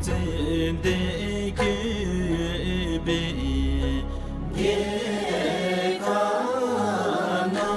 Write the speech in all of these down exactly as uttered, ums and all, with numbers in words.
ཙན་དན་བཀོད་པའི་རྒྱལ་ཁབ་ན།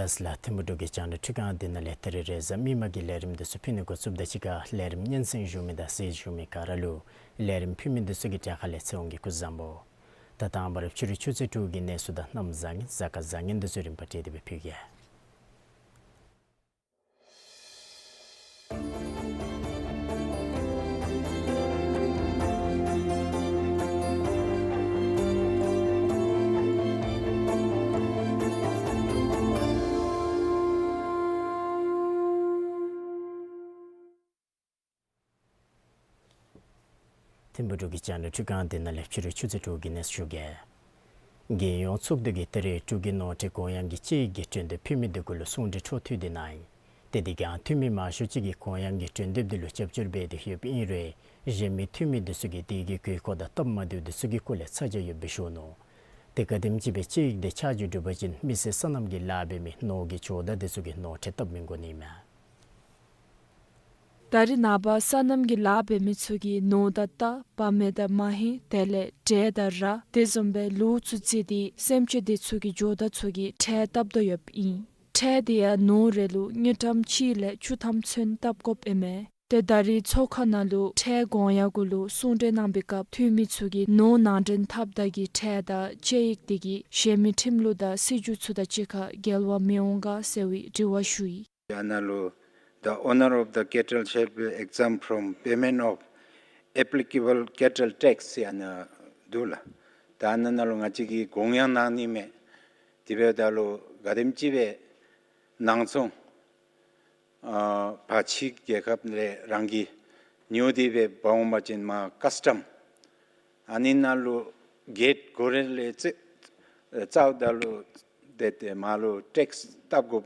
ལགས་ལགས། ཐིམ་ཕུག་འབྲུག་གི་རྒྱང་བསྒྲགས་ཁྲི་ཁང་འདི་ནང་ལས་ད་རིས་རེས་གཟའ་མིག་དམར་གྱི་ལས་རིམ་འདི་ཚུ་ཕུལ་ནི་འགོ་བཙུགསཔ་དང་གཅིག་ཁར་ལས་རིམ་སྙན་གསན་ཞུ་མི་དང་གསན་ཞུ་མི་ག་ར་ལུ་ལས་རིམ་ཕུལ་མི་འདི་ཚུ་གི་གྲལ་ཁ་ལས་ཚེ་དབང་གིས་སྐུ་གཟུགས་བཟང་པོ། ད་དང་པ་ར་ཕྱི་རུ་ཆུ་ཚོད་དྲུག་གི་གནས་ཚུལ་དང་གནམ་བཟང་ངན་གཟའ་སྐར་བཟང་ངན་འདི་ཚུ་རིམ་པ་བསྒྲིགས་ཏེ་སྦེ་ཕུལ་གེ། ཐིམ་ཕུག་འབྲུག་གི་རྒྱང་བསྒྲགས་ཁྲི་ཁང་འདི་ནང་ལས་ཕྱི་རུ་ཆུ་ཚོད་དྲུག་གི་གནས་ཚུལ་ཞུ་གེ། རྒྱལ་ཡོངས་ཚོགས་འདུ་གིས་ད་རིས་འབྲུག་གི་ནོར་འཁྲུལ་གོང་ཡང་གི་དཔྱད་ཡིག་གི་གྲོས་འདེབས་ཕུལ་མི་འདི་གུ་ལུ་གསུང་གྲོས་འཕྲོ་མཐུད་དེ་གནང་ཡི། དེ་འདི་གིས་ཡང་འཐུས་མི་མང་ཤོས་ཅིག་གིས་གོང་ཡང་གི་གྲོས་འདེབས་འདི་ལུ་རྒྱབ་སྐྱོར་འབད་དེ་ཡོདཔ་ཨིན་རུང་གཞན་མི་འཐུས་མི་འདི་ཚུ་གིས་དེ་གི་དགོས་མཁོ་དང་སྟབས་མ་བདེཝ་འདི་ཚུ་གི་སྐོར་ལས་ཚ་གྱང་ཡོདཔ་སྦེ་ཞུ་ནུག། དེ་ག་དེམ་ཅིག་སྦེ་དཔྱད་ཡིག་འདི་ཆ་འཇོག་གྲུབ་པ་ཅིན་མི་སེར་སོ་ནམ་གྱི་ལཱ་འབད་མི་ནོར་གྱི་ཇོ་བདག་འདི་ཚུ་གིས་ནོར་འཁྲུལ་བཏབ་མི་དགོ་ནི་མས། ད་རིས་ནངས་པ་སོ་ནམ་གྱི་ལཱ་འབད་མི་ཚུ་གིས་ནོར་དང་རྟ་བ་མེ་དང་མ་ཧེང་དེ་ལས་འབྲས་དང་ར་དེ་བཟུམ་སྦེ་ལུག་ཚུ་བརྩིས་ཏེ་སེམས་ཅན་དེ་ཚུ་གི་ཇོ་བདག་ཚུ་གིས་ཁྲལ་བཏབ་དོ་ཡོདཔ་ཨིན། ཁྲལ་དེ་ཡང་ནོར་རེ་ལུ་དངུལ་ཀྲམ་གཅིག་ལས་བཅུ་ཐམ་ཚུན་བཏབ་དགོཔ་ཨིན་མས། ཏེ་ད་རིས་ཚོགས་ཁང་ནང་ལུ་ཁྲལ་གོང་ཡང་གུ་ལུ་གསུང་གྲོས་གནང་བའི་སྐབས་འཐུས་མི་ཚུ་གིས་ནོར་ནང་འདྲེན་འཐབ་ད་གི་ཁྲལ་དང་དཔྱད་ཡིག་དེ་གིས་གཞན་མི་ཁྲིམས་ལུགས་དང་སྲིད་བྱུས་ཚུ་དང་གཅིག་ཁར་འགལ་བ་མི་འོང་ག་ཟེར་བའི་དྲི་བ་ཞུ་ཡི། ཨ་ནཱ་ལུ་The owner of the cattle shall be exempt from payment of applicable cattle tax ཟེར་ཨ་ནཱ་འདུག་ལགས། ད་ཨ་ནཱ་ནང་ལུ་ང་བཅས་ཀྱིས་གོང་ཡང་གནང་ནི་མས། དེ་འབདཝ་ད་ལུ་ག་དེམ་ཅིག་སྦེ་ནང་ཚོང་ཨ་ཕར་ཕྱི་རྒྱལ་ཁབ་ལས་རང་གིས་ཉོ་སྟེ་སྦེ་འབག་འོང་པ་ཅིན་མར་ཀཱས་ཊམ་ཨ་ནི་ནང་ལུ་གེཊ་སྒོ་ར་ལས་རྩ་རྩཝ་ད་ལུ་ཏེ་ཏེ་མར་ལུ་ཊེགསི་བཏབ་དགོཔ་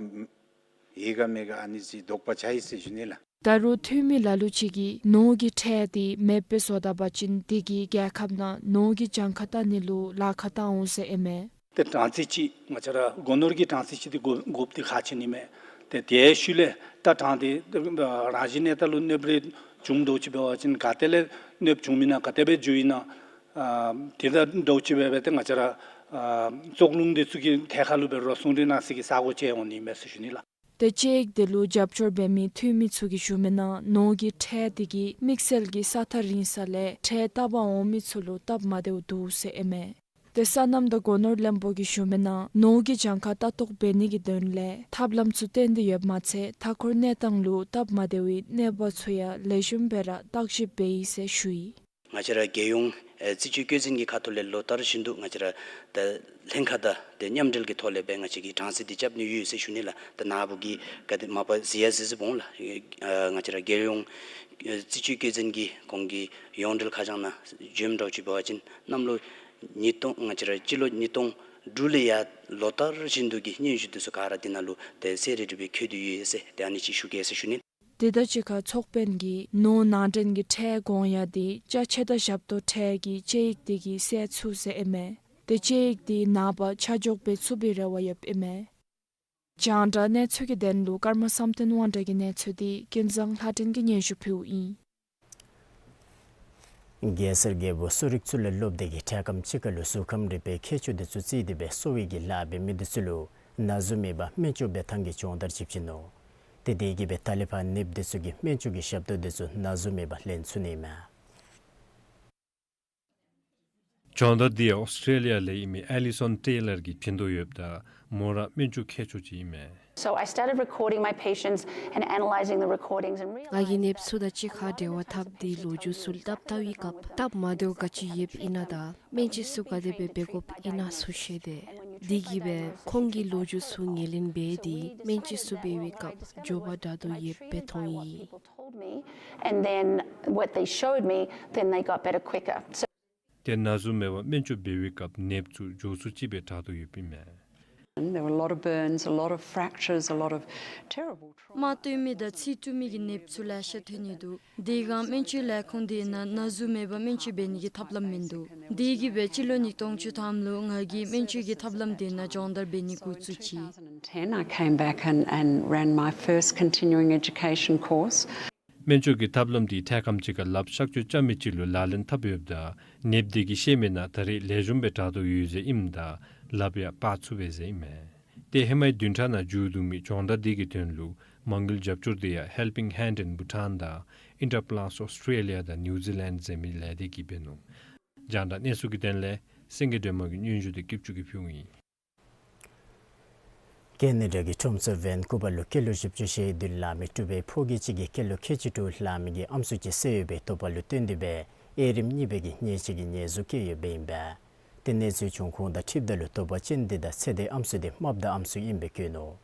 ཡོད་ག་མེད་ག་ཨ་ནི་ཅིག་དོགས་པ་ཆགས་ཡི་ཟེར་ཞུ་ནི་ལགས། ད་རུང་འཐུས་མི་ལ་ལུ་ཅིག་གིས་ནོར་གྱི་ཁྲལ་དེ་མེདཔ་སྦེ་བཟོ་ད་པ་ཅིན་དེ་གིས་རྒྱལ་ཁབ་ནང་ནོར་གྱི་གྱངས་ཁ་བལྟ་ནི་ལུ་ལཱ་ཁག་བཏང་འོང་ཟེར་ཨིན་མས། ཏེ་གྲངས་རྩིས་ཅིག་ང་བཅས་ར་སྒོ་ནོར་གྱི་གྲངས་རྩིས་ཅིག་དེ་དགོ་དགོཔ་དེ་ཁག་ཆེ་ནི་མས། ཏེ་དེའི་ཤུལ་ལས་ད་གྲངས་དེ་རང་བཞིན་གནས་སྟངས་ལུ་གནོདཔ་རེ་བྱུང་དོ་ཅིག་འབད་བ་ཅིན་ག་ཏེ་ལས་གནོདཔ་བྱུང་མི་ན་ག་དེ་སྦེ་འགྱོ་ཡི་ན་ཨ་དེ་དང་འདྲཝ་ཅིག་འབད་སྦེ་ཏེ་ང་བཅས་ར་ཨ་ཙོག་རླུང་དེ་ཚུ་གི་ཐད་ཁར་ལུ་འབད་རུང་གསུང་གྲོས་གནང་སའི་གི་ས་གོ་ཅིག་འོང་ནི་མས་ཟེར་ཞུ་ནི་ལགས། ཏེ་དཔྱད་ཡིག་དེ་ལུ་རྒྱབ་སྐྱོར་འབད་མི་འཐུས་མི་ཚུ་གིས་ཞུ་མི་ནང་ནོར་གྱི་ཁྲལ་དེ་གིས་དམིགས་བསལ་གྱི་ས་ཐག་རིང་ས་ལས་ཁྲལ་བཏབ་པར་འོང་མི་ཚུ་ལུ་སྟབས་མ་བདེཝ་འདུག་ཟེར་ཨིན་མས། ཏེ་སོ་ནམ་དང་སྒོ་ནོར་བློན་པོ་གིས་ཞུ་མི་ནང་ནོར་གྱི་གྱངས་ཁ་ལྟ་རྟོག་འབད་ནི་གི་དོན་ལས་ཐབས་ལམ་ཚུ་བཏོན་ཏེ་ཡོདཔ་མ་ཚད་མཐའ་འཁོར་གནས་སྟངས་ལུ་སྟབས་མ་བདེ་བའི་གནོད་པ་ཚུ་ཡང་ལེགས་ཤོམ་སྦེ་ར་བརྟག་ཞིབ་འབད་ཡི་ཟེར་ཞུ་ཡི། ང་བཅས་ར་རྒྱལ་ཡོངས་ཨེ་རྩིས་དཔྱོད་བཀོད་འཛིན་གྱི་ཁ་ཐུག་ལས་ལོ་ལྟར་བཞིན་དུ་ང་བཅས་ར་ད་ལྷན་ཁག་དང་ཏེ་མཉམ་འབྲེལ་གྱི་ཐོག་ལས་སྦེ་ང་བཅས་ཀྱིས་གྲངས་རྩིས་འདི་རྐྱབ་ནི་ཡོད་ཟེར་ཞུ་ནི་ལགས། ད་ནཱ་བུ་གིས་ག་དེ་མ་པ་གཟིགས་ཡང་གཟིགས་གཟིགསཔ་འོང་ལགས། ཨ་ང་བཅས་ར་རྒྱལ་ཡོངས་ཨེ་རྩིས་དཔྱོད་བཀོད་འཛིན་གྱི་ཁོང་གི་ཡོངས་འབྲེལ་ཁ་བྱང་ནང་བྱོནམ་འདྲཝ་ཅིག་འབད་བ་ཅིན་གནམ་ལོ་ཉིས་སྟོང་ང་བཅས་ར་སྤྱི་ལོ་ཉིས་སྟོང་དྲུག་ལས་ཡར་ལོ་ལྟར་བཞིན་དུ་གི་སྙན་ཞུ་འདི་ཚུ་ག་ར་འདི་ནང་ལུ་ཏེ་གསལ་རི་རི་སྦེ་བཀོད་དེ་ཡོད་ཟེར་ཏེ་ཨ་ནི་ཅིག་ཞུ་གེ་ཟེར་ཞུ་ནི། དེ་དང་གཅིག་ཁར་ཚོགས་དཔོན་གྱིས་ནོར་ནང་འདྲེན་གྱི་ཁྲལ་དགོངས་ཡངས་དེ་ཅ་ཆས་དང་ཞབས་ཏོག་ཁྲལ་གྱི་དཔྱད་ཡིག་དེ་གིས་སེལ་ཚུགས་ཟེར་ཨིན་མས། དེ་དཔྱད་ཡིག་དེ་ནངས་པ་ཆ་འཇོག་འབད་ཚུགས་པའི་རེ་བ་ཡོདཔ་ཨིན་མས། རྒྱང་བསྒྲགས་གནས་ཚུལ་གྱི་དོན་ལུ་ཀརྨ་བསམ་གཏན་དབང་གྲགས་ཀྱི་གནས་ཚུལ་དེ་ཀུན་བཟང་ལྷ་སྒྲོན་གྱིས་སྙན་ཞུ་ཕུལཝ་ཨིན། གེ་སར་རྒྱལ་པོ་གསོ་རིག་ཚུ་ལས་སླབ་སྟེ་གིས་འཕྲལ་ཁམས་ཅིག་ཁར་ལུ་གཟུགས་ཁམས་རིག་པའི་མཁས་མཆོག་དེ་ཚུ་རྩིས་ཏེ་སྦེ་གསོ་བའི་གི་ལཱ་འབད་མི་དེ་ཚུ་ལུ་ན་ཟུག་མེད་པར་སྨན་བཅོས་འབད་ཐངས་ཀྱི་སྦྱོང་བརྡར་ཅིག་བྱིན་ནུག། དེ་དེ་གིས་སྦེ་ད་ལས་ཕར་ནདཔ་དེ་ཚུ་གིས་སྨན་བཅོས་ཀྱི་ཞབས་ཏོག་དེ་ཚུ་ན་ཟུག་མེད་པར་ལེན་ཚུགས་ནི་ཨིན་མས། སྦྱོང་བརྡར་དེ་ཡང་ཨོསི་ཊྲེ་ལི་ཡ་ལས་ཨིན་མི་ཨེ་ལི་སོན་ཊེ་ལར་གྱིས་བྱིན་དོ་ཡོདཔ་ད་མོ་ར་སྨན་བཅོས་མཁས་མཆོག་ཅིག་ཨིན་མས། So I started recording my patients and analyzing the recordings and realizing ང་གིས་ནདཔ་ཚུ་དང་གཅིག་ཁར་འབྲེལ་བ་འཐབ་སྟེ་ལོ་རྒྱུས་ཚུ་བཏབ་བལྟ་བའི་སྐབས་སྟབས་མ་བདེཝ་ག་ཅི་ཡོདཔ་ཨིན་ན་དང་སྨན་བཅོས་ཚུ་ག་དེ་སྦེ་འབད་དགོཔ་ཨིན་ན་ཚུ་ཤེས་ཏེ། དེ་གིས་སྦེ་ཁོང་གི་ལོ་རྒྱུས་ཚུ་ངོས་ལེན་འབད་དེ་སྨན་བཅོས་ཚུ་འབད་བའི་སྐབས་མགྱོགས་པ་དྲག་དོ་ཡོདཔ་སྦེ་མཐོང་ཡི། People told me, and then what they showed me, then they got better quicker. So དེ་ན་ཟུག་མེད་པར་སྨན་བཅོས་འབད་བའི་སྐབས་ནདཔ་ཚུ་མགྱོགས་སུ་ཅིག་སྦེ་དྲག་དོ་ཡོདཔ་ཨིན་མས། There were a lot of burns, a lot of fractures, a lot of terrible trauma. རྨ་བཏོན་མི་དང་ཚིགས་བཀྲུ་མི་གི་ནདཔ་ཚུ་ལེ་ཤ་ཐོན་ནི་འདུག། དེ་སྒང་སྨན་བཅོས་ལས་ཁུངས་དེ་ནང་ན་ཟུག་མེད་པར་སྨན་བཅོས་འབད་ནི་གི་ཐབས་ལམ་མིན་འདུག། དེ་གིས་སྦེ་སྤྱི་ལོ་ཉིས་སྟོང་བཅུ་ཐམ་ལུ་ང་གིས་སྨན་བཅོས་ཀྱི་ཐབས་ལམ་དེ་ནང་སྦྱོང་བརྡར་འབད་ནི་འགོ་བཙུགས་ཅི། Two thousand ten, I came back and, and ran my first continuing education course. སྨན་བཅོས་ཀྱི་ཐབས་ལམ་དེ་འཕྲལ་ཁམས་ཅིག་ཁར་ལགཔ་གཤག་བཅོས་རྐྱབ་མི་ཅིག་ལུ་ལག་ལེན་འཐབ་ཡོདཔ་ད་ནདཔ་དེ་གིས་ཤེས་མི་ནང་ད་རེས་ལེགས་ཤོམ་སྦེ་དྲག་དོ་ཡོད་ཟེར་ཨིནམ་ད་ལགཔ་ཡང་སྤར་ཚུགས་པས་ཟེར་ཨིན་མས། དེ་ཧེ་མའི་བདུན་ཕྲག་ནང་མཇུག་བསྡུ་མི་སྦྱོང་བརྡར་དེ་གི་དོན་ལུ་མ་དངུལ་རྒྱབ་སྐྱོར་དེ་ཡང་Helping Hand in Bhutan དང་Implants Australia དང་New Zealand ཟེར་མི་ལས་སྡེ་གིས་འབད་ནུག། རྒྱང་བསྒྲགས་གནས་ཚུལ་གྱི་དོན་ལས་སེང་གེ་སྒྲོལ་མ་གི་སྙན་ཞུ་དེ་སྐྱིད་ཆུ་གིས་ཕུལཝ་ཨིན། ཀེ་ན་ཌ་གི་ཁྲོམ་ས་ཝེན་ཀུ་ཝར་ལུ་སྐྱེས་ལོ་བཞི་བཅུ་ཞེ་བདུན་ལང་མི་ཕྲུ་གུའི་ཕོ་སྐྱེས་གཅིག་གིས་སྐྱེས་ལོ་ཁལ་གཅིག་དྲུག་ལང་མི་གི་ཨམ་སྲུ་ཅིག་བསད་ཡོད་པའི་དོགས་པ་ལུ་བརྟེན་ཏེ་སྦེ་དབྱེ་རིམ་གཉིས་པའི་གི་ཉེས་ཆད་ཀྱི་ཉེས་འཛུགས་བཀལ་ཡོདཔ་ཨིན་པས། དེ་གནས་ཚུལ་བྱུང་ཁུངས་དང་འཁྲིལཝ་ད་ལུ་དོགས་པ་ཅན་དེ་དང་ཚེ་འདས་ཨམ་སྲུ་དེ་རྨགཔ་དང་ཨམ་སྲུ་ཨིནམ་སྦེ་བཀོད་ནུག།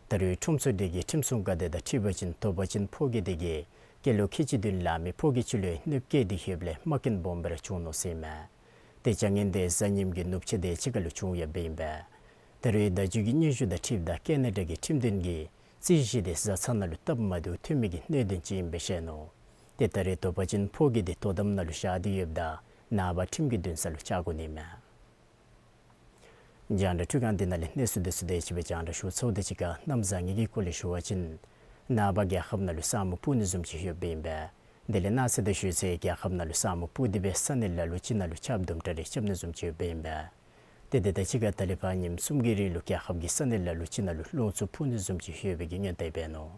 ད་རེས་ཁྲོམ་ས་དེ་གི་ཁྲིམས་སྲུང་འགག་སྡེ་དང་འཁྲིལ་བ་ཅིན་དོགས་པ་ཅན་ཕོ་སྐྱེས་དེ་གིས་སྐྱེས་ལོ་ཁལ་གཅིག་བདུན་ལང་མི་ཕོ་སྐྱེས་ཅིག་ལུ་གནོདཔ་བཀལ་ཏེ་ཡོདཔ་ལས་རྨ་སྐྱོན་སྦོམ་སྦེ་ར་བྱུང་ནུག་ཟེར་ཨིན་མས། དེ་བྱ་ངན་དེ་གཟའ་ཉིམ་གི་ནུབ་ཕྱེད་དེ་ཅིག་ཁར་ལུ་བྱུང་ཡོདཔ་ཨིན་པས། ད་རེས་བརྡ་བརྒྱུད་ཀྱི་སྙན་ཞུ་དང་འཁྲིལཝ་ད་ཀེ་ན་ཌ་གི་ཁྲིམས་དོན་གྱིས་རྩོད་གཞི་དེ་བཟའ་ཚང་ནང་ལུ་སྟབས་མ་བདེཝ་ཐོན་མི་གི་གནད་དོན་ཅིག་ཨིནམ་སྦེ་བཤད་ནུག། དེ་ད་རེས་དོགས་པ་ཅན་ཕོ་སྐྱེས་དེ་དོ་དམ་ནང་ལུ་བཞག་སྟེ་ཡོདཔ་ད་ནངས་པ་ཁྲིམས་ཀྱི་འདུན་ས་ལུ་བཅར་དགོ་ནི་ཨིན་མས། རྒྱང་བསྒྲགས་འཕྲུལ་ཁང་འདི་ནང་ལས་གནས་ཚུལ་དེ་ཚུ་དེ་ཅིག་སྦེ་རྒྱང་བསྒྲགས་ཞུ་ཚརཝ་དང་གཅིག་ཁར་གནམ་བཟང་ངན་གྱི་སྐོར་ལས་ཞུ་བ་ཅིན་ནངས་པ་རྒྱལ་ཁབ་ནང་ལུ་ས་སྨུག་སྤུབ་ནི་བཟུམ་ཅིག་ཡོདཔ་ཨིན་པས། དེ་ལས་གནངས་ཚེ་དང་ཞུ་ཚེ་རྒྱལ་ཁབ་ནང་ལུ་ས་སྨུག་སྤུབ་སྟེ་སྦེ་ས་གནས་ལ་ལུ་ཅིག་ནང་ལུ་ཆརཔ་དུམ་གྲ་རེ་རྐྱབ་ནི་བཟུམ་ཅིག་ཡོདཔ་ཨིན་པས། དེ་དེ་དང་གཅིག་ཁར་ད་ལས་ཕར་ཉིནམ་གསུམ་གྱི་རིང་ལུ་རྒྱལ་ཁབ་ཀྱི་ས་གནས་ལ་ལུ་ཅིག་ནང་ལུ་རླུང་འཚུབ་འཕུ་ནི་བཟུམ་ཅིག་ཡོད་པའི་གི་སྔོན་བརྡ་འབད་ནུག།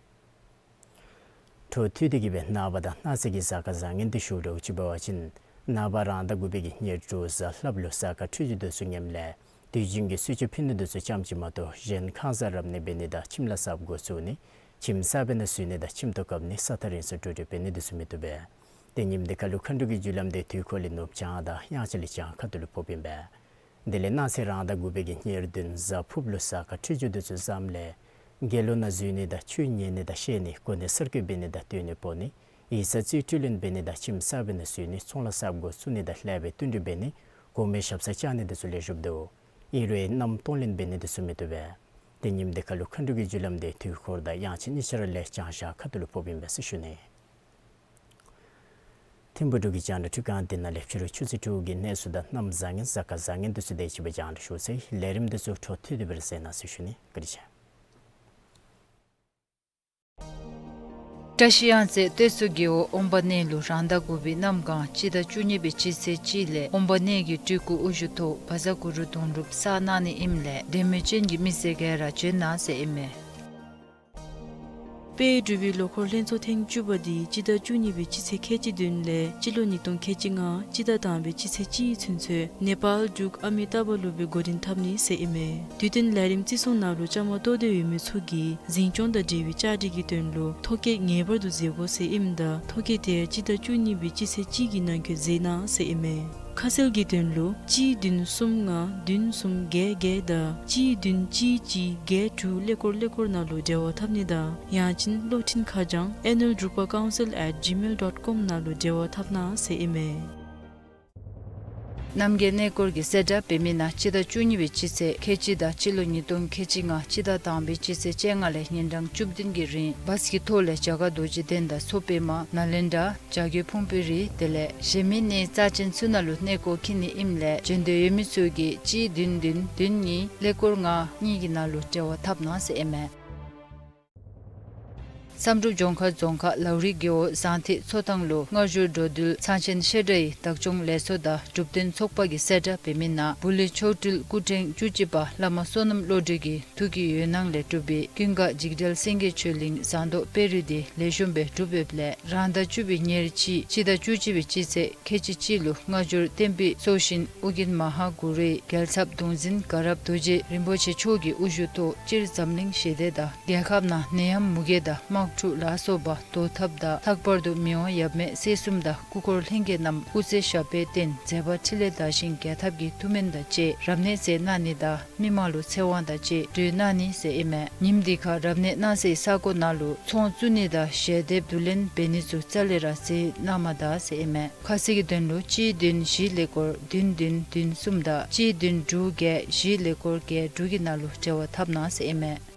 འཕྲོ་མཐུད་དེ་གིས་སྦེ་ནངས་པ་དང་གནངས་ཚེ་གི་གཟའ་སྐར་བཟང་ངན་དེ་ཞུ་རོགས་ཅིག་འབད་བ་ཅིན་ནངས་པ་རང་ཟླ་དགུ་པའི་གི་ཉེར་དྲུག་གཟའ་ལྷགཔ་ལུ་གཟའ་སྐར་འཕྲོད་སྦྱོར་དེ་ཚུ་ངནམ་ལས་དུས་རྒྱུན་གྱི་གསོལ་ཇ་ཕུལ་ནི་དེ་ཚུ་རྐྱངམ་ཅིག་མ་གཏོགས་གཞན་ཁང་གསར་རབ་གནས་འབད་ནི་དང་ཁྱིམ་ལཱ་གསརཔ་འགོ་བཙུགས་ནི་ཁྱིམ་གསར་པའི་ནང་བཞུགས་ནི་དང་ཁྱིམ་ཐོག་བཀབ་ནི་ས་ཐག་རིང་སར་འགྲོ་འགྲུལ་འབད་ནི་དེ་ཚུ་མི་བཏུབ་པས། དེ་ཉིནམ་དེ་ཁར་ལུ་མཁའ་འགྲོ་གི་རྒྱུ་ལམ་དེ་དུས་འཁོར་ལས་ནུབ་བྱང་དང་དབྱངས་འཆར་ལས་བྱང་ཁ་ཐུག་ལུ་ཕོགཔ་ཨིན་པས། དེ་ལས་གནངས་ཚེ་རང་ཟླ་དགུ་པའི་གི་ཉེར་བདུན་གཟའ་ཕུརཔ་ལུ་གཟའ་སྐར་འཕྲོད་སྦྱོར་དེ་ཚུ་བཟངམ་ལས་དགེ་སློང་ནང་འཛུལ་ནི་དང་ཆོས་ཉན་ནི་དང་བཤད་ནི་གོ་གནས་གསར་བསྐོ་འབད་ནི་དང་སྟོན་ནི་ཕོག་ནི་ཡིག་ཚང་རྩིས་སྤྲོད་ལེན་འབད་ནི་དང་ཁྱིམ་གསར་པའི་ནང་བཞུགས་ནི་ཚོང་ལཱ་གསརཔ་འགོ་བཙུགས་ནི་དང་ལྷག་པའི་བསྟུན་གྲོས་འབད་ནི་གོང་མའི་ཞབས་སར་བཅར་ནི་དེ་ཚུ་ལེགས་ཤོམ་འདུག། ཨིན་རུང་མནའམ་གཏོང་ལེན་འབད་ནི་དེ་ཚུ་མི་བཏུབ་པས། དེ་ཉིནམ་དེ་ཁར་ལུ་མཁའ་འགྲོ་གི་རྒྱུ་ལམ་དེ་དུས་འཁོར་དང་དབྱངས་འཆར་གཉིས་ཆ་ར་ལས་བྱང་ཤར་ཁ་ཐུག་ལུ་ཕོགཔ་ཨིན་པས་ཟེར་ཞུ་ནི། ཐིམ་ཕུག་འབྲུག་གི་རྒྱང་བསྒྲགས་འཕྲུལ་ཁང་འདི་ནང་ལས་ཕྱི་རུ་ཆུ་ཚོད་དྲུག་གི་གནས་ཚུལ་དང་གནམ་བཟང་ངན་གཟའ་སྐར་བཟང་ངན་དེ་ཚུ་དེ་ཅིག་སྦེ་རྒྱང་བསྒྲགས་ཞུ་ཚར་ཡི། ལས་རིམ་དེ་ཚུ་འཕྲོ་མཐུད་དེ་སྦེ་ར་གཟིགས་གནང་ཟེར་ཞུ་ནི། བཀའ་དྲིན་ཆེ། བཀྲ་ཤིས་གཡང་རྩེ་སྟོད་མཚོ་རྒེད་འོག་ཨོམ་བ་སྣེ་ལུ་རང་ཟླ་དགུ་པའི་གནམ་གང་སྤྱི་ཟླ་བཅུ་གཉིས་པའི་སྤྱི་ཚེས་གཅིག་ལས་ཨོམ་བ་སྣེ་གི་སྤྲུལ་སྐུ་དབུ་བཞུགས་ཐོག་བཛྲ་གུ་རུ་དུང་སྒྲུབ་བསགས་གནང་ནི་ཨིནམ་ལས་འབྲེལ་མོས་ཅན་གྱི་མི་སེར་ག་ར་འབྱོན་གནང་ཟེར་ཨིན་མས། དཔལ་འབྲུག་པའི་ལོ་འཁོར་ལྷན་ཚོགས་ཐེངས་བཅུ་པ་དེ་སྤྱི་ཟླ་བཅུ་གཉིས་པའི་སྤྱི་ཚེས་ཁལ་གཅིག་བདུན་ལས་སྤྱི་ལོ་ཉིས་སྟོང་ཁལ་གཅིག་ལྔ་སྤྱི་ཟླ་དང་པའི་སྤྱི་ཚེས་གཅིག་ཚུན་ཚོད་ནེ་པཱལ་འབྲུག་ཨ་མི་ཏཱ་བ་ལུ་སྦེ་འགོ་འདྲེན་འཐབ་ནི་ཟེར་ཨིན་མས། དུས་སྟོན་ལས་རིམ་བརྩི་སྲུང་ནང་ལུ་བཅའ་མར་གཏོགས་ཏེ་ཡོད་མི་ཚུ་གིས་འཛིན་སྐྱོང་དང་འབྲེལ་བའི་བཅའ་སྒྲིག་གི་དོན་ལུ་ཐོ་བཀོད་ངེས་པར་དུ་མཛད་དགོ་ཟེར་ཨིནམ་ད་ཐོ་བཀོད་དེ་སྤྱི་ཟླ་བཅུ་གཉིས་པའི་སྤྱི་ཚེས་གཅིག་གི་ནང་འཁོད་མཛད་གནང་ཟེར་ཨིན་མས། ཁ་གསལ་གྱི་དོན་ལུ་གཅིག་བདུན་གསུམ་ལྔ་བདུན་གསུམ་བརྒྱད་བརྒྱད་དང་གཅིག་བདུན་གཅིག་གཅིག་བརྒྱད་དྲུག་ཀླད་ཀོར་ཀླད་ཀོར་ནང་ལུ་འབྲེལ་བ་འཐབ་ནི་དང་ཡང་ཅིན་གློག་འཕྲིན་ཁ་བྱང་ཨེ་ནུལ་འབྲུག་པ་ཀའུན་སིལ་ཨེཊ་ཇི་མེལ་ཌོཊ་ཀོམ་ནང་ལུ་འབྲེལ་བ་འཐབ་གནང་ཟེར་ཨིན་མས། རྣམ་རྒྱལ་གནས་སྐོར་གྱི་གསལ་བསྒྲགས་འབད་མི་ནང་སྤྱི་ཟླ་བཅུ་གཉིས་པའི་སྤྱི་ཚེས་ཁལ་གཅིག་དང་སྤྱི་ལོ་ཉིས་སྟོང་ཁལ་གཅིག་ལྔ་སྤྱི་ཟླ་དང་པའི་སྤྱི་ཚེས་བཅོ་ལྔ་ལས་ཉིན་གྲངས་བཅུ་བདུན་གྱི་རིང་བཱས་ཀྱི་ཐོག་ལས་རྒྱ་གར་རྡོ་རྗེ་གདན་དང་མཚོ་པདྨ་ནཱ་ལེནྡྲ་བྱ་རྒོད་ཕུང་པོའི་རི་དེ་ལས་གཞན་མི་གནས་རྩ་ཅན་ཚུ་ནང་ལུ་གནས་སྐོར་འཁྱིད་ནི་ཨིནམ་ལས་བྱོན་འདོད་ཡོད་མི་ཚུ་གིས་གཅིག་བདུན་བདུན་བདུན་གཉིས་ཀླད་ཀོར་ལྔ་གཉིས་ཀྱི་ནང་ལུ་འབྲེལ་བ་འཐབ་གནང་ཟེར་ཨིན་མས། བསམ་གྲུབ་ལྗོངས་མཁར་རྫོང་ཁག་ལའུ་རི་རྒེད་འོག་ཟངས་ཐིག་མཚོ་ཐང་ལུ་སྔ་འགྱུར་འགྲོ་འདུལ་ཚང་ཆེན་བཤད་གྲྭ་ཡི་བདག་སྐྱོང་ལས་ཚོགས་དང་གྲུབ་སྟོན་ཚོགས་པ་གིས་གསལ་བསྒྲགས་འབད་མི་ནང་བུ་ལི་མཆོག་སྤྲུལ་སྐུ་ཕྲེང་བཅུ་གཅིག་པ་བླ་མ་བསོད་ནམས་བློ་གྲོས་ཀྱི་ཐུགས་ཀྱི་འོད་སྣང་ལས་གྲུབ་པའི་ཀུན་དགའ་འཇིགས་བྲལ་སེང་གེ་ཆོས་གླིང་ཟངས་མདོག་དཔལ་རི་འདི་ལེགས་ཤོམ་སྦེ་གྲུབ་ཡོདཔ་ལས་རང་ཟླ་བཅུ་པའི་ཉེར་གཅིག་སྤྱི་ཟླ་བཅུ་གཅིག་པའི་སྤྱི་ཚེས་ཁལ་གཅིག་གཅིག་ལུ་སྔ་འགྱུར་བསྟན་པའི་སྲོག་ཤིང་ཨོ་རྒྱན་མ་ཧཱ་གུ་རུའི་རྒྱལ་ཚབ་གདུང་འཛིན་དགའ་རབ་རྡོ་རྗེ་རིན་པོ་ཆེ་མཆོག་གི་དབུ་བཞུགས་ཐོག་སྤྱིར་འཛམ་གླིང་ཞི་བདེ་དང་རྒྱལ་ཁབ་ནང་ནད་ཡམས་མུ་གེ་དང་དམག་འཁྲུག་ལ་སོགས་པ་བཟློག་ཐབས་དང་ལྷག་པར་དུ་མི་དབང་ཡབ་མེས་སྲས་གསུམ་དང་སྐུ་འཁོར་ལྷན་རྒྱས་རྣམས་སྐུ་ཚེ་ཞབས་པད་བརྟན་མཛད་པ་འཕྲིན་ལས་དར་ཞིང་རྒྱས་ཐབས་ཀྱི་ཐུགས་སྨོན་དང་བཅས་རབ་གནས་མཛད་གནང་ནི་དང་མི་མང་ལུ་ཚེ་དབང་དང་བཅས་གྲོལ་གནང་ནི་ཟེར་ཨིན་མས། ཉིནམ་འདི་ཁར་རབ་གནས་གནང་སའི་ས་གོ་ནང་ལུ་ཚོང་བཙུགས་ནི་དང་ཞལ་འདེབས་བསྡུ་ལེན་འབད་ནི་ཚུ་རྩ་ལས་ར་མཛད་གནང་མ་ད་ཟེར་ཨིན་མས། ཁ་གསལ་གྱི་དོན་ལུ་གཅིག་བདུན་བཞི་ཀླད་ཀོར་བདུན་བདུན་བདུན་གསུམ་དང་གཅིག་བདུན་དྲུག་བརྒྱད་བཞི་ཀླད་ཀོར་བརྒྱད་དྲུག་གི་ནང་ལུ་འབྲེལ་བ་འཐབ་གནང་ཟེར་ཨིན་མས།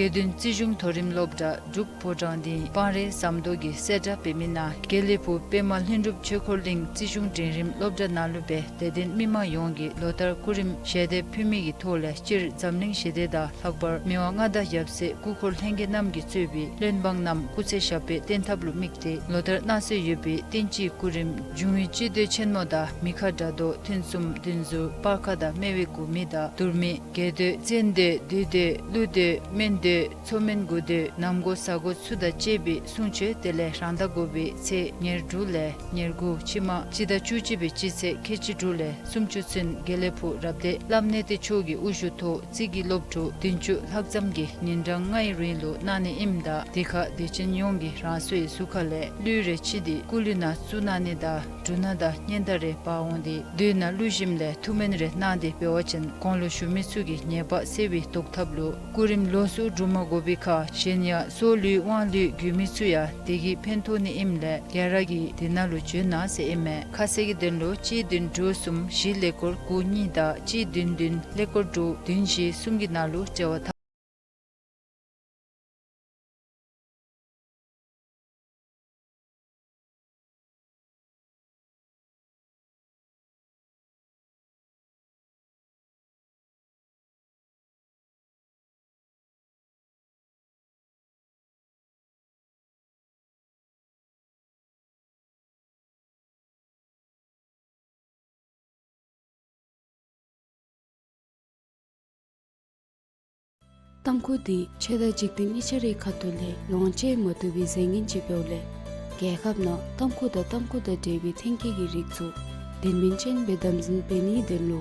དགེ་འདུན་རྩིས་གཞུང་མཐོ་རིམ་སློབ་གྲྭ་འབྲུག་ཕོ་བྲང་སྡིངས་སྤང་རི་ཟམ་མདོ་གིས་གསལ་བསྒྲགས་འབད་མི་ནང་དགེ་ལེགས་ཕུག་པདྨ་ལྷུན་གྲུབ་ཆོས་འཁོར་གླིང་རྩིས་གཞུང་འབྲིང་རིམ་སློབ་གྲྭ་ནང་ལུ་སྦེ་དད་ལྡན་མི་མང་ཡོངས་ཀྱིས་ལོ་ལྟར་སྐུ་རིམ་ཞལ་འདེབས་ཕུལ་མི་གི་ཐོག་ལས་སྤྱིར་འཛམ་གླིང་ཞི་བདེ་དང་ལྷག་པར་མི་དབང་མངའ་བདག་ཡབ་སྲས་སྐུ་འཁོར་ལྷན་རྒྱས་རྣམས་ཀྱིས་གཙོས་པའི་བློན་འབངས་རྣམས་སྐུ་ཚེ་ཞབས་པད་བརྟན་ཐབས་ལུ་དམིགས་ཏེ་ལོ་ལྟར་གནང་སྲོལ་ཡོད་པའི་བསྟན་སྤྱིའི་སྐུ་རིམ་འབྱུང་བའི་སྤྱི་མདོས་ཆེན་མོ་དང་མི་ཁ་དགྲ་བཟློག་ཐུན་གསུམ་བདུན་ཟུར་སྤར་ཁ་དང་སྨེ་བའི་དགུ་མི་དང་དུར་མི་རྒྱས་མདོས་བཙན་མདོས་བདུད་མདོས་ཀླུ་མདོས་སྨན་མདོས་མཚོ་སྨན་དགུ་མདོས་ནམ་གོ་གཟའ་གོ་ཚུ་དང་བཅས་པའི་གསུང་ཆོག། དེ་ལས་རང་ཟླ་དགུ་པའི་ཚེས་ཉེར་དྲུག་ལས་ཉེར་དགུ་ཕྱི་མ་སྤྱི་ཟླ་བཅུ་གཅིག་པའི་སྤྱི་ཚེས་ཁལ་གཅིག་དྲུག་ལས་སུམ་ཅུ་ཚུན་དགེ་ལེགས་ཕུག་རབ་སྡེ་བླམ་གནས་བརྟན་མཆོག་གི་དབུ་བཞུགས་ཐོག་རྩིས་ཀྱི་སློབ་ཕྲུག་བདུན་ཅུ་ལྷག་ཙམ་གྱིས་ཉིན་གྲངས་ལྔའི་རིང་ལུ་གནང་ནི་ཨིནམ་ད་དེ་ཁར་དད་ཅན་ཡོངས་ཀྱིས་རང་སོའི་གཟུགས་ཁ་ལས་གླུད་རེ་ཕྱིས་ཏེ་སྐུ་གླུད་ནང་བཙུགས་གནང་ནི་དང་འབྲུ་སྣ་དང་སྙན་དར་རེ་འབག་འོང་སྟེ་མདོས་ནང་བླུགས་ཞིནམ་ལས་ཐུགས་སྨོན་རེ་གནང་སྟེ་འབད་བ་ཅིན་གོང་ལུ་ཞུ་མི་ཚུ་གི་ཉེས་པ་སེལ་བའི་བཟློག་ཐབས་ལུ་སྐུ་རིམ་ལོགས་སུ་སྒྲུབ་མ་དགོ་པའི་ཁར་གཞན་ཡང་སྲོག་ལུས་དབང་ལུས་དགོ་མི་ཚུ་ཡང་དེ་གིས་ཕན་ཐོགས་ནི་ཨིནམ་ལས་ག་ར་གིས་དེ་ནང་ལུ་འབྱོན་གནང་ཟེར་ཨིན་མས། ཁ་གསལ་གྱི་དོན་ལུ་གཅིག་བདུན་དྲུག་གསུམ་བཞི་ཀླད་ཀོར་དགུ་གཉིས་དང་གཅིག་བདུན་བདུན་ཀླད་ཀོར་དྲུག་བདུན་བཞི་གསུམ་གྱི་ནང་ལུ་འབྲེལ་བ་འཐབ། ཏམ་ཁུ་འདི་ཆོས་དང་འཇིག་རྟེན་གཉིས་ཆ་རའི་ཁ་ཐུག་ལས་ལོངས་སྤྱོད་མ་བཏུབ་པའི་རྫས་ངན་ཅིག་འབདཝ་ལས་རྒྱལ་ཁབ་ནང་ཏམ་ཁུ་དང་ཏམ་ཁུ་དང་འབྲེལ་བའི་ཐོན་སྐྱེད་ཀྱི་རིགས་ཚུ་དོན་སྨིན་ཅན་སྦེ་དམ་འཛིན་འབད་ནིའི་དོན་ལུ་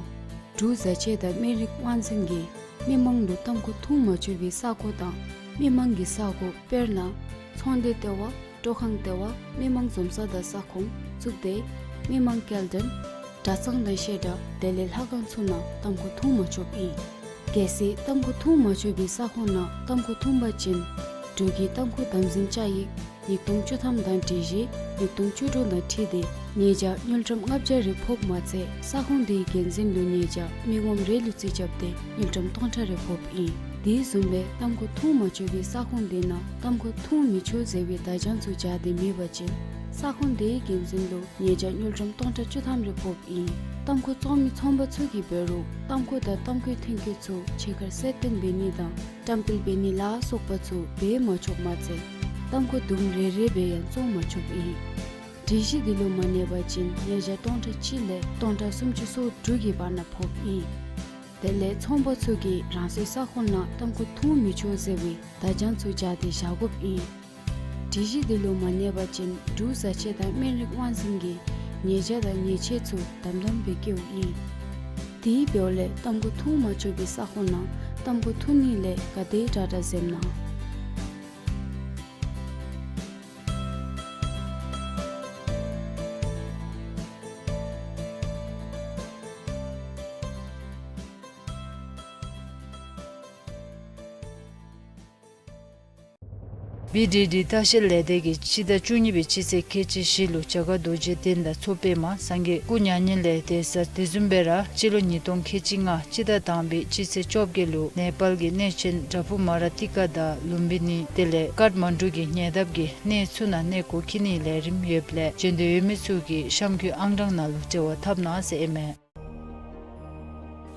འབྲུག་བཟའ་ཆས་དང་སྨན་རིགས་དབང་འཛིན་གྱིས་མི་མང་ལུ་ཏམ་ཁུ་འཐུང་མ་ཆོག་པའི་ས་གོ་དང་མི་མང་གི་ས་གོ་དཔེར་ན་ཚོང་སྡེ་ལྟེ་བ། སྤྲོ་ཁང་ལྟེ་བ། མི་མང་འཛོམས་ས་དང་ས་ཁོངས་གཙུག་སྡེ། མི་མང་སྐྱེལ་འདྲེན། གྲྭ་ཚང་དང་བཤད་གྲྭ་དེ་ལས་ལྷ་ཁང་ཚུ་ནང་ཏམ་ཁུ་འཐུང་མ་ཆོགཔ་ཨིན། གལ་སྲིད་ཏམ་ཁུ་འཐུང་མ་ཆོག་པའི་ས་ཁོངས་ནང་ཏམ་ཁུ་འཐུང་པ་ཅིན་འབྲུག་གི་ཏམ་ཁུ་དམ་འཛིན་བཅའ་ཡིག་ཉིས་སྟོང་བཅུ་ཐམ་དང་སྒྲིག་གཞི་ཉིས་སྟོང་བཅུ་དྲུག་དང་འཁྲིལ་ཏེ་ཉེས་བྱ་དངུལ་ཀྲམ་ལྔ་བརྒྱ་རེ་ཕོགཔ་མ་ཚད་ས་ཁོངས་དེའི་འགན་འཛིན་ལུ་ཉེས་བྱ་མི་ངོམ་རེ་ལུ་རྩིས་རྐྱབ་སྟེ་དངུལ་ཀྲམ་སྟོང་ཕྲག་རེ་ཕོགཔ་ཨིན། དེ་བཟུམ་སྦེ་ཏམ་ཁུ་འཐུང་མ་ཆོག་པའི་ས་ཁོངས་དེ་ནང་ཏམ་ཁུ་འཐུང་མི་ཆོག་ཟེར་བའི་བརྡ་བྱང་ཚུ་སྦྱར་ཏེ་མེད་པ་ཅིན་ས་ཁོངས་དེའི་འགན་འཛིན་ལུ་ཉེས་བྱ་དངུལ་ཀྲམ་སྟོང་ཕྲག་བཅུ་ཐམ་རེ་ཕོགཔ་ཨིན། ཏམ་ཁུ་བཙོང་མི་ཚོང་པ་ཚུ་གིས་འབད་རུང་ཏམ་ཁུ་དང་ཏམ་ཁུའི་ཐོན་སྐྱེད་ཚུ་ཕྱི་ཁར་གསལ་སྟོན་འབད་ནི་དང་བཀྲམ་སྤེལ་འབད་ནི་ལ་སོགས་པ་ཚུ་འབད་མ་ཆོགཔ་མ་ཚད་ཏམ་ཁུ་དུམ་རེ་རེ་སྦེ་ཡང་བཙོང་མ་ཆོགཔ་ཨིན། སྒྲིག་གཞི་འདི་ལུ་མ་གནས་པ་ཅིན་ཉེས་བྱ་སྟོང་ཕྲག་གཅིག་ལས་སྟོང་ཕྲག་སུམ་ཅུ་སོ་དྲུག་གི་བར་ན་ཕོགཔ་ཨིན། དེ་ལས་ཚོང་པ་ཚུ་གིས་རང་སོའི་ས་ཁོངས་ནང་ཏམ་ཁུ་འཐུང་མི་ཆོག་ཟེར་བའི་བརྡ་བྱང་ཚུ་སྦྱར་ཏེ་བཞག་དགོཔ་ཨིན། སྒྲིག་གཞི་འདི་ལུ་མ་གནས་པ་ཅིན་འབྲུག་བཟའ་ཆས་དང་སྨན་རིགས་དབང་འཛིན་གྱིས་ཉེས་བྱ་དང་ཉེས་ཆད་ཚུ་དམ་དམ་སྦེ་བཀལཝ་ཨིན། དེ་འབདཝ་ལས་ཏམ་ཁུ་འཐུང་མ་ཆོག་པའི་ས་ཁོངས་ནང་ཏམ་ཁུ་འཐུང་ནི་ལས་ག་དེ་དྲག་དྲག་འཛེམ་གནང་། བི་ཌི་ཌི་ལྟ་བཤལ་ལས་སྡེ་གིས་སྤྱི་ཟླ་བཅུ་གཉིས་པའི་སྤྱི་ཚེས་ཁལ་གཅིག་བཞི་ལུ་བྱ་དཀར་རྡོ་རྗེ་གདན་དང་མཚོ་པདྨ་སངས་རྒྱས་སྐུ་མྱ་ངན་ལས་འདས་ས་དེ་བཟུམ་སྦེ་ར་སྤྱི་ལོ་ཉིས་སྟོང་ཁལ་གཅིག་ལྔ་སྤྱི་ཟླ་དང་པའི་སྤྱི་ཚེས་བཅོ་བརྒྱད་ལུ་ནེ་པཱལ་གྱི་གནས་ཆེན་བྲག་ཕུག་མ་ར་ཏི་ཀ་དང་ལུམ་བི་ནི་དེ་ལས་ཀཱཐ་མན་ཌུ་གི་ཉེ་འདབས་ཀྱི་གནས་ཚུ་ནང་གནས་སྐོར་འཁྱིད་ནིའི་ལས་རིམ་ཡོདཔ་ལས་བྱོན་འདོད་ཡོད་མི་ཚུ་གིས་གཤམ་འཁོད་ཨང་གྲངས་ནང་ལུ་འབྲེལ་བ་འཐབ་གནང་ཟེར་ཨིན་མས།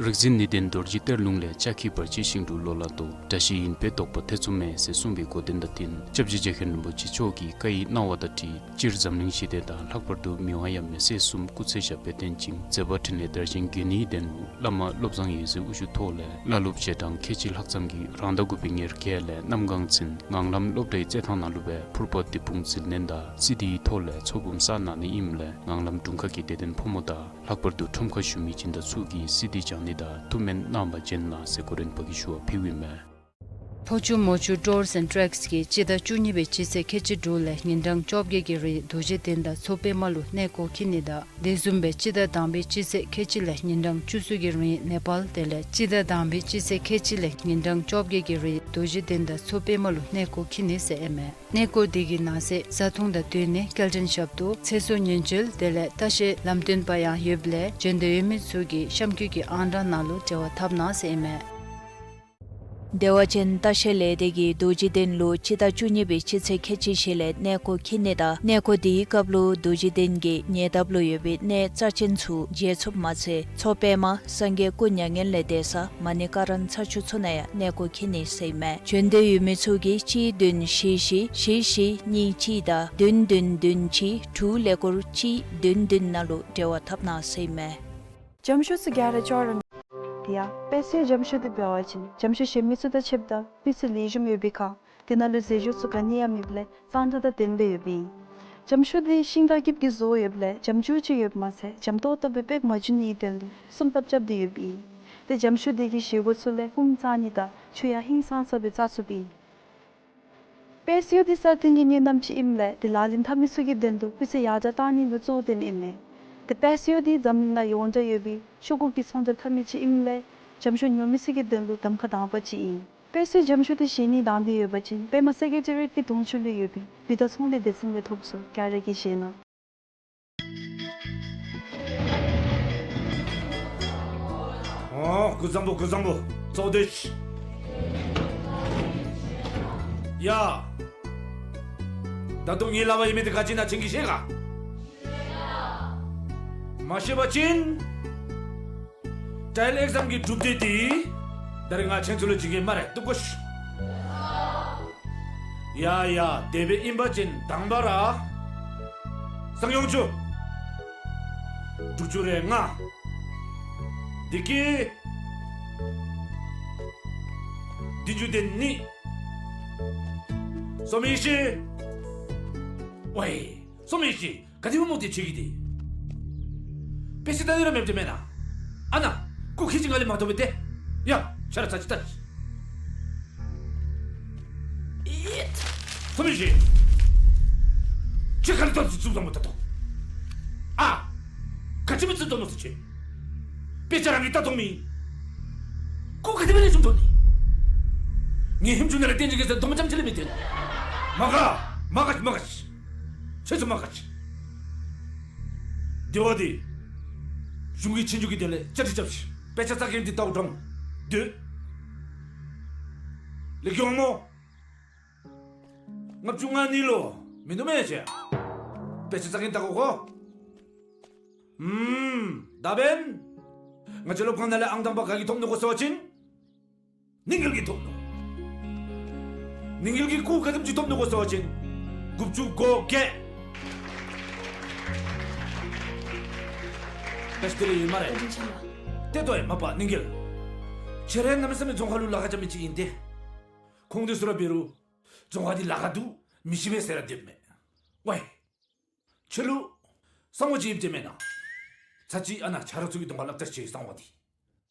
རིག་འཛིན་ནི་ལྡན་རྡོ་རྗེ་གཏེར་ལུང་ལས། ལྕགས་ཀྱུས་བར་ཆད་ཞིང་དུ་ལོ་ལ་ལྟོས། དགྲ་ཞི་ཡིན་པས་བཟློག་པ་ཐེ་ཚོམ་མེད། ཟེར་གསུངས་པའི་གོ་དོན་དང་བསྟུན་སྐྱབས་རྗེ་རྗེ་མཁན་རིན་པོ་ཆེ་མཆོག་གི་བཀའ་ཡི་གནང་བ་དང་འཁྲིལ་སྤྱིར་འཛམ་གླིང་ཞི་བདེ་དང་ལྷག་པར་དུ་མི་དབང་ཡབ་མེས་སྲས་གསུམ་སྐུ་ཚེ་ཞབས་པད་བརྟན་ཅིང་མཛད་པ་འཕྲིན་ལས་དར་ཞིང་དགེ་བསྙེན་ལྡན་ལུ་བླ་མ་བློ་བཟང་འོད་ཟེར་དབུ་བཞུགས་ཐོག་ལས་བླ་སློབ་རྗེས་འབྲང་ཁལ་གཅིག་ལྷག་ཙམ་གྱིས་རང་ཟླ་དགུ་པའི་ཉེར་བརྒྱད་ལས་གནམ་གང་ཚུན་ངང་ལམ་སློབ་གྲྭའི་རྩེད་ཐང་ནང་ལུ་སྦེ་ཕུར་པ་དེད་དཔུང་ཟིལ་གནོན་དང་སི་ཌིའི་ཐོག་ལས་ཚོགས་འབུམ་བསགས་གནང་ནི་ཨིནམ་ལས་ངང་ལམ་དྲུང་ཁག་གི་དད་ལྡན་ཕོ་མོ་དང་ལྷག་པར་དུ་ཁྲོམ་ཁར་བཞུགས་མི་སྦྱིན་བདག་ཚུ་གིས་སི་ཌི་སྦྱང་ནི་དང་ཐུགས་སྨོན་གནང་བ་བྱོན་གནང་ཟེར་གོ་རིམ་པ་གིས་ཞུ་བ་ཕུལཝ་ཨིན་མས། ཕོ་ཆུ་མོ་ཆུ་ཊུར་སི་ཨེནཌ་ཊེག་སི་གིས་སྤྱི་ཟླ་བཅུ་གཉིས་པའི་སྤྱི་ཚེས་ཁལ་གཅིག་དྲུག་ལས་ཉིན་གྲངས་བཅོ་བརྒྱད་ཀྱི་རིང་རྡོ་རྗེ་གདན་དང་མཚོ་པདྨ་ལུ་གནས་སྐོར་འཁྱིད་ནི་དང་དེ་བཟུམ་སྦེ་སྤྱི་ཟླ་དང་པའི་སྤྱི་ཚེས་ཁལ་གཅིག་ལས་ཉིན་གྲངས་བཅུ་གསུམ་གྱི་རིང་ནེ་པཱལ་དེ་ལས་སྤྱི་ཟླ་དང་པའི་སྤྱི་ཚེས་ཁལ་གཅིག་ལས་ཉིན་གྲངས་བཅོ་བརྒྱད་ཀྱི་རིང་རྡོ་རྗེ་གདན་དང་མཚོ་པདྨ་ལུ་གནས་སྐོར་འཁྱིད་ནི་ཟེར་ཨིན་མས། གནས་སྐོར་དེ་གི་ནང་གསེས་བཟའ་འཐུང་དང་སྡོད་གནས་སྐྱེལ་འདྲེན་ཞབས་ཏོག་ཚེ་སྲོག་ཉེན་བཅོལ་དེ་ལས་ལྟ་བཤལ་ལམ་སྟོན་པ་ཡང་ཡོདཔ་ལས་བྱོན་འདོད་ཡོད་མི་ཚུ་གིས་གཤམ་འཁོད་ཀྱི་ཨང་གྲངས་ནང་ལུ་འབྲེལ་བ་འཐབ་གནང་ཟེར་ཨིན་མས། བདེ་བ་ཅན་ལྟ་བཤལ་ལས་སྡེ་གིས་རྡོ་རྗེ་གདན་ལུ་སྤྱི་ཟླ་བཅུ་གཉིས་པའི་སྤྱི་ཚེས་ཁལ་གཅིག་བཞི་ལས་གནས་སྐོར་འཁྱིད་ནི་དང་གནས་སྐོར་དེའི་སྐབས་ལུ་རྡོ་རྗེ་གདན་གྱི་ཉེ་འདབས་ལུ་ཡོད་པའི་གནས་རྩ་ཅན་ཚུ་མཇལ་ཚུགསཔ་མ་ཚད་མཚོ་པདྨ་སངས་རྒྱས་སྐུ་མྱ་ངན་ལས་འདས་ས་མ་ཎི་ཀ་ར་ཚ་ཆུ་ཚུ་ནང་ཡང་གནས་སྐོར་འཁྱིད་ནི་ཟེར་ཨིན་མས། བྱོན་འདོད་ཡོད་མི་ཚུ་གིས་གཅིག་བདུན་བཞི་བཞི་བཞི་བཞི་གཉིས་གཅིག་དང་བདུན་བདུན་བདུན་གཅིག་དྲུག་ཀླད་ཀོར་གཅིག་བདུན་བདུན་ནང་ལུ་འབྲེལ་བ་འཐབ་གནང་ཟེར་ཨིན་མས། འཇམ་ཤོག་ཚུ་ག་ར་ཅོག་ར་མེད། ཡ་དཔལ་སྲིད་འཇམ་ཤོག་འདི་འབད་བ་ཅིན་འཇམ་ཤོག་གཞན་མི་ཚུ་དང་ཕྱདཔ་ད་སྤུས་ཚད་ལེགས་ཤོམ་ཡོད་པའི་ཁར་དེ་ནང་ལུ་རྫས་སྦྱོར་ཚུ་ག་ནི་ཡང་མེདཔ་ལས་གཙང་སྦྲ་དང་ལྡནམ་སྦེ་ཡོདཔ་ཨིན། འཇམ་ཤོག་འདི་ཤིང་དང་སྐྱིབས་ཀྱིས་བཟོ་ཡོདཔ་ལས་འཇམ་ཅུག་ཅིག་ཡོདཔ་མ་ཚད་འཇམ་ཏོག་ཏོ་སྦེ་པེག་མ་འགྱོ་ནིའི་དོན་ལུ་སྲུང་ཐབས་རྐྱབ་སྟེ་ཡོདཔ་ཨིན། ཏེ་འཇམ་ཤོག་འདི་གི་བཞེས་སྒོ་ཚུ་ལས་ཕུངམ་བཙག་ནི་དང་ཆུ་ཡང་ཧིང་སངས་ས་སྦེ་བཙག་ཚུགསཔ་ཨིན། དཔལ་སྲིད་འདི་སྲ་བརྟན་གྱི་གནས་རྣམ་ཅིག་ཨིནམ་ལས་དེ་ལག་ལེན་འཐབ་མི་ཚུ་གི་དོན་ལུ་སྤུས་ཚད་ཡར་དྲགས་གཏང་ནི་ལུ་གཙོ་བོ་དོན་ཨིན་མས། ཏེ་དཔལ་སྲིད་འདི་འཛམ་གླིང་ནང་ཡོངས་གྲགས་ཡོད་པའི་ཤོག་གུ་གི་ཚོང་རྫས་འཐབ་མི་ཅིག་ཨིནམ་ལས་འཇམ་ཤོག་ཉོ་མི་ཚུ་གི་དོན་ལུ་གདམ་ཁ་དང་པ་ཅིག་ཨིན། དཔལ་སྲིད་འཇམ་ཤོག་འདི་བཞེས་ནི་དང་འདོད་ཡོད་པ་ཅིན་པདྨ་སེ་ཀེ་ཊི་རི་ཡེཊ་གི་གདོང་ཕྱོགས་ལུ་ཡོད་པའི་བི་ཏ་ཚོང་ལས་སྡེ་ཚན་ལས་ཐོབ་ཚུགས། ག་ར་གིས་བཞེས་གནང་། ཨོ་སྐུ་གཟུགས་བཟང་པོ་སྐུ་གཟུགས་བཟང་པོ། གཙོ་བོ་དེ་ཅིག་ཡ། ད་རུང་ངེའི་ལག་པར་ཡོད་མི་འདི་ག་ཅི་ཨིན་ན་ཁྱེད་ཀྱིས་ཤེས་ག། མ་ཤེས་པ་ཅིན་ཊ་ཡལ་ཨེག་ཛམ་གྱི་གྲུབ་འབྲས་འདི་ད་རིས་ང་ཁྱེད་ཚུ་ལུ་བྱིན་གེ་སྨ་རེ། བཏུབ་གོ་ཤིག། ཡ་ཡ། དེ་སྦེ་ཨིན་པ་ཅིན་དང་པ་ར་གསང་ཡོངས་ཆུ་དྲུག་ཅུ་རེ་ལྔ། དེ་གིས་བདུན་ཅུ་དོན་གཉིས། སོ་མི་ཤི། ཝའི་སོ་མི་ཤི། ག་དེ་སྦེ་མོ་དེ་ཁྱེད་ཀྱིས་དེ། དཔེ་ཆ་ལྟ་ནི་ར་མེདཔ་དེ་མེན་ན། ཨ་ནཱ་སྐུ་ཁྱེད་ཀྱིས་ང་ལས་མ་མཐོང་པས་དེ། ཡ་ཁྱོད་ར་ཚར་ཅིག་ལྟ་ཅིག། ཨིད། སོ་མི་ཤི། ཁྱོད་ག་ལས་ལྟ་ཚུ་ཚུ་ལྟ་མོ་ལྟ་དོ། ཨ། ག་ཅི་སྦེ་ཚུ་ལྟ་མོ་ཚུ་ཁྱེད། དཔེ་ཆ་རང་གིས་ལྟ་མཐོང་མི། སྐུ་ག་དེ་སྦེ་ལེགས་ཤོམ་མཐོང་ནི། ངེའི་ཧེམ་ཆུང་ནང་ལས་སྟོན་ཅིག་གེ་ཟེར་དོ་མ་ཙམ་ཅིག་ལས་མི་སྟོན། མ་དགའ། མ་དགའ་ཅིག་མ་དགའ་ཅིག། ཁྱེད་ཚུ་མ་དགའ་ཅིག། དེ་བ་དེ་གཞུང་གི་ཆོས་རྒྱུགས་ཀྱི་དོན་ལས་བཅའ་སྒྲིག་རྐྱབ་ཤིག། དཔེ་ཆ་ལྟ་མཁན་འདི་ལྟཝ་དྲང་སྡོད། ལེགས་ཤོམ་སྨོ། ལྔ་བཅུ་ང་གཉིས་ལུ་མིན་འདུག་མེན་ན་ཁྱེད། དཔེ་ཆ་ལྟ་མཁན་ལྟ་དགོ་གོ། ཨུམ། ད་འབདན་ང་བཅས་སློབ་ཁང་ནང་ལས་ཨང་དང་པ་ག་གིས་ཐོབ་ནུག་གོ་ཟེར་བ་ཅིན་ནིང་འགེལ་གྱིས་ཐོབ་ནུག། ནིང་འགེལ་གྱིས་སྐུ་ག་དེམ་ཅིག་ཐོབ་ནུག་གོ་ཟེར་བ་ཅིན་དགུ་བཅུ་གོ་བརྒྱད། ད་ཅི་དེ་རེ་ཡོད་སྨ་རེ། བཀའ་དྲིན་ཆེ་ལགས། ཏེ་ལྟོས་ཡ་མ་པ་ནིང་འགེལ། ཁྱེད་ར་གནམ་མེད་ས་མེད་རྫོང་ཁ་ལུ་ལཱ་ཁག་རྐྱབ་མི་ཅིག་ཨིན་ཏེ། ཁོང་དེ་ཚུ་ར་འབད་རུང་རྫོང་ཁ་འདི་ལཱ་ཁག་འདུག་མི་ཤེས་པས་ཟེར་ར་སྡོདཔ་མས། ཝའི། ཁྱོད་ལུ་གསང་བ་ཅིག་ཡོདཔ་མེན་ན། ཚར་ཅིག་ཨ་ནཱ་ཆ་རོགས་ཚུ་གི་གདོང་ཁར་སླབ་ད་ཅིག་གསང་བ་འདི།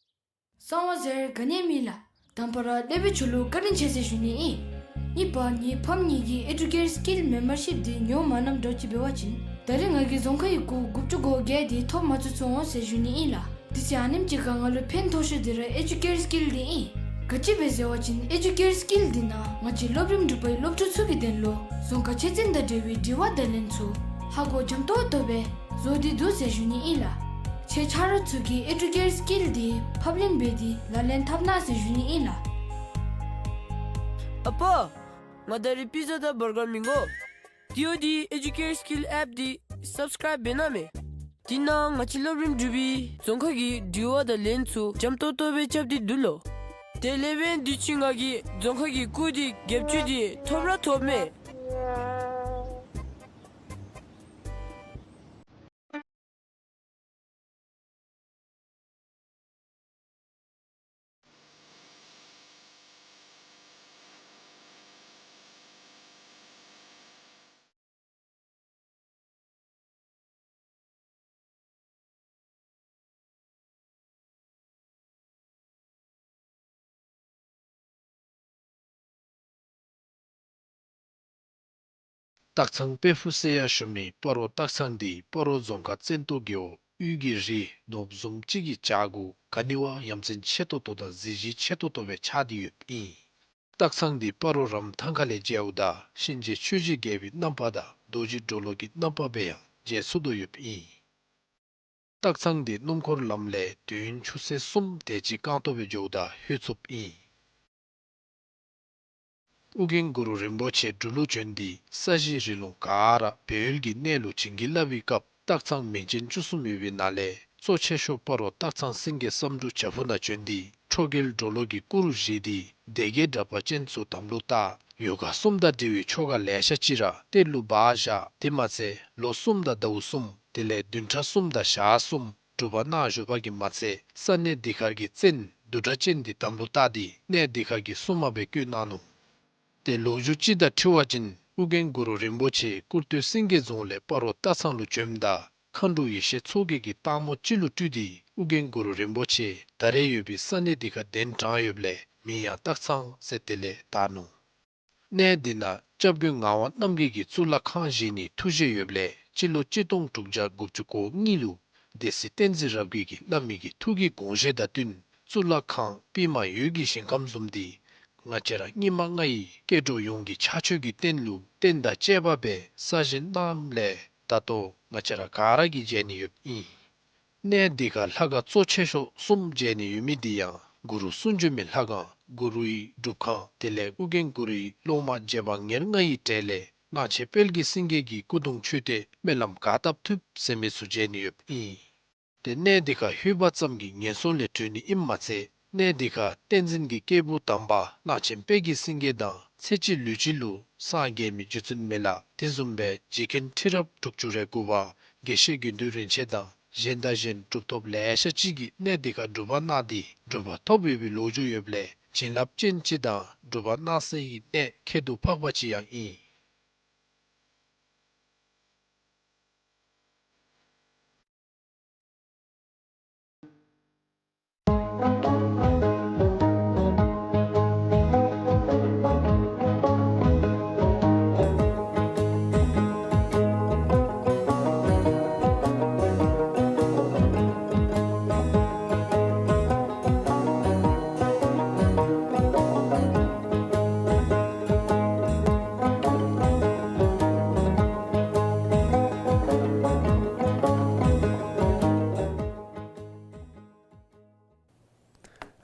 གསང་བ་ཟེར་ག་ནི་ཡང་མེད་ལགས། དང་པ་ར་སློབ་དཔོན་ཁྱོད་ལུ་བཀའ་དྲིན་ཆེ་ཟེར་ཞུ་ནི་ཨིན། གཉིས་པ་ངེའི་ཕམ་གཉིས་ཀྱིས་ཨེ་ཌུ་ཀེར་སི་ཀིལ་མེམ་བར་ཤིབ་འདི་ཉོ་མ་གནངམ་འདྲཝ་ཅིག་འབད་བ་ཅིན་ད་རིས་ང་གིས་རྫོང་ཁ་གི་སྐུ་དགུ་བཅུ་གོ་བརྒྱད་འདི་ཐོབ་མ་ཚུགས་ཚུགས་འོང་ཟེར་ཞུ་ནི་ཨིན་ལགས། དེ་ཚེ་ཨ་ནེམ་ཅིག་ཁར་ང་ལུ་ཕན་ཐོགས་ཤོས་འདི་ར་ཨེ་ཌུ་ཀེར་སི་ཀིལ་འདི་ཨིན། ག་ཅི་སྦེ་ཟེར་བ་ཅིན་ཨེ་ཌུ་ཀེར་སི་ཀིལ་འདི་ནང་ང་བཅས་སློབ་རིམ་དྲུག་པའི་སློབ་ཕྲུག་ཚུ་གི་དོན་ལུ་རྫོང་ཁ་ཆོས་ཚན་དང་འབྲེལ་བའི་དྲི་བ་དང་ལན་ཚུ་ཧ་གོ་འཇམ་ཏོང་ཏོ་སྦེ་བཟོ་སྟེ་འདུག་ཟེར་ཞུ་ནི་ཨིན་ལགས། ཁྱེད་ཆ་རོགས་ཚུ་གིས་ཨེ་ཌུ་ཀེར་སི་ཀིལ་འདི་ཕབ་ལེན་འབད་དེ་ལག་ལེན་འཐབ་གནང་ཟེར་ཞུ་ནི་ཨིན་ལགས། ཨ་པ། ང་ད་རིས་པི་ཛ་དང་བར་གར་མི་དགོ། དེ་འབདཝ་ད་ཨེ་ཌུ་ཀེར་སི་ཀིལ་ཨེཔ་འདི་སབ་སི་ཀརའིབ་འབད་གནང་མས། དེ་ནང་ང་བཅས་སློབ་རིམ་དྲུག་པའི་རྫོང་ཁ་གི་དྲི་བ་དང་ལན་ཚུ་འཇམ་ཏོང་ཏོ་སྦེ་རྐྱབ་སྟེ་འདུག་ལོ། དེ་ལས་འབདན་དུས་ཅི་ང་གིས་རྫོང་ཁ་གི་སྐུགས་འདི་རྒྱབ་བཅུག་སྟེ་ཐོབ་ར་ཐོབ་མས། སྟག་ཚང་དཔལ་ཕུག་ཟེར་ཡང་ཞུ་མི་སྤ་རོ་སྟག་ཚང་འདི་སྤ་རོ་རྫོང་ཁག་བཙན་ཏོ་རྒེད་འོག་དབུས་ཀྱི་རི་ནོར་བུ་བཟུམ་ཅིག་གི་བྱག་གུ་ག་ནི་བ་ཡ་མཚན་ཆེ་ཏོག་ཏོ་དང་གཟི་བརྗིད་ཆེ་ཏོག་ཏོ་སྦེ་ཆགས་ཏེ་ཡོདཔ་ཨིན། སྟག་ཚང་འདི་སྤ་རོ་རམ་ཐང་ཁ་ལས་མཇལཝ་ད་གཤིན་རྗེ་ཆོས་རྗེ་རྒྱལ་པོའི་རྣམ་པ་དང་རྡོ་རྗེ་གྲོ་ལོད་ཀྱི་རྣམ་པ་སྦེ་ཡང་མཇལ་ཚུགས་དོ་ཡོདཔ་ཨིན། སྟག་ཚང་འདི་སྣུམ་འཁོར་ལམ་ལས་དུས་ཡུན་ཆུ་ཚོད་གསུམ་དེ་ཅིག་རྐང་ཐང་སྦེ་འགྱོཝ་ད་ལྷོད་ཚུགསཔ་ཨིན། ཨོ་རྒྱན་གུ་རུ་རིན་པོ་ཆེ་འབྲུག་ལུ་བྱོན་ཏེ་ས་གཞི་རི་ལུང་ག་ར་སྦས་ཡུལ་གྱི་གནས་ལུ་བྱིན་གྱིས་བརླབས་པའི་སྐབས་སྟག་ཚང་མིང་ཅན་བཅུ་གསུམ་ཡོད་པའི་ནང་ལས་གཙོ་ཆེ་ཤོས་སྤ་རོ་སྟག་ཚང་སེང་གེ་བསམ་འགྲུབ་བྱག་ཕུག་ནང་བྱོན་ཏེ་ཁྲོ་རྒྱལ་གྲོ་ལོད་ཀྱི་སྐུ་རུ་བཞེངས་ཏེ་སྡེ་བརྒྱད་དྲེགས་པ་ཅན་ཚུ་དམ་ལུ་བཏགས། ཡོ་ག་གསུམ་དང་འབྲེལ་བའི་ཆོ་ག་ལེ་ཤ་ཅིག་ར་གཏེར་ལུ་སྦ་བཞག། དེ་མ་ཚད་ལོ་གསུམ་དང་ཟླཝ་གསུམ་དེ་ལས་བདུན་ཕྲག་གསུམ་དང་ཞག་གསུམ་སྒྲུབ་པ་གནང་བཞུགས་པ་གིས་མ་ཚད་ས་གནས་འདི་ཁར་གྱི་བཙན་བདུད་དྲེགས་ཅན་འདི་དམ་ལུ་བཏགས་ཏེ་གནས་འདི་ཁར་གྱི་སྲུང་མ་སྦེ་བསྐོས་གནང་ནུག། ཏེ་ལོ་རྒྱུས་ཅིག་དང་འཁྲིལ་བ་ཅིན་ཨོ་རྒྱན་གུ་རུ་རིན་པོ་ཆེ་ཀུར་སྟོད་སེང་གེ་རྫོང་ལས་སྤ་རོ་སྟག་ཚང་ལུ་བྱོནམ་ད་མཁའ་འགྲོ་ཡེ་ཤེས་མཚོ་རྒྱལ་གྱིས་སྟག་མོ་ཅིག་ལུ་སྤྲུལ་ཏེ་ཨོ་རྒྱན་གུ་རུ་རིན་པོ་ཆེ་ད་རེས་ཡོད་པའི་ས་གནས་འདི་ཁར་གདན་དྲངས་ཡོདཔ་ལས་མིང་ཡང་སྟག་ཚང་ཟེར་དེ་ལས་བཏགས་ནུག། གནས་འདི་ནང་སྐྱབས་མགོན་ངག་དབང་རྣམ་རྒྱལ་གྱིས་གཙུག་ལག་ཁང་བཞེངས་ནིའི་ཐུགས་བཞེད་ཡོདཔ་ལས་སྤྱི་ལོ་གཅིག་སྟོང་དྲུག་བརྒྱ་དགུ་བཅུ་གོ་གཉིས་ལུ་སྡེ་སྲིད་བསྟན་འཛིན་རབ་རྒྱས་ཀྱིས་བླ་མའི་གི་ཐུགས་ཀྱི་དགོངས་བཞེད་དང་བསྟུན་གཙུག་ལག་ཁང་པདྨ་འོད་ཀྱི་ཞིང་ཁམས་བཟུམ་འདི་ང་བཅས་ར་སྙིགས་མ་ལྔ་ཡི་སྐྱེ་འགྲོ་ཡོངས་ཀྱི་ཕྱག་མཆོད་ཀྱི་རྟེན་ལུ་རྟེན་དང་བཅས་པ་སྦེ་གསར་བཞེངས་གནངམ་ལས་ད་ལྟོ་ང་བཅས་ར་ག་ར་གིས་མཇལ་ནི་ཡོདཔ་ཨིན། གནས་འདི་ཁར་ལྷ་ཁང་གཙོ་ཆེ་ཤོས་གསུམ་མཇལ་ནི་ཡོད་མི་འདི་ཡང་གུ་རུ་གསུང་བྱོན་མའི་ལྷ་ཁང་གུ་རུའི་སྒྲུབ་ཁང་དེ་ལས་ཨོ་རྒྱན་གུ་རུའི་སློབ་མ་རྗེ་འབངས་ཉེར་ལྔ་ཡི་གྲས་ལས་གླང་ཆེན་དཔལ་གྱི་སེང་གེ་གི་སྐུ་གདུང་མཆོད་རྟེན་སྨོན་ལམ་ག་བཏབ་ཐུབ་ཟེར་མི་ཚུ་མཇལ་ནི་ཡོདཔ་ཨིན། ཏེ་གནས་འདི་ཁར་ལྷོད་པ་ཙམ་གྱིས་ངན་སོང་ལས་གྲོལ་ནི་ཨིནམ་མ་ཚད་གནས་འདི་ཁར་བསྟན་འཛིན་གྱི་སྐྱེས་བུ་དམ་པ་གླང་ཆེན་དཔལ་གྱི་སེང་གེ་དང་ཚེ་གཅིག་ལུས་གཅིག་ལུ་སངས་རྒྱས་མི་རྗེ་བཙུན་མི་ལ་དེ་བཟུམ་སྦེ་རྗེ་མཁན་ཁྲི་རབས་དྲུག་ཅུ་རེ་དགུ་པ་དགེ་བཤེས་དགེ་འདུན་རིན་ཆེན་དང་གཞན་དང་གཞན་གྲུབ་ཐོབ་ལེ་ཤ་ཅིག་གིས་གནས་འདི་ཁར་སྒྲུབ་པ་གནང་སྟེ་གྲུབ་པ་ཐོབ་ཡོད་པའི་ལོ་རྒྱུས་ཡོདཔ་ལས་བྱིན་རླབས་ཅན་ཅིག་དང་སྒྲུབ་པ་གནང་སའི་གནས་ཁྱད་དུ་འཕགས་པ་ཅིག་ཡང་ཨིན།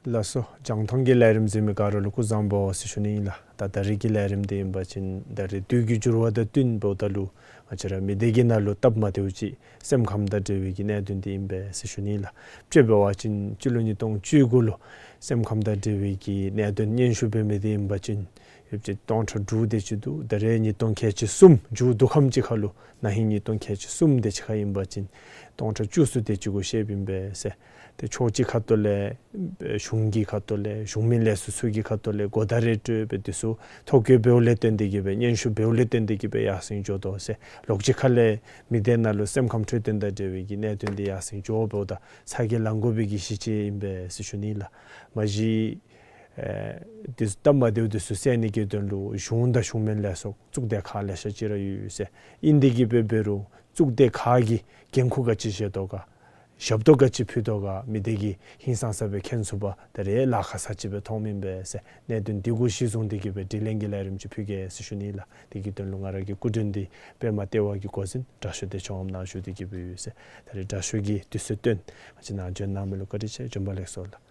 ལགས་སོ། རྒྱང་མཐོང་གི་ལས་རིམ་གཟིགས་མི་ག་ར་ལུ་སྐུ་གཟུགས་བཟང་པོ་ཟེར་ཞུ་ནི་ཨིན་ལགས། ད་ད་རིས་ཀྱི་ལས་རིམ་འདི་ཨིན་པ་ཅིན་ད་རིས་དུས་ཀྱི་འགྱུར་བ་དང་བསྟུན་འབདཝ་ད་ལུ་ང་བཅས་ར་མི་སྡེ་གི་ནང་ལུ་སྟབས་མ་བདེཝ་ཅིག་སེམས་ཁམས་དང་འབྲེལ་བའི་གི་གནད་དོན་འདི་ཨིན་པས་ཟེར་ཞུ་ནི་ཨིན་ལགས། དཔྱེ་འབད་བ་ཅིན་སྤྱི་ལོ་ཉིས་སྟོང་བཅུ་དགུ་ལུ་སེམས་ཁམས་དང་འབྲེལ་བའི་གི་གནད་དོན་སྙན་ཞུ་འབད་མི་འདི་ཨིན་པ་ཅིན་ཡོདཔ་ཅིག་སྟོང་ཕྲག་དྲུག་དེ་ཅིག་འདུག། ད་རེས་ཉིས་སྟོང་ཁལ་གཅིག་གསུམ་མཇུག་བསྡུ་ཁམས་ཅིག་ཁར་ལུ་ན་ཧིང་ཉིས་སྟོང་ཁལ་གཅིག་གསུམ་དེ་ཅིག་ཁར་ཨིན་པ་ཅིན་སྟོང་ཕྲག་བཅུ་གསུམ་དེ་ཅིག་གུ་བཤདཔ་ཨིན་པས་ཟེར། ཏེ་ཕྱོགས་གཅིག་ཁ་ཐུག་ལས་གཞུང་གི་ཁ་ཐུག་ལས་གཞུང་མིན་ལས་ཚོགས་ཚུ་གི་ཁ་ཐུག་ལས་གོ་བརྡ་རེ་སྤྲོད་སྦེ་དེ་ཚུ་ཐོ་བཀོད་འབདཝ་ལས་བརྟེན་ཏེ་གིས་སྦེ་སྙན་ཞུ་འབདཝ་ལས་བརྟེན་ཏེ་གིས་སྦེ་ཡར་སེང་འགྱོ་དོ་ཟེར། ལོགས་གཅིག་ཁ་ལས་མི་སྡེ་ནང་ལུ་སེམས་ཁམས་འཕྲོད་བསྟེན་དང་འབྲེལ་བའི་གི་གནད་དོན་འདི་ཡར་སེང་འགྱོ་འབདཝ་ད་ཚ་གྱང་ལང་དགོ་པའི་གི་གཞི་ཅིག་ཨིན་པས་ཟེར་ཞུ་ནི་ལགས། མ་གཞི་ཨེ་དེ་ཚུ་སྟབས་མ་བདེཝ་དེ་ཚུ་སེལ་ནི་གི་དོན་ལུ་གཞུང་དང་གཞུང་མིན་ལས་ཚོགས་གཙུག་སྡེ་ཁག་ལེ་ཤ་ཅིག་ར་ཡོད་ཟེར། ཨིན་ཏེ་གིས་སྦེ་འབད་རུང་གཙུག་སྡེ་ཁག་གིས་འགན་ཁུར་ག་ཅི་བཞེས་དོ་ག། ཞབས་ཏོག་ག་ཅི་ཕུལ་དོ་ག་མི་སྡེ་གིས་ཧིང་སངས་ས་སྦེ་མཁྱེན་ཚུགས་པར་ད་རེས་ལཱ་ཁག་ས་ཅིག་སྦེ་མཐོངམ་ཨིན་པས་ཟེར། གནད་དོན་འདི་གུ་གཞི་བཟུང་སྟེ་གི་སྦེ་དྲི་ལན་གྱི་ལས་རིམ་ཅིག་ཕུལ་གེ་ཟེར་ཞུ་ནི་ལགས། དེ་གི་དོན་ལུ་ང་ར་གི་སྐུ་མགྲོན་འདི་པདྨ་ལྟེ་བ་གི་འགོ་འཛིན་དྲག་ཤོས་བདེ་མཆོག་ངམ་ནཱ་བཞུགས་ཏེ་གི་སྦེ་ཡོད་ཟེར། ད་རེས་དྲག་ཤོས་ཀྱིས་དུས་ཚོད་བཏོན་ང་བཅས་ནཱ་བྱོན་གནང་མི་ལུ་བཀའ་དྲིན་ཆེ། བྱོན་པ་ལེགས་སོ་ལགས།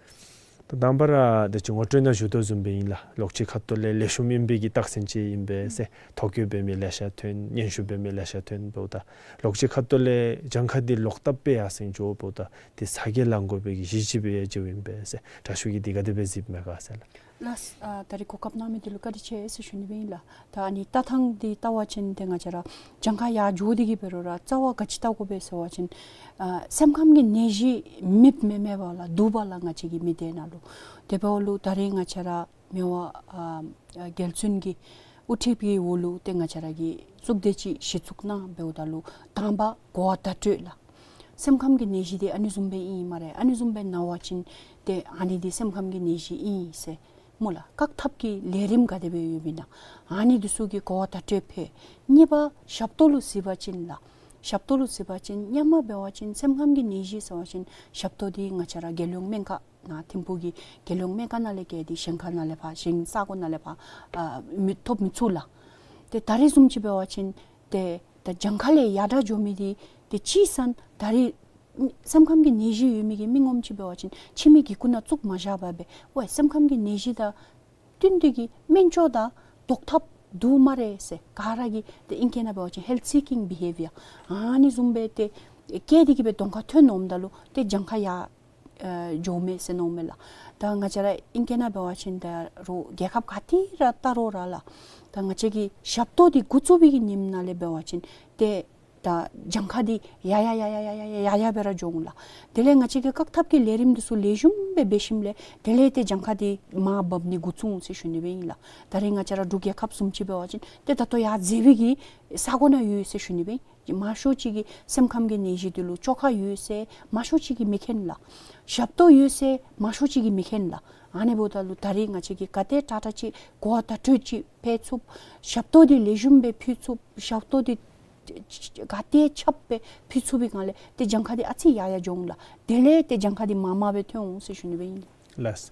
ད་དང་པ་ར་ད་ཅི་ངོ་སྤྲོད་ནང་ཞུ་དོ་བཟུམ་སྦེ་ཨིན་ལགས། ལོ་གཅིག་ཁ་ཐུག་ལས་ལེགས་ཤོམ་ཨིན་པའི་གི་རྟགས་མཚན་ཅིག་ཨིན་པས་ཟེར། ཐོ་བཀོད་འབད་མི་ལེ་ཤ་ཐོན། སྙན་ཞུ་འབད་མི་ལེ་ཤ་ཐོན། འབདཝ་ད་ལོ་གཅིག་ཁ་ཐུག་ལས་གྱངས་ཁ་འདི་ལོག་བཏབ་སྦེ་ཡར་སེང་འགྱོ། འབདཝ་ད་འདི་ཚ་གྱང་ལང་དགོ་པའི་གི་གཞི་ཅིག་སྦེ་ཡང་མཇལཝ་ཨིན་པས་ཟེར། དྲག་ཤོས་ཀྱིས་འདི་ག་དེ་སྦེ་གཟིགསཔ་མས་ག་ཟེར་ལགས། ལགས། ཨ་ད་རེས་གོ་སྐབས་གནང་མི་འདི་ལུ་བཀའ་དྲིན་ཆེ་ཟེར་ཞུ་ནི་སྦེ་ཨིན་ལགས། ད་ཨ་ནི་ལྟ་སྟངས་འདི་ལྟ་བ་ཅིན་ཏེ་ང་བཅས་ར་གྱངས་ཁ་ཡར་འགྱོ་སྟེ་གི་འབད་རུང་ར་རྩ་བ་ག་ཅི་བལྟ་དགོ་པས་ཟེར་བ་ཅིན་ཨ་སེམས་ཁམས་ཀྱི་ནད་གཞི་མེདཔ་མེན་མེན་པ་ལགས། འདུག་པ་ལགས་ང་བཅས་ཀྱི་མི་སྡེ་ནང་ལུ། དེ་འབདཝ་ལུ་ད་རེས་ང་བཅས་ར་མི་དབང་ཨ་རྒྱལ་བཙུན་གྱི་དབུ་ཁྲིད་ཀྱི་འོག་ལུ་ཏེ་ང་བཅས་ར་གིས་གཙུག་སྡེ་ཅིག་གཞི་བཙུགས་གནང་། འབདཝ་ད་ལུ་དང་པ་གོ་བ་བརྡ་སྤྲོད་ལགས། སེམས་ཁམས་ཀྱི་ནད་གཞི་འདི་ཨ་ནི་བཟུམ་སྦེ་ཨིན་སྨ་རེ། ཨ་ནི་བཟུམ་སྦེ་ན་བ་ཅིན་ཏེ་ཨ་ནི་འདི་སེམས་ཁམས་ཀྱི་ནད་གཞི་ཨིན་ཟེར་སྨོ་ལགས། བཀག་ཐབས་ཀྱི་ལས་རིམ་ག་དེ་སྦེ་ཡོདཔ་ཨིན་ན་ཨ་ནི་འདི་ཚུ་གི་གོ་བ་བརྡ་སྤྲོད་ཕུལ། གཉིས་པ་ཞབས་ཏོག་ལུ་གཟིགས་པ་ཅིན་ལགས། ཞབས་ཏོག་ལུ་གཟིགས་པ་ཅིན་སྔོན་མ་འབད་བ་ཅིན་སེམས་ཁམས་ཀྱི་ནད་གཞི་ཟེར་བ་ཅིན་ཞབས་ཏོག་འདི་ང་བཅས་ར་རྒྱལ་ཡོངས་སྨན་ཁང་ནང་ཐིམ་ཕུག་གི་རྒྱལ་ཡོངས་སྨན་ཁང་ནང་ལས་བརྒལ་ཏེ་གཞན་ཁ་ནང་ལས་ཕར་གཞན་ས་གོ་ནང་ལས་ཕར་ཨ་མི་ཐོབ་མི་ཚུགས་ལགས། ཏེ་ད་རེས་བཟུམ་ཅིག་འབད་བ་ཅིན་ཏེ་ད་གྱངས་ཁ་ལས་ཡར་དྲག་འགྱོ་མི་འདི་ཏེ་ཅིག་ཟེར་ན་ད་རེས་སེམས་ཁམས་ཀྱི་ནད་གཞི་ཡོད་མི་གི་མི་ངོམ་ཅིག་འབད་བ་ཅིན་ཁྱིམ་གྱི་སྒོ་ནང་བཙུགས་མ་བཞག་པར་སྦེ་ཝའི་སེམས་ཁམས་ཀྱི་ནད་གཞི་དང་བསྟུན་ཏེ་གི་སྨན་བཅོས་དང་བཟློག་ཐབས་འདུག་སྨ་རེ་ཟེར་ག་ར་གིས་ཏེ་ཨིང་སྐད་ནང་འབད་བ་ཅིན་health seeking behaviour ཨ་ནི་བཟུམ་སྦེ་ཏེ་བསྐྱེད་དེ་གི་སྦེ་གདོང་ཁར་ཐོན་འོངམ་ད་ལུ་ཏེ་གྱངས་ཁ་ཡར་ཨེ་འགྱོཝ་མས་ཟེར་མནོཝ་མས་ལགས། ད་ང་བཅས་ར་ཨིང་སྐད་ནང་འབད་བ་ཅིན་ད་རུང་རྒྱལ་ཁབ་ག་ཏེ་ར་བལྟ་རུང་ར་ལགས། ད་ང་བཅས་ཀྱི་ཞབས་ཏོག་འདི་འགོ་བཙུགས་པའི་གི་ཉིནམ་ནང་ལས་འབད་བ་ཅིན་ཏེ་ད་གྱངས་ཁ་འདི་ཡར་ཡར་ཡར་ཡར་སྦེ་ར་འགྱོ་འོང་ལགས། དེ་ལས་ང་བཅས་ཀྱིས་བཀག་ཐབས་ཀྱི་ལས་རིམ་འདི་ཚུ་ལེགས་ཤོམ་སྦེ་འབད་ཞིནམ་ལས་དེ་ལས་ཏེ་གྱངས་ཁ་འདི་མར་འབབ་ནི་འགོ་བཙུགས་འོང་ཟེར་ཞུ་ནི་སྦེ་ཨིན་ལགས། ད་རེས་ང་བཅས་ར་འབྲུག་རྒྱལ་ཁབ་བཟུམ་ཅིག་འབད་བ་ཅིན་ཏེ་ད་ལྟོ་ཡར་འཛེགས་པའི་གི་ས་གོ་ནང་ཡོད་ཟེར་ཞུ་ནི་སྦེ་ཨིན། མང་ཤོས་ཅིག་གིས་སེམས་ཁམས་ཀྱི་ནད་གཞི་འདི་ལུ་བཅོས་ཁ་ཡོད་ཟེར་མང་ཤོས་ཅིག་གིས་མི་མཁྱེན་ལགས། ཞབས་ཏོག་ཡོད་ཟེར་མང་ཤོས་ཅིག་གིས་མི་མཁྱེན་ལགས། ཨ་ནི་འབདཝ་ད་ལུ་ད་རེས་ང་བཅས་ཀྱིས་ག་དེ་དྲག་དྲག་ཅིག་གོ་བ་བརྡ་སྤྲོད་ཅིག་ཕུལ་ཚུགས། ཞབས་ཏོག་འདི་ལེགས་ཤོམ་སྦེ་ཕུལ་ཚུགས། ཞབས་ཏོག་འདི་ག་དེ་ཁྱབ་སྦེ་ཕུལ་ཚུགས་པའི་སྒང་ལས་ཏེ་གྱངས་ཁ་འདི་ཨ་ཙི་ཡར་ཡར་འགྱོ་འོང་ལགས། དེ་ལས་ཏེ་གྱངས་ཁ་འདི་མར་མར་སྦེ་ཐོན་འོང་ཟེར་ཞུ་ནི་སྦེ་ཨིན། ལགས།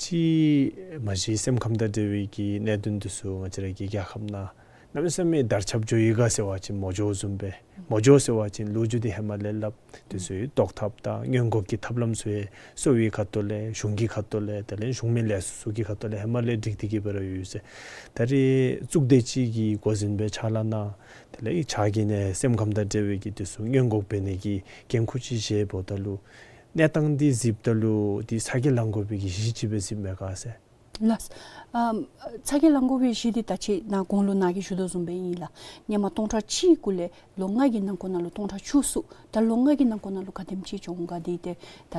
ཅིག་མ་གཞི་སེམས་ཁམས་དང་འབྲེལ་བའི་གི་གནད་དོན་འདི་ཚུ་ང་བཅས་ར་གི་རྒྱལ་ཁབ་ནང་གནམ་མེད་ས་མེད་དར་ཁྱབ་འགྱོ་ཡི་ག་ཟེར་བ་ཅིན་མ་འགྱོཝ་བཟུམ་སྦེ། མ་འགྱོ་ཟེར་བ་ཅིན་ལོ་རྒྱུས་འདི་ཧེ་མ་ལས་སླབ། འདི་ཚུ་བཟློག་ཐབས་དང་སྔོན་འགོག་གི་ཐབས་ལམ་ཚུ་ཡང་གསོ་བའི་ཁ་ཐུག་ལས་གཞུང་གི་ཁ་ཐུག་ལས་དེ་ལས་གཞུང་མིན་ལས་ཚོགས་ཚུ་གི་ཁ་ཐུག་ལས་ཧེ་མ་ལས་སྒྲིག་སྟེ་གི་སྦེ་ར་ཡོད་ཟེར། ད་རེས་གཙུག་སྡེ་ཅིག་གི་འགོ་འཛིན་སྦེ་ཕྱག་ལཱ་གནང་། དེ་ལས་ཕྱག་གི་ནི་སེམས་ཁམས་དང་འབྲེལ་བའི་གི་འདི་ཚུ་སྔོན་འགོག་འབད་ནི་གི་འགན་ཁུར་ཅིག་བཞེས་འབདཝ་ད་ལུ་གནས་སྟངས་འདི་གཟིགསཔ་ད་ལུ་འདི་ཚ་གྱང་ལང་དགོ་པའི་གི་གཞི་ཅིག་སྦེ་གཟིགསཔ་མས་ག་ཟེར། ལགས། ཨམ་ཚ་གྱང་ལང་དགོ་པའི་གཞི་འདི་ད་ཅི་ནཱ་གོང་ལུ་ནཱ་གིས་ཞུ་དོ་བཟུམ་སྦེ་ཨིན་ལགས། སྔོན་མ་སྟོང་ཕྲག་གཅིག་གུ་ལས་ལོ་ལྔ་གི་ནང་འཁོད་ནང་ལུ་སྟོང་ཕྲག་བཅུ་གསུམ། ད་ལོ་ལྔ་གི་ནང་འཁོད་ནང་ལུ་ག་དེམ་ཅིག་བྱུང་ག་འདི་ཏེ་ད་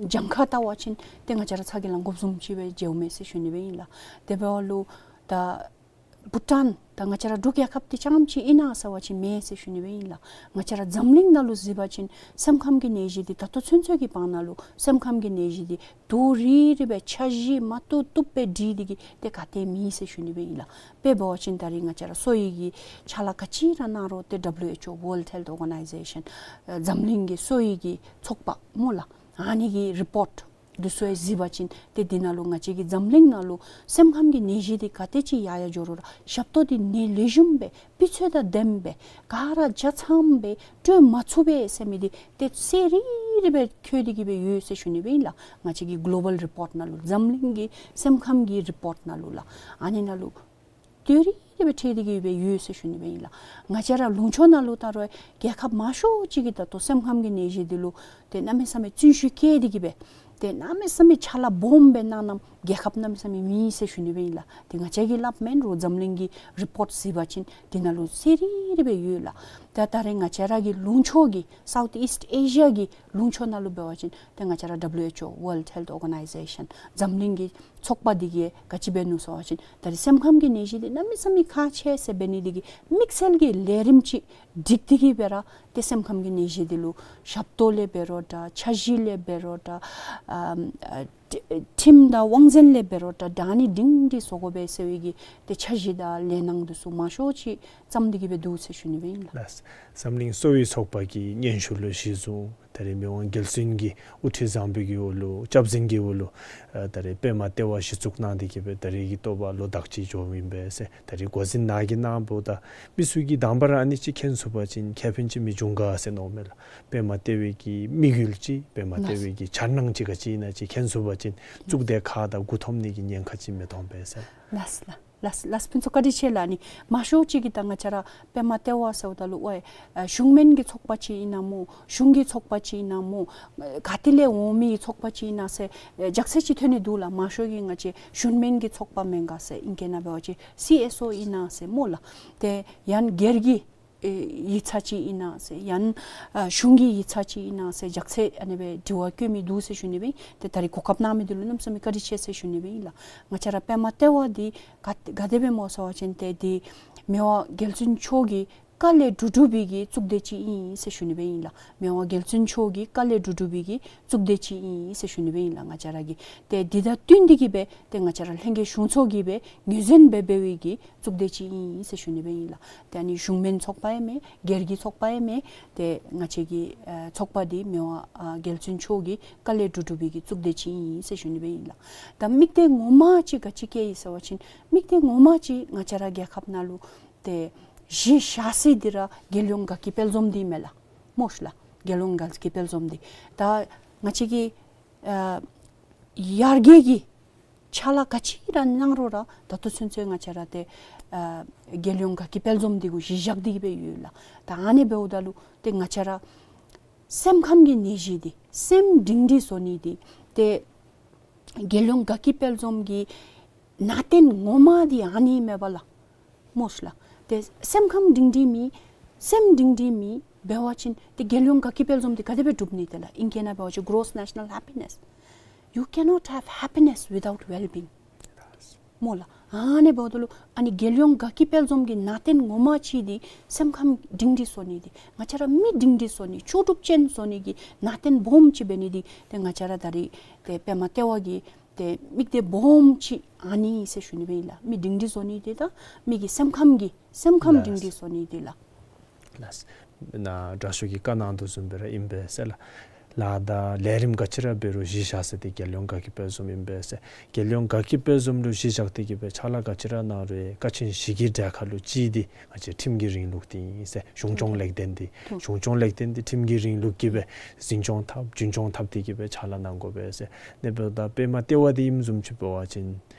གྱངས་ཁ་བལྟ་བ་ཅིན་ཏེ་ང་བཅས་ར་ཚ་གྱང་ལང་དགོཔ་བཟུམ་ཅིག་སྦེ་མཇལཝ་མས་ཟེར་ཞུ་ནི་སྦེ་ཨིན་ལགས། དེ་འབདཝ་ལུ་ད་བྷུ་ཊཱན་ད་ང་བཅས་ར་འབྲུག་རྒྱལ་ཁབ་འདི་རྐྱངམ་ཅིག་ཨིན་ན་ཟེར་བ་ཅིན་མེན་ཟེར་ཞུ་ནི་སྦེ་ཨིན་ལགས། ང་བཅས་ར་འཛམ་གླིང་ནང་ལུ་གཟིགས་པ་ཅིན་སེམས་ཁམས་ཀྱི་ནད་གཞི་འདི་ད་ལྟོ་ཚུན་ཚོད་ཀྱི་བར་ན་ལུ་སེམས་ཁམས་ཀྱི་ནད་གཞི་འདི་རྡོག་རིལ་རི་སྦེ་འཆར་གཞི་མ་བཏུབ་བཏུབ་སྦེ་སྒྲིག་སྟེ་གི་ཏེ་ག་ཏེ་མེད་ཟེར་ཞུ་ནི་སྦེ་ཨིན་ལགས། དཔེ་འབད་བ་ཅིན་ད་རེས་ང་བཅས་ར་གསོ་བའི་གི་ཕྱག་ལཱ་ག་ཅི་ར་གནང་རུང་ཏེ་ཌབ་ལུ་ཨེཆ་ཨོ་World Health Organization ཨ་འཛམ་གླིང་གི་གསོ་བའི་གི་ཚོགས་པ་སྨོ་ལགས། ཨ་ནི་གི་རི་པོརཊ་འདི་ཚུ་ཡང་གཟིགས་པ་ཅིན་ཏེ་འདི་ནང་ལུ་ང་བཅས་ཀྱི་འཛམ་གླིང་ནང་ལུ་སེམས་ཁམས་ཀྱི་ནད་གཞི་འདི་ག་དེ་ཅིག་ཡར་ཡར་འགྱོ་རུང་ར་ཞབས་ཏོག་འདི་ནི་ལེགས་ཤོམ་སྦེ་སྤུས་ཚད་དང་ལྡནམ་སྦེ་ག་ར་ཆ་ཚང་སྦེ་སྤྲོད་མ་ཚུགས་པས་ཟེར་མི་འདི་ཏེ་གསལ་རི་རི་སྦེ་འཁོད་དེ་གི་སྦེ་ཡོད་ཟེར་ཞུ་ནི་སྦེ་ཨིན་ལགས། ང་བཅས་ཀྱི་གོ་ལོ་བཱལ་རི་པོརཊ་ནང་ལུ་འཛམ་གླིང་གི་སེམས་ཁམས་ཀྱི་རི་པོརཊ་ནང་ལུ་ལགས། ཨ་ནི་ནང་ལུ་ཏེ་རི་རི་སྦེ་འཁོད་དེ་གི་སྦེ་ཡོད་ཟེར་ཞུ་ནི་སྦེ་ཨིན་ལགས། ང་བཅས་ར་ལུང་ཕྱོགས་ནང་ལུ་ད་རུང་རྒྱལ་ཁབ་མང་ཤོས་ཅིག་གིས་ད་ལྟོ་སེམས་ཁམས་ཀྱི་ནད་གཞི་འདི་ལུ་ཏེ་གནམ་མེད་ས་མེད་བརྩོན་ཤུགས་བསྐྱེད་དེ་གི་སྦེ་ཏེ་གནམ་མེད་ས་མེད་ཕྱག་ལཱ་སྦོམ་སྦེ་གནངམ་རྒྱལ་ཁབ་གནམ་མེད་ས་མེད་མེད་ཟེར་ཞུ་ནི་སྦེ་ཨིན་ལགས། ཏེ་ང་བཅས་ཀྱིས་སླབ་མེན་རུང་འཛམ་གླིང་གི་རི་པོརཊ་གཟིགས་པ་ཅིན་འདི་ནང་ལུ་གསལ་རི་རི་སྦེ་ཡོད་ལགས། ད་ད་རེས་ང་བཅས་ར་གི་ལུང་ཕྱོགས་ཀྱི་Southeast Asia གི་ལུང་ཕྱོགས་ནང་ལུ་འབད་བ་ཅིན་ཏེ་ང་བཅས་ར་ཌབ་ལུ་ཨེཆ་ཨོ་World Health Organization འཛམ་གླིང་གི་ཚོགས་པ་འདི་གིས་ག་ཅི་འབད་ནུག་ཟེར་བ་ཅིན་ད་རེས་སེམས་ཁམས་ཀྱི་ནད་གཞི་འདི་གནམ་མེད་ས་མེད་ཁག་ཆེ་ཟེར་འབད་ནི་འདི་གིས་དམིགས་བསལ་གྱི་ལས་རིམ་ཅིག་སྒྲིག་སྟེ་གི་སྦེ་ར་ཏེ་སེམས་ཁམས་ཀྱི་ནད་གཞི་འདི་ལུ་ཞབས་ཏོག་ལས་འབད་རུང་འདྲ་འཆར་གཞི་ལས་འབད་རུང་འདྲ་ཨམ་ཨ་ ཁྲིམས་དང་དབང་འཛིན་ལས་འབད་རུང་ད་དྲག་ནི་སྒྲིང་སྒྲི་བཟོ་དགོ་པས་ཟེར་བའི་གི་ཏེ་འཆར་གཞི་དང་ལས་སྣ་འདི་ཚུ་མང་ཤོས་ཅིག་བརྩམས་ཏེ་གི་སྦེ་འདུག་ཟེར་ཞུ་ནི་སྦེ་ཨིན་ལགས། ལགས། འཛམ་གླིང་གསོ་བའི་ཚོགས་པ་གི་སྙན་ཞུ་ལུ་གཞི་བཟུང་ད་རེས་མི་དབང་རྒྱལ་བཙུན་གྱི་དབུ་ཁྲིད་བཟང་པོའི་གི་འོག་ལུ་སྐྱབས་འཛིན་གྱི་འོག་ལུ་ཨ་ད་རེས་པདྨ་ལྟེ་བ་གཞི་བཙུགས་གནང་སྟེ་གི་སྦེ་ད་རེས་ཀྱི་ཐོབ་པ་ལོ་དག་ཅིག་འགྱོཝ་ཨིན་པས་ཟེར། ད་རེས་འགོ་འཛིན་ནཱ་གིས་གནངམ་ད་མི་ཚུ་གིས་དང་པ་ར་ཨ་ནི་ཅིག་མཁྱེན་ཚུགས་པ་ཅིན་ཁེ་ཕན་ཅིག་མི་འབྱུང་ག་ཟེར་མནོཝ་མས་ལགས། པདྨ་ལྟེ་བའི་གི་དམིགས་ཡུལ་ཅིག་པདྨ་ལྟེ་བའི་གི་འཆར་སྣང་ཅིག་ག་ཅི་ཨིན་ན་ཅིག་མཁྱེན་ཚུགས་པ་ཅིན་གཙུག་སྡེ་ཁག་དང་མགུ་འཐོམ་ནི་གི་ཉེན་ཁ་ཅིག་མི་ཐོན་པས་ཟེར། ལགས་ལགས། ལགས་ལགས། ཕུན་ཚོགས་བཀའ་དྲིན་ཆེ་ལགས། ཨ་ནི་མང་ཤོས་ཅིག་གིས་ད་ང་བཅས་ར་པདྨ་ལྟེ་བ་ཟེརཝ་ད་ལུ་ཝའི་ཨ་གཞུང་མིན་གྱི་ཚོགས་པ་ཅིག་ཨིན་ན་སྨོ། གཞུང་གི་ཚོགས་པ་ཅིག་ཨིན་ན་སྨོ། ག་ཏེ་ལས་འོང་མི་གི་ཚོགས་པ་ཅིག་ཨིན་ན་ཟེར་ཨ་ལྗགས་ཚད་ཅིག་ཐོན་ནི་འདུག་ལགས། མང་ཤོས་ཀྱིས་ང་བཅས་གཞུང་མིན་གྱི་ཚོགས་པ་མེན་ག་ཟེར། ཨིང་སྐད་ནང་འབད་བ་ཅིན་སི་ཨེསི་ཨོ་ཨིན་ན་ཟེར་སྨོ་ལགས། ཏེ་ཡང་སྒེར་གྱི་ཨེ་ཡིག་ཚང་ཅིག་ཨིན་ན་ཟེར་ཡང་ཨ་གཞུང་གི་ཡིག་ཚང་ཅིག་ཨིན་ན་ཟེར་ལྗགས་ཚད་ཨ་ནི་སྦེ་དྲི་བ་བཀོད་མི་འདུག་ཟེར་ཞུ་ནི་སྦེ་ཨིན། ཏེ་ད་རེས་གོ་སྐབས་གནང་མི་འདི་ལུ་གནམ་མེད་ས་མེད་བཀའ་དྲིན་ཆེ་ཟེར་ཞུ་ནི་སྦེ་ཨིན་ལགས། ང་བཅས་ར་པདྨ་ལྟེ་བ་འདི་ག་ག་དེ་སྦེ་སྨོ་ཟེར་བ་ཅིན་ཏེ་འདི་མི་དབང་རྒྱལ་བཙུན་མཆོག་གི་བཀའ་ལས་གྲུབ་གྲུབ་པའི་གི་གཙུག་སྡེ་ཅིག་ཨིན་ཟེར་ཞུ་ནི་སྦེ་ཨིན་ལགས། མི་དབང་རྒྱལ་བཙུན་མཆོག་གི་བཀའ་ལས་གྲུབ་གྲུབ་པའི་གི་གཙུག་སྡེ་ཅིག་ཨིན་ཟེར་ཞུ་ནི་སྦེ་ཨིན་ལགས། ང་བཅས་ར་གི་ཏེ་འདི་དང་བསྟུན་ཏེ་གི་སྦེ་ཏེ་ང་བཅས་ར་ལྷན་རྒྱས་གཞུང་ཚོགས་ཀྱིས་སྦེ་ངོས་འཛིན་འབད་འབད་བའི་གི་གཙུག་སྡེ་ཅིག་ཨིན་ཟེར་ཞུ་ནི་སྦེ་ཨིན་ལགས། ཏེ་ཨ་ནི་གཞུང་མིན་ཚོགས་པ་ཡང་མེན། སྒེར་གྱི་ཚོགས་པ་ཡང་མེན། ཏེ་ང་བཅས་ཀྱི་ཨ་ཚོགས་པ་འདི་མི་དབང་ཨ་རྒྱལ་བཙུན་མཆོག་གི་བཀའ་ལས་གྲུབ་གྲུབ་པའི་གི་གཙུག་སྡེ་ཅིག་ཨིན་ཟེར་ཞུ་ནི་སྦེ་ཨིན་ལགས། ད་དམིགས་གཏད་ངོ་མ་ཅིག་ག་ཅི་བསྐྱེད་ཡི་ཟེར་བ་ཅིན་དམིགས་གཏད་ངོ་མ་ཅིག་ང་བཅས་ར་རྒྱལ་ཁབ་ནང་ལུ་ཏེ་གཞི་བཞག་ས་འདི་ར་རྒྱལ་ཡོངས་དགའ་སྐྱིད་དཔལ་འཛོམས་འདི་མས་ལགས། སྨོ་ཤ་ལགས། རྒྱལ་ཡོངས་དགའ་སྐྱིད་དཔལ་འཛོམས་འདི་ད་ང་བཅས་ཀྱི་ཨ་ཡར་རྒྱས་ཀྱི་ཕྱག་ལཱ་ག་ཅི་ར་གནང་རུང་ར་ད་ལྟོ་ཚུན་ཚོད་ང་བཅས་ར་ཏེ་ཨ་རྒྱལ་ཡོངས་དགའ་སྐྱིད་དཔལ་འཛོམས་འདི་གུ་གཞི་བཞག་སྟེ་གི་སྦེ་ཡོད་ལགས། ད་ཨ་ནི་འབདཝ་ད་ལུ་ཏེ་ང་བཅས་ར་སེམས་ཁམས་ཀྱི་ནད་གཞི་འདི་སེམས་སྒྲིང་སྒྲི་བཟོ་ནི་འདི་ཏེ་རྒྱལ་ཡོངས་དགའ་སྐྱིད་དཔལ་འཛོམས་ཀྱི་ནང་རྟེན་ངོ་མ་འདི་ཨ་ནི་མས་པ་ལགས། སྨོ་ཤ་ལགས། ཏེ་སེམས་ཁམས་སྒྲིང་སྒྲི་མེད་སེམས་སྒྲིང་སྒྲི་མེད་འབད་བ་ཅིན་ཏེ་རྒྱལ་ཡོངས་དགའ་སྐྱིད་དཔལ་འཛོམས་འདི་ག་དེ་སྦེ་འགྲུབ་ནི་ཏེ་ལགས། ཨིང་སྐད་ནང་འབད་བ་ཅིན་gross national happiness. You cannot have happiness without well-being. སྨོ་ལགས། ཨ་ནི་འབདཝ་ད་ལུ་ཨ་ནི་རྒྱལ་ཡོངས་དགའ་སྐྱིད་དཔལ་འཛོམས་ཀྱི་ནང་རྟེན་ངོ་མ་ཅིག་འདི་སེམས་ཁམས་སྒྲིང་སྒྲི་བཟོ་ནི་འདི་ང་བཅས་ར་མི་སྒྲིང་སྒྲི་བཟོ་ནི་ལྕོགས་གྲུབ་ཅན་བཟོ་ནི་གི་ནང་རྟེན་སྦོམ་ཅིག་འབད་ནི་འདི་ཏེ་ང་བཅས་ར་ད་རེས་ཏེ་པདྨ་ལྟེ་བ་གི་ཏེ་དམིགས་གཏད་སྦོམ་ཅིག་ཨ་ནི་ཟེར་ཞུ་ནི་སྦེ་ཨིན་ལགས། མི་སྒྲིང་སྒྲི་བཟོ་ནི་འདི་དང་མི་གི་སེམས་ཁམས་ཀྱི་སེམས་ཁམས་སྒྲིང་སྒྲི་བཟོ་ནི་འདི་ལགས། ལགས། ནཱ་དྲག་ཤོས་ཀྱིས་བཀའ་གནང་དོ་བཟུམ་སྦེ་ར་ཨིན་པས་ཟེར་ལགས། ལཱ་དང་ལས་རིམ་ག་ཅི་ར་འབད་རུང་གཞི་བཞག་ས་འདི་རྒྱལ་ཡོངས་དགའ་སྐྱིད་དཔལ་འཛོམས་ཨིན་པས་ཟེར། རྒྱལ་ཡོངས་དགའ་སྐྱིད་དཔལ་འཛོམས་ལུ་གཞི་བཞག་སྟེ་གི་སྦེ་ཕྱག་ལཱ་ག་ཅི་ར་གནང་རུང་ཡང་ཀ་ཆེན་བཞི་གི་གྲལ་ཁར་ལུ་གཅིག་འདི་ང་བཅས་ཁྲིམས་ཀྱི་རིང་ལུགས་འདི་ཨིན་ཟེར། གཞུང་སྐྱོང་ལེགས་ལྡན་འདི་གཞུང་སྐྱོང་ལེགས་ལྡན་འདི་ཁྲིམས་ཀྱི་རིང་ལུགས་ཀྱིས་སྦེ་འཛིན་སྐྱོང་འཐབ་རྒྱུན་སྐྱོང་འཐབ་སྟེ་གི་སྦེ་ཕྱག་ལཱ་གནང་དགོ་པས་ཟེར། ཨ་ནི་འབདཝ་ད་པདྨ་ལྟེ་བ་འདི་ཨིནམ་བཟུམ་ཅིག་འབད་བ་ཅིན་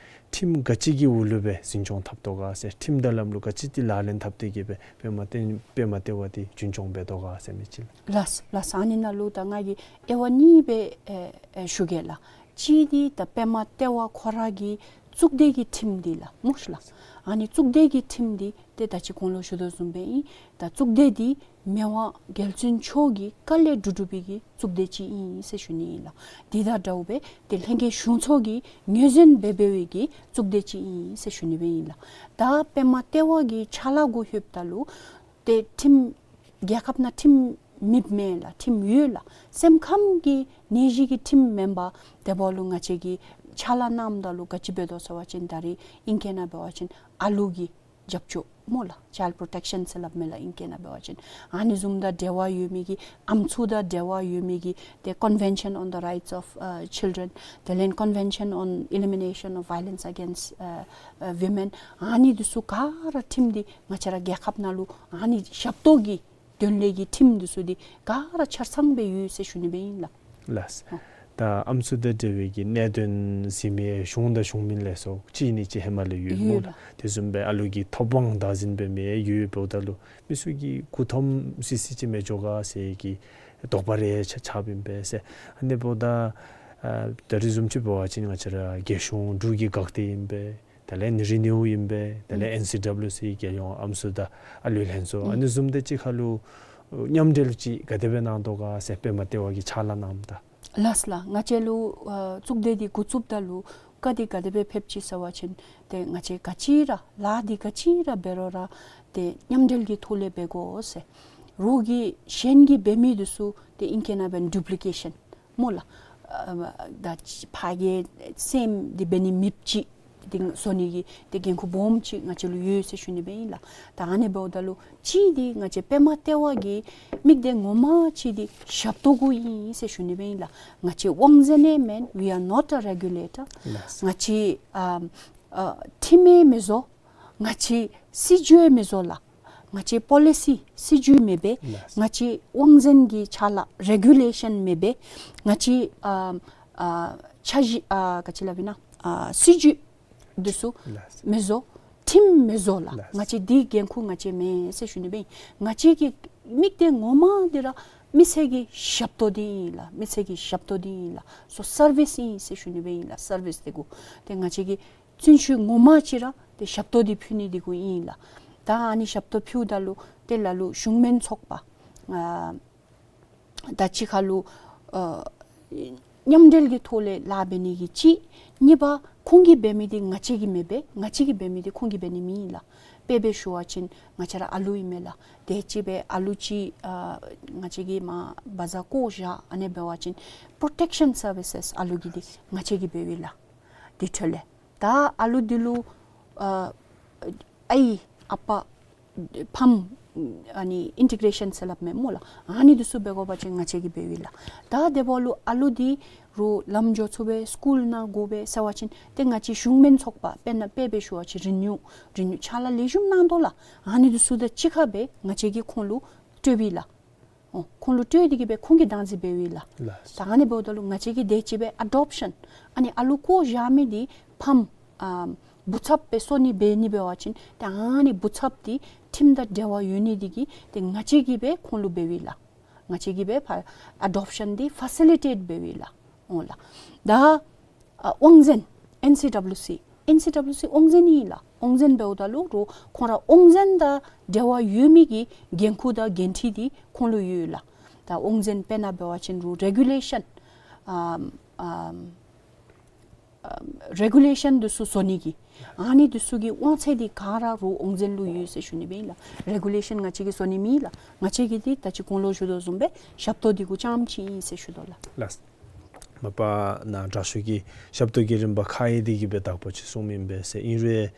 ཁྲིམས་ག་ཅི་གི་འོག་ལུ་སྦེ་འཛིན་སྐྱོང་འཐབ་དོ་ག་ཟེར། ཁྲིམས་དང་ལམ་ལུགས་ག་ཅི་འདི་ལག་ལེན་འཐབ་སྟེ་གི་སྦེ་པདྨ་ལྟེ་པདྨ་ལྟེ་བ་འདི་རྒྱུན་སྐྱོང་འབད་དོ་ག་ཟེར་མི་ཅིག་ལགས། ལགས་ལགས། ཨ་ནི་ནང་ལུ་ད་ང་གིས་དབྱེ་བ་གཉིས་སྦེ་ཨེ་ཨེ་ཞུ་གེ་ལགས། གཅིག་འདི་ད་པདྨ་ལྟེ་བ་ཁོ་ར་གི་གཙུག་སྡེ་གི་ཁྲིམས་འདི་ལགས་སྨོ་ཤ་ལགས། ཨ་ནི་གཙུག་སྡེ་གི་ཁྲིམས་འདི་ཏེ་ད་ཅི་གོང་ལུ་ཞུ་དོ་བཟུམ་སྦེ་ཨིན། ད་གཙུག་སྡེ་འདི་མི་དབང་རྒྱལ་བཙུན་མཆོག་གི་བཀའ་ལས་གྲུབ་གྲུབ་པའི་གི་གཙུག་སྡེ་ཅིག་ཨིན་ཟེར་ཞུ་ནི་ཨིན་ལགས། དེ་དང་འདྲཝ་སྦེ་ཏེ་ལྷན་རྒྱས་གཞུང་ཚོགས་ཀྱིས་ངོས་འཛིན་འབད་འབད་བའི་གི་གཙུག་སྡེ་ཅིག་ཨིན་ཟེར་ཞུ་ནི་སྦེ་ཨིན་ལགས། ད་པདྨ་ལྟེ་བ་གི་ཕྱག་ལཱ་གུ་ལྷོདཔ་ད་ལུ་ཏེ་ཁྲིམས་རྒྱལ་ཁབ་ནང་ཁྲིམས་མེདཔ་མེན་ལགས། ཁྲིམས་ཡོད་ལགས། སེམས་ཁམས་ཀྱི་ནད་གཞི་གི་ཁྲིམས་མེན་པར་དེ་འབདཝ་ལུ་ང་བཅས་ཀྱིས་ཕྱག་ལཱ་གནངམ་ད་ལུ་ག་ཅི་འབད་དོ་ཟེར་བ་ཅིན་ད་རེས་ཨིང་སྐད་ནང་འབད་བ་ཅིན་ཨ་ལུ་གི་རྒྱབ་སྐྱོར་སྨོ་ལགས། Child protection ཟེར་སླབ་མས་ལགས་ཨིང་སྐད་ནང་འབད་བ་ཅིན། ཨ་ནི་བཟུམ་དང་འབྲེལ་བ་ཡོད་མི་གི་ཨམ་སྲུ་དང་འབྲེལ་བ་ཡོད་མི་གི་ཏེ་Convention on the Rights of uh, Children དེ་ལས་Convention on Elimination of Violence Against uh, uh, Women ཨ་ནི་འདི་ཚུ་ག་ར་ཁྲིམས་འདི་ང་བཅས་ར་རྒྱལ་ཁབ་ནང་ལུ་ཨ་ནི་ཞབས་ཏོག་གི་དོན་ལས་ཀྱི་ཁྲིམས་འདི་ཚུ་འདི་ག་ར་ཆ་ཚང་སྦེ་ཡོད་ཟེར་ཞུ་ནི་སྦེ་ཨིན་ལགས། ལགས། ཨོ། ད་ཨམ་སྲུ་དང་འབྲེལ་བའི་གི་གནད་དོན་གཟིགས་མི་གཞུང་དང་གཞུང་མིན་ལས་ཚོགས་གཅིག་གཉིས་ཅིག་ཧེ་མ་ལས་ཡོད་སྨོ་ལགས། ཡོད་ལགས། དེ་བཟུམ་སྦེ་ཨ་ལུ་གི་ཐོབ་དབང་བདག་འཛིན་འབད་མི་ཡོད་འབདཝ་ད་ལུ་མི་ཚུ་གིས་མགུ་འཐོམ་སི་སི་ཅིག་མི་འགྱོ་ག་ཟེར་གྱི་དོགས་པ་རེ་ཆགས་ཆགསཔ་ཨིན་པས་ཟེར། ཨ་ནི་འབདཝ་ད་ཨ་ད་རེས་བཟུམ་ཅིག་འབད་བ་ཅིན་ང་བཅས་ར་རྒྱལ་གཞུང་འབྲུག་གི་འགག་སྡེ་ཨིན་པས། དེ་ལས་ཨེན་སི་ཌབ་ལུ་ཨིན་པས། དེ་ལས་ཨེན་སི་ཌབ་ལུ་སི་རྒྱལ་ཡོངས་ཨམ་སྲུ་དང་ཨ་ལུའི་ལྷན་ཚོགས་ཨ་ནི་བཟུམ་དེ་ཅིག་ཁར་ལུ་མཉམ་འབྲེལ་ཅིག་ག་དེ་སྦེ་གནང་དོ་ག་ཟེར་པདྨ་ལྟེ་བ་གིས་ཕྱག་ལཱ་གནངམ་ད། ལགས་ལགས། ང་བཅས་ལུ་ཨ་གཙུག་སྡེ་འདི་འགོ་བཙུགསཔ་ད་ལུ་བཀའ་འདི་ག་དེ་སྦེ་ཕེབས་ཅི་ཟེར་བ་ཅིན་ཏེ་ང་བཅས་ག་ཅི་ར་ལཱ་འདི་ག་ཅི་ར་འབད་རུང་ར་ཏེ་མཉམ་འབྲེལ་གྱི་ཐོག་ལས་འབད་དགོ་ཟེར། རོགས་ཀྱིས་གཞན་གྱིས་འབད་མི་འདི་ཚུ་ཏེ་ཨིང་སྐད་ནང་འབད་བ་ཅིན་ཌུབ་ལི་ཀེ་ཤཱན་སྨོ་ལགས། ཨ་ད་ཕ་གིའི་སེམས་འདི་འབད་ནི་མེདཔ་ཅིག་འདི་བཟོ་ནི་གི་ཏེ་འགན་ཁུར་སྦོམ་ཅིག་ང་བཅས་ལུ་ཡོད་ཟེར་ཞུ་ནི་སྦེ་ཨིན་ལགས། ད་ཨ་ནི་འབདཝ་ད་ལུ་གཅིག་འདི་ང་བཅས་པདྨ་ལྟེ་བ་གི་དམིགས་གཏད་ངོ་མ་ཅིག་འདི་ཞབས་ཏོག་གུ་ཨིན་ཟེར་ཞུ་ནི་སྦེ་ཨིན་ལགས། ང་བཅས་དབང་འཛིན་ཨིན་མེན། We are not a regulator. ལགས། ང་བཅས་ཨ་ཨ་ཁྲིམས་ཡང་མི་བཟོ། ང་བཅས་སྲིད་བྱུས་ཡང་མི་བཟོ་ལགས། ང་བཅས་པོ་ལི་སི་སྲིད་བྱུས་མེད་པས། ལགས། ང་བཅས་དབང་འཛིན་གྱི་ཕྱག་ལཱ་རེ་གུ་ལེ་ཤཱན་མེད་པས། ང་བཅས་ཨ་ཨ་འཆར་གཞི་ཨ་ག་ཅི་སླབ་ཨིན་ན་ཨ་སྲིད་བྱུས་འདི་ཚུ་ལགས། མི་བཟོ། ཁྲིམས་མི་བཟོ་ལགས། ལགས། ང་བཅས་འདི་འགན་ཁུར་ང་བཅས་མེན་ཟེར་ཞུ་ནི་སྦེ་ཨིན། ང་བཅས་ཀྱི་དམིགས་གཏད་ངོ་མ་འདི་ར་མི་སེར་གྱི་ཞབས་ཏོག་འདི་ཨིན་ལགས། མི་སེར་གྱི་ཞབས་ཏོག་འདི་ཨིན་ལགས། སོ་སར་བིསི་ཨིན་ཟེར་ཞུ་ནི་སྦེ་ཨིན་ལགས། སར་བིསི་འདི་གུ་ཏེ་ང་བཅས་ཀྱི་བརྩོན་ཤུགས་ངོ་མ་ཅིག་ར་ཏེ་ཞབས་ཏོག་འདི་ཕུལ་ནི་འདི་གུ་ཨིན་ལགས། ད་ཨ་ནི་ཞབས་ཏོག་ཕུལཝ་ད་ལུ་ཏེ་ལ་ལུ་གཞུང་མིན་ཚོགས་པ་ཨ་ད་གཅིག་ཁར་ལུ་ཨ་མཉམ་འབྲེལ་གྱི་ཐོག་ལས་ལཱ་འབད་ནི་གི་གཅིག། གཉིས་པ་ཁོང་གིས་འབད་མི་འདི་ང་བཅས་ཀྱིས་མི་འབད། ང་བཅས་ཀྱིས་འབད་མི་འདི་ཁོང་གིས་འབད་ནི་མེན་ལགས། དཔེ་སྦེ་ཞུ་བ་ཅིན་ང་བཅས་ར་ཨ་ལུ་ཨིན་མས་ལགས། དེ་ཅིག་སྦེ་ཨ་ལུ་ཅིག་ཨ་ང་བཅས་ཀྱིས་མར་བ་ཛ་བཀོ་བཞག་ཨ་ནི་འབད་བ་ཅིན་པྲོ་ཊེཀ་ཤཱན་སར་བི་སེས་ཨ་ལུ་གི་འདི་ང་བཅས་ཀྱིས་འབད་བས་ལགས། དེ་འཕྲོ་ལས་ད་ཨ་ལུ་འདི་ལུ་ཨ་ཨའི་ཨ་པ་ཕམ་ཨ་ནི་ཨིན་ཊི་གྲེ་ཤཱན་ཟེར་སླབ་མས་སྨོ་ལགས། ཨ་ནི་འདི་ཚུ་འབད་དགོ་པ་ཅིན་ང་བཅས་ཀྱིས་འབད་བས་ལགས། ད་དེ་འབདཝ་ལུ་ཨ་ལུ་འདི་རུང་ལམ་འགྱོ་ཚུགས་པས། སི་ཀུལ་ནང་དགོ་པས་ཟེར་བ་ཅིན་ཏེ་ང་བཅས་གཞུང་མིན་ཚོགས་པ་དཔེར་ན་དཔེ་སྦེ་ཞུ་བ་ཅིན་རི་ནིའུ་རི་ནིའུ་ཕྱག་ལཱ་ལེགས་ཤོམ་གནང་དོ་ལགས། ཨ་ནི་འདི་ཚུ་དང་གཅིག་ཁར་སྦེ་ང་བཅས་ཀྱིས་ཁོང་ལུ་སྤྲོད་པས་ལགས། ཨོ་ཁོང་ལུ་སྤྲོད་དེ་གིས་སྦེ་ཁོང་གིས་བདག་འཛིན་འབད་བས་ལགས། ལགས། ད་ཨ་ནི་འབདཝ་ད་ལུ་ང་བཅས་ཀྱིས་དེ་ཅིག་སྦེ་ཨ་ཌོབ་ཤཱན་ཨ་ནི་ཨ་ལུ་བཀོ་བཞག་མི་འདི་ཕམ་ཨ་བུ་ཚབ་སྦེ་བཟོ་ནི་འབད་ནི་འབད་བ་ཅིན་ཏེ་ཨ་ནི་བུ་ཚབ་འདི་ཁྲིམས་དང་འབྲེལ་བ་ཡོད་ནི་འདི་གིས་ཏེ་ང་བཅས་ཀྱིས་སྦེ་ཁོང་ལུ་འབད་བས་ལགས། ང་བཅས་ཀྱིས་སྦེ་ཕར་ཨ་ཌོབ་ཤཱན་འདི་ཕ་སི་ལི་ཊེཊ་འབད་བས་ལགས། ཨོ་ལགས། ད་ཨ་དབང་འཛིན་ཨེན་སི་ཌབ་ལིའུ་སི་ཨེན་སི་ཌབ་ལིའུ་སི་དབང་འཛིན་ཨིན་ལགས། དབང་འཛིན་འབདཝ་ད་ལུ་རུང་ཁོང་ར་དབང་འཛིན་དང་འབྲེལ་བ་ཡོད་མི་གི་འགན་ཁུར་དང་འགན་འཁྲི་འདི་ཁོང་ལུ་ཡོད་ལགས། ད་དབང་འཛིན་དཔེར་ན་འབད་བ་ཅིན་རུང་རེ་གུ་ལེ་ཤཱན་ཨམ་ཨམ་ཨམ་རེ་གུ་ལེ་ཤཱན་འདི་ཚུ་བཟོ་ནི་གི་ཨ་ནི་འདི་ཚུ་གི་དབང་ཚད་འདི་ག་ར་རུང་དབང་འཛིན་ལུ་ཡོད་ཟེར་ཞུ་ནི་སྦེ་ཨིན་ལགས། རེ་གུ་ལེ་ཤཱན་ང་བཅས་ཀྱིས་བཟོ་ནི་མེན་ལགས། ང་བཅས་ཀྱིས་འདི་ད་ཅི་གོང་ལུ་ཞུ་དོ་བཟུམ་སྦེ་ཞབས་ཏོག་འདི་གུ་རྐྱངམ་ཅིག་ཨིན་ཟེར་ཞུ་དོ་ལགས། ལགས། མ་པ་ནཱ་དྲག་ཤོས་ཀྱིས་ཞབས་ཏོག་གི་རིམ་པ་ཁག་ཡང་འདི་གིས་སྦེ་དག་པ་ཅིག་གསུངམ་ཨིན་པས་ཟེར། ཨིན་རུང་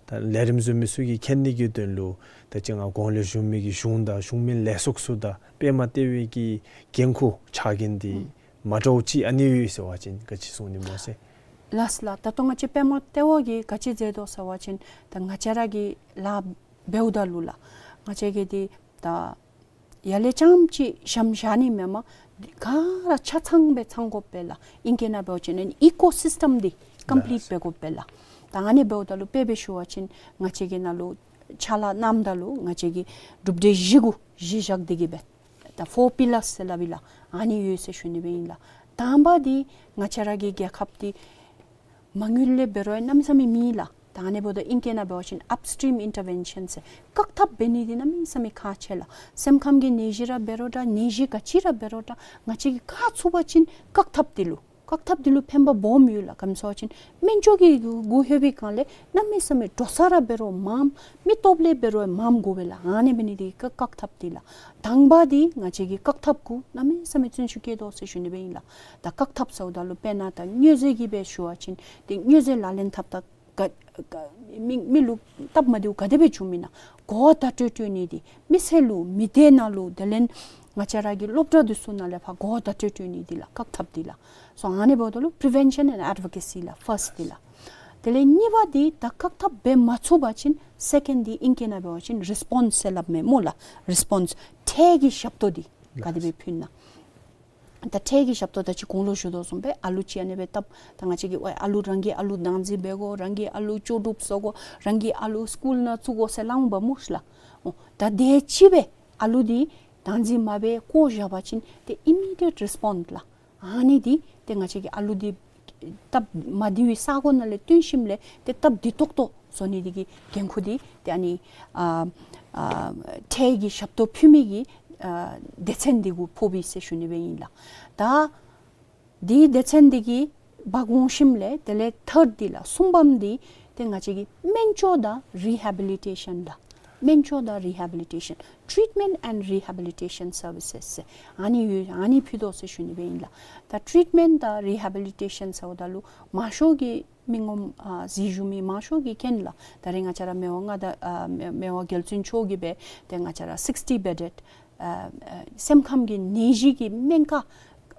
ད་ལས་རིམ་བཟོ་མི་ཚུ་གིས་མཁྱེན་ནི་གི་དོན་ལུ་ད་ཅི་ང་གོང་ལས་ཞུ་མི་གི་གཞུང་དང་གཞུང་མིན་ལས་ཚོགས་ཚུ་དང་པདྨ་ལྟེ་བའི་གི་འགན་ཁུར་ཕྱག་འགན་འདི་ཨུམ་མ་འདྲཝ་ཅིག་ཨ་ནི་ཡོད་ཟེར་བ་ཅིན་ག་ཅི་གསུང་ནི་སྨོ་ཟེར། ལགས་ལགས། ད་ལྟོ་ང་བཅས་པདྨ་ལྟེ་བ་གིས་ག་ཅི་མཛད་དོ་ཟེར་བ་ཅིན་ད་ང་བཅས་ར་གི་ལཱ་འབདཝ་ད་ལུ་ལགས། ང་བཅས་ཀྱིས་འདི་ད་ཡར་ལས་རྐྱངམ་ཅིག་ཞབས་བཞག་ནི་མེན་པར་ག་ར་ཆ་ཚང་སྦེ་ཚང་དགོ་པས་ལགས། ཨིང་སྐད་ནང་འབད་བ་ཅིན་ཨི་ཀོ་སིསི་ཊམ་འདི་ཀམ་པི་ལིཊ་ལགས་འབད་དགོ་པས་ལགས། ད་ཨ་ནི་འབདཝ་ད་ལུ་དཔེ་སྦེ་ཞུ་བ་ཅིན་ང་བཅས་ཀྱི་ནང་ལུ་ཕྱག་ལཱ་གནངམ་ད་ལུ་ང་བཅས་ཀྱིས་གྲུབ་འབྲས་བཞི་གུ་གཞི་བཞག་སྟེ་གིས་སྦེ་ད་ཕོར་པི་ལརསི་ཟེར་སླབ་ཨིན་ལགས། ཨ་ནི་ཡོད་ཟེར་ཞུ་ནི་སྦེ་ཨིན་ལགས། དང་པ་འདི་ང་བཅས་ར་གི་རྒྱལ་ཁབ་འདི་མ་དངུལ་ལས་འབད་རུང་གནམ་མེད་ས་མེད་མེད་ལགས། ད་ཨ་ནི་འབདཝ་ད་ཨིང་སྐད་ནང་འབད་བ་ཅིན་ཨཔ་སི་ཊིམ་ཨིན་ཊར་བེན་ཤཱན་ཟེར་བཀག་ཐབས་འབད་ནི་འདི་གནམ་མེད་ས་མེད་ཁག་ཆེ་ལགས། སེམས་ཁམས་ཀྱི་ནད་གཞི་ར་འབད་རུང་འདྲ་ནད་གཞི་ག་ཅི་ར་འབད་རུང་འདྲ་ང་བཅས་ཀྱིས་བཀག་ཚུགས་པ་ཅིན་བཀག་ཐབས་འདི་ལུ་བཀག་ཐབས་འདི་ལུ་ཕན་པ་སྦོམ་ཡོད་ལགས། ག་ཅི་སྨོ་ཟེར་བ་ཅིན་སྨན་བཅོས་ཀྱི་གུ་ལྷོད་པའི་སྒང་ལས་གནམ་མེད་ས་མེད་འགྲོ་ས་ར་འབད་རུང་མངམ་མི་སྟོབས་ལས་འབད་རུང་མངམ་དགོ་པས་ལགས། ཨ་ནི་འབད་ནི་འདི་གིས་བཀག་ཐབས་འདི་ལགས། དང་པ་འདི་ང་བཅས་ཀྱིས་བཀག་ཐབས་གུ་གནམ་མེད་ས་མེད་བརྩོན་ཤུགས་བསྐྱེད་དོ་ཟེར་ཞུ་ནི་སྦེ་ཨིན་ལགས། ད་བཀག་ཐབས་ཟེརཝ་ད་ལུ་དཔེར་ན་ད་མྱོས་རྫས་ཀྱི་སྦེ་ཞུ་བ་ཅིན་ཏེ་མྱོས་རྫས་ལག་ལེན་འཐབ་ད་ག་ག་མི་མི་ལུ་སྟབས་མ་བདེཝ་ག་དེ་སྦེ་བྱུངམ་ཨིན་ན་གོ་བརྡ་སྤྲོད་སྤྲོད་ནི་འདི་མི་སེར་ལུ་མི་སྡེ་ནང་ལུ་དེ་ལས་ང་བཅས་ར་གི་སློབ་གྲྭ་འདི་ཚུ་ནང་ལས་ཕར་གོ་བརྡ་སྤྲོད་སྤྲོད་ནི་འདི་ལགས་བཀག་ཐབས་འདི་ལགས། སོ་ཨ་ནི་འབདཝ་ད་ལུ་པི་རི་ཝེན་ཤཱན་ཨེནཌ་ཨེཌ་བོ་ཀེ་སི་ལགས་ཕརསཊ་འདི་ལགས། དེ་ལས་གཉིས་པ་འདི་ད་བཀག་ཐབས་འབད་མ་ཚུགས་པ་ཅིན་སེ་ཀེནཌ་འདི་ཨིང་སྐད་ནང་འབད་བ་ཅིན་རི་སི་པོནསི་ཟེར་སླབ་མས་སྨོ་ལགས། རི་སི་པོནསི་འཕྲལ་གྱི་ཞབས་ཏོག་འདི་ག་དེ་སྦེ་ཕུལ་ན། ད་འཕྲལ་གྱི་ཞབས་ཏོག་ད་ཅི་གོང་ལུ་ཞུ་དོ་བཟུམ་སྦེ་ཨ་ལུ་ཅིག་ཨ་ནི་སྦེ་བཏབ་ད་ང་བཅས་ཀྱིས་ཨ་ལུ་རང་གི་ཨ་ལུ་བདག་འཛིན་འབད་དགོ། རང་གི་ཨ་ལུ་ལྕོགས་གྲུབ་བཟོ་དགོ། རང་གི་ཨ་ལུ་སི་ཀུལ་ནང་བཙུགས་དགོ་ཟེར་སླབ་འོང་པ་སྨོ་ལགས། འོ་ད་དེ་ཅིག་སྦེ་ཨ་ལུ་འདི་བདག་འཛིན་མ་འབད་བཀོ་བཞག་པ་ཅིན་ཏེ་ཨི་མི་ཌི་ཡེཊ་རི་སི་པོནསི་ལགས། ཨ་ནི་འདི་ཏེ་ང་བཅས་ཀྱིས་ཨ་ལུ་འདི་སྟབས་མ་བདེ་བའི་ས་གོ་ནང་ལས་བཏོན་ཞིནམ་ལས་ཏེ་སྟབས་བདེ་ཏོག་ཏོ་བཟོ་ནི་འདི་གི་འགན་ཁུར་འདི་ཏེ་ཨ་ནི་ཨ་ཨ་འཕྲལ་གྱི་ཞབས་ཏོག་ཕུལ་མི་གི་ཨ་སྡེ་ཚན་འདི་གུ་ཕོག་པས་ཟེར་ཞུ་ནི་སྦེ་ཨིན་ལགས། ད་འདི་སྡེ་ཚན་འདི་གིས་འབག་འོང་ཞིནམ་ལས་དེ་ལས་ཐཱརཌ་འདི་ལགས་གསུམ་པམ་འདི་ཏེ་ང་བཅས་ཀྱིས་སྨན་བཅོས་དང་རི་ཧེ་བི་ལི་ཊེ་ཤཱན་ལགས། སྨན་བཅོས་དང་རི་ཧེ་བི་ལི་ཊེ་ཤཱན། Treatment and Rehabilitation Services ཟེར་ཨ་ནི་ཡོད། ཨ་ནི་ཕུལ་དོ་ཟེར་ཞུ་ནི་སྦེ་ཨིན་ལགས། ད་ཊྲིཊ་མེནཊ་དང་རི་ཧེ་བི་ལི་ཊེ་ཤཱན་ཟེརཝ་ད་ལུ་མང་ཤོས་ཀྱི་མི་ངོམ་ཨ་གཟིགས་བཞུགས་མི་མང་ཤོས་ཀྱིས་མཁྱེན་ལགས། ད་རེས་ང་བཅས་ར་མི་དབང་མངའ་བདག་ཨ་མི་དབང་རྒྱལ་བཙུན་མཆོག་གིས་སྦེ་ཏེ་ང་བཅས་ར་སིགསི་ཊི་བེ་ཌེཌ་ཨ་ཨ་སེམས་ཁམས་ཀྱི་ནད་གཞི་གི་སྨན་ཁང་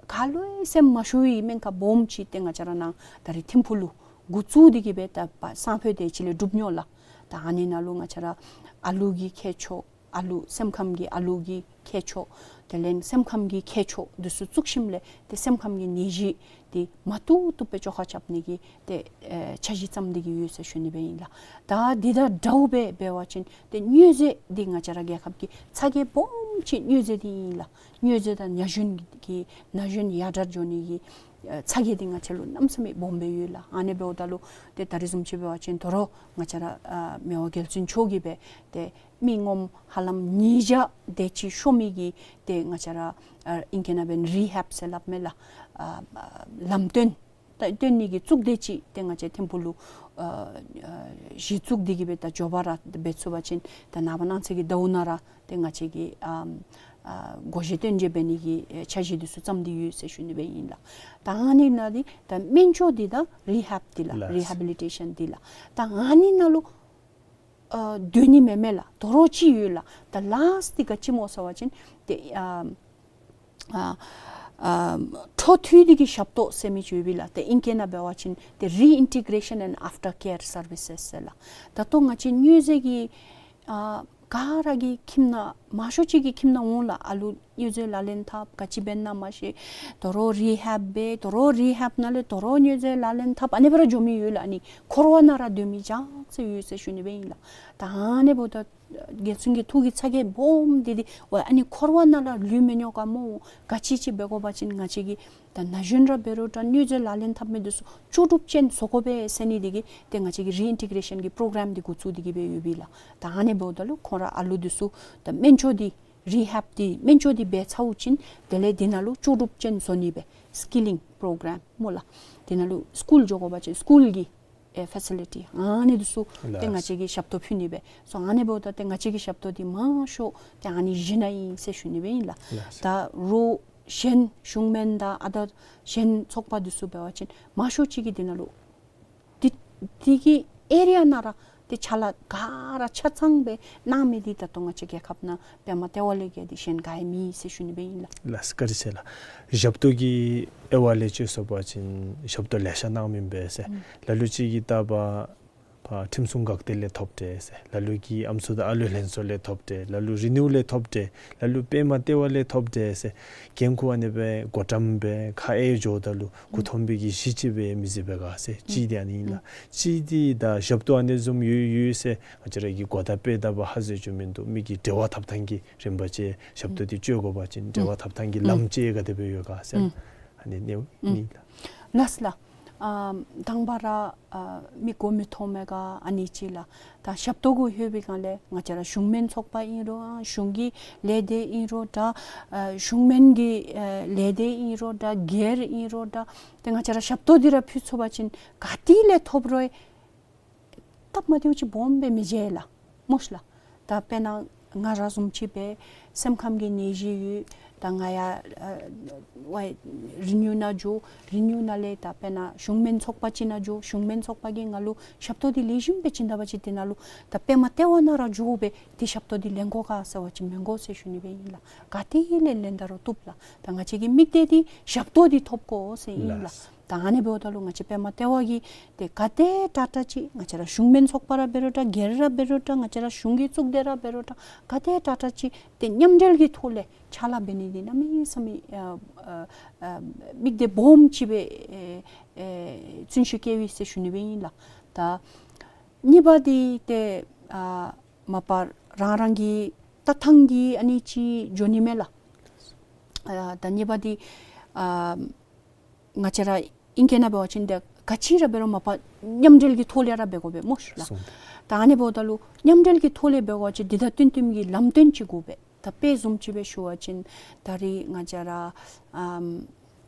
ག་ལུ་ཡང་སེམས་མ་ཤོར་བའི་སྨན་ཁང་སྦོམ་ཅིག་ཏེ་ང་བཅས་ར་ནཱ་ད་རེས་ཐིམ་ཕུག་ལུ་འགོ་བཙུགས་ཏེ་གི་སྦེ་ད་པ་སང་ཕོད་དེ་ཅིག་ལས་གྲུབ་ནི་ཨིན་ལགས། ད་ཨ་ནི་ནང་ལུ་ང་བཅས་ར་ཨ་ལུ་གི་མཁལ་མཆོག་ཨ་ལུ་སེམས་ཁམས་ཀྱི་ཨ་ལུ་གི་མཁལ་མཆོག་དེ་ལས་སེམས་ཁམས་ཀྱི་མཁལ་མཆོག་འདི་ཚུ་བཙུགས་ཞིནམ་ལས་ཏེ་སེམས་ཁམས་ཀྱི་ནད་གཞི་འདི་མ་བཏུབ་བཏུབ་སྦེ་བཅོ་ཁ་རྐྱབ་ནི་གི་ཏེ་ཨེ་འཆར་གཞི་བརྩམས་ཏེ་གི་ཡོད་ཟེར་ཞུ་ནི་སྦེ་ཨིན་ལགས། ད་འདི་དང་འདྲཝ་སྦེ་འབད་བ་ཅིན་ཏེ་མྱོས་རྫས་འདི་ང་བཅས་ར་རྒྱལ་ཁབ་ཀྱི་ཚ་གྱང་སྦོམ་ཅིག་མྱོས་རྫས་འདི་ཨིན་ལགས། མྱོས་རྫས་དང་ན་གཞོན་གྱི་ན་གཞོན་ཡར་དྲག་འགྱོ་ནི་གི་ཨ་ཚ་གྱང་འདི་ང་བཅས་ལུ་གནམ་མེད་ས་མེད་སྦོམ་སྦེ་ཡོད་ལགས། ཨ་ནི་འབདཝ་ད་ལུ་ཏེ་ད་རེས་བཟུམ་ཅིག་འབད་བ་ཅིན་དོ་རུང་ང་བཅས་ར་ཨ་མི་དབང་རྒྱལ་བཙུན་མཆོག་གིས་སྦེ་ཏེ་མི་ངོམ་ཧ་ལམ་ཉིས་བརྒྱ་དེ་ཅིག་ཤོར་མི་གི་ཏེ་ང་བཅས་ར་ཨ་ཨིང་སྐད་ནང་འབད་རི་ཧེབ་ཟེར་སླབ་མས་ལགས། ཨ་ཨ་ལམ་སྟོན་ད་སྟོན་ནི་གི་གཙུག་སྡེ་ཅིག་ཏེ་ང་བཅས་ཐིམ་ཕུག་ལུ་ཨ་ཨ་གཞི་བཙུགས་ཏེ་གི་སྦེ་ད་མགྱོགས་པ་ར་འབད་ཚུགས་པ་ཅིན་ད་ནངས་པ་གནངས་ཚེ་གི་ཟླཝ་ནང་ར་ཏེ་ང་བཅས་ཀྱིས་ཨམ་ཨ་སྒོ་བཞི་སྟོན་བྱེད་འབད་ནི་གི་ཨེ་འཆར་གཞི་འདི་ཚུ་བརྩམས་ཏེ་ཡོད་ཟེར་ཞུ་ནི་སྦེ་ཨིན་ལགས། ད་ཨ་ནི་ནང་འདི་ད་སྨན་བཅོས་འདི་དང་རི་ཧེབ་འདི་ལགས། ལགས། རི་ཧེ་བི་ལི་ཊེ་ཤཱན་འདི་ལགས། ད་ཨ་ནི་ནང་ལུ་ཨ་སྡོད་ནི་མེན་མས་ལགས། དོ་རུང་ཅིག་ཡོད་ལགས། ད་ལཱསཊ་འདི་ག་ཅི་སྨོ་ཟེར་བ་ཅིན་ཏེ་ཨ་ཨ་ཨ་འཕྲོ་མཐུད་དེ་གི་ཞབས་ཏོག་ཟེར་མི་ཅིག་ཡོད་པས་ལགས། ཏེ་ཨིང་སྐད་ནང་འབད་བ་ཅིན་ཏེ་Reintegration and After Care Services ཟེར་ལགས། ད་ལྟོ་ང་བཅས་མྱོས་རྫས་ཀྱི་ཨ་ག་ར་གི་ཁྱིམ་ནང་མང་ཤོས་ཅིག་གི་ཁྱིམ་ནང་འོང་ལགས། ཨ་ལུ་མྱོས་རྫས་ལག་ལེན་འཐབ་ག་ཅི་འབད་ན་མ་ཤེས། དོ་རུང་རི་ཧེབ་འབད། དོ་རུང་རི་ཧེབ་ནང་ལས་དོ་རུང་མྱོས་རྫས་ལག་ལེན་འཐབ། ཨ་ནི་སྦེ་ར་འགྱོ་མི་ཡོད་ལགས། ཨ་ནི་འཁོར་བ་ནང་ར་སྡོད་མི་ཅིག་ཡོད་ཟེར་ཞུ་ནི་སྦེ་ཨིན་ལགས། ད་ཨ་ནི་འབདཝ་ད་རྒྱལ་བཙུན་གྱི་ཐུགས་ཀྱི་ཚ་གྱང་སྦོམ་འདི་འདི་ཝའི་ཨ་ནི་འཁོར་བ་ནང་ལུ་ལུས་མི་ཉོ་ག་སྨོ། ག་ཅི་ཅིག་འབད་དགོ་པ་ཅིན་ང་བཅས་ཀྱིས་ད་ན་གཞོན་ར་འབད་རུང་འདྲ་མྱོས་རྫས་ལག་ལེན་འཐབ་མི་འདི་ཚུ་ལྕོགས་གྲུབ་ཅན་བཟོ་དགོ་པས་ཟེར་ནི་འདི་གིས་ཏེ་ང་བཅས་ཀྱིས་རི་ཨིན་ཊི་གེ་རེ་ཤཱན་གྱི་པྲོ་གརམ་འདི་འགོ་བཙུགས་ཏེ་གི་སྦེ་ཡོད་པས་ལགས། ད་ཨ་ནི་འབདཝ་ད་ལུ་ཁོང་ར་ཨ་ལུ་འདི་ཚུ་ད་སྨན་བཅོས་འདི་རི་ཧེབ་འདི་སྨན་བཅོས་འདི་འབད་ཚརཝ་ཅིག་དེ་ལས་འདི་ནང་ལུ་ལྕོགས་གྲུབ་ཅན་བཟོ་ནི་སྦེ་སི་ཀི་ལིང་པྲོ་གརམ་སྨོ་ལགས། དེ་ནང་ལུ་སི་ཀུལ་འགྱོ་དགོ་པ་ཅིན་སི་ཀུལ་གྱི་ཨེ་ཕེ་སི་ལི་ཊི་ཨ་ནི་འདི་ཚུ་ཏེ་ལགས། ང་བཅས་ཀྱིས་ཞབས་ཏོག་ཕུལ་ནི་སྦེ་སོང་། ཨ་ནི་འབདཝ་ད་ཏེ་ང་བཅས་ཀྱི་ཞབས་ཏོག་འདི་མང་ཤོས་ཏེ་ཨ་ནི་བཞི་ནང་ཨིན་ཟེར་ཞུ་ནི་སྦེ་ཨིན་ལགས། ལགས། ད་རོགས་གཞན་གཞུང་སྨན་དང་ཨ་ད་གཞན་ཚོགས་པ་འདི་ཚུ་འབད་བ་ཅིན་མང་ཤོས་ཅིག་གིས་འདི་ནང་ལུ་འདི་འདི་གི་ཨེ་རི་ཡ་ནང་ར་ཏེ་ཅ་ལ་ག་ར་ཆ་ཚང་སྦེ་གནང་མི་འདི་ད་ལྟོ་ང་བཅས་རྒྱལ་ཁབ་ནང་པདྨ་ལྟེ་བ་ལས་བརྒལ་ཏེ་གཞན་ག་ཡང་མེད་ཟེར་ཞུ་ནི་སྦེ་ཨིན་ལགས། ལགས་སོ། བཀའ་དྲིན་ཆེ་ལགས། ཞབས་ཏོག་གི་དབྱེ་བ་ལས་ཅིག་སོང་པ་ཅིན་ཞབས་ཏོག་ལེ་ཤ་གནང་མི་ཨིན་པས་ཟེར། ཨུམ། ལ་ལུ་ཅིག་གིས་ད་པ་ཕར་ཁྲིམས་སྲུང་འགག་སྡེ་ལས་ཐོབ་སྟེ་ཟེར། ལ་ལུ་གིས་ཨམ་སྲུ་དང་ཨ་ལུ་ལྷན་ཚོགས་ལས་ཐོབ་སྟེ། ལ་ལུ་རི་ནིའུ་ལས་ཐོབ་སྟེ། ལ་ལུ་པདྨ་ལྟེ་བ་ལས་ཐོབ་སྟེ་ཟེར། འགན་ཁུར་ཨ་ནི་སྦེ་མགོ་བཀྲམ་སྦེ་ཁ་ཨེ་འགྱོཝ་ད་ལུ་མགུ་འཐོམ་པའི་གི་གཞི་ཅིག་སྦེ་མི་བཟོ་བས་ག་ཟེར། ཨུམ། གཅིག་འདི་ཨ་ནི་ཨིན་ལགས། ཨུམ། གཅིག་འདི་ད་ཞབས་ཏོག་ཨ་ནི་བཟུམ་ཡོད་ཡོད་ཟེར་ང་བཅས་ར་གི་གོ་བརྡ་སྤེལ་ད་པ་ཧ་ཟེར་བཅུག་མིན་འདུག། མི་གི་འབྲེལ་བ་འཐབ་ཐངས་ཀྱི་རིམ་པ་ཅིག་ཞབས་ཏོག་འདི་སྤྱོད་དགོ་པ་ཅིན་འབྲེལ་བ་འཐབ་ཐངས་ཀྱི་ལམ་ཅིག་ག་དེ་སྦེ་ཡོད་ག་ཟེར། ཨུམ། ཨ་ནི་ཨ་ནི་ཨིན་ལགས། ལགས་ལགས། ཨ་དང་པ་ར་ཨ་མི་མགུ་མི་འཐོམ་མི་ག་ཨ་ནི་ཅིག་ལགས། ད་ཞབས་ཏོག་གུ་ལྷོད་པའི་སྒང་ལས་ང་བཅས་ར་གཞུང་སྨན་ཚོགས་པ་ཨིན་རུང་ཨ་གཞུང་གི་ལས་སྡེ་ཨིན་རུང་འདྲ་ཨ་གཞུང་སྨན་གྱི་ཨ་ལས་སྡེ་ཨིན་རུང་འདྲ་སྒེར་ཨིན་རུང་འདྲ་ཏེ་ང་བཅས་ར་ཞབས་ཏོག་འདི་ར་ཕུལ་ཚུགས་པ་ཅིན་ག་ཏེ་ལས་ཐོབ་རུང་སྟབས་མ་བདེཝ་ཅིག་སྦོམ་སྦེ་མི་འབྱུང་ལགས། སྨོ་ཤ་ལགས། ད་དཔེར་ན་ང་ར་བཟུམ་ཅིག་སྦེ་སེམས་ཁམས་ཀྱི་ནད་གཞི་ཡོད། ད་ང་ཡང་ཨ་ཝའི་རི་ནིའུ་ནང་འགྱོ། རི་ནིའུ་ནང་ལས་ད་དཔེར་ན་གཞུང་སྨན་ཚོགས་པ་ཅིག་ནང་འགྱོ། གཞུང་སྨན་ཚོགས་པ་གིས་ང་ལུ་ཞབས་ཏོག་འདི་ལེགས་ཤོམ་སྦེ་བྱིན་ད་པ་ཅིན་དེ་ནང་ལུ་ད་པདྨ་ལྟེ་བ་ནང་ར་འགྱོ་སྦེ་ཏེ་ཞབས་ཏོག་འདི་ལེན་དགོ་ག་ཟེར་བ་ཅིན་མི་དགོ་ཟེར་ཞུ་ནི་སྦེ་ཨིན་ལགས། ག་ཏེ་ལས་ལེན་ད་རུང་བཏུབ་ལགས། ད་ང་བཅས་ཀྱི་དམིགས་གཏད་འདི་ཞབས་ཏོག་འདི་ཐོབ་དགོ་ཟེར་ཨིན་ལགས། ལགས། ད་ཨ་ནི་འབདཝ་ད་ལུ་ང་བཅས་པདྨ་ལྟེ་བ་གིས་ཏེ་ག་དེ་དྲག་དྲག་ཅིག་ང་བཅས་ར་གཞུང་སྨན་ཚོགས་པ་ར་འབད་རུང་འདྲ་སྒེར་ར་འབད་རུང་འདྲ་ང་བཅས་ར་གཞུང་གི་གཙུག་སྡེ་ར་འབད་རུང་འདྲ་ག་དེ་དྲག་དྲག་ཅིག་ཏེ་མཉམ་འབྲེལ་གྱི་ཐོག་ལས་ཕྱག་ལཱ་འབད་ནི་འདི་གནམ་མེད་ས་མེད་ཨ་ཨ་ཨ་དམིགས་གཏད་སྦོམ་ཅིག་སྦེ་ཨེ་ཨེ་བརྩོན་ཤུགས་བསྐྱེད་པས་ཟེར་ཞུ་ནི་སྦེ་ཨིན་ལགས། ད་གཉིས་པ་འདི་ཏེ་ཨ་མ་པ་རང་རང་གི་ལྟ་སྟངས་ཀྱིས་ཨ་ནི་ཅིག་འགྱོ་ནི་མས་ལགས། ཨ་ད་གཉིས་པ་འདི་ཨ་ང་བཅས་ར་ཨིང་སྐད་ནང་འབད་བ་ཅིན་ཏེ་ག་ཅི་ར་འབད་རུང་མ་པ་མཉམ་འབྲེལ་གྱི་ཐོག་ལས་ར་འབད་དགོ་པས་སྨོ་ཤ་ལགས། སོང་། ད་ཨ་ནི་འབདཝ་ད་ལུ་མཉམ་འབྲེལ་གྱི་ཐོག་ལས་འབད་དགོ་པ་ཅིན་འདི་དང་བསྟུན་བསྟུནམ་གྱི་ལམ་སྟོན་ཅིག་དགོ་པས། ད་དཔེ་བཟུམ་ཅིག་སྦེ་ཞུ་བ་ཅིན་ད་རེས་ང་བཅས་ར་ཨམ་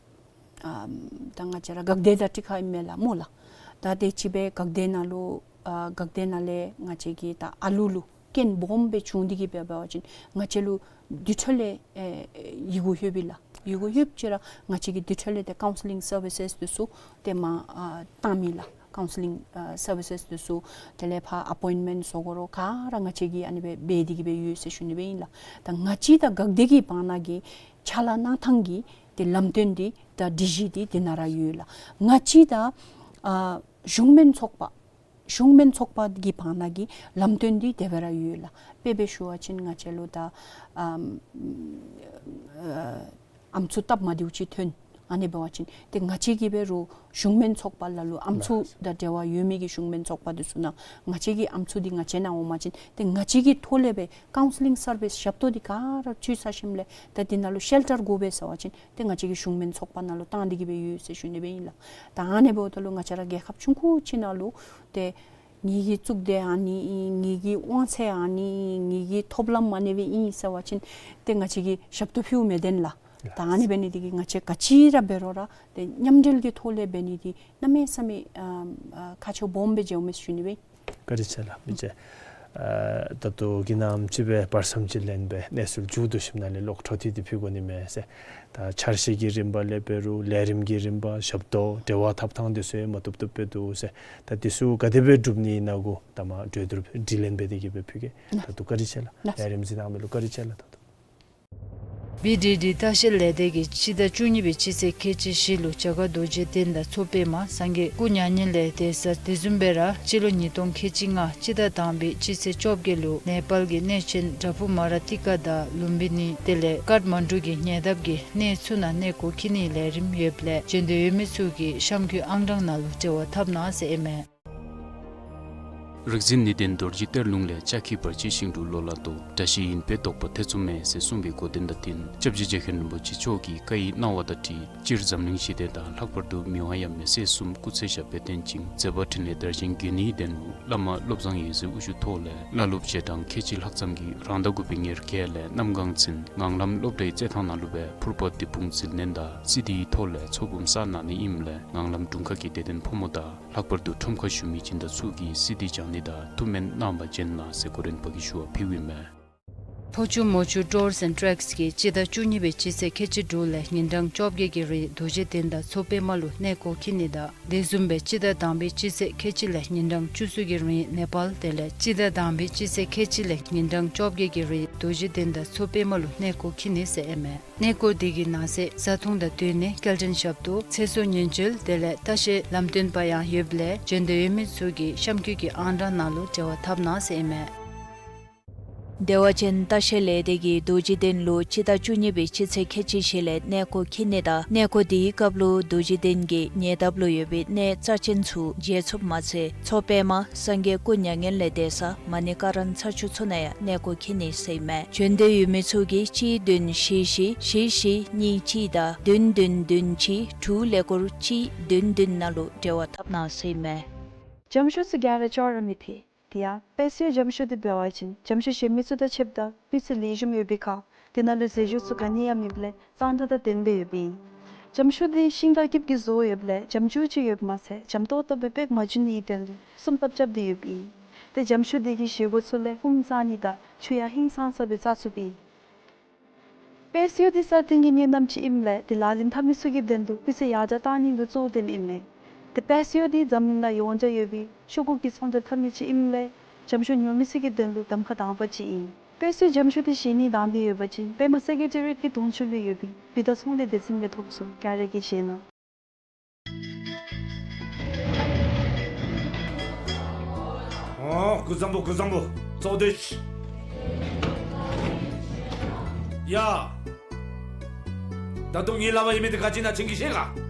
ཨམ་ད་ང་བཅས་ར་འགག་སྡེ་དང་འཁྲིལ་ཁར་ཨིན་མས་ལགས་སྨོ་ལགས། ད་དེ་ཅིག་སྦེ་འགག་སྡེ་ནང་ལུ་ཨ་འགག་སྡེ་ནང་ལས་ང་བཅས་ཀྱིས་ད་ཨ་ལུ་ལུ་ རྐྱེན་སྦོམ་སྦེ་བྱུང་སྟེ་གི་སྦེ་འབད་བ་ཅིན་ང་བཅས་ལུ་དེ་འཕྲོ་ལས་ཨེ་ཡི་གུ་ལྷོདཔ་ཨིན་ལགས། ཡི་གུ་ལྷོདཔ་ཅིག་ར་ང་བཅས་ཀྱིས་དེ་འཕྲོ་ལས་ཏེ་ཀའུན་སི་ལིང་སར་བི་སེས་འདི་ཚུ་ཏེ་མར་ཨ་བཏངམ་ཨིན་ལགས། ཀའུན་སི་ལིང་ཨ་སར་བི་སེས་འདི་ཚུ་དེ་ལས་ཕར་ཨ་པོའིནཊ་མེནཊ་བཟོ་དགོ་རུང་ག་ར་ང་བཅས་ཀྱིས་ཨ་ནི་སྦེ་འབད་དེ་གི་སྦེ་ཡོད་ཟེར་ཞུ་ནི་སྦེ་ཨིན་ལགས། ད་ང་བཅས་དང་འགག་སྡེ་གི་བར་ན་གི་ཕྱག་ལཱ་གནང་ཐངས་ཀྱི་ཏེ་ལམ་སྟོན་འདི་དང་སྒྲིག་གཞི་འདི་འདི་ནང་ར་ཡོད་ལགས། ང་བཅས་དང་ཨ་གཞུང་མིན་ཚོགས་པ་གཞུང་མིན་ཚོགས་པ་གི་བར་ན་གི་ལམ་སྟོན་འདི་དེ་སྦེ་ར་ཡོད་ལགས། དཔེ་སྦེ་ཞུ་བ་ཅིན་ང་བཅས་ལུ་ད་ཨམ་ཨ་ཨམ་སྲུ་སྟབས་མ་བདེཝ་ཅིག་ཐོན། ཨ་ནི་འབད་བ་ཅིན་ཏེ་ང་བཅས་ཀྱིས་འབད་རུང་གཞུང་མིན་ཚོགས་པ་ལ་ལུ་ཨམ་སྲུ་དང་འབྲེལ་བ་ཡོད་མི་གི་གཞུང་མིན་ཚོགས་པ་འདི་ཚུ་ནང་ང་བཅས་ཀྱི་ཨམ་སྲུ་འདི་ང་བཅས་ནང་འོང་པ་ཅིན་ཏེ་ང་བཅས་ཀྱི་ཐོག་ལས་སྦེ་ཀའུན་སི་ལིང་སར་བི་སི་ཞབས་ཏོག་འདི་ག་ར་ཚུ་ཚར་ཞིནམ་ལས་ད་འདི་ནང་ལུ་ཤེལ་ཊར་དགོ་པས་ཟེར་བ་ཅིན་ཏེ་ང་བཅས་ཀྱིས་གཞུང་མིན་ཚོགས་པ་ནང་ལུ་བཏང་སྟེ་གི་སྦེ་ཡོད་ཟེར་ཞུ་ནི་སྦེ་ཨིན་ལགས། ད་ཨ་ནི་འབདཝ་ད་ལུ་ང་བཅས་ར་རྒྱལ་ཁབ་ཆུང་ཀུ་ཅིག་ནང་ལུ་ཏེ་ངེ་གི་གཙུག་སྡེ་ཨ་ནི་ཨིན། ངེ་གི་དབང་ཚད་ཨ་ནི་ཨིན། ངེ་གི་ཐོབ་ལམ་ཨ་ནི་སྦེ་ཨིན་ཟེར་བ་ཅིན་ཏེ་ང་བཅས་ཀྱིས་ཞབས་ཏོག་ཕུལཝ་མི་བདེན་ལགས། ད་ཨ་ནི་འབད་ནི་འདི་གིས་ང་བཅས་ག་ཅི་ར་འབད་རུང་ར་ཏེ་མཉམ་འབྲེལ་གྱི་ཐོག་ལས་འབད་ནི་འདི་གནམ་མེད་ས་མེད་ཨ་ཨ་ཁག་ཆེཝ་སྦོམ་སྦེ་འགྱོཝ་མས་ཟེར་ཞུ་ནི་སྦེ་ཨིན། བཀའ་དྲིན་ཆེ་ལགས། མི་རྗེ། ཨ་ད་ལྟོ་གི་ནམ་ཅིག་སྦེ་བར་མཚམས་ཅིག་ལེན་སྦེ་གནས་ཚུལ་མཇུག་བསྡུ་ཞིནམ་ལས་གློག་འཕྲོ་མཐུད་དེ་ཕུལ་དགོ་ནི་མས་ཟེར། ད་འཆར་གཞི་གི་རིམ་པ་ལས་འབད་རུང་ལས་རིམ་གྱི་རིམ་པ་ཞབས་ཏོག་འབྲེལ་བ་འཐབ་ཐངས་འདི་ཚུ་ཡང་མ་བཏུབ་བཏུབ་སྦེ་འདུག་ཟེར། ད་འདི་ཚུ་ག་དེ་སྦེ་འགྲུབ་ནི་ཨིན་ན་གུ་ད་མ་གྲོས་བསྡུར་དྲི་ལན་འབད་དེ་གི་སྦེ་ཕུལ་གེ། ད་ལྟོ་བཀའ་དྲིན་ཆེ་ལགས། ལགས། ལས་རིམ་གཟིགས་གནང་མི་ལུ་བཀའ་དྲིན་ཆེ་ལགས། ད་ལྟོ། བི་ཌི་ཌི་ལྟ་བཤལ་ལས་སྡེ་གིས་སྤྱི་ཟླ་བཅུ་གཉིས་པའི་སྤྱི་ཚེས་ཁལ་གཅིག་བཞི་ལུ་བྱ་དཀར་རྡོ་རྗེ་གདན་དང་མཚོ་པདྨ་སངས་རྒྱས་སྐུ་མྱ་ངན་ལས་འདས་ས་དེ་བཟུམ་སྦེ་ར་སྤྱི་ལོ་ཉིས་སྟོང་ཁལ་གཅིག་ལྔ་སྤྱི་ཟླ་དང་པའི་སྤྱི་ཚེས་བཅོ་བརྒྱད་ལུ་ནེ་པཱལ་གྱི་གནས་ཆེན་བྲག་ཕུག་མ་ར་ཏི་ཀ་དང་ལུམ་བི་ནི་དེ་ལས་ཀཱཐ་མན་ཌུ་གི་ཉེ་འདབས་ཀྱི་གནས་ཚུ་ནང་གནས་སྐོར་འཁྱིད་ནིའི་ལས་རིམ་ཡོདཔ་ལས་བྱོན་འདོད་ཡོད་མི་ཚུ་གིས་གཤམ་འཁོད་ཨང་གྲངས་ནང་ལུ་འབྲེལ་བ་འཐབ་གནང་ཟེར་ཨིན་མས། རིག་འཛིན་ནུས་ལྡན་རྡོ་རྗེ་གཏེར་ལུང་ལས་ལྕགས་ཁྱི་བར་ཆད་ཞིང་དུ་ལོ་ལ་ལྟོ། དགྲ་ཤེས་ཡིན་པས་བཟློག་པ་ཐེ་ཚོམ་མེད་ཟེར་གསུངས་པའི་གོ་དོན་དང་བསྟུན་སྐྱབས་རྗེ་རྗེ་མཁན་རིན་པོ་ཆེ་མཆོག་གིས་བཀའ་ཡི་གནང་བ་དང་འཁྲིལ་སྤྱིར་འཛམ་གླིང་ཞི་བདེ་དང་ལྷག་པར་དུ་མི་དབང་ཡབ་མེས་སྲས་གསུམ་སྐུ་ཚེ་ཞབས་པད་བརྟན་ཅིང་མཛད་པ་འཕྲིན་ལས་དར་ཞིང་རྒྱུན་གནས་ལྡན་ལུ་བླ་མ་བློ་བཟང་ཡེ་ཤེས་དབུ་བཞུགས་ཐོག་ལས་བླ་སློབ་རྗེས་འབྲང་ཁལ་གཅིག་ལྷག་ཙམ་གྱིས་རང་ཟླ་དགུ་པའི་ཉེར་བརྒྱད་ལས་གནམ་སྒང་ཚུན་ངང་ལམ་སློབ་གྲྭའི་རྩེད་ཐང་ནང་ལུ་སྦེ་ཕུར་པ་རྡེ་སྤུངས་འཛིན་ལེན་དང་སི་ཌི་ཐོག་ལས་ཚོགས་འབུམ་གསར་གནང་ནི་ཨིནམ་ལས་ངང་ལམ་དྲུང་ཁག་གི་དད་ལྡན་ཕོ་མོ་དང་ལྷག་པར་དུ་ཁྲོམ་ཁར་བཞུགས་མི་སྦྱིན་བདག་ཚུ་གིས་སི་ཌི་སྦྱང་ནི་དང་ཐུགས་སྨོན་གནང་བར་བྱོན་གནང་ཟེར་གོ་རིམ་པ་གི་ཞུ་བ་ཕུལཝ་ཨིན་མས། ཕོ་ཆུ་མོ་ཆུ་ཊུརསི་ཨེནཌ་ཊེགསི་གིས་སྤྱི་ཟླ་བཅུ་གཉིས་པའི་སྤྱི་ཚེས་ཁལ་གཅིག་དྲུག་ལས་ཉིན་གྲངས་བཅོ་བརྒྱད་ཀྱི་རིང་རྡོ་རྗེ་གདན་དང་མཚོ་པདྨ་ལུ་གནས་སྐོར་འཁྱིད་ནི་དང་དེ་བཟུམ་སྦེ་སྤྱི་ཟླ་དང་པའི་སྤྱི་ཚེས་ཁལ་གཅིག་ལས་ཉིན་གྲངས་བཅུ་གསུམ་གྱི་རིང་ནེ་པཱལ་དེ་ལས་སྤྱི་ཟླ་དང་པའི་སྤྱི་ཚེས་ཁལ་གཅིག་ལས་ཉིན་གྲངས་བཅོ་བརྒྱད་ཀྱི་རིང་རྡོ་རྗེ་གདན་དང་མཚོ་པདྨ་ལུ་གནས་སྐོར་འཁྱིད་ནི་ཟེར་ཨིན་མས། གནས་སྐོར་དེ་གི་ནང་གསེས་བཟའ་འཐུང་དང་སྡོད་གནས་སྐྱེལ་འདྲེན་ཞབས་ཏོག་ཚེ་སྲོག་ཉེན་བཅོལ་དེ་ལས་ལྟ་བཤལ་ལམ་སྟོན་པ་ཡང་ཡོདཔ་ལས་བྱོན་འདོད་ཡོད་མི་ཚུ་གིས་གཤམ་འཁོད་ཀྱི་ཨང་གྲངས་ནང་ལུ་འབྲེལ་བ་འཐབ་གནང་ཟེར་ཨིན་མས། བདེ་བ་ཅན་ལྟ་བཤལ་ལས་སྡེ་གིས་རྡོ་རྗེ་གདན་ལུ་སྤྱི་ཟླ་བཅུ་གཉིས་པའི་སྤྱི་ཚེས་ཁལ་གཅིག་བཞི་ལས་གནས་སྐོར་འཁྱིད་ནི་དང་གནས་སྐོར་དེའི་སྐབས་ལུ་རྡོ་རྗེ་གདན་གྱི་ཉེ་འདབས་ལུ་ཡོད་པའི་གནས་རྩ་ཅན་ཚུ་མཇལ་ཚུགསཔ་མ་ཚད་མཚོ་པདྨ་སངས་རྒྱས་སྐུ་མྱ་ངན་ལས་འདས་ས་མ་ཎི་ཀ་ར་ན་ཚ་ཆུ་མཚོ་ནང་ཡང་གནས་སྐོར་འཁྱིད་ནི་ཟེར་ཨིན་མས། བྱོན་འདོད་ཡོད་མི་ཚུ་གིས་གཅིག་བདུན་བཞི་བཞི་བཞི་བཞི་གཉིས་གཅིག་དང་བདུན་བདུན་བདུན་གཅིག་དྲུག་ཀླད་ཀོར་གཅིག་བདུན་བདུན་ནང་ལུ་འབྲེལ་བ་འཐབ་གནང་ཟེར་ཨིན་མས། འཇམ་ཤུགས་ཚུ་ག་ར་ཅོག་ར་མི་འཐད། དེ་ཡང་དཔལ་གསོལ་འཇམ་ཤུགས་འདི་འབད་བ་ཅིན་འཇམ་ཤུགས་གཞན་མི་ཚུ་དང་ཕྱདཔ་ད་སྤུས་ཚད་ལེགས་ཤོམ་ཡོད་པའི་ཁར་དེ་ནང་ལུ་རྫས་སྦྱོར་ཚུ་ག་ནི་ཡང་མེདཔ་ལས་གཙང་སྦྲ་དང་ལྡནམ་སྦེ་ཡོདཔ་ཨིན། འཇམ་ཤུགས་འདི་ཤིང་དང་སྐྱིབས་ཀྱིས་བཟོ་ཡོདཔ་ལས་འཇམ་ཅུང་ཅིག་ཡོདཔ་མ་ཚད་འཇམ་ཏོག་ཏོ་སྦེ་པེག་མ་འགྱུར་ནིའི་དོན་ལུ་སྲུང་ཐབས་རྐྱབ་སྟེ་ཡོདཔ་ཨིན། ཏེ་འཇམ་ཤུགས་འདི་གིས་བཞེས་སྒོ་ཚུ་ལས་ཧཱུྃ་བཟའ་ནི་དང་ཆུ་ཡང་ཧིང་སངས་ས་སྦེ་བཙག་ཚུགསཔ་ཨིན། དཔལ་གསོལ་འདི་སྲ་ཐང་གི་གནས་རྣམ་ཅིག་ཨིནམ་ལས་དེ་ལག་ལེན་འཐབ་མི་ཚུ་གི་དོན་ལུ་སྤུས་ཚད་ཡར་དྲགས་གཏང་ནི་ལུ་གཙོ་བོ་བཏོནམ་ཨིན་མས། ཏེ་དཔལ་གསོལ་འདི་འཛམ་གླིང་ནང་ཡོངས་གྲགས་ཡོད་པའི་ཤོག་ཀུ་གི་ཚོང་རྫས་འཐབ་མི་ཅིག་ཨིནམ་ལས་འཇམ་ཤུགས་ཉོ་མི་ཚུ་གི་དོན་ལུ་གདམ་ཁ་དང་པ་ཅིག་ཨིན། དཔལ་གསོལ་འཇམ་ཤུགས་འདི་བཞེས་ནི་དང་འདོད་ཡོད་པ་ཅིན་པདྨ་སེ་ཀྲེ་ཊ་རི་ཡེཊ་ཀྱི་གདོང་ཕྱོགས་ལུ་ཡོད་པའི་བུདྡྷ་ཚོང་ལས་སྡེ་ཚན་ལས་ཐོབ་ཚུགས། ག་ར་གིས་བཞེས་གནང་། ཨོ་སྐུ་གཟུགས་བཟང་པོ། སྐུ་གཟུགས་བཟང་པོ། ཚོགས་སྡེ་ཡ། ད་དུང་ངེའི་ལག་པར་ཡོད་མི་འདི་ག་ཅི་ཨིན་ན་ཁྱེད་ཀྱིས་ཤེས་ག།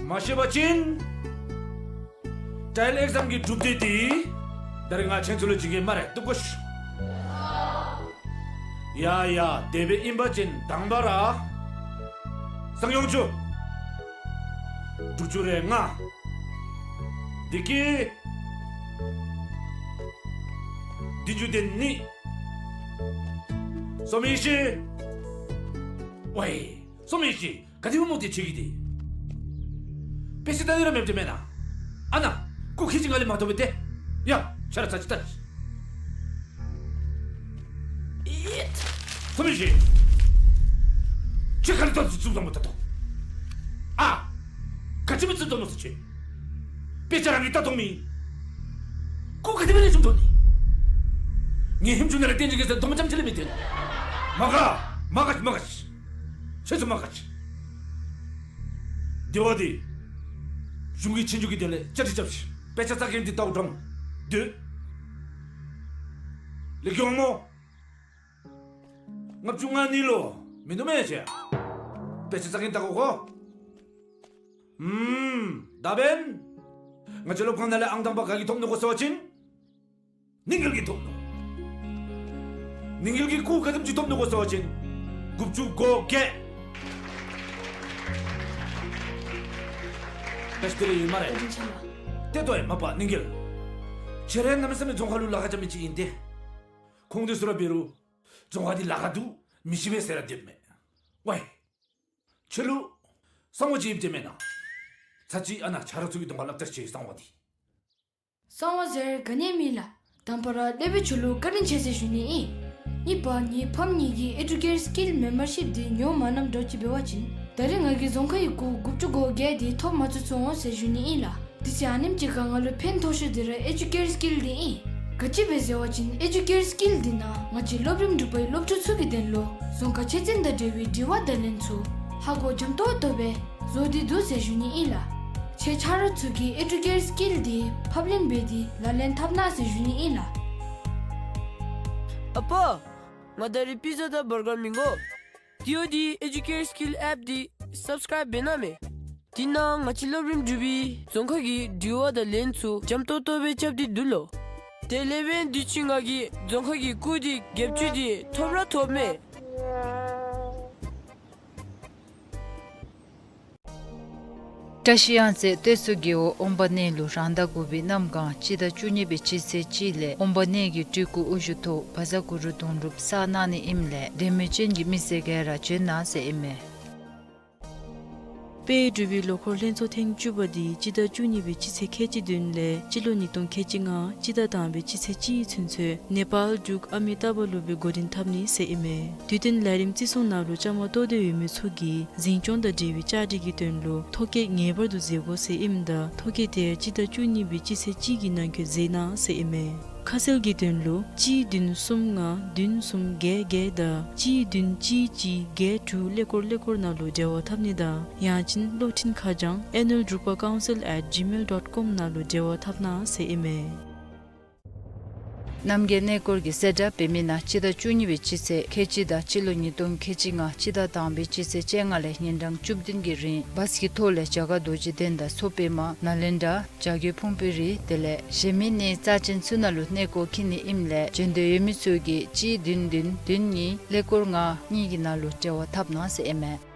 མ་ཤེས་པ་ཅིན་ཊ་རའེལ་ཨེག་ཛམ་གྱི་གྲུབ་འབྲས་འདི་ད་རིས་ང་ཁྱེད་ཚུ་ལུ་བྱིན་གེ་སྨ་རེ། བཏུབ་ག་ཤིག། ཡ་ཡ། དེ་སྦེ་ཨིན་པ་ཅིན་དང་པ་ར་གསང་ཡོངས་ཆུ་དྲུག་ཅུ་རེ་ལྔ། དེ་གི་བདུན་ཅུ་དོན་གཉིས། སོ་མི་ཤི། ཝའི་སོ་མི་ཤི། ག་དེ་སྦེ་མོ་དེ་ཆེ་གི་དེ། དཔེ་ཆ་ལྟ་ནི་ར་མེདཔ་དེ་མེན་ན། ཨ་ན། སྐུ་ཁྱེད་ཀྱིས་ང་ལས་མ་ཐོབ་པས་ཏེ། ཡ། ཆ་ར་ཚ་ཅིག་ལྟ། ཐུབ་མི་ཤེས། ཁྱོད་ག་ལས་ཏོག་ཙམ་བཙུགས་དོ་མོ་ད་དོ། ཨ། ག་ཅི་མི་བཙུགས་དོ་མོ་ཟེར་ཁྱོད། དཔེ་ཆ་རང་གིས་ལྟ་དོ་མི། སྐུ་ག་དེ་སྦེ་ལས་བྱུང་དོ་ནི། ངེའི་ཧེམ་ཆུང་ནང་ལས་བསྟན་ཅིག་གེ་ཟེར་དོ་མོ་ཙམ་ཅིག་ལས་མི་བཏོན། མ་དགའ། མ་དགའ་མ་དགའ། ཁྱོད་ཚུ་མ་དགའ། དེ་བ་དེ། གཞུང་གི་ཆོས་རྒྱུགས་ཀྱི་དོན་ལས་བཅའ་སྒྲིག་རྐྱབ་ཤིག། དཔེ་ཆ་ལྟ་མཁན་འདི་ལྟཝ་འདྲཝ་འདུག། ལེགས་ཀྱི་འོང་མོ། ལྔ་བཅུ་ང་གཉིས་ལུ་མིན་འདུག་མེན་ན་ཁྱོད། དཔེ་ཆ་ལྟ་མཁན་ལྟ་དགོ་གོ། ཨུམ། ད་འབདན། ང་བཅས་སློབ་ཁང་ནང་ལས་ཨང་དང་པ་ག་གིས་ཐོབ་ནུག་གོ་ཟེར་བ་ཅིན། གླིང་རྒྱལ་གྱིས་ཐོབ་ནུག། གླིང་རྒྱལ་གྱིས་སྐུ་ག་དེམ་ཅིག་ཐོབ་ནུག་གོ་ཟེར་བ་ཅིན། དགུ་བཅུ་གོ་བརྒྱད། ད་ཅི་དེ་རེ་ཡོད་སྨ་རེ། བཀའ་དྲིན་ཆེ་ལགས། ཏེ་ལྟོས་མ་པ་གླིང་རྒྱལ། ཁྱོད་ར་གནམ་མེད་ས་མེད་རྫོང་ཁ་ལུ་ལཱ་ཁག་རྐྱབ་མི་ཅིག་ཨིན་ཏེ། ཁོང་དེ་ཚུ་ར་འབད་རུང་རྫོང་ཁ་འདི་ལཱ་ཁག་འདུག་མི་ཤེས་པས་ཟེར་ར་སྡོདཔ་མས། ཝའི། ཁྱོད་ལུ་གསང་བ་ཅིག་ཡོདཔ་འདྲས་མེན་ན། ཚར་ཅིག་ཨ་ནཱ་ཆ་རོགས་ཚུ་གི་གདོང་ཁར་སླབ་ད་ཤེས་གསང་བ་འདི། གསང་བ་ཟེར་ག་ནི་མེད་ལགས། དང་པ་ར་སློབ་དཔོན་ཁྱོད་ལུ་བཀའ་དྲིན་ཆེ་ཟེར་ཞུ་ནི་ཨིན། གཉིས་པ་ངེའི་ཕམ་གཉིས་ཀྱི་ཨེ་ཌུ་ཀེར་སི་ཀིལ་མེམ་བར་ཤིཔ་འདི་ཉོ་མ་གནངམ་འདྲཝ་ཅིག་འབད་བ་ཅིན་ད་རེས་ང་གིས་རྫོང་ཁ་གི་སྐུ་དགུ་བཅུ་གོ་བརྒྱད་འདི་ཐོབ་མ་ཚུགས་ཚུགས་འོང་ཟེར་ཞུ་ནི་ཨིན་ལགས། དེ་ཚེ་ཨ་ནེམ་ཅིག་ཁར་ང་ལུ་ཕན་ཐོགས་ཤོས་འདི་ར་ཨེ་ཌུ་ཀེར་སི་ཀིལ་འདི་ཨིན། ག་ཅི་སྦེ་ཟེར་བ་ཅིན་ཨེ་ཌུ་ཀེར་སི་ཀིལ་འདི་ནང་ང་བཅས་སློབ་རིམ་དྲུག་པའི་སློབ་ཕྲུག་ཚུ་གི་དོན་ལུ་རྫོང་ཁ་ཆོས་ཚན་དང་འབྲེལ་བའི་དྲི་བ་དང་ལན་ཚུ་ཧ་གོ་འཇམ་ཏོང་ཏོ་སྦེ་བཟོ་སྟེ་འདུག་ཟེར་ཞུ་ནི་ཨིན་ལགས། ཁྱེད་ཆ་རོགས་ཚུ་གིས་ཨེ་ཌུ་ཀེར་སི་ཀིལ་འདི་ཕབ་ལེན་འབད་དེ་ལག་ལེན་འཐབ་གནང་ཟེར་ཞུ་ནི་ཨིན་ལགས། ཨ་པ། ང་ད་རིས་པི་ཛ་དང་བར་གར་མི་དགོ། དེ་འོ་དེ་ཨེ་ཌུ་ཀེར་སི་ཀིལ་ཨེཔ་འདི་སབ་སི་ཀརའིབ་འབད་གནང་མས། དེ་ནང་ང་བཅས་སློབ་རིམ་དྲུག་པའི་རྫོང་ཁ་གི་དྲི་བ་དང་ལན་ཚུ་འཇམ་ཏོང་ཏོ་སྦེ་རྐྱབ་སྟེ་འདུག་ལོ། དེ་ལས་འབདན་དུས་ཅི་ང་གིས་རྫོང་ཁ་གི་སྐུ་འདི་བརྒྱད་ཅུ་འདི་ཐོབ་ར་ཐོབ་མས། བཀྲ་ཤིས་གཡང་རྩེ་སྟོད་མཚོ་རྒེད་འོག་ཨོམ་པ་གནས་ལུ་རང་ཟླ་དགུ་པའི་གནམ་གང་སྤྱི་ཟླ་བཅུ་གཉིས་པའི་སྤྱི་ཚེས་གཅིག་ལས་ཨོམ་པ་གནས་ཀྱི་སྤྲུལ་སྐུ་དབུ་བཞུགས་ཐོག་བཛྲ་གུ་རུ་གདུང་སྒྲུབ་བསགས་གནང་ནི་ཨིནམ་ལས་དད་མོས་ཅན་གྱི་མི་སེར་ག་ར་བྱོན་གནང་ཟེར་ཨིན་མས། དཔལ་འབྲུག་པའི་ལོ་འཁོར་ལྷན་ཚོགས་ཐེངས་བཅུ་པ་འདི་སྤྱི་ཟླ་བཅུ་གཉིས་པའི་སྤྱི་ཚེས་ཁལ་གཅིག་བདུན་ལས་སྤྱི་ལོ་ཉིས་སྟོང་ཁལ་གཅིག་ལྔ་སྤྱི་ཟླ་དང་པའི་སྤྱི་ཚེས་གཅིག་ཚུན་ཚོད་ནེ་པཱལ་འབྲུག་ཨ་མི་ཏཱ་བ་ལུ་སྦེ་འགོ་འདྲེན་འཐབ་ནི་ཟེར་ཨིན་མས། དུས་སྟོན་ལས་རིམ་བརྩི་སྲུང་ནང་ལུ་བཅའ་མར་གཏོགས་ཏེ་ཡོད་མི་ཚུ་གིས་འཛིན་སྐྱོང་དང་འབྲེལ་བའི་བཅའ་སྒྲིག་གི་དོན་ལུ་ཐོ་བཀོད་ངེས་པར་དུ་མཛད་དགོ་ཟེར་ཨིནམ་ད་ཐོ་བཀོད་དེ་སྤྱི་ཟླ་བཅུ་གཉིས་པའི་སྤྱི་ཚེས་གཅིག་གི་ནང་འཁོད་མཛད་གནང་ཟེར་ཨིན་མས། ཁ་གསལ་གྱི་དོན་ལུ་གཅིག་བདུན་གསུམ་ལྔ་བདུན་གསུམ་བརྒྱད་བརྒྱད་དང་གཅིག་བདུན་གཅིག་གཅིག་བརྒྱད་དྲུག་ཀླད་ཀོར་ཀླད་ཀོར་ནང་ལུ་འབྲེལ་བ་འཐབ་ནི་དང་ཡང་ཅིན་གློག་འཕྲིན་ཁ་བྱང་ཨེ་ནུལ་འབྲུག་པ་ཀའུན་སིལ་ཨེཊ་ཇི་མེལ་ཌོཊ་ཀོམ་ནང་ལུ་འབྲེལ་བ་འཐབ་གནང་ཟེར་ཨིན་མས། རྣམ་རྒྱལ་གནས་སྐོར་གྱི་གསལ་བསྒྲགས་འབད་མི་ནང་སྤྱི་ཟླ་བཅུ་གཉིས་པའི་སྤྱི་ཚེས་ཁལ་གཅིག་དང་སྤྱི་ལོ་ཉིས་སྟོང་ཁལ་གཅིག་ལྔ་སྤྱི་ཟླ་དང་པའི་སྤྱི་ཚེས་བཅོ་ལྔ་ལས་ཉིན་གྲངས་བཅུ་བདུན་གྱི་རིང་བཱས་ཀྱི་ཐོག་ལས་བྱ་དཀའ་རྡོ་རྗེ་གདན་དང་མཚོ་པདྨ་ནཱ་ལེནྡྲ་བྱ་རྒོད་ཕུང་པོའི་རི་དེ་ལས་གཞན་མི་གནས་རྩ་ཅན་ཚུ་ནང་ལུ་གནས་སྐོར་འཁྱིད་ནི་ཨིནམ་ལས་བྱོན་འདོད་ཡོད་མི་ཚུ་གིས་གཅིག་བདུན་བདུན་བདུན་གཉིས་ཀླད་ཀོར་ལྔ་གཉིས་ཀྱི་ནང་ལུ་འབྲེལ་བ་འཐབ་གནང་ཟེར་ཨིན་མས།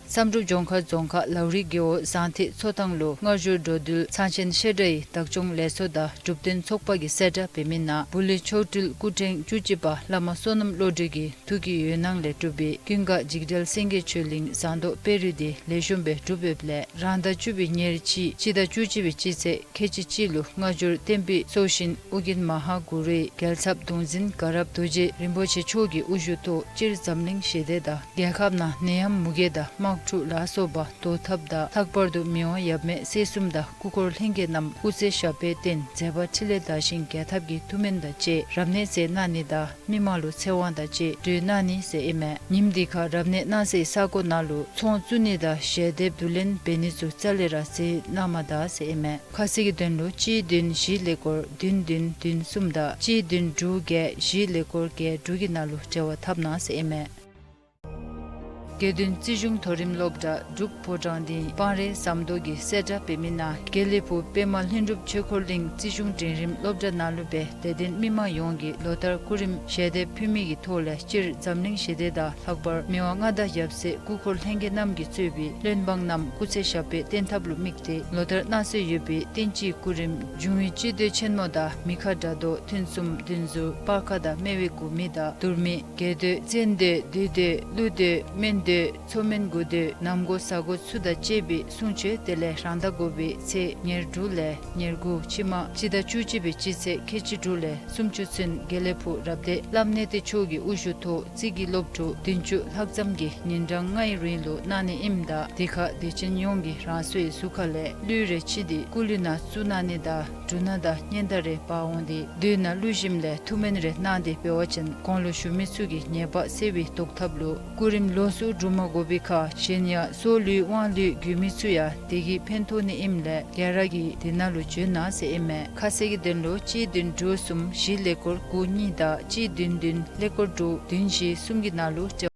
བསམ་གྲུབ་ལྗོངས་མཁར་རྫོང་ཁག་ལའུ་རི་རྒེད་འོག་ཟངས་ཐིག་མཚོ་ཐང་ལུ་སྔ་འགྱུར་འགྲོ་འདུལ་ཚང་ཆེན་བཤད་གྲྭའི་བདག་སྐྱོང་ལས་ཚོགས་དང་སྒྲུབ་སྡེ་ཚོགས་པ་གི་གསལ་བསྒྲགས་འབད་མི་ནང་བུ་ལི་མཆོག་སྤྲུལ་སྐུ་ཕྲེང་བཅུ་གཅིག་པ་བླ་མ་བསོད་ནམས་བློ་གྲོས་ཀྱི་ཐུགས་ཀྱི་འོད་སྣང་ལས་གྲུབ་པའི་ཀུན་དགའ་འཇིགས་བྲལ་སེང་གེ་ཆོས་གླིང་ཟངས་མདོག་དཔལ་རི་འདི་ལེགས་ཤོམ་སྦེ་གྲུབ་ཡོདཔ་ལས་རང་ཟླ་བཅུ་པའི་ཉེར་གཅིག་སྤྱི་ཟླ་བཅུ་གཅིག་པའི་སྤྱི་ཚེས་ཁལ་གཅིག་གཅིག་ལུ་སྔ་འགྱུར་བསྟན་པའི་སྲོག་ཤིང་ཨོ་རྒྱན་མ་ཧཱ་གུ་རུའི་རྒྱལ་ཚབ་གདུང་འཛིན་དགའ་རབ་རྡོ་རྗེ་རིན་པོ་ཆེ་མཆོག་གི་དབུ་བཞུགས་ཐོག་སྤྱིར་འཛམ་གླིང་ཞི་བདེ་དང་རྒྱལ་ཁབ་ནང་ནད་ཡམས་མུ་གེ་དང་དམག་འཁྲུག་ལ་སོགས་པ་བཟློག་ཐབས་དང་ལྷག་པར་དུ་མི་དབང་ཡབ་མེས་སྲས་གསུམ་དང་སྐུ་འཁོར་ལྷན་རྒྱས་རྣམས་སྐུ་ཚེ་ཞབས་པད་བརྟན་མཛད་པ་འཕྲིན་ལས་དར་ཞིང་རྒྱས་ཐབས་ཀྱི་ཐུགས་སྨོན་དང་བཅས་རབ་གནས་མཛད་གནང་ནི་དང་མི་མང་ལུ་ཚེ་དབང་དང་བཅས་སྒྲོལ་གནང་ནི་ཟེར་ཨིན་མས། ཉིནམ་འདི་ཁར་རབ་གནས་གནང་སའི་ས་གོ་ནང་ལུ་ཚོང་བཙུགས་ནི་དང་ཞལ་འདེབས་བསྡུ་ལེན་འབད་ནི་ཚུ་རྩ་ལས་ར་མཛད་གནང་མ་ད་ཟེར་ཨིན་མས། ཁ་གསལ་གྱི་དོན་ལུ་གཅིག་བདུན་བཞི་ཀླད་ཀོར་བདུན་བདུན་བདུན་གསུམ་དང་གཅིག་བདུན་དྲུག་བརྒྱད་བཞི་ཀླད་ཀོར་བརྒྱད་དྲུག་གི་ནང་ལུ་འབྲེལ་བ་འཐབ་གནང་ཟེར་ཨིན་མས། དགེ་འདུན་རྩིས་གཞུང་མཐོ་རིམ་སློབ་གྲྭ་འབྲུག་ཕོ་བྲང་སྡིངས་སྤང་རི་ཟམ་མདོ་གི་གསལ་བསྒྲགས་འབད་མི་ནང་དགེ་ལེགས་ཕུག་པདྨ་ལྷུན་གྲུབ་ཆོས་འཁོར་གླིང་རྩིས་གཞུང་འབྲིང་རིམ་སློབ་གྲྭ་ནང་ལུ་སྦེ་དད་ལྡན་མི་མང་ཡོངས་ཀྱིས་ལོ་ལྟར་སྐུ་རིམ་ཞལ་འདེབས་ཕུལ་མི་གི་ཐོག་ལས་སྤྱིར་འཛམ་གླིང་ཞི་བདེ་དང་ལྷག་པར་མི་དབང་མངའ་བདག་ཡབ་སྲས་སྐུ་འཁོར་ལྷན་རྒྱས་རྣམས་ཀྱིས་གཙོས་པའི་བློན་འབངས་རྣམས་སྐུ་ཚེ་ཞབས་པད་བརྟན་ཐབས་ལུ་དམིགས་ཏེ་ལོ་ལྟར་གནང་སྲོལ་ཡོད་པའི་བསྟན་སྤྱིའི་སྐུ་རིམ་འབྱུང་བའི་སྤྱི་མདོས་ཆེན་མོ་དང་མི་ཁ་དགྲ་བཟློག་ཐུན་གསུམ་བདུན་ཟུར་སྤར་ཁ་དང་སྨེ་བའི་དགུ་མི་དང་དུར་མི་རྒྱལ་མདོས་བཙན་མདོས་བདུད་མདོས་ཀླུ་མདོས་སྨན་ སྡོད། མཚོ་སྨན་དགོས་འདོད་གནམ་སྒོ་ས་སྒོ་ཚུ་དང་བཅས་པའི་སྲུང་བཅོས་དེ་ལས་རང་བདག་དགོ་པའི་ཚེས་ཉེར་དྲུག་ལས་ཉེར་དགུ་ཕྱི་མ་སྤྱི་ཟླ་བཅུ་གཅིག་པའི་སྤྱི་ཚེས་ཁལ་གཅིག་དྲུག་ལས་སུམ་ཅུ་ཚུན་དགེ་ལེགས་ཕུག་རབ་སྡེ་བླམ་གནས་བརྟན་མཆོག་གི་དབུ་བཞུགས་ཐོག་རྩིས་ཀྱི་སློབ་ཕྲུག་བདུན་ཅུ་ལྷག་ཙམ་གྱིས་ཉིན་གྲངས་ལྔའི་རིང་ལུ་གནང་ནི་ཨིནམ་ད་དེ་ཁར་དད་ཅན་ཡོངས་ཀྱིས་རང་སོའི་གཟུགས་ཁ་ལས་གླུད་རེ་ཕྱིས་ཏེ་སྐུ་གླུད་ནང་བཙུགས་གནང་ནི་དང་འབྲུ་སྣ་དང་སྙན་དར་རེ་འབག་འོང་སྟེ་མདུན་ན་གླུད་ཞིནམ་ལས་ཐུགས་སྨོན་རེ་གནང་སྟེ་འབད་བ་ཅིན་གོང་ལུ་བཞུགས་མི་ཚུ་གི་ཉེས་པ་སེལ་བའི་བཟློག་ཐབས་ལུ་སྐུ་རིམ་ལོགས་སུ་སྒྲུབ་མ་དགོ་པའི་ཁར་གཞན་ཡང་སྲོག་ལུས་དབང་ལུས་དགོ་མི་ཚུ་ཡང་དེ་གིས་ཕན་ཐོགས་ནི་ཨིནམ་ལས་ག་ར་གིས་དེ་ནང་ལུ་འབྱོན་གནང་ཟེར་ཨིན་མས། ཁ་གསལ་གྱི་དོན་ལུ་གཅིག་བདུན་དྲུག་གསུམ་བཞི་ཀླད་ཀོར་དགུ་གཉིས་དང་གཅིག་བདུན་བདུན་ཀླད་ཀོར་དྲུག་བདུན་བཞི་གསུམ་གྱི་ནང་ལུ་འབྲེལ།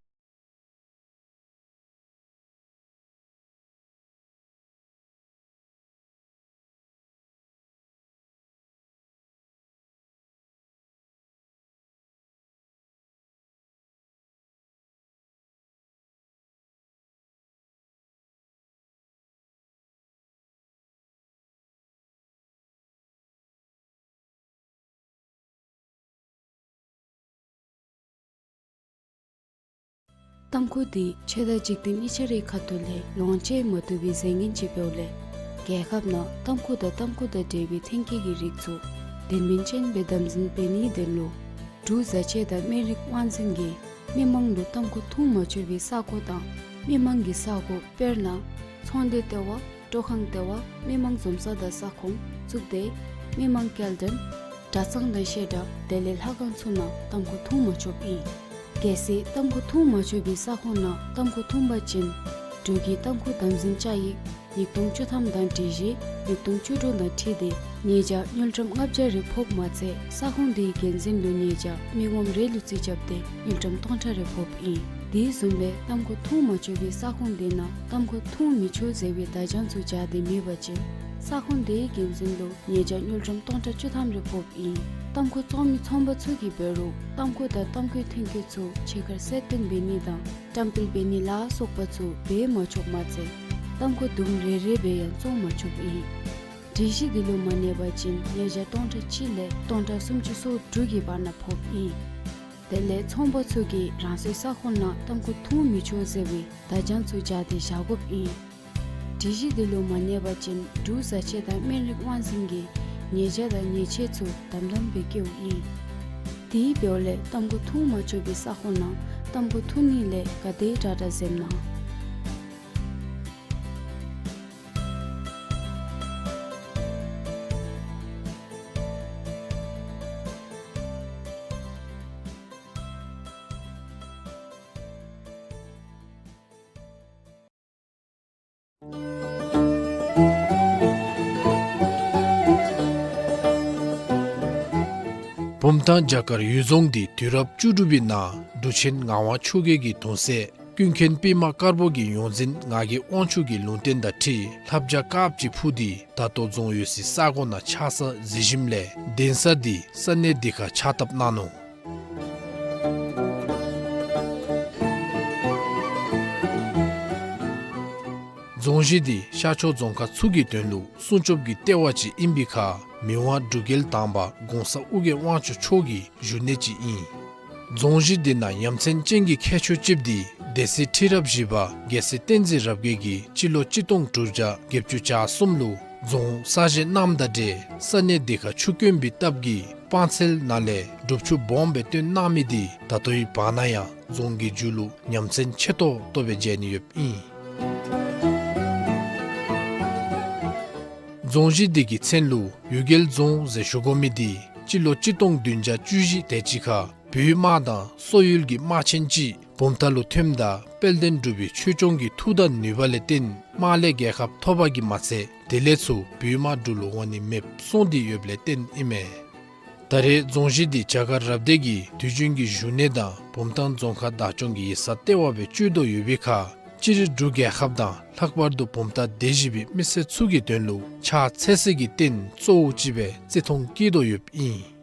ཏམ་ཁུ་འདི་ཆོས་དང་འཇིག་རྟེན་གཉིས་ཆ་རའི་ཁ་ཐུག་ལས་ལོངས་སྤྱོད་མ་བཏུབ་པའི་རྫས་ངན་ཅིག་འབདཝ་ལས་རྒྱལ་ཁབ་ནང་ཏམ་ཁུ་དང་ཏམ་ཁུ་དང་འབྲེལ་བའི་ཐོན་སྐྱེད་ཀྱི་རིགས་ཚུ་དོན་སྨིན་ཅན་སྦེ་དམ་འཛིན་འབད་ནིའི་དོན་ལུ་འབྲུག་བཟའ་ཆས་དང་སྨན་རིགས་དབང་འཛིན་གྱིས་མི་མང་ལུ་ཏམ་ཁུ་འཐུང་མ་ཆོག་པའི་ས་གོ་དང་མི་མང་གི་ས་གོ་དཔེར་ན་ཚོང་སྡེ་ལྟེ་བ། སྤྲོ་ཁང་ལྟེ་བ། མི་མང་འཛོམས་ས་དང་ས་ཁོངས་བཙུགས་ཏེ་མི་མང་སྐྱེལ་འདྲེན་གྲྭ་ཚང་དང་བཤད་གྲྭ་དེ་ལས་ལྷ་ཁང་ཚུ་ནང་ཏམ་ཁུ་འཐུང་མ་ཆོགཔ་ཨིན། གལ་སྲིད་ཏམ་ཁུ་འཐུང་མ་ཆོག་པའི་ས་ཁོངས་ནང་ཏམ་ཁུ་འཐུང་པ་ཅིན་འབྲུག་གི་ཏམ་ཁུ་དམ་འཛིན་བཅའ་ཡིག་ཉིས་སྟོང་བཅུ་ཐམ་དང་སྒྲིག་གཞི་ཉིས་སྟོང་བཅུ་དྲུག་དང་འཁྲིལ་ཏེ་ཉེས་བྱ་དངུལ་ཀྲམ་ལྔ་བརྒྱ་རེ་ཕོགཔ་མ་ཚད་ས་ཁོངས་དེའི་འགན་འཛིན་ལུ་ཉེས་བྱ་མི་ངོམ་རེ་ལུ་རྩིས་རྐྱབ་སྟེ་དངུལ་ཀྲམ་སྟོང་ཕྲག་རེ་ཕོགཔ་ཨིན། དེ་བཟུམ་སྦེ་ཏམ་ཁུ་འཐུང་མ་ཆོག་པའི་ས་ཁོངས་དེ་ནང་ཏམ་ཁུ་འཐུང་མི་ཆོག་ཟེར་བའི་བརྡ་བྱང་ཚུ་སྦྱར་ཏེ་མེད་པ་ཅིན་ས་ཁོངས་དེའི་འགན་འཛིན་ལུ་ཉེས་བྱ་དངུལ་ཀྲམ་སྟོང་ཕྲག་བཅུ་ཐམ་རེ་ཕོགཔ་ཨིན། ཏམ་ཁུ་བཙོང་མི་ཚོང་པ་ཚུ་གིས་འབད་རུང་ཏམ་ཁུ་དང་ཏམ་ཁུའི་ཐོན་སྐྱེད་ཚུ་ཕྱི་ཁར་གསལ་སྟོན་འབད་ནི་དང་བཀྲམ་སྤེལ་འབད་ནི་ལ་སོགས་པ་ཚུ་འབད་མ་ཆོགཔ་མ་ཚད་ཏམ་ཁུ་དུམ་རེ་རེ་སྦེ་ཡང་བཙོང་མ་ཆོགཔ་ཨིན། སྒྲིག་གཞི་འདི་ལུ་མ་གནས་པ་ཅིན་ཉེས་བྱ་སྟོང་ཕྲག་གཅིག་ལས་སྟོང་ཕྲག་སུམ་ཅུ་སོ་དྲུག་གི་བར་ན་ཕོགཔ་ཨིན། དེ་ལས་ཚོང་པ་ཚུ་གིས་རང་སོའི་ས་ཁོངས་ནང་ཏམ་ཁུ་འཐུང་མི་ཆོག་ཟེར་བའི་བརྡ་བྱང་ཚུ་སྦྱར་ཏེ་བཞག་དགོཔ་ཨིན། སྒྲིག་གཞི་འདི་ལུ་མ་གནས་པ་ཅིན་འབྲུག་བཟའ་ཆས་དང་སྨན་རིགས་དབང་འཛིན་གྱིས་ཉེས་བྱ་དང་ཉེས་ཆད་ཚུ་དམ་དམ་སྦེ་བཀལཝ་ཨིན། དེ་འབདཝ་ལས་ཏམ་ཁུ་འཐུང་མ་ཆོག་པའི་ས་ཁོངས་ནང་ཏམ་ཁུ་འཐུང་ནི་ལས་ག་དེ་དྲག་དྲག་འཛེམ་གནང་། བུམ་ཐང་བྱ་དཀར་གཡུལ་རྫོང་འདི་དུས་རབས་བཅུ་དྲུག་པའི་ནང་འབྲུག་ཆེན་ངག་དབང་ཆོས་རྒྱལ་གྱི་གདུང་སྲས་ཀུན་མཁྱེན་པདྨ་དཀར་པོ་གི་ཡོངས་འཛིན་ངག་གི་དབང་ཕྱུག་གི་ལུང་བསྟན་དང་འཁྲིལ་ལྷ་བྱ་དཀརཔོ་ཅིག་འཕུར་ཏེ་ད་ལྟོ་རྫོང་ཡོད་སའི་ས་གོ་ནང་ཆགས་ས་གཟིགས་ཞིནམ་ལས་གདན་ས་འདི་ས་གནས་འདི་ཁར་ཕྱག་བཏབ་གནང་ནུག། རྫོང་གཞི་འདི་ཤར་ཕྱོགས་རྫོང་ཁག་ཚུ་གི་དོན་ལུ་སྲུང་སྐྱོབ་ཀྱི་ལྟེ་བ་ཅིག་ཨིན་པའི་ཁར་མི་དབང་འབྲུག་རྒྱལ་དང་པ་གོང་ས་ཨོ་རྒྱན་དབང་ཕྱུག་མཆོག་གི་བཞུགས་གནས་ཅིག་ཨིན། རྫོང་གཞི་འདི་ནང་ཡ་མཚན་ཅན་གྱི་ཁྱད་ཆོས་ཅིག་འདི་སྡེ་སྲིད་ཁྲི་རབས་བཞི་པ་རྒྱལ་སྲས་བསྟན་འཛིན་རབ་རྒྱས་ཀྱིས་སྤྱི་ལོ་གཅིག་སྟོང་དྲུག་བརྒྱ་བརྒྱད་ཅུ་གྱ་གསུམ་ལུ་རྫོང་གསར་བཞེངས་གནངམ་དང་འབྲེལ་ས་གནས་འདི་ཁར་ཆུ་དཀོན་པའི་སྟབས་ཀྱིས་སྤང་ཚལ་ནང་ལས་སྒྲུབ་ཆུ་སྦོམ་སྦེ་བཏོན་གནང་མི་འདི་ད་ལྟོའི་བར་ན་ཡང་རྫོང་གི་མཇུག་ལུ་ཡ་མཚན་ཆེ་ཏོག་ཏོ་སྦེ་མཇལ་ནི་ཡོདཔ་ཨིན། རྫོང་གཞི་འདི་གི་མཚན་ལུ་གཡུལ་རྒྱལ་རྫོང་ཟེར་ཞུ་དགོ་མི་འདི་སྤྱི་ལོ་གཅིག་སྟོང་བདུན་བརྒྱ་བཅུ་བཞི་དེ་ཅིག་ཁར་བོད་དམག་དང་སོག་ཡུལ་གྱི་དམག་ཆེན་ཅིག་བུམ་ཐང་ལུ་ཐོནམ་ད་དཔལ་ལྡན་འབྲུག་པའི་ཆོས་སྐྱོང་གི་མཐུ་དང་ནུས་པ་ལས་བརྟེན་དམག་ལས་རྒྱལ་ཁ་ཐོབ་པ་གིས་མ་ཚད་དེ་ལས་ཚུར་བོད་དམག་འབྲུག་ལུ་འོང་ནི་མེདཔ་སོང་སྟེ་ཡོདཔ་ལས་བརྟེན་ཨིན་མས། ད་རེས་རྫོང་གཞི་འདི་བྱ་དཀར་རབ་སྡེ་གི་དུས་རྒྱུན་གྱི་བཞུགས་གནས་དང་བུམ་ཐང་རྫོང་ཁག་བདག་སྐྱོང་གི་ཡིག་ཚང་ལྟེ་བ་སྦེ་སྤྱོད་དོ་ཡོད་པའི་ཁར་སྤྱིར་འབྲུག་རྒྱལ་ཁབ་དང་ལྷག་པར་དུ་བུམ་ཐང་སྡེ་བཞི་པའི་མི་སེར་ཚུ་གི་དོན་ལུ་ཕྱག་འཚལ་སའི་རྟེན་གཙོ་བོ་ཅིག་སྦེ་བརྩི་མཐོང་བསྐྱེད་དོ་ཡོདཔ་ཨིན།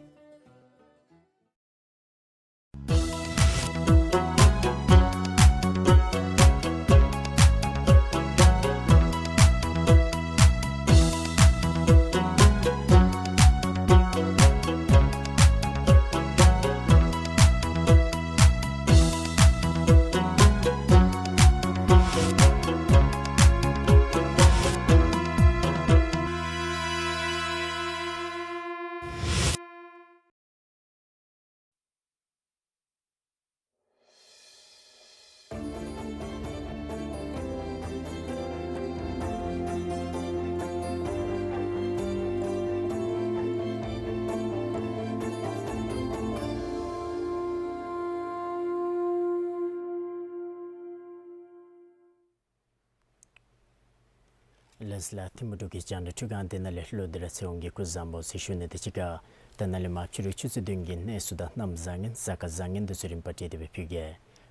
ལགས་སོ་ལགས། ཐིམ་ཕུ་འབྲུག་གི་རྒྱང་བསྒྲགས་ཁྲི་ཁང་འདི་ནང་ལས་ལྷོ་དིང་ར་ཚེ་དབང་གིས་སྐུ་གཟུགས་བཟང་པོ་ཟེར་ཞུ་ནི་དང་གཅིག་ཁར་ད་ནཱ་ལས་མར་ཕྱི་རུ་ཆུ་ཚོད་བདུན་གྱི་གནས་ཚུལ་དང་གནམ་བཟང་ངན་གཟའ་སྐར་བཟང་ངན་འདི་ཚུ་རིམ་པ་བསྒྲིགས་ཏེ་སྦེ་ཕུལ་གེ།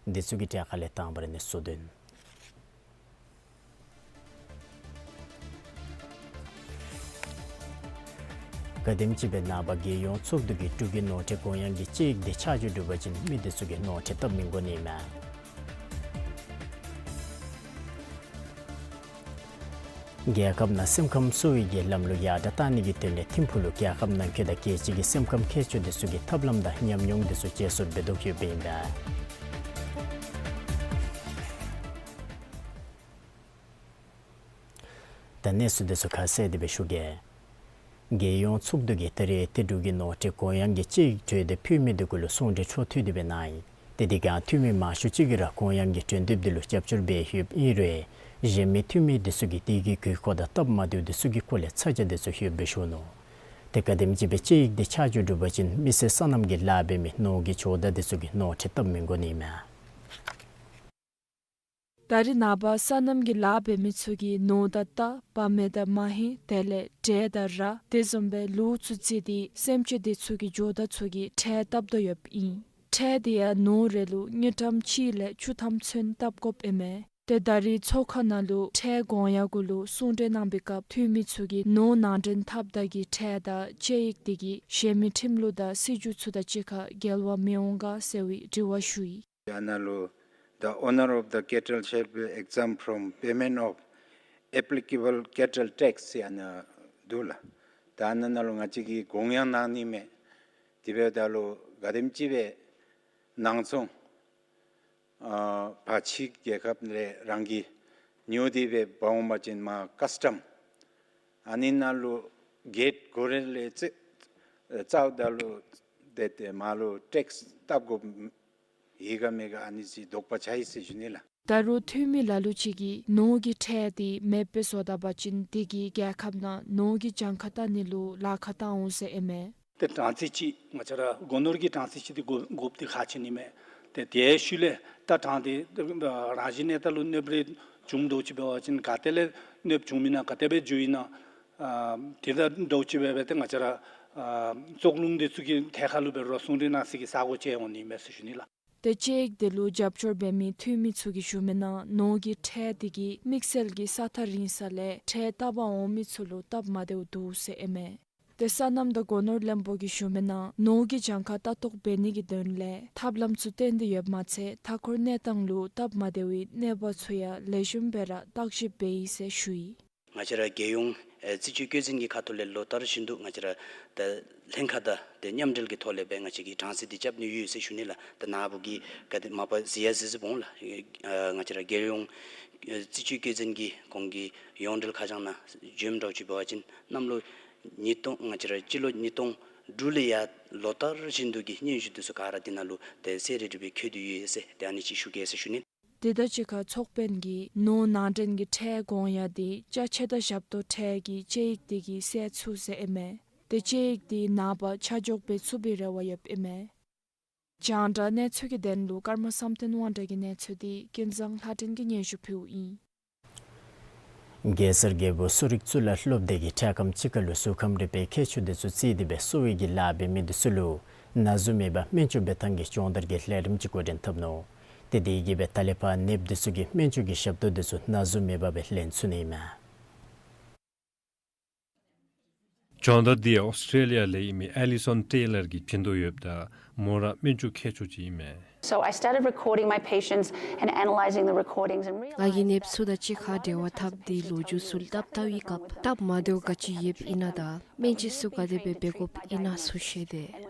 འདི་ཚུ་གི་གྲས་ཁ་ལས་དང་པ་ར་གནས་ཚུལ་བདུན། ག་དེམ་ཅིག་སྦེ་ནངས་པ་རྒྱལ་ཡོངས་ཚོགས་འདུ་གིས་འབྲུག་གི་ནོར་འཁྲུལ་དགོངས་ཡངས་ཀྱི་དཔྱད་ཡིག་དེ་ཆ་འཇོག་གྲུབ་པ་ཅིན་མི་དེ་ཚུ་གིས་ནོར་འཁྲུལ་བཏབ་མི་དགོ་ནི་མས། རྒྱལ་ཁབ་ནང་སེམས་ཁམས་གསོ་བའི་གི་ལམ་ལུགས་ཡར་དྲག་གཏང་ནི་གི་དོན་ལས་ཐིམ་ཕུག་ལུ་རྒྱལ་ཁབ་ནང་འཁོད་དང་རྒྱལ་སྤྱི་གི་སེམས་ཁམས་མཁས་མཆོག་དེ་ཚུ་གིས་ཐབས་ལམ་དང་ཉམས་མྱོང་དེ་ཚུ་བརྗེ་སོར་འབད་དོ་ཡོདཔ་ཨིན་པས། ད་གནས་ཚུལ་དེ་ཚུ་ཁ་གསལ་ཏེ་སྦེ་ཞུ་གེ། རྒྱལ་ཡོངས་ཚོགས་འདུ་གིས་ད་རེས་ཏེ་འབྲུག་གི་ནོར་འཁྲུལ་དགོངས་ཡངས་ཀྱི་དཔྱད་ཡིག་གྲོས་དེབ་ཕུལ་མི་དེ་གུ་ལུ་གསུང་གྲོས་འཕྲོ་མཐུད་དེ་སྦེ་གནང་ཡི། ཏེ་དེ་ཁར་འཐུས་མི་མང་ཤོས་ཅིག་གིས་ར་དགོངས་ཡངས་ཀྱི་གྲོས་འདེབས་དེ་ལུ་རྒྱབ་སྐྱོར་འབད་ཡོདཔ་ཨིན་རུང་གཞན་མི་འཐུས་མི་དེ་ཚུ་གིས་དེ་གི་དགོས་མཁོ་དང་སྟབས་མ་བདེཝ་དེ་ཚུ་གི་སྐོར་ལས་ཚ་གྱང་དེ་ཚུ་ཡོདཔ་སྦེ་ཞུ་ནུག། ཏེ་ག་དེམ་ཅིག་སྦེ་དཔྱད་ཡིག་དེ་ཆ་འཇོག་གྲུབ་པ་ཅིན་མི་སེར་སོ་ནམ་གྱི་ལཱ་འབད་མི་ནོར་གྱི་ཇོ་བདག་དེ་ཚུ་གིས་ནོར་འཁྲུལ་བཏབ་མི་དགོ་ནི་མས། ད་རེས་ནངས་པ་སོ་ནམ་གྱི་ལཱ་འབད་མི་ཚུ་གིས་ནོར་དང་རྟ་བ་མེ་དང་མ་ཧེང་དེ་ལས་འབྲས་དང་ར་དེ་བཟུམ་སྦེ་ལུག་ཚུ་བརྩིས་ཏེ་སེམས་ཅན་དེ་ཚུ་གི་ཇོ་བདག་ཚུ་གིས་ཁྲལ་བཏབ་དོ་ཡོདཔ་ཨིན། ཁྲལ་དེ་ཡང་ནོར་རེ་ལུ་དངུལ་ཀྲམ་གཅིག་ལས་བཅུ་ཐམ་ཚུན་བཏབ་དགོཔ་ཨིན་མས། ཏེ་ད་རེས་ཚོགས་ཁང་ནང་ལུ་ཁྲལ་དགོངས་ཡངས་གུ་ལུ་གསུང་གྲོས་གནང་བའི་སྐབས་འཐུས་མི་ཚུ་གིས་ནོར་ནང་འདྲེན་འཐབ་ད་གི་ཁྲལ་དང་དཔྱད་ཡིག་དེ་གིས་གཞན་མི་ཁྲིམས་ལུགས་དང་སྲིད་བྱུས་ཚུ་དང་གཅིག་ཁར་འགལ་བ་མི་འོང་ག་ཟེར་བའི་དྲི་བ་ཞུ་ཡི། ཨ་ནཱ་ལུ་the owner of the cattle shall be exempt from payment of applicable cattle tax ཟེར་ཨ་ནཱ་འདུག་ལགས། ད་ཨ་ནཱ་ནང་ལུ་ང་བཅས་ཀྱིས་དགོངས་ཡངས་གནང་ནི་མས། དེ་འབདཝ་ད་ལུ་ག་དེམ་ཅིག་སྦེ་ནང་ཚོང་ཨ་ཕར་ཕྱི་རྒྱལ་ཁབ་ལས་རང་གིས་ཉོ་སྟེ་སྦེ་འབག་འོང་པ་ཅིན་མར་ཀཱསི་ཊམ་ཨ་ནི་ནང་ལུ་གེཊ་སྒོ་ར་ལས་རྩ་རྩཝ་ད་ལུ་ཏེ་ཏེ་མར་ལུ་ཊེགསི་བཏབ་དགོཔ་ཡོད་ག་མེད་ག་ཨ་ནི་ཅིག་དོགས་པ་ཆགས་ཡི་ཟེར་ཞུ་ནི་ལགས། ད་རུང་འཐུས་མི་ལ་ལུ་ཅིག་གིས་ནོར་གྱི་ཁྲལ་དེ་མེདཔ་སྦེ་བཟོ་ད་པ་ཅིན་དེ་གིས་རྒྱལ་ཁབ་ནང་ནོར་གྱི་གྱངས་ཁ་བལྟ་ནི་ལུ་ལཱ་ཁག་བཏང་འོང་ཟེར་ཨིན་མས། ཏེ་གྲངས་རྩིས་ཅིག་ང་བཅས་ར་སྒོ་ནོར་གྱི་གྲངས་རྩིས་ཅིག་དེ་དགོ་དགོཔ་དེ་ཁག་ཆེ་ནི་མས། ཏེ་དེའི་ཤུལ་ལས་ད་གྲངས་དེ་རང་བཞིན་གནས་སྟངས་ལུ་གནོདཔ་རེ་བྱུང་དོ་ཅིག་འབད་བ་ཅིན་ག་ཏེ་ལས་གནོདཔ་བྱུངམ་ཨིན་ན་ག་དེ་སྦེ་འགྱོཝ་ཨིན་ན་ཨ་དེ་དང་འདྲཝ་ཅིག་འབད་སྦེ་ཏེ་ང་བཅས་ར་ཨ་ཙོག་རླུང་དེ་ཚུ་གི་ཐད་ཁར་ལུ་འབད་རུང་གསུང་གྲོས་གནང་སའི་གི་ས་སྒོ་ཅིག་འོང་ནི་མས་ཟེར་ཞུ་ནི་ལགས། ཏེ་དཔྱད་ཡིག་དེ་ལུ་རྒྱབ་སྐྱོར་འབད་མི་འཐུས་མི་ཚུ་གིས་ཞུ་མི་ནང་ནོར་གྱི་ཁྲལ་དེ་གིས་དམིགས་བསལ་གྱི་ས་ཐག་རིང་ས་ལས་ཁྲལ་བཏབ་པར་འོང་མི་ཚུ་ལུ་སྟབས་མ་བདེཝ་འདུག་ཟེར་ཨིན་མས། ཏེ་སོ་ནམ་དང་སྒོ་ནོར་བློན་པོ་གིས་ཞུ་མི་ནང་ནོར་གྱི་གྱངས་ཁ་ལྟ་རྟོག་འབད་ནི་གི་དོན་ལས་ཐབས་ལམ་ཚུ་བཏོན་ཏེ་ཡོདཔ་མ་ཚད་མཐའ་འཁོར་གནས་སྟངས་ལུ་སྟབས་མ་བདེ་བའི་གནོད་པ་ཚུ་ཡང་ལེགས་ཤོམ་སྦེ་ར་བརྟག་ཞིབ་འབད་ཡི་ཟེར་ཞུ་ཡི། ང་བཅས་ར་རྒྱལ་ཡོངས་ཨེ་རྩིས་དཔྱོད་བཀོད་འཛིན་གྱི་ཁ་ཐུག་ལས་ལོ་ལྟར་བཞིན་དུ་ང་བཅས་ར་ད་ལྷན་ཁག་དང་ཏེ་མཉམ་འབྲེལ་གྱི་ཐོག་ལས་སྦེ་ང་བཅས་ཀྱིས་གྲངས་རྩིས་འདི་རྐྱབ་ནི་ཡོད་ཟེར་ཞུ་ནི་ལགས། ད་ནཱ་བུ་གིས་ག་དེ་མ་པ་གཟིགས་ཡང་གཟིགས་གཟིགསཔ་འོང་ལགས། ཨེ་ང་བཅས་ར་རྒྱལ་ཡོངས་ཨེ་རྩིས་དཔྱོད་བཀོད་འཛིན་གྱི་ཁོང་གི་ཡོངས་འབྲེལ་ཁ་བྱང་ནང་བྱོནམ་འདྲཝ་ཅིག་འབད་བ་ཅིན་གནམ་ལོ་ཉིས་སྟོང་ང་བཅས་ར་སྤྱི་ལོ་ཉིས་སྟོང་དྲུག་ལས་ཡར་ལོ་ལྟར་བཞིན་དུ་གི་སྙན་ཞུ་འདི་ཚུ་ག་ར་འདི་ནང་ལུ་ཏེ་གསལ་རི་རི་སྦེ་འཁོད་དེ་ཡོད་ཟེར་ཏེ་ཨ་ནི་ཅིག་ཞུ་གེ་ཟེར་ཞུ་ནི། དེ་དང་གཅིག་ཁར་ཚོགས་དཔོན་གྱིས་ནོར་ནང་འདྲེན་གྱི་ཁྲལ་དགོངས་ཡངས་དེ་ཅ་ཆས་དང་ཞབས་ཏོག་ཁྲལ་གྱི་དཔྱད་ཡིག་དེ་གིས་སེལ་ཚུགས་ཟེར་ཨིན་མས། ཏེ་དཔྱད་ཡིག་དེ་ནངས་པ་ཆ་འཇོག་འབད་ཚུགས་པའི་རེ་བ་ཡོདཔ་ཨིན་མས། རྒྱང་བསྒྲགས་གནས་ཚུལ་གྱི་དོན་ལུ་ཀརྨ་བསམ་གཏན་དབང་གྲགས་ཀྱི་གནས་ཚུལ་དེ་ཀུན་བཟང་ལྷ་སྒྲོན་གྱིས་སྙན་ཞུ་ཕུལཝ་ཨིན། གེ་སར་རྒྱལ་པོ་གསོ་རིག་གཙུག་ལག་སློབ་སྡེ་གིས་འཕྲལ་ཁམས་ཅིག་ཁར་ལུ་གཟུགས་ཁམས་རིག་པའི་མཁས་མཆོག་དེ་ཚུ་བརྩིས་ཏེ་སྦེ་གསོ་བའི་གི་ལཱ་འབད་མི་དེ་ཚུ་ལུ་ན་ཟུག་མེད་པར་སྨན་བཅོས་འབད་ཐངས་ཀྱི་སྦྱོང་བརྡར་གྱི་ལས་རིམ་ཅིག་འགོ་འདྲེན་འཐབ་ནུག། ཏེ་དེ་གིས་སྦེ་ད་ལས་ཕར་ནདཔ་དེ་ཚུ་གིས་སྨན་བཅོས་ཀྱི་ཞབས་ཏོག་དེ་ཚུ་ན་ཟུག་མེད་པར་སྦེ་ལེན་ཚུགས་ནི་ཨིན་མས། སྦྱོང་བརྡར་འདི་ཨོསི་ཊེ་ལི་ཡ་ལས་ཨིན་མི་ཨེ་ལི་སོན་ཊེ་ལར་གྱིས་བྱིན་དོ་ཡོདཔ་ད་མོ་ར་སྨན་བཅོས་མཁས་མཆོག་ཅིག་ཨིན་མས། So I started recording my patients and analyzing the recordings and realized ང་གིས་ནདཔ་ཚུ་དང་གཅིག་ཁར་འབྲེལ་བ་འཐབ་སྟེ་ལོ་རྒྱུས་ཚུ་བལྟ་བལྟ་བའི་སྐབས་སྟབས་མ་བདེཝ་ག་ཅི་ཡོདཔ་ཨིན་ན་དང་སྨན་དཔྱད་ཚུ་ག་དེ་སྦེ་འབད་དགོཔ་ཨིན་ན་ཚུ་བཤད་དེ།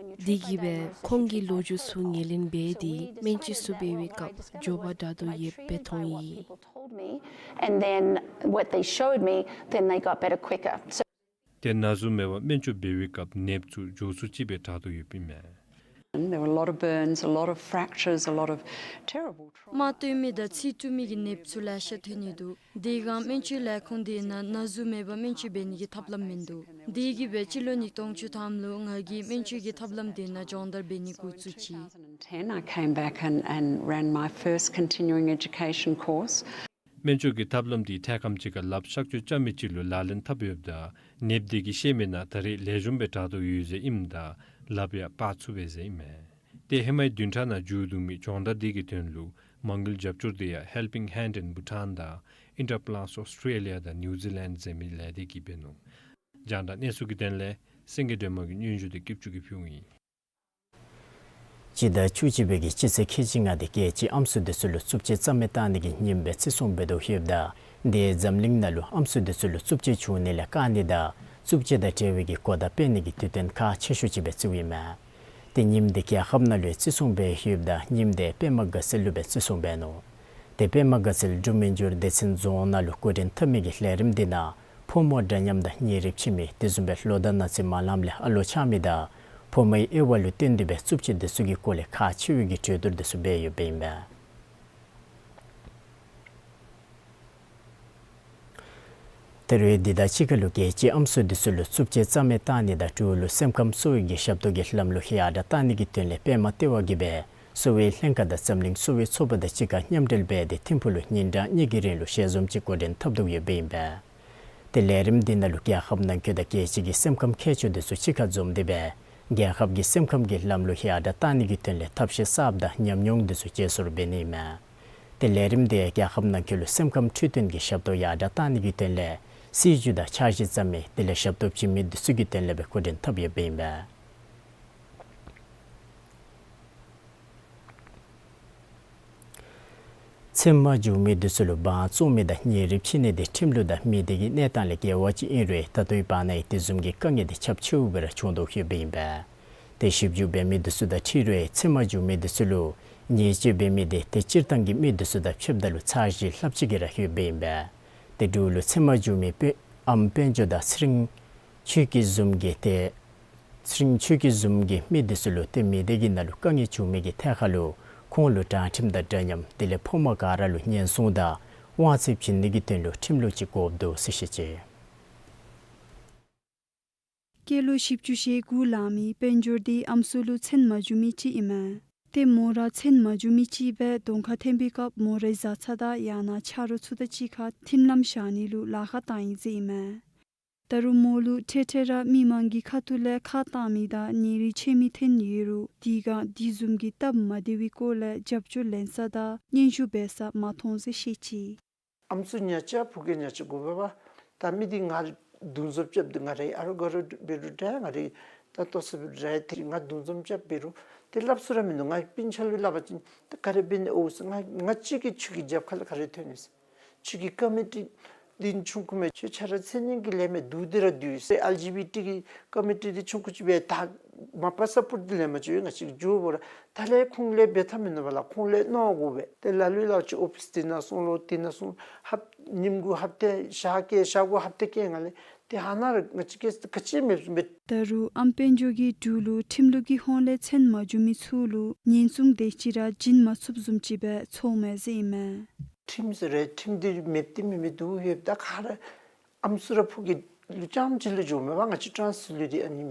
དེ་གིས་སྦེ་ཁོང་གི་ལོ་རྒྱུས་ཚུ་ངོས་ལེན་འབད་དེ་སྨན་དཔྱད་ཚུ་འབད་བའི་སྐབས་འགྱོ་བ་དྲག་དོ་ཡོདཔ་སྦེ་མཐོང་ཡི། Told me, and then what they showed me, then they got better quicker. So ཏེ་ན་ཟུག་མེད་པར་སྨན་བཅོས་འབད་བའི་སྐབས་ནདཔ་ཚུ་མགྱོགས་སུ་ཅིག་སྦེ་དྲག་དོ་ཡོདཔ་ཨིན་མས། There were a lot of burns, a lot of fractures, a lot of terrible trauma. རྨ་བཏོན་མི་དང་ཚིགས་བཏོན་མི་གི་ནདཔ་ཚུ་ལེ་ཤ་ཐོན་ནི་འདུག། དེ་སྒང་སྨན་བཅོས་ལས་ཁུངས་དེ་ནང་ན་ཟུག་མེད་པར་སྨན་བཅོས་འབད་ནི་གི་ཐབས་ལམ་མིན་འདུག། དེ་གིས་སྦེ་སྤྱི་ལོ་ཉིས་སྟོང་བཅུ་ཐམ་ལུ་ང་གིས་སྨན་བཅོས་ཀྱི་ཐབས་ལམ་དེ་ནང་སྦྱོང་བརྡར་འབད་ནི་འགོ་བཙུགས་ཅི། Two thousand ten, I came back and, and ran my first continuing education course. སྨན་བཅོས་ཀྱི་ཐབས་ལམ་འདི་འཕྲལ་ཁམས་ཅིག་ཁར་ལགཔ་གཤག་བཅོས་རྐྱབ་མི་ཅིག་ལུ་ལག་ལེན་འཐབ་ཡོདཔ་ད་ནདཔ་དེ་གིས་ཤེས་མི་ནང་ད་རེས་ལེགས་ཤོམ་སྦེ་དྲག་དོ་ཡོད་ཟེར་ཨིནམ་ད་ལགཔ་ཡང་སྤར་ཚུགས་པས་ཟེར་ཨིན་མས། ཏེ་ཧེ་མའི་བདུན་ཕྲག་ནང་མཇུག་བསྡུ་མི་སྦྱོང་བརྡར་འདི་གི་དོན་ལུ་མ་དངུལ་རྒྱབ་སྐྱོར་འདི་ཡང་Helping Hand in Bhutan དང་Implants Australia དང་New Zealand ཟེར་མི་ལས་སྡེ་གིས་འབད་ནུག། རྒྱང་བསྒྲགས་གནས་ཚུལ་གྱི་དོན་ལས་སེང་གེ་སྒྲོལ་མ་གི་སྙན་ཞུ་འདི་སྐྱིད་ཆུ་གིས་ཕུལཝ་ཨིན། སྤྱི་ཟླ་བཅུ་གཅིག་པའི་གི་སྤྱི་ཚེས་ཁལ་གཅིག་ལྔ་འདི་རྒྱལ་སྤྱིའི་ཨམ་སྲུ་འདི་ཚུ་ལུ་རྩུབ་སྤྱོད་རྩ་མེད་བཏང་ནི་གི་ཉིནམ་སྦེ་བརྩི་སྲུང་འབད་དོ་ཡོདཔ་ད་འདི་འཛམ་གླིང་ནང་ལུ་ཨམ་སྲུ་འདི་ཚུ་ལུ་རྩུབ་སྤྱོད་བྱུང་ནི་ལས་བཀག་ནི་དང་རྩུབ་སྤྱོད་དང་འབྲེལ་བའི་གི་གོ་བརྡ་སྤེལ་ནི་གི་དུས་སྟོན་ཁག་ཆེ་ཤོས་ཅིག་སྦེ་བརྩིཝ་ཨིན་མས། ཏེ་ཉིནམ་འདི་རྒྱལ་ཁབ་ནང་ལུ་ཡང་བརྩི་སྲུང་འབད་ཡོདཔ་ད་ཉིནམ་འདི་པདྨ་དགའ་ཚལ་ལུ་སྦེ་བརྩི་སྲུང་འབད་ནུག། ཏེ་པདྨ་དགའ་ཚལ་འབྲུག་མི་འགྱུར་སྡེ་ཚན་རྫོང་ནང་ལུ་འགོ་འདྲེན་འཐབ་མི་གི་ལས་རིམ་འདི་ནང་ཕོ་མོ་འདྲ་མཉམ་དང་ཉེ་རིབ་ཕྱེ་མི་དེ་བཟུམ་སྦེ་ལོ་དང་ན་ཚོད་མ་ལངམ་ལས་ཨ་ལོ་ཆགས་མི་དང་ཕོ་མོའི་དབྱེ་བ་ལུ་བསྟུན་ཏེ་སྦེ་རྩུབ་སྤྱོད་འདི་ཚུ་གི་སྐོར་ལས་ཁག་ཆེ་བའི་གི་གྲོས་བསྡུར་འདི་ཚུ་འབད་ཡོདཔ་ཨིན་པས། ད་རུང་འདི་དང་གཅིག་ཁར་ལུ་རྒྱལ་སྤྱིའི་ཨམ་སྲུ་འདི་ཚུ་ལུ་རྩུབ་སྤྱོད་རྩ་མེད་བཏང་ནི་དང་འབྲུག་ལུ་སེམས་ཁམས་གསོ་བའི་གི་ཞབས་ཏོག་གི་ལམ་ལུགས་ཡར་དྲག་བཏང་ནི་གི་དོན་ལས་པདྨ་ལྟེ་བ་གིས་སྦེ་གསོ་བའི་ལྷན་ཁག་དང་འཛམ་གླིང་གསོ་བའི་ཚོགས་པ་དང་གཅིག་ཁར་མཉམ་འབྲེལ་འབད་དེ་ཐིམ་ཕུག་ལུ་ཉིན་གྲངས་གཉིས་ཀྱི་རིང་ལུ་ཞལ་འཛོམས་ཅིག་འགོ་འདྲེན་འཐབ་དོ་ཡོདཔ་ཨིན་པས། ཏེ་ལས་རིམ་འདི་ནང་ལུ་རྒྱལ་ཁབ་ནང་འཁོད་དང་རྒྱལ་སྤྱི་གི་སེམས་ཁམས་མཁས་མཆོག་འདི་ཚུ་གཅིག་ཁར་འཛོམས་ཏེ་སྦེ་རྒྱལ་ཁབ་ཀྱི་སེམས་ཁམས་ཀྱི་ལམ་ལུགས་ཡར་དྲག་བཏང་ནི་གི་དོན་ལས་ཐབས་ཤེས་གསརཔ་དང་ཉམས་མྱོང་འདི་ཚུ་བརྗེ་སོར་འབད་ནི་ཨིན་མས། ཏེ་ལས་རིམ་འདི་རྒྱལ་ཁབ་ནང་འཁོད་ལུ་སེམས་ཁམས་འཕྲོད་བསྟེན་གྱི་ཞབས་ཏོག་ཡར་དྲག་བཏང་ནི་གི་དོན་ལས་སྲིད་བྱུས་དང་འཆར་གཞི་བརྩམ་མི་དེ་ལས་ཞབས་ཏོག་བྱིན་མི་འདི་ཚུ་གི་དོན་ལས་སྦེ་འགོ་འདྲེན་འཐབ་ཡོདཔ་ཨིན་པས། མཚན་མ་འབྱུང་མི་འདི་ཚུ་ལུ་དབང་བཙོང་མི་དང་ཉེ་རིབ་ཕྱེ་ནི་འདི་ཁྲིམས་ལུགས་དང་མི་སྡེ་གི་གནས་སྟངས་ལས་འགལ་བ་ཅིག་ཨིན་རུང་ད་ལྟོའི་བར་ན་ཡང་དེ་བཟུམ་གྱི་དཀའ་ངལ་འདི་ཁྱབ་ཆེཝ་སྦེ་ར་བྱུང་དོ་ཡོདཔ་ཨིན་པས། ཏེ་ཞིབ་འཇུག་འབད་མི་འདི་ཚུ་དང་འཁྲིལ་རུང་མཚན་མ་འབྱུང་མི་འདི་ཚུ་ལུ་ཉེས་སྤྱོད་འབད་མི་འདི་ཏེ་སྤྱིར་བཏང་གི་མི་འདི་ཚུ་དང་ཕྱདཔ་ད་ལུ་ཚར་གཞི་ལྷགཔ་ཅིག་གིས་ར་ཡོདཔ་ཨིན་པས། ཏེ་འབྲུག་ལུ་མཚན་མ་འབྱུང་མི་དཔོན་ཨམ་དཔལ་འབྱོར་དང་ཚེ་རིང་ཆོས་སྐྱིད་བཟུམ་གྱི་ཏེ་ཚེ་རིང་ཆོས་སྐྱིད་བཟུམ་གྱི་མི་འདི་ཚུ་ལུ་ཏེ་མི་སྡེ་གི་ནང་ལུ་དཀའ་ངལ་བྱུང་མི་གི་ཐད་ཁར་ལུ་ཁོང་ལུ་དྲང་ཁྲིམས་དང་འདྲ་མཉམ་དེ་ལས་ཕོ་མོ་ག་ར་ལུ་ཉེན་སྲུང་དང་དབང་ཚད་བྱིན་ནི་གི་དོན་ལུ་ཁྲིམས་ལུགས་ཅིག་དགོཔ་འདུག་ཟེར་བཤད་ཅི། སྐྱེས་ལོ་བཞི་བཅུ་ཞེ་དགུ་ལང་མི་དཔལ་འབྱོར་འདི་ཨམ་སྲུ་ལུ་མཚན་མ་འབྱུང་མི་ཅིག་ཨིན་མས། ཏེ་མོ་ར་མཚན་མ་འབྱུང་མི་ཅིག་སྦེ་གདོང་ཁར་འཐོན་པའི་སྐབས་མོ་རའི་བཟའ་ཚང་དང་ཡང་ན་ཆ་རོགས་ཚུ་དང་གཅིག་ཁར་མཐུན་ལམ་བཞག་ནི་ལུ་ལཱ་ཁག་བཏང་ཡི་ཟེར་ཨིན་མས། ད་རུང་མོ་ལུ་འཕྲལ་འཕྲལ་ར་མི་མང་གི་ཁ་ཐུག་ལས་ཁ་བཏང་མི་དང་ཉེ་རིང་ཕྱེ་མི་ཐོན་ཡོད་རུང་དེ་སྒང་དེ་བཟུམ་གྱི་སྟབས་མ་བདེ་བའི་སྐོར་ལས་རྒྱབ་སྐྱོར་ལེན་ས་དང་སྙན་ཞུ་འབད་ས་མ་མཐོང་ཟེར་བཤད་ཅི། ཨམ་སྲུ་ཉ་ཅ་ཕུ་གེ་ཉ་ཅ་དགོ་པས་པ། ད་མི་འདི་ང་འདུ་འཛོམས་རྐྱབ་སྟེ་ང་རའི་ཨ་རོ་ག་རོ་འབད་རུང་འདྲ་ང་རའི་ད་ལྟོ་སུ་འབད་རུང་འདྲ་ཏེ་ང་འདུ་འཛོམས་རྐྱབ་འབད་རུང་ཏེ་སླབ་ས་ར་མིན་འདུག། ང་སྤུན་ཆ་ལུ་སླབ་པ་ཅིན་ད་ག་ར་འབད་ནི་ཨོ་ཟེར། ང་ང་གཅིག་གིས་ཁྱོད་ཀྱི་རྒྱབ་ཁ་ལས་ག་ར་ཐོན་ནི་ཟེར། ཁྱོད་ཀྱི་ཀོ་མི་ཊི་འདི་ཆུང་ཀུ་མས། ཁྱོད་ཁྱོད་ར་མཚན་སྙན་གྱི་ལས་མི་འདུག་འདི་ར་འདུག་ཟེར། ཨེལ་ཇི་བི་ཊི་གི་ཀོ་མི་ཊི་འདི་ཆུང་ཀུ་ཅིག་སྦེ་ད་མ་པ་སཔོརཊ་འདི་ལེན་པ་ཅིན་ང་ཅིག་འགྱོ་བོ་ར། ད་ལས་ཁོང་ལས་འབད་ཐབས་མིན་འདུག་པ་ལགས། ཁོང་ལས་མནོ་དགོ་པས། ཏེ་ལ་ལུ་ལཱ་ཅིག་ཨོ་ཕིས་འདི་ནང་སོང་ལོ་འདི་ནང་སོང་ཧབ་ཉིནམ་གུ་ཧབ་ཏེ་ཞག་བསྐྱལ་ཞག་གུ་ཧབ་ཏེ་བསྐྱལ་ང་ལས་ཏེ་ཧ་ན་ར་ང་ཅིག་གིས་ག་ཅི་མེདཔ་བཟུམ་སྦེ། ད་རུང་ཨམ་དཔལ་འབྱོར་གྱིས་འབྲུག་ལུ་ཁྲིམས་ལུགས་ཀྱི་ཧོང་ལས་མཚན་མ་འབྱུང་མི་ཚུ་ལུ་ཉེན་སྲུང་དེ་ཅིག་ར་བྱིན་མ་ཚུགསཔ་བཟུམ་ཅིག་སྦེ་ཚོརཝ་མས་ཟེར་ཨིན་མས། ཁྲིམས་ཟེར་རུང་ཁྲིམས་འདི་མེདཔ་འདི་མེད་མི་འདུག་ཡོདཔ་ད་ག་ར་ཨམ་སྲུ་ར་ཕུ་གེ་ལུ་རྐྱངམ་ཅིག་ལུ་འགྱོཝ་མས་པ། ང་བཅས་ཊཱནས་ལུ་འདི་ཨ་ནི་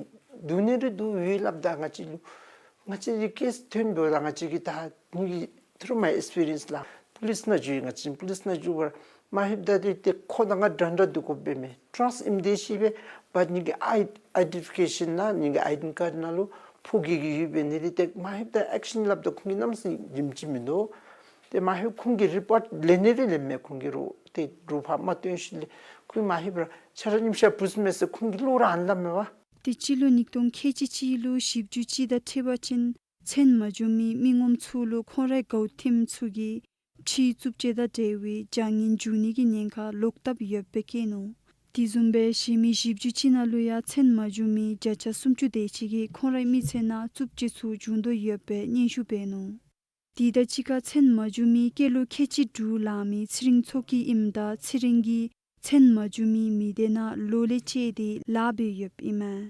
འདུག་ནི་རེ་འདུག་ཡོད་སླབ་ད་ང་བཅས་ལུ་ང་བཅས་ཀྱི་ཀེ་སི་ཐོན་འབདཝ་ད་ང་བཅས་ཀྱིས་ད་ངེ་གི་through my experience ལགས་པུ་ལིསི་ནང་འགྱོ་ཡི། ང་བཅས་པུ་ལིསི་ནང་འགྱོཝ་ད་མ་ལྷོདཔ་ད་འདི་ཏེ་ཁོ་དང་ང་འདྲན་འདྲ་འདུག་དགོཔ་འབད་མས། ཊཱནས་ཨིནམ་དེ་ཤེས་པས། བཊ་ངེ་གི་ཨའི་ཨའི་ཌེན་ཊི་ཕི་ཀེ་ཤཱན་ནང་ངེ་གི་ཨའི་ཌེན་ཊི་ཀཱརཌ་ནང་ལུ་ཕུ་གེ་གི་ཡོདཔ་འབད་ནི་དེ་ཏེ་མ་ལྷོདཔ་ད་ཨེག་ཤཱན་སླབ་ད་ཁོང་གིས་གནམ་མེད་ས་མེད་རིནམ་ཅིག་མིན་འདུག། ཏེ་མ་ལྷོདཔ་ཁོང་གིས་རི་པོརཊ་ལེན་ནི་རེ་ལེནམ་མས། ཁོང་གིས་རོགས་ཏེ་རོགས་ཕར་མ་བཏོན་ཞིནམ་ལས་ཁོང་མ་ལྷོདཔ་ར་ཁྱོད་ར་ཉིམ་ཤར་བུཚ་མས་ཟེར་ཁོང་གིས་བློ་ར་ཨ་ནི་སླབ་མས་པ། ཏེ་སྤྱི་ལོ་ཉིས་སྟོང་ཁལ་གཅིག་གཅིག་ལུ་ཞིབ་འཇུག་ཅིག་དང་འཁྲིལ་བ་ཅིན་མཚན་མ་འབྱུང་མི་མི་ངོམ་ཚུ་ལུ་ཁོང་རའི་དགའཝ་ཐིམ་ཚུ་གིས་ཕྱིའི་རྩུབ་སྤྱོད་དང་འབྲེལ་བའི་བྱ་ངན་འབྱུང་ནི་གི་ཉེན་ཁ་ལོག་ལྟབ་ཡོདཔ་སྦེ་བཀོད་ནུག། དེ་བཟུམ་སྦེ་གཞན་མི་ཞིབ་འཇུག་ཅིག་ནང་ལུ་ཡང་མཚན་མ་འབྱུང་མི་བརྒྱ་ཆ་སུམ་ཅུ་དེ་ཅིག་གིས་ཁོང་རའི་མི་ཚེ་ནང་རྩུབ་སྤྱོད་ཚུ་འབྱུང་དོ་ཡོདཔ་སྦེ་སྙན་ཞུ་འབད་ནུག། དེ་དང་གཅིག་ཁར་མཚན་མ་འབྱུང་མི་སྐྱེས་ལོ་ཁལ་གཅིག་དྲུག་ལང་མི་ཚེ་རིང་མཚོ་སྐྱིད་ཨིནམ་ད་ཚེ་རིང་གིས་མཚན་མ་འབྱུང་མི་མི་སྡེ་ནང་ལོ་ལས་བཅད་དེ་ལཱ་འབད་ཡོདཔ་ཨིན་མས།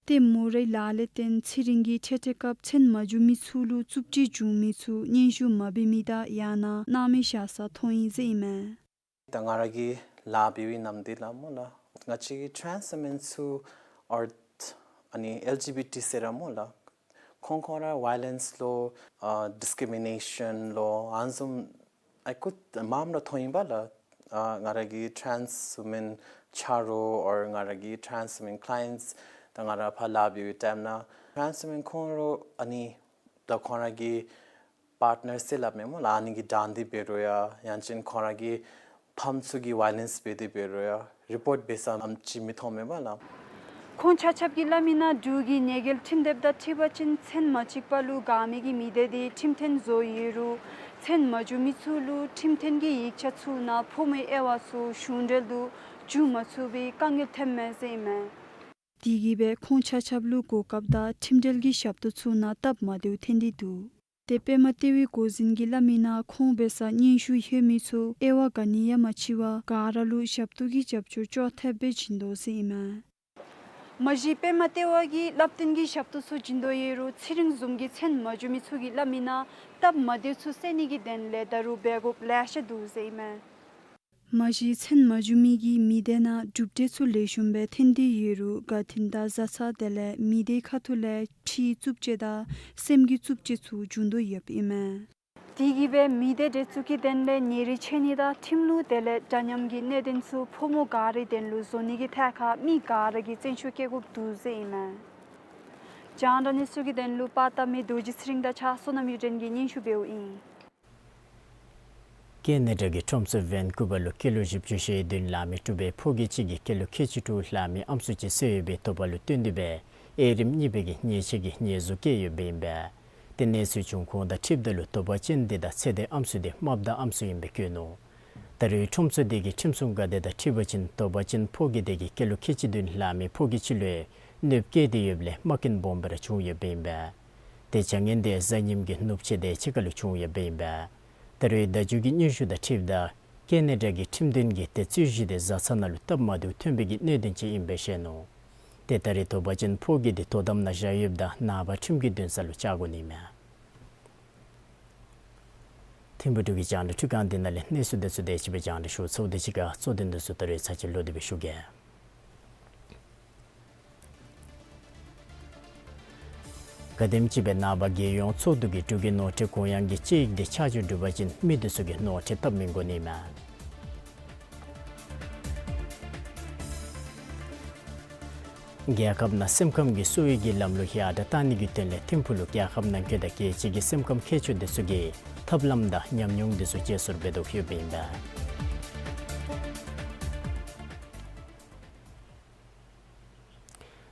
ཏེ་མོ་རའི་ལཱ་ལས་བརྟེན་ཚེ་རིང་གིས་འཕྲལ་འཕྲལ་སྐབས་མཚན་མ་འབྱུང་མི་ཚུ་ལུ་རྩུབ་སྤྱོད་འབྱུང་མི་ཚུ་སྙན་ཞུ་མ་འབད་མི་དང་ཡང་ན་སྣང་མེད་བཞག་ས་མཐོང་ཡི་ཟེར་ཨིན་མས། ད་ང་ར་གིས་ལཱ་འབད་བའི་ནམ་དུས་ལུ་སྨོ་ལགས། ང་བཅས་ཀྱི་ཊཱན་སི་ཝི་མེན་ཚུ་ཨོར་ཨ་ནི་ཨེལ་ཇི་བི་ཊི་ཟེར་ར་སྨོ་ལགས། ཁོང་ཁོང་ར་ཝའི་ལེནསི་ལོ་ཨ་ཌིསི་ཀི་རི་མི་ནེ་ཤཱན་ལོ་ཨ་ནི་བཟུམ་ཨ་ཀུ་མངམ་ར་མཐོང་ཡི་པ་ལགས། ཨ་ང་ར་གི་trans women་ཆ་རོགས་or་ང་ར་གི་trans women clients་དང་ང་ར་ཕར་ལཱ་འབད་བའི་time་ནང་trans women་ཁོང་ར་ཨ་ནི་ད་ཁོང་ར་གི་partner་ཟེར་སླབ་མས་སྨོ་ལགས། ཨ་ནི་གིས་དྲང་སྟེ་འབད་རུང་ཡང་ཡང་ཅིན་ཁོང་ར་གི་ཕམ་ཚུ་གིས་violence་འབད་དེ་འབད་རུང་ཡང་report་འབད་ས་ཨམ་ཅིག་མི་མཐོང་མས་པ་ལགས། ཁོང་ཆ་ཁྱབ་ཀྱིས་སླབ་མིའི་ནང་འབྲུག་གི་ཉེས་འགེལ་ཁྲིམས་དེབ་དང་འཁྲིལ་བ་ཅིན་མཚན་མ་གཅིག་པ་ལུ་དགའ་མི་གི་མི་སྡེ་འདི་ཁྲིམས་མཐུན་བཟོ་ཡི་རུང་མཚན་མ་བྱུང་མི་ཚུ་ལུ་ཁྲིམས་མཐུན་གྱི་ཡིག་ཆ་ཚུ་ནང་ཕོ་མོའི་དབྱེ་བ་ཚུ་གཞུང་འབྲེལ་དུ་འབྱུང་མ་ཚུགས་པའི་དཀའ་ངལ་ཐོནམ་མས་ཟེར་ཨིན་མས། དེ་གིས་སྦེ་ཁོང་ཆ་ཁྱབ་ལུ་གོ་སྐབས་དང་ཁྲིམས་འབྲེལ་གྱི་ཞབས་ཏོག་ཚུ་ནང་སྟབས་མ་བདེཝ་ཐོན་ཏེ་འདུག། ཏེ་པདྨ་ལྟེ་བའི་འགོ་འཛིན་གྱིས་སླབ་མིའི་ནང་ཁོང་འབད་སར་སྙན་ཞུ་ལྷོད་མི་ཚུ་དབྱེ་བ་ག་ནི་ཡང་མ་ཕྱེ་བར་ག་ར་ལུ་ཞབས་ཏོག་གི་རྒྱབ་སྐྱོར་ཅོག་འཐདཔ་སྦེ་བྱིན་དོ་ཟེར་ཨིན་མས། མ་གཞི་པདྨ་ལྟེ་བ་གིས་བསླབ་སྟོན་གྱི་ཞབས་ཏོག་ཚུ་བྱིན་དོ་ཡོད་རུང་ཚེ་རིང་བཟུམ་གྱི་མཚན་མ་བྱུང་མི་ཚུ་གིས་སླབ་མིའི་ནང་སྟབས་མ་བདེཝ་ཚུ་སེལ་ནི་གི་དོན་ལས་ད་རུང་འབད་དགོཔ་ལེ་ཤ་འདུག་ཟེར་ཨིན་མས། མ་གཞི་མཚན་མ་བྱུང་མི་གི་མི་སྡེ་ནང་གྲུབ་འབྲས་ཚུ་ལེགས་ཤོམ་སྦེ་ཐོན་ཏེ་ཡོད་རུང་དགའ་སྟོན་དང་བཟའ་ཚང་དེ་ལས་མི་སྡེ་ཁ་ཐུག་ལས་ཁྲིའི་རྩུབ་སྤྱོད་དང་སེམས་ཀྱི་རྩུབ་སྤྱོད་ཚུ་བྱུང་དོ་ཡོདཔ་ཨིན་མས། དེ་གིས་སྦེ་མི་སྡེ་འདི་ཚུ་གི་དོན་ལས་ཉེ་རིང་ཕྱད་ནི་དང་ཁྲིམས་ལུགས་དེ་ལས་འདྲ་མཉམ་གྱི་གནད་དོན་ཚུ་ཕོ་མོ་ག་རའི་དོན་ལུ་བཟོ་ནི་གི་ཐད་ཁར་མི་ག་ར་གིས་བརྩོན་ཤུགས་བསྐྱེད་དགོཔ་འདུག་ཟེར་ཨིན་མས། རྒྱང་བསྒྲགས་གནས་ཚུལ་གྱི་དོན་ལུ་པར་བཏབ་མི་རྡོ་རྗེ་ཚེ་རིང་དང་གཅིག་ཁར་བསོད་ནམས་གཡུ་སྒྲོན་གྱིས་སྙན་ཞུ་འབདཝ་ཨིན། ཀེ་ན་ཌ་གི་ཁྲོམ་ཚོགས་ཝེན་ཀུ་བར་ལུ་སྐྱེས་ལོ་བཞི་བཅུ་ཞེ་བདུན་ལང་མི་དྲུག་པའི་ཕོ་སྐྱེས་ཅིག་གིས་སྐྱེས་ལོ་ཁལ་གཅིག་དྲུག་ལང་མི་ཨམ་སྲུ་ཅིག་གསོ་ཡོད་པའི་དོགས་པ་ལུ་བརྟེན་ཏེ་སྦེ་ཨེ་རིམ་གཉིས་པའི་གི་ཉེས་ཆད་ཀྱི་ཉེས་འཛུགས་བཀལ་ཡོདཔ་ཨིན་པས། ཏེ་གནས་ཚུལ་བྱུང་ཁུངས་དང་འཁྲིལཝ་ད་ལུ་དོགས་པ་ཅན་དེ་དང་ཚེ་འདས་ཨམ་སྲུ་དེ་རྨགཔ་དང་ཨམ་སྲུ་ཨིནམ་སྦེ་བཀོད་ནུག། ད་རེས་ཁྲོམ་ཚོགས་དེ་གིས་ཁྲིམས་སྲུང་འགག་སྡེ་དང་འཁྲིལ་བ་ཅིན་དོགས་པ་ཅན་ཕོ་སྐྱེས་དེ་གིས་སྐྱེས་ལོ་ཁལ་གཅིག་བདུན་ལང་མི་ཕོ་སྐྱེས་ཅིག་ལུ་གནོདཔ་བཀལ་ཏེ་ཡོདཔ་ལས་རྨ་སྐྱོན་སྦོམ་སྦེ་ར་བྱུང་ཡོདཔ་ཨིན་པས། ཏེ་བྱ་ངན་དེ་གཟའ་ཉིམ་གྱི་ནུབ་ཕྱེད་དེ་ཅིག་ཁར་ལུ་བྱུང་ཡོདཔ་ཨིན་པས། ད་རེས་བརྡ་བརྒྱུད་ཀྱི་སྙན་ཞུ་དང་འཁྲིལཝ་ད་ཀེ་ན་ཌ་གི་ཁྲིམས་དོན་གྱིས་ཏེ་རྩོད་གཞི་དེ་བཟའ་ཚང་ནང་ལུ་སྟབས་མ་བདེཝ་ཐོན་པའི་གི་གནད་དོན་ཅིག་ཨིནམ་སྦེ་བཤད་ནུག། ཏེ་ད་རེས་དོགས་པ་ཅན་ཕོ་སྐྱེས་དེ་དོ་དམ་ནང་བཞག་ཡོདཔ་ད་ནངས་པ་ཁྲིམས་ཀྱི་འདུན་ས་ལུ་བཅར་དགོ་ནི་མས། ཐིམ་ཕུག་འབྲུག་གི་རྒྱང་བསྒྲགས་འཕྲུལ་ཁང་འདི་ནང་ལས་གནས་ཚུལ་དེ་ཚུ་དེ་ཅིག་སྦེ་རྒྱང་བསྒྲགས་ཞུ་ཚརཝ་དེ་ཅིག་ཁར་གཙོ་དོན་དེ་ཚུ་ད་རེས་ཚར་གཅིག་ལོག་སྟེ་སྦེ་ཞུ་གེ། ག་དེམ་ཅིག་སྦེ་ནངས་པ་རྒྱལ་ཡོངས་ཚོགས་འདུ་གིས་འབྲུག་གི་ནོར་འཁྲུལ་གུ་ཡངས་ཀྱི་དཔྱད་ཡིག་དེ་ཆ་འཇོག་གྲུབ་པ་ཅིན་མི་དེ་ཚུ་གིས་ནོར་འཁྲུལ་བཏབ་མི་དགོ་ནི་མས། རྒྱལ་ཁབ་ནང་སེམས་ཁམས་ཀྱི་གསོ་བའི་གི་ལམ་ལུགས་ཡར་དྲག་གཏང་ནི་གི་དོན་ལས་ཐིམ་ཕུག་ལུ་རྒྱལ་ཁབ་ནང་འཁོད་དང་རྒྱལ་སྤྱི་གི་སེམས་ཁམས་མཁས་མཆོག་དེ་ཚུ་གིས་ཐབས་ལམ་དང་ཉམས་མྱོང་དེ་ཚུ་བརྗེ་སོར་འབད་དོ་ཡོདཔ་ཨིན་པས།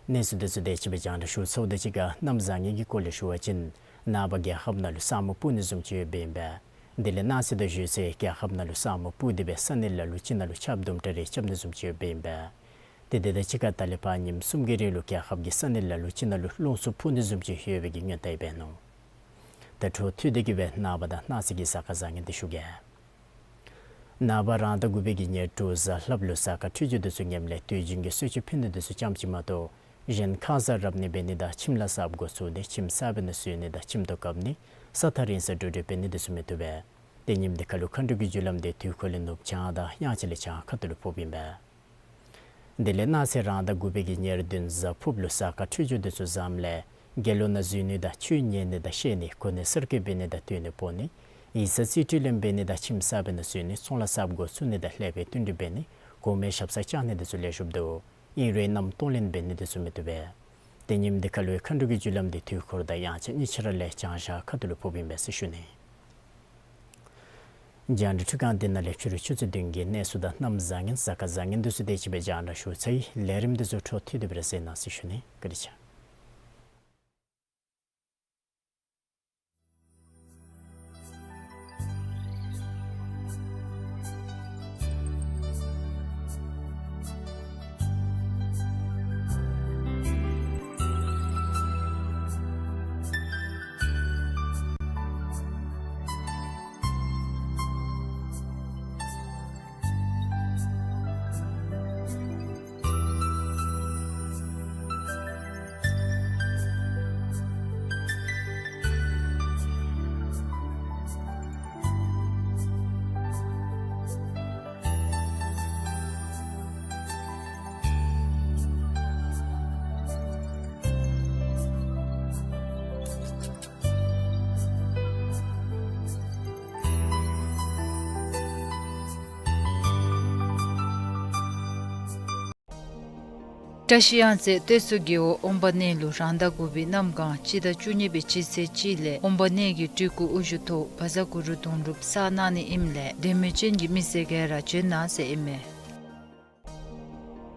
གནས་ཚུལ་དེ་ཚུ་དེ་ཅིག་སྦེ་རྒྱང་བསྒྲགས་ཞུ་ཚརཝ་དེ་ཅིག་ཁར་གནམ་བཟང་ངན་གྱི་སྐོར་ལས་ཞུ་བ་ཅིན་ནངས་པ་རྒྱལ་ཁབ་ནང་ལུ་ས་སྨུག་སྤུབ་ནི་བཟུམ་ཅིག་ཡོདཔ་ཨིན་པས། དེ་ལས་གནངས་ཚེ་དང་གཞེས་ཚེ་རྒྱལ་ཁབ་ནང་ལུ་ས་སྨུག་སྤུབ་སྟེ་སྦེ་ས་གནས་ལ་ལུ་ཅིག་ནང་ལུ་ཆརཔ་དུམ་གྲ་རེ་རྐྱབ་ནི་བཟུམ་ཅིག་ཡོདཔ་ཨིན་པས། ཏེ་དེ་དང་གཅིག་ཁར་ད་ལས་ཕར་ཉིནམ་གསུམ་གྱི་རིང་ལུ་རྒྱལ་ཁབ་ཀྱི་ས་གནས་ལ་ལུ་ཅིག་ནང་ལུ་རླུང་འཚུབ་འཕུ་ནི་བཟུམ་ཅིག་ཡོད་པའི་གི་སྔོན་བརྡ་ཡང་འབད་ནུག། ད་འཕྲོ་མཐུད་དེ་གི་སྦེ་ནངས་པ་དང་གནངས་ཚེ་གི་གཟའ་སྐར་བཟང་ངན་དེ་ཞུ་གེ། ནངས་པ་རང་ཟླ་དགུ་པའི་གི་ཉེར་དྲུག་གཟའ་ལྷགཔ་ལུ་གཟའ་སྐར་འཕྲོད་སྦྱོར་དེ་ཚུ་ངནམ་ལས་དུས་རྒྱུན་གྱི་གསོལ་མཆོད་ཕུལ་ནི་དེ་ཚུ་ཙམ་ཅིག་མ་གཏོགས་གཞན་ཁ་ཟས་རབ་གནས་འབད་ནི་དང་ཁྱིམ་ལཱ་གསརཔ་འགོ་བཙུགས་ཏེ་ཁྱིམ་གསར་པའི་ནང་བཞུགས་ནི་དང་ཁྱིམ་ཐོག་བཀབ་ནི་ས་ཐག་རིང་སར་འགྲོ་འགྲུལ་འབད་ནི་དེ་ཚུ་མི་བཏུབ་པས། ཏེ་ཉིནམ་དེ་ཁར་ལུ་མཁའ་འགྲོ་གི་རྒྱུ་ལམ་དེ་དུས་འཁོར་ལས་ནུབ་བྱང་དང་དབྱངས་འཆར་ལས་བྱང་ཁ་ཐུག་ལུ་ཕོགཔ་ཨིན་པས། དེ་ལས་གནངས་ཚེ་རང་ཟླ་དགུ་པའི་གི་ཉེར་བདུན་གཟའ་ཕུརཔ་ལུ་གཟའ་སྐར་འཕྲོད་སྦྱོར་དེ་ཚུ་བཟངམ་ལས་དགེ་སློང་ནང་བཞུགས་ནི་དང་ཆོས་ཉན་ནི་དང་བཤད་ནི་གོ་གནས་གསར་བསྐོ་འབད་ནི་དང་སྡོད་གནས་སྤོ་ནི་ཡིག་ཚང་རྩིས་སྤྲོད་ལེན་འབད་ནི་དང་ཁྱིམ་གསར་པའི་ནང་བཞུགས་ནི་ཚོང་ལཱ་གསརཔ་འགོ་བཙུགས་ནི་དང་ལེགས་པའི་བསྟུན་གྲོས་འབད་ནི་གོང་མའི་ཞབས་སར་བཅར་ནི་དེ་ཚུ་ལེགས་ཤོམ་འདུག། ཨིན་རུང་མནའམ་གཏོང་ལེན་འབད་ནི་དེ་ཚུ་མི་བཏུབ་པས། ཏེ་ཉིནམ་དེ་ཁར་ལུ་མཁའ་འགྲོ་གི་རྒྱུ་ལམ་དེ་དུས་འཁོར་དང་དབྱངས་འཆར་གཉིས་ཆ་ར་ལས་བྱང་ཤར་ཁ་ཐུག་ལུ་ཕོགཔ་ཨིན་པས་ཟེར་ཞུ་ནི། རྒྱང་བསྒྲགས་འཕྲུལ་ཁང་འདི་ནང་ལས་ཕྱི་རུ་ཆུ་ཚོད་བདུན་གྱི་གནས་ཚུལ་དང་གནམ་བཟང་ངན་གཟའ་སྐར་བཟང་ངན་དེ་ཚུ་དེ་ཅིག་སྦེ་རྒྱང་བསྒྲགས་ཞུ་ཚར་ཡི། ལས་རིམ་དེ་ཚུ་འཕྲོ་མཐུད་དེ་སྦེ་ར་གཟིགས་གནང་ཟེར་ཞུ་ནི། བཀའ་དྲིན་ཆེ། བཀྲིས་གཡང་རྩེ་སྟོད་མཚོ་རྒེད་འོག་ཨོམ་བ་གནས་ལུ་རང་ཟླ་དགུ་པའི་གནམ་གང་སྤྱི་ཟླ་བཅུ་གཉིས་པའི་སྤྱི་ཚེས་གཅིག་ལས་ཨོམ་བ་གནས་ཀྱི་སྤྲུལ་སྐུ་དབུ་བཞུགས་ཐོག་བཛྲ་གུ་རུ་དུང་སྒྲུབ་བསགས་གནང་ནི་ཨིནམ་ལས་དད་མོས་ཅན་གྱི་མི་སེར་ག་ར་འབྱོན་གནང་ཟེར་ཨིན་མས།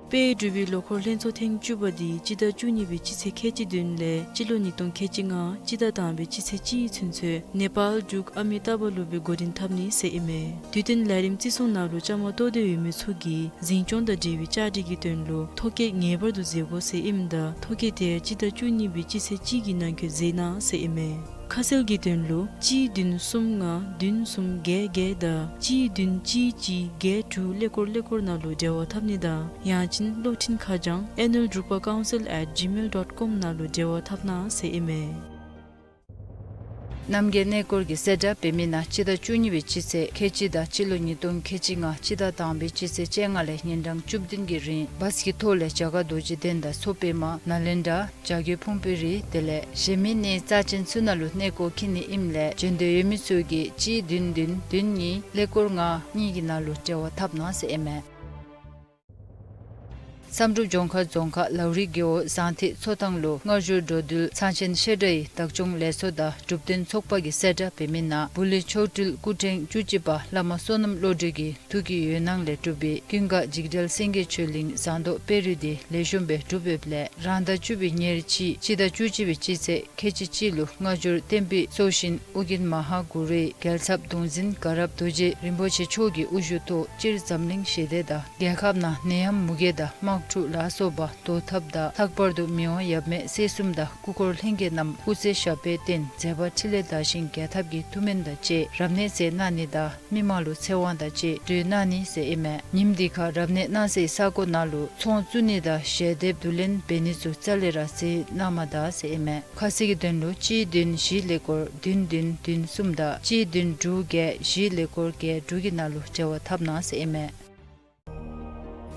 དཔལ་འབྲུག་པའི་ལོ་འཁོར་ལྷན་ཚོགས་ཐེངས་བཅུ་པ་འདི་སྤྱི་ཟླ་བཅུ་གཉིས་པའི་སྤྱི་ཚེས་ཁལ་གཅིག་བདུན་ལས་སྤྱི་ལོ་ཉིས་སྟོང་ཁལ་གཅིག་ལྔ་སྤྱི་ཟླ་དང་པའི་སྤྱི་ཚེས་གཅིག་ཚུན་ཚོད་ནེ་པཱལ་འབྲུག་ཨ་མི་ཏཱ་བ་ལུ་སྦེ་འགོ་འདྲེན་འཐབ་ནི་ཟེར་ཨིན་མས། དུས་སྟོན་ལས་རིམ་བརྩི་སྲུང་ནང་ལུ་བཅའ་མར་གཏོགས་ཏེ་ཡོད་མི་ཚུ་གིས་འཛིན་སྐྱོང་དང་འབྲེལ་བའི་བཅའ་སྒྲིག་གི་དོན་ལུ་ཐོ་བཀོད་ངེས་པར་དུ་མཛད་དགོ་ཟེར་ཨིནམ་ད་ཐོ་བཀོད་དེ་སྤྱི་ཟླ་བཅུ་གཉིས་པའི་སྤྱི་ཚེས་གཅིག་གི་ནང་འཁོད་མཛད་གནང་ཟེར་ཨིན་མས། ཁ་གསལ་གྱི་དོན་ལུ་གཅིག་བདུན་གསུམ་ལྔ་བདུན་གསུམ་བརྒྱད་བརྒྱད་དང་གཅིག་བདུན་གཅིག་གཅིག་བརྒྱད་དྲུག་ཀླད་ཀོར་ཀླད་ཀོར་ནང་ལུ་འབྲེལ་བ་འཐབ་ནི་དང་ཡང་ཅིན་གློག་འཕྲིན་ཁ་བྱང་ཨན་ནུལ་འབྲུག་པ་ཀའུན་སིལ་ཨེཊ་ཇི་མེལ་ཌོཊ་ཀོམ་ནང་ལུ་འབྲེལ་བ་འཐབ་གནང་ཟེར་ཨིན་མས། རྣམ་རྒྱལ་གནས་སྐོར་གྱི་གསལ་བསྒྲགས་འབད་མི་ནང་སྤྱི་ཟླ་བཅུ་གཉིས་པའི་སྤྱི་ཚེས་ཁལ་གཅིག་དང་སྤྱི་ལོ་ཉིས་སྟོང་ཁལ་གཅིག་ལྔ་སྤྱི་ཟླ་དང་པའི་སྤྱི་ཚེས་བཅོ་ལྔ་ལས་ཉིན་གྲངས་བཅུ་བདུན་གྱི་རིང་བཱས་ཀྱི་ཐོག་ལས་རྒྱ་གར་རྡོ་རྗེ་གདན་དང་མཚོ་པདྨ་ནཱ་ལེནྡྲ་བྱ་རྒོད་ཕུང་པོའི་རི་དེ་ལས་གཞན་མི་གནས་རྩ་ཅན་ཚུ་ནང་ལུ་གནས་སྐོར་འཁྱིད་ནི་ཨིནམ་ལས་འབྱོན་འདོད་ཡོད་མི་ཚུ་གིས་གཅིག་བདུན་བདུན་བདུན་གཉིས་ཀླད་ཀོར་ལྔ་གཉིས་ཀྱི་ནང་ལུ་འབྲེལ་བ་འཐབ་གནང་ཟེར་ཨིན་མས། བསམ་གྲུབ་ལྗོངས་མཁར་རྫོང་ཁག་ལའུ་རི་རྒེད་འོག་ཟངས་ཐིག་མཚོ་ཐང་ལུ་སྔ་འགྱུར་འགྲོ་འདུལ་ཚང་ཆེན་བཤད་གྲྭ་ཡི་བདག་སྐྱོང་ལས་ཚོགས་དང་སྒྲུབ་སྡེ་ཚོགས་པ་གི་གསལ་བསྒྲགས་འབད་མི་ནང་བུ་ལི་མཆོག་སྤྲུལ་སྐུ་ཕྲེང་བཅུ་གཅིག་པ་བླ་མ་བསོད་ནམས་བློ་གྲོས་ཀྱི་ཐུགས་ཀྱི་འོད་སྣང་ལས་གྲུབ་པའི་ཀུན་དགའ་འཇིགས་བྲལ་སེང་གེ་ཆོས་གླིང་ཟངས་མདོག་དཔལ་རི་འདི་ལེགས་ཤོམ་སྦེ་གྲུབ་ཡོདཔ་ལས་རང་ཟླ་བཅུ་པའི་ཉེར་གཅིག་སྤྱི་ཟླ་བཅུ་གཅིག་པའི་སྤྱི་ཚེས་ཁལ་གཅིག་གཅིག་ལུ་སྔ་འགྱུར་བསྟན་པའི་སྲོག་ཤིང་ཨོ་རྒྱན་མ་ཧཱ་གུ་རུའི་རྒྱལ་ཚབ་གདུང་འཛིན་དགའ་རབ་རྡོ་རྗེ་རིན་པོ་ཆེ་མཆོག་གི་དབུ་བཞུགས་ཐོག་སྤྱིར་འཛམ་གླིང་ཞི་བདེ་དང་རྒྱལ་ཁབ་ནང་ནད་ཡམས་མུ་གེ་དང་དམག་འཁྲུག་ལ་སོགས་པ་བཟློག་ཐབས་དང་ལྷག་པར་དུ་མི་དབང་ཡབ་མེས་སྲས་གསུམ་དང་སྐུ་འཁོར་ལྷན་རྒྱས་རྣམས་སྐུ་ཚེ་ཞབས་པད་བརྟན་མཛད་པ་འཕྲིན་ལས་དར་ཞིང་རྒྱས་ཐབས་ཀྱི་ཐུགས་སྨོན་དང་བཅས་རབ་གནས་མཛད་གནང་ནི་དང་མི་མང་ལུ་ཚེ་དབང་དང་བཅས་གྲོལ་གནང་ནི་ཟེར་ཨིན་མས། ཉིནམ་འདི་ཁར་རབ་གནས་གནང་སའི་ས་གོ་ནང་ལུ་ཚོང་བཙུགས་ནི་དང་ཞལ་འདེབས་བསྡུ་ལེན་འབད་ནི་ཚུ་རྩ་ལས་ར་མཛད་གནང་མ་ད་ཟེར་ཨིན་མས། ཁ་གསལ་གྱི་དོན་ལུ་གཅིག་བདུན་བཞི་ཀླད་ཀོར་བདུན་བདུན་བདུན་གསུམ་དང་གཅིག་བདུན་དྲུག་བརྒྱད་བཞི་ཀླད་ཀོར་བརྒྱད་དྲུག་གི་ནང་ལུ་འབྲེལ་བ་འཐབ་གནང་ཟེར་ཨིན་མས།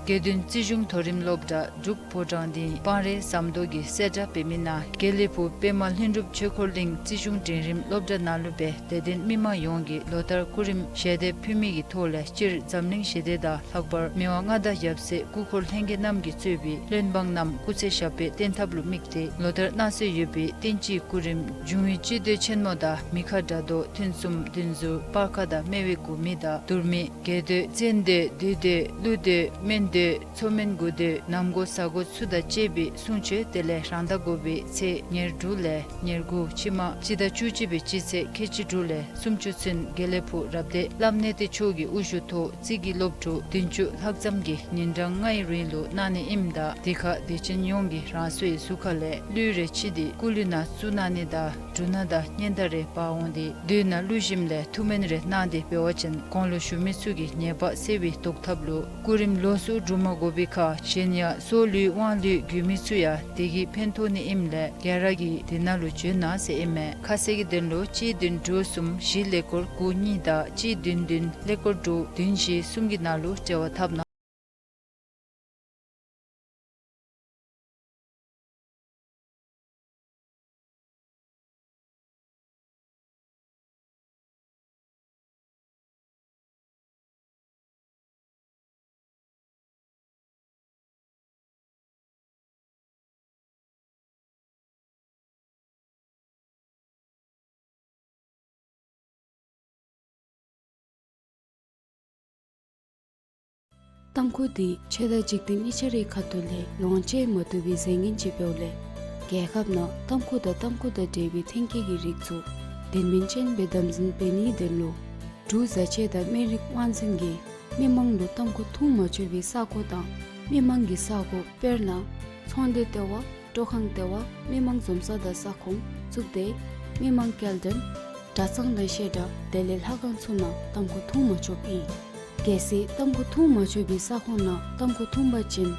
དགེ་འདུན་རྩིས་གཞུང་མཐོ་རིམ་སློབ་གྲྭ་འབྲུག་ཕོ་བྲང་སྡིངས་སྤང་རི་ཟམ་མདོ་གི་གསལ་བསྒྲགས་འབད་མི་ནང་དགེ་ལེགས་ཕུག་པདྨ་ལྷུན་གྲུབ་ཆོས་འཁོར་གླིང་རྩིས་གཞུང་འབྲིང་རིམ་སློབ་གྲྭ་ནང་ལུ་སྦེ་དད་ལྡན་མི་མང་ཡོངས་ཀྱིས་ལོ་ལྟར་སྐུ་རིམ་ཞལ་འདེབས་ཕུལ་མི་གི་ཐོག་ལས་སྤྱིར་འཛམ་གླིང་ཞི་བདེ་དང་ལྷག་པར་མི་དབང་མངའ་བདག་ཡབ་སྲས་སྐུ་འཁོར་ལྷན་རྒྱས་རྣམས་ཀྱིས་གཙོས་པའི་བློན་འབངས་རྣམས་སྐུ་ཚེ་ཞབས་པད་བརྟན་ཐབས་ལུ་དམིགས་ཏེ་ལོ་ལྟར་གནང་སྲོལ་ཡོད་པའི་བསྟན་སྤྱིའི་སྐུ་རིམ་འབྱུང་བའི་སྤྱི་མདོས་ཆེན་མོ་དང་མི་ཁ་དགྲ་བཟློག་ཐུན་གསུམ་བདུན་ཟུར་སྤར་ཁ་དང་སྨེ་བའི་མགུར་མི་དང་དུར་མི་རྒྱལ་མདོས་བཙན་མདོས་བདུད་མདོས་ཀླུ་མདོས་སྨན་མདོས་མཚོ་སྨན་དགུ་མདོས་ནམ་གོ་གཟའ་གོ་ཚུ་དང་བཅས་པའི་གསུང་ཆོས་དེ་ལས་རང་ཟླ་དགུ་པའི་ཚེས་ཉེར་དྲུག་ལས་ཉེར་དགུ་ཕྱི་མ་སྤྱི་ཟླ་བཅུ་གཅིག་པའི་སྤྱི་ཚེས་ཁལ་གཅིག་དྲུག་ལས་སུམ་ཅུ་ཚུན་དགེ་ལེགས་ཕུག་རབ་སྡེ་བླམ་གནས་བརྟན་མཆོག་གི་དབུ་བཞུགས་ཐོག་རྩིས་ཀྱི་སློབ་ཕྲུག་བདུན་ཅུ་ལྷག་ཙམ་གྱིས་ཉིན་གྲངས་ལྔའི་རིང་ལུ་གནང་ནི་ཨིནམ་ད་དེ་ཁར་དད་ཅན་ཡོངས་ཀྱིས་རང་སོའི་གཟུགས་ཁ་ལས་གླུད་རེ་ཕྱིས་ཏེ་སྐུ་གླུད་ནང་བཙུགས་གནང་ནི་དང་འབྲུ་སྣ་དང་སྙན་དར་རེ་འབག་འོང་སྟེ་མདུན་ན་བླུགས་ཞིནམ་ལས་ཐུགས་སྨོན་རེ་གནང་སྟེ་འབད་བ་ཅིན་གོང་ལུ་ཞུ་མི་ཚུ་གི་ཉེས་པ་སེལ་བའི་བཟློག་ཐབས་ལུ་སྐུ་རིམ་ལོགས་སུ་སྒྲུབ་མ་དགོ་པའི་ཁར་གཞན་ཡང་སྲོག་ལུས་དབང་ལུས་དགོ་མི་ཚུ་ཡང་དེ་གིས་ཕན་ཐོགས་ནི་ཨིནམ་ལས་ག་ར་གིས་དེ་ནང་ལུ་འབྱོན་གནང་ཟེར་ཨིན་མས། ཁ་གསལ་གྱི་དོན་ལུ་གཅིག་བདུན་དྲུག་གསུམ་བཞི་ཀླད་ཀོར་དགུ་གཉིས་དང་གཅིག་བདུན་བདུན་ཀླད་ཀོར་དྲུག་བདུན་བཞི་གསུམ་གྱི་ནང་ལུ་འབྲེལ་བ་འཐབ་གནང་། ཏམ་ཁུ་འདི་ཆོས་དང་འཇིག་རྟེན་གཉིས་ཆ་རའི་ཁ་ཐུག་ལས་ལོངས་སྤྱོད་མ་བཏུབ་པའི་རྫས་ངན་ཅིག་འབདཝ་ལས་རྒྱལ་ཁབ་ནང་ཏམ་ཁུ་དང་ཏམ་ཁུ་དང་འབྲེལ་བའི་ཐོན་སྐྱེད་ཀྱི་རིགས་ཚུ་དོན་སྨིན་ཅན་སྦེ་དམ་འཛིན་འབད་ནིའི་དོན་ལུ་འབྲུག་བཟའ་ཆས་དང་སྨན་རིགས་དབང་འཛིན་གྱིས་མི་མང་ལུ་ཏམ་ཁུ་འཐུང་མ་ཆོག་པའི་ས་གོ་དང་མི་མང་གི་ས་གོ་དཔེར་ན་ཚོང་སྡེ་ལྟེ་བ་སྤྲོ་ཁང་ལྟེ་བ་མི་མང་འཛོམས་ས་དང་ས་ཁོངས་གཙུག་སྡེ་མི་མང་སྐྱེལ་འདྲེན་གྲྭ་ཚང་དང་བཤད་གྲྭ་དེ་ལས་ལྷ་ཁང་ཚུ་ནང་ཏམ་ཁུ་འཐུང་མ་ཆོགཔ་ཨིན། གལ་སྲིད་ཏམ་ཁུ་འཐུང་མ་ཆོག་པའི་ས་ཁོངས་ནང་ཏམ་ཁུ་འཐུང་པ་ཅིན་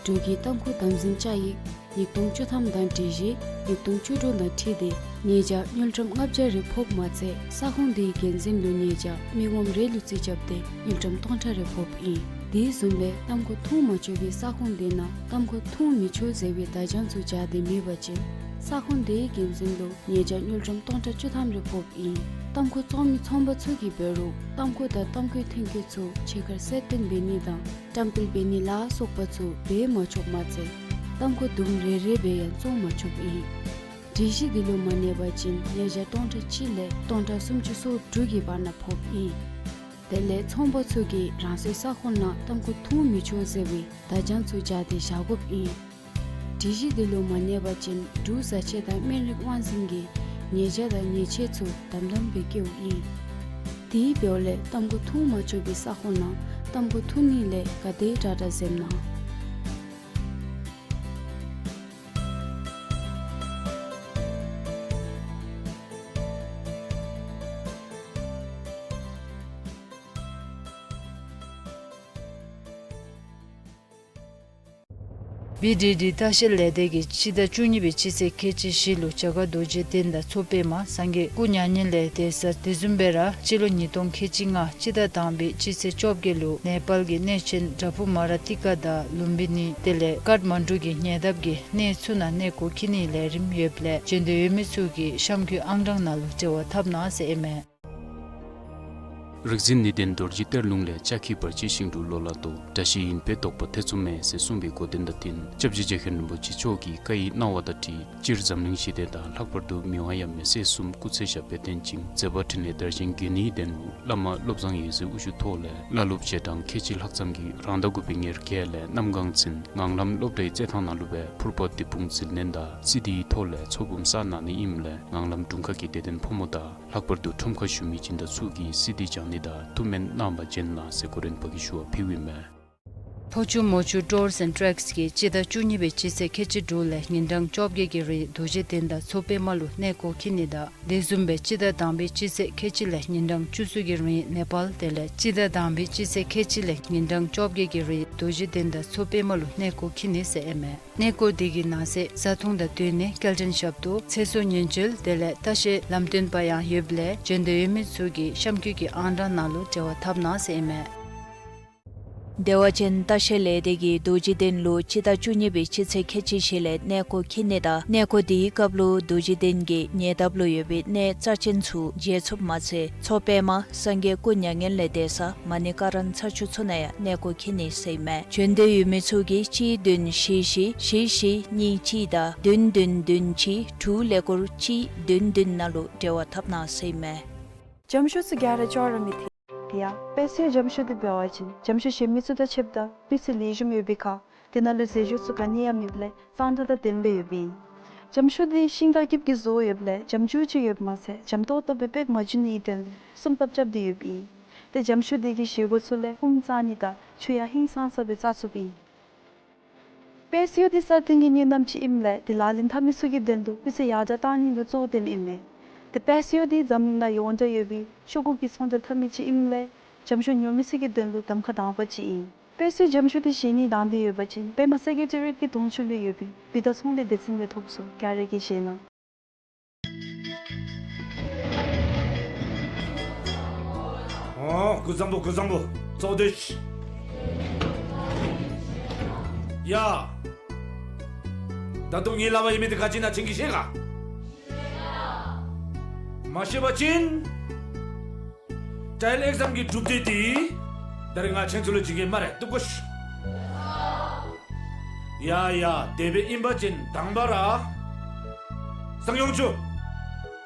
འབྲུག་གི་ཏམ་ཁུ་དམ་འཛིན་བཅའ་ཡིག་ཉིས་སྟོང་བཅུ་ཐམ་དང་སྒྲིག་གཞི་ཉིས་སྟོང་བཅུ་དྲུག་དང་འཁྲིལ་ཏེ་ཉེས་བྱ་དངུལ་ཀྲམ་ལྔ་བརྒྱ་རེ་ཕོགཔ་མ་ཚད་ས་ཁོངས་དེའི་འགན་འཛིན་ལུ་ཉེས་བྱ་མི་ངོམ་རེ་ལུ་རྩིས་རྐྱབ་སྟེ་དངུལ་ཀྲམ་སྟོང་ཕྲག་རེ་ཕོགཔ་ཨིན། དེ་བཟུམ་སྦེ་ཏམ་ཁུ་འཐུང་མ་ཆོག་པའི་ས་ཁོངས་དེ་ནང་ཏམ་ཁུ་འཐུང་མི་ཆོག་ཟེར་བའི་བརྡ་བྱང་ཚུ་སྦྱར་ཏེ་མེད་པ་ཅིན་ས་ཁོངས་དེའི་འགན་འཛིན་ལུ་ཉེས་བྱ་དངུལ་ཀྲམ་སྟོང་ཕྲག་བཅུ་ཐམ་རེ་ཕོགཔ་ཨིན། ཏམ་ཁུ་བཙོང་མི་ཚོང་པ་ཚུ་གིས་འབད་རུང་ཏམ་ཁུ་དང་ཏམ་ཁུའི་ཐོན་སྐྱེད་ཚུ་ཕྱི་ཁར་གསལ་སྟོན་འབད་ནི་དང་བཀྲམ་སྤེལ་འབད་ནི་ལ་སོགས་པ་ཚུ་འབད་མ་ཆོགཔ་མ་ཚད་ ཏམ་ཁུ་དུམ་རེ་རེ་སྦེ་ཡང་བཙོང་མ་ཆོགཔ་ཨིན། སྒྲིག་གཞི་འདི་ལུ་མ་གནས་པ་ཅིན་ཉེས་བྱ་སྟོང་ཕྲག་གཅིག་ལས་སྟོང་ཕྲག་སུམ་ཅུ་སོ་དྲུག་གི་བར་ན་ཕོགཔ་ཨིན། དེ་ལས་ཚོང་པ་ཚུ་གིས་རང་སོའི་ས་ཁོངས་ནང་ཏམ་ཁུ་འཐུང་མི་ཆོག་ཟེར་བའི་བརྡ་བྱང་ཚུ་སྦྱར་ཏེ་བཞག་དགོཔ་ཨིན། སྒྲིག་གཞི་འདི་ལུ་མ་གནས་པ་ཅིན་འབྲུག་བཟའ་ཆས་དང་སྨན་རིགས་དབང་འཛིན་གྱིས་ཉེས་བྱ་དང་ཉེས་ཆད་ཚུ་དམ་དམ་སྦེ་བཀལཝ་ཨིན། དེ་འབདཝ་ལས་ཏམ་ཁུ་འཐུང་མ་ཆོག་པའི་ས་ཁོངས་ནང་ཏམ་ཁུ་འཐུང་ནི་ལས་ག་དེ་དྲག་དྲག་འཛེམ་གནང་། བི་ཌི་ཌི་ལྟ་བཤལ་ལས་སྡེ་གིས་སྤྱི་ཟླ་བཅུ་གཉིས་པའི་སྤྱི་ཚེས་ཁལ་གཅིག་བཞི་ལུ་བྱ་དཀར་རྡོ་རྗེ་གདན་དང་མཚོ་པདྨ་སངས་རྒྱས་སྐུ་མྱ་ངན་ལས་འདས་ས་དེ་བཟུམ་སྦེ་ར་སྤྱི་ལོ་ཉིས་སྟོང་ཁལ་གཅིག་ལྔ་སྤྱི་ཟླ་དང་པའི་སྤྱི་ཚེས་བཅོ་བརྒྱད་ལུ་ནེ་པཱལ་གྱི་གནས་ཆེན་བྲག་ཕུག་མ་ར་ཏི་ཀ་དང་ལུམ་བི་ནི་དེ་ལས་ཀཱཐ་མན་ཌུ་གི་ཉེ་འདབས་ཀྱི་གནས་ཚུ་ནང་གནས་སྐོར་འཁྱིད་ནིའི་ལས་རིམ་ཡོདཔ་ལས་བྱོན་འདོད་ཡོད་མི་ཚུ་གིས་གཤམ་འཁོད་ཨང་གྲངས་ནང་ལུ་འབྲེལ་བ་འཐབ་གནང་ཟེར་ཨིན་མས། རིག་འཛིན་ནི་ལྡན་རྡོ་རྗེ་གཏེར་ལུང་ལས། ལྕགས་ཀྱི་བར་ཆད་ཞིང་དྲུག་ལོ་ལ་ལྡོག། དགྲ་ཞི་ཡིན་པས་བཟློག་པ་ཐེ་ཚོམ་མེད། ཟེར་གསུངས་པའི་གོ་དོན་དང་བསྟུན་སྐྱབས་རྗེ་རྗེ་མཁན་རིན་པོ་ཆེ་མཆོག་གི་བཀའ་ཡི་གནང་བ་དང་འཁྲིལ་སྤྱིར་འཛམ་གླིང་ཞི་བདེ་དང་ལྷག་པར་དུ་མི་དབང་ཡབ་མེས་སྲས་གསུམ་སྐུ་ཚེ་ཞབས་པད་བརྟན་ཅིང་མཛད་པ་འཕྲིན་ལས་དར་ཞིང་རྒྱུན་གནས་ལྡན་ལུ་བླ་མ་བློ་བཟང་འོད་ཟེར་དབུ་བཞུགས་ཐོག་ལས་བླ་སློབ་རྗེས་འབྲང་ཁལ་གཅིག་ལྷག་ཙམ་གྱིས་རང་ཟླ་དགུ་པའི་ཉེར་བརྒྱད་ལས་གནམ་གང་ཚུན་ངང་ལམ་སློབ་གྲྭའི་རྩེད་ཐང་ནང་ལུ་སྦེ་ཕུར་པ་དེད་དཔུང་འཛིན་ལེན་དང་སི་ཌི་ཐོག་ལས་ཚོགས་འབུམ་བསགས་གནང་ནི་ཨིནམ་ལས་ངང་ལམ་དྲུང་ཁག་གི་དད་ལྡན་ཕོ་མོ་དང་ལྷག་པར་དུ་ཁྲོམ་ཁར་བཞུགས་མི་སྦྱིན་བདག་ཚུ་གིས་སི་ཌི་སྦྱང་ནི་དང་ཐུགས་སྨོན་གནང་བར་བྱོན་གནང་ཟེར་གོ་རིམ་པ་གིས་ཞུ་བ་ཕུལཝ་ཨིན་མས། ཕོ་ཆུ་མོ་ཆུ་ཊུརསི་ཨེནཌ་ཊེགསི་གིས་སྤྱི་ཟླ་བཅུ་གཉིས་པའི་སྤྱི་ཚེས་ཁལ་གཅིག་དྲུག་ལས་ཉིན་གྲངས་བཅོ་བརྒྱད་ཀྱི་རིང་རྡོ་རྗེ་གདན་དང་མཚོ་པདྨ་ལུ་གནས་སྐོར་འཁྱིད་ནི་དང་དེ་བཟུམ་སྦེ་སྤྱི་ཟླ་དང་པའི་སྤྱི་ཚེས་ཁལ་གཅིག་ལས་ཉིན་གྲངས་བཅུ་གསུམ་གྱི་རིང་ནེ་པཱལ་དེ་ལས་སྤྱི་ཟླ་དང་པའི་སྤྱི་ཚེས་ཁལ་གཅིག་ལས་ཉིན་གྲངས་བཅོ་བརྒྱད་ཀྱི་རིང་རྡོ་རྗེ་གདན་དང་མཚོ་པདྨ་ལུ་གནས་སྐོར་འཁྱིད་ནི་ཟེར་ཨིན་མས། གནས་སྐོར་དེ་གི་ནང་གསེས་བཟའ་འཐུང་དང་སྡོད་གནས་སྐྱེལ་འདྲེན་ཞབས་ཏོག་ཚེ་སྲོག་ཉེན་བཅོལ་དེ་ལས་ལྟ་བཤལ་ལམ་སྟོན་པ་ཡང་ཡོདཔ་ལས་བྱོན་འདོད་ཡོད་མི་ཚུ་གིས་གཤམ་འཁོད་ཀྱི་ཨང་གྲངས་ནང་ལུ་འབྲེལ་བ་འཐབ་གནང་ཟེར་ཨིན་མས། བདེ་བ་ཅན་ལྟ་བཤལ་ལས་སྡེ་གིས་རྡོ་རྗེ་གདན་ལུ་སྤྱི་ཟླ་བཅུ་གཉིས་པའི་སྤྱི་ཚེས་ཁལ་གཅིག་བཞི་ལས་གནས་སྐོར་འཁྱིད་ནི་དང་གནས་སྐོར་དེའི་སྐབས་ལུ་རྡོ་རྗེ་གདན་གྱི་ཉེ་འདབས་ལུ་ཡོད་པའི་གནས་རྩ་ཅན་ཚུ་མཇལ་ཚུགསཔ་མ་ཚད་མཚོ་པདྨ་སངས་རྒྱས་སྐུ་མྱ་ངན་ལས་འདས་ས་མ་ཎི་ཀ་ར་ཚར་གཅིག་ཚུ་ནང་ཡང་གནས་སྐོར་འཁྱིད་ནི་ཟེར་ཨིན་མས། བྱོན་འདོད་ཡོད་མི་ཚུ་གིས་གཅིག་བདུན་བཞི་བཞི་བཞི་བཞི་གཉིས་གཅིག་དང་བདུན་བདུན་བདུན་གཅིག་དྲུག་ཀླད་ཀོར་གཅིག་བདུན་བདུན་ནང་ལུ་འབྲེལ་བ་འཐབ་གནང་ཟེར་ཨིན་མས། འཇམ་ཤོས་ཚུ་ག་ར་ཅོག་ར་མི་འཐད། ཡ། དཔེ་སྲིད་འཇམ་ཤོས་འདི་འབད་བ་ཅིན་འཇམ་ཤོས་གཞན་མི་ཚུ་དང་ཕྱདཔ་ད་སྤུས་ཚད་ལེགས་ཤོམ་ཡོད་པའི་ཁར་དེ་ནང་ལུ་རྫས་སྦྱོར་ཚུ་ག་ནི་ཡང་མེདཔ་ལས་གཙང་སྦྲ་དང་ལྡནམ་སྦེ་ཡོདཔ་ཨིན། འཇམ་ཤོས་འདི་ཤིང་དང་སྐྱིབས་ཀྱིས་བཟོ་ཡོདཔ་ལས་འཇམ་ཅུང་ཅིག་ཡོདཔ་མ་ཚད་འཇམ་ཏོག་ཏོ་སྦེ་དཔེ་མ་འཇུ་ནིའི་དོན་ལུ་སྲུང་ཐབས་རྐྱབ་སྟེ་ཡོདཔ་ཨིན། ཏེ་འཇམ་ཤོས་འདི་གི་བཞེས་སྒོ་ཚུ་ལས་ཧཱུྃ་བཙག་ནི་དང་ཆུ་ཡང་ཧིང་སངས་ས་སྦེ་བཙག་ཚུགསཔ་ཨིན། དཔེ་སྲིད་འདི་གསར་བཏོན་གྱི་གཉེན་རྣམ་ཅིག་ཨིནམ་ལས་དེ་ལག་ལེན་འཐབ་མི་ཚུ་གི་དོན་ལུ་སྤུས་ཚད་ཡར་དྲག་གཏང་ནི་ལུ་གཙོ་བོ་བཏོནམ་ཨིན་མས། ཏེ་དཔེ་སྲིད་འདི་འཛམ་གླིང་ནང་ཡོངས་གྲགས་ཡོད་པའི་ཤོག་གུ་གི་ཚོང་རྫས་འཐབ་མི་ཅིག་ཨིནམ་ལས་འཇམ་ཤོས་ཉོ་མི་ཚུ་གི་དོན་ལུ་གདམ་ཁ་དང་པ་ཅིག་ཨིན། དཔེ་སྲིད་འཇམ་ཤོས་འདི་བཞེས་ནི་དང་འདོད་ཡོད་པ་ཅིན་པདྨ་སེ་ཀེ་ཊི་རི་ཡེཊ་གི་གདོང་ཕྱོགས་ལུ་ཡོད་པའི་བི་ཏ་ཚོང་ལས་སྡེ་ཚན་ལས་ཐོབ་ཚུགས། ག་ར་གིས་བཞེས་གནང་། ཨོ། སྐུ་གཟུགས་བཟང་པོ། སྐུ་གཟུགས་བཟང་པོ། གཙོ་བོ་དེ། ཡ། ད་དུང་ངེའི་ལག་པར་ཡོད་མི་འདི་ག་ཅི་ཨིན་ན་ཁྱེད་ཀྱིས་ཤེས་ག། མ་ཤེས་པ་ཅིན་ཊ་ཡལ་ཨེག་ཛམ་གྱི་གྲུབ་འབྲས་འདི་ད་རིས་ང་ཁྱེད་ཚུ་ལུ་བྱིན་གེ་སྨ་རེ། བཏུབ་གོ་ཤིག། ཡ་ཡ། དེ་སྦེ་ཨིན་པ་ཅིན་དང་པ་ར་གསང་ཡོངས་ཆུ་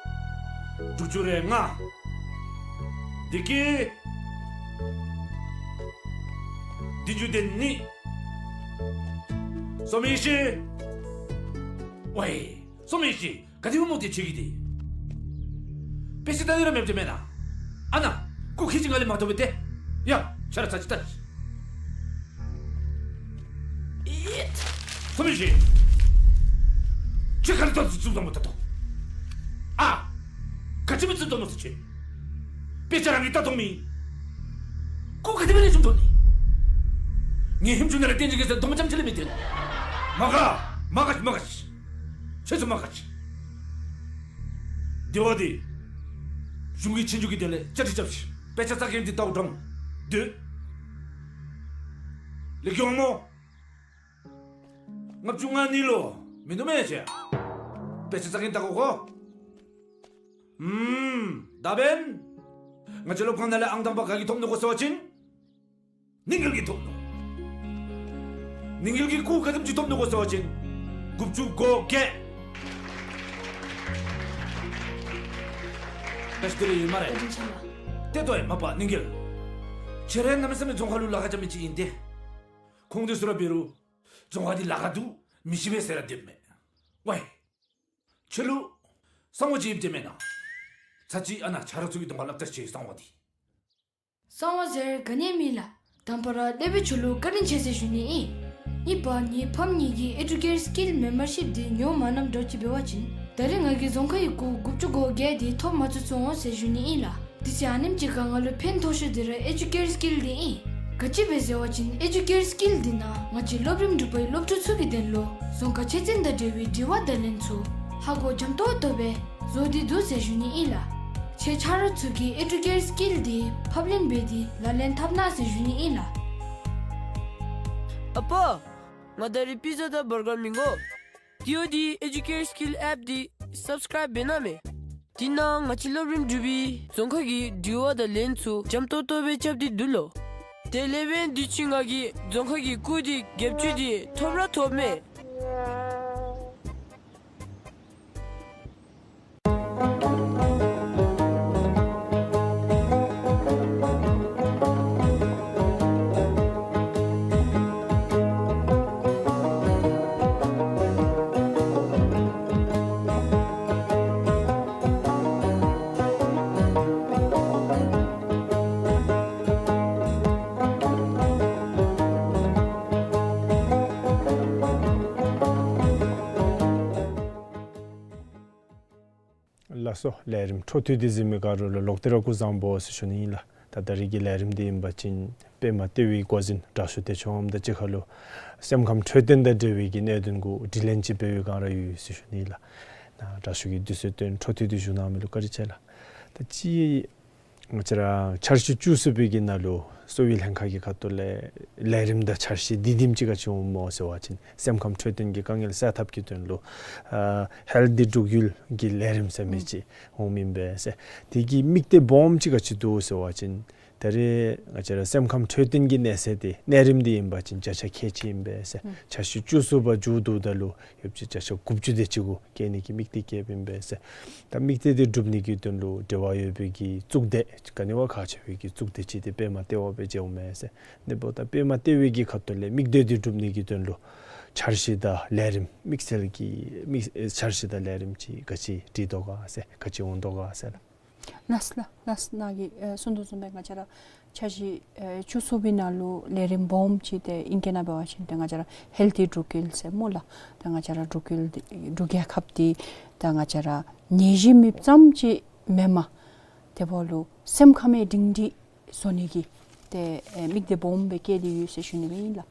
དྲུག་ཅུ་རེ་ལྔ། དེ་གི་བདུན་ཅུ་དོན་གཉིས། སོ་མི་ཤི། ཝའི། སོ་མི་ཤི། ག་དེ་སྦེ་མོ་དེ་ཁྱེད་ཀྱིས་དེ། དཔེ་སྲིད་ད་ནི་ར་མེདཔ་དེ་མེན་ན། ཨ་ན། ཁོ་ཁྱེད་ཀྱིས་ང་ལས་མ་ཐོབ་པས་ཏེ། ཡ། ཆ་ར་ཚ་ཅིག་ལྟ། ཨེ། སོ་མི་ཤི། ཁྱོད་ག་རེ་བཏུབ་བཏུབ་བཏུབ་བཏུབ་བཏུབ། ཨ། ག་ཅི་སྦེ་བཏུབ་བཏུབ་ནུག་ཟེར་ཁྱོད། དཔེ་ཆ་རང་གིས་ལྟ་མཐོང་མི། ཁོ་ག་དེ་སྦེ་ལེགས་ཤོམ་མཐོང་ནི། ངེའི་ཧིང་ཆུང་ནང་ལས་བསྟན་ཅིག་གེ་ཟེར་རྡོག་མ་ཙམ་ཅིག་ལས་མི་བཏོན། མ་དགའ། མ་དགའ། མ་དགའ། ཁྱེད་ཚུ་མ་དགའ། དེ་བ་དེ། གཞུང་གིས་ཁྱེད་ཚུ་གི་དོན་ལས་བཅའ་སྒྲིག་རྐྱབ་ཤིག། དཔེ་ཆ་ལྟ་མཁན་འདི་ལྟ་བུ་འདྲཝ་འདུག། ལེགས་ཤོམ་སྨོ། ལྔ་བཅུ་ང་གཉིས་ལུ་མིན་འདུག་མེན་ན་ཁྱེད། དཔེ་ཆ་ལྟ་མཁན་ལྟ་དགོ་གོ། ཨུམ། ད་འབདན་ང་བཅས་སློབ་ཁང་ནང་ལས་ཨང་དང་པ་ག་གིས་ཐོབ་ནུག་གོ་ཟེར་བ་ཅིན། ནིང་འགེལ་གྱིས་ཐོབ་ནུག། ནིང་འགེལ་གྱིས་སྐུགས་ག་དེམ་ཅིག་ཐོབ་ནུག་གོ་ཟེར་བ་ཅིན། དགུ་བཅུ་གོ་བརྒྱད། བཀྲ་ཤིས་བདེ་ལེགས་ཡོད་སྨ་རེ། བཀའ་དྲིན་ཆེ་ལགས། ཏེ་ལྟོ་ཡེ་མ་པ་ནིང་གེལ། ཁྱོད་ར་གནམ་མེད་ས་མེད་རྫོང་ཁ་ལུ་ལཱ་ཁག་རྐྱབ་མི་ཅིག་ཨིན་ཏེ། ཁོང་དེ་ཚུ་ར་འབད་རུང་རྫོང་ཁ་འདི་ལཱ་ཁག་འདུག་མི་ཤེས་པས་ཟེར་ར་སྡོདཔ་མས། ཝའི། ཁྱོད་ལུ་གསང་བ་ཅིག་ཡོདཔ་འདྲས་མེན་ན། ཚར་གཅིག་ཨ་ནཱ་ཆ་རོགས་ཚུ་གི་གདོང་ཁར་སླབ་ད་ཤིག་གསང་བ་འདི། གསང་བ་ཟེར་ག་ནི་ཡང་མེད་ལགས། དང་པ་ར་སློབ་དཔོན་ཁྱོད་ལུ་བཀའ་དྲིན་ཆེ་ཟེར་ཞུ་ནི་ཨིན། གཉིས་པ་ངེའི་ཕམ་གཉིས་ཀྱི་ཨེ་ཌུ་ཀེར་སི་ཀིལ་མེམ་བར་ཤིཔ་འདི་ཉོ་མ་གནངམ་འདྲཝ་ཅིག་འབད་བ་ཅིན་ད་རེས་ང་གིས་རྫོང་ཁ་གི་གུར་དགུ་བཅུ་གོ་བརྒྱད་འདི་ཐོབ་མ་ཚུགས་ཚུགས་འོང་ཟེར་ཞུ་ནི་ཨིན་ལགས། དེ་ཚེ་ཨ་ནེམ་ཅིག་ཁར་ང་ལུ་ཕན་ཐོགས་ཤོས་འདི་ར་ཨེ་ཌུ་ཀེར་སི་ཀིལ་འདི་ཨིན། ག་ཅི་སྦེ་ཟེར་བ་ཅིན་ཨེ་ཌུ་ཀེར་སི་ཀིལ་འདི་ནང་ང་བཅས་སློབ་རིམ་དྲུག་པའི་སློབ་ཕྲུག་ཚུ་གི་དོན་ལུ་རྫོང་ཁ་ཆོས་ཚན་དང་འབྲེལ་བའི་དྲི་བ་དང་ལན་ཚུ་ཧ་གོ་འཇམ་ཏོང་ཏོ་སྦེ་བཟོ་སྟེ་འདུག་ཟེར་ཞུ་ནི་ཨིན་ལགས། ཁྱེད་ཆ་རོགས་ཚུ་གིས་ཨེ་ཌུ་ཀེར་སི་ཀིལ་འདི་ཕབ་ལེན་འབད་དེ་ལག་ལེན་འཐབ་གནང་ཟེར་ཞུ་ནི་ཨིན་ལགས། ཨ་པ། ང་ད་རིས་པི་ཛ་དང་བར་གར་མི་དགོ། དེ་འབདཝ་ད་ཨེ་ཌུ་ཀེར་སི་ཀིལ་ཨེཔ་འདི་སབ་སི་ཀརའིབ་འབད་གནང་མས། དེ་ནང་ང་བཅས་སློབ་རིམ་དྲུག་པའི་རྫོང་ཁ་གི་དྲི་བ་དང་ལན་ཚུ་འཇམ་ཏོང་ཏོ་སྦེ་རྐྱབ་སྟེ་འདུག་ལོ། དེ་ལས་འབདན་དུས་ཅི་ང་གིས་རྫོང་ཁ་གི་གུར་འདི་བརྒྱད་ཅུ་འདི་ཐོབ་ར་ཐོབ་མས། ལགས་སོ། ལས་རིམ་འཕྲོ་མཐུད་དེ་གཟིགས་མི་ག་ར་ལུ་ལོག་སྟེ་ར་སྐུ་གཟུགས་བཟང་པོ་ཟེར་ཞུ་ནི་ཨིན་ལགས། ད་ད་རིས་ཀྱི་ལས་རིམ་འདི་ཨིན་པ་ཅིན་པདྨ་ལྟེ་བའི་འགོ་འཛིན་དྲག་ཤོས་བདེ་མཆོག་དབངམོ་དང་གཅིག་ཁར་ལུ་སེམས་ཁམས་འཕྲོད་བསྟེན་དང་འབྲེལ་བའི་གི་གནད་དོན་གུ་དྲི་ལན་ཅིག་འབད་བའི་བསྒང་ར་ཡོད་ཟེར་ཞུ་ནི་ཨིན་ལགས། ད་དྲག་ཤོས་ཀྱིས་དུས་ཚོད་བཏོན་འཕྲོ་མཐུད་དེ་བཞུགས་གནང་མི་ལུ་བཀའ་དྲིན་ཆེ་ལགས། ད་ཅི་ང་བཅས་ར་འཆར་གཞི་བཅུ་གསུམ་པའི་གི་ནང་ལུ་གསོ་བའི་ལྷན་ཁག་གི་ཁ་ཐུག་ལས་ལས་རིམ་དང་འཆར་གཞི་འདི་དེམ་ཅིག་ག་ཅི་འོངམ་སྨོ་ཟེར་བ་ཅིན་སེམས་ཁམས་འཕྲོད་བསྟེན་གྱི་དཀའ་ངལ་སེལ་ཐབས་ཀྱི་དོན་ལུ་ཨ་ཧེལ་ཐི་འབྲུག་ཡུལ་གྱི་ལས་རིམ་ཟེར་མི་ཅིག་འོང་མི་ཨིན་པས་ཟེར། དེ་གི་དམིགས་གཏད་སྦོམ་ཅིག་ག་ཅི་འདུག་ཟེར་བ་ཅིན་ད་རེས་ང་བཅས་ར་སེམས་ཁམས་འཕྲོད་བསྟེན་གྱི་གནས་ཚད་འདི་གནས་རིམ་འདི་ཨིན་པ་ཅིན་བརྒྱ་ཆ་ཁལ་གཅིག་ཨིན་པས་ཟེར། འཆར་གཞི་བཅུ་གསུམ་པ་མཇུག་བསྡུཝ་ད་ལུ་ཡོདཔ་ཅིག་བརྒྱ་ཆ་དགུ་བཅུ་དེ་ཅིག་གུ་བསྐྱལ་ནི་གི་དམིགས་གཏད་བསྐྱེདཔ་ཨིན་པས་ཟེར། ད་དམིགས་གཏད་འདི་འགྲུབ་ནི་གི་དོན་ལུ་འབྲེལ་བ་ཡོད་པའི་གི་གཙུག་སྡེ་ག་ནི་བ་ཁག་ཆེ་བའི་གི་གཙུག་སྡེ་ཅིག་འདི་པདྨ་ལྟེ་བ་སྦེ་མཇལཝ་མས་ཟེར། དེ་འབདཝ་ད་པདྨ་ལྟེ་བའི་གི་ཁ་ཐུག་ལས་དམིགས་གཏད་འདི་འགྲུབ་ནི་གི་དོན་ལུ་འཆར་གཞི་དང་ལས་རིམ་དམིགས་བསལ་གྱི་དམིགས་འཆར་གཞི་དང་ལས་རིམ་ཅིག་ག་ཅི་སྒྲིག་དོ་ག་ཟེར་ག་ཅི་འོང་དོ་ག་ཟེར་ལགས། ལགས་ལགས་ལགས། ནཱ་གིས་ཨེ་གསུངས་དོ་བཟུམ་སྦེ་ང་བཅས་ར་འཆར་གཞི་ཨེ་བཅུ་གསུམ་པའི་ནང་ལུ་ལས་རིམ་སྦོམ་ཅིག་ཏེ་ཨིང་སྐད་ནང་འབད་བ་ཅིན་ཏེ་ང་བཅས་ར་ཧེལ་ཐི་འབྲུག་ཡུལ་ཟེར་སྨོ་ལགས། ཏེ་ང་བཅས་ར་འབྲུག་ཡུལ་འདི་འབྲུག་རྒྱལ་ཁབ་འདི་ད་ང་བཅས་ར་ནད་གཞི་མེདཔ་ཙམ་ཅིག་མེན་པར་དེ་འབདཝ་ལུ་སེམས་ཁམས་ཡང་སྒྲིང་སྒྲིང་བཟོ་ནི་གི་ཏེ་ཨེ་དམིགས་གཏད་སྦོམ་སྦེ་བསྐྱེད་དེ་ཡོད་ཟེར་ཞུ་ནི་སྦེ་ཨིན་ལགས།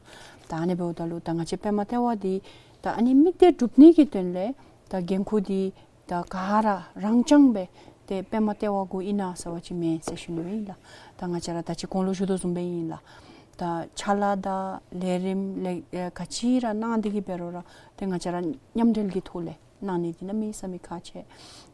ད་ཨ་ནི་འབདཝ་ད་ལུ་ད་ང་བཅས་པདྨ་ལྟེ་བ་འདི་ད་ཨ་ནི་དམིགས་གཏད་འགྲུབ་ནི་གི་དོན་ལས་ད་འགན་ཁུར་འདི་ད་ག་ར་རང་རྐྱང་སྦེ་ཏེ་པདྨ་ལྟེ་བ་གུ་ཨིན་ན་ཟེར་བ་ཅིན་མེན་ཟེར་ཞུ་ནི་སྦེ་ཨིན་ལགས། ད་ང་བཅས་ར་ད་ཅི་གོང་ལུ་ཞུ་དོ་བཟུམ་སྦེ་ཨིན་ལགས། ད་ཕྱག་ལཱ་དང་ལས་རིམ་ལས་ཨེ་ག་ཅི་ར་གནང་སྟེ་གི་འབད་རུང་ར་ཏེ་ང་བཅས་ར་མཉམ་འབྲེལ་གྱི་ཐོག་ལས་གནང་ནི་འདི་གནམ་མེད་ས་མེད་ཁག་ཆེ།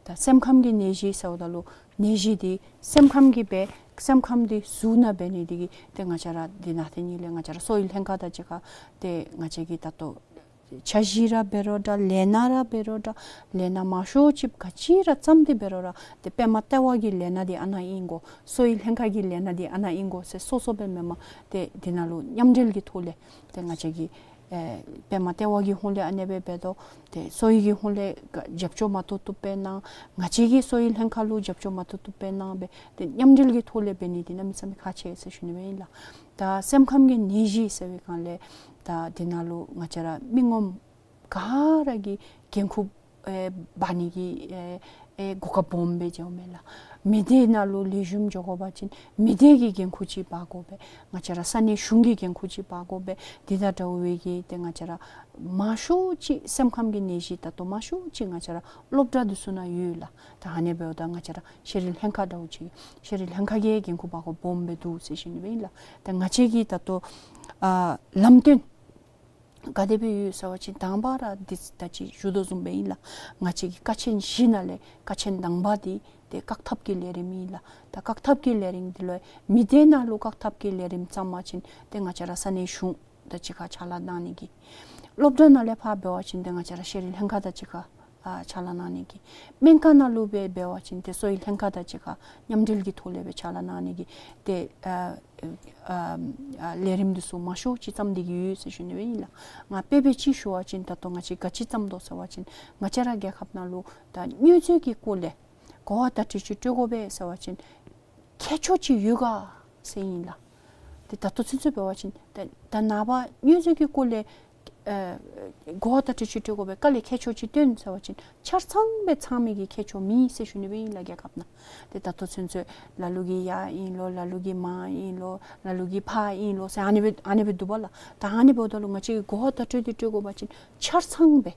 ད་སེམས་ཁམས་ཀྱི་ནད་གཞི་ཟེརཝ་ད་ལུ་ནད་གཞི་འདི་སེམས་ཁམས་ཀྱིས་འབད་སེམས་ཁམས་འདི་ཟུར་ནང་འབད་ནི་འདི་གིས་ཏེ་ང་བཅས་ར་འདི་ནང་ཏེ་ནི་ལས་ང་བཅས་ར་གསོ་བའི་ལྷན་ཁག་དང་གཅིག་ཁར་ཏེ་ང་བཅས་ཀྱིས་ད་ལྟོ་འཆར་གཞི་ར་འབད་རུང་འདྲ་ལས་སྣ་ར་འབད་རུང་འདྲ་ལས་སྣ་མང་ཤོས་ཅིག་ག་ཅི་ར་བརྩམས་ཏེ་འབད་རུང་ར་ཏེ་པདྨ་ལྟེ་བ་གི་ལས་སྣ་འདི་ཨ་ནཱ་ཨིན་དགོ་གསོ་བའི་ལྷན་ཁག་གི་ལས་སྣ་འདི་ཨ་ནཱ་ཨིན་དགོ་ཟེར་སོ་སོ་སྦེ་མེན་པར་ཏེ་འདི་ནང་ལུ་མཉམ་འབྲེལ་གྱི་ཐོག་ལས་ཏེ་ང་བཅས་ཀྱིས་ཨེ་པདྨ་ལྟེ་བ་གི་ཧོངས་ལས་ཨ་ནེ་སྦེ་འབད་དོ། ཏེ་གསོ་བའི་གི་ཧོངས་ལས་རྒྱབ་སྐྱོར་མ་བཏུབ་བཏུབ་སྦེ་གནང་། ང་བཅས་ཀྱིས་གསོ་བའི་ལྷན་ཁག་ལུ་རྒྱབ་སྐྱོར་མ་བཏུབ་བཏུབ་སྦེ་གནང་སྦེ་ཏེ་མཉམ་འབྲེལ་གྱི་ཐོག་ལས་འབད་ནི་འདི་གནམ་མེད་ས་མེད་ཁག་ཆེ་ཟེར་ཞུ་ནི་སྦེ་ཨིན་ལགས། ད་སེམས་ཁམས་ཀྱི་ནད་གཞི་ཟེར་བའི་སྒང་ལས་ད་འདི་ནང་ལུ་ང་བཅས་ར་མི་ངོམ་ག་ར་གིས་འགན་ཁུར་ཨེ་འབག་ནི་གི་ཨེ་ཨེ་གོ་སྐབས་སྦོམ་སྦེ་མཇལཝ་མས་ལགས། མི་སྡེ་ནང་ལུ་ལེགས་ཤོམ་འགྱོ་དགོ་པ་ཅིན་མི་སྡེ་གིས་འགན་ཁུར་ཅིག་འབག་དགོ་པས། ང་བཅས་ར་ས་གནས་གཞུང་གིས་འགན་ཁུར་ཅིག་འབག་དགོ་པས། འདི་དང་འདྲཝ་སྦེ་གི་ཏེ་ང་བཅས་ར་མང་ཤོས་ཅིག་སེམས་ཁམས་ཀྱི་ནད་གཞི་ད་ལྟོ་མང་ཤོས་ཅིག་ང་བཅས་ར་སློབ་གྲྭ་འདི་ཚུ་ནང་ཡོད་ལགས། ད་ཨ་ནེ་འབདཝ་ད་ང་བཅས་ར་ཤེས་རིག་ལྷན་ཁག་འདྲཝ་ཅིག་ཤེས་རིག་ལྷན་ཁག་གིས་འགན་ཁུར་འབག་དགོཔ་སྦོམ་སྦེ་འདུག་ཟེར་ཞུ་ནི་སྦེ་ཨིན་ལགས། ད་ང་བཅས་ཀྱིས་ད་ལྟོ་ཨ་ལམ་སྟོན་ག་དེ་སྦེ་ཡོད་ཟེར་བ་ཅིན་དང་པ་ར་འདི་ད་ཅི་ཞུ་དོ་བཟུམ་སྦེ་ཨིན་ལགས། ང་བཅས་ཀྱི་ཀ་ཆེན་བཞི་ནང་ལས་ཀ་ཆེན་དང་པ་འདི་ཏེ་བཀག་ཐབས་ཀྱི་ལས་རིམ་ཨིན་ལགས། ད་བཀག་ཐབས་ཀྱི་ལས་རིམ་འདི་ལུ་མི་སྡེ་ནང་ལུ་བཀག་ཐབས་ཀྱི་ལས་རིམ་བརྩམ་པ་ཅིན་ཏེ་ང་བཅས་ར་ས་གནས་གཞུང་དང་གཅིག་ཁར་ཕྱག་ལཱ་གནང་ནི་གི་ སློབ་གྲྭ་ནང་ལས་ཕར་འབད་བ་ཅིན་ཏེ་ང་བཅས་ར་ཤེས་རིག་ལྷན་ཁག་དང་གཅིག་ཁར་ཨ་ཕྱག་ལཱ་གནང་ནི་གི། སྨན་ཁང་ནང་ལུ་སྦེ་འབད་བ་ཅིན་ཏེ་གསོ་བའི་ལྷན་ཁག་དང་གཅིག་ཁར་མཉམ་འབྲེལ་གྱི་ཐོག་ལས་སྦེ་ཕྱག་ལཱ་གནང་ནི་གི། ཏེ་ཨ་ཨ་ཨ་ལས་རིམ་འདི་ཚུ་མང་ཤོས་ཅིག་བརྩམས་ཏེ་གི་ཡོད་ཟེར་ཞུ་ནི་སྦེ་ཨིན་ལགས། ང་དཔེ་འབད་ཅིག་ཞུ་བ་ཅིན་ད་ལྟོ་ང་བཅས་ག་ཅི་བརྩམས་དོ་ཟེར་བ་ཅིན་ང་བཅས་ར་རྒྱལ་ཁབ་ནང་ལུ་ད་མྱོས་རྫས་ཀྱི་སྐོར་ལས་གོ་བ་བརྡ་སྤྲོད་ཅིག་སྤྲོད་དགོ་པས་ཟེར་བ་ཅིན་ཁྱད་ཆོས་ཅིག་ཡོད་ག་ཟེར་ཨིན་ལགས། ཏེ་ད་ལྟོ་ཚུན་ཚོད་འབད་བ་ཅིན་ད་ད་ནངས་པ་མྱོས་རྫས་ཀྱི་སྐོར་ལས་ཨ་གོ་བ་བརྡ་སྤྲོད་ཅིག་སྤྲོད་དགོ་པས། ག་ལས་ཁྱད་ཆོས་ཅིག་སྟོན་ཟེར་བ་ཅིན་ཆ་ཚང་སྦེ་ཚང་མི་གི་ཁྱད་ཆོས་མེད་ཟེར་ཞུ་ནི་སྦེ་ཨིན་ལགས་རྒྱལ་ཁབ་ནང་། ཏེ་ད་ལྟོ་ཚུན་ཚོད་ལ་ལུ་གིས་ཡར་ཨིན་ལོ་ལ་ལུ་གིས་མར་ཨིན་ལོ་ལ་ལུ་གིས་ཕར་ཨིན་ལོ་ཟེར་ཨ་ནི་སྦེ་ཨ་ནི་སྦེ་འདུག་པ་ལགས། ད་ཨ་ནི་འབདཝ་ད་ལུ་ང་བཅས་ཀྱིས་གོ་བ་བརྡ་སྤྲོད་འདི་སྤྲོད་དགོ་པ་ཅིན་ཆ་ཚང་སྦེ་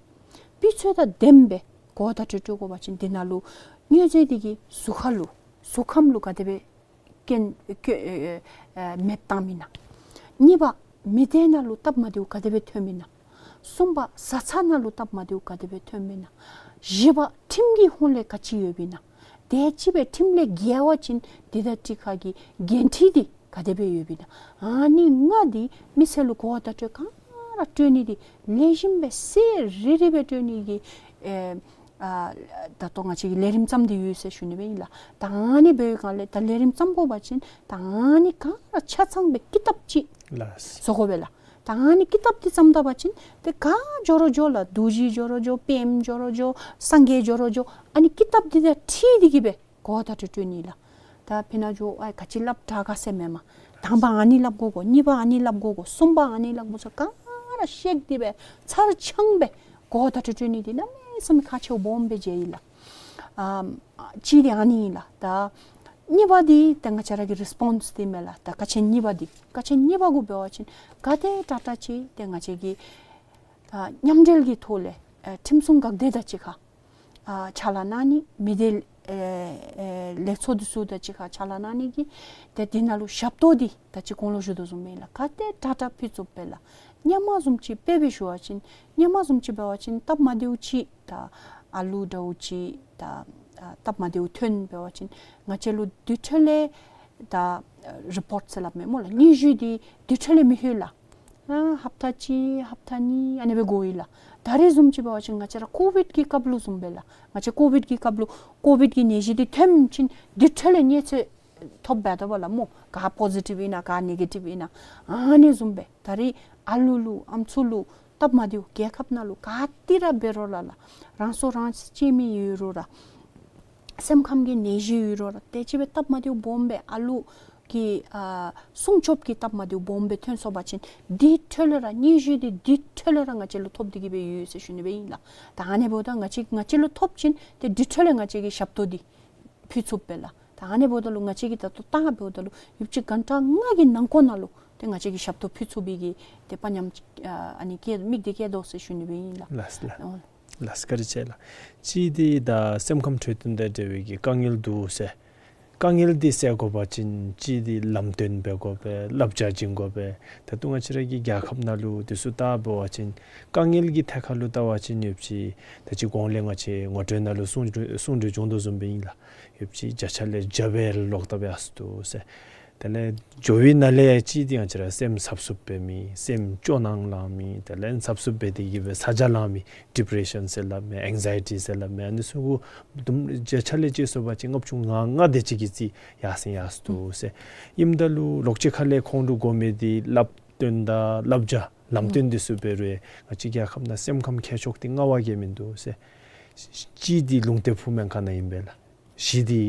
སྤུས་ཚད་དང་ལྡནམ་སྦེ་གོ་བ་བརྡ་སྤྲོད་སྤྲོད་དགོ་པ་ཅིན་འདི་ནང་ལུ་མྱོས་རྫས་འདི་གིས་གཟུགས་ཁ་ལུ་གཟུགས་ཁམས་ལུ་ག་དེ་སྦེ་སྐྱོན་སྐྱོན་ཨེ་ཨེ་མེདཔ་བཏངམ་ཨིན་ན། གཉིས་པ་མི་སྡེ་ནང་ལུ་སྟབས་མ་བདེཝ་ག་དེ་སྦེ་ཐོནམ་ཨིན་ན། གསུམ་པ་བཟའ་ཚང་ནང་ལུ་སྟབས་མ་བདེཝ་ག་དེ་སྦེ་ཐོནམ་ཨིན་ན། བཞི་པ་ཁྲིམས་ཀྱི་ཧོང་ལས་ག་ཅི་ཡོདཔ་ཨིན་ན། དེ་ཅིག་སྦེ་ཁྲིམས་ལས་འགལ་བ་ཅིན་དེ་དང་གཅིག་ཁར་གྱི་འགན་འཁྲི་འདི་ག་དེ་སྦེ་ཡོདཔ་ཨིན་ན། ཨ་ནི་ལྔ་འདི་མི་སེར་ལུ་གོ་བ་བརྡ་སྤྲོད་ག་ར་སྤྲོད་ནི་འདི་ལེགས་ཤོམ་སྦེ་གསལ་རི་རི་སྦེ་སྤྲོད་ནི་གི་ཨེ་ཨ་ད་ལྟོ་ང་བཅས་ཀྱིས་ལས་རིམ་བརྩམས་ཏེ་ཡོད་ཟེར་ཞུ་ནི་སྦེ་ཨིན་ལགས། ད་ཨ་ནི་འབད་བའི་སྒང་ལས་ད་ལས་རིམ་བརྩམ་དགོ་པ་ཅིན་ད་ཨ་ནི་ག་ར་ཆ་ཚང་སྦེ་ཀི་དེབ་ཅིག་ལགས། བཟོ་དགོ་པས་ལགས། ད་ཨ་ནི་ཀི་དེབ་འདི་བརྩམ་ད་པ་ཅིན་ཏེ་ག་འགྱོ་རུང་འགྱོ་ལགས། རྡོ་རྗེ་འགྱོ་རུང་འགྱོ། པདྨ་འགྱོ་རུང་འགྱོ། སངས་རྒྱས་འགྱོ་རུང་འགྱོ། ཨ་ནི་ཀི་དེབ་འདི་དང་འཁྲིལ་ཏེ་གིས་སྦེ་གོ་བ་བརྡ་སྤྲོད་སྤྲོད་ནི་ལགས། ད་ཕི་ན་འགྱོ་ཨའི་ག་ཅི་སླབ་དྲག་ག་ཟེར་མེན་མས། དང་པ་ཨ་ནི་སླབ་དགོ་གོ། གཉིས་པ་ཨ་ནི་སླབ་དགོ་གོ། གསུམ་པ་ཨ་ནི་སླབ་དགོ་ཟེར་ག་ར་བཤད་དེ་སྦེ་ཚར་ཚང་སྦེ་གོ་བ་བརྡ་སྤྲོད་སྤྲོད་ནི་འདི་གནམ་མེད་ས་མེད་ཁག་ཆེཝ་སྦོམ་སྦེ་མཇལ་ཡི་ལགས། ཨམ་གཅིག་འདི་ཨ་ནི་ཨིན་ལགས། ད་གཉིས་པ་འདི་ཏེ་ང་བཅས་ར་གི་རི་སི་པོན་སི་འདི་མས་ལགས། ད་ཀ་ཆེན་གཉིས་པ་འདི་ཀ་ཆེན་གཉིས་པ་གུ་འབད་བ་ཅིན་ག་དེ་དྲག་དྲག་ཅིག་ཏེ་ང་བཅས་ཀྱི་ཨ་མཉམ་འབྲེལ་གྱི་ཐོག་ལས་ཨ་ཁྲིམས་སྲུང་འགག་སྡེ་དང་གཅིག་ཁར་ཨ་ཕྱག་ལཱ་གནང་ནི། མི་སྡེ་ཨེ་ཨེ་ལས་ཚོགས་འདི་ཚུ་དང་གཅིག་ཁར་ཕྱག་ལཱ་གནང་ནི་གི་ཏེ་འདི་ནང་ལུ་ཞབས་ཏོག་འདི་ད་ཅི་གོང་ལུ་ཞུ་དོ་བཟུམ་སྦེ་ལགས། ག་དེ་དྲག་དྲག་ཕུལ་ཚུགས་པས་ལགས། སྔོན་མ་བཟུམ་ཅིག་དཔེ་སྦེ་ཞུ་བ་ཅིན་སྔོན་མ་བཟུམ་ཅིག་འབད་བ་ཅིན་སྟབས་མ་བདེཝ་ཅིག་ད་ཨ་ལུ་འདྲཝ་ཅིག་ད་ཨ་སྟབས་མ་བདེཝ་ཐོན་འབད་བ་ཅིན་ང་བཅས་ལུ་དེ་འཕྲོ་ལས་ད་ཨ་རི་པོརཊ་ཟེར་སླབ་མས་སྨོ་ལགས། སྙན་ཞུ་འདི་དེ་འཕྲོ་ལས་མི་ལྷོད་ལགས། ཨ་ཧབ་ཏ་གཅིག་ཧབ་ཏ་གཉིས་ཨ་ནི་སྦེ་འགོར་ཡི་ལགས། ད་རེས་བཟུམ་ཅིག་འབད་བ་ཅིན་ང་བཅས་ར་ཀོ་བིཌ་ཀྱི་སྐབས་ལུ་བཟུམ་སྦེ་ལགས། ང་བཅས་ཀོ་བིཌ་ཀྱི་སྐབས་ལུ་ཀོ་བིཌ་ཀྱི་ནད་གཞི་འདི་ཐོན་ཞིནམ་དེ་འཕྲོ་ལས་གནས་ཚུལ་ཐོབ་འབད་དོ་བ་ལགས་སྨོ། ག་པོ་ཟི་ཊིབ་ཨིན་ན་ག་ནེ་གེ་ཊིབ་ཨིན་ན། ཨ་ནི་བཟུམ་སྦེ་ད་རེས་ཨ་ལུ་ལུ་ཨམ་སྲུ་ལུ་སྟབས་མ་བདེཝ་རྒྱལ་ཁབ་ནང་ལུ་ག་ཏེ་ར་འབད་རུང་ར་ལགས། རང་སྲོག་རང་གཅོད་མི་ཡོད་རུང་ར་སེམས་ཁམས་ཀྱི་ནད་གཞི་ཡོད་རུང་ར་དེ་ཅིག་སྦེ་སྟབས་མ་བདེཝ་སྦོམ་སྦེ་ཨ་ལུ་གི་ཨ་སྲུང་སྐྱོབ་ཀྱི་སྟབས་མ་བདེཝ་སྦོམ་སྦེ་ཐོན་སོང་པ་ཅིན་དེ་འཕྲོ་ལས་ར་སྙན་ཞུ་འདི་དེ་འཕྲོ་ལས་ར་ང་བཅས་ལུ་ཐོབ་སྟེ་གིས་སྦེ་ཡོད་ཟེར་ཞུ་ནི་སྦེ་ཨིན་ལགས། ད་ཨ་ནི་འབདཝ་ད་ང་བཅས་ང་བཅས་ལུ་ཐོབ་ཞིནམ་ཏེ་དེ་འཕྲོ་ལས་ང་བཅས་ཀྱིས་ཞབས་ཏོག་འདི་ཕུལ་ཚུགས་པས་ལགས། ད་ཨ་ནི་འབདཝ་ད་ལུ་ང་བཅས་ཀྱིས་ད་ལྟོ་བཏང་འབདཝ་ད་ལུ་ཡུདཔ་ཅིག་གྷན་ཊ་ལྔ་གི་ནང་འཁོད་ནང་ལུ་ཏེ་ང་བཅས་ཀྱིས་ཞབས་ཏོག་ཕུལ་ཚུགས་པའི་གི་ཏེ་དཔའ་ཉམས་ཨ་ཨ་ནི་བསྐྱེད་དམིགས་འདི་བསྐྱེད་དོ་ཟེར་ཞུ་ནི་སྦེ་ཨིན་ལགས། ལགས་ལགས། ཨོ། ལགས་བཀའ་དྲིན་ཆེ་ལགས། གཅིག་འདི་ད་སེམས་ཁམས་འཕྲོད་བསྟེན་དང་འབྲེལ་བའི་གི་དཀའ་ངལ་འདུག་ཟེར། དཀའ་ངལ་འདི་སེལ་དགོ་པ་ཅིན་གཅིག་འདི་ལམ་སྟོན་འབད་དགོ་པས། བསླབ་བྱ་བྱིན་དགོ་པས། ད་ལྟོ་ང་བཅས་ར་གི་རྒྱལ་ཁབ་ནང་ལུ་དེ་ཚུ་བལྟ་འབད་བ་ཅིན་དཀའ་ངལ་གྱི་ཐད་ཁར་ལུ་བལྟ་བ་ཅིན་ཡོདཔ་ཅིག་ད་ཅི་གོང་ལས་ང་བཅས་ངོ་སྤྲོད་ནང་ལུ་གསུང་གསུང་གྲོས་བྱུང་དོ་བཟུམ་སྦེ་ཨིན་ལགས། ཡོདཔ་ཅིག་བརྒྱ་ཆ་ལས་བརྒྱ་སྦེ་ལོག་ལྟབ་ཡར་སོ་འདུག་ཟེར། དེ་ལས་འགྱོ་བའི་ནང་ལས་གཅིག་འདི་ང་བཅས་ར་སེམས་འཚབ་འཚུབ་འབད་མི་སེམས་སྐྱོ་སྣང་ལང་མི་དེ་ལས་འཚབ་འཚུབ་འབད་དེ་གིས་སྦེ་ཚ་གྱང་ལང་མི་ཌི་པི་རེ་ཤཱན་ཟེར་སླབ་མི་ཨེང་ཛའི་ཊི་ཟེར་སླབ་མི་ཨ་ནི་ཚུ་གུ་དུམ་བརྒྱ་ཆ་ལས་ཅིག་སོང་པ་ཅིན་ལྔ་བཅུ་ང་ལྔ་དེ་ཅིག་གི་རྩིས་ཡར་སེང་ཡར་སོ་འདུག་ཟེར། ཨིནམ་ད་ལུ་ལོགས་ཅིག་ཁ་ལས་ཁོང་ལུ་དགོ་མི་འདི་བསླབ་སྟོན་དང་བསླབ་བྱ་ལམ་སྟོན་འདི་ཚུ་འབད་རུང་ང་བཅས་རྒྱལ་ཁབ་ནང་སེམས་ཁམས་ཁྱད་ཆོས་འདི་ལྔ་བ་གིས་མིན་འདུག་ཟེར། གཅིག་འདི་ལུང་སྟེང་ཕུག་སྨན་ཁང་ནང་ཨིན་པས་ལགས། བཞི་འདི་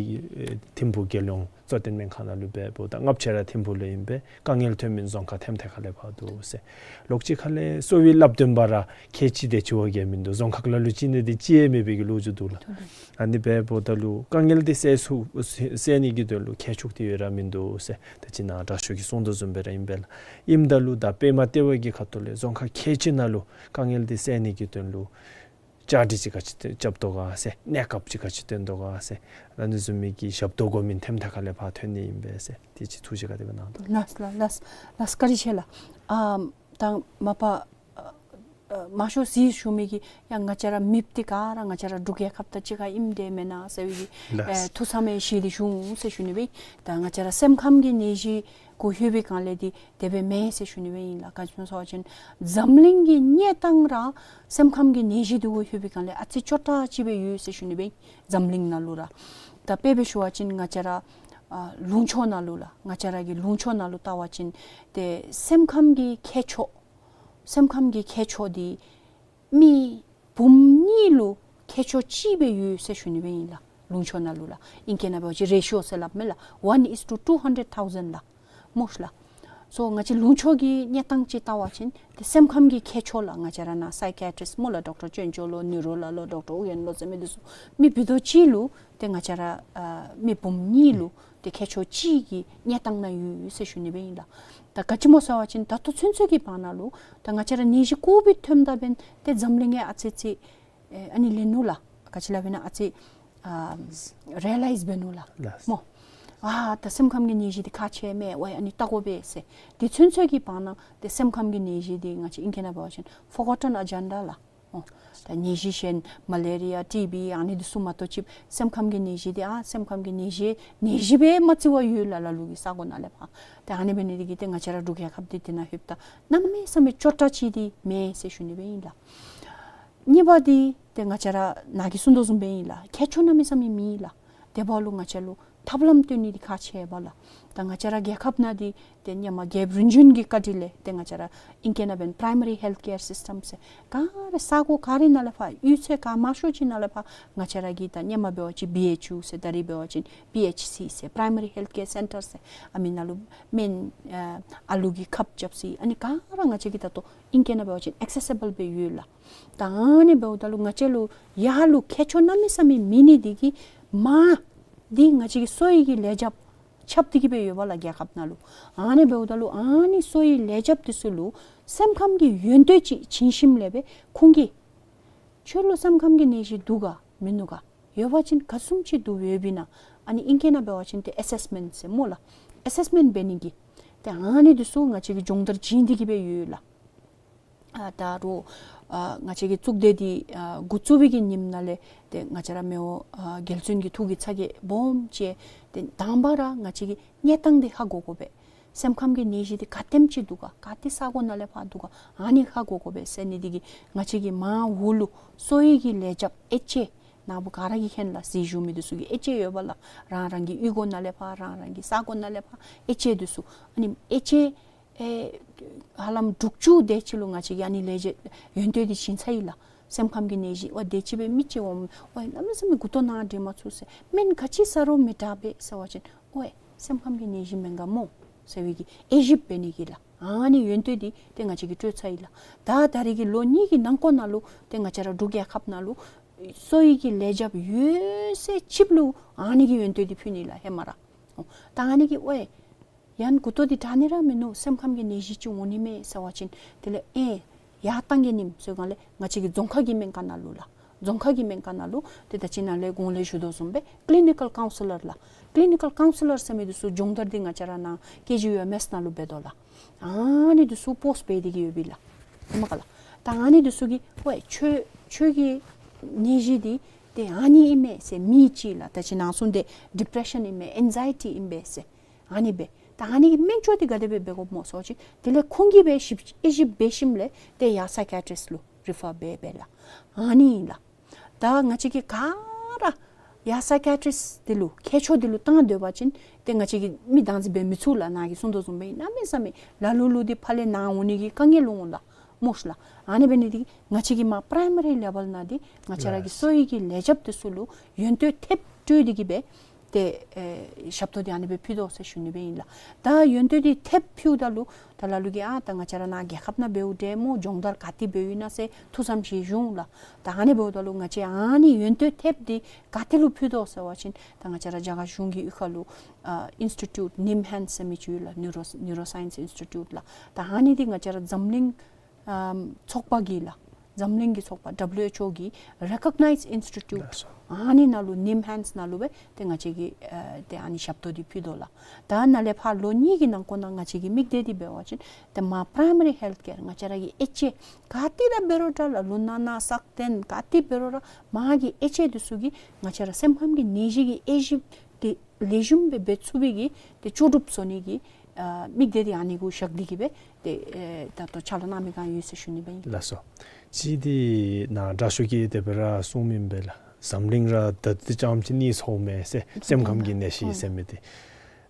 ཨེ་ཐིམ་ཕུག་རྒྱལ་ཡོངས་གཙོ་བསྟེན་སྨན་ཁང་ནང་ལུ་འབདཝ་ད་ལྔ་པ་ཅིག་ར་ཐིམ་ཕུག་ལུ་ཨིན་པས། དཀའ་ངལ་ཐོན་མི་རྫོང་ཁག་ཐེམ་ཐེ་ཁ་ལས་ཕར་འདུག་ཟེར། ལོགས་ཅིག་ཁ་ལས་གསོ་བའི་བསླབ་སྟོན་པ་ར་ཁལ་གཅིག་དེ་ཅིག་བ་གིས་མིན་འདུག། རྫོང་ཁག་ལ་ལུ་གཅིག་ནི་དེ་ཅིག་ཡང་མེད་པའི་གི་ལོ་རྒྱུས་འདུག་ལགས། ཨ་ནི་འབདཝ་ད་ལུ་དཀའ་ངལ་འདི་སེལ་ཚུགས་སེལ་ནི་གི་དོན་ལུ་ཁྱད་ཆོས་འདི་ཡོད་ར་མིན་འདུག་ཟེར། ད་ཅི་ནཱ་དྲག་ཤོས་ཀྱིས་གསུངས་དོ་བཟུམ་སྦེ་ར་ཨིན་པས་ལགས། ཨིནམ་ད་ལུ་ད་པདྨ་ལྟེ་བ་གི་ཁ་ཐུག་ལས་རྫོང་ཁག་ཁལ་གཅིག་ནང་ལུ་དཀའ་ངལ་འདི་སེལ་ནི་གི་དོན་ལུ་བཅའ་སྒྲིག་ཅིག་ག་ཅི་རྐྱབ་དོ་ག་ཟེར། གནས་སྐབས་ཅིག་ག་ཅི་སྟོན་དོ་ག་ཟེར། ཨ་ནི་བཟུམ་མའི་གི་ཞབས་ཏོག་དགོ་མི་ཐེམ་ཐེ་ཁ་ལས་ཕར་ཐོན་ནི་ཨིན་པས་ཟེར། དེ་ཅིག་ཐུགས་བཞེད་ག་དེ་སྦེ་གནང་དོ། ལགས་ལགས་ལགས་ལགས། བཀའ་དྲིན་ཆེ་ལགས། ཨམ་ད་མ་པ་ཨ་ ཨ་མང་ཤོས་ཅིག་ཞུ་མི་གིས་ཡང་ང་བཅས་ར་མེདཔ་འདི་ག་ར་ང་བཅས་ར་འབྲུག་རྒྱལ་ཁབ་དང་གཅིག་ཁར་ཨིནམ་འདྲས་མེན་ན་ཟེར་བའི་གི་ལགས། ཨེ་ཐུགས་བསམ་བཞེས་ཏེ་ཞུ་འོང་ཟེར་ཞུ་ནི་སྦེ། ད་ང་བཅས་ར་སེམས་ཁམས་ཀྱི་ནད་གཞི་གུ་ལྷོད་པའི་སྒང་ལས་འདི་དེ་སྦེ་མེན་ཟེར་ཞུ་ནི་སྦེ་ཨིན་ལགས། ག་ཅི་སྨོ་ཟེར་བ་ཅིན་འཛམ་གླིང་གི་གནས་སྟངས་ར་སེམས་ཁམས་ཀྱི་ནད་གཞི་འདི་གུ་ལྷོད་པའི་སྒང་ལས་ཨ་ཙི་སྐྱོ་དྲགས་ཅིག་སྦེ་ཡོད་ཟེར་ཞུ་ནི་སྦེ་ཨིན། འཛམ་གླིང་ནང་ལུ་ར། ད་དཔེ་སྦེ་ཞུ་བ་ཅིན་ང་བཅས་ར་ཨ་ལུང་ཕྱོགས་ནང་ལུ་ལགས། ང་བཅས་ར་གི་ལུང་ཕྱོགས་ནང་ལུ་བལྟ་བ་ཅིན་ཏེ་སེམས་ཁམས་ཀྱི་ཁྱད་ཆོས་སེམས་ཁམས་ཀྱི་ཁྱད་ཆོས་འདི་མི་འབུམ་གཉིས་ལུ་ཁྱད་ཆོས་གཅིག་སྦེ་ཡོད་ཟེར་ཞུ་ནི་སྦེ་ཨིན་ལགས། ལུང་ཕྱོགས་ནང་ལུ་ལགས། ཨིང་སྐད་ནང་འབད་བ་ཅིན་རེ་ཤི་ཡོ་ཟེར་སླབ་མས་ལགས། One is to two hundred thousand ལགས། སྨོ་ལགས། སོ་ང་བཅས་ལུང་ཕྱོགས་ཀྱི་གནས་སྟངས་ཅིག་བལྟ་བ་ཅིན་ཏེ་སེམས་ཁམས་ཀྱི་ཁྱད་ཆོས་ལགས། ང་བཅས་ར་ནཱ་སའི་ཀི་ཡ་ཊི་རིསཊ་སྨོ་ལགས། ཌོག་ཊར་ཅོན་ཅོ་ལོ་ནིའུ་རོ་ལགས་ལོ་ཌོག་ཊར་ཨུ་ཡོན་ལོ་ཟེར་མི་འདི་ཚུ་མི་བུ་དོ་གཅིག་ལུ་ཏེ་ང་བཅས་ར་ཨ་མི་འབུམ་གཉིས་ལུ་ཏེ་ཁྱད་ཆོས་གཅིག་གི་གནས་སྟངས་ནང་ཡོད་ཟེར་ཞུ་ནི་སྦེ་ཨིན་ལགས། ད་ག་ཅི་སྨོ་ཟེར་བ་ཅིན་ད་ལྟོ་ཚུན་ཚོད་ཀྱི་བར་ན་ལུ་ད་ང་བཅས་ར་ནད་གཞི་ཀོ་བིཌ་ཐོནམ་ད་འབདན་ཏེ་འཛམ་གླིང་ཡང་ཨ་ཙི་ཙི་ཨེ་ཨ་ནི་ལེན་ནུག་ལགས། ག་ཅི་སླབ་ཨིན་ན་ཨ་ཙི་ཨ་རི་ཡ་ལའིཛ་འབད་ནུག་ལགས། ལགས། སྨོ། ཨ་ད་སེམས་ཁམས་ཀྱི་ནད་གཞི་འདི་ཁག་ཆེ་མས། ཝའི་ཨ་ནི་བལྟ་དགོ་པས་ཟེར། དེ་ཚུན་ཚོད་ཀྱི་བར་ན་ཏེ་སེམས་ཁམས་ཀྱི་ནད་གཞི་འདི་ང་བཅས་ཨིང་སྐད་ནང་འབད་བ་ཅིན་ཕོར་གོ་ཊོན་ཨེ་ཇེན་ཌ་ལགས། ཨོ། ད་ནད་གཞི་གཞན་མ་ལེ་རི་ཡ་ཊི་བི་ཨ་ནི་འདི་ཚུ་མ་གཏོགས་ཅིག་སེམས་ཁམས་ཀྱི་ནད་གཞི་འདི་ཨ་སེམས་ཁམས་ཀྱི་ནད་གཞི་ནད་གཞི་སྦེ་མ་བརྩི་བར་ཡོད་ལགས། ལ་ལུ་གི་ས་གོ་ནང་ལས་ཕར། ཏེ་ཨ་ནི་འབད་ནི་འདི་གིས་ཏེ་ང་བཅས་ར་འབྲུག་རྒྱལ་ཁབ་འདི་འདི་ནང་ལྷོདཔ་ད་གནམ་མེད་ས་མེད་སྐྱོ་དྲགས་ཅིག་འདི་མེན་ཟེར་ཞུ་ནི་སྦེ་ཨིན་ལགས། གཉིས་པ་འདི་ཏེ་ང་བཅས་ར་ནཱ་གིས་གསུང་དོ་བཟུམ་སྦེ་ཨིན་ལགས། ཁྱད་ཆོས་གནམ་མེད་ས་མེད་མེད་ལགས། དེ་འབདཝ་ལུ་ང་བཅས་ལུ་ཐབས་ལམ་སྟོན་ནི་འདི་ཁག་ཆེ་བས་ལགས། ད་ང་བཅས་ར་རྒྱལ་ཁབ་ནང་འདི་ཏེ་སྔོན་མ་རྒྱལཔོ་རིམ་བྱོན་གྱི་བཀའ་དྲིན་ལས་ཏེ་ང་བཅས་ར་ཨིང་སྐད་ནང་འབདན་པ་རའི་མ་རི་ཧེལཐ་ཀེར་སིསི་ཊམ་ཟེར་ག་ར་ས་གོ་ག་ར་ནང་ལས་ཕར་གཡུས་ཚན་ག་མང་ཤོས་ཅིག་ནང་ལས་ཕར་ང་བཅས་ར་གི་ད་སྔོན་མ་འབད་བ་ཅིན་བི་ཨེཆ་ཡུ་ཟེར་ད་རིས་འབད་བ་ཅིན་པི་ཨེཆ་སི་ཟེར་པ་རའི་མ་རི་ཧེལཐ་ཀེར་སེན་ཊར་ཟེར་ཨ་མི་ནང་ལུ་སྨན་ཨ་ཨ་ལུ་གི་ཁབ་རྐྱབ་ས་ཨ་ནི་ག་ར་ང་བཅས་ཀྱི་ད་ལྟོ་ཨིང་སྐད་ནང་འབད་བ་ཅིན་ཨེག་སེ་སི་བཱལ་སྦེ་ཡོད་ལགས། ད་ཨ་ནི་འབདཝ་ད་ལུ་ང་བཅས་ལུ་ཡར་ལུ་ཁྱད་ཆོས་གནམ་མེད་ས་མེད་མེད་ནི་འདི་གིས་མར་འདི་ང་བཅས་ཀྱི་གསོ་བའི་གི་ལས་བྱེདཔ་ཁྱབ་སྟེ་གི་སྦེ་ཡོད་པས་ལགས་རྒྱལ་ཁབ་ནང་ལུ། ཨ་ནི་འབདཝ་ད་ལུ་ཨ་ནི་གསོ་བའི་ལས་བྱེདཔ་འདི་ཚུ་ལུ་སེམས་ཁམས་ཀྱི་ཡོན་ཏན་ཅིག་བྱིན་ཞིནམ་ལས་སྦེ་ཁོང་གིས་ཁྱོད་ལུ་སེམས་ཁམས་ཀྱི་ནད་གཞི་འདུག་ག་མིན་ནུག་ག། ཡོད་པ་ཅིན་ག་བཟུམ་ཅིག་འདུག་ཡོདཔ་ཨིན་ན། ཨ་ནི་ཨིང་སྐད་ནང་འབད་བ་ཅིན་ཏེ་ཨེ་སེསི་མེནཊ་ཟེར་སྨོ་ལགས། ཨེ་སེསི་མེནཊ་འབད་ནི་གི་ཏེ་ཨ་ནི་འདི་ཚུ་ང་བཅས་ཀྱིས་སྦྱོང་བརྡར་བྱིན་ཏེ་གི་སྦེ་ཡོད་ལགས། ཨ་ད་རུང་ཨ་ང་བཅས་ཀྱི་གཙུག་སྡེ་འདི་ཨ་འགོ་བཙུགས་པའི་གི་ཉིནམ་ནང་ལས་ཏེ་ང་བཅས་ར་མི་དབང་ཨ་རྒྱལ་བཙུན་གྱི་ཐུགས་ཀྱི་ཚ་གྱང་སྦོམ་བཅས་ཏེ་དང་པ་ར་ང་བཅས་ཀྱི་གནས་སྟངས་འདི་ཧ་གོ་དགོ་པས། སེམས་ཁམས་ཀྱི་ནད་གཞི་འདི་ག་དེམ་ཅིག་འདུག་ག་ག་ཏེ་ས་གོ་ནང་ལས་ཕར་འདུག་ག་ཨ་ནི་ཧ་གོ་དགོ་པས་ཟེར་ནི་འདི་གིས་ང་བཅས་ཀྱི་མར་འོག་ལུ་གསོ་བའི་གི་ལས་བྱེདཔ་ཨེ་ཅེ་ནཱ་བུ་ག་ར་གིས་མཁྱེན་ལགས། ཟས་ཞུ་མི་འདི་ཚུ་གི་ཨེ་ཅེ་ཡོད་པས་ལགས། རང་རང་གི་གཡུས་སྒོ་ནང་ལས་ཕར་རང་རང་གི་ས་གོ་ནང་ལས་ཕར་ཨེ་ཅེ་འདི་ཚུ་ཨ་ནི་ཨེ་ཅེ་ཨེ་ཧ་ལམ་དྲུག་ཅུ་དེ་ཅིག་ལུ་ང་བཅས་ཀྱིས་ཨ་ནི་ལས་བྱེད་ཡོན་ཏན་འདི་བྱིན་ཚར་ཡི་ལགས། སེམས་ཁམས་ཀྱི་ནད་གཞི་ཝའི་དེ་ཅིག་སྦེ་མི་ཅིག་འོང་ཝའི་གནམ་མེད་ས་མེད་མགུ་ཏོ་ནང་འདྲེས་མ་ཚུགས་ཟེར་སྨན་ག་ཅི་ཟ་རུང་མི་དྲག་པས་ཟེར་བ་ཅིན་ཝའི་སེམས་ཁམས་ཀྱི་ནད་གཞི་མེན་ག་སྨོ་ཟེར་བའི་གི་དབྱེ་ཞིབ་འབད་ནི་གི་ལགས། ཨ་ནི་ཡོན་ཏན་འདི་ཏེ་ང་བཅས་ཀྱིས་སྤྲོད་ཚར་ཡི་ལགས། ད་ད་རིས་ཀྱི་ལོ་གཉིས་ཀྱི་ནང་འཁོད་ནང་ལུ་ཏེ་ང་བཅས་ར་འབྲུག་རྒྱལ་ཁབ་ནང་ལུ་གསོ་བའི་གི་ལས་བྱེདཔ་ཡོད་ཚད་ཅིག་ལུ་ཨ་ནི་གི་ཡོན་ཏན་འདི་ཕུལ་ནི་ལགས་ཧེ་མ་ར། ཨོ་ད་ཨ་ནི་གིས་ཝའི་ཡང་མགུ་ཏོ་འདི་དྲག་ནི་ར་མིན་ནུག། སེམས་ཁམས་ཀྱི་ནད་གཞི་ཅིག་འོང་ནི་མས་ཟེར་བ་ཅིན་དེ་ལས་ཨེ་ཡར་བཏང་གེ་ནིམ་ཟེར་སྒང་ལས་ང་བཅས་ཀྱི་རྫོང་ཁ་གི་སྨན་ཁང་ནང་ལུ་ལགས། རྫོང་ཁ་གི་སྨན་ཁང་ནང་ལུ་ཏེ་ད་ཅི་ནཱ་ལས་གོང་ལས་ཞུ་དོ་བཟུམ་སྦེ་ཀི་ལི་ནི་ཀཱལ་ཀའུན་སི་ལར་ལགས། ཀི་ལི་ནི་ཀཱལ་ཀའུན་སི་ལར་ཟེར་མི་འདི་ཚུ་སྦྱོང་བརྡར་འདི་ང་བཅས་ར་ནཱ་ཀེ་ཇི་ཡུ་ཨེམ་ཨེསི་ནང་ལུ་འབད་དོ་ལགས། ཨ་ནི་འདི་ཚུ་པོསཊ་འབད་དེ་གི་ཡོད་པས་ལགས། ཧེ་མ་ཁ་ལགས། ད་ཨ་ནི་འདི་ཚུ་གིས་ཝའི་ཁྱོད་ཁྱོད་ཀྱི་ནད་གཞི་འདི་ཏེ་ཨ་ནི་ཨིན་མས་ཟེར་མི་ཅིག་ལགས། ད་ཅི་ནཱ་གསུངས་ཏེ་ཌི་པི་རེ་ཤཱན་ཨིན་མས་ཨེང་ཛའི་ཊི་ཨིན་པས་ཟེར། ཨ་ནི་སྦེ། ད་ཨ་ནི་གི་སྨན་བཅོས་འདི་ག་དེ་སྦེ་འབད་དགོཔ་སྨོ་ཟེར་བ་ཅིན་དེ་ལས་ཁོང་གིས་སྦེ་ཞིབ་དབྱེ་ཞིབ་འབད་ཞིནམ་ལས་ཏེ་ཡར་སའི་ཀི་ཡ་ཊི་རིསཊ་ལུ་རི་ཕར་འབད་འབད་ལགས། ཨ་ནི་ཨིན་ལགས། ད་ང་བཅས་ཀྱིས་ག་ར་ཡར་སའི་ཀི་ཡ་ཊི་རིསཊ་འདི་ལུ་ཁྱད་ཆོས་འདི་ལུ་བཏང་སྡོད་པ་ཅིན་ཏེ་ང་བཅས་ཀྱིས་མི་བདག་འཛིན་འབད་མི་ཚུགས་ལགས། ནཱ་གིས་གསུངས་དོ་བཟུམ་སྦེ་གནམ་མེད་ས་མེད་ལ་ལུ་ལུ་འདི་ཕར་ལས་ནཱ་འོང་ནི་གི་དཀའ་ངལ་འོང་ལགས། སྨོ་ཤ་ལགས། ཨ་ནི་འབད་ནི་འདི་ང་བཅས་ཀྱིས་མར་པ་རའི་མ་རི་ལེ་བཱལ་ནང་འདི་ང་བཅས་ར་གི་ལགས། གསོ་བའི་གི་ལས་བྱེདཔ་འདི་ཚུ་ལུ་ཡོན་ཏན་ཐེབས་སྤྲོད་དེ་གི་སྦེ་ཏེ་ཨེ་ཞབས་ཏོག་འདི་ཨ་ནི་སྦེ་ཕུལ་དོ་ཟེར་ཞུ་ནི་སྦེ་ཨིན་ལགས། ད་ཡོན་ཏན་འདི་ཐེབས་ཕུལཝ་ད་ལུ་ད་ལ་ལུ་གིས་ཨ་ད་ང་བཅས་ར་ནཱ་རྒྱལ་ཁབ་ནང་འབདཝ་འདྲས་སྨོ། སྦྱོང་བརྡར་ག་ཏེ་འབདཝ་ཨིན་ན་ཟེར་ཐུགས་བསམ་བཞེས་ཞུ་འོང་ལགས། ད་ཨ་ནི་འབདཝ་ད་ལུ་ང་བཅས་ཨ་ནི་ཡོན་ཏན་ཐེབས་འདི་ག་ཏེ་ལུ་ཕུལ་དོ་ཟེར་བ་ཅིན་ད་ང་བཅས་ར་རྒྱ་གར་གཞུང་གི་གཡུས་ཁ་ལུ་ཨ་ཨིནསི་ཊི་ཊིའུཊ་ནིམ་ཧེནཌསི་ཟེར་མི་ཅིག་ཡོད་ལགས། ནིའུ་རོ་ནིའུ་རོ་སའིནསི་ཨིནསི་ཊི་ཊིའུཊ་ལགས། ད་ཨ་ནི་འདི་ང་བཅས་ར་འཛམ་གླིང་ཨམ་ཚོགས་པ་གིས་ལགས། འཛམ་གླིང་གི་ཚོགས་པ་ཌབ་ལིའུ་ཨེཆ་ཨོ་གི་རེ་ཀོག་ནའིཛ་ཨིནསི་ཊི་ཊུཊ་ལགས་སོ། ཨ་ནི་ནང་ལུ་ནིམ་ཧཱན་སི་ནང་ལུ་སྦེ་ཏེ་ང་བཅས་ཀྱིས་ཨ་ཏེ་ཨ་ནི་ཞབས་ཏོག་འདི་ཕུལ་དོ་ལགས། ད་ནཱ་ལས་ཕར་ལོ་གཉིས་ཀྱི་ནང་འཁོད་ནང་ང་བཅས་ཀྱི་དམིགས་གཏད་འདི་འབད་བ་ཅིན་ཏེ་མར་པྲའི་མ་རི་ཧེལཐ་ཀེར་ང་བཅས་ར་གི་དབྱེ་འབྱེད་ག་ཏེ་ར་འབད་རུང་འདྲ་ལགས། ལུས་ནང་ན་སག་སྟོན་ག་ཏེ་འབད་རུང་ར་མར་གྱི་དབྱེ་འབྱེད་འདི་ཚུ་གིས་ང་བཅས་ར་སེམས་ཁམས་ཀྱི་ནད་གཞི་གི་དབྱེ་ཞིབ་འདི་ལེགས་ཤོམ་སྦེ་འབད་ཚུགས་པའི་གི་ཏེ་ལྕོགས་གྲུབ་བཟོ་ནི་གི་ཨ་དམིགས་གཏད་འདི་ཨ་ནི་གུ་བཞག་སྟེ་གི་སྦེ་ཏེ་ཨེ་ད་ལྟོ་ཕྱག་ལཱ་གནང་མི་གང་ཡོད་ཟེར་ཞུ་ནི་སྦེ་ཨིན། ལགས་སོ། ཅིག་འདི་ནཱ་དྲག་ཤོས་ཀྱིས་དེ་སྦེ་ར་གསུངས་མི་ཨིན་པས་ལགས། འཛམ་གླིང་ར་ད་ལྟོ་ཙམ་ཅིག་གནས་ཚརཝ་མས་ཟེར། སེམས་ཁམས་ཀྱི་ནད་གཞི་ཟེར་མི་འདི།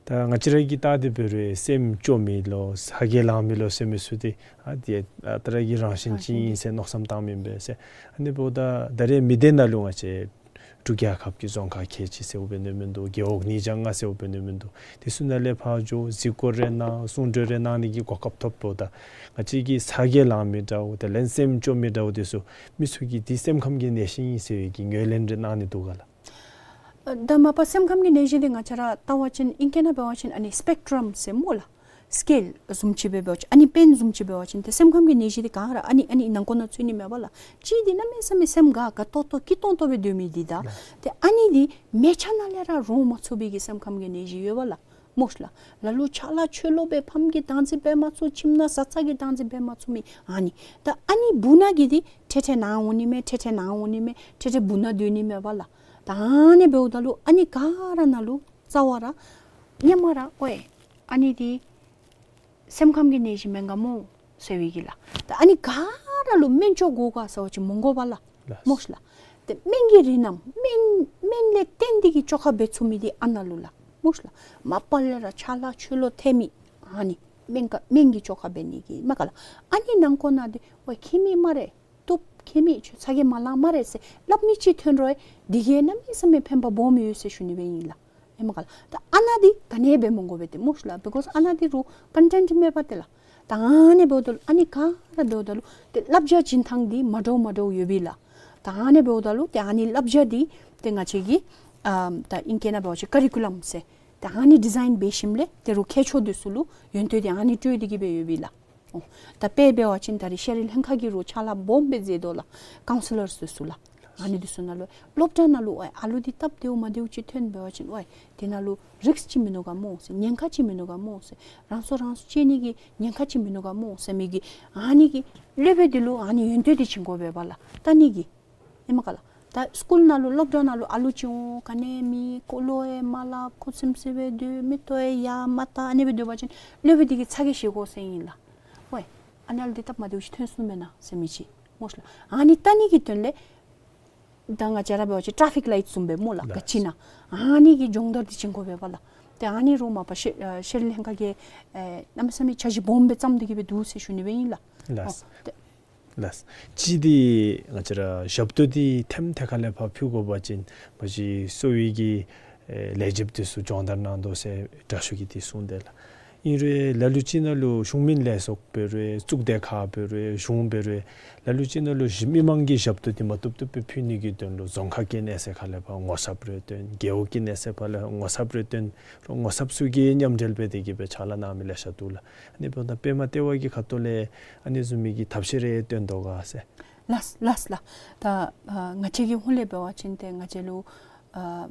ད་ང་བཅས་ར་གིས་བལྟ་སྟེ་འབད་རུང་སེམས་སྐྱོ་མི་ལོ་ཚ་གྱང་ལང་མི་ལོ་ཟེར་མི་ཚུ་འདི་ཨ་འདི་ཨ་རྟག་ར་གི་རང་བཞིན་ཅིག་ཨིན་ཟེར་མནོ་བསམ་བཏང་མི་ཨིན་པས་ཟེར། ཨ་ནི་འབདཝ་ད་ད་རེས་མི་སྡེ་ནང་ལུ་ང་བཅས་འབྲུག་རྒྱལ་ཁབ་ཀྱི་རྫོང་ཁག་ཁལ་གཅིག་ཟེརཝ་འབད་ནི་མིན་འདུག། རྒེད་འོག་ཉིས་བརྒྱ་ལྔ་ཟེརཝ་འབད་ནི་མིན་འདུག། དེ་ཚུ་ནང་ལས་ཕར་འགྱོ་གཟིགས་སྐོར་རེ་གནང་གསུང་གྲོས་རེ་གནང་ནི་གི་གོ་སྐབས་ཐོབ་འབདཝ་ད་ང་བཅས་ཀྱི་ཚ་གྱང་ལང་མི་འདྲཝ་དེ་ལས་སེམས་སྐྱོ་མི་འདྲཝ་དེ་ཚུ་མི་ཚུ་གིས་འདི་སེམས་ཁམས་ཀྱི་ནད་གཞི་ཨིན་ཟེར་བའི་གི་ངོས་ལེན་རེ་གནང་ནི་འདུག་ག་ལགས། ཨ་ད་མ་པ་སེམས་ཁམས་ཀྱི་ནད་གཞི་འདི་ང་བཅས་ར་བལྟ་བ་ཅིན་ཨིང་སྐད་ནང་འབད་བ་ཅིན་ཨ་ནི་སི་པེག་ཊྲམ་ཟེར་སྨོ་ལགས། སི་ཀེལ་བཟུམ་ཅིག་སྦེ་འབད་བ་ཅིན་ཨ་ནི་པེན་བཟུམ་ཅིག་འབད་བ་ཅིན་ཏེ་སེམས་ཁམས་ཀྱི་ནད་གཞི་འདི་ག་ར་ཨ་ནི་ཨ་ནི་ནང་འཁོད་ནང་ཚུད་ནི་མས་པ་ལགས། གཅིག་འདི་གནམ་མེད་ས་མེད་སེམས་དགའ་དགའ་ཏོག་ཏོ་སྐྱིད་ཏོང་ཏོ་སྦེ་སྡོད་མི་འདི་དང་ཏེ་ཨ་ནི་འདི་མལ་ཆ་ནང་ལས་ར་རོ་མ་ཚུགས་པའི་གི་སེམས་ཁམས་ཀྱི་ནད་གཞི་ཡོད་པ་ལགས། སྨོ་ལགས། ལ་ལུ་ཆ་ལ་ཆོས་ལོག་སྦེ་ཕམ་གྱི་བདག་འཛིན་འབད་མ་ཚུགས། ཁྱིམ་ནང་བཟའ་ཚང་གི་བདག་འཛིན་འབད་མ་ཚུགས་མི་ཨ་ནི། ད་ཨ་ནི་བུ་ནང་གི་འདི་ཐེ་ཐེ་ནཱ་འོང་ནི་མས། ཐེ་ཐེ་ནཱ་འོང་ནི་མས། ཐེ་ཐེ་བུ་ནང་སྡོད་ནི་མས་པ་ལགས། ད་ཨ་ནི་འབདཝ་ད་ལུ་ཨ་ནི་ག་ར་ནང་ལུ་རྩ་བ་ར་སྔོན་མ་ར་ཨོའི་ཨ་ནི་འདི་སེམས་ཁམས་ཀྱི་ནད་གཞི་མེན་ག་སྨོ་ཟེར་བའི་གི་ལགས། ད་ཨ་ནི་ག་ར་ལུ་སྨན་བཅོས་དགོ་ག་ཟེར་བ་ཅིན་མི་དགོ་པ་ལགས། ལགས། སྨོ་ལགས། ཏེ་སྨན་གྱི་རིགས་རྣམས་སྨན་སྨན་ལས་བརྟེན་ཏེ་གི་བཅོས་ཁ་འབད་ཚུགས་མི་འདི་ཨ་ནཱ་ལུ་ལགས། སྨོ་ལགས། མ་པ་ལས་ར་ཆ་ལ་ཆོས་ལོག་ཐལ་མི་ཨ་ནི་སྨན་ག་སྨན་གྱིས་བཅོས་ཁ་འབད་ནི་གི་མས་ག་ལགས། ཨ་ནི་ནང་འཁོད་ནང་འདི་ཨོའི་མཁྱེན་མི་སྨ་རེ་བཏུབ་མཁྱེན་མི་ཚ་གྱང་མ་ལང་སྨ་རེ་ཟེར་སླབ་མི་ཅིག་ཐོན་རུང་འདི་གིས་གནམ་མེད་ས་མེད་ཕན་པ་སྦོམ་ཡོད་ཟེར་ཞུ་ནི་སྦེ་ཨིན་ལགས། ཨེ་མས་ག་ལགས། ད་ཨ་ནཱ་འདི་ག་ནི་འབད་མི་དགོ་པས་ཏེ་སྨོ་ལགས། བི་ཀོས་ཨ་ནཱ་འདི་རུང་ཀོན་ཊེནཊ་མེད་པ་ཏེ་ལགས། ད་ཨ་ནི་འབདཝ་ད་ལུ་ཨ་ནི་ག་ར་འབདཝ་ད་ལུ་ཏེ་བསླབ་བྱ་བྱིན་ཐངས་འདི་མ་འདྲཝ་མ་འདྲཝ་ཡོད་པས་ལགས། ད་ཨ་ནི་འབདཝ་ད་ལུ་ཏེ་ཨ་ནི་བསླབ་བྱ་འདི་ཏེ་ང་བཅས་ཀྱིས་ཨ་ད་ཨིང་སྐད་ནང་འབད་བ་ཅིན་ཀ་རི་ཀུ་ལམ་ཟེར་ད་ཨ་ནི་ཌི་ཛའིན་འབད་ཞིནམ་ལས་ཏེ་རུང་མཁས་མཆོག་འདི་ཚུ་ལུ་ཡོན་ཏན་འདི་ཨ་ནི་སྤྲོད་དེ་གི་སྦེ་ཡོད་པས་ལགས། ཨོ། ད་དཔེ་འབད་བ་ཅིན་ད་རིས་ཤེས་རིག་ལྷན་ཁག་གིས་རུང་ཕྱག་ལཱ་སྦོམ་སྦེ་མཛད་དོ་ལགས། ཀའུན་སི་ལར་འདི་ཚུ་ལགས། ཨ་ནི་འདི་ཚུ་ནང་ལུ་སློབ་གྲྭ་ནང་ལུ་ཨོའི་ཨ་ལུ་འདི་སྟབས་བདེཝ་མ་བདེཝ་ཅིག་ཐོན་འབད་བ་ཅིན་ཨོའི་དེ་ནང་ལུ་རིསཀ་ཅིག་མིན་ནུག་ག་སྨོ་ཟེར། ཉེན་ཁ་ཅིག་མིན་ནུག་ག་སྨོ་ཟེར། རང་སྲོག་རང་སྲོག་བཅད་ནི་གི་ཉེན་ཁ་ཅིག་མིན་ནུག་ག་སྨོ་ཟེར་མི་གི་ཨ་ནི་གི་སློབ་དཔོན་འདི་ལུ་ཨ་ནི་ཡོན་ཏན་འདི་བྱིན་དགོ་པས་པ་ལགས། ད་ཨ་ནི་གི་ཨེ་མས་ག་ལགས། ད་སི་ཀུལ་ནང་ལུ་སློབ་གྲྭ་ནང་ལུ་ཨ་ལུ་ཅིག་འོང་ག་ནི་མེད། ཁོ་ལུ་ཨེ་མ་སླབ། ཁོ་ཚིམ་ཚིམ་སྦེ་སྡོད། མིག་ཏོ་ཨེ་ཡར་མ་བལྟ། ཨ་ནི་སྦེ་སྡོད་པ་ཅིན་སློབ་དཔོན་འདི་གིས་ཚ་གྱང་བཞེས་དགོ་ཟེར་ཨིན་ལགས། ཝའི་ཨ་ནཱ་ལུ་འདི་སྟབས་མ་བདེཝ་ཅིག་ཐོན་སོང་མེན་ན་ཟེར་མི་ཅིག་སྨོ་ལགས། ཨ་ནི་བལྟ་ནི་གི་དོན་ལས་ད་ང་བཅས་ར་འབད་བ་ཅིན་ཊ་རེ་ཕིག་ལའིཊ་བཟུམ་སྦེ་སྨོ་ལགས། ལགས། ག་ཅི་ཨིན་ན་ཨ་ནི་གི་སྦྱོང་བརྡར་འདི་བྱིན་དགོ་པས་པ་ལགས། ཏེ་ཨ་ནི་རུང་མ་པ་ཤེ་ཨ་ཤེས་རིག་ལྷན་ཁག་གིས་ཨེ་གནམ་མེད་ས་མེད་འཆར་གཞི་སྦོམ་སྦེ་བརྩམས་ཏེ་གི་སྦེ་འདུག་ཟེར་ཞུ་ནི་སྦེ་ཨིན་ལགས། ལགས། ཨོ་ཏེ་ལགས། ཅིག་འདི་ང་བཅས་ར་ཞབས་ཏོག་འདི་ཐེམ་ཐེ་ཁ་ལས་ཕར་ཕུལ་དགོ་པ་ཅིན་མ་གཞི་གསོ་བའི་གི་ཨེ་ལས་བྱེདཔ་འདི་ཚུ་སྦྱོང་བརྡར་གནང་དོ་ཟེར་དྲག་ཤོས་ཀྱིས་འདི་གསུངས་དེས་ལགས། ཨིན་རུང་ལ་ལུ་ཅིག་ནང་ལུ་གཞུང་མིན་ལས་ཚོགས་འབད་རུང་གཙུག་སྡེ་ཁག་འབད་རུང་གཞུང་འབད་རུང་ལ་ལུ་ཅིག་ནང་ལུ་ཞི་མི་མང་གི་ཞབས་ཏོག་འདི་མ་བཏུབ་བཏུབ་སྦེ་ཕུལ་ནི་གི་དོན་ལུ་རྫོང་ཁག་གི་གནས་ཚད་ཁ་ལས་ཕར་ངོ་ཚབ་རེ་བཏོན། རྒེད་འོག་གི་གནས་ཚད་ཁ་ལས་ངོ་ཚབ་རེ་བཏོན། རོགས་ངོ་ཚབ་ཚུ་གིས་མཉམ་འབྲེལ་འབད་དེ་གི་སྦེ་ཕྱག་ལཱ་གནང་མི་ལེ་ཤ་འདུག་ལགས། ཨ་ནི་འབདཝ་ད་པདྨ་ལྟེ་བ་གི་ཁ་ཐུག་ལས་ཨ་ནི་བཟུམ་མའི་གི་ཐབས་ཤེས་རེ་བཏོན་དོ་ག་ཟེར། ལགས་ལགས་ལགས། ད་ཨ་ང་བཅས་ཀྱི་ཧོངས་ལས་འབད་བ་ཅིན་ཏེ་ང་བཅས་ལུ་ཨ་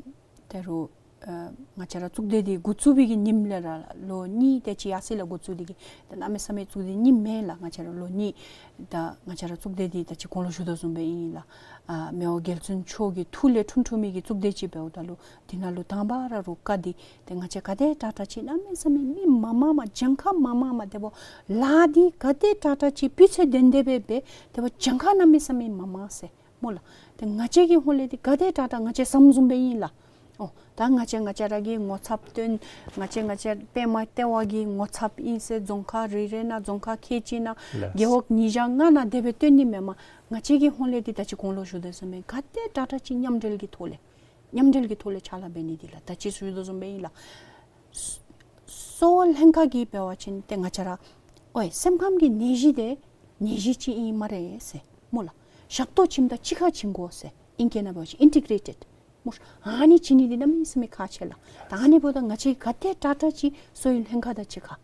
ད་རུང་ཨ་ང་བཅས་ར་གཙུག་སྡེ་འདི་འགོ་བཙུགས་པའི་གི་ཉིནམ་ལས་ར་ལོ་གཉིས་དེ་ཅིག་ཡར་སོ་ཡི་ལགས། འགོ་བཙུགས་ཏེ་གི་ད་གནམ་མེད་ས་མེད་གཙུག་སྡེ་རྙིངམ་མེན་ལགས། ང་བཅས་ར་ལོ་གཉིས་ད་ང་བཅས་ར་གཙུག་སྡེ་འདི་ད་ཅི་གོང་ལུ་ཞུ་དོ་བཟུམ་སྦེ་ཨིན་ལགས། ཨ་མི་དབང་རྒྱལ་བཙུན་མཆོག་གི་ཐུགས་ལས་འཁྲུངས་འཁྲུངས་མི་གི་གཙུག་སྡེ་ཅིག་འབདཝ་ད་ལུ་འདི་ནང་ལུ་དང་པ་ར་རོགས་བཀའ་འདི་ཏེ་ང་བཅས་ག་དེ་དྲག་དྲག་ཅིག་གནམ་མེད་ས་མེད་མི་མང་མང་མང་གྱངས་ཁ་མང་མང་མང་དེ་འབདཝ་ལཱ་འདི་ག་དེ་དྲག་དྲག་ཅིག་སྤུས་ཚད་ལྡན་ཏེ་སྦེ་འབད་དེ་འབདཝ་གྱངས་ཁ་གནམ་མེད་ས་མེད་མང་མང་ཟེར་སྨོ་ལགས། ཏེ་ང་བཅས་ཀྱི་ཧོངས་ལས་འདི་ག་དེ་དྲག་དྲག་ང་བཅས་བསམ་བཟུམ་སྦེ་ཨིན་ལགས། ཨོ་ད་ང་བཅས་ང་བཅས་ར་གིས་ངོ་ཚབ་བཏོན། ང་བཅས་ང་བཅས་པདྨ་ལྟེ་བ་གི་ངོ་ཚབ་ཨིན་ཟེར་རྫོང་ཁག་རེ་རེ་ནང་རྫོང་ཁག་ཁལ་གཅིག་ནང་ལགས། རྒེད་འོག་ཉིས་བརྒྱ་ལྔ་ནང་དེ་སྦེ་བཏོན་ནི་མེན་མས། ང་བཅས་ཀྱི་ཧོངས་ལས་འདི་ད་ཅི་གོང་ལུ་ཞུ་དོ་བཟུམ་སྦེ་ག་དེ་དྲག་དྲག་ཅིག་མཉམ་འབྲེལ་གྱི་ཐོག་ལས་མཉམ་འབྲེལ་གྱི་ཐོག་ལས་ཕྱག་ལཱ་འབད་ནི་འདི་ལགས། ད་ཅི་ཞུ་དོ་བཟུམ་སྦེ་ཨིན་ལགས། གསོ་བ་ལྷན་ཁག་གིས་འབད་བ་ཅིན་ཏེ་ང་བཅས་ར་ཨོའི་སེམས་ཁམས་ཀྱི་ནད་གཞི་འདི་ནད་གཞི་ཅིག་ཨིན་སྨ་རེ་ཟེར་སྨོ་ལགས། ཞབས་ཏོག་བྱིནམ་ད་གཅིག་ཁར་བྱིན་དགོ་ཟེར་ཨིང་སྐད་ནང་འབད་བ་ཅིན་ཨིན་ཊི་གྲེ་ཊེཌ་སྨོ། ཨ་ནི་བྱིན་ནི་འདི་གནམ་མེད་ས་མེད་ཁག་ཆེ་ལགས། ད་ཨ་ནི་འབདཝ་ད་ང་བཅས་ག་དེ་དྲག་དྲག་ཅིག་གསོ་བའི་ལྷན་ཁག་དང་གཅིག་ཁར་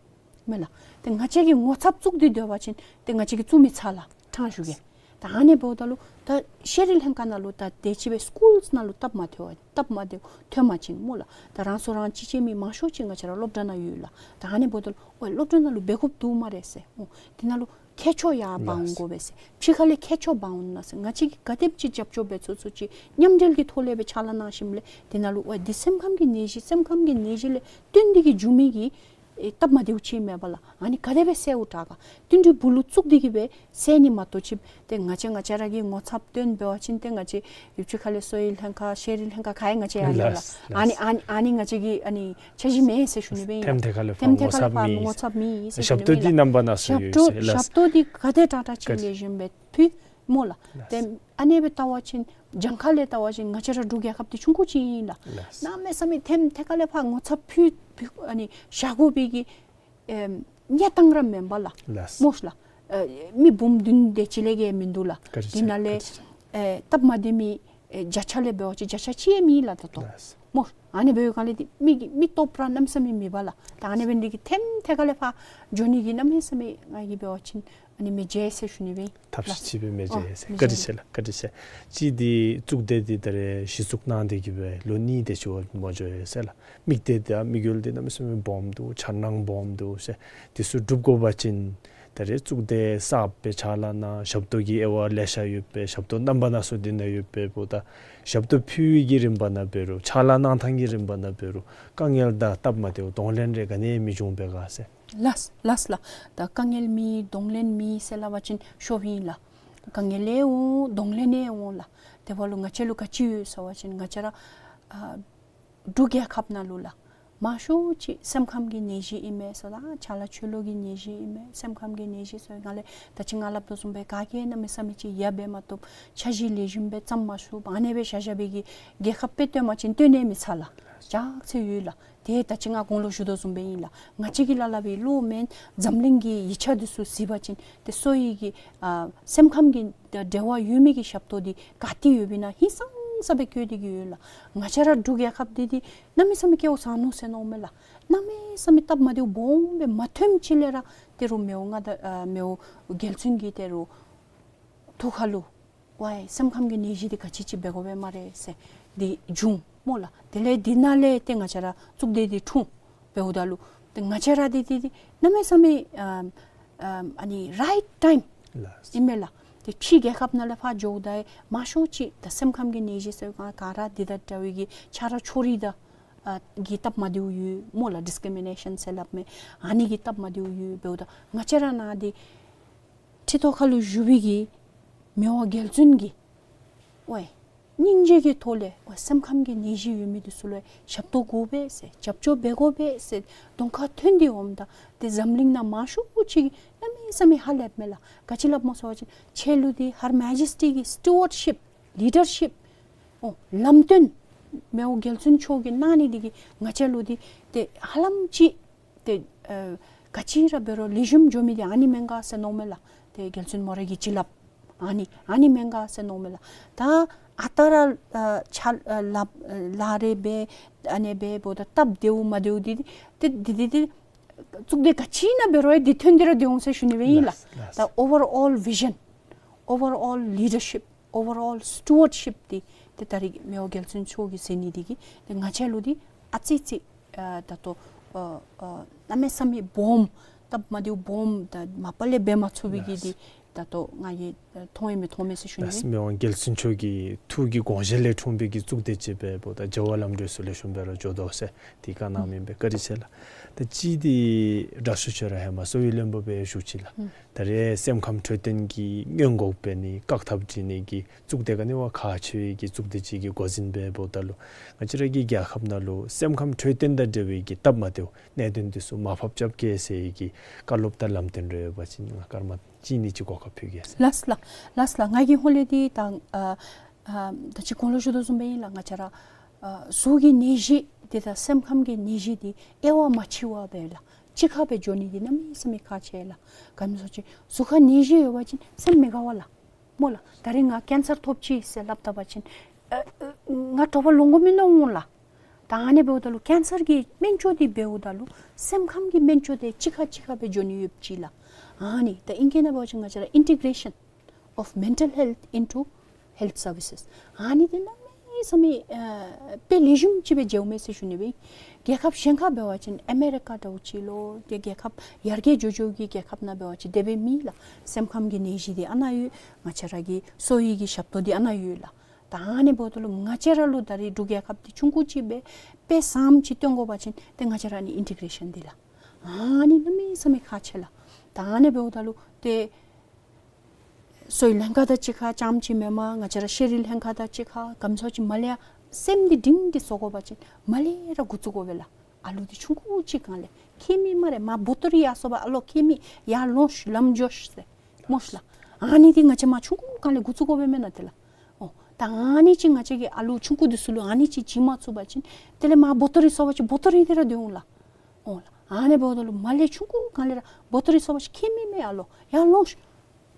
མེན་ལགས། ཏེ་ང་བཅས་ཀྱིས་ངོ་ཚབ་བཙུགས་ཏེ་སྡོད་པ་ཅིན་ཏེ་ང་བཅས་ཀྱིས་བཙུགས་མི་ཚར་ལགས། ཕྲང་ཞུ་གེ། ད་ཨ་ནི་འབདཝ་ད་ལུ་ད་ཤེས་རིག་ལྷན་ཁག་ནང་ལུ་ད་དེ་ཅིག་སྦེ་སི་ཀུལསི་ནང་ལུ་སྟབས་མ་བདེཝ་སྟབས་མ་བདེཝ་ཐོན་པ་ཅིན་སྨོ་ལགས། ད་རང་སོ་རང་གཅེས་ཅིག་མི་མང་ཤོས་ཅིག་ང་བཅས་ར་སློབ་གྲྭ་ནང་ཡོད་ལགས། ད་ཨ་ནི་འབདཝ་ད་ལུ་ཨོ་སློབ་གྲྭ་ནང་ལུ་འབད་དགོཔ་འདུག་སྨ་རེ་ཟེར། ཨོ་དེ་ནང་ལུ་མཁས་མཆོག་ཡར་འབག་འོང་དགོ་པས་ཟེར། ཕྱི་ཁ་ལས་མཁས་མཆོག་འབག་འོང་ན་ཟེར། ང་བཅས་ཀྱིས་ག་དེམ་ཅིག་རྒྱབ་སྐྱོར་འབད་ཚུགས་ཚུགས་ཅིག་མཉམ་འབྲེལ་གྱི་ཐོག་ལས་སྦེ་ཕྱག་ལཱ་གནང་ཞིནམ་ལས་དེ་ནང་ལུ་ཨོ་འདི་སེམས་ཁམས་ཀྱི་ནད་གཞི་སེམས་ཁམས་ཀྱི་ནད་གཞི་ལས་བརྟེན་ཏེ་གིས་འབྱུང་མི་གི་ཨེ་སྟབས་མ་བདེཝ་ཅིག་མེན་པ་ལགས། ཨ་ནི་ག་དེ་སྦེ་སེལཝ་དྲག་ག། བསྟུན་གྲོས་སྦུག་ལུ་བཙུགས་ཏེ་གིས་སྦེ་སེལ་ནི་མ་གཏོགས་ཅིག་ཏེ་ང་བཅས་ང་བཅས་ར་གིས་ངོ་ཚབ་སྟོན་འབད་བ་ཅིན་ཏེ་ང་བཅས་ཡུལ་གྱི་ཁ་ལས་གསོ་བའི་ལྷན་ཁག་ཤེས་རིག་ལྷན་ཁག་ག་ཡང་ང་བཅས་ཡར་ཡོད་ལགས། ལགས། ཨ་ནི་ཨ་ནི་ཨ་ནི་ང་བཅས་ཀྱི་ཨ་ནི་འཆར་གཞི་མེད་ཟེར་ཞུ་ནི་སྦེ་ཨིན་ལགས། ཐེམ་ཐེ་ཁ་ལས་ཐེམ་ཐེ་ཁ་ལས་ཕར་ངོ་ཚབ་མེད་ཟེར་ཞུ་ནི་སྦེ་ཨིན་ལགས། ཞབས་ཏོག་འདི་རྣམ་པ་སྣ་ཚོགས་ཞབས་ཡོད་ཏོག་ཟེར་ལགས། ཞབས་ཏོག་འདི་ག་དེ་དྲག་དྲག་ཅིག་ལེགས་ཤོམ་སྦེ་ཕུལ་སྨོ་ལགས། ལགས། ཏེ་ཨ་ནི་སྦེ་བལྟ་བ་ཅིན་གྱངས་ཁ་ལས་བལྟ་བ་ཅིན་ང་བཅས་ར་འབྲུག་རྒྱལ་ཁབ་འདི་ཆུང་ཀུ་ཅིག་ཨིན་ལགས། ལགས། གནམ་མེད་ས་མེད་ཐེམ་ཐེ་ཁ་ལས་ཕར་ངོ་ཚབ་ཕུལ་ཕུལ་ཨ་ནི་བཞག་དགོ་པའི་གི་ཨེམ་གནས་སྟངས་ར་མེན་པ་ལགས། ལགས། སྨོ་ལགས། ཨེ་མི་འབུམ་བདུན་དེ་ཅིག་ལས་བརྒལ་མིན་འདུག་ལགས། བཀའ་དྲིན་ཆེ། དེ་ནང་ལས་བཀའ་དྲིན་ཆེ། ཨེ་སྟབས་མ་བདེ་མི་ཨེ་བརྒྱ་ཆ་ལས་འབད་བ་ཅིན་བརྒྱ་ཆ་གཅིག་ཡང་མེད་ལགས་ད་ལྟོ། ལགས། སྨོ་ཨ་ནི་འབདཝ་ལས་འདི་མི་གི་མི་སྟོབས་ར་གནམ་མེད་ས་མེད་མེད་པ་ལགས། ད་ཨ་ནི་འབད་ནི་འདི་གིས་ཐེམ་ཐེ་ཁ་ལས་ཕར་འགྱོ་ནི་གི་གནམ་མེད་ས་མེད་ང་གིས་འབད་བ་ཅིན་ཨ་ནི་མི་མཇལ་ཟེར་ཞུ་ནི་སྦེ་ཨིན་ལགས། ཐབས་ཤེས་ཅིག་སྦེ་མི་མཇལ་ཨ་ཟེར། མི་བཀའ་དྲིན་མཇལ་ཆེ་ལགས། བཀའ་དྲིན་ཆེ། གཅིག་འདི་གཙུག་སྡེ་འདི་ད་རེས་གཞི་བཙུགས་གནང་སྟེ་གིས་སྦེ་ལོ་གཉིས་དེ་ཅིག་འབདཝ་མ་འགྱོ་ཡི་ཟེར་ལགས། དམིགས་གཏད་དང་དམིགས་ཡུལ་འདི་གནམ་མེད་ས་མེད་སྦོམ་འདུག། འཆར་སྣང་སྦོམ་འདུག་ཟེར། འདི་ཚུ་འགྲུབ་དགོ་པ་ཅིན་ད་རེས་གཙུག་སྡེ་གསརཔ་སྦེ་ཕྱག་ལཱ་གནང་ཞབས་ཏོག་གི་དབྱེ་བ་ལེ་ཤ་ཡོད་པས། ཞབས་ཏོག་རྣམ་པ་སྣ་ཚོགས་འདི་ནང་ཡོད་པས། འབདཝ་ད་ཞབས་ཏོག་ཕུལ་བའི་གི་རིམ་པ་ནང་འབད་རུང་ཕྱག་ལཱ་གནང་ཐངས་ཀྱི་རིམ་པ་ནང་འབད་རུང་དཀའ་ངལ་དང་སྟབས་མ་བདེཝ་གདོང་ལེན་རེ་ག་ནི་མི་འབྱུང་པས་ག་ཟེར། ལགས་ལགས་ལགས། ད་དཀའ་ངལ་མེད་གདོང་ལེན་མེད་ཟེར་སླབ་པ་ཅིན་ཤོབ་ཨིན་ལགས། དཀའ་ངལ་ཡང་འོང་གདོང་ལེན་ཡང་འོང་ལགས། དེ་འབདཝ་ལུ་ང་བཅས་ལུ་ག་ཅི་ཡོད་ཟེར་བ་ཅིན་ང་བཅས་ར་ཨ་འབྲུག་རྒྱལ་ཁབ་ནང་ལུ་ལགས་མང་ཤོས་ཅིག་སེམས་ཁམས་ཀྱི་ནད་གཞི་ཨིན་མས་ཟེར་དང་ཆ་ལ་ཆོས་ལུགས་ཀྱི་ནད་གཞི་ཨིན་མས། སེམས་ཁམས་ཀྱི་ནད་གཞི་ཟེར་ང་ལས་ད་ཅི་ང་སླབ་དོ་བཟུམ་སྦེ་ག་གིས་གནམ་མེད་ས་མེད་ཅིག་ཡར་འབད་མ་བཏུབ། འཆར་གཞི་ལེགས་ཤོམ་སྦེ་བརྩམ་མ་ཚུགས། ཨ་ནི་སྦེ་བཞག་བཞག་པའི་གི་རྒྱལ་ཁབ་དཔེ་སྟོན་པ་ཅིན་སྟོན་ནི་མི་ཚར་ལགས། ལགས། ཅག་ཚེ་ཡོད་ལགས། ཏེ་ད་ཅི་ང་གོང་ལུ་ཞུ་དོ་བཟུམ་སྦེ་ཨིན་ལགས། ང་བཅས་ཀྱིས་སླབ་སླབ་པའི་བློ་མེན་འཛམ་གླིང་གི་ཡིག་ཆ་འདི་ཚུ་གཟིགས་པ་ཅིན་ཏེ་གསོ་བའི་གི་ཨ་སེམས་ཁམས་ཀྱི་འབྲེལ་བ་ཡོད་མི་གི་ཞབས་ཏོག་འདི་ག་ཏེ་ཡོདཔ་ཨིན་ན་ཧིང་སངས་ས་སྦེ་བཀོད་དེ་གིས་ཡོད་ལགས། ང་བཅས་ར་འབྲུག་རྒྱལ་ཁབ་འདི་འདི་གནམ་མེད་ས་མེད་སྐལཝ་བཟང་ནུག་ཟེར་མནོཝ་མས་ལགས། གནམ་མེད་ས་མེད་སྟབས་མ་བདེཝ་སྦོམ་སྦེ་མ་ཐོནམ་ཅིག་ལས་ར་ཏེ་རུང་མི་དབང་མངའ་བདག་ཨ་མི་དབང་རྒྱལ་བཙུན་གྱི་ཏེ་རུང་ཐུགས་ཁ་ལུ་ཝའི་སེམས་ཁམས་ཀྱི་ནད་གཞི་འདི་ག་ཅི་ཅིག་འབད་དགོ་པས་སྨ་རེ་ཟེར་འདི་བྱུང་སྨོ་ལགས། དེ་ལས་འདི་ནང་ལས་ཏེ་ང་བཅས་ར་གཙུག་སྡེ་འདི་འཁྲུངས། འབདཝ་ད་ལུ་ཏེ་ང་བཅས་ར་འདི་འདི་འདི་གནམ་མེད་ས་མེད་ཨམ་ཨམ་ཨ་ནི་རའིཊ་ཊའིམ་ལགས། ཨིན་མས་ལགས། ཏེ་ཕྱི་རྒྱལ་ཁབ་ནང་ལས་ཕར་འགྱོཝ་ད་མང་ཤོས་ཅིག་ད་སེམས་ཁམས་ཀྱི་ནད་གཞི་ཟེར་ག་ག་ར་འདི་དང་འདྲ་བའི་གི་ཆ་ར་ཕྱོགས་རིས་དང་ཨ་གི་སྟབས་མ་བདེཝ་ཡོད་སྨོ་ལགས། ཌིསི་ཀི་རི་མི་ནེ་ཤཱན་ཟེར་སླབ་མི་ཨ་ནི་གི་སྟབས་མ་བདེཝ་ཡོད། འབདཝ་ད་ང་བཅས་ར་ནང་འདི་ཁྲི་ཐོག་ཁ་ལུ་བཞུགས་པའི་གི་མི་དབང་རྒྱལ་བཙུན་གྱིས་ཝའི་སྙིང་རྗེ་གི་ཐོག་ལས་ཝའི་སེམས་ཁམས་ཀྱི་ནད་གཞི་ཡོད་མི་འདི་ཚུ་ལུ་ཞབས་ཏོག་དགོ་པས་ཟེར་རྒྱབ་སྐྱོར་འབད་དགོ་པས་ཟེར་གདོང་ཁར་ཐོན་ཏེ་འོངམ་ད་ཏེ་འཛམ་གླིང་ནང་མང་ཤོས་ཅིག་གནམ་མེད་ས་མེད་ཧ་ལས་མས་ལགས། ག་ཅི་སླབ་སྨོ་ཟེར་བ་ཅིན་ཁྱེད་ལུ་འདི་ཧར་མེ་ཇེསི་ཊི་གི་སི་ཊུ་ཝརཌ་ཤིཔ་ལི་ཌར་ཤིཔ་ཨོ་ལམ་སྟོན་མི་དབང་རྒྱལ་བཙུན་མཆོག་གིས་གནང་ནི་འདི་གིས་ང་བཅས་ལུ་འདི་ཏེ་ཧ་ལམ་ཅིག་ཏེ་ཨ་ག་ཅི་ར་འབད་རུང་ལེགས་ཤོམ་འགྱོ་མི་འདི་ཨ་ནི་མེན་ག་ཟེར་མནོཝ་མས་ལགས། ཏེ་རྒྱལ་བཙུན་མོ་རའི་གི་བྱིན་རླབས་ཨ་ནི་ཨ་ནི་མེན་ག་ཟེར་མནོཝ་མས་ལགས། ད་ཨ་རྟག་ར་ཨ་ཆ་ཨ་ལཱ་ཨ་ལཱ་རེ་འབད་ཨ་ནི་འབདཝ་ད་སྟབས་བདེཝ་མ་བདེཝ་འདི་ཏེ་འདི་འདི་ཏེ་གཙུག་སྡེ་ག་ཅི་ནང་འབད་རུང་ཡང་འདི་ཐོན་ཏེ་ར་སྡོད་འོང་ཟེར་ཞུ་ནི་སྦེ་ཨིན་ལགས། ལགས་ལགས། ད་ཨོ་ཝར་ཨོལ་བི་ཞཱན་ཨོ་ཝར་ཨོལ་ལི་ཌར་ཤིཔ་ཨོ་ཝར་ཨོལ་སི་ཊུ་ཝརཌ་ཤིཔ་འདི་ཏེ་ད་རིས་མི་དབང་རྒྱལ་བཙུན་མཆོག་གིས་མཛད་ནི་འདི་གིས་ཏེ་ང་བཅས་ལུ་འདི་ཨ་ཙི་ཙི་ཨ་ད་ལྟོ་ཨ་ཨ་གནམ་མེད་ས་མེད་སྦོམ་སྟབས་མ་བདེཝ་སྦོམ་ད་མ་པ་ལས་འབད་མ་ཚུགས་པའི་གི་འདི་ལགས། ད་ལྟོ་ང་གིས་ཨ་མཐོང་ཡང་མི་མཐོང་མས་ཟེར་ཞུ་ནི། ལགས། མི་དབང་རྒྱལ་བཙུན་མཆོག་གི་ཐུགས་ཀྱི་དགོངས་བཞེད་ལས་འཁྲུངས་པའི་གི་གཙུག་སྡེ་ཅིག་འབདཝ་ད་བྱ་བ་ལམ་འགྲོ་ཚུ་ལེགས་ཤོམ་སྦེ་ར་འགྱོ་དོ་ཟེར་འདི་བཀའ་གནངམ་ཨིན་པས། བཀའ་དྲིན་ཆེ་ལགས། ད་གཅིག་འདི་དྲག་ཤོས་ཅིག་ར་ཧེ་མ་གསོ་བའི་བློན་པོ་སྦེ་བཞུགས་ཅི་ལགས། ཨུམ། ད་རེས་སེམས་ཁམས་འཕྲོད་བསྟེན་གྱི་སྔོན་འགོག་འབད་ནི་བཀག་ཐབས་འབད་ནི་གི་གཙུག་སྡེ་ག་ནི་བ་ཁག་ཆེ་བའི་གི་གཙུག་སྡེ་ཅིག་གི་འགོ་འཛིན་སྦེ་འབདཝ་ད་ལུ་ང་བཅས་ར་གི་རྒྱལ་ཁབ་ནང་ལུ་སེམས་ཁམས་འཕྲོད་བསྟེན་དང་འབྲེལ་བའི་གི་སྟབས་མ་བདེཝ་གནད་དོན་འདི་ཚུ་མར་ཕབ་རྐྱབ་གེ་ཟེར་བའི་གི་བཀའ་སློབ་དང་ལམ་སྟོན་རེ་ཡོད་པ་ཅིན་ང་སྐར་མ་གཅིག་གཉིས་ཅིག་གོ་སྐབས་ཕུལ་གེ་ཟེར། ལགས་ལགས། ལགས་ལགས། ང་གི་ཧོང་ལས་འདི་ད་ཨ་ཨ་ད་ཅི་གོང་ལུ་ཞུ་དོ་བཟུམ་སྦེ་ཨིན་ལགས། ང་བཅས་ར་ཨ་གཟུགས་ཀྱི་ནད་གཞི་འདི་དང་སེམས་ཁམས་ཀྱི་ནད་གཞི་འདི་དབྱེ་བ་མ་ཕྱེ་བར་སྦེ་ལགས་གཅིག་ཁར་སྦེ་འགྱོ་ནི་འདི་གནམ་མེད་ས་མེད་ཁག་ཆེ་ལགས། ག་ཅི་སྨོ་ཟེར་བ་ཅིན་གཟུགས་ཁར་ནད་གཞི་ཡོད་པ་ཅིན་སེམས་མི་དགའ་བས་ལགས། སྨོ་ལགས། ད་རིས་ང་ཀེན་སར་ཐོབ་ཅི་ཟེར་སླབ་ད་པ་ཅིན་ཨ་ཨ་ང་དྲོ་པ་ལོང་དགོ་མི་མནོ་འོང་ལགས། ད་ཨ་ནི་འབདཝ་ད་ལུ་ཀེན་སར་གྱི་སྨན་བཅོས་འདི་འབདཝ་ད་ལུ་སེམས་ཁམས་ཀྱི་སྨན་བཅོས་འདི་གཅིག་ཁར་གཅིག་ཁར་སྦེ་འགྱོ་ནི་ཡོདཔ་ཅིག་ལགས། ཨ་ནི་ད་ཨིང་སྐད་ནང་འབད་བ་ཅིན་ང་བཅས་ར་ཨིན་ཊི་གྲེ་ཤཱན་ of mental health into health services. ཨ་ནི་འདི་གནམ་མེད་ས་མེད་ཨ་དཔེ་ལེགས་ཤོམ་ཅིག་སྦེ་མཇལཝ་མས་ཟེར་ཞུ་ནི་སྦེ། རྒྱལ་ཁབ་གཞན་ཁར་འབད་བ་ཅིན་ཨ་མེ་རི་ཀ་འདྲཝ་ཅིག་ལོ། ཏེ་རྒྱལ་ཁབ་ཡར་རྒྱས་འགྱོ་འགྱོཝ་གི་རྒྱལ་ཁབ་ནང་འབད་བ་ཅིན་དེ་སྦེ་མེད་ལགས། སེམས་ཁམས་ཀྱི་ནད་གཞི་འདི་ཨ་ནཱ་ཡོད། ང་བཅས་ར་གི་གསོ་བའི་གི་ཞབས་ཏོག་འདི་ཨ་ནཱ་ཡོད་ལགས། ད་ཨ་ནི་འབདཝ་ད་ལུ་ང་བཅས་ར་ལུ་ད་རེས་འབྲུག་རྒྱལ་ཁབ་འདི་ཆུང་ཀུ་ཅིག་སྦེ་དཔེ་བཟངམ་ཅིག་སྟོན་དགོ་པ་ཅིན་ཏེ་ང་བཅས་ར་ནི་ཨིན་ཊི་གེ་རེ་ཤཱན་འདི་ལགས། ཨ་ནི་གནམ་མེད་ས་མེད་ཁག་ཆེ་ལགས། ད་ཨ་ནི་འབདཝ་ད་ལུ་ཏེ་གསོ་བའི་ལྷན་ཁག་དང་གཅིག་ཁར་རྐྱངམ་ཅིག་མེན་པར་ང་བཅས་ར་ཤེས་རིག་ལྷན་ཁག་དང་གཅིག་ཁར་ག་ཅི་ཅིག་མར་ལས་ཡར་སེམས་འདི་སྒྲིང་སྒྲི་བཟོ་དགོ་པ་ཅིན་མར་ལས་ར་འགོ་བཙུགས་དགོ་པས་ལགས། ཨ་ལུ་འདི་ཆུང་ཀུ་ཅིག་སྒང་ལས་ཁྱད་མེད་སྨ་རེ། མར་བོ་ཏོ་རི་ཡར་སོང་པ་ཨ་ལོ་ཁྱད་མེད་ཡར་ལོངས་ཤིག་ལམ་འགྱོ་ཤིག་ཟེར་སྨོ་ཤིག་ལགས། ཨ་ནི་འདི་ང་བཅས་མར་ཆུང་ཀུ་སྒང་ལས་འགོ་བཙུགས་དགོ་པས་མེན་ན་ཏེ་ལགས། འོ་ད་ཨ་ནི་ཅིག་ང་བཅས་ཀྱིས་ཨ་ལུ་ཆུང་ཀུ་འདི་ཚུ་ལུ་ཨ་ནི་ཅིག་བྱིན་མ་ཚུགས་པ་ཅིན་དེ་ལས་མར་བོ་ཏོ་རི་སོང་པ་ཅིན་བོ་ཏོ་རི་འདི་ར་སྡོད་འོང་ལགས། འོ་ལགས། ཨ་ནི་འབདཝ་ད་ལུ་མར་ལས་ཆུང་ཀུ་སྒང་ལས་ར་བོ་ཏོ་རི་སོང་པ་ཅིན་ཁྱད་མེད་མེན་ཨ་ལོ་ཡར་ལོངས་ཤིག།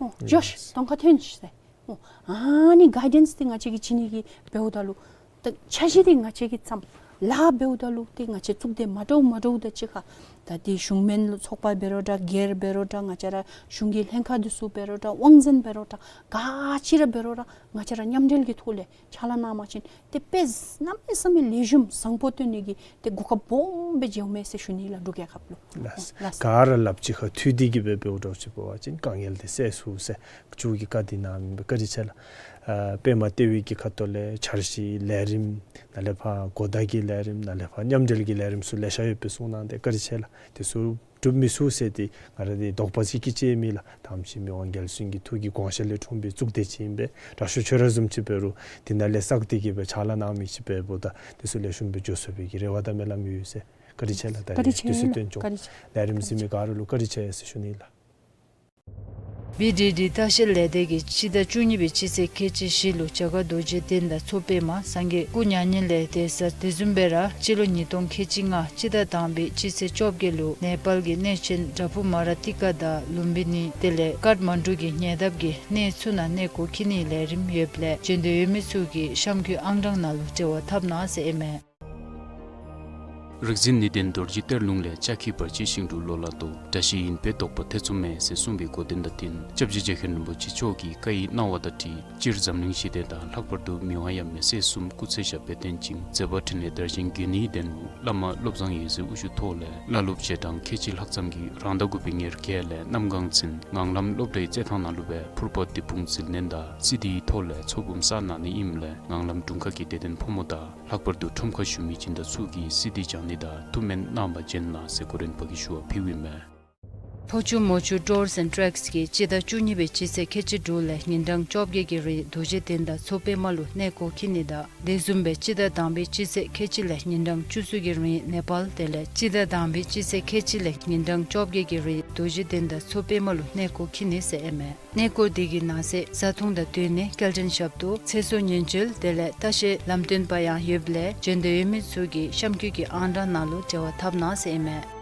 འོ་འགྱོ་ཤིག། གདོང་ཁར་ཐོན་ཤིག་ཟེར། འོ་ཨ་ནི་གའི་ཌེནསི་འདི་ང་བཅས་ཀྱིས་བྱིན་ནི་གི་འབདཝ་ད་ལུ་ད་འཆར་གཞི་འདི་ང་བཅས་ཀྱིས་བརྩམས། ལཱ་འབདཝ་ད་ལུ་ཏེ་ང་བཅས་གཙུག་སྡེ་མ་འདྲཝ་མ་འདྲཝ་དང་གཅིག་ཁར་ད་ཏེ་གཞུང་མིན་ཚོགས་པ་འབད་རུང་འདྲ་སྒེར་འབད་རུང་འདྲ་ང་བཅས་ར་གཞུང་གི་ལྷན་ཁག་འདི་ཚུ་འབད་རུང་འདྲ་དབང་འཛིན་འབད་རུང་འདྲ་ག་ཅི་ར་འབད་རུང་ར་ང་བཅས་ར་མཉམ་འབྲེལ་གྱི་ཐོག་ལས་ཕྱག་ལཱ་གནང་པ་ཅིན་ཏེ་དཔེ་གནམ་མེད་ས་མེད་ལེགས་ཤོམ་བཟང་པོ་སྟོན་ནི་གི་ཏེ་གོ་སྐབས་སྦོམ་སྦེ་མཇལཝ་མས་ཟེར་ཞུ་ནི་ལགས་འབྲུག་རྒྱལ་ཁབ་ལུ། ལགས། ལགས། ག་ར་སླབ་ཅིག་ཁར་འཐུས་ཏེ་གི་སྦེ་འབདཝ་འདྲཝ་ཅིག་འབད་བ་ཅིན་དཀའ་ངལ་འདི་སེལ་ཚུགས་ཟེར། མཇུག་གི་བཀའ་འདི་གནངམ་ཨིན་པས། བཀའ་དྲིན་ཆེ་ལགས། ཨ་པདྨ་ལྟེ་བའི་གི་ཁ་ཐུག་ལས་འཆར་གཞི་ལས་རིམ་ནཱ་ལས་ཕར་གོ་བརྡ་གི་ལས་རིམ་ནཱ་ལས་ཕར་མཉམ་འབྲེལ་གྱི་ལས་རིམ་ཚུ་ལེ་ཤ་ཡོད་པའི་གསུང་གནང་སྟེ་བཀའ་དྲིན་ཆེ་ལགས། དེ་ཚུ་འགྲུབ་མི་ཚུགས་ཟེར་ཏེ་ང་ར་འདི་དོགས་པ་ཅིག་གི་ཅིག་མེད་ལགས། ད་ཨེམ་ཆི་མི་དབང་རྒྱལ་བཙུན་གྱི་ཐུགས་ཀྱི་དགོངས་བཞེད་ལས་འཁྲུངས་པའི་གཙུག་སྡེ་ཅིག་ཨིན་པས། དྲག་ཤོས་ཁྱོད་ར་བཟུམ་ཅིག་འབད་རུང་འདི་ནང་ལས་བསགས་ཏེ་གི་སྦེ་ཕྱག་ལཱ་གནང་མི་ཅིག་འབདཝ་ད་དེ་ཚུ་ལེགས་ཤོམ་སྦེ་འགྱོ་ཚུགས་པའི་གི་རེ་བ་དང་སྨོན་ལམ་ཡོད་ཟེར། བཀའ་དྲིན་ཆེ་ལགས། ད་བཀའ་དྲིན་རེས་ཆེ་དུས་ཚོད་ཡོད་ལགས། བཏོན་བྱུང་། བཀའ་དྲིན་ཆེ། ལས་རིམ་གཟིགས་མི་ག་ར་ལུ་བཀའ་དྲིན་ཆེ་ཟེར་ཞུ་ནི་ལགས། བི་ཌི་ཌི་ལྟ་བཤལ་ལས་སྡེ་གིས་སྤྱི་ཟླ་བཅུ་གཉིས་པའི་སྤྱི་ཚེས་ཁལ་གཅིག་བཞི་ལུ་བྱ་དཀར་རྡོ་རྗེ་གདན་དང་མཚོ་པདྨ་སངས་རྒྱས་སྐུ་མྱ་ངན་ལས་འདས་ས་དེ་བཟུམ་སྦེ་ར་སྤྱི་ལོ་ཉིས་སྟོང་ཁལ་གཅིག་ལྔ་སྤྱི་ཟླ་དང་པའི་སྤྱི་ཚེས་བཅོ་བརྒྱད་ལུ་ནེ་པཱལ་གྱི་གནས་ཆེན་བྲག་ཕུག་མ་ར་ཏི་ཀ་དང་ལུམ་བི་ནི་དེ་ལས་ཀཏ་མན་ཌུ་གི་ཉེ་འདབས་ཀྱི་གནས་ཚུ་ནང་གནས་སྐོར་འཁྱིད་ནིའི་ལས་རིམ་ཡོདཔ་ལས་བྱོན་འདོད་ཡོད་མི་ཚུ་གིས་གཤམ་འཁོད་ཨང་གྲངས་ནང་ལུ་འབྲེལ་བ་འཐབ་གནང་ཟེར་ཨིན་མས། རིག་འཛིན་ནི་ལྡན་རྡོ་རྗེ་གཏེར་ལུང་ལས། བྱ་ཁྱི་བར་ཆད་ཞིང་དུ་ལོག་ལ་ལྟོས། དགྲ་ཞི་ཡིན་པས་བཟློག་པ་ཐེ་ཚོམ་མེད། ཟེར་གསུངས་པའི་གོ་དོན་དང་བསྟུན་སྐྱབས་རྗེ་རྗེ་མཁན་རིན་པོ་ཆེ་མཆོག་གིས་བཀའ་ཡི་གནང་བ་དང་འཁྲིལ་སྤྱིར་འཛམ་གླིང་ཞི་བདེ་དང་ལྷག་པར་དུ་མི་དབང་ཡབ་མེས་སྲས་གསུམ་སྐུ་ཚེ་ཞབས་པད་བརྟན་ཅིང་མཛད་པ་འཕྲིན་ལས་དར་ཞིང་རྒྱས་ནིའི་དོན་ལུ་བླ་མ་བློ་བཟང་འོད་ཟེར་དབུ་བཞུགས་ཐོག་ལས་བླ་སློབ་རྗེས་དྲངས་ཁལ་གཅིག་ལྷག་ཙམ་གྱིས་རང་ཟླ་དགུ་པའི་ཉེར་བརྒྱད་ལས་གནམ་གང་ཚུན་ངང་ལམ་སློབ་གྲྭའི་རྩེད་ཐང་ནང་ལུ་སྦེ་ཕུར་པ་དེད་དཔུང་འཛིན་ལེན་དང་སི་ཌི་ཡི་ཐོག་ལས་ཚོགས་འབུམ་གསར་གནང་ནི་ཨིནམ་ལས་ངང་ལམ་དྲུང་ཁག་གི་དད་ལྡན་ཕོ་མོ་དང་ལྷག་པར་དུ་ཁྲོམ་ཁར་བཞུགས་མི་སྦྱིན་བདག་ཚུ་གིས་སི་ཌི་སྦྱང་ནི་དང་ཐུགས་སྨོན་གནང་བར་བྱོན་གནང་ཟེར་གོ་རིམ་པ་གིས་ཞུ་བ་ཕུལཝ་ཨིན་མས། ཕོ་ཆུ་མོ་ཆུ་ཊུར་སི་ཨེནཌ་ཊེག་སི་གིས་སྤྱི་ཟླ་བཅུ་གཉིས་པའི་སྤྱི་ཚེས་ཁལ་གཅིག་དྲུག་ལས་ཉིན་གྲངས་བཅོ་བརྒྱད་ཀྱི་རིང་རྡོ་རྗེ་གདན་དང་མཚོ་པདྨ་ལུ་གནས་སྐོར་འཁྱིད་ནི་དང་དེ་བཟུམ་སྦེ་སྤྱི་ཟླ་དང་པའི་སྤྱི་ཚེས་ཁལ་གཅིག་ལས་ཉིན་གྲངས་བཅུ་གསུམ་གྱི་རིང་ནེ་པཱལ་དེ་ལས་སྤྱི་ཟླ་དང་པའི་སྤྱི་ཚེས་ཁལ་གཅིག་ལས་ཉིན་གྲངས་བཅོ་བརྒྱད་ཀྱི་རིང་རྡོ་རྗེ་གདན་དང་མཚོ་པདྨ་ལུ་གནས་སྐོར་འཁྱིད་ནི་ཟེར་ཨིན་མས། གནས་སྐོར་དེ་གི་ནང་གསེས་བཟའ་འཐུང་དང་སྡོད་གནས་སྐྱེལ་འདྲེན་ཞབས་ཏོག་ཚེ་སྲོག་ཉེན་བཅོལ་དེ་ལས་ལྟ་བཤལ་ལམ་སྟོན་པ་ཡང་ཡོདཔ་ལས་བྱོན་འདོད་ཡོད་མི་ཚུ་གིས་གཤམ་འཁོད་ཀྱི་ཨང་གྲངས་ནང་ལུ་འབྲེལ་བ་འཐབ་གནང་ཟེར་ཨིན་མས།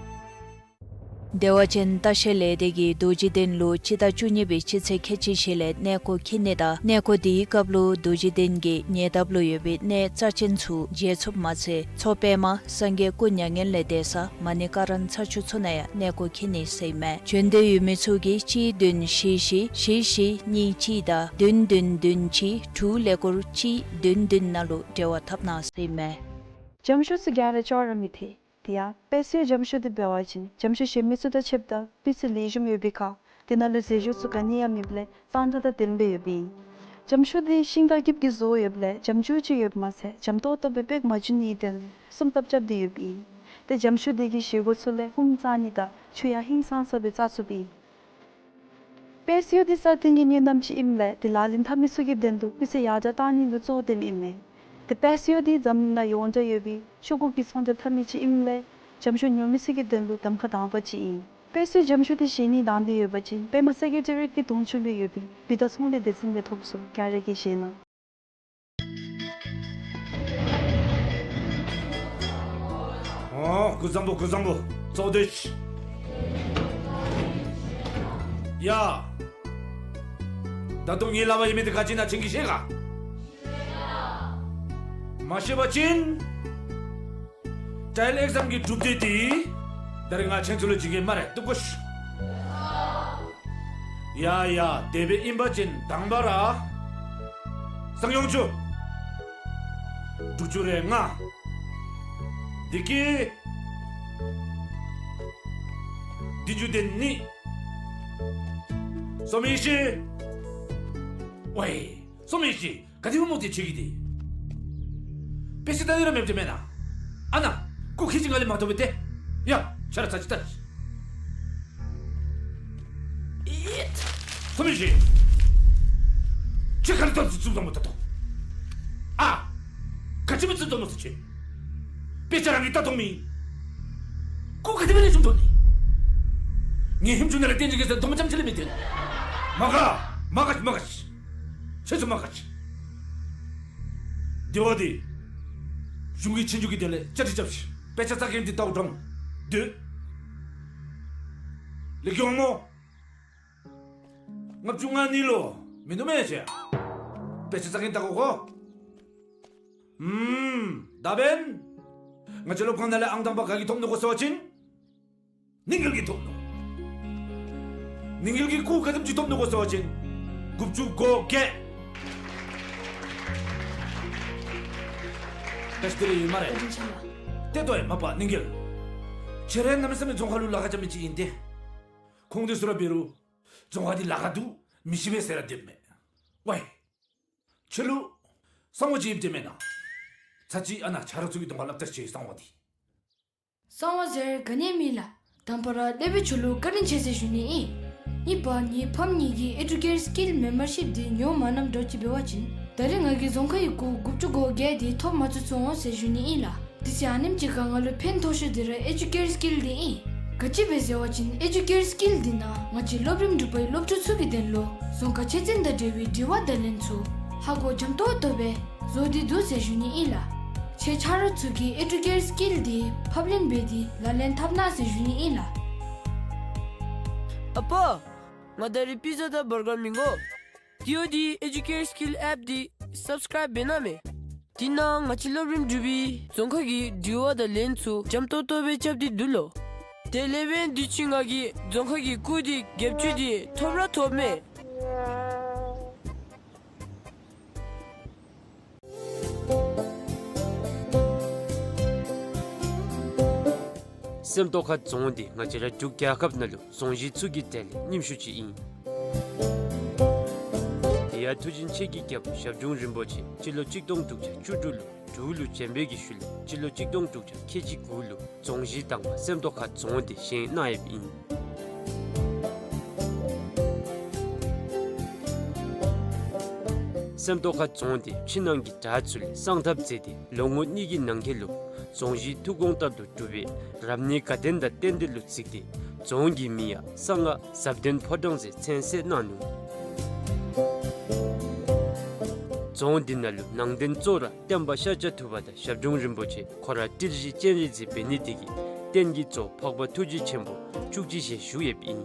བདེ་བ་ཅན་ལྟ་བཤལ་ལས་སྡེ་གིས་རྡོ་རྗེ་གདན་ལུ་སྤྱི་ཟླ་བཅུ་གཉིས་པའི་སྤྱི་ཚེས་ཁལ་གཅིག་བཞི་ལས་གནས་སྐོར་འཁྱིད་ནི་དང་གནས་སྐོར་དེའི་སྐབས་ལུ་རྡོ་རྗེ་གདན་གྱི་ཉེ་འདབས་ལུ་ཡོད་པའི་གནས་རྩ་ཆེན་ཚུ་མཇལ་ཚུགསཔ་མ་ཚད་མཚོ་པདྨ་སངས་རྒྱས་སྐུ་མྱ་ངན་ལས་འདས་ས་མ་ཎི་ཀ་ར་ན་ཚ་ཆུ་ཚོད་ནང་ཡང་གནས་སྐོར་འཁྱིད་ནི་ཟེར་ཨིན་མས། བྱོན་འདོད་ཡོད་མི་ཚུ་གིས་གཅིག་བདུན་བཞི་བཞི་བཞི་བཞི་གཉིས་གཅིག་དང་བདུན་བདུན་བདུན་གཅིག་དྲུག་ཀླད་ཀོར་གཅིག་བདུན་བདུན་ནང་ལུ་འབྲེལ་བ་འཐབ་གནང་ཟེར་ཨིན་མས། འཇམ་ཞུ་ཚུ་ག་ར་ཅོག་ར་མི་འཐད། དེ་ཡང་དཔལ་གསོ་བའི་འཇམ་ཞུ་འདི་འབད་བ་ཅིན་འཇམ་ཞུ་གཞན་མི་ཚུ་དང་ཕྱདཔ་ད་སྤུས་ཚད་ལེགས་ཤོམ་ཡོད་པའི་ཁར་དེ་ནང་ལུ་རྫས་སྦྱོར་ཚུ་ག་ནི་ཡང་མེདཔ་ལས་གཙང་སྦྲ་དང་ལྡནམ་སྦེ་ཡོདཔ་ཨིན། འཇམ་ཞུ་འདི་ཤིང་དང་སྐྱིབས་ཀྱིས་བཟོ་ཡོདཔ་ལས་འཇམ་ཅུང་ཅིག་ཡོདཔ་མ་ཚད་འཇམ་ཏོག་ཏོ་སྦེ་སྦེ་མ་བྱུང་ནིའི་དོན་ལུ་སྲུང་ཐབས་རྐྱབ་སྟེ་ཡོདཔ་ཨིན། ཏེ་འཇམ་ཞུ་འདི་གི་བཞེས་སྒོ་ཚུ་ལས་ཧཱུྃ་བརྩམ་ནི་དང་ཆུ་ཡང་ཧིང་སངས་ས་སྦེ་བཙག་ཚུགསཔ་ཨིན། དཔལ་གསོ་བ་འདི་སྲ་བརྟན་གྱི་གནད་རྣམ་ཅིག་ཨིནམ་ལས་དེ་ལག་ལེན་འཐབ་མི་ཚུ་གི་དོན་ལུ་སྤུས་ཚད་ཡར་དྲག་གཏང་ནི་ལུ་གཙོ་བོ་བཏོནམ་ཨིན་མས། དེ་དཔལ་གསོ་བ་འདི་འཛམ་གླིང་ནང་ཡོངས་གྲགས་ཡོད་པའི་ཤོག་གུ་གི་ཚོང་རྒྱག་འཐབ་མི་ཅིག་ཨིནམ་ལས་འཇམ་ཞུ་ཉོ་མི་ཚུ་གི་དོན་ལུ་གདམ་ཁ་དང་པ་ཅིག་ཨིན། དཔལ་གསོ་བའི་འཇམ་ཞུ་འདི་བཞེས་ནི་དང་འདོད་ཡོད་པ་ཅིན་པདྨ་སེ་ཀེ་ཊི་རི་ཡེཊ་ཀྱི་གདོང་ཕྱོགས་ལུ་ཡོད་པའི་བུདྡྷ་ཚོང་ལས་སྡེ་ཚན་ལས་ཐོབ་ཚུགས། ག་ར་གིས་བཞེས་གནང་། ཨོ་སྐུ་གཟུགས་བཟང་པོ། སྐུ་གཟུགས་བཟང་པོ། ཚོགས་སྡེ་ཅིག་ཡ། ད་རུང་ངེའི་སླབ་པའི་མི་འདི་ག་ཅི་ཨིན་ན་ཁྱེད་ཀྱིས་ཤེས་ག། མ་ཤེས་པ་ཅིན་ཊ་ཡལ་ཨེག་ཛམ་གྱི་གྲུབ་འབྲས་འདི་ད་རིས་ང་ཁྱེད་ཚུ་ལུ་བྱིན་གེ་སྨ་རེ། བཏུབ་ག་ཤིག། ཡ་ཡ། དེ་སྦེ་ཨིན་པ་ཅིན་དང་པ་ར་གསང་ཡོང་ཅུ། དྲུག་ཅུ་རེ་ལྔ། དེ་གི་བདུན་ཅུ་དོན་གཉིས། སོ་མི་ཤི། ཝའི། སོ་མི་ཤི། ག་དེ་སྦེ་མོ་དེ་ཁྱོད་ཀྱིས་དེ། དཔེ་ཆ་ལྟ་ནི་ར་མེདཔ་དེ་མེན་ན། ཨ་ན། སྐུ་ཁྱོད་ཀྱིས་ང་ལས་མ་ཐོབ་པས་ཏེ། ཡ། ཆ་ར་ཚ་ཅིག་ལྟ། ཨེ། སོ་མི་ཤི། ཁྱོད་ག་ལས་ཏོག་ཙམ་ཙུམ་ཙམ་མོ་ལྟ་དོ། ཨ། ག་ཅི་སྦེ་ཙུམ་ཙམ་མོ་ཟེར་ཁྱོད། དཔེ་ཆ་རང་གིས་ལྟ་དོ་མི། སྐུ་ག་དེ་སྦེ་ལེགས་ཤོམ་ཐོབ་ནི། ངེའི་ཧེམ་ཆུང་ནང་ལས་བསྟན་ཅིག་གེ་ཟེར་དོ་མ་ཙམ་ཅིག་ལས་མི་སྟོན། མ་དགའ། མ་དགའ། མ་དགའ། ཁྱོད་ཚུ་མ་དགའ། དེ་བ་དེ། གཞུང་གི་ཆོས་རྒྱུགས་ཀྱི་དོན་ལས་བཅའ་སྒྲིག་རྐྱབ་ཤིག། དཔེ་ཆ་ཚགས་ཀྱི་འདི་ལྟཝ་དྲང་། སྡོད། ལེགས་ཀྱི་འོང་མོ། ལྔ་བཅུ་ང་གཉིས་ལུ་མིན་འདུག་མེན་ཅེ། དཔེ་ཆ་ཚགས་ཀྱི་ལྟ་དགོ་གོ། ཨུམ། ད་འབདན་ང་བཅས་སློབ་ཁང་ནང་ལས་ཨང་དང་པ་ག་གིས་ཐོབ་ནུག་གོ་ཟེར་བ་ཅིན་ནིང་འགེལ་གྱིས་ཐོབ་ནུག། ནིང་འགེལ་གྱིས་སྐུ་ག་དེམ་ཅིག་ཐོབ་ནུག་གོ་ཟེར་བ་ཅིན་དགུ་བཅུ་གོ་བརྒྱད། ད་ཤི་སྟེ་ར་ཡོད་སྨ་རེ། བཀའ་དྲིན་ཆེ་ལགས། ཏེ་ལྟོས་ཡ་མ་པ་ནིང་འགེལ། ཁྱོད་ར་གནམ་མེད་ས་མེད་རྫོང་ཁ་ལུ་ལཱ་ཁག་རྐྱབ་མི་ཅིག་ཨིན་ཏེ། ཁོང་དེ་ཚུ་ར་འབད་རུང་རྫོང་ཁ་འདི་ལཱ་ཁག་འདུག་མི་ཤེས་པས་ཟེར་ར་སྡོདཔ་མས། ཝའི། ཁྱོད་ལུ་གསང་བ་ཅིག་ཡོདཔ་དེ་མེན་ན། ཚར་ཅིག་ཨ་ན་ཆ་རོགས་ཚུ་གི་གདོང་ཁར་སླབ་ད་ཤེས་གསང་བ་འདི། གསང་བ་ཟེར་ག་ནི་མེད་ལགས། དང་པ་ར་སློབ་དཔོན་ཁྱོད་ལུ་བཀའ་དྲིན་ཆེ་ཟེར་ཞུ་ནི་ཨིན། གཉིས་པ་ངེའི་ཕམ་གཉིས་ཀྱི་ཨེ་ཌུ་ཀེར་སི་ཀིལ་མེམ་བར་ཤིབ་འདི་ཉོ་མ་གནངམ་འདྲཝ་ཅིག་འབད་བ་ཅིན་ད་རེས་ང་གིས་རྫོང་ཁའི་སྐུ་དགུ་བཅུ་གོ་བརྒྱད་འདི་ཐོབ་མ་ཚུགས་སོང་ཟེར་ཞུ་ནི་ཨིན་ལགས། དེ་ཚེ་ཨ་ནེམ་ཅིག་ཁར་ང་ལུ་ཕན་ཐོགས་ཤོས་འདི་ར་ཨེ་ཌུ་ཀེར་སི་ཀིལ་འདི་ཨིན། ག་ཅི་སྦེ་ཟེར་བ་ཅིན་ཨེ་ཌུ་ཀེར་སི་ཀིལ་འདི་ནང་ང་བཅས་སློབ་རིམ་དྲུག་པའི་སློབ་ཕྲུག་ཚུ་གི་དོན་ལུ་རྫོང་ཁ་ཆོས་ཚན་དང་འབྲེལ་བའི་དྲི་བ་དང་ལན་ཚུ་ཧ་གོ་འཇམ་ཏོང་ཏོ་སྦེ་བཟོ་སྟེ་འདུག་ཟེར་ཞུ་ནི་ཨིན་ལགས། ཁྱེད་ཆ་རོགས་ཚུ་གིས་ཨེ་ཌུ་ཀེར་སི་ཀིལ་འདི་ཕབ་ལེན་འབད་དེ་ལག་ལེན་འཐབ་གནང་ཟེར་ཞུ་ནི་ཨིན་ལགས། ཨ་པ། ང་ད་རེས་པི་ཛ་དང་བར་གར་མི་དགོ། དེ་འོ་དེ་ཨེ་ཌུ་ཀེར་སི་ཀིལ་ཨེཔ་འདི་སབ་སི་ཀརའིབ་འབད་གནང་མས། དེ་ནང་ང་བཅས་སློབ་རིམ་དྲུག་པའི་རྫོང་ཁ་གི་དྲི་བ་དང་ལན་ཚུ་འཇམ་ཏོང་ཏོ་སྦེ་རྐྱབ་སྟེ་འདུག་ལོ། དེ་ལས་འབདན་དུས་ཅི་ང་གིས་རྫོང་ཁ་གི་སྐུ་འདི་བརྒྱད་ཅུ་འདི་ཐོབ་ར་ཐོབ་མས། སེམས་རྟོགས་ཁ་རྫོང་འདི་ང་བཅས་ར་འབྲུག་རྒྱལ་ཁབ་ནང་ལུ་རྫོང་གཞི་ཚུ་གི་གྲས་ལས་རྙིངམ་ཤོས་ཅིག་ཨིན། དེ་ཡང་མཐུ་ཆེན་ཆོས་ཀྱི་རྒྱལ་པོ་ཞབས་དྲུང་རིན་པོ་ཆེ་སྤྱི་ལོ་གཅིག་སྟོང་དྲུག་བརྒྱ་བཅུ་དྲུག་ལུ་འབྲུག་ལུ་བྱོན་པའི་གི་ཤུལ་ལས་སྤྱི་ལོ་གཅིག་སྟོང་དྲུག་བརྒྱ་ཁལ་གཅིག་དགུ་ལུ་རྫོང་གཞི་དང་པ་སེམས་རྟོགས་ཁ་རྫོང་འདི་བཞེངས་གནང་ཡོདཔ་ཨིན། སེམས་རྟོགས་ཁ་རྫོང་འདི་ཕྱི་ནང་གི་བྲག་ཚུ་ལས་བསང་ཐབ་མཛད་དེ་ལོ་ངོ་གཉིས་ཀྱི་ནང་འཁོད་ལུ་རྫོང་གཞི་ཐུགས་དགོངས་ལྟར་དུ་གྲུབ་པའི་རབ་གནས་དགའ་ལྡན་དང་རྟེན་འབྲེལ་ལུ་གཟིགས་ཏེ་རྫོང་གི་མིང་ཡང་གསང་སྔགས་ཟབ་ལྡན་ཕོ་བྲང་ཟེར་མཚན་གསོལ་གནང་ནུག། རྫོང་འདི་ནང་ལུ་ནང་རྟེན་གཙོ་བོ་ར་བསྟན་པ་ཤཱཀྱ་ཐུབ་པ་དང་ཞབས་དྲུང་རིན་པོ་ཆེ་ཁོ་ར་ཏིལ་བཞི་སྤྱན་རས་གཟིགས་འབད་ནི་དེ་གིས་རྟེན་གྱི་གཙོ་བོ་འཕགས་པ་ཐུགས་རྗེ་ཆེན་པོ་བཅུ་གཅིག་ཞལ་བཞུགས་ཡོདཔ་ཨིན།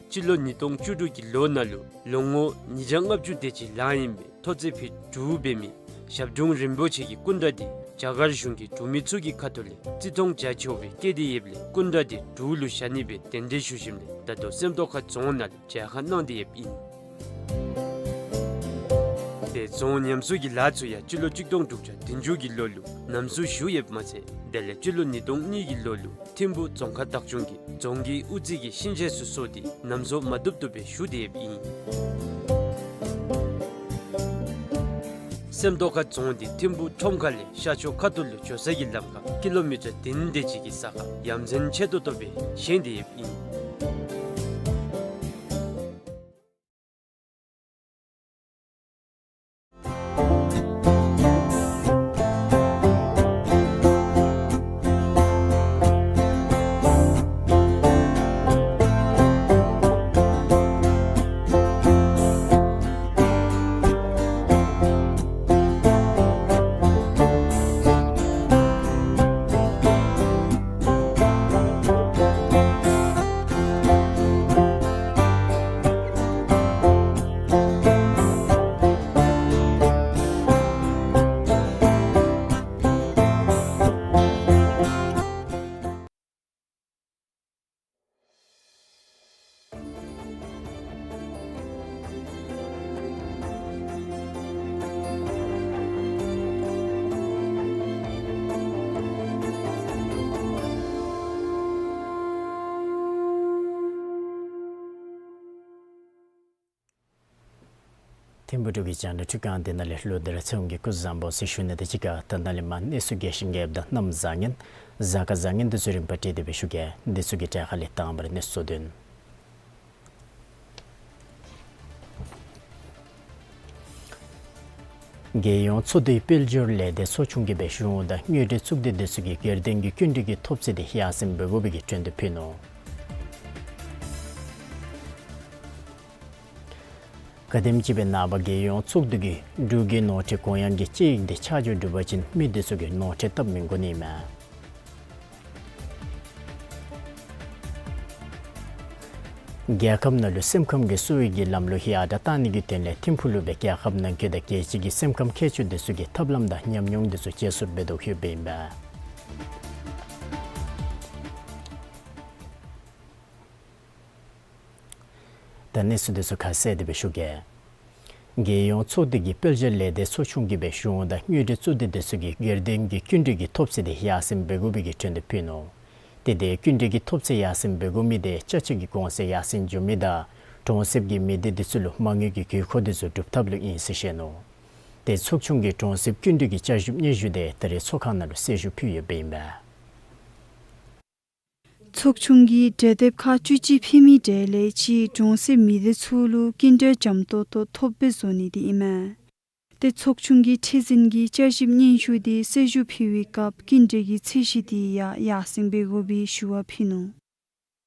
སྤྱི་ལོ་ཉིས་སྟོང་བཅུ་དྲུག་གི་ལོ་ནང་ལུ་ལོ་ངོ་ཉིས་བརྒྱ་ལྔ་བཅུ་དེ་ཅིག་ལང་ཡི་མི་ཐོག་བརྩེགས་ཕུད་དྲུག་འབད་མི་ཞབས་དྲུང་རིན་པོ་ཆེ་གི་སྐུ་འདྲ་འདི་རྒྱ་གར་གཞུང་གིས་འབྲུག་མི་ཚུ་གི་ཁ་ཐུག་ལས་བརྩི་མཐོང་རྒྱ་ཆེ་བོ་སྦེ་བསྐྱེད་དེ་ཡོདཔ་ལས་སྐུ་འདྲ་འདི་འབྲུག་ལུ་བཞག་ནི་སྦེ་གདན་འདྲེན་ཞུ་ཞིནམ་ལས་ད་ལྟོ་སེམས་རྟོགས་ཁ་རྫོང་ནང་ལུ་མཇལ་ཁ་གནང་སྟེ་ཡོདཔ་ཨིན། དེ་རྫོང་ཉམས་གསོ་གི་ལཱ་ཚུ་ཡང་སྤྱི་ལོ་གཅིག་སྟོང་དྲུག་བརྒྱ་བདུན་ཅུ་གི་ལོ་ལུ་ཉམས་གསོ་ཞུ་ཡོདཔ་མ་ཚད་དེ་ལས་སྤྱི་ལོ་ཉིས་སྟོང་གཉིས་ཀྱི་ལོ་ལུ་ཐིམ་ཕུ་རྫོང་ཁག་བདག་སྐྱོང་གིས་རྫོང་གི་དབུ་རྩེ་གི་གཤིན་རྗེ་ཚུ་སོར་ཏེ་ཉམས་གསོ་མ་བཏུབ་བཏུབ་སྦེ་ཞུ་སྟེ་ཡོདཔ་ཨིན། སེམས་རྟོགས་ཁ་རྫོང་འདི་ཐིམ་ཕུ་ཁྲོམ་ཁ་ལས་ཤར་ཕྱོགས་ཁ་ཐུག་ལུ་འགྱོ་ས་གི་ལམ་ཁར་ཀི་ལོ་མི་ཊར་བདུན་དེ་ཅིག་གི་ས་ཁར་ཡ་མཚན་ཆེ་ཏོག་ཏོ་སྦེ་བཞེངས་ཏེ་ཡོདཔ་ཨིན། ཐིམ་ཕུག་འབྲུག་གི་རྒྱང་བསྒྲགས་ཁང་འདི་ནང་ལས་ལོག་སྟེ་ར་ཚེ་དབང་གིས་སྐུ་གཟུགས་བཟང་པོ་ཟེར་ཞུ་ནི་དང་གཅིག་ཁར་ད་ནཱ་ལས་མར་གནས་ཚུལ་རྒྱས་ཤིང་རྒྱསཔ་དང་གནམ་བཟང་ངན་གཟའ་སྐར་བཟང་ངན་འདི་ཚུ་རིམ་པ་བསྒྲིགས་ཏེ་སྦེ་ཞུ་གེ། འདི་ཚུ་གི་གྲས་ཁ་ལས་དང་པ་ར་གནས་ཚུལ་བསྡུ་ནི། རྒྱལ་ཡོངས་ཚོགས་འདུའི་དཔལ་འབྱོར་ལས་སྡེ་ཚོགས་ཆུང་གིས་སྦེ་གཞུང་དང་དངུལ་འབྲེལ་གཙུག་སྡེ་འདི་ཚུ་གིས་སྒེར་སྡེམ་གྱི་སྐྱིན་འགྲུལ་གྱི་ཐོབ་ཚད་འདི་ཡར་སེང་འབད་དགོ་པའི་གི་གྲོས་འདེབས་ཕུལ་ནུག། ག་དེམ་ཅིག་སྦེ་ནངས་པ་རྒྱལ་ཡོངས་ཚོགས་འདུ་གིས་འབྲུག་གི་ནོར་འཁྲུལ་གོང་ཡང་གི་དཔྱད་ཡིག་འདི་ཆ་འཇོག་གྲུབ་པ་ཅིན་མི་འདི་ཚུ་གིས་ནོར་འཁྲུལ་བཏབ་མི་དགོ་ནི་མས། རྒྱལ་ཁབ་ནང་ལུ་སེམས་ཁམས་ཀྱི་སྲོལ་ཡིག་གི་ལམ་ལུགས་ཡར་དྲག་གཏང་ནི་གི་དོན་ལས་ཐིམ་ཕུག་ལུ་སྦེ་རྒྱལ་ཁབ་ནང་འཁོད་དང་རྒྱལ་སྤྱི་གི་སེམས་ཁམས་མཁས་མཆོག་འདི་ཚུ་གིས་ཐབས་ལམ་དང་ཉམས་མྱོང་འདི་ཚུ་སྤྱན་སོར་འབད་དོ་ཡོདཔ་ཨིན་པས། ད་གནས་ཚུལ་འདི་ཚུ་ཁ་གསལ་ཏེ་སྦེ་ཞུ་གེ། རྒྱལ་ཡོངས་ཚོགས་འདུ་གི་དཔལ་འབྱོར་ལས་སྡེ་ཚོགས་ཆུང་གིས་སྦེ་གཞུང་དང་དངུལ་འབྲེལ་གཙུག་སྡེ་འདི་ཚུ་གིས་སྒེར་སྡེམ་གྱི་སྐྱིན་འགྲུལ་གྱི་ཐོབ་ཚད་འདི་ཡར་སེང་འབད་དགོ་པའི་གི་གྲོས་འདེབས་ཕུལ་ནུག། དེ་འདི་སྐྱིན་འགྲུལ་གྱི་ཐོབ་ཚད་ཡར་སེང་འབད་དགོ་མི་འདི་ཅ་ཆས་ཀྱི་གོང་ཚད་ཡར་སེང་འགྱོ་མི་དང་གྲོང་གསེབ་ཀྱི་མི་སྡེ་འདི་ཚུ་ལུ་མ་དངུལ་གྱི་དགོས་མཁོ་འདི་ཚུ་སྒྲུབ་ཐབས་ལུ་ཨིན་ཟེར་བཤད་ནུག། དེ་ཚོགས་ཆུང་གི་གྲོང་གསེབ་སྐྱིན་འགྲུལ་གྱི་བསྐྱར་ཞིབ་སྙན་ཞུ་འདི་ད་རེས་ཚོགས་ཁང་ནང་ལུ་གསལ་ཞུ་ཕུལ་ཡོདཔ་ཨིན་པས། ཚོགས་ཆུང་གིས་གྲོས་འདེབས་ཁག་བཅུ་གཅིག་ཕུལ་མི་གྲས་ལས་གཅིག་གྲོང་གསེབ་མི་སྡེ་ཚུ་ལུ་སྐྱིན་འགྲུལ་འཇམ་ཏོག་ཏོ་ཐོབ་པའི་བཟོ་ནི་འདི་ཨིན་མས། དེ་ཚོགས་ཆུང་གི་ཁྲི་འཛིན་གྱིས་བསྐྱར་ཞིབ་སྙན་ཞུ་འདི་གསལ་ཞུ་ཕུལ་བའི་སྐབས་སྐྱིན་འགྲུལ་གྱི་ཚད་གཞི་འདི་ཡང་ཡར་སེང་འབད་དགོ་པའི་ཞུ་བ་ཕུལ་ནུག།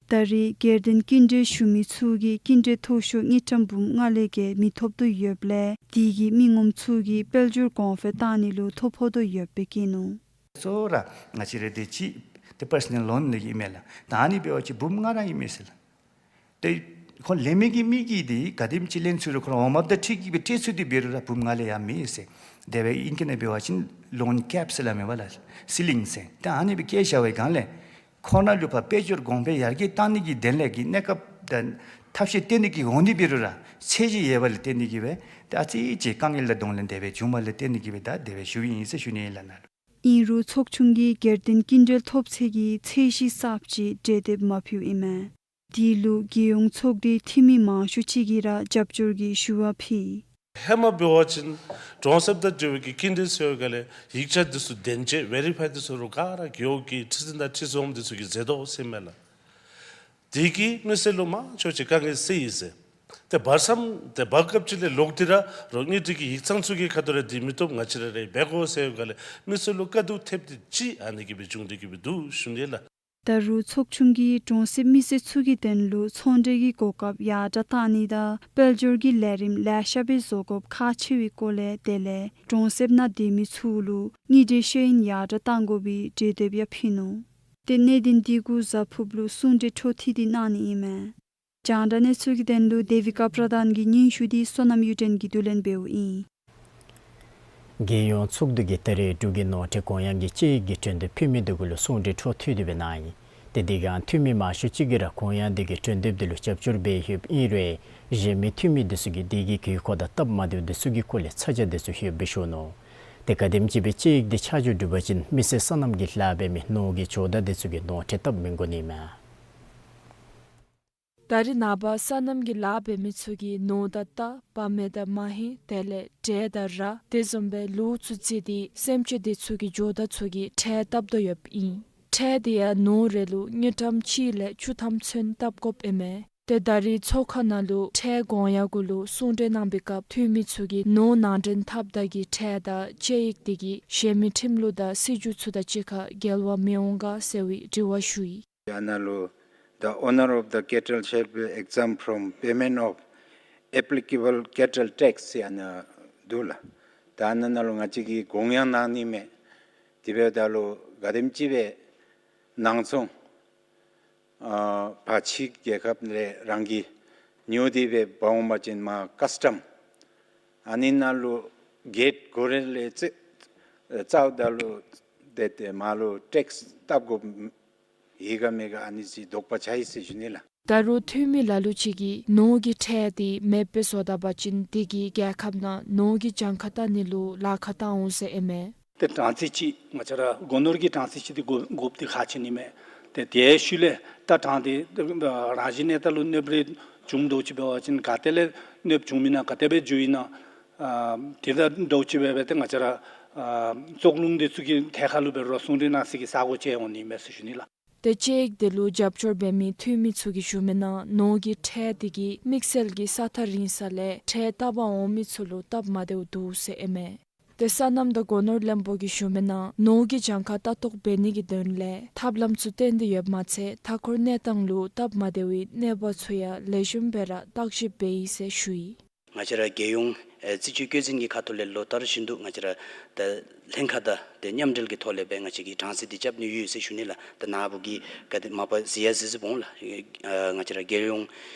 ད་རེས་སྒེར་སྡེམ་སྐྱིན་འགྲུལ་ཞུ་མི་ཚུ་གིས་སྐྱིན་འགྲུལ་མཐོ་ཤོས་དངུལ་ཀྲམ་འབུམ་ལྔ་ལས་བརྒལ་མི་ཐོབ་དོ་ཡོདཔ་ལས་དེ་གིས་མི་ངོམ་ཚུ་གིས་དཔལ་འབྱོར་གོང་འཕེལ་བཏང་ནི་ལུ་ཐོ་ཕོག་དོ་ཡོདཔ་སྦེ་བཀོད་ནུག། གཙོ་བོ་ར་ང་བཅས་ར་འདི་ཅིག་ཏེ་པར་སོ་ནཱལ་ལོན་ལེན་ཨིན་མས་ལགས། ད་ཨ་ནི་འབད་བ་ཅིན་འབུམ་ལྔ་ར་ཨིན་མས་ཟེར་ལགས། ཏེ་ཁོང་ལེན་མི་གི་མི་གིས་འདི་ག་དེམ་ཅིག་ལེན་ཚུགས་རུང་ཁོ་ར་འོངམ་ད་ཁྲིག་གི་སྦེ་སྤྲོད་ཚུགས་ཏེ་འབད་རུང་ར་འབུམ་ལྔ་ལས་ཡར་མེད་ཟེར། དེ་སྦེ་ཨིང་སྐད་ནང་འབད་བ་ཅིན་ལོན་ཀེབ་ཟེར་སླབ་མས་པ་ལགས། སི་ལིང་ཟེར། ཏེ་ཨ་ནི་སྦེ་བཀལ་བཞག་པའི་སྒང་ལས་ཁོང་ར་ལུ་ཕར་དཔལ་འབྱོར་གོང་འཕེལ་ཡར་རྒྱས་བཏང་ནི་གི་དོན་ལས་ཀྱི་གནས་སྐབས་དང་ཐབས་ཤེས་བཏོན་ནི་གི་འོང་ནི་འབད་རུང་ར་ཚད་གཞི་ཡོད་པ་ལས་བརྟེན་ཏེ་གིས་སྦེ་ཏེ་ཨ་ཙི་ཅིག་དཀའ་ངལ་ལ་གདོང་ལེན་དེ་སྦེ་བྱུངམ་ལས་བརྟེན་ཏེ་གིས་སྦེ་ད་དེ་སྦེ་ཞུཝ་ཨིན་ཟེར་ཞུ་ནི་ཨིན་ལགས་ནཱ་ལུ། ཨིན་རུང་ཚོགས་ཆུང་གིས་སྒེར་སྡེམ་སྐྱིན་འགྲུལ་ཐོབ་ཚད་ཀྱི་ཚད་གཞི་གསརཔ་ཅིག་གྲོས་འདེབས་མ་ཕུལཝ་ཨིན་མས། དེ་ལུ་རྒྱལ་ཡོངས་ཚོགས་སྡེའི་འཐུས་མི་མང་ཤོས་ཅིག་གིས་ར་རྒྱབ་སྐྱོར་གྱི་ཞུ་བ་ཕུལ། ཧེ་མ་འབད་བ་ཅིན་གྲོང་གསེབ་དང་འབྲེལ་བའི་གི་སྐྱིན་འགྲུལ་ཟེར་བའི་སྒང་ལས་ཡིག་ཆ་འདི་ཚུ་བདེན་འཛིན་ཝེ་རི་ཕའི་འདི་ཚུ་རུང་ག་ར་རྒེད་འོག་གི་ཁྲི་འཛིན་དང་ཁྲི་འཛིན་འོགམ་འདི་ཚུ་གིས་མཛད་དོ་ཟེར་མས་ལགས། དེ་གིས་མི་སེར་ལུ་མང་ཆེ་བ་ཅིག་དཀའ་ངལ་སེལ་ཡི་ཟེར། ཏེ་བར་མཚམས་ཏེ་བར་སྐབས་ཅིག་ལས་ལོག་སྟེ་ར་རོགས་དངུལ་འབྲེལ་གྱི་ཡིག་ཚང་ཚུ་གི་ཁ་ཐུག་ར་འདི་མི་ཐོབ། ང་བཅས་ར་ར་འབད་དགོ་ཟེར་བའི་སྒང་ལས་མི་སེར་ལུ་དཀའ་སྡུག་ཐེབས་ཏེ་ཅིག་ཨ་ནི་གིས་སྦེ་བྱུང་སྟེ་གིས་སྦེ་འདུག་ཞུ་ནི་ལགས། ད་རུང་ཚོགས་ཆུང་གིས་གྲོང་གསེབ་མི་སེར་ཚུ་གི་དོན་ལུ་ཚོང་འབྲེལ་གྱི་གོ་སྐབས་ཡར་དྲག་གཏང་ནི་དང་དཔལ་འབྱོར་གྱི་ལས་རིམ་ལེ་ཤ་སྦེ་བཟོ་དགོཔ་ཁག་ཆེ་བའི་སྐོར་ལས་དེ་ལས་གྲོང་གསེབ་ནང་སྡོད་མི་ཚུ་ལུ་དངུལ་འབྲེལ་ཤེས་ཡོན་ཡར་དྲག་གཏང་དགོ་པའི་གྲོས་འདེབས་ཡང་ཕུལ་ནུག། ཏེ་གནད་དོན་འདི་གུ་གཟའ་ཕུརཔ་ལུ་གསུང་གྲོས་འཕྲོ་མཐུད་དེ་གནང་ནི་ཨིན་མས། རྒྱང་བསྒྲགས་གནས་ཚུལ་གྱི་དོན་ལུ་དེ་བི་ཀ་པྲ་དཱན་གྱི་སྙན་ཞུ་འདི་བསོད་ནམས་གཡུ་སྒྲོན་གྱིས་བསྡུ་ལེན་འབདཝ་ཨིན། རྒྱལ་ཡོངས་ཚོགས་འདུ་གིས་ད་རེས་འབྲུག་གི་ནོར་འཁྲུལ་གོང་ཡང་གི་དཔྱད་ཡིག་གི་གྲོས་འདེབས་ཕུལ་མི་འདི་གུ་ལུ་གསུང་གྲོས་འཕྲོ་མཐུད་དེ་སྦེ་གནང་ཡི། ཏེ་དེ་སྒང་འཐུས་མི་མང་ཤོས་ཅིག་གིས་ར་གོང་ཡང་འདི་གི་གྲོས་འདེབས་འདི་ལུ་རྒྱབ་སྐྱོར་འབད་ཡོདཔ་ཨིན་རུང་གཞན་མི་འཐུས་མི་འདི་ཚུ་གིས་འདི་གི་དགོས་མཁོ་དང་སྟབས་མ་བདེཝ་འདི་ཚུ་གི་སྐོར་ལས་ཚ་གྱང་འདི་ཚུ་ཡོདཔ་སྦེ་ཞུ་ནུག། ཏེ་ག་དེམ་ཅིག་སྦེ་དཔྱད་ཡིག་འདི་ཆ་འཇོག་གྲུབ་པ་ཅིན་མི་སེར་སོ་ནམ་གྱི་ལཱ་འབད་མི་ནོར་གྱི་ཇོ་བདག་འདི་ཚུ་གིས་ནོར་འཁྲུལ་བཏབ་མི་དགོ་ནི་མས། ད་རེས་ནངས་པ་སོ་ནམ་གྱི་ལཱ་འབད་མི་ཚུ་གིས་ནོར་དང་རྟ་བ་མེ་དང་མ་ཧེང་དེ་ལས་འབྲས་དང་ར་དེ་བཟུམ་སྦེ་ལུག་ཚུ་བརྩིས་ཏེ་སེམས་ཅན་འདི་ཚུ་གི་ཇོ་བདག་ཚུ་གིས་ཁྲལ་བཏབ་དོ་ཡོདཔ་ཨིན། ཁྲལ་འདི་ཡང་ནོར་རེ་ལུ་དངུལ་ཀྲམ་གཅིག་ལས་བཅུ་ཐམ་ཚུན་བཏབ་དགོཔ་ཨིན་མས། ཏེ་ད་རེས་ཚོགས་ཁང་ནང་ལུ་ཁྲལ་གོང་ཡང་གུ་ལུ་གསུང་གྲོས་གནང་བའི་སྐབས་འཐུས་མི་ཚུ་གིས་ནོར་ནང་འདྲེན་འཐབ་ད་གི་ཁྲལ་དང་དཔྱད་ཡིག་འདི་གིས་གཞན་མི་ཁྲིམས་ལུགས་དང་སྲིད་བྱུས་ཚུ་དང་གཅིག་ཁར་འགལ་བ་མི་འོང་ག་ཟེར་བའི་དྲི་བ་ཞུ་ཡི། ཡང་ན་ལུ་the owner of the cattle shall be exempt from payment of applicable cattle tax ཡང་ན་འདུག་ལགས། ད་ཨ་ནཱ་ནང་ལུ་ང་བཅས་ཀྱིས་དགོངས་ཡངས་གནང་ནི་མས། དེ་འབདཝ་ད་ལུ་ག་དེམ་ཅིག་སྦེ་ནང་ཚོང་ཨ་ཕར་ཕྱི་རྒྱལ་ཁབ་ལས་རང་གིས་ཉོ་སྟེ་སྦེ་འབག་འོང་པ་ཅིན་མར་ཀཱས་ཊམ་ཨ་ནི་ནང་ལུ་གེཊ་སྒོ་ར་ལས་རྩ་རྩཝ་ད་ལུ་ཏེ་ཏེ་མར་ལུ་ཊེགསི་བཏབ་དགོཔ་ཡོད་ག་མེད་ག་ཨ་ནི་ཅིག་དོགས་པ་ཆགས་ཡི་ཟེར་ཞུ་ནི་ལགས། ད་རུང་འཐུས་མི་ལ་ལུ་ཅིག་གིས་ནོར་གྱི་ཁྲལ་འདི་མེདཔ་སྦེ་བཟོ་ད་པ་ཅིན་དེ་གིས་རྒྱལ་ཁབ་ནང་ནོར་གྱི་གྱངས་ཁ་བལྟ་ནི་ལུ་ལཱ་ཁག་བཏང་འོང་ཟེར་ཨིན་མས། ཏེ་གྲངས་རྩིས་ཅིག་ང་བཅས་ར་སྒོ་ནོར་གྱི་གྲངས་རྩིས་ཅིག་འདི་དགོ་དགོཔ་འདི་ཁག་ཆེ་ནི་མས། ཏེ་དེའི་ཤུལ་ལས་ད་གྲངས་འདི་རང་བཞིན་གནས་སྟངས་ལུ་གནོདཔ་རེ་བྱུངམ་འདྲཝ་ཅིག་འབད་བ་ཅིན་ག་ཏེ་ལས་གནོདཔ་བྱུང་མི་ཨིན་ན་ག་དེ་སྦེ་འགྱོཝ་ཨིན་ན་ ཨ་དེ་དང་འདྲཝ་ཅིག་སྦེ་སྦེ་ཏེ་ང་བཅས་ར་ཨ་བཙོག་རླུང་འདི་ཚུ་གི་ཐད་ཁར་ལུ་འབད་རུང་ཟུང་འབྲེལ་གནང་སའི་གི་ས་གོ་ཅིག་འོང་ནི་མས་ཟེར་ཞུ་ནི་ལགས། ཏེ་དཔྱད་ཡིག་དེ་ལུ་རྒྱབ་སྐྱོར་འབད་མི་འཐུས་མི་ཚུ་གིས་ཞུ་མི་ནང་ནོར་གྱི་ཁྲལ་དེ་གིས་དམིགས་བསལ་གྱི་ས་ཐག་རིང་ས་ལས་ཁྲལ་བཏབ་པར་འོང་མི་ཚུ་ལུ་སྟབས་མ་བདེཝ་འདུག་ཟེར་ཨིན་མས། ཏེ་སོ་ནམ་དང་སྒོ་ནོར་བློན་པོ་གིས་ཞུ་མི་ནང་ནོར་གྱི་གྱངས་ཁ་ལྟ་རྟོག་འབད་ནི་གི་དོན་ལས་ཐབས་ལམ་ཚུ་བཏོན་ཏེ་ཡོདཔ་མ་ཚད་མཐའ་འཁོར་གནས་སྟངས་ལུ་སྟབས་མ་བདེ་བའི་གནོད་པ་ཚུ་ཡང་ལེགས་ཤོམ་སྦེ་ར་བརྟག་ཞིབ་འབད་ཡི་ཟེར་ཞུ་ཡི། ང་བཅས་ར་རྒྱལ་ཡོངས་ཨེ་རྩིས་སྤྱོད་བཀོད་འཛིན་གྱི་ཁ་ཐུག་ལས་ལོ་ལྟར་བཞིན་དུ་ང་བཅས་ར་ད་ལྷན་ཁག་དང་ཏེ་མཉམ་འབྲེལ་གྱི་ཐོག་ལས་སྦེ་ང་བཅས་ཀྱིས་གྲངས་རྩིས་འདི་རྐྱབ་ནི་ཡོད་ཟེར་ཞུ་ནི་ལགས། ད་ནཱ་བུ་གིས་ག་དེ་མ་པ་གཟིགས་ཡ་གཟིགས་གཟིགསཔ་འོང་ལགས། ཨ་ང་བཅས་ར་རྒྱལ་ཡོངས་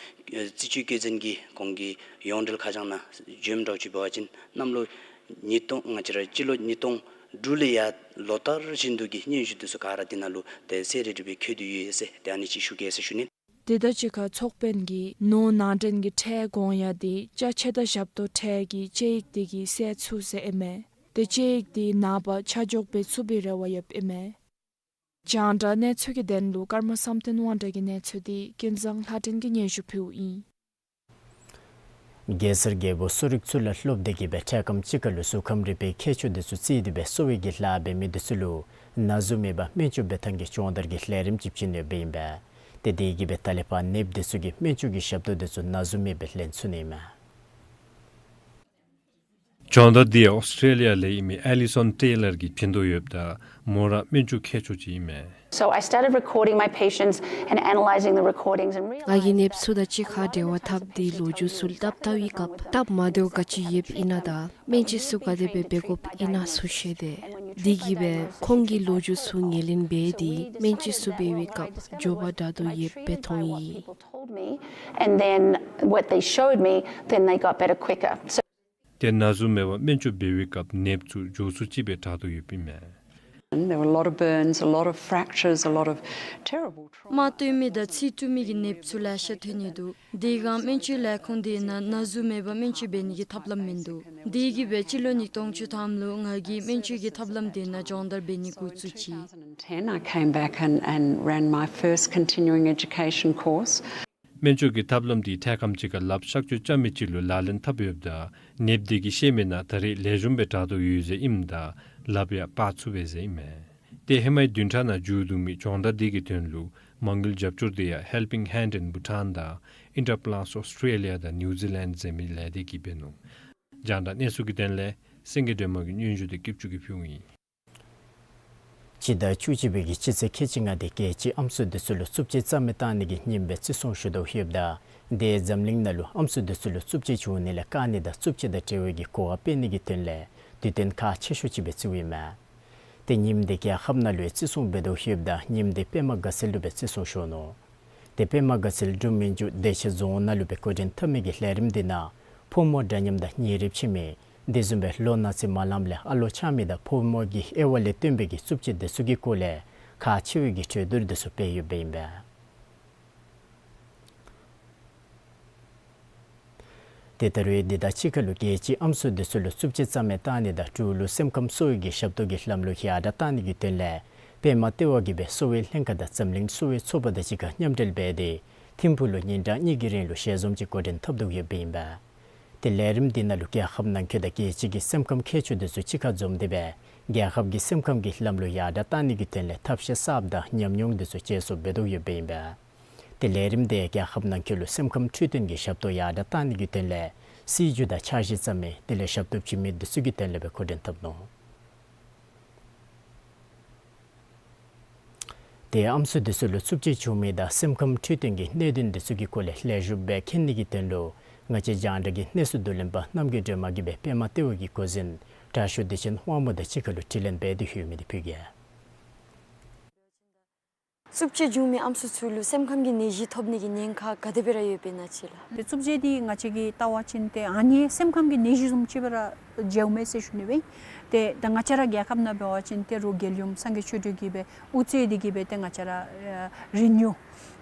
ཨེ་རྩིས་སྤྱོད་བཀོད་འཛིན་གྱི་ཁོང་གི་ཡོངས་འབྲེལ་ཁ་བྱང་ནང་བྱོནམ་འདྲཝ་ཅིག་འབད་བ་ཅིན་གནམ་ལོ་ཉིས་སྟོང་ང་བཅས་ར་སྤྱི་ལོ་ཉིས་སྟོང་དྲུག་ལས་ཡར་ལོ་ལྟར་བཞིན་དུ་གི་སྙན་ཞུ་འདི་ཚུ་ག་ར་འདི་ནང་ལུ་ཏེ་གསལ་རི་རི་སྦེ་འཁོད་དེ་ཡོད་ཟེར་ཏེ་ཨ་ནི་ཅིག་ཞུ་གེ་ཟེར་ཞུ་ནི། དེ་དང་གཅིག་ཁར་ཚོགས་དཔོན་གྱིས་ནོར་ནང་འདྲེན་གྱི་ཁྲལ་དགོངས་ཡ་དེ་ཅ་ཆས་དང་ཞབས་ཏོག་ཁྲལ་གྱི་དཔྱད་ཡིག་དེ་གིས་སེལ་ཚུགས་ཟེར་ཨིན་མས། ཏེ་དཔྱད་ཡིག་དེ་ནངས་པ་ཆ་འཇོག་འབད་ཚུགས་པའི་རེ་བ་ཡོདཔ་ཨིན་མས། རྒྱང་བསྒྲགས་གནས་ཚུལ་གྱི་དོན་ལུ་ཀརྨ་བསམ་གཏན་དབང་གྲགས་ཀྱི་གནས་ཚུལ་དེ་ཀུན་བཟང་ལྷ་སྒྲོན་གྱིས་སྙན་ཞུ་ཕུལཝ་ཨིན། གེ་སར་རྒྱལ་པོ་གསོ་རིག་ཚུ་ལ་སློབ་སྟེ་གིས་སྦེ་འཕྲལ་ཁམས་ཅིག་ཁར་ལུ་གཟུགས་ཁམས་རིག་པའི་ཁྱད་ཆོས་འདི་ཚུ་རྩིས་ཏེ་སྦེ་གསོ་བའི་གི་ལཱ་འབད་མི་འདི་ཚུ་ལུ་ན་ཟུག་མེད་པར་སྨན་བཅོས་འབད་ཐངས་ཀྱི་སྦྱོང་བརྡར་གྱི་ལས་རིམ་ཅིག་བྱིན་ཡོདཔ་ཨིན་པས། ཏེ་དེ་གིས་སྦེ་ད་ལས་ཕར་ནདཔ་འདི་ཚུ་གིས་སྨན་བཅོས་ཀྱི་ཞབས་ཏོག་འདི་ཚུ་ན་ཟུག་མེད་པར་ལེན་ཚུགས་ནི་ཨིན་མས། སྦྱོང་བརྡར་འདི་ཨོསི་ཊེ་ལི་ཡ་ལས་ཨིན་མི་ཨེ་ལི་སོན་ཊེ་ལར་གྱིས་བྱིན་དོ་ཡོདཔ་ད་མོ་ར་སྨན་བཅོས་མཁས་མཆོག་ཅིག་ཨིན་མས། So I started recording my patients and analyzing the recordings and realized ང་གིས་ནདཔ་ཚུ་དང་གཅིག་ཁར་འབྲེལ་བ་འཐབ་སྟེ་ལོ་རྒྱུས་ཚུ་ལྟ་བལྟ་བའི་སྐབས་སྟབས་མ་བདེཝ་ག་ཅི་ཡོདཔ་ཨིན་ན་དང་སྨན་དཔྱད་ཚུ་ག་དེ་སྦེ་འབད་དགོཔ་ཨིན་ན་ཚུ་ཤེས་ཏེ་དེ་གིས་སྦེ་ཁོང་གི་ལོ་རྒྱུས་ཚུ་ངོས་ལེན་འབད་དེ་སྨན་དཔྱད་ཚུ་འབད་བའི་སྐབས་མགྱོགས་པ་དྲག་དོ་ཡོདཔ་སྦེ་མཐོང་ཡི། Told me, and then what they showed me, then they got better quicker. So ཏེ་ན་ཟུག་མེད་པར་སྨན་བཅོས་འབད་བའི་སྐབས་ནདཔ་ཚུ་མགྱོགས་སུ་ཅིག་སྦེ་དྲག་དོ་ཡོདཔ་ཨིན་མས། There were a lot of burns, a lot of fractures, a lot of terrible trauma. རྨ་བཏོན་མི་དང་ཚིགས་བཏོན་མི་གི་ནདཔ་ཚུ་ལེ་ཤ་ཐོན་ནི་འདུག། དེ་སྒང་སྨན་བཅོས་ལས་ཁུངས་དེ་ནང་ན་ཟུག་མེད་པར་སྨན་བཅོས་འབད་ནི་གི་ཐབས་ལམ་མིན་འདུག། དེ་གིས་སྦེ་སྤྱི་ལོ་ཉིས་སྟོང་བཅུ་ཐམ་ལུ་ང་གིས་སྨན་བཅོས་ཀྱི་ཐབས་ལམ་དེ་ནང་སྦྱོང་བརྡར་འབད་ནི་འགོ་བཙུགས་ཅི། Two thousand and ten, I came back and, and ran my first continuing education course. སྨན་བཅོས་ཀྱི་ཐབས་ལམ་དེ་འཕྲལ་ཁམས་ཅིག་ཁར་ལགཔ་གཤག་བཅོས་རྐྱབ་མི་ཅིག་ལུ་ལག་ལེན་འཐབ་ཡོདཔ་ད་ནདཔ་དེ་གིས་བཤད་མི་ནང་ད་རེས་ལེགས་ཤོམ་སྦེ་དྲག་དོ་ཡོད་ཟེར་ཨིནམ་ད་ལགཔ་ཡང་སྤར་ཚུགས་པས་ཟེར་ཨིན་མས། ཏེ་ཧེ་མའི་བདུན་ཕྲག་ནང་མཇུག་བསྡུ་མི་སྦྱོང་བརྡར་དེ་གི་དོན་ལུ་མ་དངུལ་རྒྱབ་སྐྱོར་དེ་ཡང་Helping Hand in Bhutan དང་Interplants Australia དང་New Zealand ཟེར་མི་ལས་སྡེ་གིས་འབད་ནུག། རྒྱང་བསྒྲགས་གནས་ཚུལ་གྱི་དོན་ལས་སེང་གེ་སྒྲོལ་མ་གིས་སྙན་ཞུ་དེ་སྐྱིད་ཆུ་གིས་ཕུལཝ་ཨིན། སྤྱི་ཟླ་བཅུ་གཅིག་པའི་གི་སྤྱི་ཚེས་ཁལ་གཅིག་ལྔ་དེ་རྒྱལ་སྤྱིའི་ཨམ་སྲུ་འདི་ཚུ་ལུ་རྩུབ་སྤྱོད་རྩ་མེད་བཏང་ནི་གི་ཉིནམ་སྦེ་བརྩི་སྲུང་ཞུ་དོ་ཡོདཔ་ད་དེ་འཛམ་གླིང་ནང་ལུ་ཨམ་སྲུ་འདི་ཚུ་ལུ་རྩུབ་སྤྱོད་བྱུང་ནི་ལས་བཀག་ནི་དང་རྩུབ་སྤྱོད་དང་འབྲེལ་བའི་གི་གོ་བ་སྤེལ་ནི་གི་དོན་ལས་དུས་སྟོན་ཁག་ཆེ་ཤོས་ཅིག་སྦེ་བརྩིཝ་ཨིན་མས། ཏེ་ཉིནམ་དེ་རྒྱལ་ཁབ་ནང་ལུ་ཡང་བརྩི་སྲུང་འབད་དོ་ཡོདཔ་ད་ཉིནམ་དེ་པདྨ་དགའ་ཚལ་ལུ་སྦེ་བརྩི་སྲུང་ཞུ་ནུག། ཏེ་པདྨ་དགའ་ཚལ་འབྲུག་མན་ཇུ་བདེ་ཆེན་རྫོང་ནང་ལུ་སྦེ་འགོ་འདྲེན་འཐབ་མི་གི་ལས་རིམ་དེ་ནང་ཕོ་མོ་འདྲ་མཉམ་དང་ཉེ་རིབ་ཕྱེ་མི་དེ་བཟུམ་སྦེ་ལོ་ན་ཚོད་མ་ལངམ་ལས་ཨ་ལོ་ཆགས་མི་དང་ཕོ་མོ་གི་དབྱེ་བ་ལས་བཏོན་པའི་གི་རྩུབ་སྤྱོད་དེ་ཚུ་གི་སྐོར་ལས་ཁག་ཆེ་བའི་གི་གྲོས་བསྡུར་དེ་ཚུ་སྤེལ་ཡོདཔ་ཨིན་པས། ཏེ་ད་རེས་འདི་དང་གཅིག་ཁར་ལུ་རྒྱལ་སྤྱིའི་ཨམ་སྲུ་དེ་ཚུ་ལུ་རྩུབ་སྤྱོད་རྩ་མེད་བཏང་ནི་དང་འབྲུག་ལུ་སེམས་ཁམས་གསོ་བའི་གི་ཞབས་ཏོག་གི་ལམ་ལུགས་ཡར་དྲག་བཏང་ནི་གི་དོན་ལས་པདྨ་ལྟེ་བ་གིས་སྦེ་གསོ་བའི་ལྷན་ཁག་དང་འཛམ་གླིང་གསོ་བའི་ཚོགས་པ་དང་གཅིག་ཁར་མཉམ་འབྲེལ་འབད་དེ་ཐིམ་ཕུག་ལུ་ཉིན་གྲངས་གཉིས་ཀྱི་རིང་ལུ་ཞལ་འཛོམས་ཅིག་འགོ་འདྲེན་འཐབ་དོ་ཡོདཔ་ཨིན་པས། ཏེ་ལས་རིམ་འདི་ནང་ལུ་རྒྱལ་ཁབ་ནང་འཁོད་དང་རྒྱལ་སྤྱི་གི་སེམས་ཁམས་མཁས་མཆོག་དེ་ཚུ་གཅིག་ཁར་འཛོམས་ཏེ་སྦེ་རྒྱལ་ཁབ་ཀྱི་སེམས་ཁམས་ཀྱི་ལམ་ལུགས་ཡར་དྲག་བཏང་ནི་གི་དོན་ལས་ཐབས་ཤེས་གསརཔ་དང་ཉམས་མྱོང་དེ་ཚུ་བརྗེ་སོར་འབད་དོ་ཡོདཔ་ཨིན་པས། ཏེ་ལས་རིམ་དེ་རྒྱལ་ཁབ་ནང་འཁོད་ལུ་སེམས་ཁམས་འཕྲོད་བསྟེན་གྱི་ཞབས་ཏོག་ཡར་དྲག་བཏང་ནི་གི་དོན་ལས་སྲིད་བྱུས་དང་འཆར་གཞི་བརྩམ་མི་དེ་ལས་ཞབས་ཏོག་བྱིན་མི་དེ་ཚུ་གི་དོན་ལས་སྦེ་འགོ་འདྲེན་འཐབ་ནུག། ཏེ་ཨམ་སྲུ་དེ་ཚུ་ལུ་རྩུབ་སྤྱོད་བྱུང་མི་དང་སེམས་ཁམས་འཕྲོད་བསྟེན་གྱི་གནད་དོན་དེ་ཚུ་གི་སྐོར་ལས་ལེགས་ཤོམ་སྦེ་མཁྱེན་ནི་གི་དོན་ལུ་ང་བཅས་རྒྱང་བསྒྲགས་ཀྱི་གནས་ཚུལ་བསྡུ་ལེན་པ་རྣམ་རྒྱལ་སྒྲོལ་མ་གིས་སྦེ་པདྨ་ལྟེ་བ་གི་འགོ་འཛིན་དྲག་ཤོས་བདེ་ཆེན་དབང་མོ་དང་གཅིག་ཁར་ལུ་དྲི་ལན་འབད་དེ་ཞུ་མི་དེ་ཕུལ་གེ། རྩུབ་སྤྱོད་བྱུང་མི་ཨམ་སྲུ་ཚུ་ལུ་སེམས་ཁམས་ཀྱི་ནད་གཞི་ཐོབ་ནི་གི་ཉེན་ཁ་ག་དེ་སྦེ་ར་ཡོདཔ་ཨིན་ན་ཅིག་ལགས། ཏེ་རྩུབ་སྤྱོད་འདི་ང་བཅས་ཀྱིས་བལྟ་བ་ཅིན་ཏེ་ཨ་ནི་སེམས་ཁམས་ཀྱི་ནད་གཞི་བཟུམ་ཅིག་སྦེ་ར་མཇལཝ་མས་ཟེར་ཞུ་ནི་སྦེ། ཏེ་ད་ང་བཅས་ར་རྒྱལ་ཁབ་ནང་འབད་བ་ཅིན་ཏེ་རོགས་རྒྱལ་ཡུམ་སངས་རྒྱས་ཆོས་སྒྲོན་གྱིས་སྦེ་དབུ་གཙོས་ཏེ་གིས་སྦེ་ཏེ་ང་བཅས་ར་ཨ་རི་ནིའུ་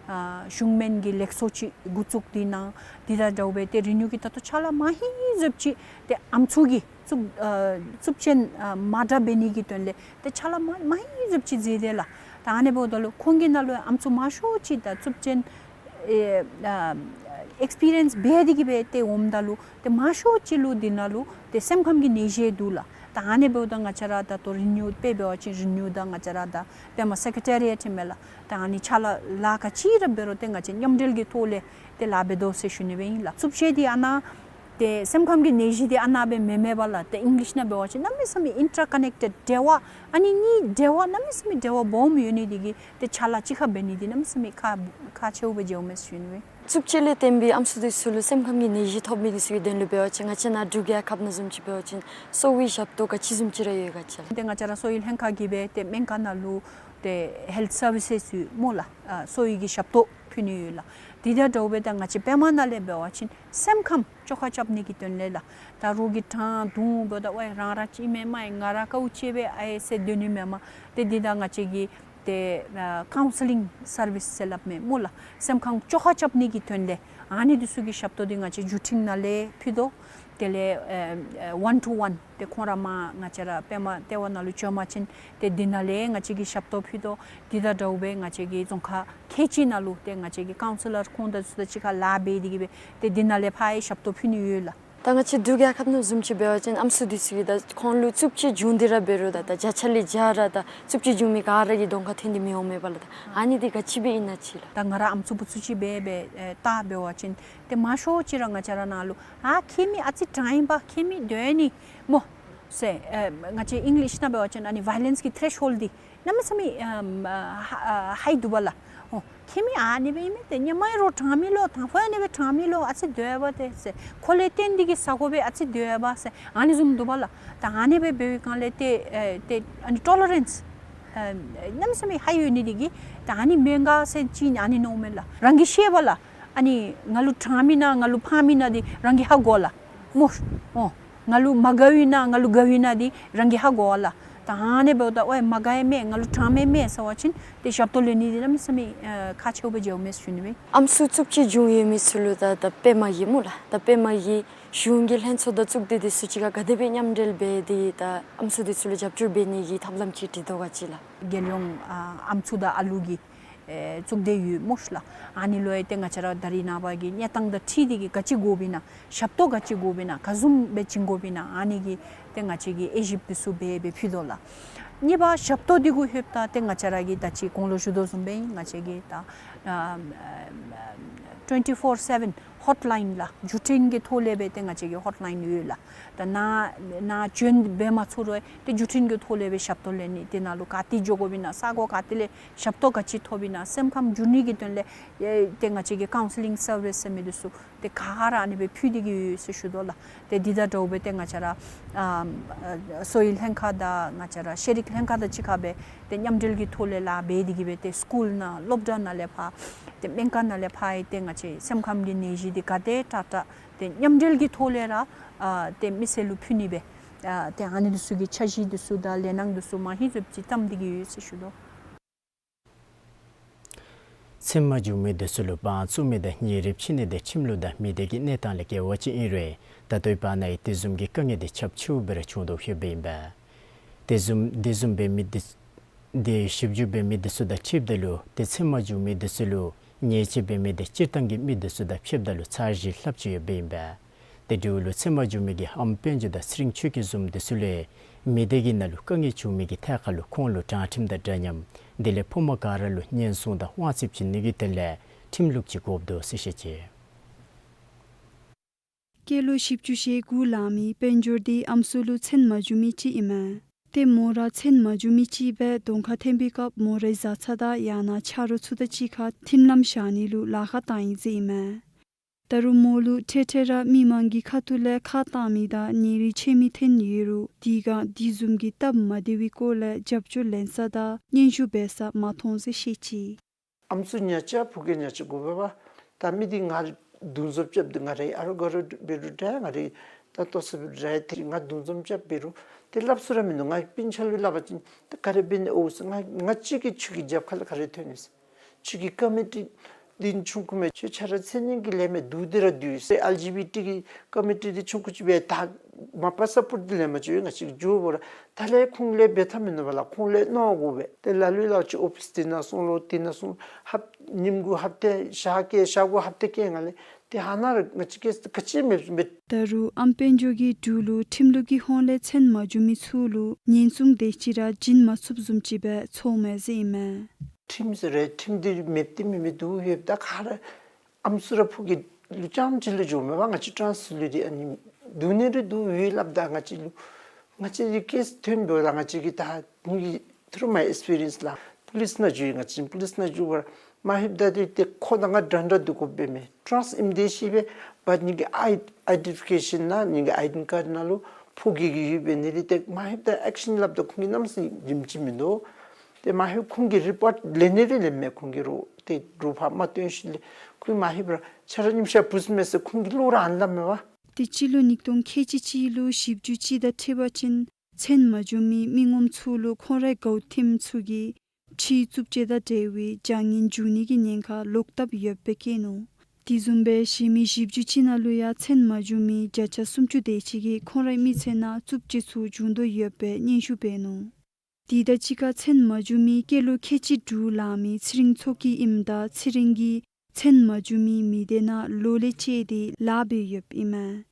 ཨ་གཞུང་སྨན་གྱི་ལེགས་ཚོགས་ཅིག་འགོ་བཙུགས་ཏེ་གནང་། དེ་དང་འདྲཝ་སྦེ་ཏེ་རི་ནིའུ་གིས་ད་ལྟོ་ཕྱག་ལཱ་མ་ཧེ་བཟུམ་ཅིག་ཏེ་ཨམ་སྲུ་གི་རྩུབ་ཨ་རྩུབ་སྤྱོད་ཨ་མ་དྲག་འབད་ནི་གི་དོན་ལས་ཏེ་ཕྱག་ལཱ་མ་མ་ཧེ་བཟུམ་ཅིག་མཛད་དེ་ལགས། ད་ཨ་ནི་འབདཝ་ད་ལུ་ཁོང་གི་ནང་ལུ་ཨམ་སྲུ་མང་ཤོས་ཅིག་ད་རྩུབ་སྤྱོད་ ཨེ་ཨ་ཨེགསི་པི་རི་ཡནསི་འབད་དེ་གི་སྦེ་ཏེ་འོངམ་ད་ལུ་ཏེ་མང་ཤོས་ཅིག་ལུ་འདི་ནང་ལུ་ཏེ་སེམས་ཁམས་ཀྱི་ནད་གཞི་འདུག་ལགས། ད་ཨ་ནི་འབདཝ་ད་ང་བཅས་ར་ད་ལྟོ་རི་ནིའུ་དཔེ་འབད་བ་ཅིན་རི་ནིའུ་དང་ང་བཅས་ར་ད་པདྨ་སེ་ཀྲེ་ཊ་རི་ཨེཊ་ཨིན་མས་ལགས། ད་ཨ་ནི་ཕྱག་ལཱ་ལཱ་ག་ཅི་ར་འབད་རུང་ཏེ་ང་བཅས་མཉམ་འབྲེལ་གྱི་ཐོག་ལས་ཏེ་ལཱ་འབད་དོ་ཟེར་ཞུ་ནི་སྦེ་ཨིན་ལགས། རྩུབ་སྤྱོད་འདི་ཨ་ནཱ་ཏེ་སེམས་ཁམས་ཀྱི་ནད་གཞི་འདི་ཨ་ནཱ་སྦེ་མེན་མེན་པས་ལགས། ཏེ་ཨིང་ལིཤ་ནང་འབད་བ་ཅིན་གནམ་མེད་ས་མེད་ཨིན་ཊར་ཀ་ནེག་ཊེཌ་འབྲེལ་བ་ཨ་ནི་གཉིས་འབྲེལ་བ་གནམ་མེད་ས་མེད་འབྲེལ་བ་སྦོམ་ཡོད་ནི་འདི་གིས་ཏེ་ཕྱག་ལཱ་གཅིག་ཁར་འབད་ནི་འདི་གནམ་མེད་ས་མེད་ཁག་ཁག་ཆེཝ་སྦེ་མཇལཝ་མས་ཟེར་ཞུ་ནི་སྦེ། རྩུབ་སྤྱོད་ལས་བརྟེན་པའི་ཨམ་སྲུ་འདི་ཚུ་ལུ་སེམས་ཁམས་ཀྱི་ནད་གཞི་ཐོབ་མི་འདི་ཚུ་གི་དོན་ལུ་འབད་བ་ཅིན་ང་བཅས་ནཱ་འབྲུག་རྒྱལ་ཁབ་ནང་བཟུམ་ཅིག་འབད་བ་ཅིན་གསོ་བའི་ཞབས་ཏོག་ག་ཅི་བཟུམ་ཅིག་ར་ཡོད་ག་ཅི་ལགས། ཏེ་ང་བཅས་ར་གསོ་བའི་ལྷན་ཁག་གིས་སྦེ་ཏེ་སྨན་ཁང་ནང་ལུ་ཏེ་ཧེལཐ་སར་བི་སེས་ཡོད་སྨོ་ལགས། ཨ་གསོ་བའི་གི་ཞབས་ཏོག་ཕུལ་ནི་ཡོད་ལགས། དེ་དང་འདྲཝ་སྦེ་ད་ང་བཅས་པདྨ་ནང་ལས་འབད་བ་ཅིན་སེམས་ཁམས་བཅོ་ཁ་རྐྱབ་ནི་གི་དོན་ལས་ལགས། ད་རོགས་ཀྱིས་དྲང་བརྡུང་འབདཝ་ད་ཝའི་རང་ར་ཅིག་མེན་མས་ང་ར་དཀའཝ་སྤྱད་པས་ཨ་ཡེ་ཟེར་སྡོད་ནི་མེན་མས། ཏེ་འདི་ད་ང་བཅས་ཀྱིས་ཏེ་ཨ་ཀའུན་སི་ལིང་སར་བིསི་ཟེར་སླབ་མས་སྨོ་ལགས། སེམས་ཁམས་བཅོ་ཁ་རྐྱབ་ནི་གི་དོན་ལས་ཨ་ནི་འདི་ཚུ་གི་ཞབས་ཏོག་འདི་ང་བཅས་བརྒྱུད་འཕྲིན་ནང་ལས་ཕུལ་དོ། དེ་ལས་ཨ་ཨ་ཝན་ཊུ་ཝན་ཏེ་ཁོང་ར་མར་ང་བཅས་ར་པདྨ་ལྟེ་བ་ནང་ལུ་བྱོན་པ་ཅིན་ཏེ་འདི་ནང་ལས་ང་བཅས་ཀྱིས་ཞབས་ཏོག་ཕུལ་དོ། འདི་དང་འདྲཝ་སྦེ་ང་བཅས་ཀྱི་རྫོང་ཁག་ཁལ་གཅིག་ནང་ལུ་ཏེ་ང་བཅས་ཀྱི་ཀའུན་སི་ལར་ཁོང་དང་ཚུ་དང་གཅིག་ཁར་ལཱ་འབད་དེ་གི་སྦེ་ཏེ་འདི་ནང་ལས་ཕར་ཡང་ཞབས་ཏོག་ཕུལ་ནི་ཡོད་ལགས། ད་ང་བཅས་འབྲུག་རྒྱལ་ཁབ་ནང་བཟུམ་ཅིག་འབད་བ་ཅིན་ཨམ་སྲུ་འདི་ཚུ་གིས་ད་ཁོང་ལུ་རྩུབ་སྤྱོད་བྱུང་སྟེ་ར་འབད་རུང་ད་ད་བརྒྱ་ཆ་ལས་བརྒྱ་ར་ད་རྩུབ་སྤྱོད་བྱུང་མི་ག་ར་གི་གདོང་ཁར་ཐོན་ཏེ་མི་འོང་མས་པ་ལགས། ད་ཨ་ནི་འདི་ག་ཅི་སྦེ་ཨིན་ན་ཅིག་ལགས། ད་ང་ར་ཨམ་སྲུ་བུ་ཚུ་ཅིག་སྦེ་སྦེ་ཨེ་བལྟ་འབད་བ་ཅིན་ཏེ་མང་ཤོས་ཅིག་ར་ང་བཅས་ར་ནང་ལུ་ཨ་ཁྱིམ་མི་ཨ་ཙི་དྲང་ཨིན་པ་ཁྱིམ་མི་སྡོད་ནི་སྨོ་ཟེར་ཨེ་ང་བཅས་ཨིང་ལིཤ་ནང་འབད་བ་ཅིན་ཨ་ནི་ཝའི་ལེནསི་གི་ཐེ་རེ་ཤོལཌ་འདི་གནམ་མེད་ས་མེད་ཨམ་ཨ་ཧ་ཨ་ཧའི་འདུག་པ་ལགས། ཨོ་ཁྱིམ་མི་ཨ་ནི་སྦེ་ཨིན་མས། ཏེ་ཉི་མ་རོགས་དྲང་མི་ལོ་དང་ཕུ་ཨ་ནི་སྦེ་དྲང་མི་ལོ་ཨ་ཙི་སྡོད་པ་ཏེ་ཟེར་ཁོ་ལས་བརྟེན་ཏེ་གི་ས་གོ་སྦེ་ཨ་ཙི་སྡོད་པ་ཟེར་ཨ་ནི་བཟུམ་འདུག་པ་ལགས། ད་ཨ་ནི་སྦེ་འབད་བའི་སྒང་ལས་ཏེ་ཨེ་ཏེ་ཨ་ནི་ཊོ་ལ་རེནསི་ཨེ་གནམ་མེད་ས་མེད་ཧའི་ཡོད་ནི་འདི་གིས་ད་ཨ་ནི་མེན་ག་ཟེར་ཅིག་ཨ་ནི་མནོཝ་མས་ལགས། རང་གིས་ཤེས་པ་ལགས། ཨ་ནི་ང་ལུ་དྲང་མི་ན་ང་ལུ་ཕངས་མི་ན་འདི་རང་གིས་ཧ་གོ་ལགས། སྨོ། ཨོ་ང་ལུ་མ་དགའ་བའི་ན་ང་ལུ་དགའ་བའི་ན་འདི་རང་གིས་ཧ་གོ་ལགས། ད་ཨ་ནི་འབདཝ་ད་ཝའི་མ་དགའ་ཡི་མས་ང་ལུ་དྲང་མི་མས་ཟེར་བ་ཅིན་ཏེ་ཞབས་ཏོག་ལེན་ནི་འདི་གནམ་མེད་ས་མེད་ཨ་ཁག་ཆེཝ་སྦེ་མཇལཝ་མས་ཟེར་ཞུ་ནི་སྦེ། ཨམ་སྲུ་རྩུབ་སྤྱོད་བྱུང་ཡོད་མི་ཚུ་ལུ་ད་ད་པདྨ་གིས་སྨོ་ལགས། ད་པདྨ་གིས་གཞུང་གི་ལྷན་ཚོགས་དང་གཙུག་སྡེ་འདི་ཚུ་གཅིག་ཁར་ག་དེ་སྦེ་མཉམ་འབྲེལ་འབད་དེ་ད་ཨམ་སྲུ་འདི་ཚུ་ལུ་རྒྱབ་སྐྱོར་འབད་ནི་གི་ཐབས་ལམ་ཅིག་བྲིས་དོ་ག་ཅི་ལགས། རྒྱལ་ཡོངས་ཨ་ཨམ་སྲུ་དང་ཨ་ལུ་གི་ཨེ་གཙུག་སྡེ་ཡོད་སྨོ་ཤ་ལགས། ཨ་ནི་ལུ་ཡང་ཏེ་ང་བཅས་ར་ད་རིས་ནངས་པ་གི་གནས་སྟངས་དང་འཁྲིལ་ཏེ་གི་ག་ཅི་དགོཔ་ཨིན་ན་ཞབས་ཏོག་ག་ཅི་དགོཔ་ཨིན་ན་ག་བཟུམ་སྦེ་བྱིན་དགོཔ་ཨིན་ན་ཨ་ནི་གི་ཏེ་ང་བཅས་ཀྱིས་དབྱེ་ཞིབ་འདི་ཚུ་འབད་སྦེ་ཕུལ་དོ་ལགས། གཉིས་པ་ཞབས་ཏོག་འདི་གུ་ལྷོདཔ་ད་ཏེ་ང་བཅས་ར་གིས་ད་ཅི་གོང་ལུ་ཞུ་དོ་བཟུམ་སྦེ་ང་བཅས་ཀྱིས་ད་ཨ་ཨ་ཨ་ཊུ་ཝེན་ཊི་ཕོར་སེ་བེན་ཧོཊ་ལའིན་ལགས། བརྒྱུད་འཕྲིན་གྱི་ཐོག་ལས་སྦེ་ཏེ་ང་བཅས་ཀྱི་ཧོཊ་ལའིན་ཡོད་ལགས། ད་ནཱ་ནཱ་བྱོན་འབད་མ་ཚུགས་རུང་ཏེ་བརྒྱུད་འཕྲིན་གྱི་ཐོག་ལས་སྦེ་ཞབས་ཏོག་ལེན་ནི་དེ་ནང་ལུ་ག་ཏེ་འགྱོ་དགོཔ་ཨིན་ན་ས་གོ་ག་ཏེ་ལས་ཞབས་ཏོག་ག་ཅི་ཐོབ་ཨིན་ན་སེམས་ཁམས་འགྱུར་ནི་གི་དོན་ལས་ཨེ་ཏེ་ང་བཅས་ཀྱིས་ཀའུན་སི་ལིང་སར་བིསི་ཟེར་མི་འདི་ཚུ་ཏེ་ག་ར་ཨ་ནི་སྦེ་ཕུལ་ཏེ་གི་ཡོད་ཟེར་ཞུ་དོ་ལགས། ཏེ་འདི་དང་འདྲཝ་སྦེ་ཏེ་ང་བཅས་ར་ཨ་གསོ་བའི་ལྷན་ཁག་དང་ང་བཅས་ར་ཤེས་རིག་ལྷན་ཁག་དང་གཅིག་ཁར་སྦེ་ཏེ་མཉམ་འབྲེལ་གྱི་ཐོག་ལས་ལཱ་འབད་དེ་གི་སྦེ་ཏེ་སི་ཀུལ་ནང་སློབ་གྲྭ་ནང་ལས་ཕར་ཏེ་སྨན་ཁང་ནང་ལས་ཕར་ཡང་ཏེ་ང་བཅས་སེམས་ཁམས་ཀྱི་ནད་གཞི་འདི་ག་དེ་དྲག་དྲག་ཏེ་མཉམ་འབྲེལ་གྱི་ཐོག་ལས་ར་ཨ་ཏེ་མི་སེར་ལུ་ཕུལ་ནི་སྦེ་ཨ་ཏེ་ཨ་ནི་འདི་ཚུ་གི་འཆར་གཞི་འདི་ཚུ་དང་ལས་སྣ་འདི་ཚུ་མ་ཧེ་ཟེབ་ཅིག་བརྩམས་ཏེ་གི་ཡོད་ཟེར་ཞུ་དོ། མཚན་མ་བྱུང་མི་འདི་ཚུ་ལུ་དབང་བཙུགས་མི་དང་ཉེ་རབས་ཕྱི་ནད་དང་ཁྲིམས་ལུགས་དང་མི་སྡེ་གི་གནས་སྟངས་ལས་འགལ་བ་ཅིག་ཨིན་རུང་ད་ལྟོའི་བར་ན་ཡང་དེ་བཟུམ་གྱི་དཀའ་ངལ་འདི་ཁྱབ་ཆེཝ་སྦེ་ར་བྱུང་དོ་ཡོདཔ་ཨིན་པས། དེ་བཟུམ་དེ་བཟུམ་སྦེ་མི་འདི་ཏེ་ཞིབ་འཇུག་འབད་མི་འདི་ཚུ་དང་འཁྲིལཝ་ད་ལུ་ཏེ་མཚན་མ་བྱུང་མི་འདི་ཚུ་ལུ་ཉེས་ཆད་འབད་མི་འདི་སྤྱིར་བཏང་གི་མི་འདི་ཚུ་དང་ཕྱདཔ་ད་ལུ་ཚར་བཞི་ལྷགཔ་ཅིག་ཡོདཔ་ཨིན་པས། དེ་འབདཝ་ལུ་མཚན་མ་བྱུང་མི་གི་ཨམ་དཔལ་འབྱོར་དང་ཚེ་རིང་ཆོས་སྐྱིད་བཟུམ་འདི་ཚུ་ལུ་མི་སྡེ་གི་ནང་ལུ་དཀའ་ངལ་བྱུང་མི་གི་ཐད་ཁར་ལུ་ཁོང་ལུ་དྲང་ཁྲིམས་དང་འདྲ་མཉམ་དེ་ལས་ཕོ་མོ་ག་ར་ལུ་ཉེན་སྲུང་དང་དབང་ཚད་བྱིན་ནི་གི་དོན་ལས་ཁྲིམས་ལུགས་ཅིག་དགོཔ་འདུག་ཟེར་བཤད་ཅི། སྐྱེས་ལོ་བཞི་བཅུ་ཞེ་དགུ་ལང་མི་དཔལ་འབྱོར་འདི་ཨམ་སྲུ་ལུ་མཚན་མ་བྱུང་མི་ཅིག་ཨིན་མས། ཏེ་མོ་ར་མཚན་མ་བྱུང་མི་ཅིག་སྦེ་གདོང་ཁར་ཐོན་པའི་སྐབས་མོ་རའི་བཟའ་ཚང་དང་ཡང་ན་ཆ་རོགས་ཚུ་དང་གཅིག་ཁར་མཐུན་ལམ་བཞག་ནི་ལུ་ལཱ་ཁག་བཏང་ཡི་ཟེར་ཨིན་མས། ད་རུང་མོ་ལུ་འཕྲལ་འཕྲལ་ར་མི་མང་གི་ཁ་ཐུག་ལས་ཁ་བཏང་མི་དང་ཉེ་རིང་ཆད་མི་ཐོན་ཡོད་རུང་དེ་སྒང་དེ་བཟུམ་གྱི་སྟབས་མ་བདེ་བའི་སྐོར་ལས་རྒྱབ་སྐྱོར་ལེན་ས་དང་སྙན་ཞུ་འབད་ས་མ་མཐོང་ཟེར་བཤད་ཅི། ཨམ་སྲུ་ཉ་ཅ་ཕུ་གེ་ཉ་ཅ་དགོ་པས་པ། ད་མི་འདི་ང་འདུ་འཛོམས་རྐྱབ་སྟེ་ང་རའི་ཨ་རོགས་ག་ར་འབད་རུང་འདྲ་ང་རའི་ད་ལྟོ་ཚེ་འབད་རུང་འདྲ་ཏེ་ང་འདུ་འཛོམས་རྐྱབ་འབད་རུང་ཏེ་སླབ་ས་ར་མིན་འདུག། ང་སྤུན་ཆ་ལུ་སླབ་པ་ཅིན་ད་ག་ར་འབད་ནི་ཨོ་ཟེར། ང་ང་གཅིག་གིས་ཁྱོད་ཀྱི་རྒྱབ་ཁ་ལས་ག་ར་ཐོན་ནི་ཟེར། ཁྱོད་ཀྱི་ཀོ་མི་ཊི་འདི་ཆུང་ཀུ་མས། ཁྱོད་ཆ་ར་ཚེ་སྔོན་གྱི་ལས་མི་འདུག་འདི་ར་འདུག་ཟེར། ཨེལ་ཇི་བི་ཊི་གི་ཀོ་མི་ཊི་འདི་ཆུང་ཀུ་ཅིག་སྦེ་ད་ མ་པ་སཔོརཊ་འདི་ལེན་མ་བཅུག་ཡོད། ང་བཅས་ཀྱིས་འགྱོ་བ་ར་ད་ལས་ཁོང་ལས་འབད་ཐབས་མིན་འདུག་པ་ལགས། ཁོང་ལས་མནོ་དགོ་པས། ཏེ་ལ་ལུ་ལགས་ཅིག་ཨོ་ཕིསི་འདི་ནང་སོང་ལོ་འདི་ནང་སོང་ལོ། ཧབ་ཉིནམ་གུ་ཧབ་ཏ་ཞག་བསྐྱལ་ཞག་གུ་ཧབ་ཏ་བསྐྱལ་ང་ལས་ཏེ་ཧ་ན་ར་ང་བཅས་ཀྱིས་ག་ཅི་མེད་པས། ད་རུང་ཨམ་དཔལ་འབྱོར་གྱི་འབྲུག་ལུ་ཁྲིམས་ལུགས་ཀྱི་ཧོངས་ལས་མཚན་མ་བྱུང་མི་ཚུ་ལུ་ཉེན་སྲུང་དེ་ཅིག་ར་བྱིན་མ་ཚུགསཔ་བཟུམ་ཅིག་སྦེ་ཚོརཝ་མས་ཟེར་ཨིན་མས། ཁྲིམས་ཟེར་རུང་ཁྲིམས་འདི་མེདཔ་འདི་མེདཔ་འདུག་ཡོདཔ་ད་ག་ར་ཨམ་སྲུ་ར་ཕོ་སྐྱེས་ལུ་རྐྱངམ་ཅིག་ལུ་འགྱོཝ་མས་པ། ང་བཅས་ཊཱནས་ལུ་འདི་ཨ་ནི་འདུག་ནི་རེ་འདུག་ཡོད་སླབ་ད་ང་བཅས་ལུ་ང་བཅས་ཀྱི་ཀེསི་ཐོན་འབདཝ་ད་ང་བཅས་ཀྱིས་ད་ངེ་གི་through my experience ལགས་པུ་ལིསི་ནང་འགྱོ་ཡི། ང་བཅས་པུ་ལིསི་ནང་འགྱོ་བ་ར་མ་ལྷོདཔ་ད་ཏེ་ཏེ་ཁོ་དང་ང་འདྲན་འདྲ་སྡོད་དགོཔ་འབད་མས། ཊཱནས་ཨིནམ་དེ་ཤེས་པས། བཊ་ངེ་གི་ཨའི་ཌེན་ཊི་ཕི་ཀེ་ཤཱན་ནང་ངེ་གི་ཨའི་ཌེན་ཊི་ཀཱརཌ་ནང་ལུ་ཕོ་སྐྱེས་ཀྱི་ཡོདཔ་འབད་ནི་དེ་ཏེ་མ་ལྷོདཔ་ད་ཨེཀ་ཤཱན་སླབ་ད་ཁོང་གིས་གནམ་མེད་ས་མེད་རིམ་གྱིས་མིན་འདུག། ཏེ་མ་ལྷོདཔ་ཁོང་གིས་རི་པོཊ་ལེན་ནི་རེ་ལེནམ་མས། ཁོང་གིས་རོགས་ཏེ་རོགས་ཕར་མ་སྟོན་ཞིནམ་ལས་ཁོང་མ་ལྷོདཔ་ར་ཆ་ར་ཉིམ་ཤར་བུཚ་མས་ཟེར་ཁོང་གིས་བློ་ར་ཨ་ནི་སླབ་མས་པ། དེ་སྤྱི་ལོ་ཉིས་སྟོང་ཁལ་གཅིག་གཅིག་ལུ་བཞི་བཅུ་གཅིག་དང་འཁྲིལ་བ་ཅིན་མཚན་མ་བྱུང་མི་མི་ངོམ་ཚུ་ལུ་ཁོང་རའི་འགོ་ཁྲིདཔ་ཚུ་གིས་ཁྲིམས་རྩུབ་སྤྱོད་དང་འབྲེལ་བའི་བྱ་ངན་འབྱུང་ནི་གི་ཉེན་ཁ་ལོག་བཏབ་ཡོདཔ་སྦེ་བཀོད་ནུག། དེ་བཟུམ་སྦེ་གཞན་མི་བཞི་བཅུ་གཅིག་ནང་ལུ་ཡང་མཚན་མ་བྱུང་མི་བརྒྱ་ཆ་སུམ་ཅུ་དེ་ཅིག་གིས་ཁོང་རའི་མི་ཚེ་ནང་རྩུབ་སྤྱོད་ཚུ་འབྱུང་དོ་ཡོདཔ་སྦེ་སྙན་ཞུ་འབད་ནུག། དེ་དང་གཅིག་ཁར་མཚན་མ་བྱུང་མི་སྐྱེས་ལོ་ཁལ་གཅིག་དྲུག་ལང་མི་ཚེ་རིང་མཚོ་སྐྱིད་ཨིནམ་ད་ཚེ་རིང་གིས་མཚན་མ་བྱུང་མི་མི་སྡེ་ནང་ལོ་ལས་བཅད་དེ་ལཱ་འབད་ཡོདཔ་ཨིན་མས།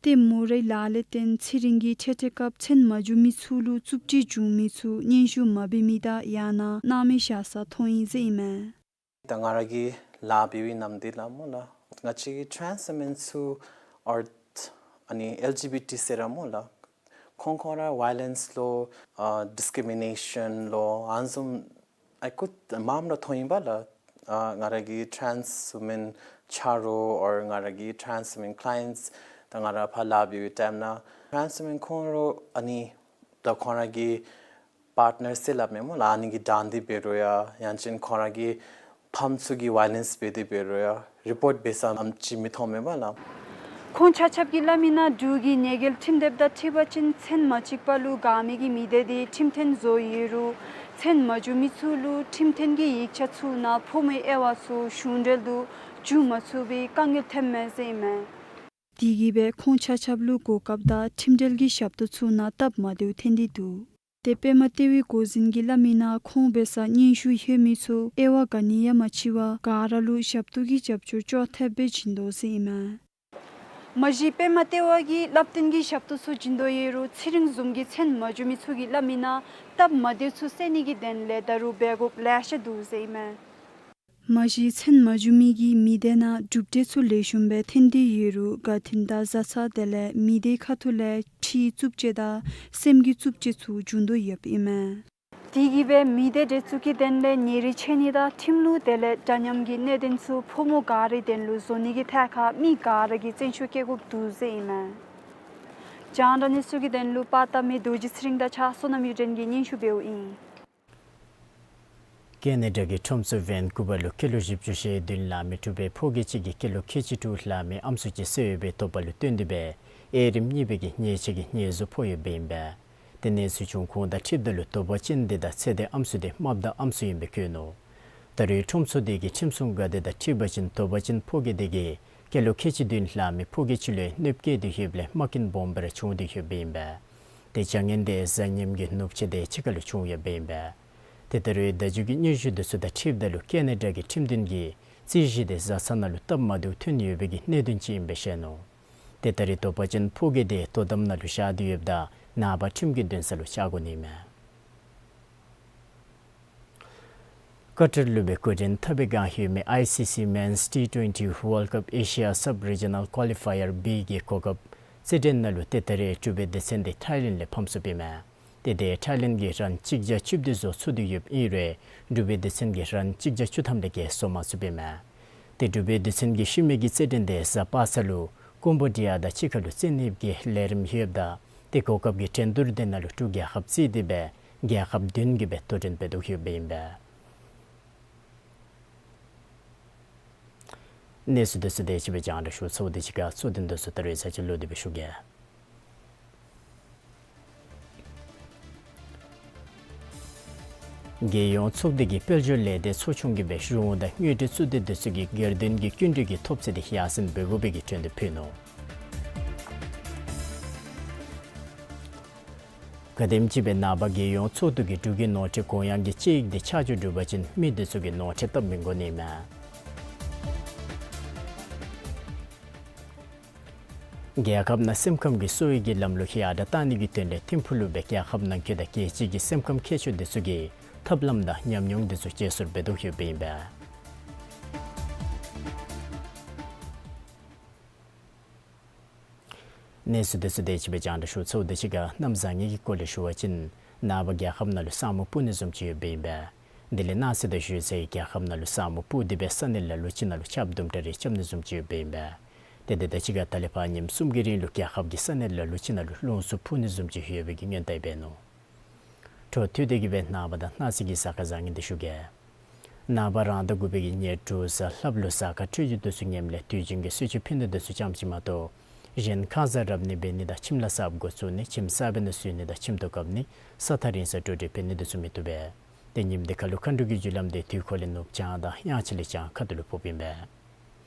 ཏེ་མོ་རའི་ལཱ་ལས་བརྟེན་ཚེ་རིང་གིས་འཕྲལ་འཕྲལ་སྐབས་མཚན་མ་བྱུང་མི་ཚུ་ལུ་རྩུབ་སྤྱོད་འབྱུང་མི་ཚུ་སྙན་ཞུ་མ་འབད་མི་དང་ཡང་ན་སྣང་མེད་བཞག་ས་མཐོང་ཡི་ཟེར་ཨིན་མས། ད་ང་ར་གི་ལཱ་འབད་བའི་ནམ་དུས་ལུ་སྨོ་ལགས། ང་བཅས་ཀྱི་ཊཱནས་ཝོ་མེན་ཚུ་ཨོར་ཨ་ནི་ཨེལ་ཇི་བི་ཊི་ཟེར་ར་སྨོ་ལགས། ཁོང་ཁོང་ར་ཝའི་ལེནསི་ལོ་ཨ་ཌིསི་ཀི་རི་མི་ནེ་ཤཱན་ལོ་ཨ་ནི་བཟུམ་ཨའི་ཀུ་མངམ་ར་མཐོང་ཡི་པ་ལགས། ཨ་ང་ར་གི་ཊཱནས་ཝོ་མེན་ཆ་རོགས་ཨོར་ང་ར་གི་ཊཱནས་ཝོ་མེན་ཀི་ལའི་ཡེནཊསི་ད་ང་ར་ཕར་ལཱ་འབད་བའི་ཊའིམ་ནང་ཊཱནས་ཝོ་མེན་ཁོང་ར་ཨ་ནི་ད་ཁོང་ར་གི་པཱརཊ་ནར་ཟེར་སླབ་མས་སྨོ་ལགས། ཨ་ནི་གིས་དྲང་སྟེ་འབད་རུང་ཡང་ཡང་ཅིན་ཁོང་ར་གི་ཕམ་ཚུ་གིས་ཝའི་ལེནསི་འབད་དེ་འབད་རུང་ཡང་རི་པོཊ་འབད་ས་ཨམ་ཅིག་མི་མཐོང་མས་པ་ལགས། ཁོང་ཆ་ཁྱབ་ཀྱིས་སླབ་མིའི་ནང་འབྲུག་གི་ཉེས་འགེལ་ཁྲིམས་དེབ་དང་འཁྲིལ་བ་ཅིན་མཚན་མ་གཅིག་པ་ལུ་དགའ་མི་གི་མི་སྡེ་དེ་ཁྲིམས་མཐུན་བཟོ་ཡོད་རུང་མཚན་མ་བྱུང་མི་ཚུ་ལུ་ཁྲིམས་མཐུན་གྱི་ཡིག་ཆ་ཚུ་ནང་ཕོ་མོའི་དབྱེ་བ་ཚུ་གཞུང་འབྲེལ་དུ་འབྱུང་མ་ཚུགས་པའི་དཀའ་ངལ་ཐོནམ་མས་ཟེར་ཨིན་མས། དེ་གིས་སྦེ་ཁོང་ཆ་ཁྱབ་ལུ་གོ་སྐབས་དང་ཁྲིམས་འབྲེལ་གྱི་ཞབས་ཏོག་ཚུ་ནང་སྟབས་མ་བདེཝ་ཐོན་ཏེ་འདུག། ཏེ་པདྨ་ལྟེ་བའི་འགོ་འཛིན་གྱིས་སླབ་མིའི་ནང་ཁོང་འབད་སར་སྙན་ཞུ་ལྷོད་མི་ཚུ་དབྱེ་བ་ག་ནི་ཡང་མ་ཕྱེ་བར་ག་ར་ལུ་ཞབས་ཏོག་གི་རྒྱབ་སྐྱོར་ལྕོགས་ཐེབས་སྦེ་བྱིན་དོ་ཟེར་ཨིན་མས། མ་གཞི་པདྨ་ལྟེ་བ་གིས་བསླབ་སྟོན་གྱི་ཞབས་ཏོག་ཚུ་བྱིན་དོ་ཡོད་རུང་ཚེ་རིང་བཟུམ་གྱི་མཚན་མ་བྱུང་མི་ཚུ་གིས་སླབ་མིའི་ནང་སྟབས་མ་བདེཝ་ཚུ་སེལ་ནི་གི་དོན་ལས་ད་རུང་འབད་དགོཔ་ལེ་ཤ་འདུག་ཟེར་ཨིན་མས། མ་གཞི་མཚན་མ་བྱུང་མི་གི་མི་སྡེ་ནང་གྲུབ་འབྲས་ཚུ་ལེགས་ཤོམ་སྦེ་ཐོན་ཏེ་ཡོད་རུང་དགའ་སྟོན་དང་བཟའ་ཚང་དེ་ལས་མི་སྡེ་ཁ་ཐུག་ལས་ཕྱིའི་རྩུབ་སྤྱོད་དང་སེམས་ཀྱི་རྩུབ་སྤྱོད་ཚུ་འབྱུང་དོ་ཡོདཔ་ཨིན་མས། དེ་གིས་སྦེ་མི་སྡེ་འདི་ཚུ་གི་དོན་ལས་ཉིན་རེ་ཆད་ནི་དང་ཁྲིམས་ལུགས་དེ་ལས་འདྲ་མཉམ་གྱི་གནད་དོན་ཚུ་ཕོ་མོ་ག་རའི་དོན་ལུ་བཟོ་ནི་གི་ཐད་ཁར་མི་ག་ར་གིས་བརྩོན་ཤུགས་བསྐྱེད་དགོཔ་འདུག་ཟེར་ཨིན་མས། རྒྱང་བསྒྲགས་གནས་ཚུལ་གྱི་དོན་ལུ་པར་བཏབ་མི་རྡོ་རྗེ་ཚེ་རིང་དང་གཅིག་ཁར་བསོད་ནམས་གཡུ་སྒྲོན་གྱིས་སྙན་ཞུ་འབདཝ་ཨིན། ཀེ་ན་ཌ་གི་ཁྲོམ་ཚོགས་ཝེན་ཀུ་ཝར་ལུ་སྐྱེས་ལོ་བཞི་བཅུ་ཞེ་བདུན་ལང་མི་འབྲུག་པའི་ཕོ་སྐྱེས་ཅིག་གིས་སྐྱེས་ལོ་ཁལ་གཅིག་དྲུག་ལང་མི་ཨམ་སྲུ་ཅིག་བསད་ཡོད་པའི་དོགས་པ་ལུ་བརྟེན་ཏེ་སྦེ་དབྱེ་རིམ་གཉིས་པའི་གི་ཉེས་ཆད་ཀྱི་ཉེས་འཛུགས་ཕོག་ཡོདཔ་ཨིན་པས། ཏེ་གནས་ཚུལ་བྱུང་ཁུངས་དང་འཁྲིལཝ་ད་ལུ་དོགས་པ་ཅན་དེ་དང་ཚེ་འདས་ཨམ་སྲུ་དེ་དམརཔོ་དང་ཨམ་སྲུ་ཨིན་པའི་བཀོད་ནུག། ད་རེས་ཁྲོམ་ཚོགས་དེ་གིས་ཁྲིམས་སྲུང་འགག་སྡེ་དང་འཁྲིལ་བ་ཅིན་དོགས་པ་ཅན་ཕོ་སྐྱེས་དེ་གིས་སྐྱེས་ལོ་ཁལ་གཅིག་བདུན་ལང་མི་ཕོ་སྐྱེས་ཅིག་ལུ་གནོདཔ་བསྐྱལ་ཏེ་ཡོདཔ་ལས་རྨ་སྐྱོན་སྦོམ་སྦེ་ར་བྱུང་སྟེ་ཡོདཔ་ཨིན་པས། ཏེ་བྱ་ངན་དེ་གཟའ་ཉིམ་གི་ནུབ་ཕྱེད་དེ་ཅིག་ཁར་ལུ་བྱུང་ཡོདཔ་ཨིན་པས། ཏེ་ད་རེས་བརྡ་བརྒྱུད་ཀྱི་སྙན་ཞུ་དེ་ཚུ་དང་འཁྲིལཝ་ད་ལུ་ཀེ་ན་ཌ་གི་ཁྲིམས་དོན་གྱིས་རྩོད་གཞི་དེ་བཟའ་ཚང་ནང་ལུ་སྟབས་མ་བདེཝ་ཐོན་ཡོད་པའི་གི་གནད་དོན་ཅིག་ཨིན་པས་བཤད་ནུག། ཏེ་ད་རེས་དོགས་པ་ཅན་ཕོ་སྐྱེས་དེ་དོ་དམ་ནང་ལུ་བཞག་སྟེ་ཡོདཔ་ད་ནངས་པ་ཁྲིམས་ཀྱི་འདུན་ས་ལུ་བཅར་དགོ་ནི་མས། ཀ་ཊར་ལུ་སྦེ་འགོ་འདྲེན་འཐབ་པའི་བསྒང་ཡོད་མི་ཨའི་སི་སི་མེནསི་ཊི་ཊུ་ཝེན་ཊི་ཝརལཌ་ཀཔ་ཨེ་ཤི་ཡ་སབ་རི་ཇི་ནཱལ་ཀོ་ལི་ཕ་ཡར་བི་གི་གོ་སྐབས་རྩེད་འགྲན་ནང་ལུ་ཏེ་ད་རེས་འབྲུག་པའི་སྡེ་ཚན་དེ་ཐའི་ལེནཌ་ལས་ཕམ་སོཔ་ཨིན་མས། ཏེ་དེ་ཐའི་ལེནཌ་གིས་རའུནཌ་གཅིག་བརྒྱ་བཅུ་བདུན་བཟོ་ཚུགས་ཏེ་ཡོདཔ་ཨིན་རུང་འབྲུག་པའི་སྡེ་ཚན་གྱིས་རའུནཌ་གཅིག་བརྒྱ་བཅུ་ཐམ་ལས་བརྒལ་བཟོ་མ་ཚུགསཔ་ཨིན་མས། ཏེ་འབྲུག་པའི་སྡེ་ཚན་གྱི་ཤུལ་མའི་གི་རྩེད་འགྲན་དེ་གཟའ་པ་སངས་ལུ་ཀོམ་བོ་ཌི་ཡ་དང་གཅིག་ཁར་ལུ་རྩེད་ནིའི་གི་ལས་རིམ་ཡོདཔ་ད་ཏེ་གོ་སྐབས་ཀྱི་འགྲན་བསྡུར་དེ་ནང་ལུ་འབྲུག་རྒྱལ་ཁབ་རྩིས་ཏེ་སྦེ་རྒྱལ་ཁབ་བདུན་གྱིས་སྦེ་དོ་འགྲན་འབད་དོ་ཡོདཔ་ཨིན་པས། གནས་ཚུལ་དེ་ཚུ་དེ་ཅིག་སྦེ་རྒྱང་བསྒྲགས་ཞུ་ཚརཝ་དེ་ཅིག་ཁར་གཙོ་དོན་དེ་ཚུ་ད་རེས་ཚར་གཅིག་ལོག་སྟེ་སྦེ་ཞུ་གེ། རྒྱལ་ཡོངས་ཚོགས་སྡེ་གི་དཔལ་འབྱོར་ལས་སྡེ་ཚོགས་ཆུང་གིས་སྦེ་གཞུང་དང་དངུལ་འབྲེལ་གཙོ་སྡེ་དེ་ཚུ་གིས་སྒེར་དོན་གྱི་སྐྱིན་འགྲུལ་གྱི་ཐོབ་ཚད་དེ་ཡར་སེང་འབད་དགོ་པའི་གི་ཁྲིམས་དེ་ཕུལ་ནུག། གལ་སྲིད་ཅིག་སྦེ་ནངས་པ་རྒྱལ་ཡོངས་ཚོགས་འདུ་གི་འབྲུག་གི་ནོར་འཁྲུལ་གུ་ཡངས་ཀྱི་དཔྱད་ཡིག་འདི་ཆ་འཇོག་གྲུབ་པ་ཅིན་མི་འདི་ཚུ་གིས་ནོར་འཁྲུལ་བཏབ་མི་དགོ་ནི་མས། རྒྱལ་ཁབ་ནང་སེམས་ཁམས་ཀྱི་གསོ་བའི་གི་ལམ་ལུགས་ཡར་དྲག་གཏང་ནི་གི་དོན་ལས་ཐིམ་ཕུག་ལུ་སྦེ་རྒྱལ་ཁབ་ནང་འཁོད་དང་རྒྱལ་སྤྱི་གི་སེམས་ཁམས་མཁས་མཆོག་འདི་ཚུ་གིས་ཐབས་ལམ་དང་ཉམས་མྱོང་འདི་ཚུ་བརྗེ་སོར་འབད་དོ་ཡོདཔ་ཨིན་པས། གནས་ཚུལ་འདི་ཚུ་དེ་ཅིག་སྦེ་རྒྱང་བསྒྲགས་ཞུ་ཚརཝ་དང་གཅིག་ཁར་གནམ་བཟང་ངན་གྱི་སྐོར་ལས་ཞུ་བ་ཅིན་ནངས་པ་རྒྱལ་ཁབ་ནང་ལུ་ས་སྨུག་སྤུབ་ནི་བཟུམ་ཅིག་ཡོདཔ་ཨིན་པས། དེ་ལས་གནངས་ཚེ་དང་ཞོགས་ཚེ་རྒྱལ་ཁབ་ནང་ལུ་ས་སྨུག་སྤུབ་སྟེ་སྦེ་ས་གནས་ལ་ལུ་ཅིག་ནང་ལུ་ཆརཔ་དུམ་གྲ་རེ་རྐྱབ་ནི་བཟུམ་ཅིག་ཡོདཔ་ཨིན་པས། དེ་དང་གཅིག་ཁར་ད་ལས་ཕར་ཉིནམ་གསུམ་གྱི་རིང་ལུ་རྒྱལ་ཁབ་ཀྱི་ས་གནས་ལ་ལུ་ཅིག་ནང་ལུ་རླུང་འཚུབ་འཕུ་ནི་བཟུམ་ཅིག་ཡོད་པའི་གི་སྔོན་བརྡ་འབད་ནུག། འཕྲོ་མཐུད་དེ་གི་སྦེ་ནངས་པ་དང་གནངས་ཚེ་གི་གཟའ་སྐར་བཟང་ངན་འདི་ཞུ་གེ། ནངས་པ་རང་ཟླ་དགུ་པའི་གི་ཉེར་དྲུག་གཟའ་ལྷགཔ་ལུ་གཟའ་སྐར་འཕྲོད་སྦྱོར་འདི་ཚུ་ངནམ་ལས་དུས་རྒྱུན་གྱི་གསོལ་མཆོད་ཕུལ་ནི་འདི་ཚུ་ཙམ་ཅིག་མ་གཏོགས་གཞན་ཁང་གསར་རབ་གནས་འབད་ནི་དང་ཁྱིམ་ལཱ་གསརཔ་འགོ་བཙུགས་ནི་ཁྱིམ་གསར་པའི་ནང་འཛུལ་ནི་དང་ཁྱིམ་ཐོག་བཀབ་ནི་ས་ཐག་རིང་སར་འགྲོ་འགྲུལ་འབད་ནི་འདི་ཚུ་མི་བཏུབ་པས། ཏེ་ཉིནམ་འདི་ཁར་ལུ་མཁའ་འགྲོ་གི་རྒྱུ་ལམ་འདི་དུས་འཁོར་ལས་ནུབ་བྱང་དང་དབྱངས་འཆར་ལས་བྱང་ཁ་ཐུག་ལུ་ཕོགཔ་ཨིན་པས།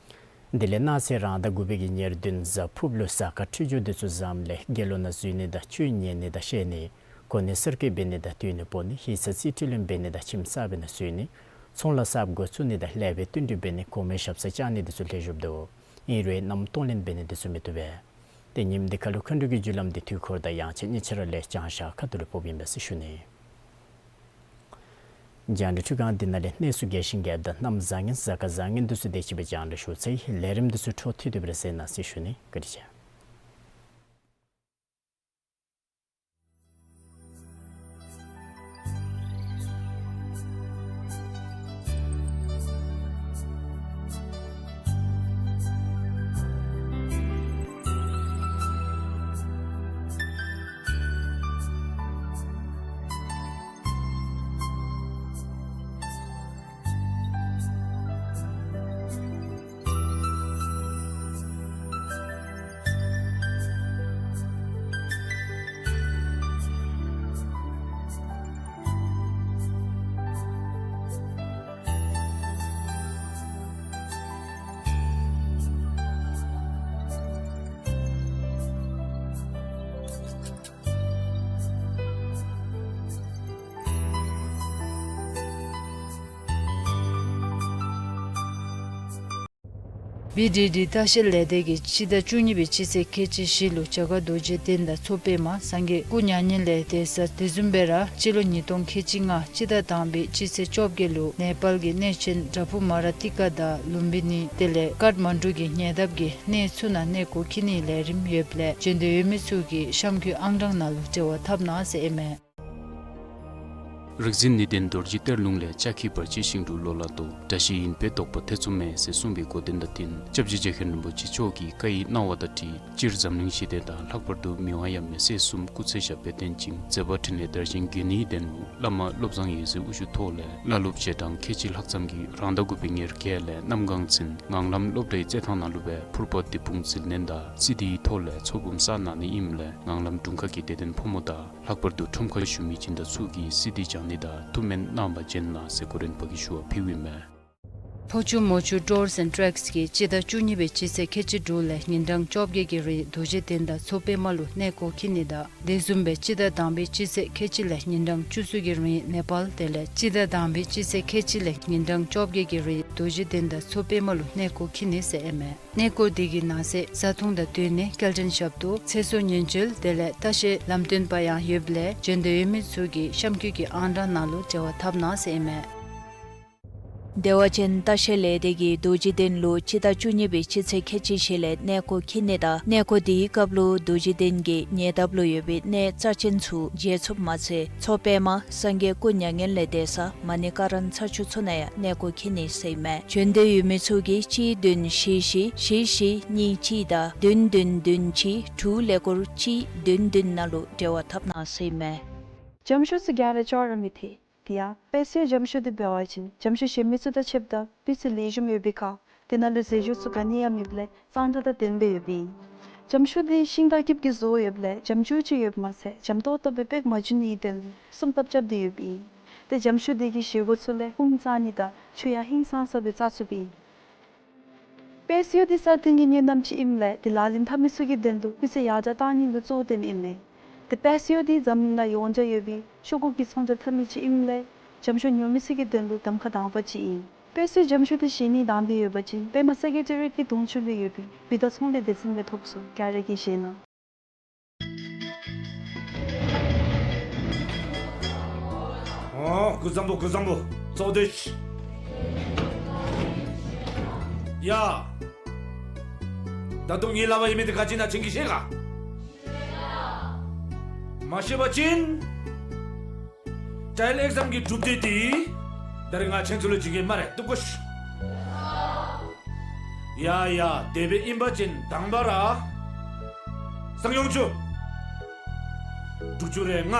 དེ་ལས་གནངས་ཚེ་རང་ཟླ་དགུ་པའི་གི་ཉེར་བདུན་གཟའ་ཕུརཔ་ལུ་གཟའ་སྐར་འཕྲོད་སྦྱོར་འདི་ཚུ་བཟངམ་ལས་དགེ་སློང་ནང་འཛུལ་ནི་དང་ཆོས་ཉན་ནི་དང་བཤད་ནི་གོ་གནས་གསར་བསྐོ་འབད་ནི་དང་སྡོད་གནས་སྤོ་ནི་ཡིག་ཚང་རྩིས་སྤྲོད་ལེན་འབད་ནི་དང་ཁྱིམ་གསར་པའི་ནང་འཛུལ་ནི་ཚོང་ལཱ་གསརཔ་འགོ་བཙུགས་ནི་དང་ལེགས་པའི་བསྟུན་གྲོས་འབད་ནི་གོང་མའི་ཞབས་སར་བཅར་ནི་འདི་ཚུ་ལེགས་ཤོམ་འདུག། ཨིན་རུང་གནམ་གཏོང་ལེན་འབད་ནི་འདི་ཚུ་མི་བཏུབ་པས། ཏེ་ཉིནམ་འདི་ཁར་ལུ་མཁའ་འགྲོ་གི་རྒྱུ་ལམ་འདི་དུས་འཁོར་དང་དབྱངས་འཆར་གཉིས་ཆ་ར་ལས་བྱང་ཤར་ཁ་ཐུག་ལུ་ཕོགཔ་ཨིན་པས་ཟེར་ཞུ་ནི། རྒྱང་བསྒྲགས་འཕྲུལ་ཁང་འདི་ནང་ལས་གནས་ཚུལ་རྒྱས་ཤིང་རྒྱསཔ་དང་གནམ་བཟང་ངན་གཟའ་སྐར་བཟང་ངན་འདི་ཚུ་དེ་ཅིག་སྦེ་རྒྱང་བསྒྲགས་ཞུ་ཚར་ཡི། ལས་རིམ་འདི་ཚུ་འཕྲོ་མཐུད་དེ་སྦེ་ར་གཟིགས་གནང་ཟེར་ཞུ་ནི། བཀའ་དྲིན་ཆེ། བི་ཌི་ཌི་ལྟ་བཤལ་ལས་སྡེ་གིས་སྤྱི་ཟླ་བཅུ་གཉིས་པའི་སྤྱི་ཚེས་ཁལ་གཅིག་བཞི་ལུ་བྱ་དཀར་རྡོ་རྗེ་གདན་དང་མཚོ་པདྨ་སངས་རྒྱས་སྐུ་མྱ་ངན་ལས་འདས་ས་དེ་བཟུམ་སྦེ་ར་སྤྱི་ལོ་ཉིས་སྟོང་ཁལ་གཅིག་ལྔ་སྤྱི་ཟླ་དང་པའི་སྤྱི་ཚེས་བཅོ་བརྒྱད་ལུ་ནེ་པཱལ་གྱི་གནས་ཆེན་བྲག་ཕུག་མ་ར་ཏི་ཀ་དང་ལུམ་བི་ནི་དེ་ལས་ཀཱཐ་མན་གྲུ་གི་ཉེ་འདབས་ཀྱི་གནས་ཚུ་ནང་གནས་སྐོར་འཁྱིད་ནིའི་ལས་རིམ་ཡོདཔ་ལས་བྱོན་འདོད་ཡོད་མི་ཚུ་གིས་གཤམ་འཁོད་ཨང་གྲངས་ནང་ལུ་འབྲེལ་བ་འཐབ་གནང་ཟེར་ཨིན་མས། རིག་འཛིན་ནི་ལྡན་རྡོ་རྗེ་གཏེར་ལུང་ལས། ལྕགས་ཀྱུས་འབར་བའི་ཤིང་འབྲུག་ལོ་ལ་ཐོགས། དགྲ་ཞི་ཡིན་པས་བཟློག་པ་ཐེ་ཚོམ་མེད། ཟེར་གསུངས་པའི་གོ་དོན་དང་བསྟུན་སྐྱབས་རྗེ་རྗེ་མཁན་རིན་པོ་ཆེ་མཆོག་གིས་བཀའ་ཡི་གནང་བ་དང་འཁྲིལ་སྤྱིར་འཛམ་གླིང་ཞི་བདེ་དང་ལྷག་པར་དུ་མི་དབང་ཡབ་མེས་སྲས་གསུམ་སྐུ་ཚེ་ཞབས་པད་བརྟན་ཅིང་མཛད་པ་འཕྲིན་ལས་དར་ཞིང་རྒྱས་ནིའི་དོན་ལུ་བླ་མ་བློ་བཟང་འོད་ཟེར་དབུ་བཞུགས་ཐོག་ལས་བླ་སློབ་རྗེས་འབྲང་ཁལ་གཅིག་ལྷག་ཙམ་གྱིས་རང་ཟླ་དགུ་པའི་ཉེར་བརྒྱད་ལས་གནམ་གང་ཚུན་ངང་ལམ་སློབ་གྲྭའི་རྩེད་ཐང་ནང་ལུ་སྦེ་ཕུར་པ་དེད་དཔུང་ཟིལ་གནོན་དང་སི་ཌི་ཐོག་ལས་ཚོགས་འབུམ་བསགས་གནང་ནི་ཨིནམ་ལས་ངང་ལམ་དྲུང་ཁག་གི་དད་ལྡན་ཕོ་མོ་དང་ལྷག་པར་དུ་ཁྲོམ་ཁར་བཞུགས་མི་སྦྱིན་བདག་ཚུ་གིས་སི་ཌི་སྦྱང་ནི་དང་ཐུགས་སྨོན་གནང་བར་བྱོན་གནང་ཟེར་གོ་རིམ་པ་གིས་ཞུ་བ་ཕུལཝ་ཨིན་མས། ཕོ་ཆུ་མོ་ཆུ་ཊུརསི་ཨེནཌ་ཊེགསི་གིས་སྤྱི་ཟླ་བཅུ་གཉིས་པའི་སྤྱི་ཚེས་ཁལ་གཅིག་དྲུག་ལས་ཉིན་གྲངས་བཅོ་བརྒྱད་ཀྱི་རིང་རྡོ་རྗེ་གདན་དང་མཚོ་པདྨ་ལུ་གནས་སྐོར་འཁྱིད་ནི་དང་དེ་བཟུམ་སྦེ་སྤྱི་ཟླ་དང་པའི་སྤྱི་ཚེས་ཁལ་གཅིག་ལས་ཉིན་གྲངས་བཅུ་གསུམ་གྱི་རིང་ནེ་པཱལ་དེ་ལས་སྤྱི་ཟླ་དང་པའི་སྤྱི་ཚེས་ཁལ་གཅིག་ལས་ཉིན་གྲངས་བཅོ་བརྒྱད་ཀྱི་རིང་རྡོ་རྗེ་གདན་དང་མཚོ་པདྨ་ལུ་གནས་སྐོར་འཁྱིད་ནི་ཟེར་ཨིན་མས། གནས་སྐོར་དེ་གི་ནང་གསེས་བཟའ་འཐུང་དང་སྡོད་གནས་སྐྱེལ་འདྲེན་ཞབས་ཏོག་ཚེ་སྲོག་ཉེན་བཅོལ་དེ་ལས་ལྟ་བཤལ་ལམ་སྟོན་པ་ཡང་ཡོདཔ་ལས་བྱོན་འདོད་ཡོད་མི་ཚུ་གིས་གཤམ་འཁོད་ཀྱི་ཨང་གྲངས་ནང་ལུ་འབྲེལ་བ་འཐབ་གནང་ཟེར་ཨིན་མས། བདེ་བ་ཅན་ལྟ་བཤལ་ལས་སྡེ་གིས་རྡོ་རྗེ་གདན་ལུ་སྤྱི་ཟླ་བཅུ་གཉིས་པའི་སྤྱི་ཚེས་ཁལ་གཅིག་བཞི་ལས་གནས་སྐོར་འཁྱིད་ནི་དང་གནས་སྐོར་དེའི་སྐབས་ལུ་རྡོ་རྗེ་གདན་གྱི་ཉེ་འདབས་ལུ་ཡོད་པའི་གནས་རྩ་ཅན་ཚུ་མཇལ་ཚུགསཔ་མ་ཚད་མཚོ་པདྨ་སངས་རྒྱས་སྐུ་མྱ་ངན་ལས་འདས་ས་མ་ཎི་ཀ་ར་ན་ཚ་ཆུ་ཚོད་ནང་ཡང་གནས་སྐོར་འཁྱིད་ནི་ཟེར་ཨིན་མས། བྱོན་འདོད་ཡོད་མི་ཚུ་གིས་གཅིག་བདུན་བཞི་བཞི་བཞི་བཞི་གཉིས་གཅིག་དང་བདུན་བདུན་བདུན་གཅིག་དྲུག་ཀླད་ཀོར་གཅིག་བདུན་བདུན་ནང་ལུ་འབྲེལ་བ་འཐབ་གནང་ཟེར་ཨིན་མས། འཇམ་ཤོག་ཚུ་ག་ར་ཅོག་ར་མི་འཐད། དེ་ཡང་དཔེ་སྲིད་འཇམ་ཤོག་འདི་འབད་བ་ཅིན་འཇམ་ཤོག་གཞན་མི་ཚུ་དང་ཕྱདཔ་ད་སྤུས་ཚད་ལེགས་ཤོམ་ཡོད་པའི་ཁར་དེ་ནང་ལུ་རྫས་སྦྱོར་ཚུ་ག་ནི་ཡང་མེདཔ་ལས་གཙང་སྦྲ་དང་ལྡནམ་སྦེ་ཡོདཔ་ཨིན། འཇམ་ཤོག་འདི་ཤིང་དང་སྐྱིབས་ཀྱིས་བཟོ་ཡོདཔ་ལས་འཇམ་ཅུང་ཅིག་ཡོདཔ་མ་ཚད་འཇམ་ཏོག་ཏོ་སྦེ་པེག་མ་འགྱོ་ནིའི་དོན་ལུ་སྲུང་ཐབས་རྐྱབ་སྟེ་ཡོདཔ་ཨིན། ཏེ་འཇམ་ཤོག་འདི་གིས་བཞེས་སྒོ་ཚུ་ལས་ཕུངམ་བཙག་ནི་དང་ཆུ་ཡང་ཧིང་སངས་ས་སྦེ་བཙག་ཚུགསཔ་ཨིན། དཔེ་སྲིད་འདི་སྲ་བརྟན་གྱི་གཉེན་རྣམ་ཅིག་ཨིནམ་ལས་འདི་ལག་ལེན་འཐབ་མི་ཚུ་གི་དོན་ལུ་སྤུས་ཚད་ཡར་དྲག་གཏང་ནི་ལུ་གཙོ་བོ་བཏོནམ་ཨིན་མས། ཏེ་དཔལ་འབྱོར་འདི་འཛམ་གླིང་ལུ་ཡོངས་གྲགས་ཡོད་པའི་ཤོག་གུ་གི་ཚོང་རྒྱག་ཐབས་མེད་ཅིག་ཨིནམ་ལས་འཇམ་ཤོག་ཉོ་མི་ཚུ་གི་དོན་ལུ་གདམ་ཁ་དང་པ་ཅིག་ཨིན། དཔེ་སྲིད་འཇམ་ཤོག་འདི་བཞེས་ནི་དང་འདོད་ཡོད་པ་ཅིན་པདྨ་སེ་ཀེ་ཊ་རི་གི་གདོང་ཅུ་ལུ་ཡོད་པའི་བི་ཏ་ཚོང་ལས་སྡེ་ཚན་ལས་ཐོབ་ཚུགས། ག་ར་གིས་བཞེས་གནང་། ཨོ་སྐུ་གཟུགས་བཟང་པོ། སྐུ་གཟུགས་བཟང་པོ། ཚོགས་སྡེ། ཡ། ད་རུང་ངེའི་ལག་པར་ཡོད་མི་འདི་ག་ཅི་ཨིན་ན་ཁྱེད་ཀྱིས་ཤེས་ག། མ་ཤེས་པ་ཅིན་ཊ་ཡལ་ཨེག་ཛམ་གྱི་གྲུབ་འབྲས་འདི་ད་རིས་ང་ཁྱེད་ཚུ་ལུ་བྱིན་གེ་སྨ་རེ། བཏུབ་གོ་ཤིག། ཡ་ཡ། དེ་སྦེ་ཨིན་པ་ཅིན་དང་པ་ར་གསང་ཡོངས་ཆུ་དྲུག་ཅུ་རེ་ལྔ།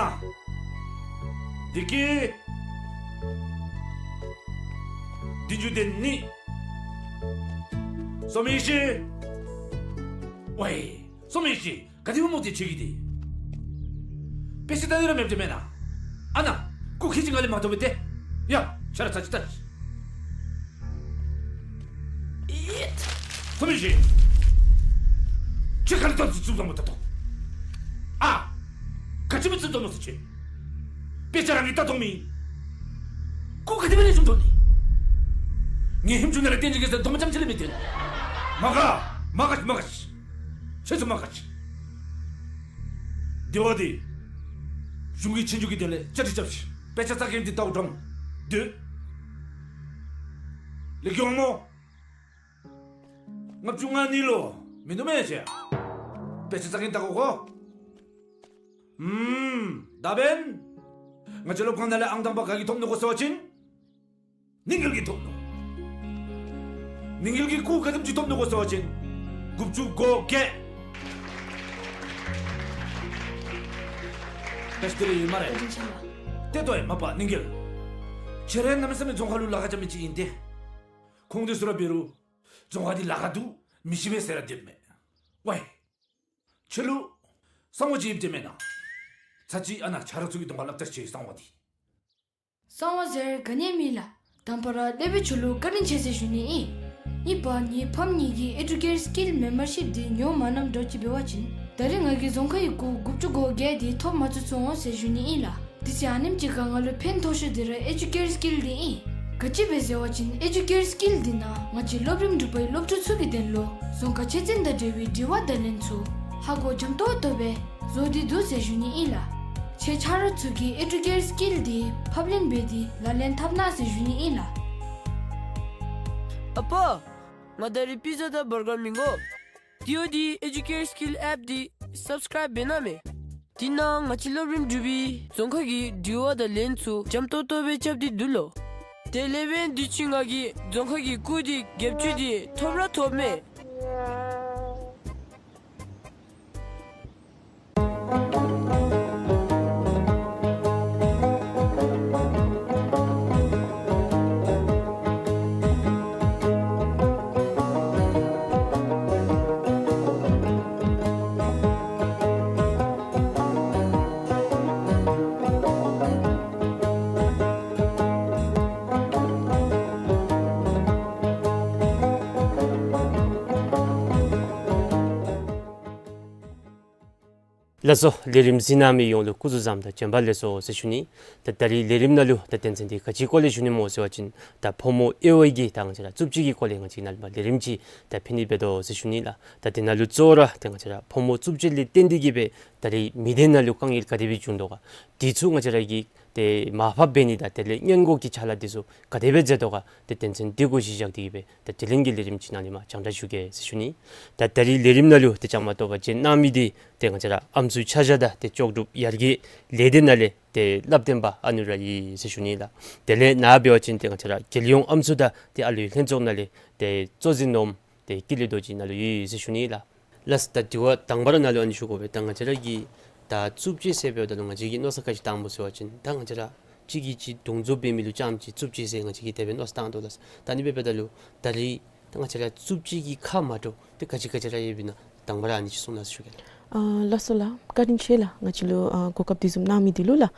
དེ་གི་བདུན་ཅུ་དོན་གཉིས། སོ་མི་ཤི། ཝའི། སོ་མི་ཤི། ག་དེ་སྦེ་མོ་དེ་ཁྱེད་ཀྱིས་དེ། དཔེ་ཆ་ལྟ་ནི་ར་མེདཔ་དེ་མེན་ན། ཨ་ནཱ་སྐུ་ཁྱེད་ཀྱིས་ང་ལས་མ་མཐོ་བས་ཏེ། ཡ། ཆ་ར་ཚ་ཅིག་ལྟ་ཅིག། ཨིད། སོ་མི་ཤི། ཁྱེད་ག་ལས་ལྟ་ཚུགས་ཚུགས་དོ་མོ་ལྟ་དོ། ཨ། ག་ཅི་སྦེ་ཚུགས་དོ་མོ་ཟེར་ཁྱེད། དཔེ་ཆ་རང་གིས་ལྟ་དོ་མི། སྐུ་ག་དེ་སྦེ་ལེགས་ཤོམ་མཐོ་ནི། ངེའི་ཧེམ་ཅུང་ནང་ལས་བསྟན་ཅིག་གེ་ཟེར་དོ་མོ་རྐྱངམ་ཅིག་ལས་མི་སྟོན། མ་དགའ། མ་དགའ་ཤིག། མ་དགའ་ཤིག། ཁྱེད་ཚུ་མ་དགའ་ཤིག། དེ་བ་འདི་གཞུང་གི་ཆོས་རྒྱུགས་ཀྱི་དོན་ལས་བཅའ་སྒྲིག་རྐྱབ་ཤིག། དཔེ་ཆ་རྩ་མཁན་འདི་ལྟཝ་འདྲཝ་མོ་འདི། ལེགས་ཀྱི་འོང་མོ། ལྔ་བཅུ་ང་གཉིས་ལུ་མིན་འདུག་མེན་ན་ཁྱེད། དཔེ་ཆ་རྩ་མཁན་ལྟ་དགོ་གོ། ཨུམ། ད་འབདན་ང་བཅས་སློབ་ཁང་ནང་ལས་ཨང་དང་པ་ག་གིས་ཐོབ་ནུག་གོ་ཟེར་བ་ཅིན་ནིང་འགེལ་གྱིས་ཐོབ་ནུག། ནིང་འགེལ་གྱིས་སྐུ་ག་དེམ་ཅིག་ཐོབ་ནུག་གོ་ཟེར་བ་ཅིན་དགུ་བཅུ་གོ་བརྒྱད། ད་ཤི་ཏེ་ར་ཡོད་སྨ་རེ། བཀའ་དྲིན་ཆེ་ལགས། ཏེ་ལྟོས་ཡ་མ་པ་ནིང་འགེལ། ཁྱེད་ར་གནམ་མེད་ས་མེད་རྫོང་ཁ་ལུ་ལཱ་ཁག་རྐྱབ་མི་ཅིག་ཨིན་ཏེ། ཁོང་དེ་ཚུ་ར་འབད་རུང་རྫོང་ཁ་འདི་ལཱ་ཁག་འདུག་མི་ཤེས་པས་ཟེར་ར་སྡོདཔ་མས། ཝའི། ཁྱོད་ལུ་གསང་བ་ཅིག་ཡོདཔ་འདི་མེན་ན། ཚར་ཅིག་ཨ་ནཱ་ཆ་རོགས་ཚུ་གི་གདོང་ཁར་སླབ་ད་ཤིག་གསང་བ་འདི། གསང་བ་ཟེར་ག་ནི་ཡང་མེད་ལགས། དང་པ་ར་སློབ་དཔོན་ཁྱོད་ལུ་བཀའ་དྲིན་ཆེ་ཟེར་ཞུ་ནི་ཨིན། གཉིས་པ་ངེའི་ཕམ་གཉིས་ཀྱི་ཨེ་ཌུ་ཀེར་སི་ཀིལ་མེམ་བར་ཤིབ་འདི་ཉོ་མ་གནངམ་འདྲཝ་ཅིག་འབད་བ་ཅིན་ད་རིས་ང་གིས་རྫོང་ཁ་གི་སྐུ་དགུ་བཅུ་གོ་བརྒྱད་འདི་ཐོབ་མ་ཚུགས་སོང་ཟེར་ཞུ་ནི་ཨིན་ལགས། དེ་ཚེ་ཨ་ནེམ་ཅིག་ཁར་ང་ལུ་ཕན་ཐོགས་ཤོས་འདི་ར་ཨེ་ཌུ་ཀེར་སི་ཀིལ་འདི་ཨིན། ག་ཅི་སྦེ་ཟེར་བ་ཅིན་ཨེ་ཌུ་ཀེར་སི་ཀིལ་འདི་ནང་ང་བཅས་སློབ་རིམ་དྲུག་པའི་སློབ་ཕྲུག་ཚུ་གི་དོན་ལུ་རྫོང་ཁ་ཆེ་འཛིན་དང་འབྲེལ་བའི་དྲི་བ་དང་ལན་ཚུ་ཧ་གོ་འཇམ་ཏོང་ཏོ་སྦེ་བཟོ་སྟེ་འདུག་ཟེར་ཞུ་ནི་ཨིན་ལགས། ཁྱེད་ཆ་རོགས་ཚུ་གིས་ཨེ་ཌུ་ཀེར་སི་ཀིལ་འདི་ཕབ་ལེན་འབད་དེ་ལག་ལེན་འཐབ་གནང་ཟེར་ཞུ་ནི་ཨིན་ལགས། ཨ་པ། ང་ད་རིས་པི་ཛ་དང་བར་གར་མི་དགོ། དེ་འབདཝ་ད་ཨེ་ཌུ་ཀེར་སི་ཀིལ་ཨེཔ་འདི་སབ་སི་ཀརའིབ་འབད་གནང་མས། དེ་ནང་ང་བཅས་སློབ་རིམ་དྲུག་པའི་རྫོང་ཁ་གི་དྲི་བ་དང་ལན་ཚུ་འཇམ་ཏོང་ཏོ་སྦེ་རྐྱབ་སྟེ་འདུག་ལོ། དེ་ལས་འབདན་དུས་ཅི་ང་གིས་རྫོང་ཁ་གི་སྐུ་འདི་བརྒྱད་ཅུ་འདི་ཐོབ་ར་ཐོབ་མས། ལགས་སོ། ལས་རིམ་གཟིགས་གནང་མི་ཡོངས་ལུ་སྐུ་གཟུགས་བཟང་དང་བྱོན་པ་ལེགས་སོ་ཟེར་ཞུ་ནི། ད་ད་རིས་ལས་རིམ་ནང་ལུ་ད་དོན་ཚན་འདི་ག་ཅིའི་སྐོར་ལས་ཞུ་ནི་སྨོ་ཟེར་བ་ཅིན་ད་ཕོ་མོ་དབྱེ་བ་གི་ད་ང་བཅས་ར་རྩུབ་སྤྱོད་ཀྱི་སྐོར་ལས་ང་བཅས་ནཱ་ལས་མར་ལས་རིམ་ཅིག་ད་ཕུལ་ནི་འབད་དོ་ཟེར་ཞུ་ནི་ལགས། ད་དེ་ནང་ལུ་གཙོ་བོ་ར་ད་ང་བཅས་ར་ཕོ་མོ་རྩུབ་སྤྱོད་ལས་བརྟེན་ཏེ་གིས་སྦེ་ད་རིས་མི་སྡེ་ནང་ལུ་དཀའ་ངལ་ག་དེ་སྦེ་བྱུང་དོ་ག། དེ་ཚུ་ང་བཅས་ར་གིས་ཏེ་མར་ཕབ་འབད་ནི་དང་དེ་ལས་སྔོན་འགོག་གི་ཕྱག་ལཱ་འདི་ཚུ་ག་དེ་སྦེ་མཛད་དོ་ག། ཏེ་དོན་ཚན་འདི་གུ་གཞི་བཞག་སྟེ་གིས་སྦེ་ད་དེ་རིང་གི་ལས་རིམ་ཅིག་ནང་ལས་མར་སྤྱན་འདྲེན་ཞུ་གེ་ཟེར་ཞུ་ནི། ད་ད་རིས་ལས་རིམ་ནང་ལུ་ཏེ་བཅའ་མར་གཏོགས་པར་བྱོན་གནང་མི་འདི་ཏེ་ང་བཅས་ར་ཨམ་སྲུ་ཆ་བཞག་དང་ཏེ་ལྕོགས་གྲུབ་ཡར་རྒྱས་ལས་སྡེ་ནང་ལས་ཏེ་བླ་བསྟན་པ་ཨ་ནུ་ར་ཨིན་ཟེར་ཞུ་ནི་ལགས། དེ་ལས་ནཱ་འབད་བ་ཅིན་ཏེ་ང་བཅས་ར་རྒྱལ་ཡོངས་ཨམ་སྲུ་དང་ཏེ་ཨ་ལུའི་ལྷན་ཚོགས་ནང་ལས་ཏེ་གཙོ་འཛིན་ནོར་བུ་ཏེ་ཀུན་ལེགས་རྡོ་རྗེ་ནཱ་ལུ་ཨིན་ཟེར་ཞུ་ནི་ལགས། ལགས་སོ། ད་དྲི་བ་དང་པ་ར་ནཱ་ལུ་ཨ་ནི་ཞུ་དགོ་པས། ད་ང་བཅས་ར་གི་ད་རྩུབ་སྤྱོད་ཟེར་འབདཝ་ད་ལུ་ང་བཅས་ཀྱིས་མནོ་བསམ་ག་ཅི་བཏངམ་སྨོ་ཟེར་བ་ཅིན་ད་ང་བཅས་ར་གཅིག་གིས་གཅིག་རྡུང་རྫོབ་འབད་མི་ལུ་རྐྱངམ་ཅིག་རྩུབ་སྤྱོད་ཟེར་ང་བཅས་ཀྱིས་དེ་སྦེ་མནོ་བསམ་བཏང་དོ་ལགས། ད་ཨ་ནི་འབདཝ་ད་ལུ་ད་རིས་ད་ང་བཅས་ར་རྩུབ་སྤྱོད་ཀྱི་ཁ་མ་འདྲཝ་ཏེ་ག་ཅི་ག་ཅི་ར་ཡོདཔ་ཨིན་ན། དང་པ་ར་ཨ་ནི་ཅིག་གསུང་གནང་ཞུ་གེ་ལགས། ཨ་ལགས་སོ་ལགས། བཀའ་དྲིན་ཆེ་ལགས། ང་བཅས་ལུ་ཨ་གོ་སྐབས་འདི་བཟུམ་གནང་མི་འདི་ལུ་ལགས།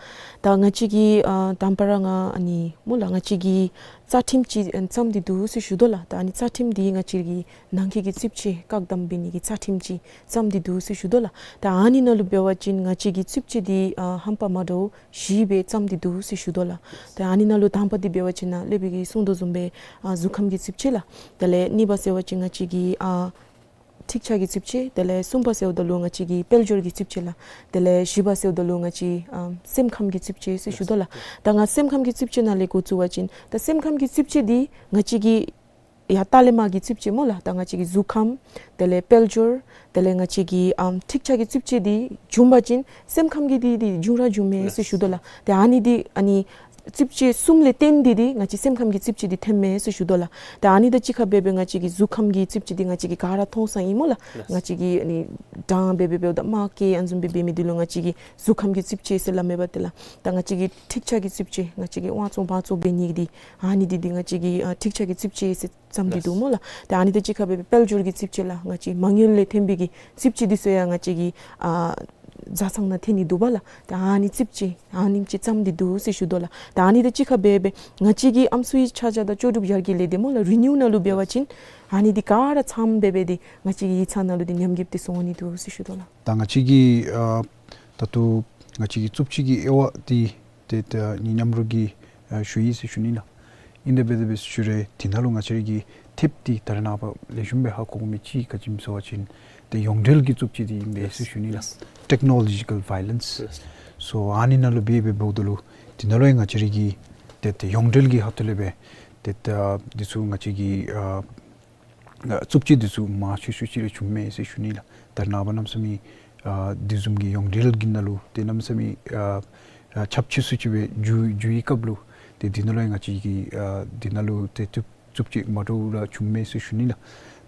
ད་ང་བཅས་ཀྱིས་ཨ་དང་པ་ར་ང་ཨ་ནི་སྨོ་ལགས། ང་བཅས་ཀྱིས་རྩ་ཁྲིམས་ཅིག་ཨ་བརྩམས་ཏེ་འདུག་ཟེར་ཞུ་དོ་ལགས། ད་ཨ་ནི་རྩ་ཁྲིམས་འདི་ང་བཅས་ཀྱི་ནང་འཁོད་ཀྱི་རྩིབ་ཅིག་བཀག་དམ་འབད་ནི་གི་རྩ་ཁྲིམས་ཅིག་བརྩམས་ཏེ་འདུག་ཟེར་ཞུ་དོ་ལགས། ད་ཨ་ནི་ནང་ལུ་འབད་བ་ཅིན་ང་བཅས་ཀྱི་རྩིབ་ཅིག་འདི་ཨ་ཧམ་པ་མ་འདྲཝ་བཞི་སྦེ་བརྩམས་ཏེ་འདུག་ཟེར་ཞུ་དོ་ལགས། ད་ཨ་ནི་ནང་ལུ་དང་པ་འདི་འབད་བ་ཅིན་ནཱ་སློབ་དཔོན་གྱིས་གསུངས་དོ་བཟུམ་སྦེ་ཨ་གཟུགས་ཁམས་ཀྱི་རྩིབ་ཅིག་ལགས། དེ་ལས་གཉིས་པ་ཟེར་བ་ཅིན་ང་བཅས་ཀྱི་ཨ་ཐིག་ཆ་གི་རྩིབ་ཅིག། དེ་ལས་གསུམ་པ་ཟེརཝ་ད་ལུ་ང་བཅས་ཀྱི་དཔལ་འབྱོར་གྱི་རྩིབ་ཅིག་ལགས། དེ་ལས་བཞི་པ་ཟེརཝ་ད་ལུ་ང་བཅས་ཨ་སེམས་ཁམས་ཀྱི་རྩིབ་ཅིག་ཟེར་ཞུ་དོ་ལགས། ད་ང་སེམས་ཁམས་ཀྱི་རྩིབ་ཅིག་ནང་ལས་འགོ་བཙུགས་པ་ཅིན་ད་སེམས་ཁམས་ཀྱི་རྩིབ་ཅིག་འདི་ང་བཅས་ཀྱི་ཡར་ལྟག་ལས་མར་གྱི་རྩིབ་ཅིག་སྨོ་ལགས། ད་ང་བཅས་ཀྱི་གཟུགས་ཁམས་དེ་ལས་དཔལ་འབྱོར་དེ་ལས་ང་བཅས་ཀྱི་ཨམ་ཐིག་ཆ་གི་རྩིབ་ཅིག་འདི་བྱུང་པ་ཅིན་སེམས་ཁམས་ཀྱི་འདི་འདི་བྱུང་ར་བྱུངམ་མས་ཟེར་ཞུ་དོ་ལགས། ཏེ་ཨ་ནི་འདི་ཨ་ནི་རྩིབ་ཅིག་གསུམ་ལས་བརྟེན་ཏེ་འདི་ང་བཅས་སེམས་ཁམས་ཀྱི་རྩིབ་ཅིག་འདི་ཐོནམ་མས་ཟེར་ཞུ་དོ་ལགས། ཏེ་ཨ་ནི་དང་གཅིག་ཁར་འབད་འབད་ང་བཅས་ཀྱི་གཟུགས་ཁམས་ཀྱི་རྩིབ་ཅིག་འདི་ང་བཅས་ཀྱིས་ག་ར་མཐོང་ས་ཨིན་སྨོ་ལགས། ལགས། ང་བཅས་ཀྱིས་ཨ་ནི་དྲང་འབད་འབད་འབདཝ་ད་དམག་གི་ཨ་ནི་བཟུམ་སྦེ་འབད་མི་འདི་ལུ་ང་བཅས་ཀྱི་གཟུགས་ཁམས་ཀྱི་རྩིབ་ཅིག་ཟེར་སླབ་མས་པ་ཏེ་ལགས། ད་ང་བཅས་ཀྱི་ཐིག་ཆ་གི་རྩིབ་ཅིག་ང་བཅས་ཀྱིས་དབང་བཙོང་འབག་བཙོང་འབད་ནི་འདི་ཨ་ནི་འདི་འདི་ང་བཅས་ཀྱི་ཨ་ཐིག་ཆ་གི་རྩིབ་ཅིག་ཟེར་བརྩམས་ཏེ་འདུག་སྨོ་ལགས། ཏེ་ཨ་ནི་དང་གཅིག་ཁར་འབད་འབད་དཔལ་འབྱོར་གྱི་རྩིབ་ཅིག་ལགས། ང་བཅས་མ་དངུལ་ལས་ཐོན་པའི་གི་རྩིབ་ཅིག་འདི་ཚུ་ཡང་ང་བཅས་ཀྱི་ཨ་བཟའ་ཚང་ནང་ཐོན་ནི་འདུག་པ་ལགས། ཏེ་ཨ་ནི་རྩིབ་ཅིག་ཨ་ནེམ་ཅིག་བརྩམས་ཏེ་འདུག་ཟེར་ཞུ་དོ་ལགས། ཏེ་ཨ་ནི་དང་གཅིག་ཁར་འབད་འབད་ང་བཅས་ཀྱི་ཨམ་སྲུའི་ཆ་བཞག་དང་ལྕོགས་གྲུབ་ཡར་རྒྱས་ལས་སྡེ་སྨོ་ལགས། རི་ནིའུ་ནང་ལུ་འབད་བ་ཅིན་ཨ་ནི་འདི་ག་ར་ཚངམ་འབད་འབད་འདི་ང་བཅས་ཀྱི་ཡིག་ཚང་ནང་ལུ་འདི་ཉམས་རྒུདཔ་འདི་སོང་ནི་འདུག་ཟེར་ཞུ་དོ་ལགས། ད་ང་བཅས་ཀྱི་ཨ་ད་ལྟོ་ང་བཅས་ཀྱི་རྩིབ་ཅིག་གི་དབྱེ་བ་འདི་ཏེ་ད་ངེའི་མཉམ་རོགས་ཀྱིས་ཨ་ཞུ་ཡི་ཟེར་ཞུ་ནི་ལགས། ཨིན་དེ་འབད་དེ་འབད་ཞུ་རུང་འདི་ནང་ལུ་ང་བཅས་ར་གིས་ཐེབས་འདི་ད་རེས་ནངས་པ་ལེགས་ཤོམ་སྦེ་ཧ་གོ་མི་ཅིག་ག་ཅི་སྨོ་ཟེར་བ་ཅིན་ཏེ་ཡོངས་འབྲེལ་གྱི་རྩིབ་ཅིག་འདི་ཨིན་པས་ཟེར་ཞུ་ནི་ལགས། Yes. Technological violence. Yes. So ཨ་ནི་ནང་ལུ་འབད་འབད་འབདཝ་ད་ལུ་འདི་ནང་ལུ་ཡང་ང་བཅས་ར་གིས་ཏེ་ཏེ་ཡོངས་འབྲེལ་གྱི་ཁ་ཐུག་ལས་འབད་ཏེ་ད་འདི་ཚུ་ང་བཅས་ཀྱི་ཨ་ཨ་རྩིབ་ཅིག་འདི་ཚུ་མང་ཤོས་ཤོས་ཅིག་ར་བྱུངམ་མས་ཟེར་ཞུ་ནི་ལགས། ད་རེས་ནངས་པ་གནམ་མེད་ས་མེད་ཨ་འདི་བཟུམ་གྱི་ཡོངས་འབྲེལ་གྱི་ནང་ལུ་ཏེ་གནམ་མེད་ས་མེད་ཨ་ཨ་ཁྱབ་ཆེ་ཤོས་ཅིག་སྦེ་འགྱོ་འགྱོ་བའི་སྐབས་ལུ་ཏེ་འདི་ནང་ལུ་ཡང་ང་བཅས་ཀྱིས་ཨ་འདི་ནང་ལུ་ཏེ་རྩིབ་རྩིབ་ཅིག་མ་འདྲཝ་ར་བྱུངམ་མས་ཟེར་ཞུ་ནི་ལགས།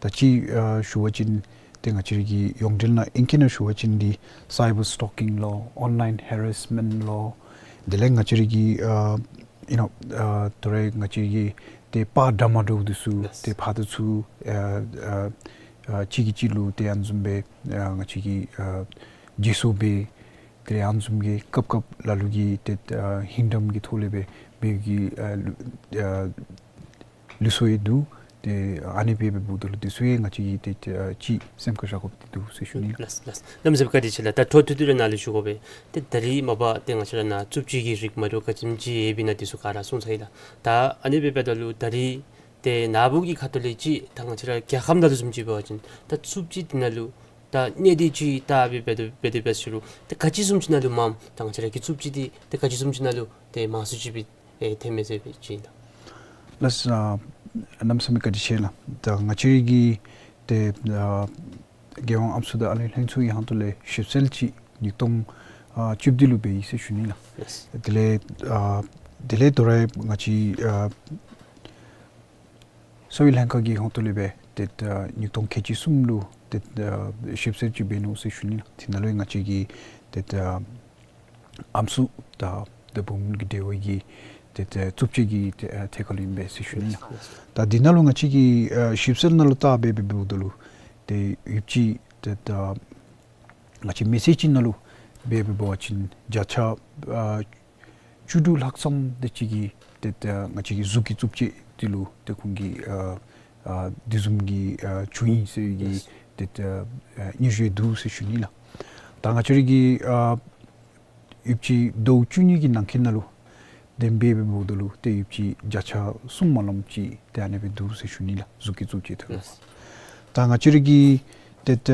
ད་ཅི་ཨ་ཞུ་བ་ཅིན་ཏེ་ང་བཅས་ར་གི་ཡོངས་འབྲེལ་ནང་ཨིང་སྐད་ནང་ཞུ་བ་ཅིན་འདི་cyber stalking ལོ། online harassment ལོ། དེ་ལས་ང་བཅས་ར་གི་ཨ་you know ཨ་ད་རེས་ང་བཅས་ཀྱི་ཏེ་པར་འདྲ་མ་འདྲཝ་འདི་ཚུ། Yes. ཏེ་ཕར་དང་ཚུར་ཨ་ཨ་ཨ་གཅིག་གིས་གཅིག་ལུ་ཏེ་ཨ་ནི་བཟུམ་སྦེ་ཨ་ང་བཅས་ཀྱིས་ཨ་བརྗེ་སོར་འབད། དེ་ལས་ཨ་ནི་བཟུམ་གྱི་སྐབས་སྐབས་ལ་ལུ་གིས་ཏེ་ཨ་ཧིང་འདམ་གྱི་ཐོག་ལས་འབད་འབད་གི་ཨ་ལུ་ཨ་ལུས་སོ་ཡི་འདུག། ཏེ་ཨ་ནི་འབད་འབདཝ་ད་ལུ་འདི་ཚུ་ཡང་ང་བཅས་ཀྱིས་ཏེ་ཨ་ཅིག་སེམས་ཁར་བཞག་དགོཔ་འདི་འདུག་ཟེར་ཞུ་ནི། ལགས་ལགས། གནམ་མེད་ས་མེད་བཀའ་དྲིན་ཆེ་ལགས། ད་འཕྲོ་མཐུད་དེ་ར་ནཱ་ལུ་ཞུ་དགོ་པས། ཏེ་ད་རིས་མ་པ་ཏེ་ང་བཅས་ར་ནཱ་རྩིབ་ཅིག་གི་རིགས་མ་འདྲཝ་ག་ཅི་ཅིག་ཡོདཔ་ཨིན་ན་འདི་ཚུ་ག་ར་གསུངས་ཚར་ཡི་ལགས། ད་ཨ་ནི་འབདཝ་ད་ལུ་ད་རིས་ཏེ་ནཱ་བུ་གི་ཁ་ཐུག་ལས་ཅིག་ད་ང་བཅས་ར་རྒྱལ་ཁམས་ནང་ལུ་བཟུམ་ཅིག་འབད་བ་ཅིན་ད་རྩིབ་ཅིག་འདི་ནང་ལུ་ད་གནད་དེ་ཅིག་ད་འབད་འབད་དེ་འབད་དེ་འབད་ཞུ་རུང་ཏེ་ག་ཅི་བཟུམ་ཅིག་ནང་ལུ་མངམ། ད་ང་བཅས་ར་གི་རྩིབ་ཅིག་འདི་ཏེ་ག་ཅི་བཟུམ་ཅིག་ནང་ལུ་ཏེ་མང་སུ་ཅིག་སྦེ་ཨེ་ཐོནམ་མས་ཟེར་སྦེ་ཅིག་ད། ལགས། ཨ་གནམ་མེད་ས་མེད་བཀའ་དྲིན་ཆེ་ལགས། ད་ང་བཅས་ར་གི་ཏེ་ཨ་རྒྱལ་ཡོངས་ཨམ་སྲུ་དང་ཨ་ལུ་ལྷན་ཚོགས་ཀྱི་ཧོངས་ལས་ཞིབ་འཚོལ་ཅིག་ཉིས་སྟོང་ཨ་བཅུ་བདུན་ལུ་འབད་ཡི་ཟེར་ཞུ་ནི་ལགས། ལགས། དེ་ལས་ཨ་དེ་ལས་ད་རེས་ང་བཅས་ཨ་གསོ་བའི་ལྷན་ཁག་གི་ཧོངས་ལས་འབད་ཏེ་ཨ་ཉིས་སྟོང་ཁལ་གཅིག་གསུམ་ལུ་ཏེ་ཨ་ཞིབ་འཚོལ་ཅིག་འབད་ནུག་ཟེར་ཞུ་ནི་ལགས། དེ་ནང་ལུ་ཡང་ང་བཅས་ཀྱི་ཏེ་ཨ་ཨམ་སྲུ་དང་ཏེ་བུམོ་གི་འབྲེལ་བའི་གི་ཏེ་ཨ་རྩིབ་ཅིག་གི་ཏེ་ཨ་ཐད་ཁར་ལུ་ཨིན་པས་ཟེར་ཞུ་ནི་ལགས། ད་འདི་ནང་ལུ་ང་བཅས་ཀྱི་ཨ་ཞིབ་འཚོལ་ནང་ལུ་བལྟ་འབད་འབད་འབདཝ་ད་ལུ་ཏེ་ཡོདཔ་ཅིག་ཏེ་ཨ་ང་བཅས་མི་སེར་ཅིག་ནང་ལུ་འབད་འབད་བ་ཅིན་བརྒྱ་ཆ་ཨ་བཅུ་དྲུག་ལྷག་ཙམ་དེ་ཅིག་གིས་ཏེ་ད་ང་བཅས་ཀྱི་གཟུགས་ཀྱི་རྩིབ་ཅིག་འདི་ལུ་ཏེ་ཁོང་གིས་ཨ་ཨ་དེ་བཟུམ་གྱི་ཨ་བྱུང་ཡི་ཟེར་བའི་གི་ལགས། ཏེ་ད་ཨ་སྙན་ཞུ་འདུག་ཟེར་ཞུ་ནི་ལགས། ད་ང་བཅས་ར་གི་ཨ་ཡོདཔ་ཅིག་ཟླཝ་བཅུ་གཉིས་ཀྱི་ནང་འཁོད་ནང་ལུ་དེ་སྦེ་འབདཝ་ད་ལུ་ཏེ་ཡོདཔ་ཅིག་བརྒྱ་ཆ་གསུམ་མ་ལངམ་ཅིག་ཏེ་ཨ་ནི་སྦེ་འདུག་ཟེར་ཞུ་ནི་ལགས། གཟུགས་ཀྱི་རྩིབ་ཅིག་ཐོན། ལགས། ད་ང་བཅས་ར་གི་ཏེ་ད་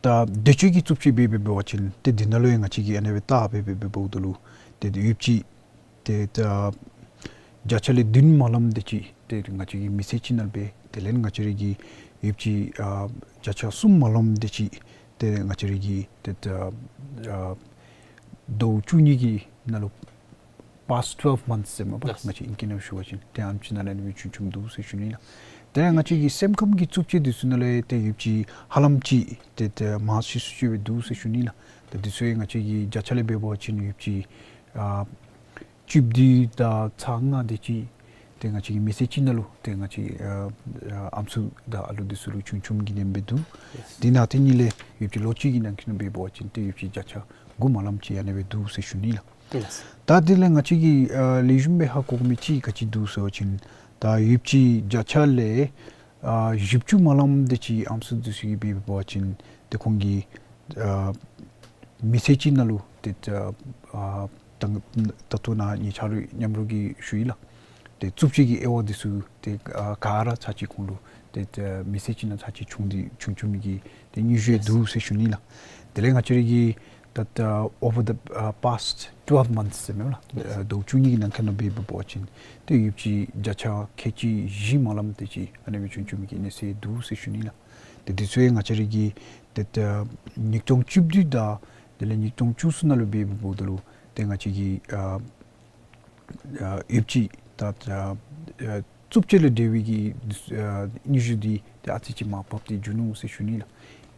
ད་འདོད་སྤྱོད་ཀྱི་རྩིབ་ཅིག་འབད་འབད་བ་ཅིན་ཏེ་འདི་ནང་ལུ་ཡང་ང་བཅས་ཀྱིས་ཨ་ནི་སྦེ་བལྟ་འབད་འབད་འབདཝ་ད་ལུ་ཏེ་ཡོདཔ་ཅིག་ཏེ་ད་བརྒྱ་ཆ་ལས་བདུན་མ་ལངམ་དེ་ཅིག་ཏེ་ང་བཅས་ཀྱི་མི་སེར་ཅིག་ནང་འབད། དེ་ལས་ང་བཅས་ར་གི་ཡོདཔ་ཅིག་ཨ་བརྒྱ་ཆ་གསུམ་མ་ལངམ་དེ་ཅིག་ཏེ་ང་བཅས་ར་གི་ཏེ་ད་ཨ་ཟླཝ་བཅུ་གཉིས་ཀྱི་ནང་ལུ་past twelve months ཟེར་མས་པ། ལགས། ང་བཅས་ཨིང་སྐད་ནང་ཞུ་བ་ཅིན་ཏེ་ཨ་ནེམ་ཅིག་ནང་ལུ་ཨ་ནི་སྦེ་བྱུང་བྱུངམ་འདུག་ཟེར་ཞུ་ནི་ལགས། དེ་ལས་ང་བཅས་ཀྱི་སེམས་ཁམས་ཀྱི་རྩིབ་ཅིག་འདི་ཚུ་ནང་ལུ་ཏེ་ཡོདཔ་ཅིག་ཧ་ལམ་ཅིག་ཏེ་ཏེ་མང་སུ་སུ་ཅིག་སྦེ་འདུག་ཟེར་ཞུ་ནི་ལགས། ཏེ་འདི་ཚུ་ཡང་ང་བཅས་ཀྱིས་བརྒྱ་ཆ་ལས་འབད་བ་ཅིན་ཡོདཔ་ཅིག་ཨ་བཅུ་བདུན་དང་ཚག་ལྔ་དེ་ཅིག་ ཏེ་ང་བཅས་ཀྱི་མི་ཚེ་ཅིག་ནང་ལུ་ཏེ་ང་བཅས་ཨ་ཨམ་སྲུ་དང་ཨ་ལུ་འདི་ཚུ་ལུ་བྱུང་བྱུངམ་གི་ཨ་ནེམ་སྦེ་འདུག། ཡེས། དེ་ནང་ཏེ་ཨ་ནི་ལས་ཡོདཔ་ཅིག་ལོ་གཅིག་གི་ནང་འཁོད་ནང་འབད་བ་ཅིན་ཏེ་ཡོདཔ་ཅིག་བརྒྱ་ཆ་དགུ་མ་ལངམ་ཅིག་ཨ་ནེ་སྦེ་འདུག་ཟེར་ཞུ་ནི་ལགས། ཡེས། ད་དེ་ལས་ང་བཅས་ཀྱིས་ཨ་ལེགས་ཤོམ་སྦེ་ཧ་གོ་དགོ་མི་ཅིག་ག་ཅི་འདུག་ཟེར་བ་ཅིན་ད་ཡོདཔ་ཅིག་བརྒྱ་ཆ་ལས་ཨ་བཞི་བཅུ་མ་ལངམ་དེ་ཅིག་ཨམ་སྲུ་འདི་ཚུ་གིས་འབད་འབད་བ་ཅིན་ཏེ་ཁོང་གི་ཨ་མི་ཚེ་ཅིག་ནང་ལུ་ཏེ་ཨ་ད་ད་ལྟོ་ནཱ་ངེའི་ཆ་རོགས་མཉམ་རོགས་ཀྱིས་ཞུ་ཡི་ལགས། ཏེ་རྩུབ་སྤྱོད་ཀྱི་དབྱེ་བ་འདི་ཚུ་ཏེ་ཨ་ག་ར་ཚར་གཅིག་ཁོང་ལུ་ཏེ་ཨ་མི་ཚེ་ཅིག་ནང་ཚར་གཅིག་བྱུང་སྟེ་བྱུང་བྱུངམ་གི་ཏེ་སྙན་ཞུ་ཡེས་འདུག་ཟེར་ཞུ་ནི་ལགས། དེ་ལས་ང་བཅས་ར་གི་ད་ད་over the uh, past twelve months ཟེར་མས་ལགས། ཡེས། ཨ་ཟླཝ་བཅུ་གཉིས་ཀྱི་ནང་འཁོད་ནང་འབད་འབད་བ་ཅིན་ཏེ་ཡོདཔ་ཅིག་བརྒྱ་ཆ་ཁལ་གཅིག་བཞི་མ་ལངམ་དེ་ཅིག་ཨ་ནེ་སྦེ་བྱུང་བྱུངམ་གི་གནས་ཚུལ་འདུག་ཟེར་ཞུ་ནི་ལགས། ཏེ་འདི་ཚུ་ཡང་ང་བཅས་ར་གི་ཏེ་ད་ཉིས་སྟོང་བཅུ་བདུན་དང་དེ་ལས་ཉིས་སྟོང་བཅུ་གསུམ་ནང་ལུ་འབད་འབདཝ་ད་ལུ་ཏེ་ང་བཅས་ཀྱི་ཨ་ཨ་ཡོདཔ་ཅིག་ད་ཨ་ཨ་རྩུབ་སྤྱོད་ལས་འབྲེལ་བའི་གི་ཨ་སྙན་ཞུ་འདི་ཏེ་ཨ་ཙི་ཅིག་མར་བབས་ཏེ་འགྱོ་ནུག་ཟེར་ཞུ་ནི་ལགས།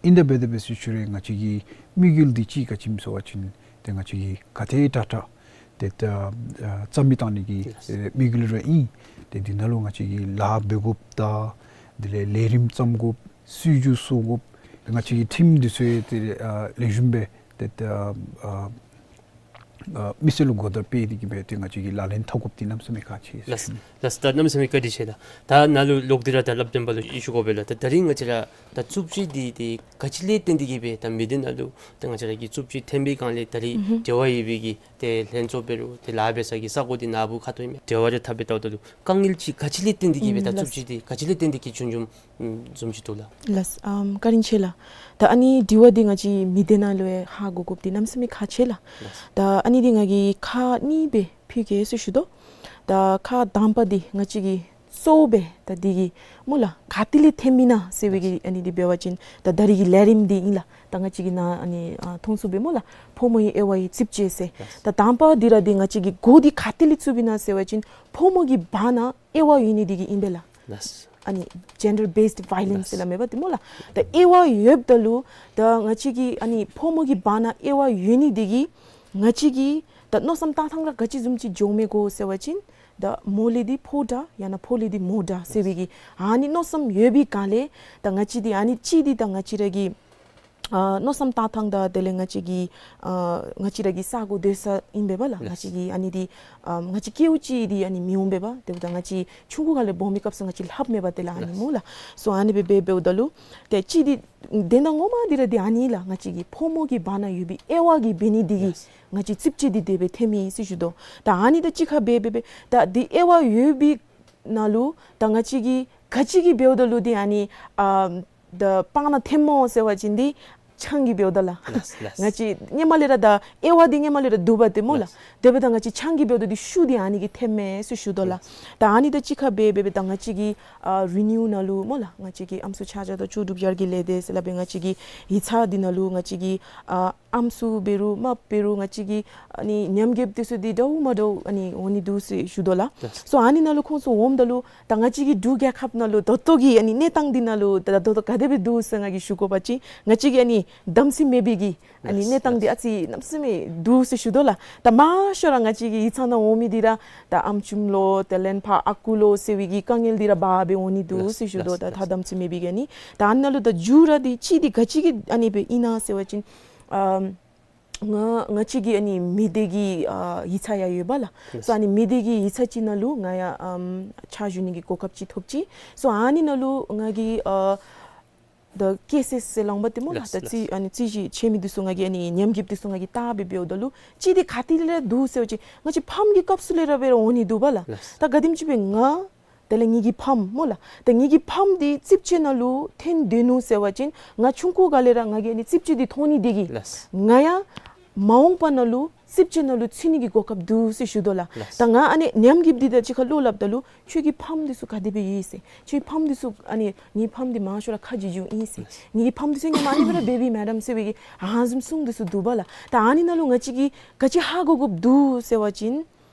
ཨིན་ཏེ་འབད་དེ་འབད་ཟེར་ཞུ་རུང་ང་བཅས་ཀྱི་དམིགས་ཡུལ་འདི་ཅིག་ག་ཅི་སྨོ་ཟེར་བ་ཅིན་ཏེ་ང་བཅས་ཀྱིས་ག་དེ་དྲག་དྲག་ཏེ་ད་ཨ་རྩ་མེད་བཏང་ནི་གི་ཡེས་ཨེ་དམིགས་ཡུལ་ར་ཨིན། ཏེ་འདི་ནང་ལུ་ང་བཅས་ཀྱིས་ལཱ་འབད་དགོཔ་དང་དེ་ལས་ལས་རིམ་བརྩམ་དགོཔ་སྲིད་བྱུས་བཟོ་དགོཔ་ང་བཅས་ཀྱི་ཊིམ་འདི་ཚུ་ཡང་ཏེ་ཨ་ལེགས་ཤོམ་སྦེ་ཏེ་ད་ཨ་ཨ་མི་སེར་ལུ་གོ་བརྡ་སྤེལ་ཏེ་གི་སྦེ་ཏེ་ང་བཅས་ཀྱིས་ལག་ལེན་འཐབ་དགོཔ་འདི་གནམ་མེད་ས་མེད་ཁག་ཆེ་ཟེར་ལགས། ཞུ་ནི། ལགས། ད་གནམ་མེད་ས་མེད་བཀའ་དྲིན་ཆེ་ལགས། ད་ནཱ་ལུ་ལོག་སྟེ་ར་ད་སླབ་སྟོན་པ་ལུ་ཡང་ཞུ་དགོ་པས་ལགས། ད་ད་རིས་ང་བཅས་ར་ད་རྩུབ་སྤྱོད་འདི་ཏེ་ག་ཅི་ལས་བརྟེན་ཏེ་གི་སྦེ་ད་མི་སྡེ་ནང་ལུ་ད་ང་བཅས་ར་གི་རྩུབ་སྤྱོད་ཐོན་པའི་སྒང་ལས་ད་རིས་ཨུམ་འབྲེལ་བ་ཡོད་པའི་གི་ཏེ་ལྷན་ཚོགས་འབད་རུང་ཏེ་ལཱ་འབད་ས་གི་ས་གོ་འདི་ནཱ་བུ་ཁ་ཐུག་ཨིན་མས། འབྲེལ་བ་རེ་འཐབ་སྦེ་བལྟཝ་ད་ལུ་དཀའ་ངལ་ཅིག་ག་ཅི་ལས་བརྟེན་ཏེ་གི་སྦེ་ད་ལགས། རྩུབ་སྤྱོད་འདི་ག་ཅི་ལས་བརྟེན་ཏེ་གི་བྱུང་བྱུངམ་བཟུམ་ཅིག་འདུག་ལགས། ལགས། ཨམ་བཀའ་དྲིན་ཆེ་ལགས། ད་ཨ་ནི་དྲི་བ་འདི་ང་བཅས་མི་སྡེ་ནང་ལུ་ཡང་ཧ་གོ་དགོཔ་འདི་གནམ་མེད་ས་མེད་ཁག་ཆེ་ལགས། ལགས། ད་ཨ་ནི་འདི་ང་གིས་ཁག་གཉིས་སྦེ་ཕུལ་གེ་ཟེར་ཞུ་དོ། ད་ཁག་དང་པ་འདི་ང་བཅས་ཀྱི་གཙོ་བོ་སྦེ་ད་འདི་གིས་སྨོ་ལགས་ག་ཏེ་ལས་ཐོནམ་ཨིན་ན་ཟེར་བའི་གི་ཨ་ནི་འདི་འབད་བ་ཅིན་ད་ད་རིས་ཀྱི་ལས་རིམ་འདི་ཨིན་ལགས། ད་ང་བཅས་ཀྱིས་ནཱ་ཨ་ནི་ཨ་མཐོང་ཚུགསཔ་སྦེ་སྨོ་ལགས་ཕོ་མོའི་དབྱེ་བ་ཡི་རྩུབ་སྤྱོད་ཟེར། ལགས། ད་དང་པ་འདི་ར་འདི་ང་བཅས་ཀྱིས་འགོ་འདི་ག་ཏེ་ལས་བཙུགསཔ་ཨིན་ན་ཟེར་བ་ཅིན་ཕོ་མོ་གི་བར་ན་དབྱེ་བ་ཡོད་ནི་འདི་གིས་ཨིན་པས་ལགས། ལགས། ཨ་ནི་gender based violence ལགས། ཟེར་སླབ་མས་པ་ཏེ་སྨོ་ལགས། ད་དབྱེ་བ་ཡོདཔ་ད་ལུ་ད་ང་བཅས་ཀྱི་ཨ་ནི་ཕོ་མོ་གི་བར་ན་དབྱེ་བ་ཡོད་ནི་འདི་གིས་ང་བཅས་ཀྱིས་ད་མནོ་བསམ་བཏང་ཐངས་ར་ག་ཅི་བཟུམ་ཅིག་འགྱོཝ་མས་གོ་ཟེར་བ་ཅིན་ད་མོ་ལས་འདི་ཕོ་དྲག་ཡང་ན་ཕོ་ལས་འདི་མོ་དྲག་ཟེར་བའི་གི་ཨ་ནི་མནོ་བསམ་ཡོད་པའི་སྒང་ལས་ད་ང་བཅས་འདི་ཨ་ནི་གཅིག་འདི་ད་ང་བཅས་ར་གི་ཨ་མནོ་བསམ་བཏང་ཐངས་དང་དེ་ལས་ང་བཅས་ཀྱི་ཨ་ང་བཅས་ར་གི་ས་གོ་སྡོད་ས་ཨིན་པས་པ་ལགས། ལགས། ང་བཅས་ཀྱི་ཨ་ནི་འདི་ཨ་ང་བཅས་སྐྱེཝ་ཅིག་འདི་ཨ་ནི་མི་འོང་པས་པ། དེ་འབདཝ་ད་ང་བཅས་ཆུང་ཀུ་སྒང་ལས་སྦོམ་མི་སྐབས་སུ་ང་བཅས་ལྷབ་མས་པ་ཏེ་ལགས་ཨ་ནི་ལགས། སྨོ་ལགས། སོ་ཨ་ནི་སྦེ་འབད་འབདཝ་ད་ལུ་ཏེ་གཅིག་འདི་དོན་དག་ངོ་མ་འདི་ར་འདི་ཨ་ནི་ལགས། ང་བཅས་ཀྱི་ཕོ་མོ་གི་བར་ན་ཡོད་པའི་དབྱེ་བ་གིས་འབད་ནི་འདི་གིས་ལགས། ང་བཅས་རྩུབ་སྤྱོད་འདི་དེ་སྦེ་ཐོནམ་ཨིན་ཟེར་ཞུ་དོ། ད་ཨ་ནི་དང་གཅིག་ཁར་འབད་འབད་འབད་ད་འདི་དབྱེ་བ་ཡོད་པའི་ནང་ལུ་ད་ང་བཅས་ཀྱིས་ག་ཅི་གིས་འབདཝ་ད་ལུ་འདི་ཨ་ནི་ཨ་ད་སྤང་ནང་ཐོནམ་སྨོ་ཟེར་བ་ཅིན་འདི་ཆང་གིས་འབདཝ་ད་ལགས། ལགས་ལགས། ང་བཅས་སྔོན་མ་ལས་ར་ད་དབྱེ་བ་འདི་སྔོན་མ་ལས་ར་འདུག་པ་ཏེ་སྨོ་ལགས། ལགས། དེ་འབདཝ་ད་ང་བཅས་ཆང་གིས་འབདཝ་ད་འདི་ཤུགས་འདི་ཨ་ནི་གིས་ཐོནམ་ཨིན་ཟེར་ཞུ་དོ་ལགས། ལགས། ད་ཨ་ནི་དང་གཅིག་ཁར་འབད་འབད་འབད་ད་ང་བཅས་ཀྱི་ཨ་རི་ནིའུ་ནང་ལུ་སྨོ་ལགས་ང་བཅས་ཀྱི་ཨམ་སྲུ་ཆ་བཞག་དང་ལྕོགས་གྲུབ་ཡར་རྒྱས་ལས་སྡེ་ཟེར་སླབ་པའི་ང་བཅས་ཀྱི་ཡིག་ཚང་འདི་ནང་ལུ་ང་བཅས་ཀྱི་ཨ་ཨམ་སྲུ་འབད་རུང་རྨགཔ་འབད་རུང་ང་བཅས་ཀྱི་ཨ་ནི་ཉམས་རྒུདཔ་འདི་ཚུ་འདི་འདྲཝ་མ་འདྲཝ་ཨ་ནི་འོང་ནི་འདུག་ཟེར་ཞུ་དོ་ལགས། ལགས། སོ་ཨ་ནི་ནང་ལུ་ཁོང་ཚུ་འོངམ་ད་ལུ་ད་ང་བཅས་ཀྱི་འབྲུག་རྒྱལ་ཁབ་ནང་ལུ་ད་ལྟོ་གི་ཨ་ནི་གནས་སྟངས་འདི་ནང་ལུ་ད་ད་ལྟོ་ག་དེ་སྦེ་འདུག་ཟེར་ང་གིས་ཞུ་དགོ་པ་ཅིན་ང་བཅས་ཀྱི་ཨ་ནི་དམ་ཚིག་མེད་པའི་གི་ཨ་ནི་ལགས་གནས་སྟངས་འདི་ལགས། ཨ་ཙི་གནམ་མེད་ས་མེད་འདུག་ཟེར་ཞུ་དོ་ལགས། ད་མང་ཤོས་ར་ང་བཅས་ཀྱི་ཡིག་ཚང་ནང་འོང་མི་འདི་ར་ད་ཨམ་ཅུམ་ལོ་དེ་ལས་ཕར་ཨ་ཁུ་ལོ་ཟེར་བའི་གི་དཀའ་ངལ་འདི་ར་འབག་སྦེ་འོང་ནི་འདུག་ལགས་ཟེར་ཞུ་དོ། ལགས་ད་ལགས། ད་དམ་ཚིག་མེད་པའི་གི་ཨ་ནི་ད་ཨ་ནཱ་ལུ་ད་མཇུག་ར་འདི་གཅིག་འདི་ག་ཅི་གི་ཨ་ནི་སྦེ་ཨིན་ན་ཟེར་བ་ཅིན་ཨམ་ང་ང་བཅས་ཀྱི་ཨ་ནི་མི་སྡེ་གི་ཨ་ཡིག་ཚང་ཡང་ཡོད་པ་ལགས། ལགས། སོ་ཨ་ནི་མི་སྡེ་གི་ཡིག་ཚང་ཅིག་ནང་ལུ་ང་ཡང་ཨམ་ཕྱག་ཞུ་ནི་གི་གོ་སྐབས་ཅིག་ཐོབ་ཅི། སོ་ཨ་ནི་ནང་ལུ་ང་གིས་ཨ་ད་ཀེ་སི་ཟེར་སླབ་པ་ཏེ་སྨོ་ལགས། ལགས་ད་རྩིས་ལགས། ཨ་ནི་རྩོད་གཞི་ཆེ་མི་འདི་ཚུ་ང་གིས་ཨ་ནི་ཉམས་རྒུདཔ་འདི་ཚུ་ང་གིས་བལྟ་སྦེ་འབདཝ་ད་ལུ་གཅིག་འདི་ག་ཏེ་ལས་འདུག་ཟེར་བ་ཅིན་ང་བཅས་ཕམ་གྱི་སྐབས་སུ་ལས་ར་འབད་ར་འོང་ནི་འདུག་པ་ལགས། ལགས། ད་ག་དེམ་ཅིག་སྦེ་ང་དེ་ལས་ངེ་གི་ཕམ་སྨོ་ལགས། ད་ངེ་གི་ཕམ་འདི་རྩུབ་སྤྱོད་ནང་ལུ་ཐོན་སྡོད་ནུག་ཟེར་བ་ཅིན་ང་ཆུང་ཀུ་སྒང་ལས་ར་ང་གིས་ཨ་ནི་རྩུབ་སྤྱོད་འདི་མཐོང་ནི་འདི་གིས་ལགས། ང་ཡང་མ་འོངས་པ་ནང་ལུ་རྩུབ་སྤྱོད་ནང་ལུ་ཚུད་ནི་གི་གོ་སྐབས་འདུག་ཟེར་ཞུ་དོ་ལགས། ལགས། ད་ང་ཨ་ནི་ཉམས་རྒུདཔ་འདི་དང་གཅིག་ཁར་བློ་སླབ་ད་ལུ་ཁྱོད་ཀྱི་ཕམ་འདི་ཚུ་ག་དེ་སྦེ་ཡོད་ཟེར། ཁྱོད་ཕམ་འདི་ཚུ་ཨ་ནི་ངེའི་ཕམ་འདི་མང་ཤོས་ར་ཁ་རྗེ་རྗེཝ་ཨིན་ཟེར། ལགས། ངེ་གི་ཕམ་འདི་ཚུ་ཧེ་མ་ཨ་ནི་སྦེ་ར་འབད་བས་མེ་ཌམ་ཟེར་བའི་གི་ཨ་ནི་བཟུམ་གསུང་འདི་ཚུ་འདུག་པ་ལགས། ད་ཨ་ནི་ནང་ལུ་ང་བཅས་ཀྱིས་ག་ཅི་ཧ་གོ་དགོཔ་འདུག་ཟེར་བ་ཅིན་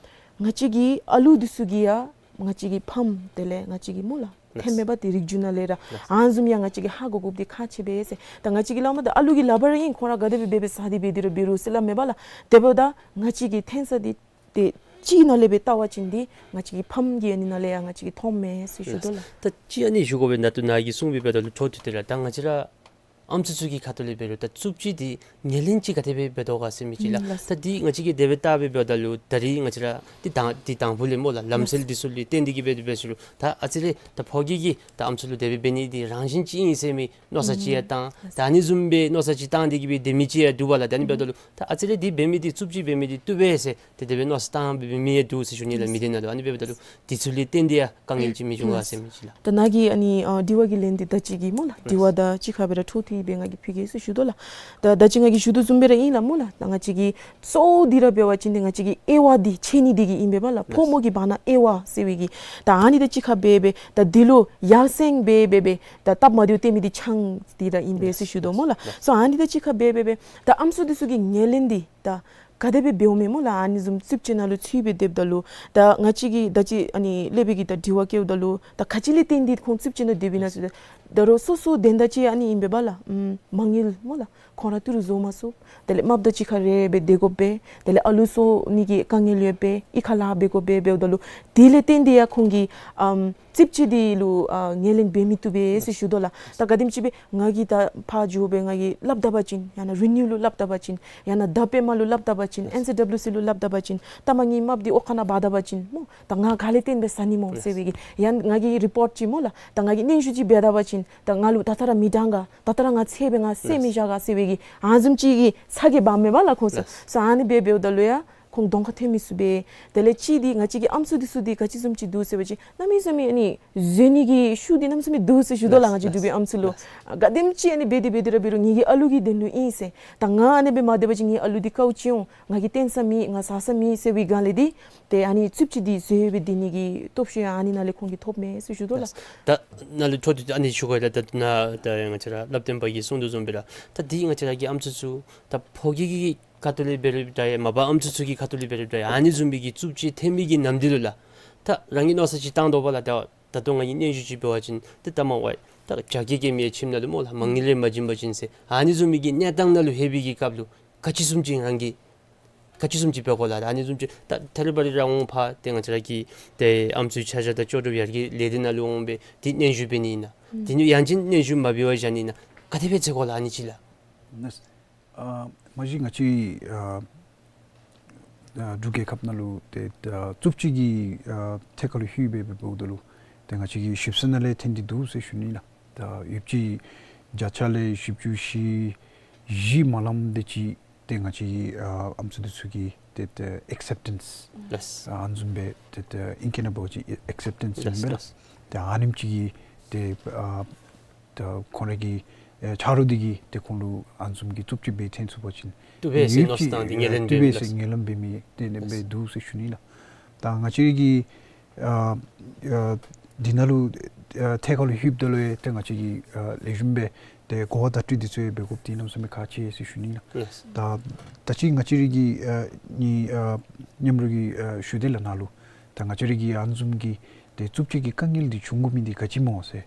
ང་བཅས་ཀྱི་ཨ་ལུ་འདི་ཚུ་གིས་ཡང་ང་བཅས་ཀྱི་ཕམ་དེ་ལས་ང་བཅས་ཀྱི་སྨོ་ལགས། ལགས། ཐོན་མི་འབད་དེ་རིགས་རྒྱུད་ནང་ལས་ར་ལགས། ཨ་ནི་བཟུམ་ཡང་ང་བཅས་ཀྱིས་ཧ་གོ་དགོཔ་འདི་ཁག་ཆེ་བས་ཟེར། ད་ང་བཅས་ཀྱིས་སླབ་མ་ད་ཨ་ལུ་གི་ལག་པར་ར་ཨིན། ཁོང་ར་ག་དེ་སྦེ་འབད་འབད་ཟ་སྟེ་འབད་དེ་ར་འབད་རུང་ཟེར་སླབ་མས་པ་ལགས། དེ་འབདཝ་ད་ང་བཅས་ཀྱི་ཐོན་ས་འདི་ཏེ་ སྤྱི་ནང་ལས་སྦེ་བལྟ་བ་ཅིན་འདི་ང་བཅས་ཀྱི་ཕམ་གྱི་ཨ་ནི་ནང་ལས་ཡང་ང་བཅས་ཀྱིས་མཐོངམ་མས་ཟེར་ཞུ་དོ་ལགས། ད་ཅི་ཨ་ནི་ཞུ་དགོ་པས། ད་ལྟོ་ནཱ་གིས་གསུངས་པའི་འབདཝ་ད་ལུ་འཕྲོ་མཐུད་དེ་ར་ད་ང་བཅས་ར་ཨམ་སྲུ་ཚུ་གི་ཁ་ཐུག་ལས་འབད་རུང་ད་རྩུབ་སྤྱོད་འདི་ངོས་ལེན་ཅིག་ག་དེ་སྦེ་འབད་དོ་ག་ཟེར་མི་ཅིག་ལགས། ཨུམ་ལགས། ད་འདི་ང་བཅས་ཀྱིས་དེ་སྦེ་བལྟ་བའི་འབདཝ་ད་ལུ་ད་རིས་ང་བཅས་ར་འདི་དང་འདི་དང་ཕུ་ལས་སྨོ་ལགས། ལམ་སྲོལ་འདི་ཚུ་ལུ་བརྟེན་ཏེ་གིས་འབད་དེ་འབད་ཟེར་རུང་ད་ཨ་ཙི་རེ་ད་ཕོ་སྐྱེས་ཀྱིས་ད་ཨམ་སྲུ་ལུ་དེ་སྦེ་འབད་ནི་འདི་རང་བཞིན་ཅིག་ཨིན་ཟེར་མི་མནོ་བསམ་ཅིག་ཡང་བཏང་། ད་ཨ་ནི་བཟུམ་སྦེ་མནོ་བསམ་ཅིག་བཏང་སྟེ་གིས་སྦེ་སྡོད་མི་ཅིག་ཡང་འདུག་པ་ལགས། ད་ཨ་ནི་འབདཝ་ད་ལུ་ད་ཨ་ཙི་རེ་འདི་འབད་མི་འདི་རྩུབ་སྤྱོད་འབད་མི་འདི་བཏུབ་པས་ཟེར་ཏེ་དེ་སྦེ་མནོ་བསམ་བཏང་འབད་མི་ཡང་འདུག་ཟེར་ཞུ་ནི་ལགས། མི་སྡེ་ནང་ལུ་ཨ་ནི་འབདཝ་ད་ལུ་འདི་ཚུ་ལུ་བརྟེན་ཏེ་ཡང་དཀའ་ངལ་ཅིག་མི་འབྱུང་ག་ཟེར་མི་ཅིག་ལགས། ད་ནཱ་གི་ཨ་ནི་ཨ་དྲི་བ་གི་ལན་འདི་ད་ཅི་གི་སྨོ་ལགས། དྲི་བ་ད་ཅི་ཁར་སྦེ་ར་འཕྲོ་མཐུད་སྦེ་ང་གིས་ཕུལ་གེ་ཟེར་ཞུ་དོ་ལགས། ད་ད་ཅི་ང་གིས་ཞུ་དོ་བཟུམ་སྦེ་ར་ཨིན་ལགས་སྨོ་ལགས། ད་ང་བཅས་ཀྱི་གཙོ་བོ་འདི་ར་འབད་བ་ཅིན་འདི་ང་བཅས་ཀྱི་དབྱེ་བ་འདི་ཕྱེ་ནི་འདི་གིས་ཨིན་པས་པ་ལགས། ཕོ་མོ་གི་བར་ན་དབྱེ་བ་ཟེར་བའི་གི་ད་ཨ་ནི་ད་ཅི་ཁར་སྦེ་སྦེ་ད་འདི་ལུ་ཡར་སེང་སྦེ་སྦེ་སྦེ་ད་སྟབས་མ་བདེཝ་སྟོན་མི་འདི་ཆང་འདི་ར་ཨིན་པས་ཟེར་ཞུ་དོ་སྨོ་ལགས། སོ་ཨ་ནི་ད་ཅི་ཁར་སྦེ་སྦེ་སྦེ་ད་ཨམ་སྲུ་འདི་ཚུ་གི་ངོས་ལེན་འདི་ད་ག་དེ་སྦེ་འབདཝ་མས་སྨོ་ལགས། ཨ་ནི་བཟུམ་རྩུབ་སྤྱོད་ནང་ལུ་ཚུད་སྦེ་སྡོདཔ་ད་ལུ་ད་ང་བཅས་ཀྱིས་ད་ཅི་ཨ་ནི་སློབ་དཔོན་གྱིས་ད་དྲི་བ་བཀོདཔ་ད་ལུ་ད་ག་ཅི་ལས་བརྟེན་ཏེ་ཁོང་རྩུབ་སྤྱོད་ནང་སྡོདཔ་ཨིན་ན་ཟེར་ད་རུང་སོ་སོ་དོན་དག་ཅིག་ཨ་ནི་ཨིན་པས་པ་ལགས། ཨམ་མ་དངུལ་སྨོ་ལགས། ཁོང་ར་ཏི་རུ་བཟོ་མ་ཚུགས། དེ་ལས་རྨགཔ་དང་གཅིག་ཁར་ར་སྦེ་སྡོད་དགོ་པས། དེ་ལས་ཨ་ལུ་གསོ་ནི་གི་དཀའ་ངལ་ཡོད་པས། གཡུས་ཁར་ལཱ་འབད་དགོ་པས། འབདཝ་ད་ལུ་དེ་ལས་བརྟེན་ཏེ་ཡང་ཁོང་གིས་ཨམ་རྩུབ་སྤྱོད་འདི་ལུ་ཨ་ངོས་ལེན་འབད་མི་བཏུབ་པས་ཟེར་ཞུ་དོ་ལགས། ད་ག་དེམ་ཅིག་སྦེ་ང་གིས་ད་ཕར་འགྱོ་སྦེ་ང་གིས་སླབ་ད་པ་ཅིན་ཡང་ན་རི་ནིའུ་ལུ་སླབ་ད་པ་ཅིན་ཡང་ན་ད་པདྨ་ལུ་སླབ་ད་པ་ཅིན་ཨེན་སི་ཌབ་ལིའུ་སི་ལུ་སླབ་ད་པ་ཅིན་ད་མ་ངེའི་རྨགཔ་འདི་འོག་ཁང་ནང་འབག་ད་པ་ཅིན་སྨོ་ད་ང་ག་ལས་བརྟེན་སྦེ་ཟ་ནི་སྨོ་ཟེར་བའི་གི་ཡང་ང་གིས་རི་པོརཊ་ཅིག་སྨོ་ལགས། ད་ང་གིས་སྙན་ཞུ་ཅིག་འབད་ད་པ་ཅིན་ད་ང་ལུ་ད་ལྟོ་ར་མི་དྲང་ག། ད་ལྟོ་ར་ང་འཚོལ་སྦེ་ང་བསད་མི་བཞག་ག་ཟེར་བའི་གི་ཨ་ནི་བཟུམ་ཅིག་གི་ཚ་གྱང་འབག་མས་པ་ལགས་ཁོང་ཚུ། སོ་ཨ་ནི་སྦེ་འབདཝ་ད་ལུ་ཡང་ཁོང་གདོང་ཁར་ཐོན་མི་ཚུགས་པས། དེ་ལས་གཅིག་འདི་ང་བཅས་ཀྱི་ཨམ་སྲུ་འདི་ཚུ་འདི་ག་ཅི་བཟུམ་ཅིག་འདུག་ཟེར་བ་ཅིན་གནམ་མེད་ས་མེད་ཨ་ནི་བཟོད་ནི་གི་ཤུགས་འདི་གནམ་མེད་ས་མེད་འདུག་ཟེར་ཞུ་དོ་ལགས། ང་བཅས་འབྲུག་པའི་ཨམ་སྲུ་ལུ་ག་དེམ་ཅིག་ཨ་ནི་འབད་དེ་འབད་དེ་ར་འབད་རུང་ངེ་གི་ཨ་ལུ་གི་དོན་ལུ་ཨིན་ཟེར། ད་ང་ཨ་ནི་སྦེ་མ་སྡོད་པ་ཅིན་ངེའི་ཨ་ལུ་འདི་དཀའཝ་སྤྱད་འོང་། ང་གིས་བརྟེན་ས་མེད། ང་ཟ་ས་མེད་ཟེར་བའི་སྒང་ལས་འདི་ཏེ་ཨ་ནི་རྩུབ་སྤྱོད་འདི་བཟོད་སྦེ་སྡོད་ནི་གི་སྟོབས་ཤུགས་ཡང་ཨ་ནི་ནང་ལས་ཁོང་གིས་ཐོབ་མས་ཟེར་ཞུ་དོ་ལགས། ད་ནཱ་ལུ་འཕྲོ་མཐུད་ཨ་ནི་ཞུ་དགོ་ལགས། ད་ནཱ་ད་ང་བཅས་ར་བསླབ་སྟོན་པ་གིས་གསུངས་དོ་བཟུམ་སྦེ་ར་ད་འདི་ང་བཅས་ར་གི་ཨམ་སྲུ་ཚུ་ད་ཕོ་སྐྱེས་ཀྱི་ཁ་ཐུག་ལས་འབད་རུང་འདྲ་ཡང་མ་པ་ཨམ་སྲུ་ཚུ་གི་ཁ་ཐུག་ལས་འབད་རུང་འདྲ་ཡང་ཨ་ནི་བཟུམ་མའི་གི་རྩུབ་སྤྱོད་ཐོན་མི་གི་ནམ་དུས་ལུ་ལགས། ད་རང་གིས་མནོ་བསམ་ཅིག་བཏང་དོ་པ་ལགས། ད་ད་ལྟོ་ང་གིས་སྙན་ཞུ་ཅིག་འབད་བ་ཅིན་ཏེ་ད་མ་ཝའི་ད་རྒྱ་སྐྱེད་སྐྱེད་མི་ཡང་ཁྱིམ་ནང་ལུ་སྨོ་ལགས། མ་དངུལ་ལས་མ་བྱིན་པ་ཅིན་ཟེར་ཨ་ནི་བཟུམ་མའི་གི་གནས་སྟངས་ནང་ལུ་ལྷོད་པའི་གི་སྐབས་ལུ་ག་ཅི་བཟུམ་ཅིག་རང་གིས་ག་ཅི་བཟུམ་ཅིག་འབད་དགོ་ལགས། ད་ཨ་ནི་བཟུམ་ཅིག་ད་ཐད་རི་བ་རི་ར་འོང་ཕར་ཏེ་ང་བཅས་ར་གི་ཏེ་ཨམ་སྲུའི་ཆ་བཞག་དང་ལྕོགས་གྲུབ་ཡར་རྒྱས་ལས་སྡེ་ནང་ལུ་འོང་སྦེ་ཏེ་སྙན་ཞུ་འབད་ནི་ཨིན་ན། ཨུམ་དེ་ནི་ཡང་ཅིན་སྙན་ཞུ་མ་འབད་བར་བཞག་ནི་ཨིན་ན། ག་དེ་སྦེ་འཚོལ་དགོ་ལགས་ཨ་ནི་ཅིག་ལགས། ནཱ་ཨ་མ་གཞི་ང་བཅས་ཨ་ཨ་འབྲུག་རྒྱལ་ཁབ་ནང་ལུ་ཏེ་ཨ་རྩུབ་སྤྱོད་ཀྱི་ཨ་ཐད་ཁར་ལུ་ལྷོད་སྦེ་འབདཝ་ད་ལུ་ཏེ་ང་བཅས་ཀྱི་ཞིབ་འཚོལ་ནང་ལས་ཐོན་ཏེ་འདུག་ཟེར་ཞུ་ནི་ལགས། ད་ཡོདཔ་ཅིག་བརྒྱ་ཆ་ལས་བཞི་བཅུ་ཞེ་བཞི་མ་ལངམ་དེ་ཅིག་ཏེ་ང་བཅས་ཀྱི་ཨ་ཨམ་སྲུ་འདི་ཚུ་གི་ཏེ་ཏེ་ཨེག་སེབ་ཊེནསི་ལགས། ཨ་ཨ་ནི་བཟུམ་སྦེ་ཏེ་ཏེ་ཨིང་སྐད་ནང་འབད་བ་ཅིན་ཨེག་སེབ་ཊེནསི་ཨིན་པས་ལགས། ལགས། ཏེ་ཨ་ནེམ་ཅིག་གིས་ཏེ་ཨ་ཏེ་ཁོང་ར་གི་ཨེ་ཆ་རོགས་འདི་གིས་ཏེ་ཁོང་ལུ་ཨ་ནི་བཟུམ་གྱི་རྩུབ་སྤྱོད་འབད་ཐོན་ཚུགས་པ་ཅིན་བཏུབ་པས་ཟེར་མནོ་བསམ་བཏང་སྟེ་ངོས་ལེན་འབད་མི་ལགས། བཏུབ་པས་ཟེར་ངོས་ལེན་འབད་མི་ཏེ་ཨ་ནེམ་སྦེ་འདུག་ཟེར་ཞུ་ནི་ལགས། ད་ང་བཅས་ཀྱི་ཨ་ཨ་འདི་ནང་ལུ་ཨ་ཐད་ཁར་ལུ་ལྷོདཔ་ད་ལུ་ཡང་ཏེ་ང་བཅས་ཀྱིས་ཨ་ལེགས་ཤོམ་སྦེ་ཏེ་གོ་བ་བརྡ་སྤྲོད་འདི་ཚུ་ཡང་འབད་དགོཔ་འདི་གནམ་མེད་ས་མེད་ཁག་ཆེ་ཟེར་ཞུ་ནི་ལགས། ལགས། ད་ད་ཅི་ང་བཅས་ར་གི་ཨ་ནི་ཨ་མཉམ་རོགས་ཀྱིས་ཨ་ཞུ་དེས་ལགས་ནཱ་ལུ། ད་ང་བཅས་ར་གི་ཨ་ནི་བཟུམ་གྱི་ཏེ་རྩུབ་སྤྱོད་ཀྱི་དཀའ་ངལ་འདི་བྱུང་དགོ་མི་འདི་ག་ཅི་སྨོ་ཟེར།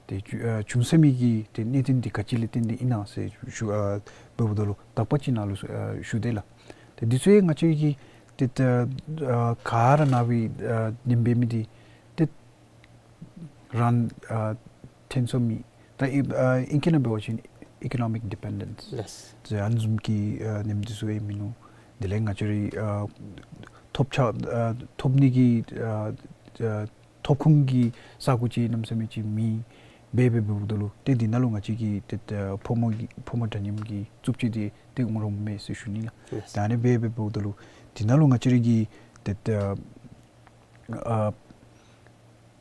ཏེ་བྱུ་ཨ་བྱུང་ཚར་མི་གི་ཏེ་གནད་དོན་འདི་ག་ཅི་ལས་བརྟེན་ཏེ་ཨིན་ན་ཟེར་ཞུ་ཨ་འབདཝ་ད་ལུ་དག་པ་ཅིག་ནཱ་ལུ་ཨ་ཞུ་དེས་ལགས། ཏེ་འདི་ཚུ་ཡང་ང་བཅས་ཀྱིས་ཏེ་ཏེ་ཨ་ག་ར་ནཱ་སྦེ་ཨ་ནེམ་འབད་མི་འདི་ཏེ་རང་ཨ་ཐོན་ཚུགས་མི་ད་ཨི་ཨ་ཨིང་སྐད་ནང་འབད་བ་ཅིན་ཨི་ཀོ་ནོ་མིག་ཌི་པེན་ཌེནསི་ལགས། ཏེ་ཨ་ནི་བཟུམ་གྱི་ཨ་ནེམ་འདི་ཚུ་ཡང་མིན་ནུག། དེ་ལས་ང་བཅས་ར་ཨ་ཐོབ་ཆ་ཨ་ཐོབ་ནི་གི་ཨ་ཨ་ཐོབ་ཁུངས་ཀྱི་ས་གོ་ཅིག་གནམ་མེད་ས་མེད་ཅིག་མེད་པར་འབདཝ་ད་ལུ་ཏེ་འདི་ནང་ལུ་ང་བཅས་ཀྱིས་ཏེ་ཏེ་ཕོ་མོ་གི་ཕོ་མོ་འདྲ་མཉམ་གྱི་རྩུབ་སྤྱོད་འདི་ཏེ་འོང་རུང་མེད་ཟེར་ཞུ་ནི་ལགས། ལགས། ད་ཨ་ནི་སྦེ་འབདཝ་ད་ལུ་འདི་ནང་ལུ་ང་བཅས་ར་གིས་ཏེ་ཏེ་ཨ་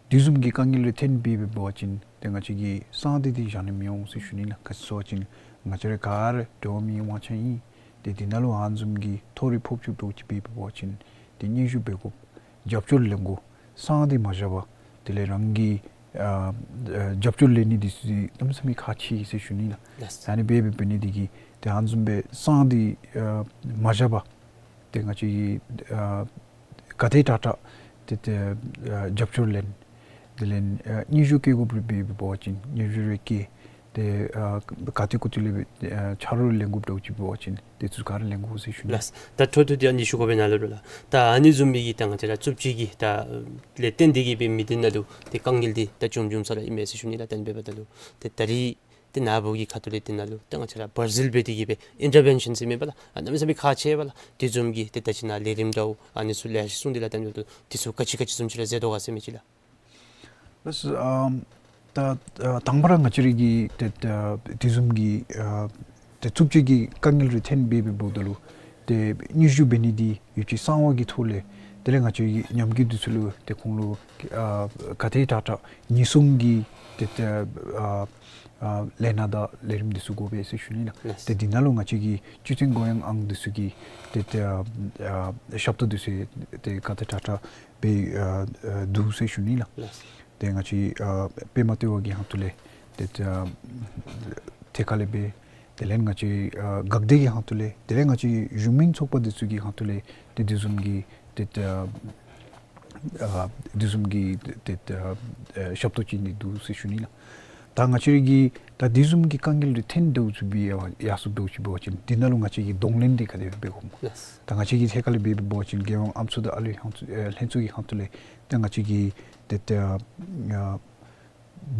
དེ་བཟུམ་གྱི་དཀའ་ངལ་ལུ་ཐོན་སྦེ་འབད་བ་ཅིན་ཏེ་ང་བཅས་ཀྱིས་གསང་སྟེ་འདི་བཞག་ནི་མི་འོང་ཟེར་ཞུ་ནི་ལགས། ག་ཅི་ཟེར་བ་ཅིན་ང་བཅས་ར་ག་ར་འབྲེལ་བ་མེད་དབང་ཆ་ཨིན། ཏེ་འདི་ནང་ལུ་ཨ་ནི་བཟུམ་གྱི་མཐོ་རིས་ཕོག་ཅིག་འདྲཝ་ཅིག་འབད་འབད་བ་ཅིན་ཏེ་སྙན་ཞུ་འབད་དགོ། རྒྱབ་སྐྱོར་ལེན་དགོ། གསང་སྟེ་མ་བཞག་པར་དེ་ལས་རང་གི་ཨ་ཨ་རྒྱབ་སྐྱོར་ལེན་ནི་འདི་ཚུ་གནམ་མེད་ས་མེད་ཁག་ཆེ་ཟེར་ཞུ་ནི་ལགས། ལགས། ཨ་ནི་སྦེ་འབད་འབད་ནི་འདི་གིས་ཏེ་ཨ་ནི་བཟུམ་སྦེ་གསང་སྟེ་ཨ་མ་བཞག་པར་ཏེ་ང་བཅས་ཀྱིས་ཨ་ག་དེ་དྲག་དྲག་ཏེ་ཏེ་ཨ་རྒྱབ་སྐྱོར་ལེན། དེ་ལས་ཨ་སྙན་ཞུ་བཀོད་དགོཔ་རེ་འབད་འབད་བ་ཅིན་སྙན་ཞུ་རེ་བཀོད། ཏེ་ཨ་ག་ཏེ་གུ་ཏེ་ལས་སྦེ་ཨ་ཆ་རོགས་ལེན་དགོཔ་འདྲཝ་ཅིག་འབད་བ་ཅིན་དེ་ཚུ་ག་ར་ལེན་དགོ་ཟེར་ཞུ་ནི། ལགས། ད་འཕྲོ་མཐུད་དེ་ཨ་ནི་ཞུ་དགོ་པས་ནཱ་ལུ་ར་ལགས། ད་ཨ་ནི་བཟུམ་མའི་གི་ད་ང་བཅས་ར་རྩུབ་སྤྱོད་ཀྱི་ད་ལས་བརྟེན་ཏེ་གིས་སྦེ་མི་སྡེ་ནང་ལུ་ཏེ་དཀའ་ངལ་འདི་ད་བྱུང་བྱུངམ་ས་ར་ཨིན་མས་ཟེར་ཞུ་ནི་ལགས། ད་ཨ་ནི་འབདཝ་ད་ལུ་ཏེ་ད་རིས་ཏེ་ནཱ་བུ་གི་ཁ་ཐུག་ལས་འདི་ནང་ལུ་ཏེ་ང་བཅས་ར་བར་འཛུལ་འབད་དེ་གིས་སྦེ་ཨིན་ཊར་བེན་ཤཱན་ཟེར་མེན་པ་ལགས། ཨ་གནམ་མེད་ས་མེད་ཁག་ཆེ་བས་ལགས། དེ་བཟུམ་གྱི་ཏེ་ད་ཅི་ནཱ་ལས་རིམ་འདྲཝ་ཨ་ནི་ཚུ་ལེ་ཤ་གསུངས་ཏེ་ལགས། ད་ཨ་ནི་འབདཝ་ད་དེ་ཚུ་ག་ཅི་ག་ཅི་བཟུམ་ཅིག་ར་མཛད་དོ་ག་ཟེར་མི་ཅིག་ལགས། ལགས་སོ། ཨམ་ད་ཨ་དང་པ་ར་ང་བཅས་ར་གིས་ཏེ་ད་དེ་བཟུམ་གྱི་ཨ་ཏེ་རྩུབ་སྤྱོད་ཀྱི་དཀའ་ངལ་རེ་ཐོན་སྦེ་འབདཝ་ད་ལུ་ཏེ་སྙན་ཞུ་འབད་ནི་འདི་ཡོ་བྱད་གསང་བ་གི་ཐོག་ལས་དེ་ལས་ང་བཅས་ཀྱི་ཉམས་རྒུད་འདི་ཚུ་ལུ་ཏེ་ཁོང་ལུ་ཨ་ག་དེ་དྲག་དྲག་ཉེན་སྲུང་གི་ཏེ་ད་ཨ་ཨ་ལས་སྣ་དང་ལས་རིམ་འདི་ཚུ་དགོ་པས་ཟེར་ཞུ་ནི་ལགས། ལགས། ཏེ་འདི་ནང་ལུ་ང་བཅས་ཀྱི་སྤྱི་མཐུན་འགོ་དབང་ཨང་འདི་ཚུ་གི་ཏེ་ད་ཨ་ཨ་ཞབས་ཏོག་འདི་ཚུ་ཏེ་ག་དེ་དྲག་དྲག་སྦེ་ཨ་ཨ་འདུག་ཟེར་ཞུ་ནི་ལགས། ལགས། ཏེ་ང་བཅས་ཨ་པདྨ་ལྟེ་བ་གི་ཁ་ཐུག་ལས་ཏེ་ཨ་ཐད་ཀར་ལས་སྦེ་དེ་ལས་ང་བཅས་ཨ་འགག་སྡེ་གི་ཁ་ཐུག་ལས་དེ་ལས་ང་བཅས་གཞུང་མིན་ཚོགས་པ་འདི་ཚུ་གི་ཁ་ཐུག་ལས་ཏེ་དེ་བཟུམ་གྱི་ཏེ་ཨ་ཨ་དེ་བཟུམ་གྱི་ཏེ་ཨ་ཨ་ཞབས་ཏོག་ཅིག་ནི་འདུག་ཟེར་ཞུ་ནི་ལགས། ད་ང་བཅས་ར་གིས་ད་དེ་བཟུམ་གྱི་དཀའ་ངལ་རེ་ཐོན་འདྲཝ་ཚུ་སྦེ་ཡར་སོངམ་འདྲཝ་ཅིག་འབད་བ་ཅིན་འདི་ནང་ལུ་ང་བཅས་ཀྱིས་གདོང་ལེན་འདི་ག་དེ་སྦེ་འབད་དགོཔ་སྨོ། ལགས། ད་ང་བཅས་ཀྱི་ཐད་ཁར་ལས་སྦེ་འབད་བ་ཅིན་རྒྱལ་ཡོངས་ཨམ་སྲུ་དང་ཨ་ལུའི་ལྷན་ཚོགས་ཨེ་ལྷན་ཚོགས་ཀྱི་ཁ་ཐུག་ལས་ད་ང་བཅས་ཀྱིས་ཏེ་ཨ་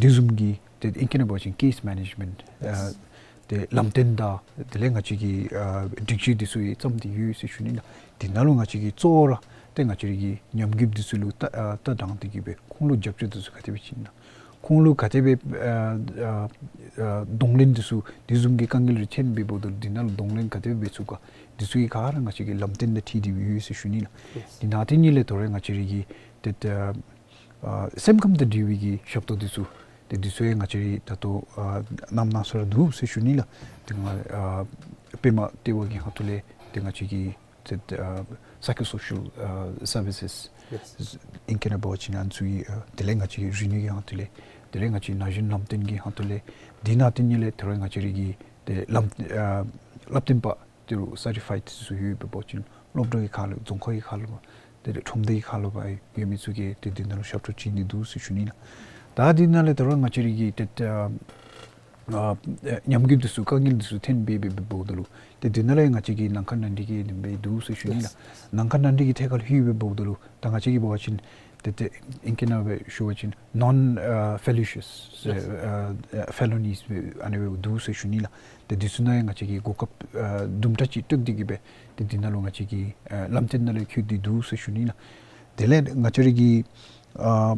དེ་བཟུམ་གྱི་ཏེ་ཨིང་སྐད་ནང་འབད་བ་ཅིན་ཀེསི་མེ་ནེཇ་མེནཊ་ཨ་ཏེ་ལམ་སྟོན་དང་དེ་ལས་ང་བཅས་ཀྱི་ཨ་སྒྲིག་གཞི་འདི་ཚུ་ཡང་བརྩམས་ཏེ་ཡོད་ཟེར་ཞུ་ནི་ལགས། འདི་ནང་ལུ་ང་བཅས་ཀྱིས་གཙོ་བོ་ར་ཏེ་ང་བཅས་ར་གི་ཉམས་རྒུད་འདི་ཚུ་ལུ་ལྟ་ཨ་ལྟ་དྲངས་ཏེ་གིས་སྦེ་ཁོང་ལུ་རྒྱབ་སྐྱོར་འདི་ཚུ་ག་དེ་སྦེ་བྱིན་ན་ཁོང་ལུ་ག་དེ་སྦེ་ཨ་ཨ་ཨ་གདོང་ལེན་འདི་ཚུ་དེ་བཟུམ་གྱི་དཀའ་ངལ་རེ་ཐོན་སྦེ་འབདཝ་ད་འདི་ནང་ལུ་གདོང་ལེན་ག་དེ་སྦེ་འབད་ཚུགས་ག་འདི་ཚུ་གི་ག་ར་ང་བཅས་ཀྱིས་ལམ་སྟོན་དང་འཁྲིལ་ཏེ་ཡོད་ཟེར་ཞུ་ནི་ལགས། འདི་ནང་དེ་ཉིད་ལས་དོ་རུང་ང་བཅས་ར་གི་ཏེ་ཨ་ཨ་སེམས་ཁམས་དང་འབྲེལ་བའི་གི་ཞབས་ཏོག་འདི་ཚུ་ཏེ་འདི་ཚུ་ཡང་ང་བཅས་ར་ད་ལྟོ་ཨ་གནམ་གནམ་ས་ར་འདུག་ཟེར་ཞུ་ནི་ལགས། ཏེ་ང་ཨ་པདྨ་ལྟེ་བ་གི་ཁ་ཐུག་ལས་ཏེ་ང་བཅས་ཀྱི་ཏེ་ཨ་སའི་ཀོ་སོ་ཤལ་ཨ་སར་བི་སེས་ལགས། ཨིང་སྐད་ནང་འབད་བ་ཅིན་ཨ་ནི་ཚུ་ཡང་ཨ་དེ་ལས་ང་བཅས་ཀྱི་རིག་ནུས་ཀྱི་ཁ་ཐུག་ལས་དེ་ལས་ང་བཅས་ཀྱི་ན་གཞོན་ལམ་སྟོན་གྱི་ཁ་ཐུག་ལས་འདི་ནང་དེ་ཉིད་ལས་དོ་རུང་ང་བཅས་ར་གི་ཏེ་ལམ་ཨ་བསླབ་སྟོན་པ་ཏེ་རུང་སར་ཊི་ཕའིཌ་ཚུ་ཡོད་པའི་འབད་བ་ཅིན་སློབ་གྲྭ་གི་ཁ་ལུ་རྫོང་ཁག་གི་ཁ་ལུ་ཏེ་ཁྲོམ་སྡེ་གི་ཁ་ལུ་སྦེ་ཡོད་མི་ཚུ་གིས་ཏེ་འདི་ནང་ལུ་ཞབས་ཏོག་བྱིན་ནི་འདུག་ཟེར་ཞུ་ནི་ལགས། ད་འདི་ནང་ལས་དོ་རུང་ང་བཅས་ར་གི་ཏེ་ཨ་ཨ་ཉམས་རྒུད་འདི་ཚུ་དཀའ་ངལ་འདི་ཚུ་ཐོན་སྦེ་འབད་འབདཝ་ད་ལུ་ཏེ་འདི་ནང་ལས་ང་བཅས་ཀྱི་ནང་ཁ་ནང་འགྲིག་གི་འདི་སྦེ་འདུག་ཟེར་ཞུ་ནི་ལགས། ལགས། ནང་ཁ་ནང་འགྲིག་གི་ཐད་ཁར་ལྷོད་སྦེ་འབདཝ་ད་ལུ་ད་ང་བཅས་ཀྱིས་འབད་བ་ཅིན་ཏེ་ཏེ་ཨིང་སྐད་ནང་སྦེ་ཞུ་བ་ཅིན་ནོན་ཨ་ཕེ་ལི་ཤཱས་ལགས། ཨ་ཨ་ཕེ་ལོ་ནིས་སྦེ་ཨ་ནི་སྦེ་འདུག་ཟེར་ཞུ་ནི་ལགས། ཏེ་འདི་ཚུ་ནང་ཡང་ང་བཅས་ཀྱིས་གོ་སྐབས་ཨ་དུམ་གྲ་ཅིག་སྤྲོད་དེ་གིས་སྦེ་ཏེ་འདི་ནང་ལུ་ང་བཅས་ཀྱིས་ཨ་ལམ་སྟོན་ནང་ལུ་བཀོད་དེ་འདུག་ཟེར་ཞུ་ནི་ལགས། དེ་ལས་ང་བཅས་ར་གི་ཨ་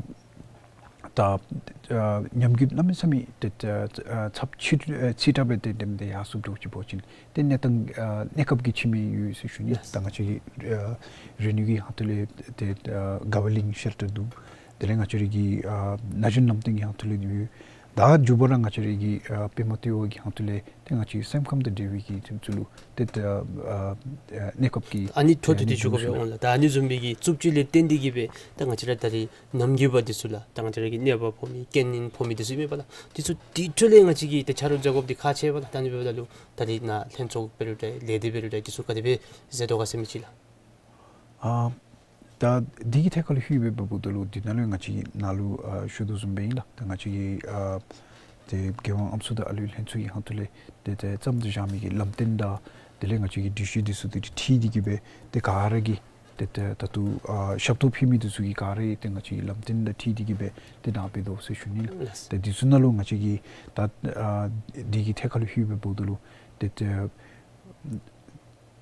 ད་ཨ་ཉམས་རྒུད་གནམ་མེད་ས་མེད་ཏེ་ཨ་ཚབས་ཆེ་ཨ་ཆེ་དྲགས་སྦེ་ཏེ་དེམ་དེ་ཡར་སོངམ་འདྲཝ་ཅིག་འབད་བ་ཅིན་ཏེ་གནས་སྟངས་ཨ་གནས་སྐབས་ཀྱི་ཕྱེ་མི་ཡོད་ཟེར་ཞུ་ནི། ལགས། ད་ང་བཅས་ཀྱི་ཨ་རིག་ནུས་ཀྱི་ཁ་ཐུག་ལས་ཏེ་ཨ་ག་ཝར་ལིང་ཤེལ་ཊར་འདུག། དེ་ལས་ང་བཅས་ར་གི་ཨ་ན་གཞོན་ལམ་སྟོན་གྱི་ཁ་ཐུག་ལས་འདུག། ད་མཇུག་པར་ར་ང་བཅས་ར་གི་ཨ་པདྨ་ལྟེ་བ་གི་ཁ་ཐུག་ལས་ཏེ་ང་བཅས་སེམས་ཁམས་དང་འབྲེལ་བའི་གི་ཚུ་ལུ་ཏེ་ཨ་ཨ་གནས་སྐབས་ཀྱི་ཨ་ནི་འཕྲོ་མཐུད་དེ་ཞུ་དགོ་པས་འོང་ལགས། ད་ཨ་ནི་བཟུམ་མའི་གི་རྩུབ་སྤྱོད་ལས་བརྟེན་ཏེ་གིས་སྦེ་ད་ང་བཅས་ར་ད་རིས་ནམ་རྒྱུན་པ་འདི་ཚུ་ལགས་ད་ང་བཅས་ར་གི་གནོད་པ་ཕོག་མི་རྐྱེན་ངན་ཕོག་མི་འདི་ཚུ་ཨིན་མས་པ་ལགས། འདི་ཚུ་དེ་འཕྲོ་ལས་ང་བཅས་ཀྱིས་ཏེ་ཆ་རོགས་མཛད་དགོཔ་འདི་ཁག་ཆེ་བས་ལགས། ད་ཨ་ནི་འབདཝ་ད་ལུ་ད་རིས་ནཱ་ལྷན་ཚོགས་འབད་རུང་འདྲ་ལས་སྡེ་འབད་རུང་འདྲ་འདི་ཚུ་ག་དེ་སྦེ་མཛད་དོ་ག་ཟེར་མི་ཅིག་ལགས། ཨ་ད་འདི་གི་ཐད་ཁར་ལུ་ལྷོད་སྦེ་འབདཝ་ད་ལུ་འདི་ནང་ལུ་ང་བཅས་ཀྱིས་ནཱ་ལུ་ཨ་ཞུ་དོ་བཟུམ་སྦེ་ཨིན་ལགས། ད་ང་བཅས་ཀྱི་ཨ་ཏེ་རྒྱལ་ཡོངས་ཨམ་སྲུ་དང་ཨ་ལུའི་ལྷན་ཚོགས་ཀྱི་ཁ་ཐུག་ལས་ཏེ་ཏེ་བརྩམས་ཏེ་བཞག་མི་གི་ལམ་སྟོན་དང་དེ་ལས་ང་བཅས་ཀྱི་སྒྲིག་གཞི་འདི་ཚུ་དེ་འཁྲིལ་ཏེ་གིས་སྦེ་ཏེ་ག་ར་གིས་ཏེ་ཏེ་ད་ལྟོ་ཨ་ཞབས་ཏོག་ཕུལ་མི་འདི་ཚུ་གིས་ག་ར་ཏེ་ང་བཅས་ཀྱི་ལམ་སྟོན་དང་འཁྲིལ་ཏེ་གིས་སྦེ་ཏེ་གནང་སྦེ་དོ་ཟེར་ཞུ་ནི་ལགས། ལགས། ཏེ་འདི་ཚུ་ནང་ལུ་ང་བཅས་ཀྱིས་ད་ཨ་འདི་གི་ཐད་ཁར་ལུ་ལྷོད་སྦེ་འབདཝ་ད་ལུ་ཏེ་ཏེ་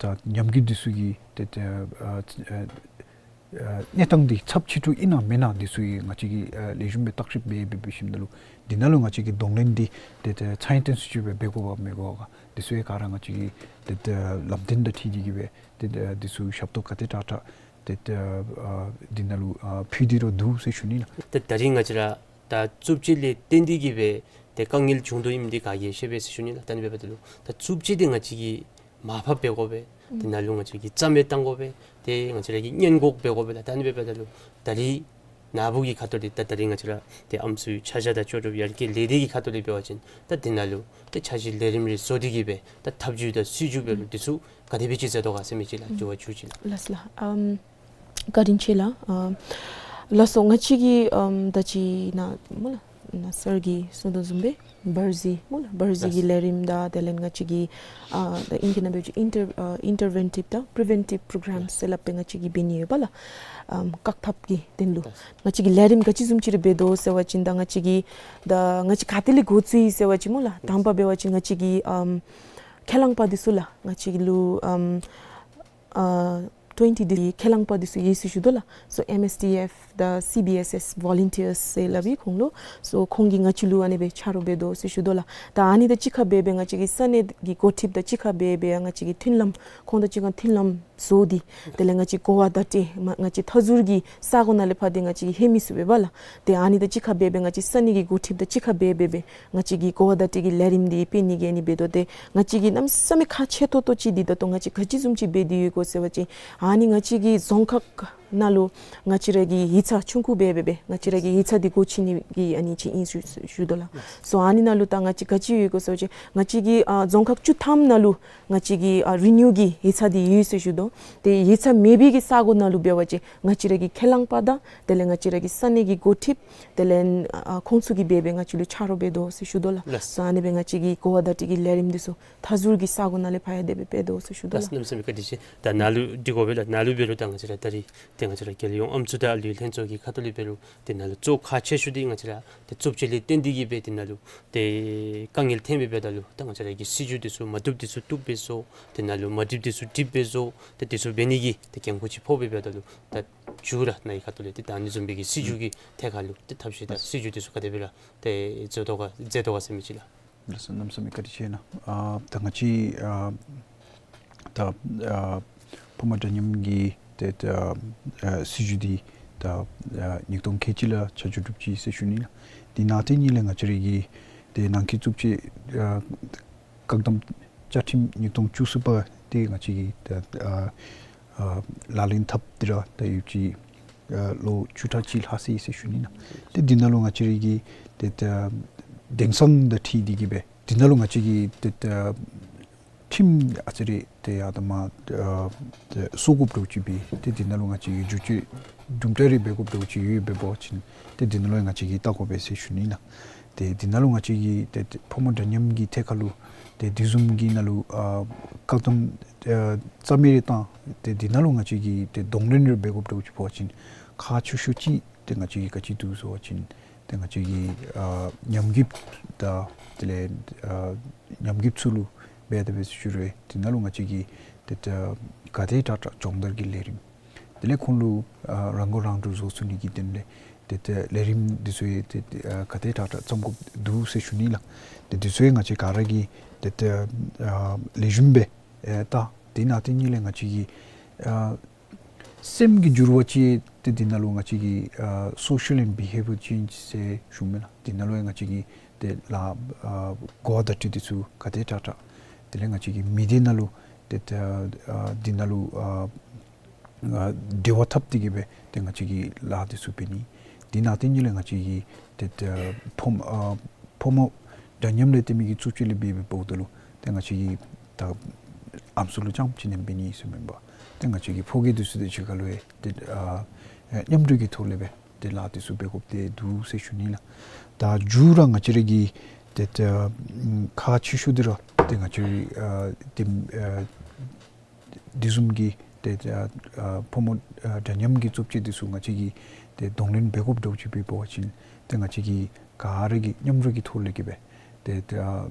ད་ཉམས་རྒུད་འདི་ཚུ་གི་ཏེ་ཏེ་ཨ་ཨ་ཨ་གནས་སྟངས་འདི་ཚབས་ཆེ་དྲགས་ཨིན་ན་མེན་ན་འདི་ཚུ་ཡང་ང་བཅས་ཀྱིས་ཨ་ལེགས་ཤོམ་སྦེ་བརྟག་ཞིབ་འབད་འབད་འབད་ཞིནམ་ད་ལུ་འདི་ནང་ལུ་ང་བཅས་ཀྱིས་གདོང་ལེན་འདི་ཏེ་ཏེ་ཚད་ལྡན་སུ་ཅིག་སྦེ་འབད་དགོཔ་མི་དགོཔ་ག་འདི་ཚུ་ཡང་ག་ར་ང་བཅས་ཀྱིས་ཏེ་ཏེ་ལམ་སྟོན་དང་འཁྲིལ་ཏེ་གིས་སྦེ་ཏེ་ཏེ་འདི་ཚུ་ཞབས་ཏོག་ག་དེ་དྲག་དྲག་ཏེ་ཏེ་ཨ་འདི་ནང་ལུ་ཨ་ཕུལ་ཏེ་ར་འདུག་ཟེར་ཞུ་ནི་ལགས། ཏེ་ད་རིས་ང་བཅས་ར་ད་རྩུབ་སྤྱོད་ལས་བརྟེན་ཏེ་གིས་སྦེ་ཏེ་དཀའ་ངལ་བྱུང་དོ་ཨིནམ་འདི་ག་གིས་ཤེས་པས་ཟེར་ཞུ་ནི་ལགས། ད་ཨ་ནི་འབདཝ་ད་ལུ་ད་རྩུབ་སྤྱོད་འདི་ང་བཅས་ཀྱིས་མར་ཕབ་འབད་དགོ་པས། ཏེ་ནཱ་ལུ་ང་བཅས་ཀྱིས་རྩ་མེད་བཏང་དགོ་པས། ཏེ་ང་བཅས་ར་གིས་ཉན་དགོཔ་འབད་དགོ་པས་ལགས། ད་ཨ་ནི་འབདཝ་ད་ལུ་ད་རིས་ནཱ་བུ་གི་ཁ་ཐུག་ལས་ད་ད་རིས་ང་བཅས་ར་ཏེ་ཨམ་སྲུའི་ཆ་བཞག་དང་ལྕོགས་གྲུབ་ཡར་རྒྱས་ལས་སྡེ་གི་ཁ་ཐུག་ལས་འབད་བ་ཅིན་ད་འདི་ནང་ལུ་ཏེ་འཆར་གཞི་ལས་རིམ་རེ་བཟོ་སྟེ་གིས་སྦེ་ད་ཐབས་བྱུས་དང་སྲིད་བྱུས་འབད་རུང་འདི་ཚུ་ག་དེ་སྦེ་ཅིག་མཛད་དོ་ག་ཟེར་མི་ཅིག་ལགས། དྲི་བ་མཇུག་ཅིག་ལགས། ལགས་ལགས། ཨམ་བཀའ་དྲིན་ཆེ་ལགས། ཨ་ལགས་སོ། ང་བཅས་ཀྱིས་ཨམ་ད་ཅི་ནཱ་སྨོ་ལགས། ན་སར་གྱིས་གསུངས་དོ་བཟུམ་སྦེ་བར་གཟིགས་སྨོ་ལགས། བར་གཟིགས་ཀྱི་ལས་རིམ་དང་དེ་ལས་ང་བཅས་ཀྱི་ཨ་ད་ཨིང་སྐད་ནང་འབད་བ་ཅིན་ཨིན་ཊར་ཨ་ཨིན་ཊར་ཝེན་ཊིབ་དང་པི་རི་ཝེན་ཊིབ་པྲོ་གྲམ་ཟེར་སླབ་སྦེ་ང་བཅས་ཀྱིས་འབད་ནི་ཡོད་པ་ལགས། ཨམ་བཀག་ཐབས་ཀྱི་དོན་ལུ་ང་བཅས་ཀྱིས་ལས་རིམ་ག་ཅི་བཟུམ་ཅིག་ར་འབད་དོ་ཟེར་བ་ཅིན་ད་ང་བཅས་ཀྱིས་ད་ང་བཅས་ག་ཏེ་ལས་འགོ་བཙུགས་ཡི་ཟེར་བ་ཅིན་སྨོ་ལགས། དང་པ་འབད་བ་ཅིན་ང་བཅས་ཀྱིས་ཨམ་ཁས་བླངས་པ་འདི་ཚུ་ལགས། ང་བཅས་ལུ་ཨམ་ཨ་ཊུ་ཝེན་ཊི་འདི་ཁས་བླངས་པ་འདི་ཚུ་ཡོད་ཟེར་ཞུ་དོ་ལགས། སོ་ཨེམ་ཨེས་ཊི་ཨེཕ་དང་སི་བི་ཨེས་ཨེས་ཝོ་ལུན་ཊིརསི་ཟེར་སླབ་ཨིན་ཁོང་ལུ། སོ་ཁོང་གིས་ང་བཅས་ལུ་ཨ་ནི་སྦེ་ཆ་རོགས་འབད་དོ་ཟེར་ཞུ་དོ་ལགས། ད་ཨ་ནི་དང་གཅིག་ཁར་འབད་སྦེ་ང་བཅས་ཀྱི་ས་གནས་ཀྱི་འགོ་ཁྲིདཔ་དང་གཅིག་ཁར་འབད་སྦེ་ང་བཅས་ཀྱིས་མཐུན་ལམ་ཁོང་དང་གཅིག་ཁར་མཐུན་ལམ་བཟོ་སྟེ་དེ་ལས་ང་བཅས་གོ་བ་བརྡ་སྤྲོད་མ་ང་བཅས་མཐའ་ཟུར་གྱི་ས་གོ་ནང་ལས་ཕར་འདི་ང་བཅས་ཀྱིས་ལྷོད་མི་ཚུགས་པས་པ་ལགས། ཏེ་ཨ་ནི་དང་གཅིག་ཁར་འབད་སྦེ་ང་བཅས་ས་གནས་ཀྱི་འགོ་ཁྲིདཔ་དང་གཅིག་ཁར་འབད་སྦེ་སྦེ་ང་བཅས་ཀྱིས་གོ་བ་བརྡ་སྤྲོད་ཀྱི་ལས་རིམ་འདི་སྤེལ་ནི་གི་ཨ་ནི་འབད་དོ། ཏེ་ང་བཅས་ཀྱིས་གནམ་མེད་ས་མེད་ཁག་ཆེ་ཏོག་ཏོ་ཅིག་འདི་ད་ལྟོ་ང་བཅས་ག་ཅི་བཟུམ་ཅིག་འབད་དེ་ཡོད་གོ་ཟེར་བ་ཅིན་ཨ་ནི་ང་བཅས་ཀྱི་རྫོང་ཁག་ནང་ལུ་ང་བཅས་ར་གི་ཡིག་ཚང་ཆུང་ཀུ་འབད་སྦེ་སྦེ་ང་བཅས་ར་གི་ཡིག་ཚང་འདི་སྒོ་ཕྱེ་ནི་གི་ཨ་ནི་ཅིག་ཨིན་ཞུ་ཞུ་དོ་ལགས། སོ་ཨ་ནི་ནང་ལུ་ད་ང་བཅས་ག་ཅི་ཡོད་གོ་ཟེར་བ་ཅིན་ང་བཅས་ཀྱི་ཨ་རྫོང་ཁག་བཅུ་ཐམ་ནང་ལུ་ང་བཅས་ཀྱི་ཨ་རི་ནིའུ་གི་ཡིག་ཚང་འདི་ཡོད་ཟེར་ཞུ་དོ། ཏེ་ཡིག་ཚང་མེད་པའི་གི་ས་གོ་ནང་ལུ་འབད་བ་ཅིན་ང་བཅས་ར་གི་ཁས་བླངས་པ་དང་དེ་ལས་ང་བཅས་ར་གི་ས་གནས་ཀྱི་འགོ་ཁྲིདཔ་དེ་ལས་ཨ་ཁོང་ཚུ་གིས་འབད་སྦེ་ང་བཅས་ལུ་ཆ་རོགས་འབད་དོ་ཟེར་ཞུ་དོ་ལགས། ལགས། སོ་ཨ་ནི་སྦེ་ང་བཅས་ཀྱི་གོ་བ་བརྡ་སྤྲོད་ཀྱི་ལས་རིམ་འདི་ཚུ་མཐའ་ཟུར་གྱི་ས་གོ་ནང་ལས་ཕར་ཡང་དེ་སྦེ་འབད་དོ་ཟེར་ཞུ་དོ་ལགས། ལགས། གནམ་མེད་ས་མེད་བཀའ་དྲིན་ཆེ། ད་ནཱ་ལུ་འདི་གོ་སྦེ་ལགས། ནཱ་ལུ་འབད་རུང་ད་ང་བཅས་ར་ད་རིས་ཏེ་ང་བཅས་ར་རྒྱལ་ཡོངས་ཨམ་སྲུ་དང་ལུས་ལྷན་ཚོགས་ཀྱི་ཁ་ཐུག་ལས་འབད་རུང་ཏེ་ནཱ་ལུ་གཙོ་ཁག་ཆེ་ཤོས་འདི་ང་བཅས་ར་ཏེ་རྩུབ་སྤྱོད་ལས་བརྟེན་ཏེ་གིས་སྦེ་ཏེ་ནཱ་ལུ་ཏེ་དཀའ་ངལ་འཐོན་སྦེ་འབདཝ་ད་ལུ་ད་ང་བཅས་ར་གི་སྲིད་བྱུས་འདི་ཚུ་མ་བཏུབ་འདི་ཚུ་བཏུབ་སྦེ་བཟོ། ཏེ་ནཱ་ལུ་མ་འགྲིགཔ་འདི་ཚུ་འགྲིག་སྦེ་བཟོ། ཏེ་འདི་ཚུ་འབད་ནི་གི་ཏེ་འགན་ཁུར་ཅིག་ཕོག་སྦེ་འབདཝ་ད་ལུ་ད་མཇུག་ར་ནཱ་གི་ཁ་ཐུག་ལས་ཏེ་ད་ཨ་ནི་བཟུམ་སྦེ་གི་སྲིད་བྱུས་ཀྱི་ཐད་ཁར་ལུ་ཏེ་ཐབས་ཤེས་དང་སྲིད་བྱུས་འདི་ཚུ་ག་དེ་སྦེ་ར་ཏེ་བཟོ་དོ་ག་མཛད་དོ་ག་ཟེར་མི་ཅིག་ལགས། ལགས་སོ། གནམ་མེད་ས་མེད་བཀའ་དྲིན་ཆེ་ལགས། ཨ་ད་ང་བཅས་ཨ་ད་ཨ་ཕོ་མོ་འདྲ་མཉམ་གྱི་ཏེ་ད་ཨ་སྲིད་བྱུས་འདི་ད་ཨ་ཉིས་སྟོང་ཁལ་གཅིག་ལུ་ཆ་འཇོག་གྲུབ་ཅི་ཟེར་ཞུ་ནི་ལགས། དེ་ནང་དེ་ཉིད་ལས་ང་བཅས་ར་གི་ཏེ་ནང་འཁོད་རྩུབ་སྤྱོད་ཨ་བཀག་སྡོམ་བཅའ་ཁྲིམས་ཉིས་སྟོང་བཅུ་གསུམ་པ་འདི་ང་བཅས་ཀྱིས་ད་ཨ་ཨ་ལག་ལེན་འཐབ་སྟེ་ར་ད་ཡོད་ཅི་ཨ་ལོ་བཅུ་ཕྲག་གཅིག་ལྷག་སོ་ཡི་ཟེར་ཞུ་ནི་ལགས། ཏེ་འདི་ནང་ལུ་ང་བཅས་ར་གི་ཏེ་ད་དེང་སང་དང་འཁྲིལ་ཏེ་གིས་སྦེ་འདི་ནང་ལུ་ང་བཅས་ཀྱི་ཏེ་ད་ཁྲིམས་ཨ་ཙི་རེ་ཏེ་ཡར་དང་མར་ཨ་ཏེ་བཟོ་དགོཔ་འདྲཝ་ཅིག་སྦེ་ཏེ་འདི་ནང་ལུ་ང་བཅས་ཀྱིས་བསྒྱུར་བཅོས་དུམ་གྲ་རེ་འབད་དགོཔ་འདྲཝ་ཅིག་ཡོད་པ་འབད་བ་ཅིན་ཏེ་འདི་ནང་ལུ་ང་བཅས་ཀྱིས་བལྟ་དགོ་པས་ཟེར་ཞུ་ནི་ལགས། ཏེ་འདི་ནང་ལུ་ང་བཅས་ཀྱིས་ཏེ་ཏེ་ཕོ་མོ་འདྲ་མཉམ་གྱི་ཐད་ཁར་ལུ་ཏེ་དེ་བཟུམ་གྱི་ནང་ལུ་ཨ་བཀག་སྡོམ་ཨ་རྩ་མེད་རེ་བཏང་ཏེ་འདི་ནང་ལུ་ང་བཅས་ཀྱིས་ཏེ་གདོང་ལེན་རེ་འབད་དགོཔ་འདྲཝ་ཅིག་འབད་བ་ཅིན་ཁག་ཆེ་ཤོས་ཅིག་ཏེ་ང་བཅས་ཀྱིས་ག་ཅི་འདུག་ཟེར་བ་ཅིན་ཏེ་ང་བཅས་ཀྱི་ཨ་ཉམས་རྒུདཔ་དང་དེ་ལས་ཨ་ཉམས་རྒུདཔ་ཚུ་ལུ་འབད་དེ་སྦེ་ཞུ་རུང་འདི་ནང་ལུ་ང་བཅས་ཀྱིས་ཏེ་ད་ག་དེ་དྲག་དྲག་སྦྱོང་བརྡར་གྱི་ལས་རིམ་དེ་ལས་ཁོང་ལུ་ཨ་རང་མགོ་རང་འདྲོངས་བཟོ་ཚུགས་ནི་གི་དོན་ལས་ཏེ་ད་ལས་རིམ་འདི་ཚུ་ཡང་ཏེ་ཨ་ག་དེ་དྲག་དྲག་བརྩམ་དགོཔ་འདུག་ཟེར་ཞུ་ནི་ལགས། ཏེ་འདི་ཚུ་ཡང་ང་བཅས་ག་ར་གིས་ཏེ་ད་ཨ་ལེགས་ཤོམ་སྦེ་ཨེ་ད་དེ་ནང་དེ་ཉིད་ལས་ང་བཅས་ཀྱི་ཨ་སེམས་ཀྱི་འགྱུར་བ་ཅིག་ཏེ་འདི་ནང་ལུ་ང་བཅས་ཀྱི་ཨ་social and behaviour change ཟེར་ཞུཝ་མས་ལགས། འདི་ནང་ལུ་ཡང་ང་བཅས་ཀྱི་ཏེ་ལཱ་ཨ་གོ་བ་བརྡ་སྤྲོད་འདི་ཚུ་ག་དེ་དྲག་དྲག་དེ་ལས་ང་བཅས་ཀྱི་མི་སྡེ་ནང་ལུ་ཏེ་ད་ཨ་འདི་ནང་ལུ་ཨ་ཨ་འབྲེལ་བ་འཐབ་སྟེ་གིས་སྦེ་ཏེ་ང་བཅས་ཀྱིས་ལཱ་འདི་ཚུ་འབད་ནི། དེ་ནང་དེ་ཉིད་ལས་ང་བཅས་ཀྱི་ཏེ་ད་ཕོ་ཨ་ཕོ་མོ་འདྲ་མཉམ་ལས་བརྟེན་མི་གི་རྩུབ་སྤྱོད་ལས་འབད་འབདཝ་ད་ལུ་ཏེ་ང་བཅས་ཀྱིས་ད་ཨམ་སྲུ་ལུ་རྐྱངམ་ཅིག་ནི་འབད་ནི་ཟེར་མེན་པར་ཏེ་ང་བཅས་ཀྱི་ཕོ་སྐྱེས་འདི་ཚུ་དང་གཅིག་ཁར་ལུ་ཡང་ཏེ་ཨ་མཉམ་འབྲེལ་གྱི་ཐོག་ལས་སྦེ་ཏེ་ལཱ་འདི་ཚུ་འབད་དགོཔ་འདི་འདུག་ཟེར་ཞུ་ནི་ལགས། ད་མཇུག་ར་ང་བཅས་ར་གི་ཏེ་ད་ཁག་ཆེ་ཤོས་འདི་ར་ཏེ་ང་བཅས་ར་ཨ་ཏེ་ཨ་དེ་བཟུམ་གྱི་ཏེ་ཨ་ཨ་ཕོ་མོ་ཨ་འདྲ་མཉམ་གྱི་རྩུབ་སྤྱོད་འདི་ཚུ་ང་བཅས་ཀྱིས་ཏེ་གདོང་ལེན་འབད་དགོཔ་འདྲཝ་ཅིག་འབད་བ་ཅིན་ཏེ་ང་བཅས་ཀྱིས་ག་ར་གིས་མཉམ་རུབ་ཀྱི་ཐོག་ལས་ཀྱི་སྦེ་ཏེ་ཨ་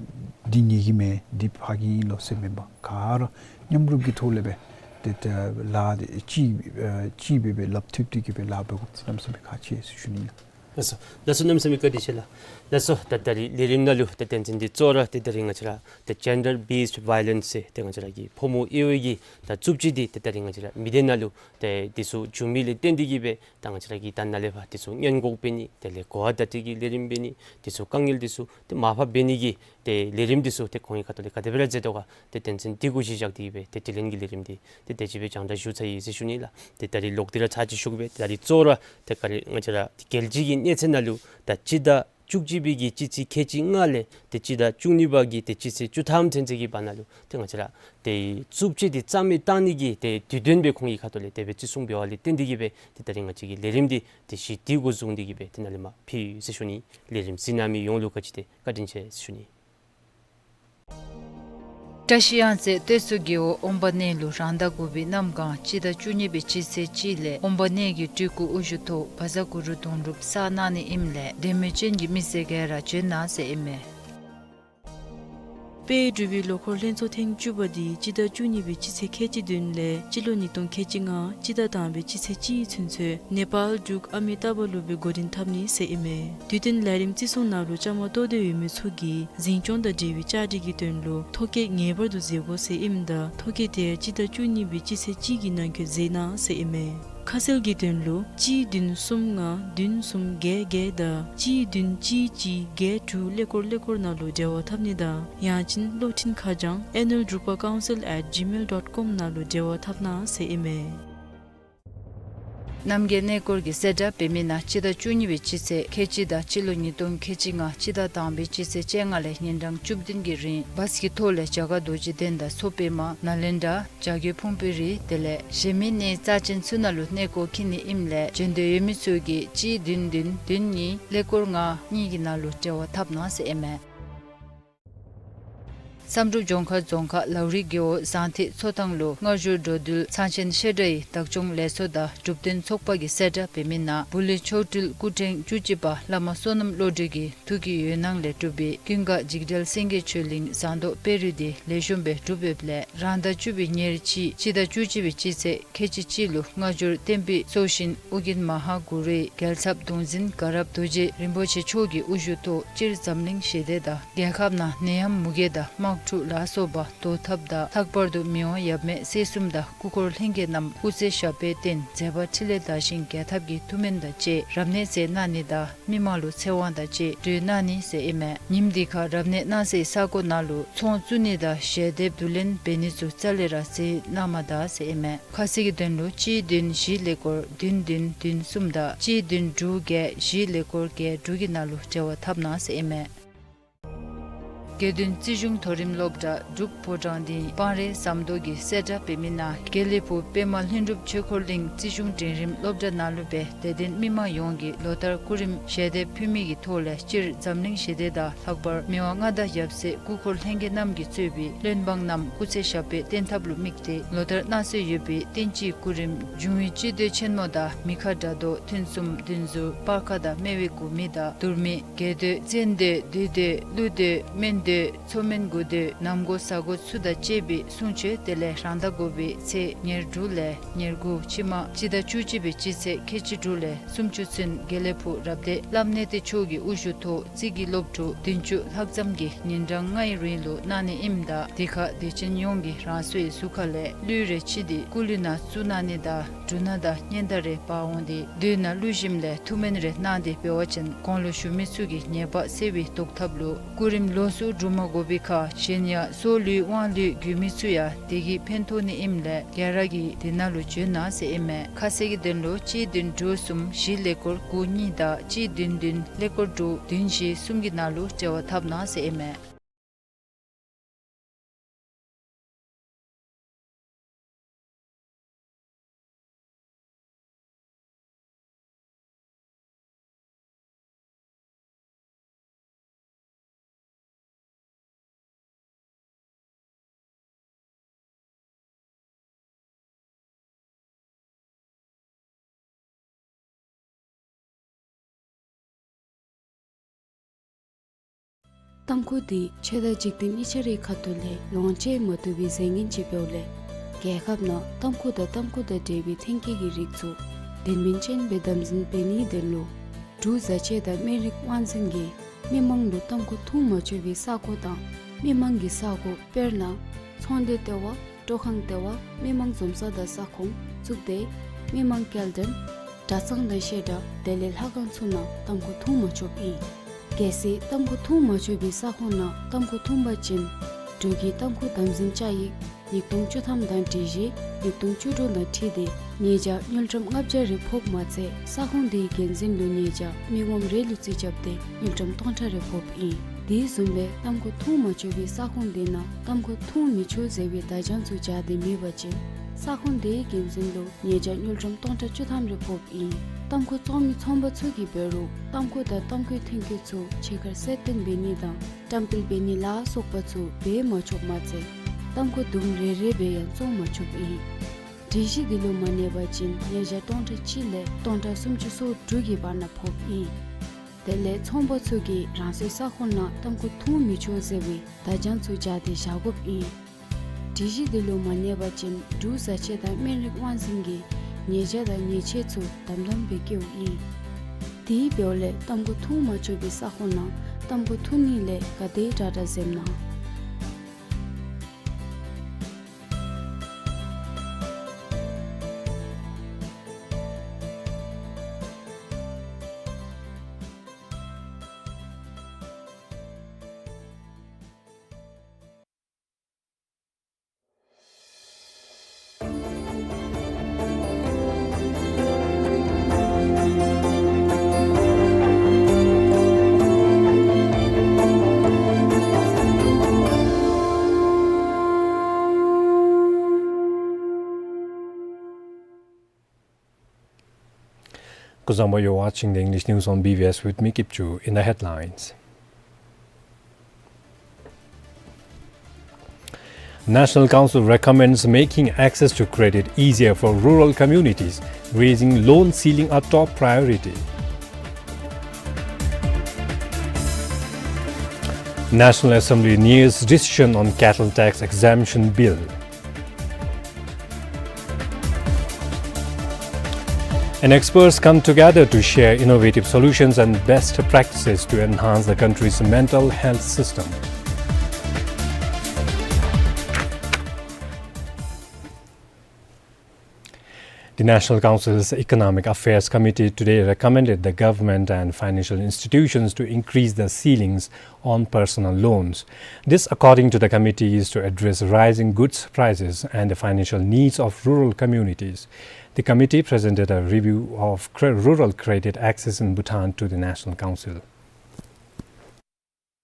འདི་ངེ་གི་མེན་འདི་ཕ་གི་ཨིན་ལོ་ཟེར་མེན་པར་ག་ར་མཉམ་རུབ་ཀྱི་ཐོག་ལས་སྦེ་ཏེ་ཏེ་ལཱ་འདི་གཅིག་ཨ་གཅིག་སྦེ་སྦེ་ལགཔ་མཐུད་དེ་གི་སྦེ་ལཱ་འབད་དགོཔ་འདི་གནམ་མེད་ས་མེད་ཁག་ཆེ་ཟེར་ཞུ་ནི་ལགས། ལགས་སོ། ལགས་སོ། གནམ་མེད་ས་མེད་བཀའ་དྲིན་ཆེ་ལགས། ལགས་སོ། ད་ད་རིས་ལས་རིམ་ནང་ལུ་ད་དོན་ཚན་འདི་གཙོ་བོ་ར་ཏེ་ད་རིས་ང་བཅས་ར་ད་gender based violence ཟེར་ཏེ་ང་བཅས་ར་གི་ཕོ་མོ་དབྱེ་བའི་གི་ད་རྩུབ་སྤྱོད་འདི་ཏེ་ད་རིས་ང་བཅས་ར་མི་སྡེ་ནང་ལུ་ཏེ་འདི་ཚུ་བྱུང་མི་ལས་བརྟེན་ཏེ་གི་སྦེ་ད་ང་བཅས་ར་གིས་ད་ནཱ་ལས་ཕར་འདི་ཚུ་སྔོན་འགོག་འབད་ནི་དེ་ལས་གོ་བ་བརྡ་སྤྲོད་ཀྱི་ལས་རིམ་འབད་ནི་འདི་ཚུ་དཀའ་ངལ་འདི་ཚུ་ཏེ་མར་ཕབ་འབད་ནི་གི་ཏེ་ལས་རིམ་འདི་ཚུ་ཏེ་ཁོང་གི་ཁ་ཐུག་ལས་ག་དེ་སྦེ་ར་མཛད་དོ་ག་ཏེ་དོན་ཚན་འདི་གུ་གཞི་བཞག་སྟེ་གི་སྦེ་ཏེ་དྲི་ལན་གྱི་ལས་རིམ་འདི་ཏེ་དེ་ཅིག་སྦེ་རྒྱང་བསྒྲགས་ཞུ་ཚར་ཡི་ཟེར་ཞུ་ནི་ལགས། ཏེ་ད་རིས་ལོག་སྟེ་ར་ཚར་གཅིག་ཞུ་གེ་སྦེ། ད་རིས་གཙོ་བོ་ར་ཏེ་ག་ར་ང་བཅས་ར་རྒྱལ་སྤྱི་གི་གནས་ཚད་ནང་ལུ་ད་སྤྱི་ཟླ་ བཅུ་གཅིག་པའི་གི་སྤྱི་ཚེས་ཁལ་གཅིག་ལྔ་ལས་ཏེ་སྤྱི་ཟླ་བཅུ་གཉིས་པ་གི་ཏེ་སྤྱི་ཚེས་བཅུ་ཐམ་ཚུན་ཚོད་ཀྱི་བར་ན་ལུ་ཏེ་ང་བཅས་ར་ཏེ་རྩུབ་སྤྱོད་འདི་རྩ་མེད་བཏང་ནི་གི་ཏེ་དུས་སྟོན་སྦེ་ཁོང་གི་ཁ་ཐུག་ལས་དེ་སྦེ་བརྩི་སྲུང་འབད་བ་ལས་བརྟེན་ཏེ་གིས་སྦེ་ཏེ་ད་རིས་ང་བཅས་ཀྱི་ལས་རིམ་འདི་ཏེ་གཞི་འདི་འགོ་བཟུང་སྟེ་གིས་སྦེ་ཏེ་ནཱ་ལས་མར་ཕུལ་ཡི་ཟེར་ཞུ་ནི། ལས་རིམ་གཟིགས་གནང་མི་ཡོངས་ལུ་ག་ཅི་ཏེ་བཀའ་དྲིན་ཆེ་ཟེར་ཞུ་ནི། བཀྲ་ཤིས་གཡང་རྩེ་སྟོད་མཚོ་རྒེད་འོག་དབོན་པ་གནས་ལུ་རང་ཟླ་དགུ་པའི་གནམ་གང་སྤྱི་ཟླ་བཅུ་གཉིས་པའི་སྤྱི་ཚེས་གཅིག་ལས་དབོན་པ་གནས་ཀྱི་སྤྲུལ་སྐུ་དབུ་བཞུགས་ཐོག་བཛྲ་གུ་རུ་དུང་སྒྲུབ་བསགས་གནང་ནི་ཨིནམ་ལས་དད་མོས་ཅན་གྱི་མི་སེར་ག་ར་བྱོན་གནང་ཟེར་ཨིན་མས། དཔལ་འབྲུག་པའི་ལོ་འཁོར་ལྷན་ཚོགས་ཐེངས་བཅུ་པ་འདི་སྤྱི་ཟླ་བཅུ་གཉིས་པའི་སྤྱི་ཚེས་ཁལ་གཅིག་བདུན་ལས་སྤྱི་ལོ་ཉིས་སྟོང་ཁལ་གཅིག་ལྔ་སྤྱི་ཟླ་དང་པའི་སྤྱི་ཚེས་གཅིག་ཚུན་ཚོད་ནེ་པཱལ་འབྲུག་ཨ་མི་ཏཱ་བ་ལུ་སྦེ་འགོ་འདྲེན་འཐབ་ནི་ཟེར་ཨིན་མས། དུས་སྟོན་ལས་རིམ་བརྩི་སྲུང་ནང་ལུ་བཅའ་མར་གཏོགས་ཏེ་ཡོད་མི་ཚུ་གིས་འཛིན་སྐྱོང་དང་འབྲེལ་བའི་བཅའ་སྒྲིག་གི་དོན་ལུ་ཐོ་བཀོད་ངེས་པར་དུ་མཛད་དགོ་ཟེར་ཨིནམ་ད་ཐོ་བཀོད་དེ་སྤྱི་ཟླ་བཅུ་གཉིས་པའི་སྤྱི་ཚེས་གཅིག་གི་ནང་འཁོད་མཛད་གནང་ཟེར་ཨིན་མས། ཁ་གསལ་གྱི་དོན་ལུ་གཅིག་བདུན་གསུམ་ལྔ་བདུན་གསུམ་བརྒྱད་བརྒྱད་དང་གཅིག་བདུན་གཅིག་གཅིག་བརྒྱད་དྲུག་ཀླད་ཀོར་ཀླད་ཀོར་ནང་ལུ་འབྲེལ་བ་འཐབ་ནི་དང་ཡང་ཅིན་གློག་འཕྲིན་ཁ་བྱང་ཨན་ནུལ་འབྲུག་པ་ཀའུན་སིལ་ཨེཊ་ཇི་མེལ་ཌོཊ་ཀོམ་ནང་ལུ་འབྲེལ་བ་འཐབ་གནང་ཟེར་ཨིན་མས། རྣམ་རྒྱལ་གནས་སྐོར་གྱི་གསལ་བསྒྲགས་འབད་མི་ནང་སྤྱི་ཟླ་བཅུ་གཉིས་པའི་སྤྱི་ཚེས་ཁལ་གཅིག་དང་སྤྱི་ལོ་ཉིས་སྟོང་ཁལ་གཅིག་ལྔ་སྤྱི་ཟླ་དང་པའི་སྤྱི་ཚེས་བཅོ་ལྔ་ལས་ཉིན་གྲངས་བཅུ་བདུན་གྱི་རིང་བཱས་ཀྱི་ཐོག་ལས་བྱ་དཀའ་རྡོ་རྗེ་གདན་དང་མཚོ་པདྨ་ནཱ་ལེནྡྲ་བྱ་རྒོད་ཕུང་པོའི་རི་དེ་ལས་གཞན་མི་གནས་རྩ་ཅན་ཚུ་ནང་ལུ་གནས་སྐོར་འཁྱིད་ནི་ཨིནམ་ལས་བྱོན་འདོད་ཡོད་མི་ཚུ་གིས་གཅིག་བདུན་བདུན་བདུན་གཉིས་ཀླད་ཀོར་ལྔ་གཉིས་ཀྱི་ནང་ལུ་འབྲེལ་བ་འཐབ་གནང་ཟེར་ཨིན་མས། བསམ་གྲུབ་ལྗོངས་མཁར་རྫོང་ཁག་ལའུ་རི་རྒེད་འོག་ཟངས་ཐིག་མཚོ་ཐང་ལུ་སྔ་འགྱུར་འགྲོ་འདུལ་ཚང་ཆེན་བཤད་གྲྭ་ཡི་བདག་སྐྱོང་ལས་ཚོགས་དང་གྲུབ་དོན་ཚོགས་པ་གི་གསལ་བསྒྲགས་འབད་མི་ནང་བུ་ལི་མཆོག་སྤྲུལ་སྐུ་ཕྲེང་བཅུ་གཅིག་པ་བླ་མ་བསོད་ནམས་བློ་གྲོས་ཀྱི་ཐུགས་ཀྱི་འོད་སྣང་ལས་གྲུབ་པའི་ཀུན་དགའ་འཇིགས་བྲལ་སེང་གེ་ཆོས་གླིང་ཟངས་མདོག་དཔལ་རི་འདི་ལེགས་ཤོམ་སྦེ་གྲུབ་ཡོདཔ་ལས་རང་ཟླ་བཅུ་པའི་ཉེར་གཅིག་སྤྱི་ཟླ་བཅུ་གཅིག་པའི་སྤྱི་ཚེས་ཁལ་གཅིག་གཅིག་ལུ་སྔ་འགྱུར་བསྟན་པའི་སྲོག་ཤིང་ཨོ་རྒྱན་མ་ཧཱ་གུ་རུའི་རྒྱལ་ཚབ་གདུང་འཛིན་དགའ་རབ་རྡོ་རྗེ་རིན་པོ་ཆེ་མཆོག་གི་དབུ་བཞུགས་ཐོག་སྤྱིར་འཛམ་གླིང་ཞི་བདེ་དང་རྒྱལ་ཁབ་ནང་ནད་ཡམས་མུ་གེ་དང་དམག་འཁྲུག་ལ་སོགས་པ་བཟློག་ཐབས་དང་ལྷག་པར་དུ་མི་དབང་ཡབ་མེས་སྲས་གསུམ་དང་སྐུ་འཁོར་ལྷན་རྒྱས་རྣམས་སྐུ་ཚེ་ཞབས་པད་བརྟན་མཛད་པ་འཕྲིན་ལས་དར་ཞིང་རྒྱས་ཐབས་ཀྱི་ཐུགས་སྨོན་དང་བཅས་རབ་གནས་མཛད་གནང་ནི་དང་མི་མང་ལུ་ཚེ་དབང་དང་བཅས་གྲོལ་གནང་ནི་ཟེར་ཨིན་མས། ཉིནམ་འདི་ཁར་རབ་གནས་གནང་སའི་ས་གོ་ནང་ལུ་ཚོང་བཙུགས་ནི་དང་ཞལ་འདེབས་བསྡུ་ལེན་འབད་ནི་ཚུ་རྩ་ལས་ར་མཛད་གནང་མ་ད་ཟེར་ཨིན་མས། ཁ་གསལ་གྱི་དོན་ལུ་གཅིག་བདུན་བཞི་ཀླད་ཀོར་བདུན་བདུན་བདུན་གསུམ་དང་གཅིག་བདུན་དྲུག་བརྒྱད་བཞི་ཀླད་ཀོར་བརྒྱད་དྲུག་གི་ནང་ལུ་འབྲེལ་བ་འཐབ་གནང་ཟེར་ཨིན་མས། དགེ་འདུན་རྩིས་གཞུང་མཐོ་རིམ་སློབ་གྲྭ་འབྲུག་ཕོ་བྲང་སྡིངས་སྤང་རི་ཟམ་མདོ་གི་གསལ་བསྒྲགས་འབད་མི་ནང་དགེ་ལེགས་ཕུག་པདྨ་ལྷུན་གྲུབ་ཆོས་འཁོར་གླིང་རྩིས་གཞུང་འབྲིང་རིམ་སློབ་གྲྭ་ནང་ལུ་སྦེ་དད་ལྡན་མི་མང་ཡོངས་ཀྱིས་ལོ་ལྟར་སྐུ་རིམ་ཞལ་འདེབས་ཕུལ་མི་གི་ཐོག་ལས་སྤྱིར་འཛམ་གླིང་ཞི་བདེ་དང་ལྷག་པར་མི་དབང་མངའ་བདག་ཡབ་སྲས་སྐུ་འཁོར་ལྷན་རྒྱས་རྣམས་ཀྱིས་གཙོས་པའི་བློན་འབངས་རྣམས་སྐུ་ཚེ་ཞབས་པད་བརྟན་ཐབས་ལུ་དམིགས་ཏེ་ལོ་ལྟར་གནང་སྲོལ་ཡོད་པའི་བསྟན་སྤྱིའི་སྐུ་རིམ་འབྱུང་བའི་སྤྱི་མདོས་ཆེན་མོ་དང་མི་ཁ་དགྲ་བཟློག་ཐུན་གསུམ་བདུན་ཟུར་སྤར་ཁ་དང་སྨེ་བའི་དགུ་མི་དང་དུར་མི་རྒྱལ་མདོས་བཙན་མདོས་བདུད་མདོས་ཀླུ་མདོས་སྨན་མདོས་མཚོ་སྨན་དགུ་མདོས་ནམ་གོ་གཟའ་གོ་ཚུ་དང་བཅས་པའི་གསུང་ཆོས་དེ་ལས་རང་ཟླ་དགུ་པའི་ཚེས་ཉེར་དྲུག་ལས་ཉེར་དགུ་ཕྱི་མ་སྤྱི་ཟླ་བཅུ་གཅིག་པའི་སྤྱི་ཚེས་ཁལ་གཅིག་དྲུག་ལས་སུམ་ཅུ་ཚུན་དགེ་ལེགས་ཕུག་རབ་སྡེ་བླམ་གནས་བརྟན་མཆོག་གི་དབུ་བཞུགས་ཐོག་རྩིས་ཀྱི་སློབ་ཕྲུག་བདུན་ཅུ་ལྷག་ཙམ་གྱིས་ཉིན་གྲངས་ལྔའི་རིང་ལུ་གནང་ནི་ཨིནམ་ད་དེ་ཁར་དད་ཅན་ཡོངས་ཀྱིས་རང་སོའི་གཟུགས་ཁ་ལས་གླུད་རེ་ཕྱིས་ཏེ་སྐུ་གླུད་ནང་བཙུགས་གནང་ནི་དང་འབྲུ་སྣ་དང་སྙན་དར་རེ་འབག་འོང་སྟེ་མདོས་ནང་གླུད་ཞིནམ་ལས་ཐུགས་སྨོན་རེ་གནང་སྟེ་འབད་བ་ཅིན་གོང་ལུ་ཞུ་མི་ཚུ་གི་ཉེས་པ་སེལ་བའི་བཟློག་ཐབས་ལུ་སྐུ་རིམ་ལོགས་སུ་སྒྲུབ་མ་དགོ་པའི་ཁར་གཞན་ཡང་སྲོག་ལུས་དབང་ལུས་དགོ་མི་ཚུ་ཡང་དེ་གིས་ཕན་ཐོགས་ནི་ཨིནམ་ལས་ག་ར་གིས་དེ་ནང་ལུ་བྱོན་གནང་ཟེར་ཨིན་མས། ཁ་གསལ་གྱི་དོན་ལུ་གཅིག་བདུན་དྲུག་གསུམ་བཞི་ཀླད་ཀོར་དགུ་གཉིས་དང་གཅིག་བདུན་བདུན་ཀླད་ཀོར་དྲུག་བདུན་བཞི་གསུམ་གྱི་ནང་ལུ་འབྲེལ་བ་འཐབ་གནང་ཟེར་ཨིན་མས། ཏམ་ཁུ་འདི་ཆོས་དང་འཇིག་རྟེན་གཉིས་ཆ་རའི་ཁ་ཐུག་ལས་ལོངས་སྤྱོད་མ་བཏུབ་པའི་རྫས་ངན་ཅིག་འབདཝ་ལས་རྒྱལ་ཁབ་ནང་ཏམ་ཁུ་དང་ཏམ་ཁུ་དང་འབྲེལ་བའི་ཐོན་སྐྱེད་ཀྱི་རིགས་ཚུ་དོན་སྨིན་ཅན་སྦེ་དམ་འཛིན་འབད་ནིའི་དོན་ལུ་འབྲུག་བཟའ་ཆས་དང་སྨན་རིགས་དབང་འཛིན་གྱིས་མི་མང་ལུ་ཏམ་ཁུ་འཐུང་མ་ཆོག་པའི་ས་གོ་དང་མི་མང་གི་ས་གོ་དཔེར་ན་ཚོང་སྡེ་ལྟེ་བ་སྤྲོ་ཁང་ལྟེ་བ་མི་མང་འཛོམས་ས་དང་ས་ཁོངས་གཙུག་སྡེ་མི་མང་སྐྱེལ་འདྲེན་གྲྭ་ཚང་དང་བཤད་གྲྭ་དེ་ལས་ལྷ་ཁང་ཚུ་ནང་ཏམ་ཁུ་འཐུང་མ་ཆོགཔ་ཨིན། གལ་སྲིད་ཏམ་ཁུ་འཐུང་མ་ཆོག་པའི་ས་ཁོངས་ནང་ཏམ་ཁུ་འཐུང་པ་ཅིན་འབྲུག་གི་ཏམ་ཁུ་དམ་འཛིན་བཅའ་ཡིག་ཉིས་སྟོང་བཅུ་ཐམ་དང་སྒྲིག་གཞི་ཉིས་སྟོང་བཅུ་དྲུག་དང་འཁྲིལ་ཏེ་ ཉེས་བྱ་དངུལ་ཀྲམ་ལྔ་བརྒྱ་རེ་ཕོགཔ་མ་ཚད་ས་ཁོངས་དེའི་འགན་འཛིན་ལུ་ཉེས་བྱ་མི་ངོམ་རེ་ལུ་རྩིས་རྐྱབ་སྟེ་དངུལ་ཀྲམ་སྟོང་ཕྲག་རེ་ཕོགཔ་ཨིན། དེ་བཟུམ་སྦེ་ཏམ་ཁུ་འཐུང་མ་ཆོག་པའི་ས་ཁོངས་དེ་ནང་ཏམ་ཁུ་འཐུང་མི་ཆོག་ཟེར་བའི་བརྡ་བྱང་ཚུ་སྦྱར་ཏེ་མེད་པ་ཅིན་ས་ཁོངས་དེའི་འགན་འཛིན་ལུ་ཉེས་བྱ་དངུལ་ཀྲམ་སྟོང་ཕྲག་བཅུ་ཐམ་རེ་ཕོགཔ་ཨིན། ཏམ་ཁུ་བཙོང་མི་ཚོང་པ་ཚུ་གིས་འབད་རུང་ཏམ་ཁུ་དང་ཏམ་ཁུའི་ཐོན་སྐྱེད་ཚུ་ཕྱི་ཁར་གསལ་སྟོན་འབད་ནི་དང་བཀྲམ་སྤེལ་འབད་ནི་ལ་སོགས་པ་ཚུ་འབད་མ་ཆོགཔ་མ་ཚད་ཏམ་ཁུ་དུམ་རེ་རེ་སྦེ་ཡང་བཙོང་མ་ཆོགཔ་ཨིན། སྒྲིག་གཞི་འདི་ལུ་མ་གནས་པ་ཅིན་ཉེས་བྱ་སྟོང་ཕྲག་གཅིག་ལས་སྟོང་ཕྲག་སུམ་ཅུ་སོ་དྲུག་གི་བར་ན་ཕོགཔ་ཨིན། དེ་ལས་ཚོང་པ་ཚུ་གིས་རང་སོའི་ས་ཁོངས་ནང་ཏམ་ཁུ་འཐུང་མི་ཆོག་ཟེར་བའི་བརྡ་བྱང་ཚུ་སྦྱར་ཏེ་བཞག་དགོཔ་ཨིན། སྒྲིག་གཞི་འདི་ལུ་མ་གནས་པ་ཅིན་འབྲུག་བཟའ་ཆས་དང་སྨན་རིགས་དབང་འཛིན་གྱིས་ཉེས་བྱ་དང་ཉེས་ཆད་ཚུ་དམ་དམ་སྦེ་བཀལཝ་ཨིན། དེ་འབདཝ་ལས་ཏམ་ཁུ་འཐུང་མ་ཆོག་པའི་ས་ཁོངས་ནང་ཏམ་ཁུ་འཐུང་ནི་ལས་ག་དེ་དྲག་དྲག་འཛེམ་གནང་། Kuzuzangpo, you're watching the English news on B B S with me, Kipchu. In the headlines, National Council recommends making access to credit easier for rural communities, raising loan ceiling a top priority. National Assembly nears decision on cattle tax exemption bill. And experts come together to share innovative solutions and best practices to enhance the country's mental health system. The National Council's Economic Affairs Committee today recommended the government and financial institutions to increase the ceilings on personal loans. This, according to the committee, is to address rising goods prices and the financial needs of rural communities. The committee presented a review of cre-, rural credit access in Bhutan to the National Council.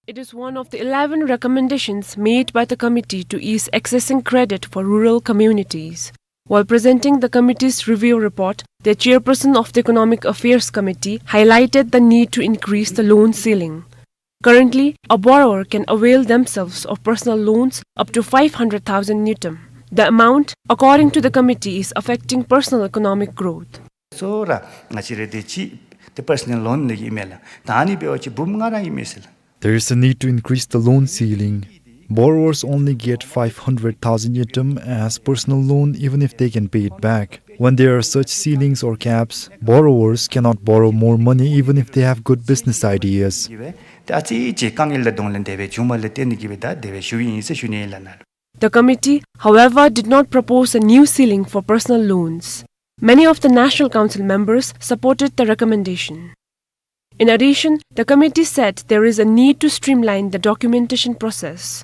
It is one of the eleven recommendations made by the committee to ease accessing credit for rural communities. While presenting the committee's review report, the chairperson of the Economic Affairs Committee highlighted the need to increase the loan ceiling. Currently, a borrower can avail themselves of personal loans up to five hundred thousand ngultrum. The amount, according to the committee, is affecting personal economic growth. གཙོ་བོ་ར་ང་བཅས་ར་དེ་ཅིག་དེ་པར་སོ་ནལ་ལོན་ལས་ཨིན་མས་ལགས། ད་ཨ་ནི་འབད་བ་ཅིན་འབུམ་ལྔ་ར་ཨིན་མས་ཟེར་ལགས། There is a need to increase the loan ceiling. Borrowers only get five hundred thousand ngultrum as personal loan, even if they can pay it back. When there are such ceilings or caps, borrowers cannot borrow more money even if they have good business ideas. ད་ཨ་ཙི་ཅིག་དཀའ་ངལ་ལས་གདོང་ལེན་དེ་སྦེ་བྱུངམ་ལས་བརྟེན་ཏེ་གིས་སྦེ་ད་དེ་སྦེ་ཞུ་ཡི་ཨིན་ཟེར་ཞུ་ནི་ཨིན་ལགས་ནཱ་ལུ། The committee, however, did not propose a new ceiling for personal loans. Many of the National Council members supported the recommendation. In addition, the committee said there is a need to streamline the documentation process.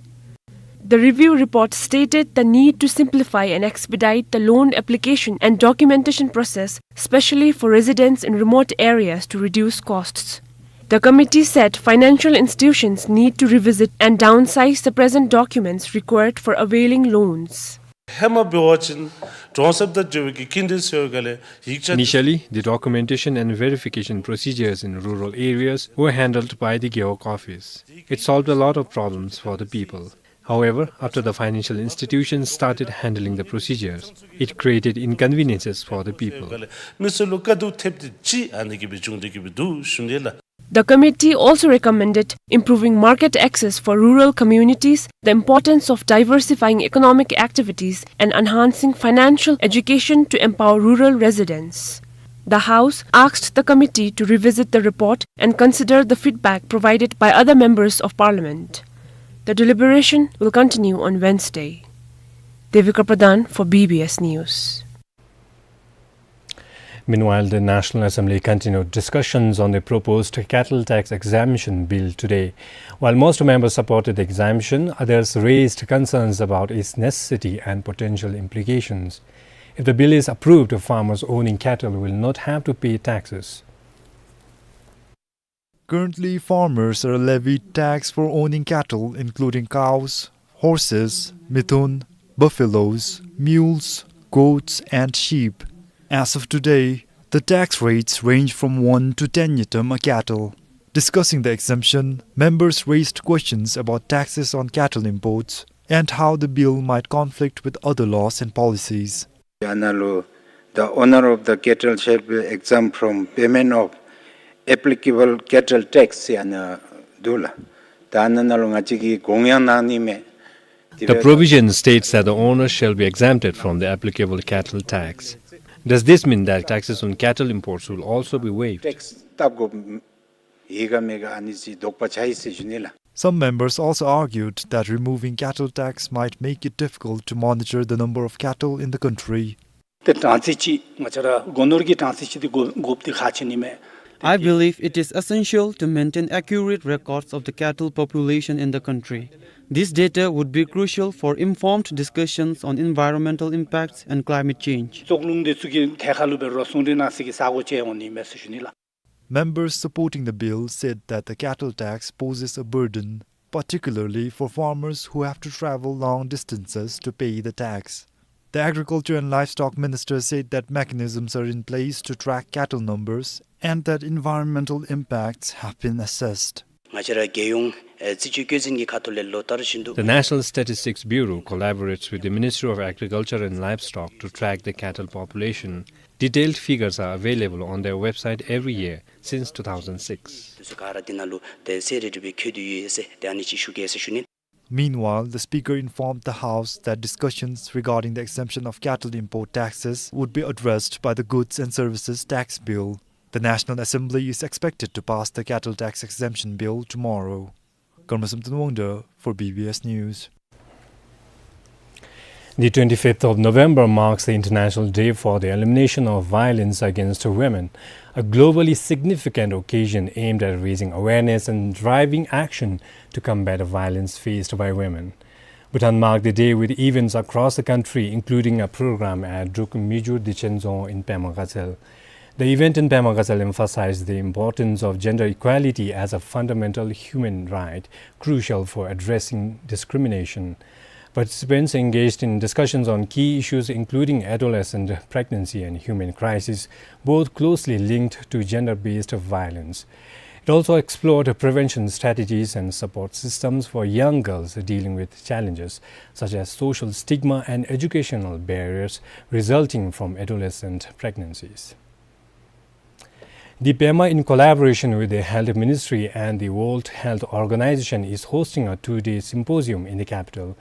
The review report stated the need to simplify and expedite the loan application and documentation process, especially for residents in remote areas, to reduce costs. The committee said financial institutions need to revisit and downsize the present documents required for availing loans. ཧེ་མ་འབད་བ་ཅིན་གྲོང་གསེབ་དང་འབྲེལ་བའི་གི་སྐྱིན་འགྲུལ་ཟེར་བའི་སྒང་ལས་ཡིག་ཆ། Initially, the documentation and verification procedures in rural areas were handled by the Gewog office. It solved a lot of problems for the people. However, after the financial institutions started handling the procedures, it created inconveniences for the people. མི་ཚུ་ལུ་དཀའ་སྡུག་ཐེབས་ཏེ་ཅིག་ཨ་ནི་གིས་སྦེ་བྱུང་སྟེ་གིས་སྦེ་འདུག་ཞུ་ནི་ལགས། The committee also recommended improving market access for rural communities, the importance of diversifying economic activities, and enhancing financial education to empower rural residents. The House asked the committee to revisit the report and consider the feedback provided by other members of parliament. The deliberation will continue on Wednesday. Devika Pradhan for B B S News. Meanwhile, the National Assembly continued discussions on the proposed cattle tax exemption bill today. While most members supported the exemption, others raised concerns about its necessity and potential implications. If the bill is approved, farmers owning cattle will not have to pay taxes. Currently, farmers are levied tax for owning cattle, including cows, horses, mithun, buffaloes, mules, goats, and sheep. As of today, the tax rates range from one to ten ngultrum a cattle. Discussing the exemption, members raised questions about taxes on cattle imports and how the bill might conflict with other laws and policies. ཨ་ནཱ་ལུ་the owner of the cattle shall be exempt from payment of applicable cattle tax ཟེར་ཨ་ནཱ་འདུག་ལགས། ད་ཨ་ནཱ་ནང་ལུ་ང་བཅས་ཀྱིས་དགོངས་ཡངས་གནང་ནི་མས། The provision states that the owner shall be exempted from the applicable cattle tax. Does this mean that taxes on cattle imports will also be waived? ཊེགསི་བཏབ་དགོཔ་ཡོད་ག་མེད་ག་ཨ་ནི་ཅིག་དོགས་པ་ཆགས་ཡི་ཟེར་ཞུ་ནི་ལགས། Some members also argued that removing cattle tax might make it difficult to monitor the number of cattle in the country. ཏེ་གྲངས་རྩིས་ཅིག་ང་བཅས་ར་སྒོ་ནོར་གྱི་གྲངས་རྩིས་ཅིག་འདི་དགོ་དགོཔ་འདི་ཁག་ཆེ་ནི་མས། I believe it is essential to maintain accurate records of the cattle population in the country. This data would be crucial for informed discussions on environmental impacts and climate change. བཙོག་རླུང་འདི་ཚུ་གི་ཐད་ཁར་ལུ་འབད་རུང་ཟུང་འབྲེལ་གནང་སའི་གི་ས་གོ་ཅིག་འོང་ནི་མས་ཟེར་ཞུ་ནི་ལགས། Members supporting the bill said that the cattle tax poses a burden, particularly for farmers who have to travel long distances to pay the tax. The Agriculture and Livestock Minister said that mechanisms are in place to track cattle numbers and that environmental impacts have been assessed. ང་བཅས་ར་རྒྱལ་ཡོངས་ཨེ་རྩིས་དཔྱད་བཀོད་འཛིན་གྱི་ཁ་ཐུག་ལས་ལོ་ལྟར་བཞིན་དུ། The National Statistics Bureau collaborates with the Ministry of Agriculture and Livestock to track the cattle population. Detailed figures are available on their website every year since two thousand six. དུས་ཚོད་ག་ར་འདི་ནང་ལུ་ཏེ་གསལ་རི་རི་སྦེ་འཁོད་དེ་ཡོད་ཟེར་ཏེ་ཨ་ནི་ཅིག་ཞུ་གེ་ཟེར་ཞུ་ནི། Meanwhile, the speaker informed the House that discussions regarding the exemption of cattle import taxes would be addressed by the Goods and Services Tax Bill. The National Assembly is expected to pass the cattle tax exemption bill tomorrow. Karma Samten Wangda for B B S News. The twenty-fifth of November marks the International Day for the Elimination of Violence Against Women, a globally significant occasion aimed at raising awareness and driving action to combat violence faced by women. Bhutan marked the day with events across the country, including a program at Druk Mijur Dichen Dzong in Pema Gatshel. The event in Pema Gatshel emphasized the importance of gender equality as a fundamental human right, crucial for addressing discrimination. Participants engaged in discussions on key issues including adolescent pregnancy and human crisis, both closely linked to gender-based violence. It also explored prevention strategies and support systems for young girls dealing with challenges such as social stigma and educational barriers resulting from adolescent pregnancies. The Pema, in collaboration with the Health Ministry and the World Health Organization, is hosting a two-day symposium in the capital.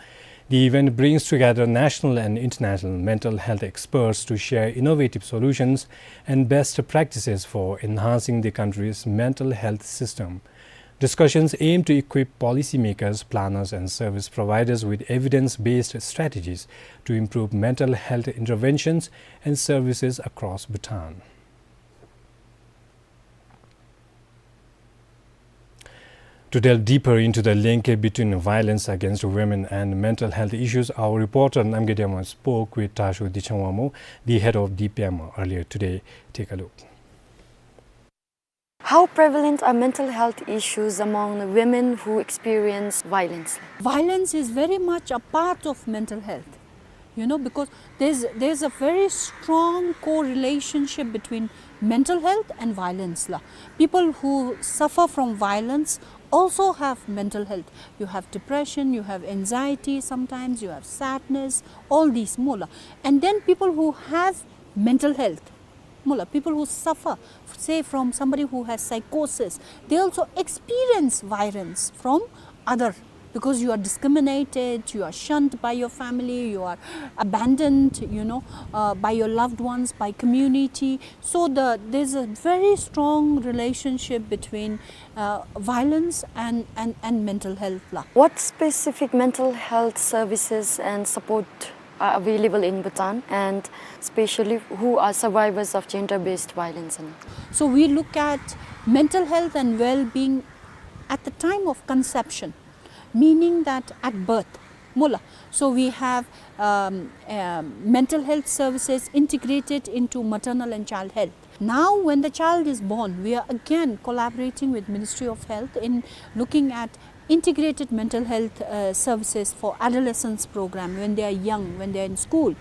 The event brings together national and international mental health experts to share innovative solutions and best practices for enhancing the country's mental health system. Discussions aim to equip policymakers, planners, and service providers with evidence-based strategies to improve mental health interventions and services across Bhutan. To delve deeper into the link between violence against women and mental health issues, our reporter Namgay Dema spoke with Tashu Dichangwamo, the head of the Pema, earlier today. Take a look. How prevalent are mental health issues among the women who experience violence? Violence is very much a part of mental health. You know, because there's, there's a very strong correlationship between mental health and violence la. People who suffer from violence also have mental health. You have depression, you have anxiety, sometimes you have sadness, all these mo la. And then people who have mental health, mo la, people who suffer, say, from somebody who has psychosis, they also experience violence from other, because you are discriminated, you are shunned by your family, you are abandoned, you know, uh, by your loved ones, by community. So the, there's a very strong relationship between, uh, violence and, and, and mental health la. What specific mental health services and support are available in Bhutan, and especially who are survivors of gender-based violence? So we look at mental health and well-being at the time of conception, meaning that at birth, སྨོ་ལགས། So we have, um, um, mental health services integrated into maternal and child health. Now, when the child is born, we are again collaborating with Ministry of Health in looking at integrated mental health, uh, services for adolescents program when they are young, when they are in school.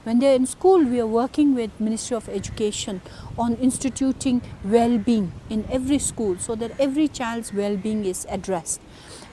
When they are in school, we are working with Ministry of Education on instituting well-being in every school so that every child's well-being is addressed.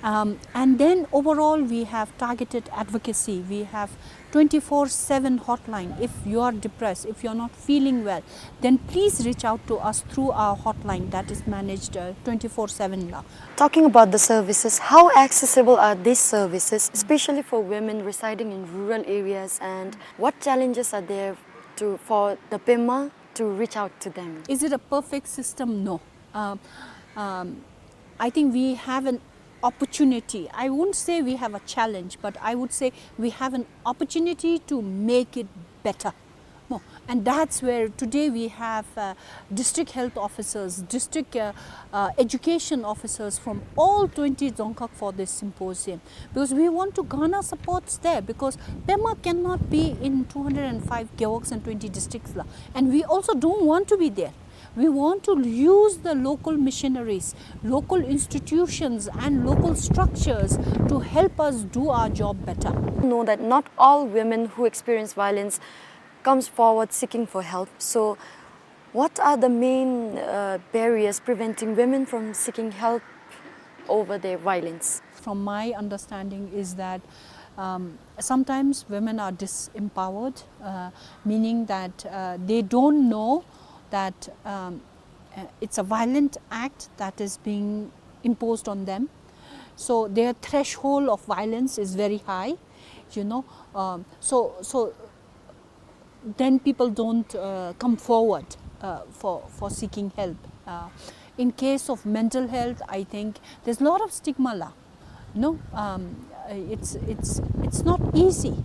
Um, and then overall, we have targeted advocacy. We have twenty-four seven hotline. If you are depressed, if you are not feeling well, then please reach out to us through our hotline that is managed, uh, twenty-four seven la. Talking about the services, how accessible are these services, especially for women residing in rural areas, and what challenges are there to, for the PEMA to reach out to them? Is it a perfect system? No. Um, um, I think we have an opportunity. I won't say we have a challenge, but I would say we have an opportunity to make it better. No, and that's where today we have, uh, district health officers, district, uh, uh, education officers from all twenty dzongkhag for this symposium, because we want to garner supports there, because PEMA cannot be in two hundred and five gewogs and twenty districts la, and we also don't want to be there. We want to use the local missionaries, local institutions, and local structures to help us do our job better. Know that not all women who experience violence comes forward seeking for help. So, what are the main, uh, barriers preventing women from seeking help over their violence? From my understanding is that, um, sometimes women are disempowered, uh, meaning that, uh, they don't know that, um, uh, it's a violent act that is being imposed on them. So their threshold of violence is very high, you know. Um, so, so then people don't, uh, come forward, uh, for, for seeking help. Uh, in case of mental health, I think there's a lot of stigma la. No, um, it's, it's, it's not easy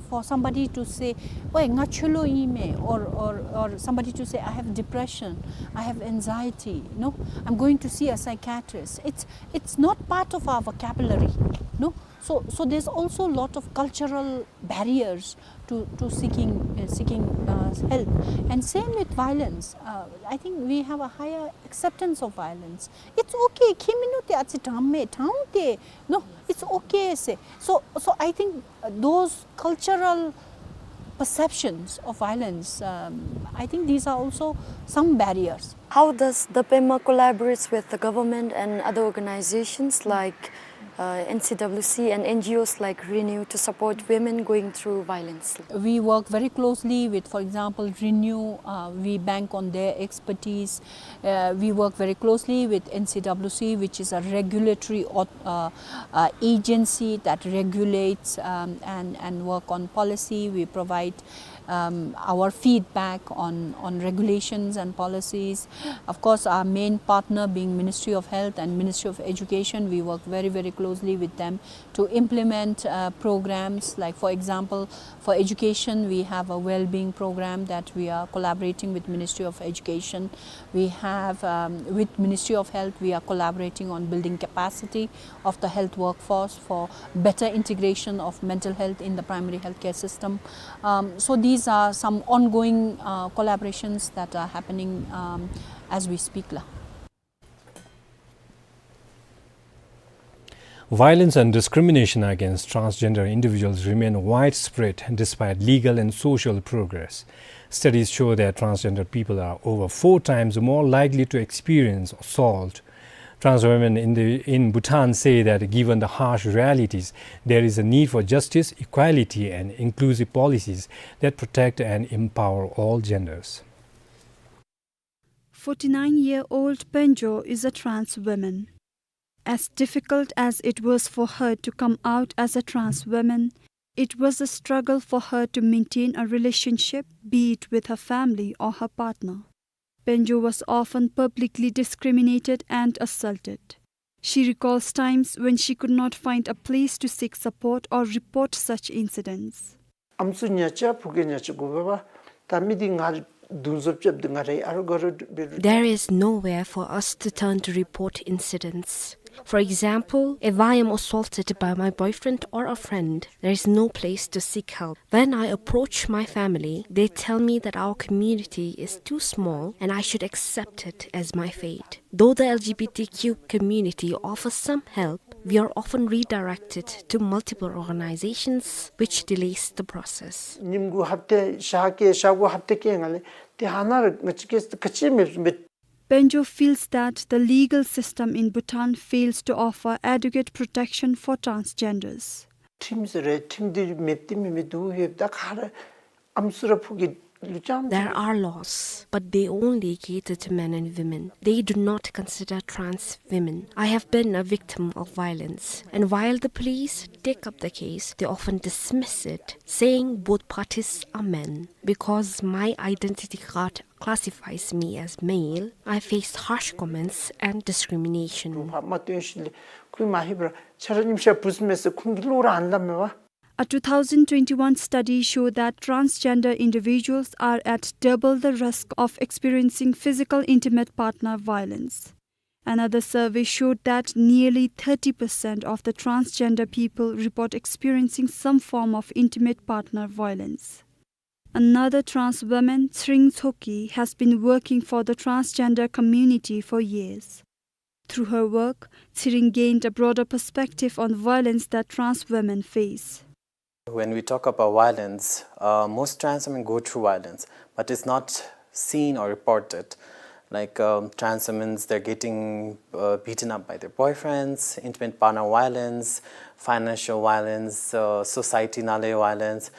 for somebody to say, "Oi, nga cholo ime," or, or, or somebody to say, "I have depression, I have anxiety, no, I'm going to see a psychiatrist." It's, it's not part of our vocabulary, no? So, so there's also a lot of cultural barriers to, to seeking, uh, seeking, uh, help. And same with violence. Uh, I think we have a higher acceptance of violence. It's okay. Khimi nu te atsi tamme, taung te. No, it's okay se. So, so I think, uh, those cultural perceptions of violence, um, I think these are also some barriers. How does the PEMA collaborates with the government and other organizations like, uh, N C W C and N G Os like Renew to support women going through violence? We work very closely with, for example, Renew. Uh, we bank on their expertise. Uh, we work very closely with N C W C, which is a regulatory au-, uh, uh, agency that regulates, um, and, and work on policy. We provide, um, our feedback on, on regulations and policies. Of course, our main partner being Ministry of Health and Ministry of Education, we work very, very closely with them to implement, uh, programs. Like, for example, for education, we have a well-being program that we are collaborating with Ministry of Education. We have, um, with Ministry of Health, we are collaborating on building capacity of the health workforce for better integration of mental health in the primary healthcare system. Um, so these are some ongoing, uh, collaborations that are happening, um, as we speak la. Violence and discrimination against transgender individuals remain widespread despite legal and social progress. Studies show that transgender people are over four times more likely to experience assault. Trans women in the, in Bhutan say that given the harsh realities, there is a need for justice, equality, and inclusive policies that protect and empower all genders. Forty-nine-year-old Penjo is a trans woman. As difficult as it was for her to come out as a trans woman, it was a struggle for her to maintain a relationship, be it with her family or her partner. Penjo was often publicly discriminated and assaulted. She recalls times when she could not find a place to seek support or report such incidents. ཨམ་སྲུ་ཉ་ཅ་བུ་ག་ཉ་ཅ་གོ་བ་བ། ད་མི་དེ་ང་ འདུ་འཛོམས་རྐྱབ་སྟེ་ང་ར་ཨ་རོ་ག་རོ་འབད་རུང། There is nowhere for us to turn to report incidents. For example, if I am assaulted by my boyfriend or a friend, there is no place to seek help. When I approach my family, they tell me that our community is too small and I should accept it as my fate. Though the L G B T Q community offers some help, we are often redirected to multiple organizations, which delays the process. ཉིནམ་དགུ་ཧབ་ཏེ་ཞག་བརྒྱད་ཞག་དགུ་ཧབ་ཏེ་ཀྱེ་ང་ལས་ཏེ་ཧ་ན་ར་ང་བཅས་ཀྱིས་ག་ཅི་མེད་མེད། Benjo feels that the legal system in Bhutan fails to offer adequate protection for transgenders. ཁྲིམས་ཟེར་རེ་ཁྲིམས་འདི་མེད་དེ་མེད་མེད་དུ་ཡོད་ད་ག་ར་ཨམ་སྲུ་ར་ཕོ་གི་ལུ་ཅང་། There are laws, but they only cater to men and women. They do not consider trans women. I have been a victim of violence, and while the police take up the case, they often dismiss it, saying both parties are men. Because my identity card classifies me as male, I faced harsh comments and discrimination. ཕ་མ་སྟོན་ཞིནམ་ལས་ཁོང་མ་ཧེ་བར་ཆ་ར་ཉིམ་ཤར་བུས་མས་ཟེར་ཁོང་གི་བློ་ར་ཨ་ནི་ལ་མེད་པ། A two thousand twenty-one study showed that transgender individuals are at double the risk of experiencing physical intimate partner violence. Another survey showed that nearly thirty percent of the transgender people report experiencing some form of intimate partner violence. Another trans woman, Tsering Tshogkyi, has been working for the transgender community for years. Through her work, Tsering gained a broader perspective on violence that trans women face. When we talk about violence, uh, most trans women go through violence, but it's not seen or reported. Like, um, trans women, they're getting, uh, beaten up by their boyfriends, intimate partner violence, financial violence, uh, society ནང་ལས་violence,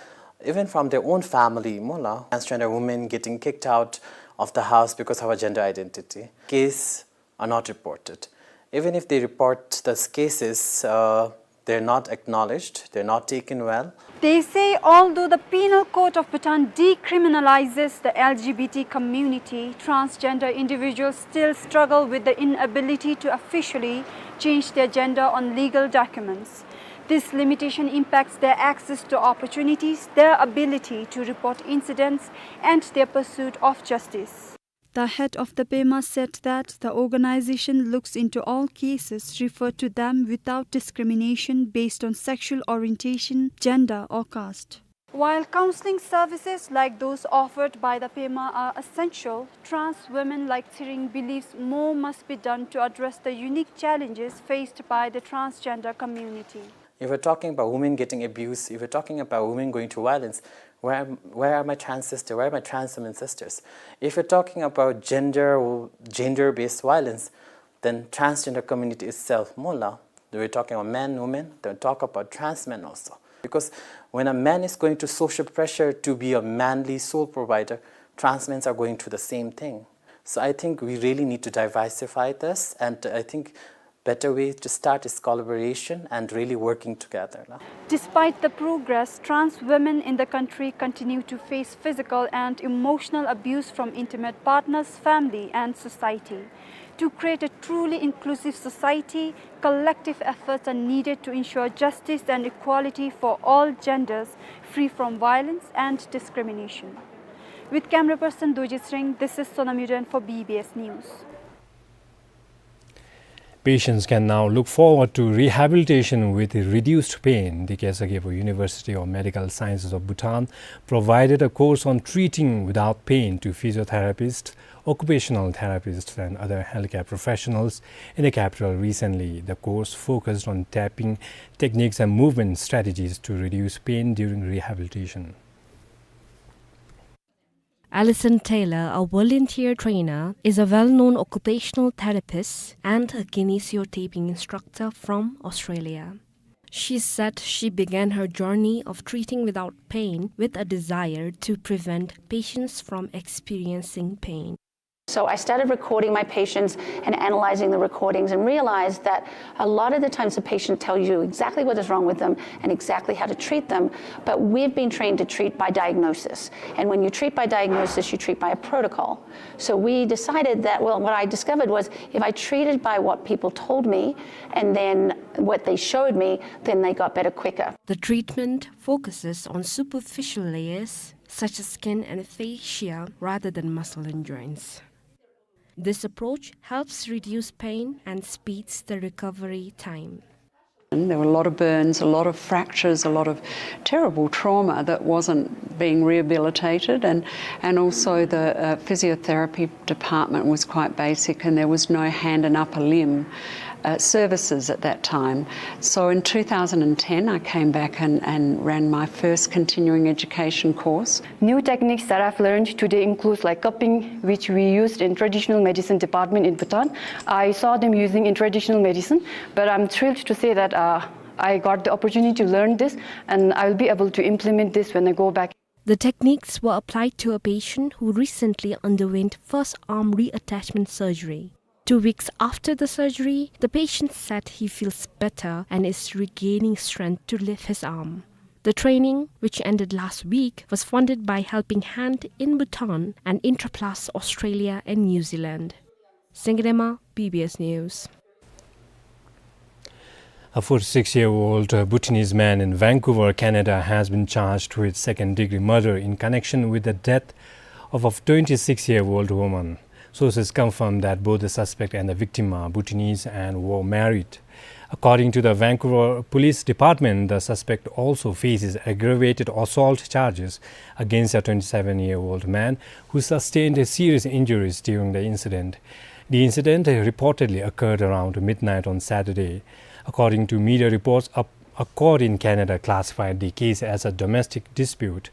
even from their own family, མོ་ལགས། Transgender women getting kicked out of the house because of her gender identity. Case are not reported. Even if they report those cases, uh, they're not acknowledged, they're not taken well. They say although the Penal Code of Bhutan decriminalizes the L G B T community, transgender individuals still struggle with the inability to officially change their gender on legal documents. This limitation impacts their access to opportunities, their ability to report incidents, and their pursuit of justice. The head of the pema said that the organization looks into all cases referred to them without discrimination based on sexual orientation, gender, or caste. While counseling services like those offered by the pema are essential, trans women like Tsering believes more must be done to address the unique challenges faced by the transgender community. If we're talking about women getting abused, if we're talking about women going through violence, where, where are my trans sisters? Where are my trans women sisters? If we're talking about gender, gender-based violence, then transgender community itself, mo lagga, we're talking about men, women, then talk about trans men also. Because when a man is going through social pressure to be a manly sole provider, trans men are going through the same thing. So I think we really need to diversify this, and I think better way to start is collaboration and really working together, no? Despite the progress, trans women in the country continue to face physical and emotional abuse from intimate partners, family, and society. To create a truly inclusive society, collective efforts are needed to ensure justice and equality for all genders, free from violence and discrimination. With camera person Dorji Tsering, this is Sonam Yuden for B B S News. Patients can now look forward to rehabilitation with reduced pain. The Kesa Gyalpo University of Medical Sciences of Bhutan provided a course on treating without pain to physiotherapists, occupational therapists, and other healthcare professionals in the capital recently. The course focused on tapping techniques and movement strategies to reduce pain during rehabilitation. Alison Taylor, a volunteer trainer, is a well-known occupational therapist and a kinesiotaping instructor from Australia. She said she began her journey of treating without pain with a desire to prevent patients from experiencing pain. So I started recording my patients and analyzing the recordings and realized that a lot of the times the patient tells you exactly what is wrong with them and exactly how to treat them, but we've been trained to treat by diagnosis. And when you treat by diagnosis, you treat by a protocol. So we decided that, well, what I discovered was if I treated by what people told me and then what they showed me, then they got better quicker. The treatment focuses on superficial layers, such as skin and fascia, rather than muscle and joints. This approach helps reduce pain and speeds the recovery time. And there were a lot of burns, a lot of fractures, a lot of terrible trauma that wasn't being rehabilitated, and, and also the, uh, physiotherapy department was quite basic, and there was no hand and upper limb, uh, services at that time. So in two thousand and ten, I came back and, and ran my first continuing education course. New techniques that I've learned today includes, like, cupping, which we used in traditional medicine department in Bhutan. I saw them using in traditional medicine, but I'm thrilled to say that, uh, I got the opportunity to learn this, and I'll be able to implement this when I go back. The techniques were applied to a patient who recently underwent first arm reattachment surgery. Two weeks after the surgery, the patient said he feels better and is regaining strength to lift his arm. The training, which ended last week, was funded by Helping Hand in Bhutan and Intraplast Australia and New Zealand. Sengdema, B B S News. A forty-six-year-old, uh, Bhutanese man in Vancouver, Canada, has been charged with second-degree murder in connection with the death of a twenty-six-year-old woman. Sources confirm that both the suspect and the victim are Bhutanese and were married. According to the Vancouver Police Department, the suspect also faces aggravated assault charges against a twenty-seven-year-old man who sustained serious injuries during the incident. The incident reportedly occurred around midnight on Saturday. According to media reports, a, a court in Canada classified the case as a domestic dispute.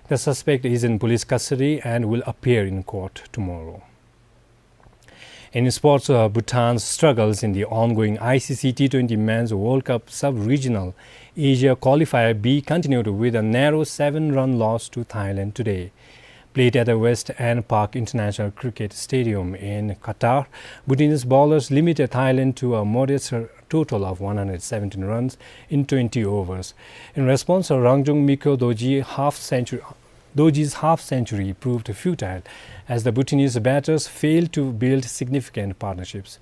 The suspect is in police custody and will appear in court tomorrow. In sports, uh, Bhutan's struggles in the ongoing I C C T twenty Men's World Cup Sub-Regional Asia Qualifier B continued with a narrow seven-run loss to Thailand today. Played at the West End Park International Cricket Stadium in Qatar, Bhutanese bowlers limited Thailand to a modest total of one hundred seventeen runs in twenty overs. In response, Rangjung Mikyo Dorji half century, Dorji's half century proved futile as the Bhutanese batters failed to build significant partnerships.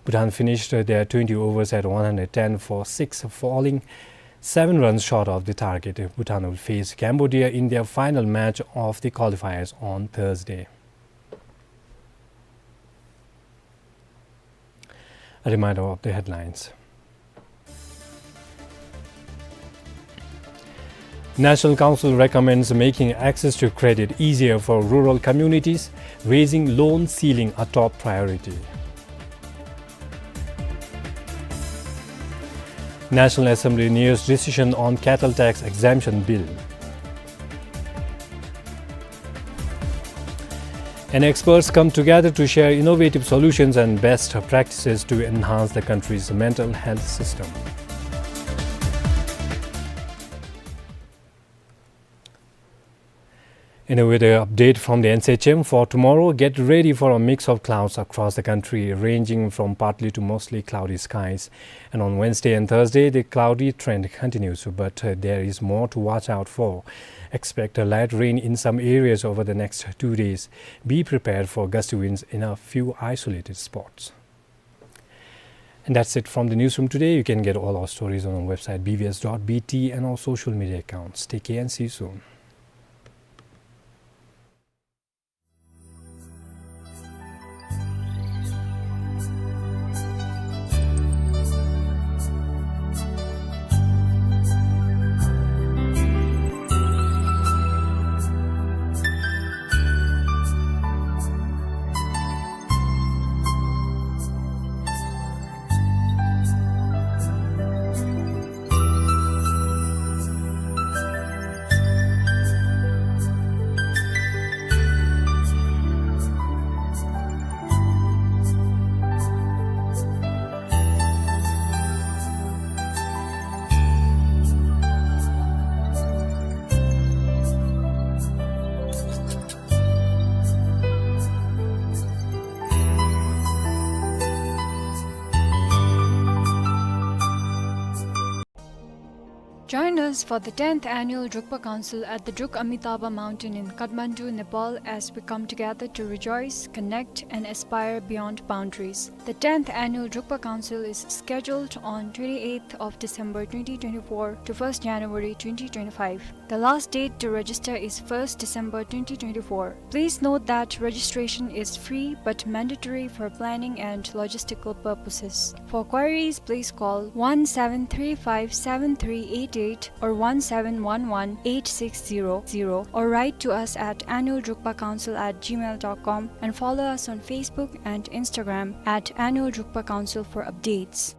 Bhutan finished their twenty overs at one hundred ten for six, falling seven runs short of the target. Bhutan will face Cambodia in their final match of the qualifiers on Thursday. A reminder of the headlines. National Council recommends making access to credit easier for rural communities, raising loan ceiling a top priority. National Assembly nears decision on cattle tax exemption bill. And experts come together to share innovative solutions and best practices to enhance the country's mental health system. In a weather update from the N C H M for tomorrow, get ready for a mix of clouds across the country, ranging from partly to mostly cloudy skies. And on Wednesday and Thursday, the cloudy trend continues, but, uh, there is more to watch out for. Expect a light rain in some areas over the next two days. Be prepared for gusty winds in a few isolated spots. And that's it from the newsroom today. You can get all our stories on our website, B B S dot B T, and our social media accounts. Take care and see you soon. Join us for the tenth annual Drukpa Council at the Druk Amitabha Mountain in Kathmandu, Nepal, as we come together to rejoice, connect, and aspire beyond boundaries. The tenth annual Drukpa Council is scheduled on twenty-eighth of December twenty twenty-four to first January twenty twenty-five. The last date to register is first December twenty twenty-four. Please note that registration is free but mandatory for planning and logistical purposes. For queries, please call one seven three five seven three eight eight or one seven one one eight six zero zero, or write to us at annual drukpa council at gmail dot com and follow us on Facebook and Instagram at annual drukpa council for updates.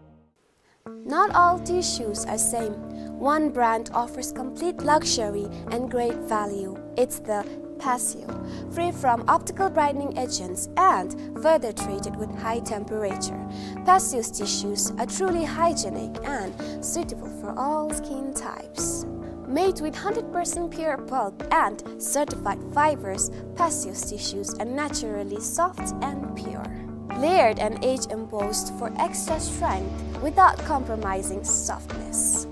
Not all tissues are same. One brand offers complete luxury and great value. It's the Passio, free from optical brightening agents and further treated with high temperature. Passio's tissues are truly hygienic and suitable for all skin types. Made with hundred percent pure pulp and certified fibers, Passio's tissues are naturally soft and pure. Layered and age embossed for extra strength without compromising softness.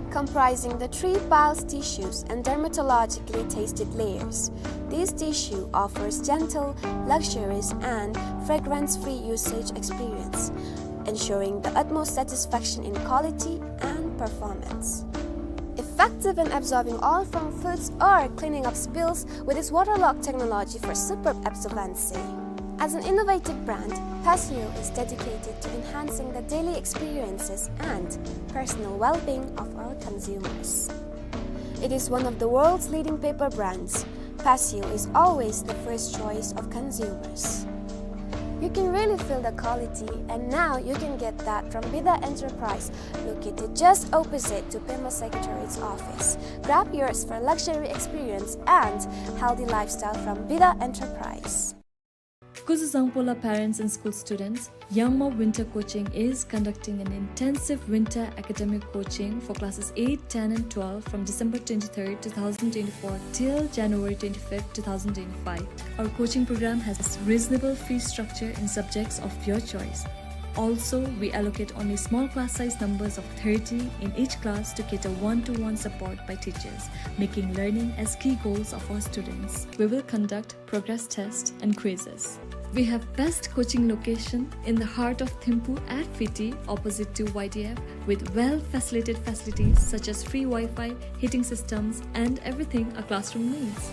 Comprising the three piles tissues and dermatologically tested layers, this tissue offers gentle, luxurious, and fragrance-free usage experience, ensuring the utmost satisfaction in quality and performance. Effective in absorbing oil from foods or cleaning up spills with its waterlock technology for superb absorbency. As an innovative brand, Passio is dedicated to enhancing the daily experiences and personal well-being of our consumers. It is one of the world's leading paper brands. Passio is always the first choice of consumers. You can really feel the quality, and now you can get that from Bida Enterprise, located just opposite to Pema Secretariat's office. Grab yours for luxury experience and healthy lifestyle from Bida Enterprise. Kuzuzangpo la parents and school students, Yangma Winter Coaching is conducting an intensive winter academic coaching for classes eight, ten and twelve from December twenty-third, two thousand twenty-four till January twenty-fifth, two thousand twenty-five. Our coaching program has reasonable fee structure in subjects of your choice. Also, we allocate only small class size numbers of thirty in each class to cater one-to-one support by teachers, making learning as key goals of our students. We will conduct progress tests and quizzes. We have best coaching location in the heart of Thimphu at Fiti, opposite to Y D F, with well-facilitated facilities such as free Wi-Fi, heating systems, and everything a classroom needs.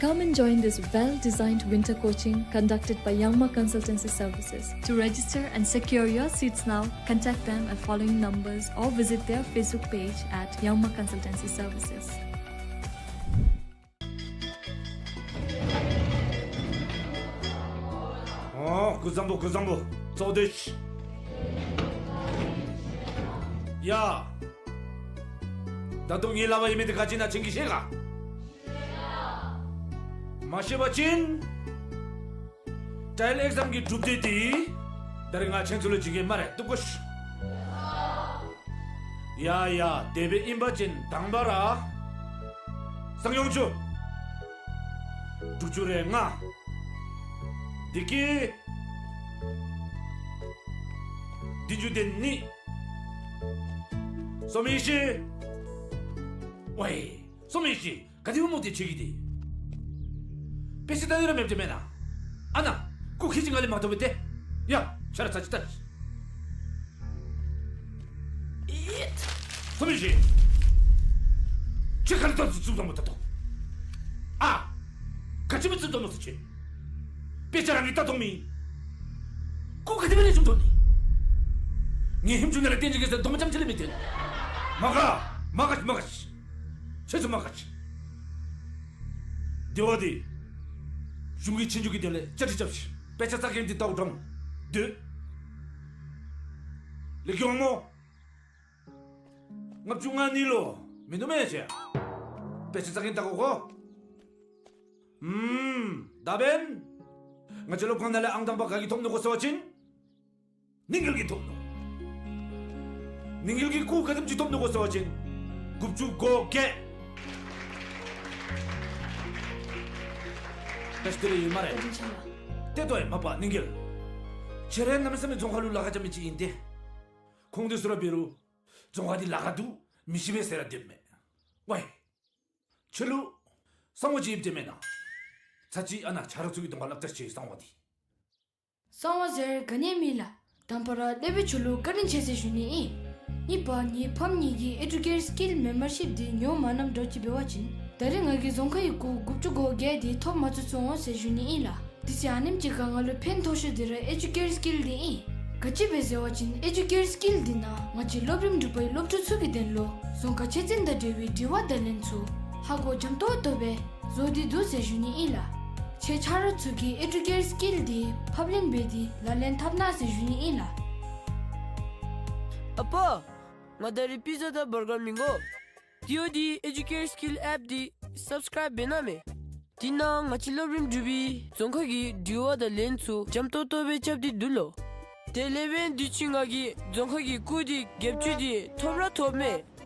Come and join this well-designed winter coaching conducted by Yangma Consultancy Services. To register and secure your seats now, contact them at following numbers or visit their Facebook page at Yangma Consultancy Services. ཨོ། ཀུན་བཟང་པོ། ཀུན་བཟང་པོ། གཙོ་བོ་དེ། ཡ། ད་དུང་ངེའི་ལག་པར་ཡོད་མི་དེ་ག་ཅི་ཨིན་ན་ཁྱེད་ཀྱིས་ཤེས་ག། མ་ཤེས་པ་ཅིན་ཊའེལ་ཨེག་ཛམ་གྱི་གྲུབ་འབྲས་དེ་ད་རིས་ང་ཁྱེད་ཚུ་ལུ་བྱིན་གེ་སྨ་རེ། བཏུབ་གོ་ཤིག། ཡ་ཡ། དེ་སྦེ་ཨིན་པ་ཅིན་དང་པ་ར་སང་ཡོང་ཅུ། དྲུག་ཅུ་རེ་ལྔ། བདེ་སྐྱིད། བདུན་ཅུ་དོན་གཉིས། སོ་མི་ཤི། ཝའི། སོ་མི་ཤི། ག་དེ་སྦེ་མོ་དེ་ཆེ་གི་དེ། དཔེ་ཆ་ལྟ་ནི་ར་མེདཔ་ཅིག་མེན་ན། ཨ་ན། སྐུ་ཁྱི་ཅིག་ང་ལས་མ་ཐོབ་པས་ཏེ། ཡ། ཆ་ར་ཚ་ཅིག་ལྟ། ཨིད། སོ་མི་ཤི། ཁྱོད་ག་རེ་ལྟ་ཙུམ་ཙུམ་མོ་ལྟ་དོ། ཨ། ག་ཅི་སྦེ་ཙུམ་ཙུམ་མོ་ཟེར་ཁྱོད། དཔེ་ཆ་རང་གིས་ལྟ་མཐོང་མི། སྐུ་ག་དེ་སྦེ་ལེགས་ཤོམ་ཐོབ་ནི། ངེའི་ཧེམ་ཆུང་ནང་ལས་བསྟན་ཅིག་གེ་ཟེར་རྡོག་མ་རྐྱངམ་ཅིག་ལས་མི་སྟོན། མ་དགའ། མ་དགའ། མ་དགའ། ཁྱེད་ཚུ་མ་དགའ། དེ་བ་དེ། གཞུང་གི་ཆོས་རྒྱུགས་ཀྱི་དོན་ལས་བཅའ་སྒྲིག་རྐྱབ་ཤིག། དཔེ་ཆ་ལྟ་མཁན་འདི་ལྟཝ་དྲང་སྡོད། ལེགས་ཀྱི་འོང་སྨོ། ལྔ་བཅུ་ང་གཉིས་ལུ་མིན་འདུག་མེན་ན་ཁྱེད། དཔེ་ཆ་ལྟ་མཁན་ལྟ་དགོ་གོ། ཨུམ། ད་འབདན། ང་བཅས་སློབ་ཁང་ནང་ལས་ཨང་དང་པ་ག་གིས་ཐོབ་ནུག་གོ་ཟེར་བ་ཅིན། ནིང་འགེལ་གྱིས་ཐོབ་ནུག། ནིང་འགེལ་གྱིས་སྐུ་ག་དེམ་ཅིག་ཐོབ་ནུག་གོ་ཟེར་བ་ཅིན། དགུ་བཅུ་གོ་བརྒྱད། ད་ཅི་དེ་རེ་ཡོད་སྨ་རེ། བཀའ་དྲིན་ཆེ་ལགས། ཏེ་ལྟོས་ཨེ་མ་པ་ནིང་འགེལ། ཁྱེད་ར་གནམ་མེད་ས་མེད་རྫོང་ཁ་ལུ་ལཱ་ཁག་རྐྱབ་མི་ཅིག་ཨིན་ཏེ། ཁོང་དེ་ཚུ་ར་འབད་རུང་རྫོང་ཁ་འདི་ལཱ་ཁག་འདུག་མི་ཤེས་པས་ཟེར་ར་སྡོདཔ་མས། ཝའི། ཁྱོད་ལུ་གསང་བ་ཅིག་ཡོདཔ་འདྲས་མེན་ན། ཚར་ཅིག་ཨ་ནཱ་ཆ་རོགས་ཚུ་གི་གདོང་ཁར་སླབ་ད་ཤིག་གསང་བ་འདི། གསང་བ་ཟེར་ག་ནི་ཡང་མེད་ལགས། དང་པ་ར་སློབ་དཔོན་ཁྱོད་ལུ་བཀའ་དྲིན་ཆེ་ཟེར་ཞུ་ནི་ཨིན། གཉིས་པ་ངེའི་ཕམ་གཉིས་ཀྱིས་ཨེ་ཌུ་ཀེར་སི་ཀིལ་མེམ་བར་ཤིཔ་འདི་ཉོ་མ་གནངམ་འདྲཝ་ཅིག་འབད་བ་ཅིན་ད་རེས་ང་གིས་རྫོང་ཁ་གི་སྒོ་དགུ་བཅུ་གོ་བརྒྱད་འདི་ཐོབ་མ་ཚུགས་སོང་ཟེར་ཞུ་ནི་ཨིན་ལགས། དེ་ཚེ་ཨ་ནེམ་ཅིག་ཁར་ང་ལུ་ཕན་ཐོགས་ཤོས་འདི་ར་ཨེ་ཌུ་ཀེར་སི་ཀིལ་འདི་ཨིན། ག་ཅི་སྦེ་ཟེར་བ་ཅིན་ཨེ་ཌུ་ཀེར་སི་ཀིལ་འདི་ནང་ང་བཅས་སློབ་རིམ་དྲུག་པའི་སློབ་ཕྲུག་ཚུ་གི་དོན་ལུ་རྫོང་ཁ་ཆ་རྐྱེན་དང་འབྲེལ་བའི་དྲི་བ་དང་ལན་ཚུ་ཧ་གོ་འཇམ་ཏོང་ཏོ་སྦེ་བཟོ་སྟེ་འདུག་ཟེར་ཞུ་ནི་ཨིན་ལགས། ཁྱེད་ཆ་རོགས་ཚུ་གིས་ཨེ་ཌུ་ཀེར་སི་ཀིལ་འདི་ཕབ་ལེན་འབད་དེ་ལག་ལེན་འཐབ་གནང་ཟེར་ཞུ་ནི་ཨིན་ལགས། ཨ་པ། ང་ད་རིས་པི་ཛ་དང་བར་གར་མི་དགོ། དེ་འབདཝ་ད་ཨེ་ཌུ་ཀེར་སི་ཀིལ་ཨེཔ་འདི་སབ་སི་ཀརའིབ་འབད་གནང་མས། དེ་ནང་ང་བཅས་སློབ་རིམ་དྲུག་པའི་རྫོང་ཁ་གི་དྲི་བ་དང་ལན་ཚུ་འཇམ་ཏོང་ཏོ་སྦེ་རྐྱབ་སྟེ་འདུག་ལོ། དེ་ལས་འབདན་དུས་ཅི་ང་གིས་རྫོང་ཁ་གི་སྐུགས་འདི་བརྒྱད་ཅུ་འདི་ཐོབ་ར་ཐོབ་མས།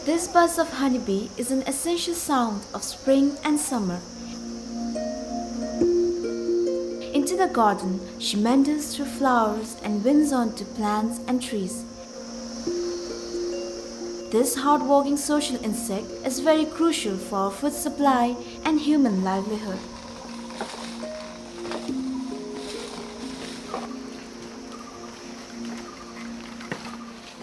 This buzz of honeybee is an essential sound of spring and summer. Into the garden, she meanders through flowers and winds onto plants and trees. This hardworking social insect is very crucial for food supply and human livelihood.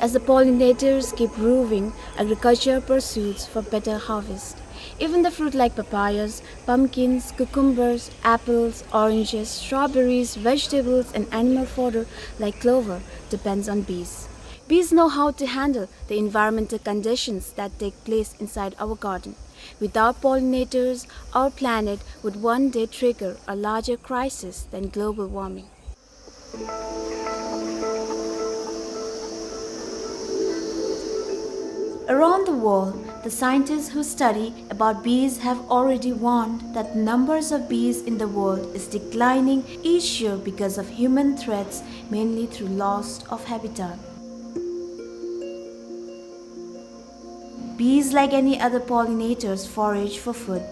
As the pollinators keep roving, agriculture pursues for better harvest. Even the fruit like papayas, pumpkins, cucumbers, apples, oranges, strawberries, vegetables, and animal fodder like clover depends on bees. Bees know how to handle the environmental conditions that take place inside our garden. Without pollinators, our planet would one day trigger a larger crisis than global warming. Around the world, the scientists who study about bees have already warned that the numbers of bees in the world is declining each year because of human threats, mainly through loss of habitat. Bees, like any other pollinators, forage for food.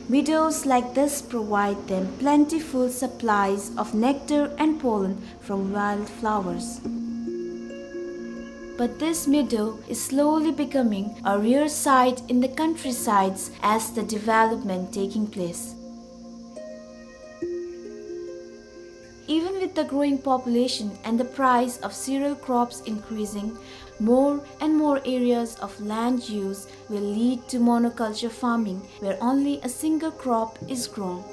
Meadows like this provide them plentiful supplies of nectar and pollen from wildflowers. But this meadow is slowly becoming a rare sight in the countrysides as the development taking place. Even with the growing population and the price of cereal crops increasing, more and more areas of land use will lead to monoculture farming, where only a single crop is grown.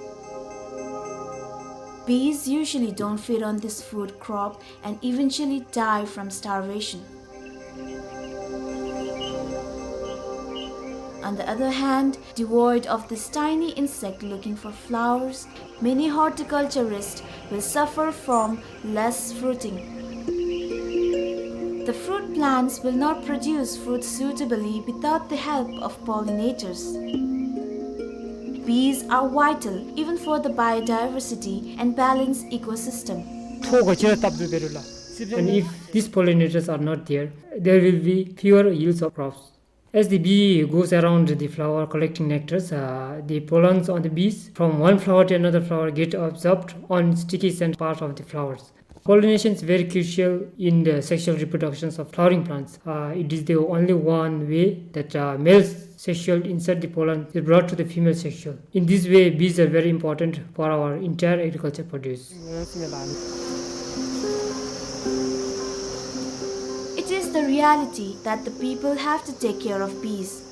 Bees usually don't feed on this food crop and eventually die from starvation. On the other hand, devoid of this tiny insect looking for flowers, many horticulturists will suffer from less fruiting. The fruit plants will not produce fruit suitably without the help of pollinators. Bees are vital even for the biodiversity and balanced ecosystem. ཐོག་ག་ཅི་ར་སྟབས་བདེ་བེ་རུ་ལ། And if these pollinators are not there, there will be fewer yields of crops. As the bee goes around the flower collecting nectars, uh, the pollens on the bees from one flower to another flower get absorbed on sticky scent part of the flowers. Pollination is very crucial in the sexual reproductions of flowering plants. Uh, it is the only one way that, uh, male sexual insert the pollen is brought to the female sexual. In this way, bees are very important for our entire agriculture produce. It is the reality that the people have to take care of bees.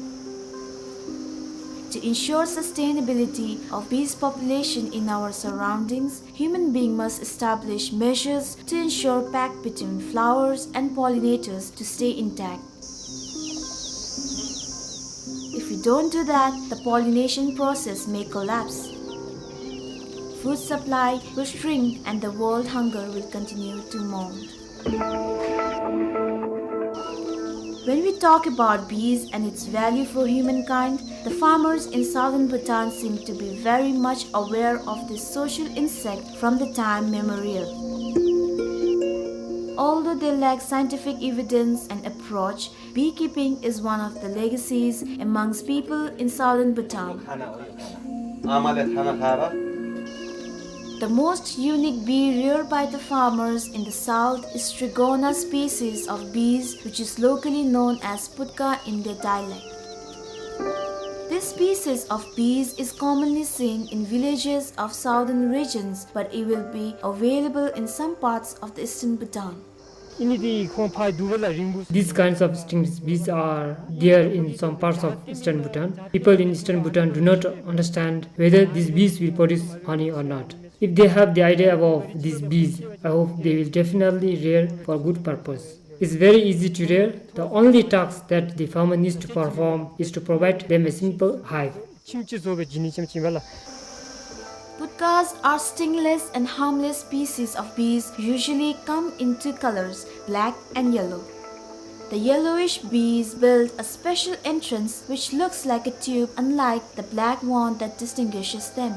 To ensure sustainability of bees population in our surroundings, human being must establish measures to ensure pact between flowers and pollinators to stay intact. If we don't do that, the pollination process may collapse. Food supply will shrink and the world hunger will continue to mount. When we talk about bees and its value for humankind, the farmers in southern Bhutan seem to be very much aware of this social insect from the time memorial. Although they lack scientific evidence and approach, beekeeping is one of the legacies amongst people in southern Bhutan. The most unique bee reared by the farmers in the south is Strigona species of bees, which is locally known as putka in their dialect. This species of bees is commonly seen in villages of southern regions, but it will be available in some parts of the eastern Bhutan. These kinds of stingless bees are there in some parts of eastern Bhutan. People in eastern Bhutan do not understand whether these bees will produce honey or not. If they have the idea about these bees, I hope they will definitely rear for good purpose. It's very easy to rear. The only task that the farmer needs to perform is to provide them a simple hive. Putkas are stingless and harmless species of bees, usually come in two colors, black and yellow. The yellowish bees build a special entrance which looks like a tube, unlike the black one that distinguishes them.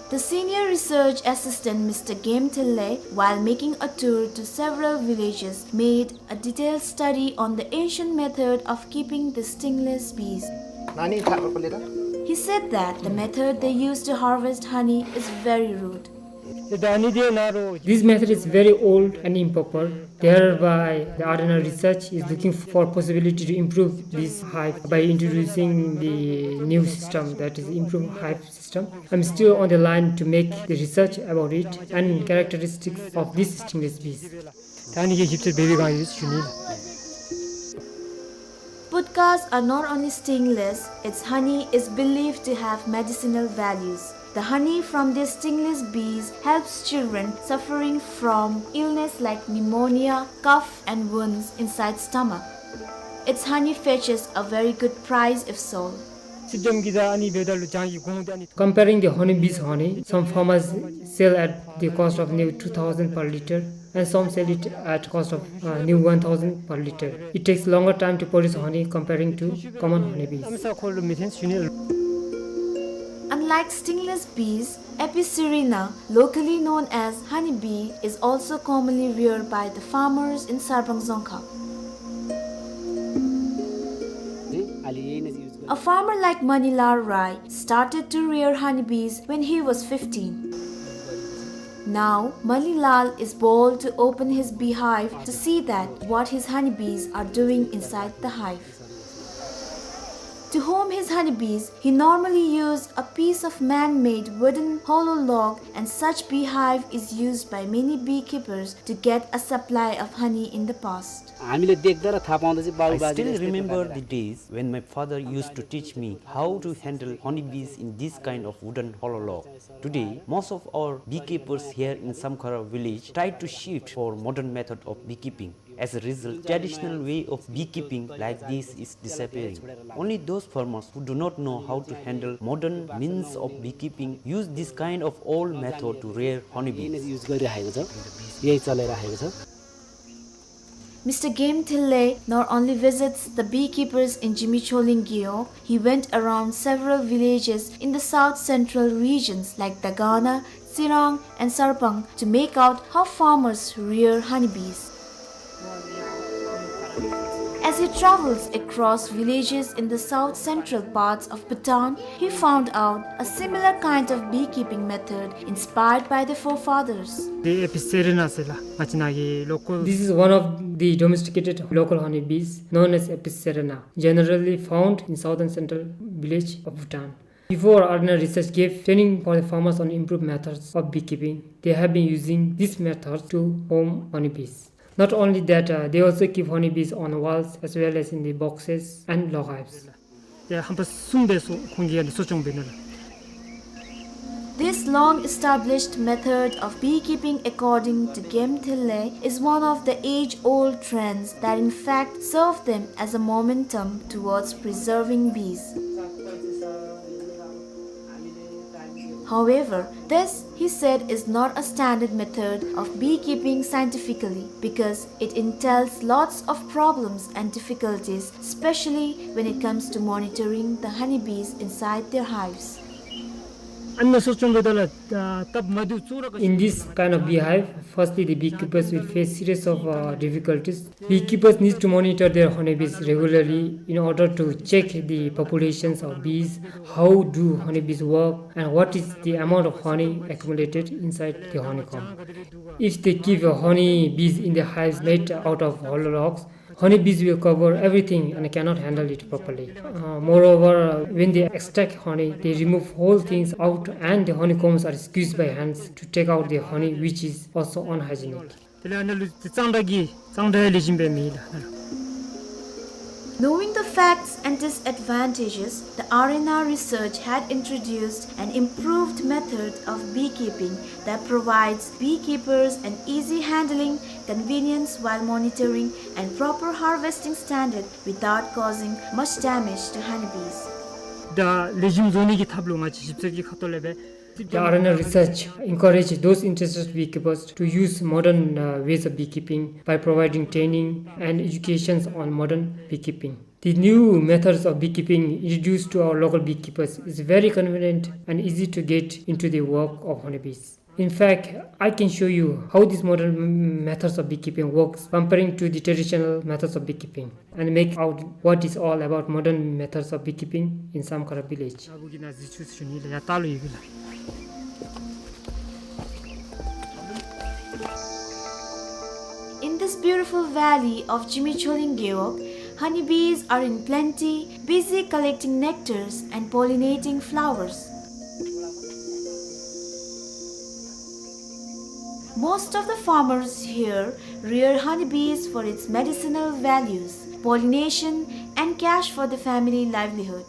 The senior research assistant, Mister Game Thille, while making a tour to several villages, made a detailed study on the ancient method of keeping the stingless bees. He said that the method they use to harvest honey is very rude. This method is very old and improper. Thereby, the Ardhanar's research is looking for possibility to improve this hive by introducing the new system, that is improved hive system. I'm still on the line to make the research about it and characteristics of these stingless bees. Putkas are not only stingless, its honey is believed to have medicinal values. The honey from these stingless bees helps children suffering from illness like pneumonia, cough and wounds inside stomach. Its honey fetches a very good price if sold. Comparing the honeybee's honey, some farmers sell at the cost of near two thousand per liter and some sell it at cost of, uh, near one thousand per liter. It takes longer time to produce honey comparing to common honeybees. Unlike stingless bees, Apicerina, locally known as honeybee, is also commonly reared by the farmers in Sarbang Dzongkhag. A farmer like Manilal Rai started to rear honeybees when he was fifteen. Now, Manilal is bold to open his beehive to see that what his honeybees are doing inside the hive. To home his honeybees, he normally used a piece of man-made wooden hollow log, and such beehive is used by many beekeepers to get a supply of honey in the past. I still remember the days when my father used to teach me how to handle honeybees in this kind of wooden hollow log. Today, most of our beekeepers here in Samkhara village try to shift for modern method of beekeeping. As a result, traditional way of beekeeping like this is disappearing. Only those farmers who do not know how to handle modern means of beekeeping use this kind of old method to rear honeybees. Mister Game Thille not only visits the beekeepers in Jimicholing Gewog, he went around several villages in the south central regions like Dagana, Tsirang and Sarpang to make out how farmers rear honeybees. As He travels across villages in the south central parts of Bhutan, he found out a similar kind of beekeeping method inspired by the forefathers. འདི་ཨེ་པི་སི་སེ་རི་ན་ཟེར་ལགས། ང་བཅས་ནཱ་གི་ལོ་ཀཱལ། This is one of the domesticated local honey bees known as Apis cerana, generally found in southern central village of Bhutan. Before, Arena Research gave training for the farmers on improved methods of beekeeping. They have been using this method to home honeybees. Not only that, uh, they also keep honeybees on walls as well as in the boxes and log hives. ཡ་ཧམ་པ་གསུམ་འབད་སོང་། ཁོང་གིས་ཡ་འདི་གསོ་སྐྱོང་འབད་ནི་ལགས། This long-established method of beekeeping, according to Game Thinley, is one of the age-old trends that in fact serve them as a momentum towards preserving bees. However, this, he said, is not a standard method of beekeeping scientifically because it entails lots of problems and difficulties, especially when it comes to monitoring the honeybees inside their hives. ཨ་ནི་གསོ་སྐྱོང་འབདཝ་ད་ལུ་ཨ་སྟབས་མ་བདེཝ་གཙོ་བོ་ར་ག་In this kind of beehive, firstly, the beekeepers will face series of, uh, difficulties. Beekeepers need to monitor their honeybees regularly in order to check the populations of bees, how do honeybees work, and what is the amount of honey accumulated inside the honeycomb. If they keep, uh, honeybees in the hives made out of hollow logs, honeybees will cover everything and cannot handle it properly. Uh, moreover, uh, when they extract honey, they remove whole things out and the honeycombs are squeezed by hands to take out the honey, which is also unhygienic. དེ་ལས་ཨ་ནཱ་ལུ་གཙང་སྦྲ་གི་གཙང་སྦྲ་ལེགས་ཤོམ་སྦེ་མེད་ལགས། Knowing the facts and disadvantages, the Arena Research had introduced an improved method of beekeeping that provides beekeepers an easy handling, convenience while monitoring, and proper harvesting standard without causing much damage to honeybees. ད་ལེགས་ཤོམ་བཟོ་ནི་གི་ཐབས་ལུ་ང་བཅས་ཞིབ་འཚོལ་གྱི་ཁ་ཐུག་ལས་སྦེ། The Arena Research encouraged those interested beekeepers to use modern, uh, ways of beekeeping by providing training and educations on modern beekeeping. The new methods of beekeeping introduced to our local beekeepers is very convenient and easy to get into the work of honeybees. In fact, I can show you how these modern m-, methods of beekeeping works comparing to the traditional methods of beekeeping and make out what is all about modern methods of beekeeping in Samkhara village. In this beautiful valley of Zimichholing Gewog, honeybees are in plenty, busy collecting nectars and pollinating flowers. Most of the farmers here rear honeybees for its medicinal values, pollination, and cash for the family livelihood.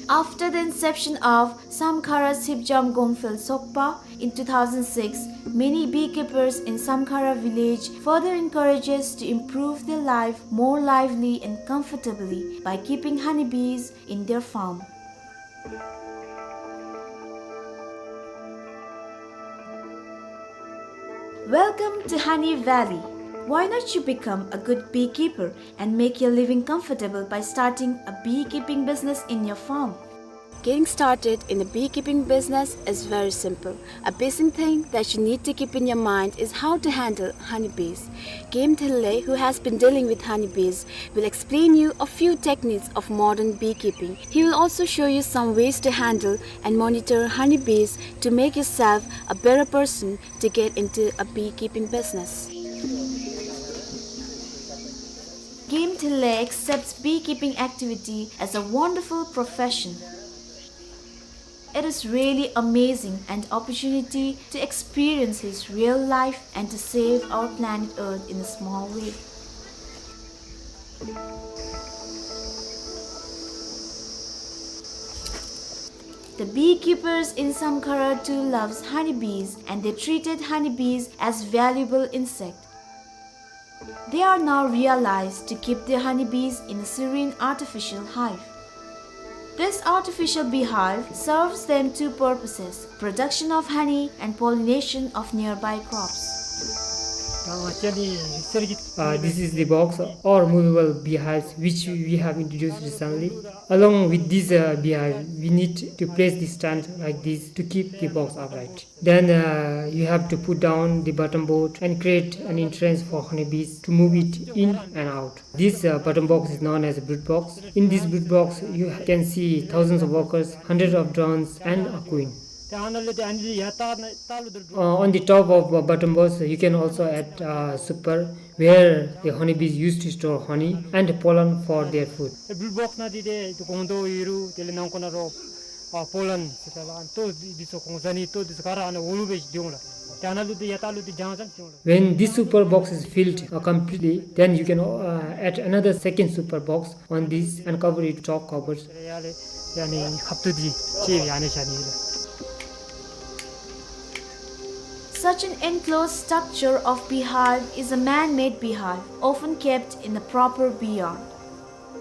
After the inception of Samkhara Sipjam Gongphel Sokpa in two thousand six, many beekeepers in Samkhara village further encourages to improve their life more lively and comfortably by keeping honeybees in their farm. Welcome to Honey Valley. Why not you become a good beekeeper and make your living comfortable by starting a beekeeping business in your farm? Getting started in a beekeeping business is very simple. A basic thing that you need to keep in your mind is how to handle honeybees. Game Thinley, who has been dealing with honeybees, will explain you a few techniques of modern beekeeping. He will also show you some ways to handle and monitor honeybees to make yourself a better person to get into a beekeeping business. Game Thinley accepts beekeeping activity as a wonderful profession. It is really amazing an opportunity to experience his real life and to save our planet Earth in a small way. The beekeepers in Samkhara too loves honeybees, and they treated honeybees as valuable insect. They are now realized to keep their honeybees in a serene artificial hive. This artificial beehive serves them two purposes, production of honey and pollination of nearby crops. Uh, this is the box or movable beehives which we have introduced recently. Along with this uh, beehive, we need to place the stand like this to keep the box upright. Then uh, you have to put down the bottom board and create an entrance for honeybees to move it in and out. This uh, bottom box is known as a brood box. In this brood box, you can see thousands of workers, hundreds of drones, and a queen. Uh, on the top of uh, bottom box, you can also add uh, super, where the honeybees used to store honey and pollen for their food. Brood box ནང་འདི་ཏེ་ཏེ་སྒོང་རྡོག་ཡོད་རུང་དེ་ལས་ནང་ཁོག་ནང་རོ་ཨ་པོ་ལན་ཟེར་ད་ལགས། ལྟོ་འདི་ཚུ་སྒོང་རྩ་ནི་ལྟོ་འདི་ཚུ་ག་ར་ཨ་ནཱ་འོག་ལུ་སྦེ་སྡོད་འོང་ལགས། ཏེ་ཨ་ནཱ་ལུ་ཏེ་ཡར་ལྟག་ལུ་ཏེ་རྒྱང་ཙམ་སྡོད་འོང་ལགས། When this super box is filled uh, completely, then you can uh, add another second super box on this and cover it top covers. ཡར་ལས་ཡར་ནི་ཁབ་ཏོ་འདི་ཅིག་ཡར་ནི་བཞག་ནི་ལགས། Such an enclosed structure of beehive is a man-made beehive, often kept in a proper bee yard.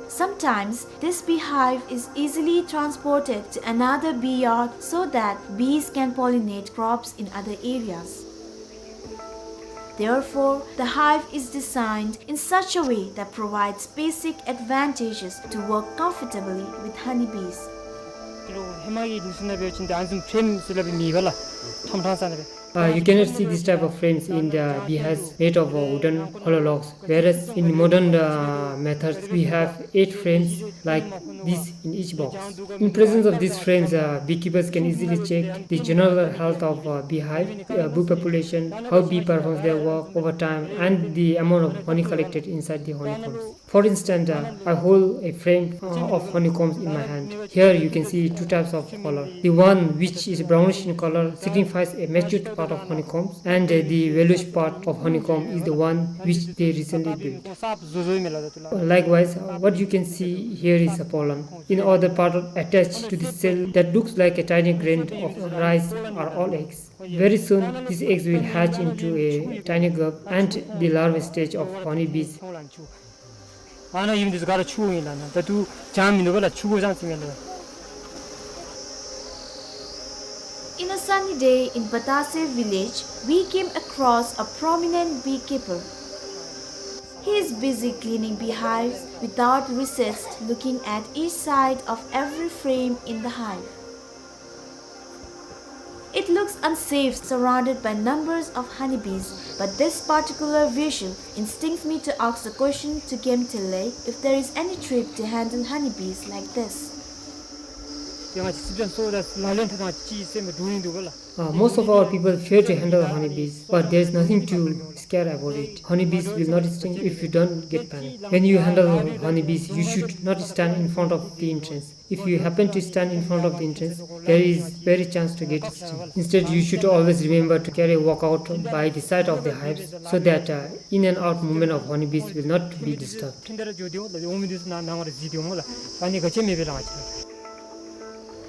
Sometimes, this beehive is easily transported to another bee yard so that bees can pollinate crops in other areas. Therefore, the hive is designed in such a way that provides basic advantages to work comfortably with honeybees. ཧེ་མ་གི་ལུགས་སྲོལ་ནང་འབད་བ་ཅིན་ཏེ་ཨ་ནི་བཟུམ་ཕྲེམ་ཟེར་སླབ་མེད་པ་ལགས། ཁྲོམ་ཁྲང་ས་ནང་སྦེ། Uh, you cannot see this type of frames in the beehives made of uh, wooden hollow logs, whereas in modern uh, methods we have eight frames like this in each box. In presence of these frames, uh, beekeepers can easily check the general health of uh, beehive, uh, bee population, how bee performs their work over time, and the amount of honey collected inside the honeycombs. For instance, uh, I hold a frame uh, of honeycombs in my hand. Here you can see two types of color. The one which is brownish in color signifies a matured part of honeycombs, and uh, the yellowish part of honeycomb is the one which they recently built. Likewise, uh, what you can see here is a pollen. In other part attached to the cell that looks like a tiny grain of rice are all eggs. Very soon, these eggs will hatch into a tiny grub and the larva stage of honeybees. ཨ་ནཱ་ཡུམ་འདི་ཚུ་ག་ར་ཕྱུ་ཨིན་ལགས། ད་ལྟོ་ཅང་མིན་འདུག་པ་ལགས། ཕྱུ་གུ་ཙམ་ཅིག་ཨིན་ལགས། In a sunny day in Batase village, we came across a prominent beekeeper. He is busy cleaning beehives without recess, looking at each side of every frame in the hive. It looks unsafe surrounded by numbers of honeybees, but this particular visual instincts me to ask the question to Kemtele if there is any trick to handle honeybees like this. ཏེ་ང་བཅས་སི་པ་ཅན་ཚུ་ལག་ལེན་འཐབ་ཐངས་ཅིག་སེམས་འདྲོག་ནི་འདུག་པ་ལགས། Uh, most of our people fear to handle honeybees, but there is nothing to scare about it. Honeybees will not sting if you don't get panic. When you handle honeybees, you should not stand in front of the entrance. If you happen to stand in front of the entrance, there is very chance to get stung. Instead, you should always remember to carry a walkout by the side of the hives so that uh, in and out movement of honeybees will not be disturbed.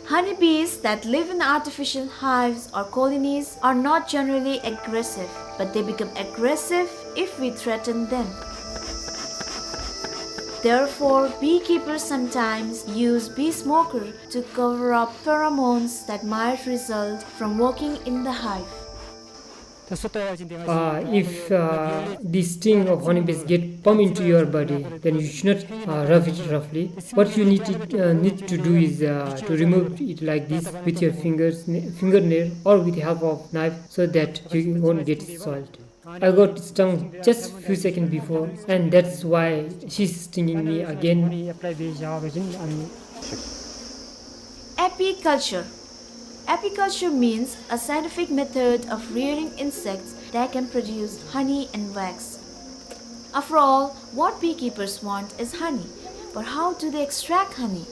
Honeybees that live in artificial hives or colonies are not generally aggressive, but they become aggressive if we threaten them. Therefore, beekeepers sometimes use bee smoker to cover up pheromones that might result from working in the hive. Uh, if uh, the sting of honeybees get pump into your body, then you should not uh, rub it roughly. What you need to, uh, need to do is uh, to remove it like this with your fingers, fingernail, or with the help of knife, so that you won't get soiled. I got stung just few seconds before, and that's why she's stinging me again. Apiculture. Apiculture means a scientific method of rearing insects that can produce honey and wax. After all, what beekeepers want is honey, but how do they extract honey?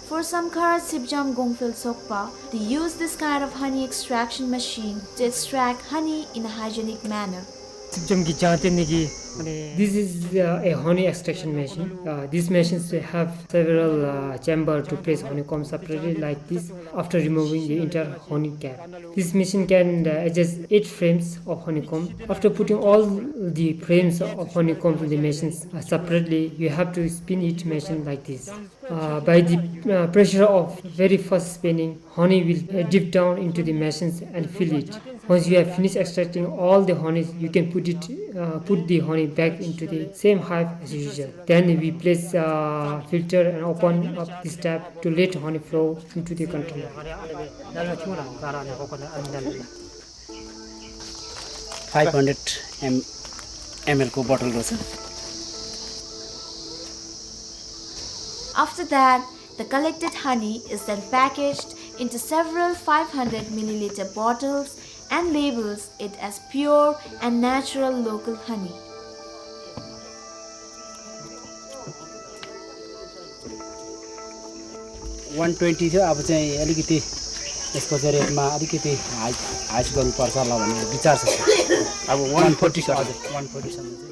For Samkhara Sipjam Gongphel Sokpa, they use this kind of honey extraction machine to extract honey in a hygienic manner. སིབ་འཇམ་གྱི་ལྗང་སྟེང་ནི་གི་ This is uh, a honey extraction machine. Uh, these machines have several uh, chamber to place honeycomb separately like this after removing the entire honey cap. This machine can uh, adjust eight frames of honeycomb. After putting all the frames of honeycomb in the machines uh, separately, you have to spin each machine like this. Uh, by the uh, pressure of very fast spinning, honey will uh, drip down into the machines and fill it. Once you have finished extracting all the honey, you can put it, uh, put the honey back into the same hive as usual. Then we place uh, filter and open up this tap to let honey flow into the container. Five hundred M L को bottle रहेछ। After that, the collected honey is then packaged into several five hundred milliliter bottles and labels it as pure and natural local honey. One twenty थियो, अब चाहिँ अलिकति यसको चाहिँ रेटमा अलिकति हाई, हाई गर्नुपर्छ होला भन्ने विचार छ। अब one forty सर। हजुर, one forty सम्म चाहिँ।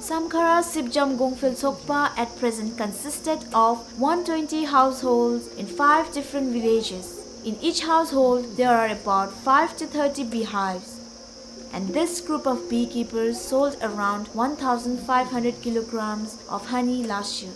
Samkhara Sipjam Gongphel Sokpa at present consisted of one twenty households in five different villages. In each household, there are about five to thirty beehives. And this group of beekeepers sold around one thousand five hundred kilograms of honey last year.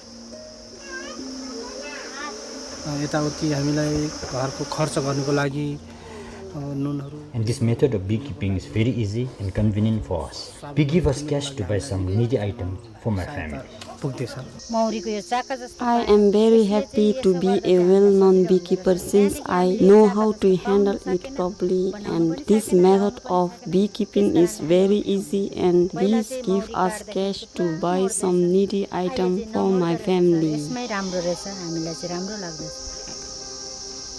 अ, यताउति हामीलाई घरको खर्च गर्नको लागि, अ, नुनहरू। And this method of beekeeping is very easy and convenient for us. We give us cash to buy some needy items for my family. पुग्दैछ। मौरीको यो चाका जस्तो I am very happy to be a well-known beekeeper since I know how to handle it properly, and this method of beekeeping is very easy and bees give us cash to buy some needy item for my family. यसमै राम्रो रहेछ, हामीलाई चाहिँ राम्रो लाग्दछ।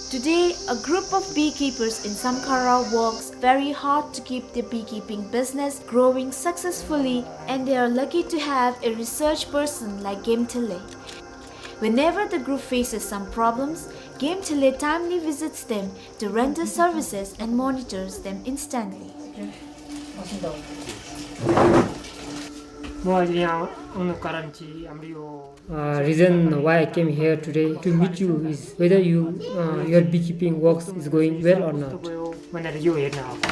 Today, a group of beekeepers in Samkhara works very hard to keep their beekeeping business growing successfully, and they are lucky to have a research person like Gemthele. Whenever the group faces some problems, Gemthele timely visits them to render services and monitors them instantly. म अहिले यहाँ आउनु कारण चाहिँ हाम्रो यो Uh, reason why I came here today to meet you is whether you, uh, your beekeeping works is going well or not. भनेर यो हेर्न आएको।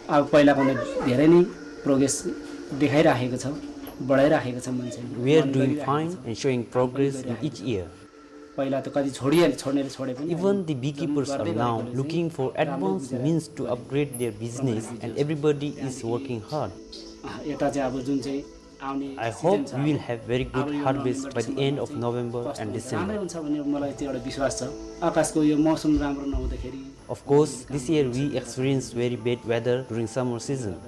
अब पहिलाभन्दा धेरै नै प्रोग्रेस देखाइराखेको छ, बढाइराखेको छ मान्छेले। We are doing fine and showing progress in each year. पहिला त कति छोडिहाले, छोड्नेले छोडे पनि। Even the beekeepers are now looking for advanced means to upgrade their business and everybody is working hard. अँ, यता चाहिँ अब जुन चाहिँ आउने season छ, I hope we will have very good harvest by the end of November and December. राम्रै हुन्छ भन्ने मलाई त्यो एउटा विश्वास छ। आकाशको यो मौसम राम्रो नहुँदाखेरि Of course, this year we experienced very bad weather during summer season.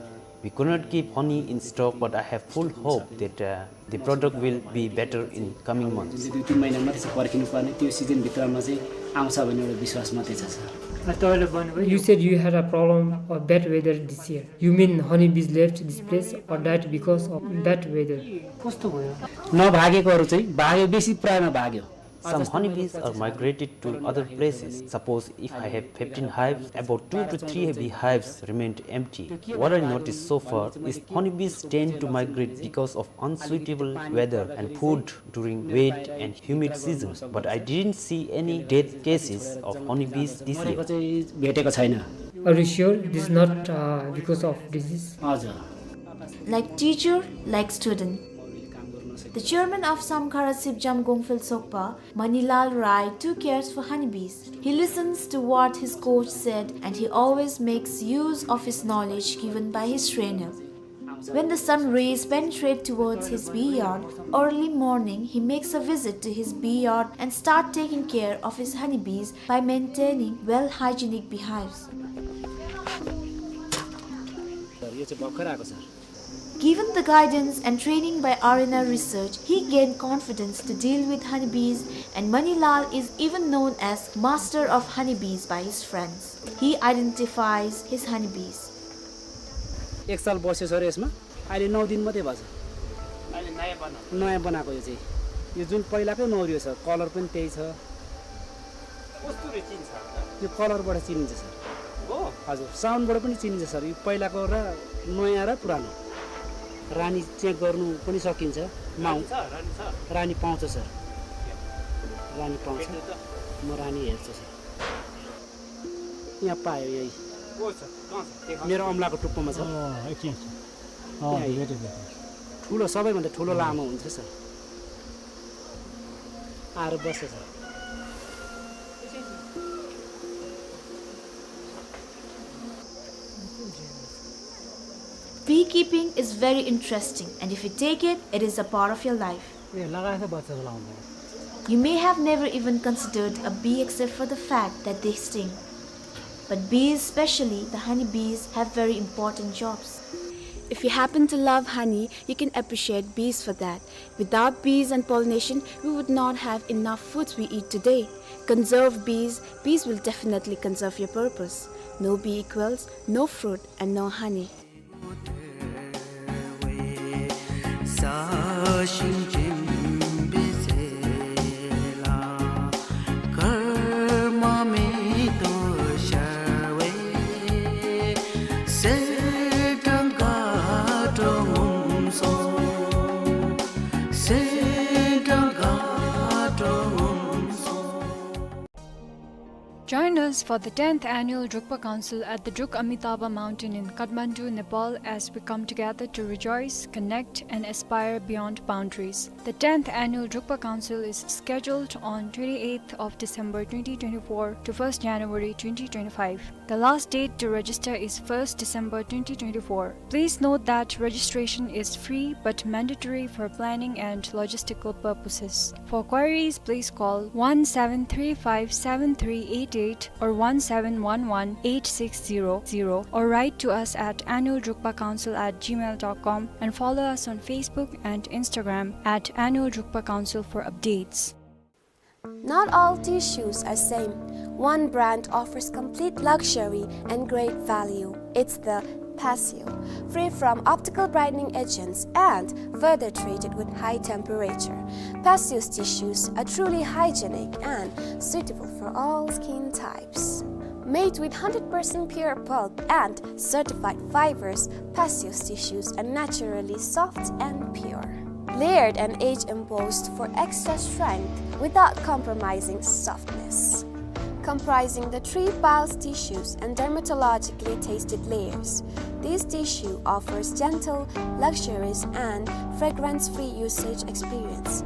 We could not keep honey in stock, but I have full hope that, uh, the product will be better in coming months. जुन चाहिँ दुई तिन महिना मात्रै छ पर्खिनु पर्ने, त्यो सिजनभित्रमा चाहिँ आउँछ भन्ने एउटा विश्वास मात्रै छ, sir. You said you had a problem of bad weather this year. You mean honeybees left this place or died because of bad weather? कस्तो भयो? नभागेकोहरू चाहिँ भाग्यो, बेसी प्रायमा भाग्यो। Some honeybees are migrated to other places. Suppose if I have fifteen hives, about two to three beehives remained empty. What I noticed so far is honeybees tend to migrate because of unsuitable weather and food during wet and humid seasons, but I didn't see any death cases of honeybees this year. मरेको चाहिँ भेटेको छैन। Are you sure this is not, uh, because of disease? हजुर। Like teacher, like student. The chairman of Samkhara Sipjam Gongphel Sokpa, Manilal Rai, too cares for honeybees. He listens to what his coach said and he always makes use of his knowledge given by his trainer. When the sun rays penetrate towards his bee yard, early morning he makes a visit to his bee yard and start taking care of his honeybees by maintaining well hygienic beehives. Sir, यो चाहिँ भर्खर आएको, sir. Given the guidance and training by R N R Research, he gained confidence to deal with honeybees, and Manilal is even known as master of honeybees by his friends. He identifies his honeybees. एक साल बस्यो सर यसमा, अहिले नौ दिन मात्रै भएको छ। अहिले नयाँ बनाएको। नयाँ बनाएको यो चाहिँ। यो जुन पहिलाकै नौ यो छ, कलर पनि त्यही छ। कस्तुरी चिन्छ? यो कलरबाट चिनिन्छ सर। हो? हजुर, साउन्डबाट पनि चिनिन्छ सर। यो पहिलाको र नयाँ र पुरानो। रानी चाहिँ गर्नु पनि सकिन्छ। माउ-, रानी छ, रानी छ। रानी पाउँछ सर। रानी पाउँछ। भेट्नु त। म रानी हेर्छु सर। यहाँ पायो यही। को छ? कहाँ छ? देखाउनु। मेरो औँलाको टुप्पोमा छ। अँ, एकछिन, एकछिन। अँ, यहाँ भेटेँ, भेटेँ। ठुलो, सबैभन्दा ठुलो लामो हुन्छ सर। आएर बस्छ sir. Beekeeping is very interesting, and if you take it, it is a part of your life. ए, लगाएछ बच्चा चलाउँदा। You may have never even considered a bee except for the fact that they sting. But bees, especially the honey bees, have very important jobs. If you happen to love honey, you can appreciate bees for that. Without bees and pollination, we would not have enough foods we eat today. Conserve bees, bees will definitely conserve your purpose. No bee equals no fruit and no honey. Join us for the tenth annual Drukpa Council at the Druk Amitabha Mountain in Kathmandu, Nepal, as we come together to rejoice, connect, and aspire beyond boundaries. The tenth annual Drukpa Council is scheduled on twenty-eighth of December twenty twenty-four to first January twenty twenty-five. The last date to register is first December twenty twenty-four. Please note that registration is free but mandatory for planning and logistical purposes. For queries, please call one seven three five seven three eight eight or one seven one one eight six zero zero or write to us at annual drukpa council at gmail dot com and follow us on Facebook and Instagram at annual drukpa council for updates. Not all tissues are same. One brand offers complete luxury and great value. It's the Passio, free from optical brightening agents and further treated with high temperature. Passio's tissues are truly hygienic and suitable for all skin types. Made with hundred percent pure pulp and certified fibers, Passio's tissues are naturally soft and pure. Layered and age embossed for extra strength without compromising softness. Comprising the three piles tissues and dermatologically tested layers, this tissue offers gentle, luxurious, and fragrance-free usage experience,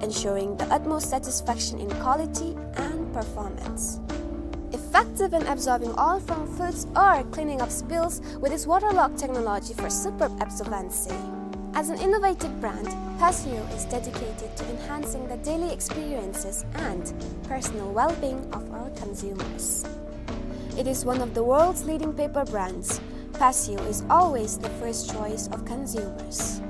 ensuring the utmost satisfaction in quality and performance. Effective in absorbing oil from foods or cleaning up spills with its waterlock technology for superb absorbency. As an innovative brand, Passio is dedicated to enhancing the daily experiences and personal well-being of our consumers. It is one of the world's leading paper brands. Passio is always the first choice of consumers.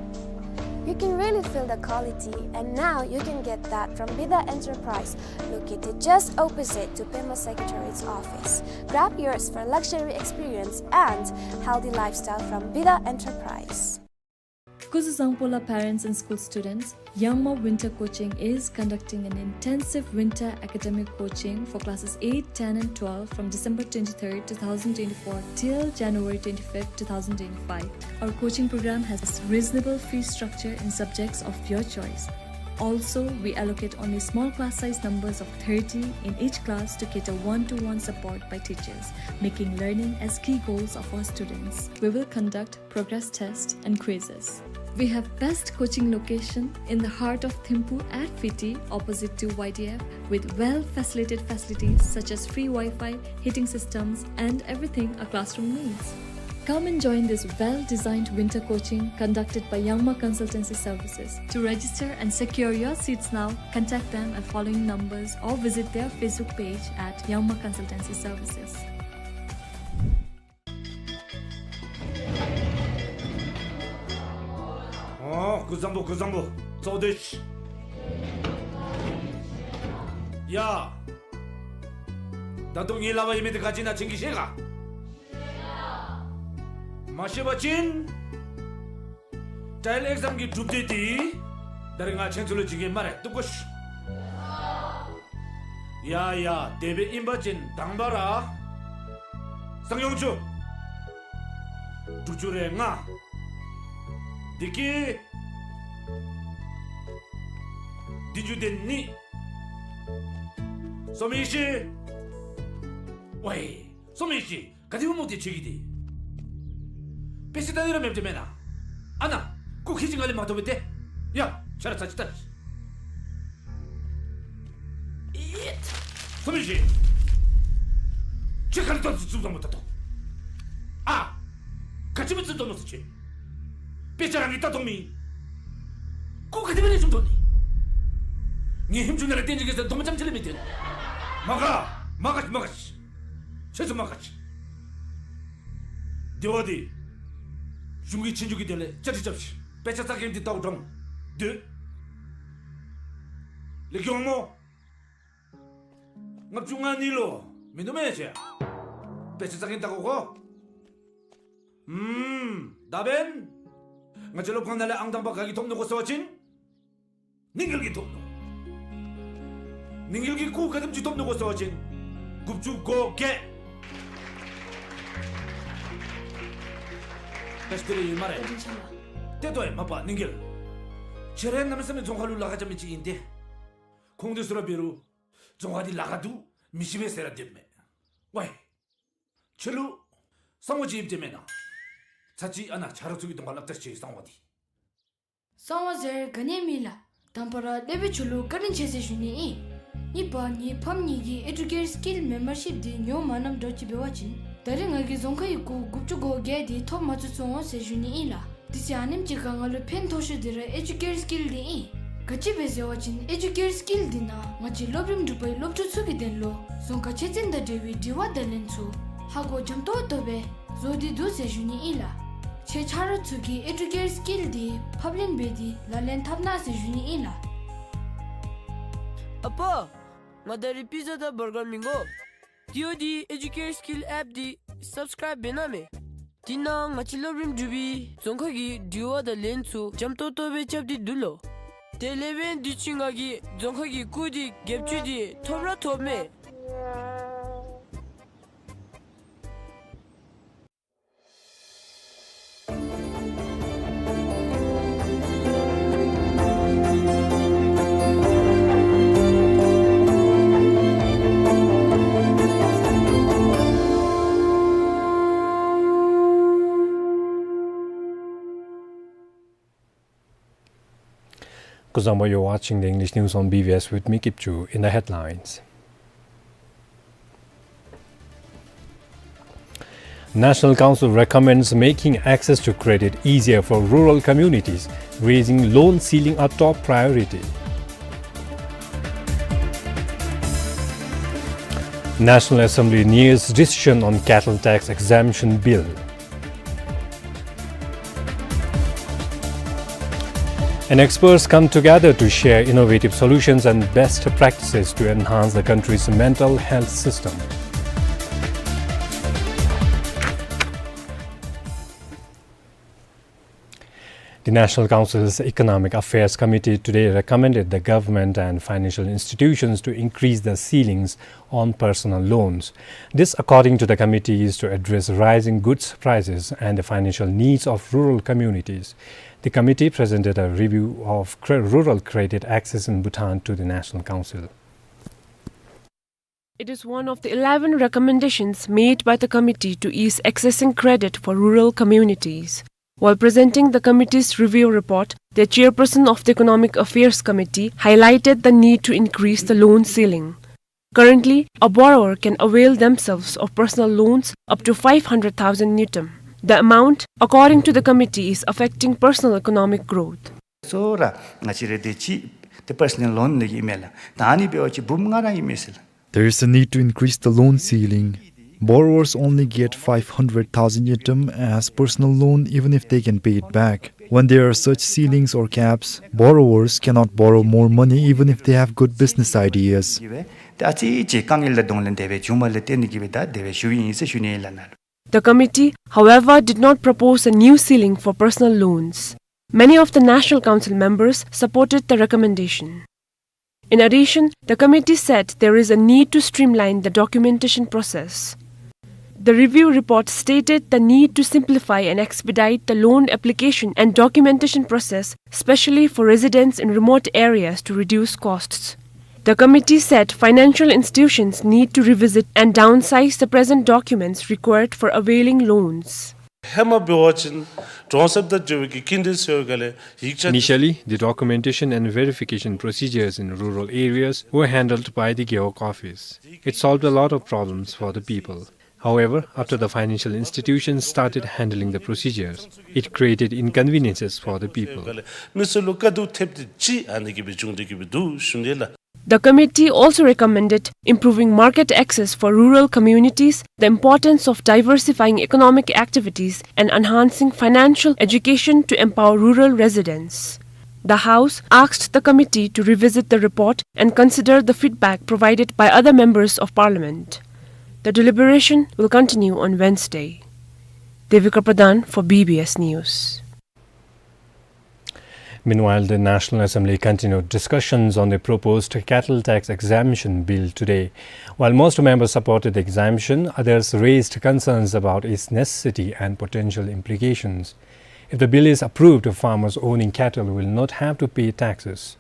You can really feel the quality, and now you can get that from Bida Enterprise, located just opposite to Pema Secretary's office. Grab yours for luxury experience and healthy lifestyle from Bida Enterprise. Kuzuzangpo la parents and school students, Yangma Winter Coaching is conducting an intensive winter academic coaching for classes eight, ten and twelve from December twenty-third, two thousand twenty-four till January twenty-fifth, two thousand twenty-five. Our coaching program has reasonable fee structure in subjects of your choice. Also, we allocate only small class size numbers of thirty in each class to cater one-to-one support by teachers, making learning as key goals of our students. We will conduct progress test and quizzes. We have best coaching location in the heart of Thimphu at Fiti, opposite to Y D F, with well-facilitated facilities such as free Wi-Fi, heating systems, and everything a classroom needs. Come and join this well-designed winter coaching conducted by Yangma Consultancy Services. To register and secure your seats now, contact them at following numbers or visit their Facebook page at Yangma Consultancy Services. ཨོ། ཀུན་བཟང་པོ། ཀུན་བཟང་པོ། ཚོགས་སྡེ། ཡ། ད་ལྟོ་ངེའི་ལག་པར་ཡོད་མི་དེ་ག་ཅི་ཨིན་ན་ཁྱེད་ཀྱིས་ཤེས་ག། མ་ཤེས་པ་ཅིན་ཊའེལ་ཨེག་ཛམ་གྱི་གྲུབ་འབྲས་དེ་ད་རེས་ང་ཁྱེད་ཚུ་ལུ་བྱིན་གེ་སྨ་རེ། བཏུབ་གོ་ཤིག། ཡ་ཡ། དེ་སྦེ་ཨིན་པ་ཅིན་དང་པ་ར་གསང་ཡོང་ཆུ་དྲུག་ཅུ་རེ་ལྔ། བདེ་སྐྱིད། བདེ་འབྱུང་ལྡན་ནི། བསོད་མི་ཤེས། ཝའི། བསོད་མི་ཤེས། ག་དེ་སྦེ་མོ་དེ་ཆེ་གི་དེ། དཔེ་ཆ་ལྟ་ནི་ར་མེདཔ་དེ་མེན་ན། ཨ་ན། སྐུ་ཁྱེད་ཀྱིས་ང་ལས་མ་ཐོབ་པས་ཏེ། ཡ། ཆ་ར་ཚ་ཅིག་ལྟ། ཨིད། བསོད་མི་ཤེས། ཁྱོད་ག་ལས་ཐོབ་ཙུ་ཙུ་དོ་མོ་ད་དོ། ཨ། ག་ཅི་སྦེ་ཙུ་དོ་མོ་ཟེར་ཁྱོད། དཔེ་ཆ་རང་གིས་ལྟ་མཐོང་མི། སྐུ་ག་དེ་སྦེ་ལེགས་ཤོམ་མཐོང་ནི། ངེའི་ཧིང་ཆུང་ནང་ལས་བསྟན་ཅིག་གེ་ཟེར་དོ་མོ་ཙམ་ཅིག་ལས་མི་བསྟན། མ་དགའ། མ་དགའ་མ་དགའ། ཁྱེད་ཚུ་མ་དགའ། དེ་བ་དེ། གཞུང་གི་ཆོས་རྒྱུགས་ཀྱི་དོན་ལས་བཅའ་སྒྲིག་རྐྱབ་ཤིག། དཔེ་ཆ་ལྟ་མཁན་དེ་ལྟཝ་དྲང་སྡོད། ལེགས་ཤོམ་སྨོ། ལྔ་བཅུ་ང་གཉིས་ལུ་མིན་འདུག་མེན་ན་ཁྱེད། དཔེ་ཆ་ལྟ་མཁན་ལྟ་དགོ་གོ། ཨུམ། ད་འབདན་ང་བཅས་སློབ་ཁང་ནང་ལས་ཨང་དང་པ་ག་གིས་ཐོབ་ནུག་གོ་ཟེར་བ་ཅིན། ནིང་འགེལ་གྱིས་ཐོབ་ནུག། ནིང་འགེལ་གྱིས་སྐུ་ག་དེམ་ཅིག་ཐོབ་ནུག་གོ་ཟེར་བ་ཅིན། དགུ་བཅུ་གོ་བརྒྱད། ད་ཅི་དེ་རེ་ཡོད་སྨ་རེ། བཀའ་དྲིན་ཆེ་ལགས། ཏེ་ལྟོས་ཡ་མ་པ་ནིང་འགེལ། ཁྱེད་ར་གནམ་མེད་ས་མེད་རྫོང་ཁ་ལུ་ལཱ་ཁག་རྐྱབ་མི་ཅིག་ཨིན་ཏེ། ཁོང་དེ་ཚུ་ར་འབད་རུང་རྫོང་ཁ་འདི་ལཱ་ཁག་འདུག་མི་ཤེས་པས་ཟེར་ར་སྡོདཔ་མས། ཝའི། ཁྱོད་ལུ་གསང་བ་ཅིག་ཡོདཔ་ཏེ་མེན་ན། ཚར་ཅིག་ཨ་ནཱ་ཆ་རོགས་ཚུ་གི་གདོང་ཁར་སླབ་ད་ཤིག་གསང་བ་འདི། གསང་བ་ཟེར་ག་ནི་མེད་ལགས། དང་པ་ར་སློབ་དཔོན་ཁྱོད་ལུ་བཀའ་དྲིན་ཆེ་ཟེར་ཞུ་ནི་ཨིན། གཉིས་པ་ངེའི་ཕམ་གཉིས་ཀྱིས་ཨེ་ཌུ་ཀེར་སི་ཀིལ་མེམ་བར་ཤིབ་འདི་ཉོ་མ་གནངམ་འདྲཝ་ཅིག་འབད་བ་ཅིན་ད་རེས་ང་གིས་རྫོང་ཁའི་སྐུ་དགུ་བཅུ་གོ་བརྒྱད་འདི་ཐོབ་མ་ཚུགས་སོང་ཟེར་ཞུ་ནི་ཨིན་ལགས། དེ་ཚེ་ཨ་ནེམ་ཅིག་ཁར་ང་ལུ་ཕན་ཐོགས་ཤོས་འདི་ར་ཨེ་ཌུ་ཀེར་སི་ཀིལ་འདི་ཨིན། ག་ཅི་སྦེ་ཟེར་བ་ཅིན་ཨེ་ཌུ་ཀེར་སི་ཀིལ་འདི་ནང་ང་བཅས་སློབ་རིམ་དྲུག་པའི་སློབ་ཕྲུག་ཚུ་གི་དོན་ལུ་རྫོང་ཁ་ཆོས་ཚན་དང་འབྲེལ་བའི་དྲི་བ་དང་ལན་ཚུ་ཧ་གོ་འཇམ་ཏོང་ཏོ་སྦེ་བཟོ་སྟེ་འདུག་ཟེར་ཞུ་ནི་ཨིན་ལགས། ཁྱེད་ཆ་རོགས་ཚུ་གིས་ཨེ་ཌུ་ཀེར་སི་ཀིལ་འདི་ཕབ་ལེན་འབད་དེ་ལག་ལེན་འཐབ་གནང་ཟེར་ཞུ་ནི་ཨིན་ལགས། ཨ་པ། ང་ད་རིས་པི་ཛ་དང་བར་གར་མི་དགོ། དེ་འོ་དེ་ཨེ་ཌུ་ཀེར་སི་ཀིལ་ཨེཔ་འདི་སབ་སི་ཀརའིབ་འབད་གནང་མས། དེ་ནང་ང་བཅས་སློབ་རིམ་དྲུག་པའི་རྫོང་ཁ་གི་དྲི་བ་དང་ལན་ཚུ་འཇམ་ཏོང་ཏོ་སྦེ་རྐྱབ་སྟེ་འདུག་ལོ། དེ་ལས་འབདན་དུས་ཅི་ང་གིས་རྫོང་ཁ་གི་སྐུ་འདི་བརྒྱད་ཅུ་འདི་ཐོབ་ར་ཐོབ་མས། Kuzuzangpo, you're watching the English news on B B S with me, Kipchu. In the headlines. National Council recommends making access to credit easier for rural communities, raising loan ceiling a top priority. National Assembly nears decision on cattle tax exemption bill. And experts come together to share innovative solutions and best practices to enhance the country's mental health system. The National Council's Economic Affairs Committee today recommended the government and financial institutions to increase the ceilings on personal loans. This, according to the committee, is to address rising goods prices and the financial needs of rural communities. The committee presented a review of cre-, rural credit access in Bhutan to the National Council. It is one of the eleven recommendations made by the committee to ease accessing credit for rural communities. While presenting the committee's review report, the chairperson of the Economic Affairs Committee highlighted the need to increase the loan ceiling. Currently, a borrower can avail themselves of personal loans up to five hundred thousand ngultrum. The amount, according to the committee, is affecting personal economic growth. ཚུ་ར་ང་བཅས་ར་དེ་ཅིག་དེ་པར་སོ་ནལ་ལོན་ལེན་གྱི་ཨིན་མས་ལགས། ད་ཨ་ནི་འབད་བ་ཅིན་འབུམ་ལྔ་ར་ཨིན་མས་ཟེར་ལགས། There is a need to increase the loan ceiling. Borrowers only get five hundred thousand ngultrum as personal loan even if they can pay it back. When there are such ceilings or caps, borrowers cannot borrow more money even if they have good business ideas. ད་ཨ་ཙི་ཅིག་དཀའ་ངལ་ལས་གདོང་ལེན་དེ་སྦེ་བྱུངམ་ལས་བརྟེན་ཏེ་གིས་སྦེ་ད་དེ་སྦེ་ཞུ་ཡི་ཨིན་ཟེར་ཞུ་ནི་ཨིན་ལགས་ནཱ་ལུ། The committee, however, did not propose a new ceiling for personal loans. Many of the National Council members supported the recommendation. In addition, the committee said there is a need to streamline the documentation process. The review report stated the need to simplify and expedite the loan application and documentation process, especially for residents in remote areas, to reduce costs. The committee said financial institutions need to revisit and downsize the present documents required for availing loans. ཧེ་མ་འབད་བ་ཅིན་གྲོང་གསེབ་དང་འབྲེལ་བའི་གི་སྐྱིན་འགྲུལ་ཟེར་བའི་སྒང་ལས་ཡིག་ཆ། Initially, the documentation and verification procedures in rural areas were handled by the Gewog office. It solved a lot of problems for the people. However, after the financial institutions started handling the procedures, it created inconveniences for the people. མི་སེར་ལུ་དཀའ་སྡུག་ཐེབས་ཏེ་ཅིག་ཨ་ནི་གི་སྦེ་བྱུང་སྟེ་གི་སྦེ་འདུག་ཞུ་ནི་ལགས། The committee also recommended improving market access for rural communities, the importance of diversifying economic activities, and enhancing financial education to empower rural residents. The House asked the committee to revisit the report and consider the feedback provided by other members of parliament. The deliberation will continue on Wednesday. Devika Pradhan for B B S News. Meanwhile, the National Assembly continued discussions on the proposed cattle tax exemption bill today. While most members supported the exemption, others raised concerns about its necessity and potential implications. If the bill is approved, farmers owning cattle will not have to pay taxes.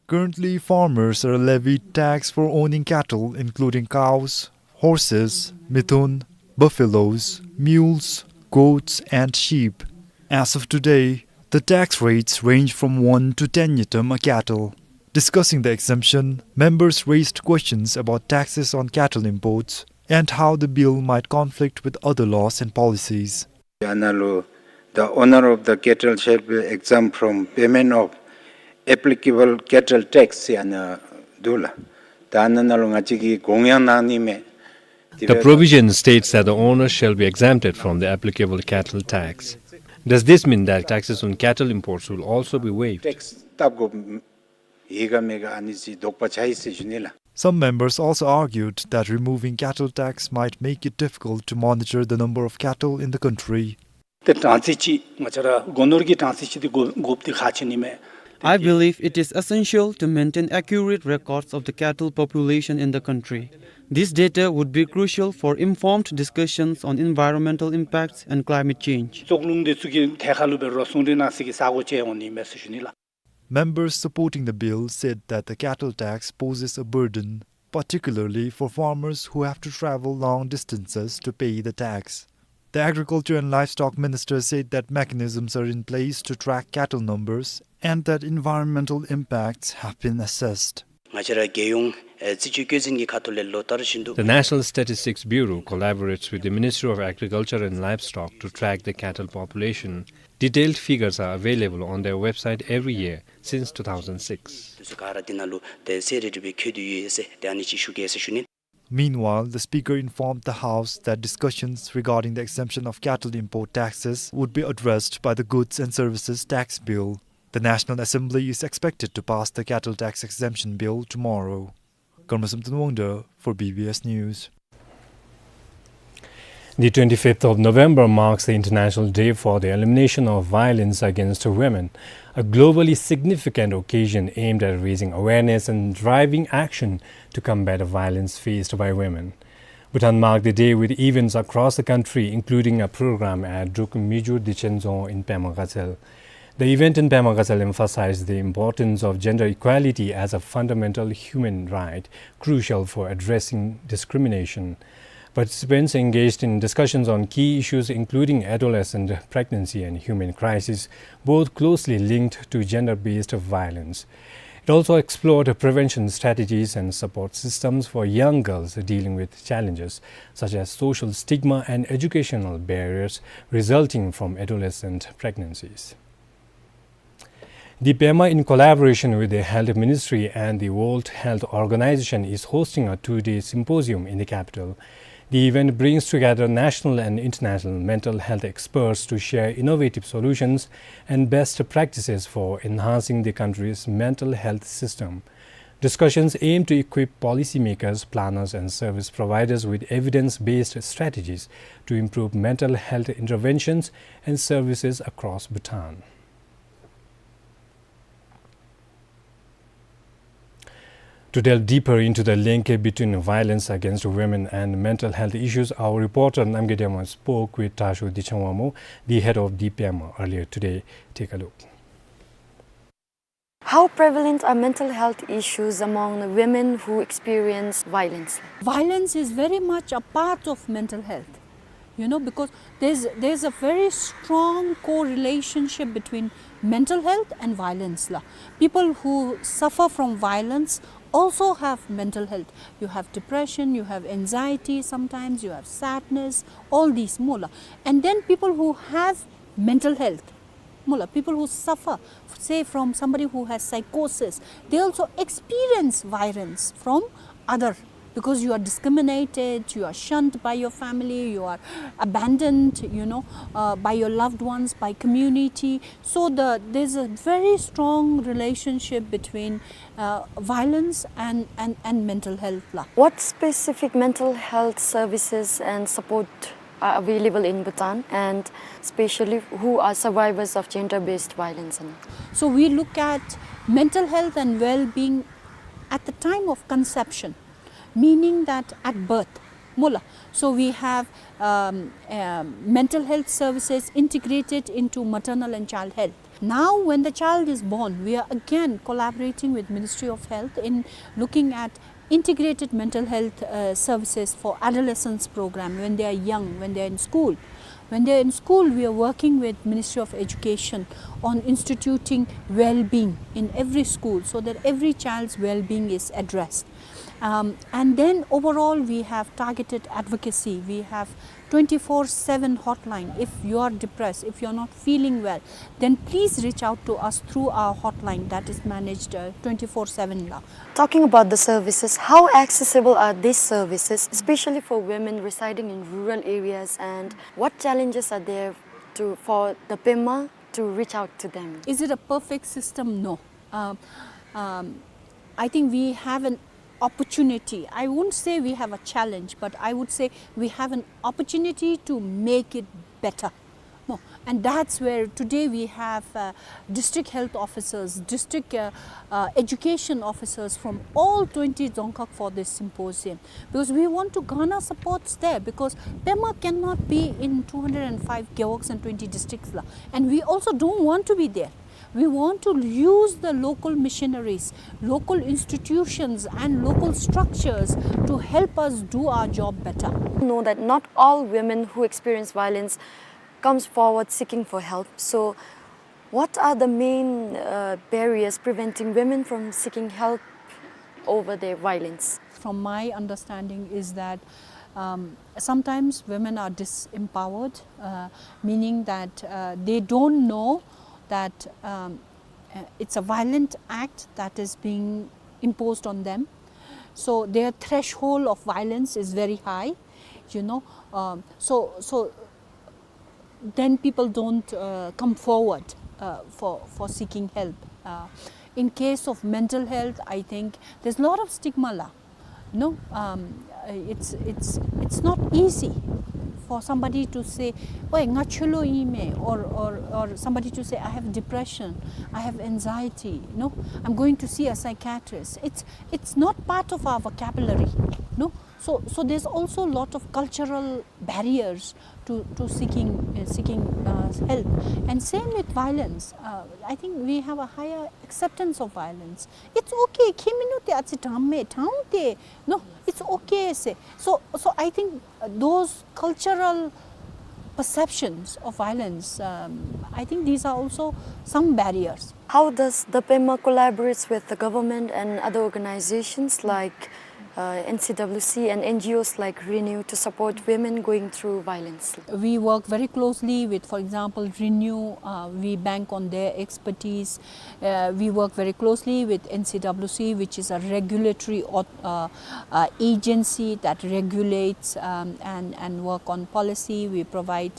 Currently, farmers are levied tax for owning cattle, including cows, horses, mithun, buffaloes, mules, goats, and sheep. As of today, the tax rates range from one to ten ngultrum a cattle. Discussing the exemption, members raised questions about taxes on cattle imports and how the bill might conflict with other laws and policies. ཨ་ནཱ་ལུ་the owner of the cattle shall be exempt from payment of applicable cattle tax ཟེར་ཨ་ནཱ་འདུག་ལགས། ད་ཨ་ནཱ་ནང་ལུ་ང་བཅས་ཀྱིས་དགོངས་ཡངས་གནང་ནི་མས། The provision states that the owner shall be exempted from the applicable cattle tax. Does this mean that taxes on cattle imports will also be waived? ཊེགསི་བཏབ་དགོ། ཡི་ག་མེད་ག་ཨ་ནི་ཅིག་དོགས་པ་ཆགས་ཡི་ཟེར་ཞུ་ནི་ལགས། Some members also argued that removing cattle tax might make it difficult to monitor the number of cattle in the country. ཏེ་གྲངས་རྩིས་ཅིག་ང་བཅས་ར་སྒོ་ནོར་གྱི་གྲངས་རྩིས་ཅིག་འདི་དགོ་དགོཔ་འདི་ཁག་ཆེ་ནི་མས། I believe it is essential to maintain accurate records of the cattle population in the country. This data would be crucial for informed discussions on environmental impacts and climate change. བཙོག་རླུང་འདི་ཚུ་གི་ཐད་ཁར་ལུ་འབད་རུང་ཟུང་འབྲེལ་གནང་སའི་གི་ས་གོ་ཅིག་འོང་ནི་མས་ཟེར་ཞུ་ནི་ལགས། Members supporting the bill said that the cattle tax poses a burden, particularly for farmers who have to travel long distances to pay the tax. The Agriculture and Livestock Minister said that mechanisms are in place to track cattle numbers and that environmental impacts have been assessed. ང་བཅས་ར་རྒྱལ་ཡོངས་ཨེ་རྩིས་དཔྱད་བཀོད་འཛིན་གྱི་ཁ་ཐུག་ལས་ལོ་ལྟར་བཞིན་དུ། The National Statistics Bureau collaborates with the Ministry of Agriculture and Livestock to track the cattle population. Detailed figures are available on their website every year since two thousand six. དུས་ཚོད་ག་ར་འདི་ནང་ལུ་ཏེ་གསལ་རི་རི་སྦེ་འཁོད་དེ་ཡོད་ཟེར་ཏེ་ཨ་ནི་ཅིག་ཞུ་གེ་ཟེར་ཞུ་ནི། Meanwhile, the speaker informed the House that discussions regarding the exemption of cattle import taxes would be addressed by the Goods and Services Tax Bill. The National Assembly is expected to pass the cattle tax exemption bill tomorrow. Karma Samten Wangda for B B S News. The twenty-fifth of November marks the International Day for the Elimination of Violence Against Women, a globally significant occasion aimed at raising awareness and driving action to combat violence faced by women. Bhutan marked the day with events across the country, including a program at Druk Mijur Dichen Dzong in Pema Gatshel. The event in Pema Gatshel emphasized the importance of gender equality as a fundamental human right, crucial for addressing discrimination. Participants engaged in discussions on key issues including adolescent pregnancy and human crisis, both closely linked to gender-based violence. It also explored prevention strategies and support systems for young girls dealing with challenges such as social stigma and educational barriers resulting from adolescent pregnancies. The Pema, in collaboration with the Health Ministry and the World Health Organization, is hosting a two-day symposium in the capital. The event brings together national and international mental health experts to share innovative solutions and best practices for enhancing the country's mental health system. Discussions aim to equip policymakers, planners, and service providers with evidence-based strategies to improve mental health interventions and services across Bhutan. To delve deeper into the link between violence against women and mental health issues, our reporter Namgay Dema spoke with Tasho Dichangwamo, the head of the PEMA, earlier today. Take a look. How prevalent are mental health issues among the women who experience violence? Violence is very much a part of mental health, you know, because there's, there's a very strong correlationship between mental health and violence la. People who suffer from violence also have mental health. You have depression, you have anxiety, sometimes you have sadness, all these mo la. And then people who have mental health, mo la, people who suffer, say, from somebody who has psychosis, they also experience violence from other, because you are discriminated, you are shunned by your family, you are abandoned, you know, uh, by your loved ones, by community. So the, there's a very strong relationship between, uh, violence and, and, and mental health la. What specific mental health services and support are available in Bhutan, and especially who are survivors of gender-based violence? So we look at mental health and well-being at the time of conception, meaning that at birth, mo la. So we have, um, um, mental health services integrated into maternal and child health. Now, when the child is born, we are again collaborating with Ministry of Health in looking at integrated mental health, uh, services for adolescents program when they are young, when they are in school. When they are in school, we are working with Ministry of Education on instituting well-being in every school so that every child's well-being is addressed. Um, and then overall, we have targeted advocacy. We have twenty-four seven hotline. If you are depressed, if you are not feeling well, then please reach out to us through our hotline that is managed, uh, twenty-four seven la. Talking about the services, how accessible are these services, especially for women residing in rural areas, and what challenges are there to, for the PEMA to reach out to them? Is it a perfect system? No. Um, um, I think we have an opportunity. I won't say we have a challenge, but I would say we have an opportunity to make it better. No, and that's where today we have, uh, district health officers, district, uh, uh, education officers from all twenty dzongkhag for this symposium, because we want to garner supports there, because PEMA cannot be in two hundred and five gewogs and twenty districts la, and we also don't want to be there. We want to use the local missionaries, local institutions, and local structures to help us do our job better. Know that not all women who experience violence comes forward seeking for help. So, what are the main, uh, barriers preventing women from seeking help over their violence? From my understanding is that, um, sometimes women are disempowered, uh, meaning that, uh, they don't know that, um, uh, it's a violent act that is being imposed on them. So their threshold of violence is very high, you know. Um, so, so then people don't, uh, come forward, uh, for, for seeking help. Uh, in case of mental health, I think there's a lot of stigma la. No, um, uh, it's, it's, it's not easy for somebody to say, "Oi, nga chhelo ime," or, or, or somebody to say, "I have depression, I have anxiety, no, I'm going to see a psychiatrist." It's, it's not part of our vocabulary, no? So, so there's also a lot of cultural barriers to, to seeking, uh, seeking, uh, help. And same with violence. Uh, I think we have a higher acceptance of violence. It's okay. Khemi no te atsi dhamme, dhaun te. No, it's okay se. So, so I think, uh, those cultural perceptions of violence, um, I think these are also some barriers. How does the PEMA collaborates with the government and other organizations like, uh, N C W C and N G Os like Renew to support women going through violence? We work very closely with, for example, Renew. Uh, we bank on their expertise. Uh, we work very closely with N C W C, which is a regulatory au-, uh, uh, agency that regulates, um, and, and work on policy. We provide,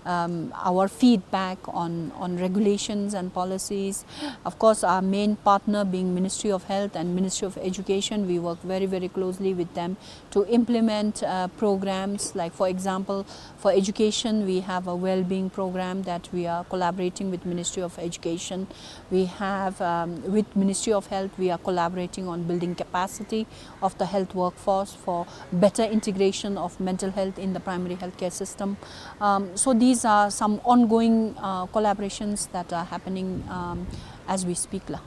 um, our feedback on, on regulations and policies. Of course, our main partner being Ministry of Health and Ministry of Education, we work very, very closely. closely with them to implement uh, programs. Like, for example, for education, we have a well-being program that we are collaborating with Ministry of Education. We have, um, with Ministry of Health, we are collaborating on building capacity of the health workforce for better integration of mental health in the primary healthcare system. Um, so these are some ongoing uh, collaborations that are happening um, as we speak. La.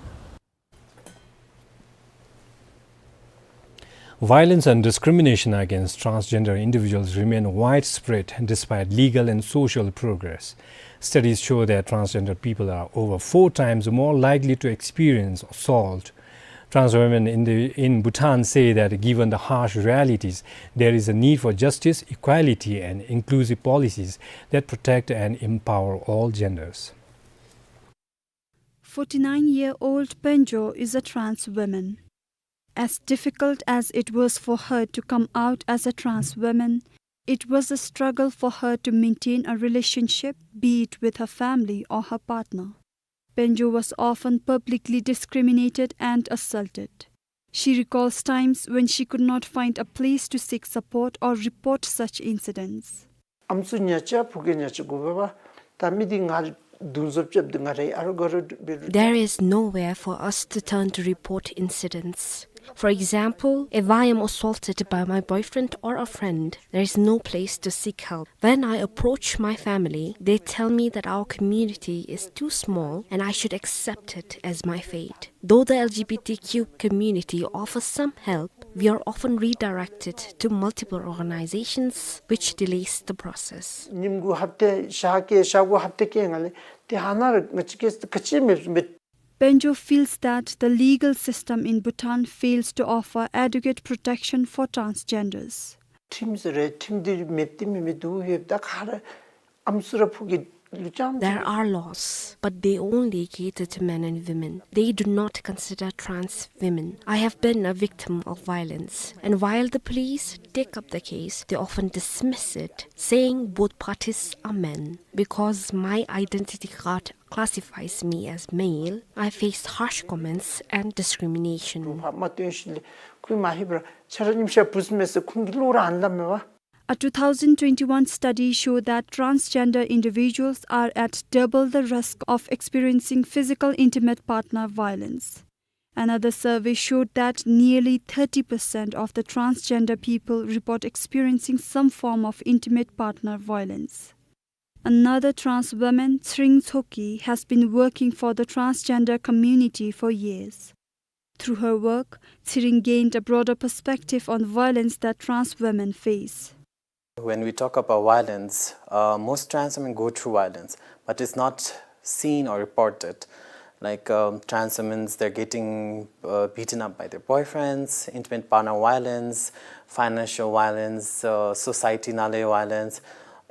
Violence and discrimination against transgender individuals remain widespread despite legal and social progress. Studies show that transgender people are over four times more likely to experience assault. Trans women in, the, in Bhutan say that given the harsh realities, there is a need for justice, equality, and inclusive policies that protect and empower all genders. Forty-nine-year-old Penjo is a trans woman. As difficult as it was for her to come out as a trans woman, it was a struggle for her to maintain a relationship, be it with her family or her partner. Penjo was often publicly discriminated and assaulted. She recalls times when she could not find a place to seek support or report such incidents. ཨམ་སྲུ་ཉ་ཅ་ཕོ་སྐྱེས་ཉ་ཅ་དགོ་པས་པ། ད་མི་འདི་ང་རྡུང་བཟོ་རྐྱབ་སྟེ་ང་ར་ཨ་རོ་ག་རོ་འབད་རུང་། There is nowhere for us to turn to report incidents. For example, if I am assaulted by my boyfriend or a friend, there is no place to seek help. When I approach my family, they tell me that our community is too small and I should accept it as my fate. Though the L G B T Q community offers some help, we are often redirected to multiple organizations, which delays the process. ཉིནམ་དགུ་ཧབ་ཏེ་ཤ་སྐྱེ་ཤ་དགུ་ཧབ་ཏེ་སྐྱེ་ང་ལས་ཏེ་ཧ་ན་ར་ང་ཅིག་སྐྱེས་ཏེ་ག་ཅི་མེད་མེད། Penjo feels that the legal system in Bhutan fails to offer adequate protection for transgenders. ཁྲིམས་རེད། ཁྲིམས་འདི་མེད་དེ་མེད་མེད་དུ་ཡོད། ད་ག་ར་ཨམ་སྲུ་ར་ཕོ་སྐྱེས་ལུ་ཅང་། There are laws, but they only cater to men and women. They do not consider trans women. I have been a victim of violence, and while the police take up the case, they often dismiss it, saying both parties are men. Because my identity card classifies me as male, I face harsh comments and discrimination. ཕ་མ་སྟོན་ཞིནམ་ལས་ཁུངས་མ་ཧིབ་པར་ཆ་ར་ཉིམ་ཤར་བུས་མེད་ཟེར་ཁུངས་ཀྱི་བློ་ར་ཨ་ནི་ལ་མེད་པ། A two thousand twenty-one study showed that transgender individuals are at double the risk of experiencing physical intimate partner violence. Another survey showed that nearly thirty percent of the transgender people report experiencing some form of intimate partner violence. Another trans woman, Tsering Tshogkyi, has been working for the transgender community for years. Through her work, Tsering gained a broader perspective on violence that trans women face. When we talk about violence, uh, most trans women go through violence, but it's not seen or reported. Like, um, trans women, they're getting uh, beaten up by their boyfriends, intimate partner violence, financial violence, uh, society ནང་ལས་violence,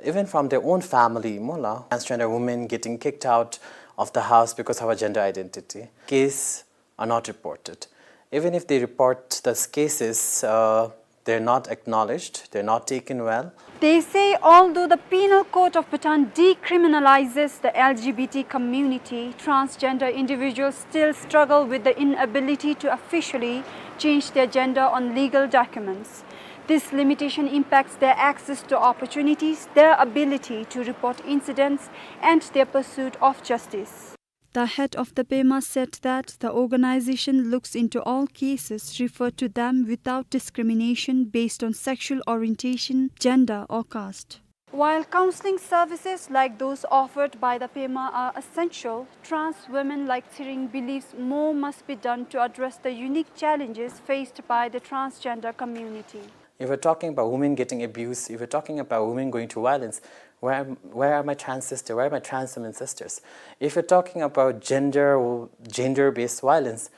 even from their own family. སྨོ་ལགས། Transgender women getting kicked out of the house because of her gender identity. Case are not reported. Even if they report those cases, uh, they're not acknowledged, they're not taken well. They say although the Penal Code of Bhutan decriminalizes the L G B T community, transgender individuals still struggle with the inability to officially change their gender on legal documents. This limitation impacts their access to opportunities, their ability to report incidents, and their pursuit of justice. The head of the Pema said that the organization looks into all cases referred to them without discrimination based on sexual orientation, gender, or caste. While counseling services like those offered by the Pema are essential, trans women like Tsering believes more must be done to address the unique challenges faced by the transgender community. If we're talking about women getting abused, if we're talking about women going through violence, where, where are my trans sisters? Where are my trans women sisters? If we're talking about gender, gender-based violence,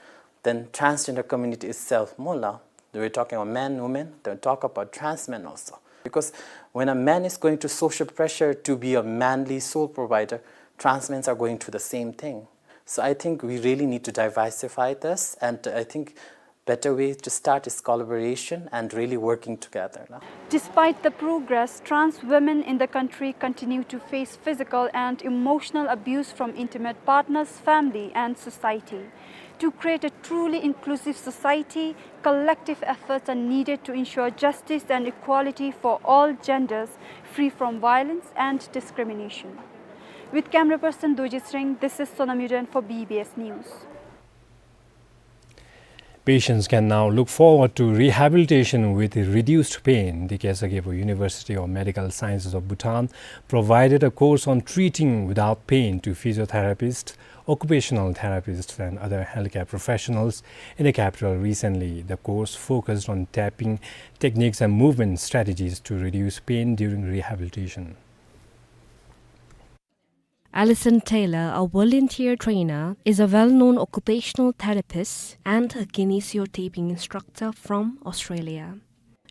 then transgender community itself, smaller, we're talking about men, women, then talk about trans men also. Because when a man is going through social pressure to be a manly sole provider, trans men are going through the same thing. So I think we really need to diversify this, and I think better way to start is collaboration and really working together, no? Despite the progress, trans women in the country continue to face physical and emotional abuse from intimate partners, family, and society. To create a truly inclusive society, collective efforts are needed to ensure justice and equality for all genders, free from violence and discrimination. With camera person Dorji Sreng, this is Sonam Yuden for B B S News. Patients can now look forward to rehabilitation with reduced pain. The Kesa Khepo University of Medical Sciences of Bhutan provided a course on treating without pain to physiotherapists, occupational therapists, and other healthcare professionals in the capital recently. The course focused on tapping techniques and movement strategies to reduce pain during rehabilitation. Alison Taylor, a volunteer trainer, is a well-known occupational therapist and a kinesiotaping instructor from Australia.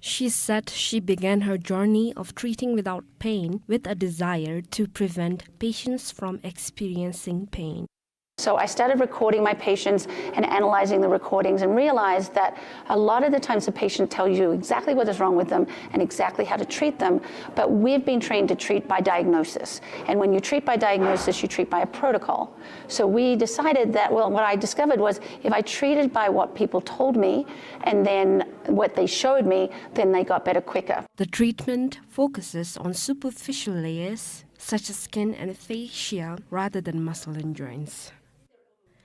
She said she began her journey of treating without pain with a desire to prevent patients from experiencing pain. So I started recording my patients and analyzing the recordings and realized that a lot of the times the patient tells you exactly what is wrong with them and exactly how to treat them, but we've been trained to treat by diagnosis. And when you treat by diagnosis, you treat by a protocol. So we decided that, well, what I discovered was if I treated by what people told me and then what they showed me, then they got better quicker. The treatment focuses on superficial layers, such as skin and fascia, rather than muscle and joints.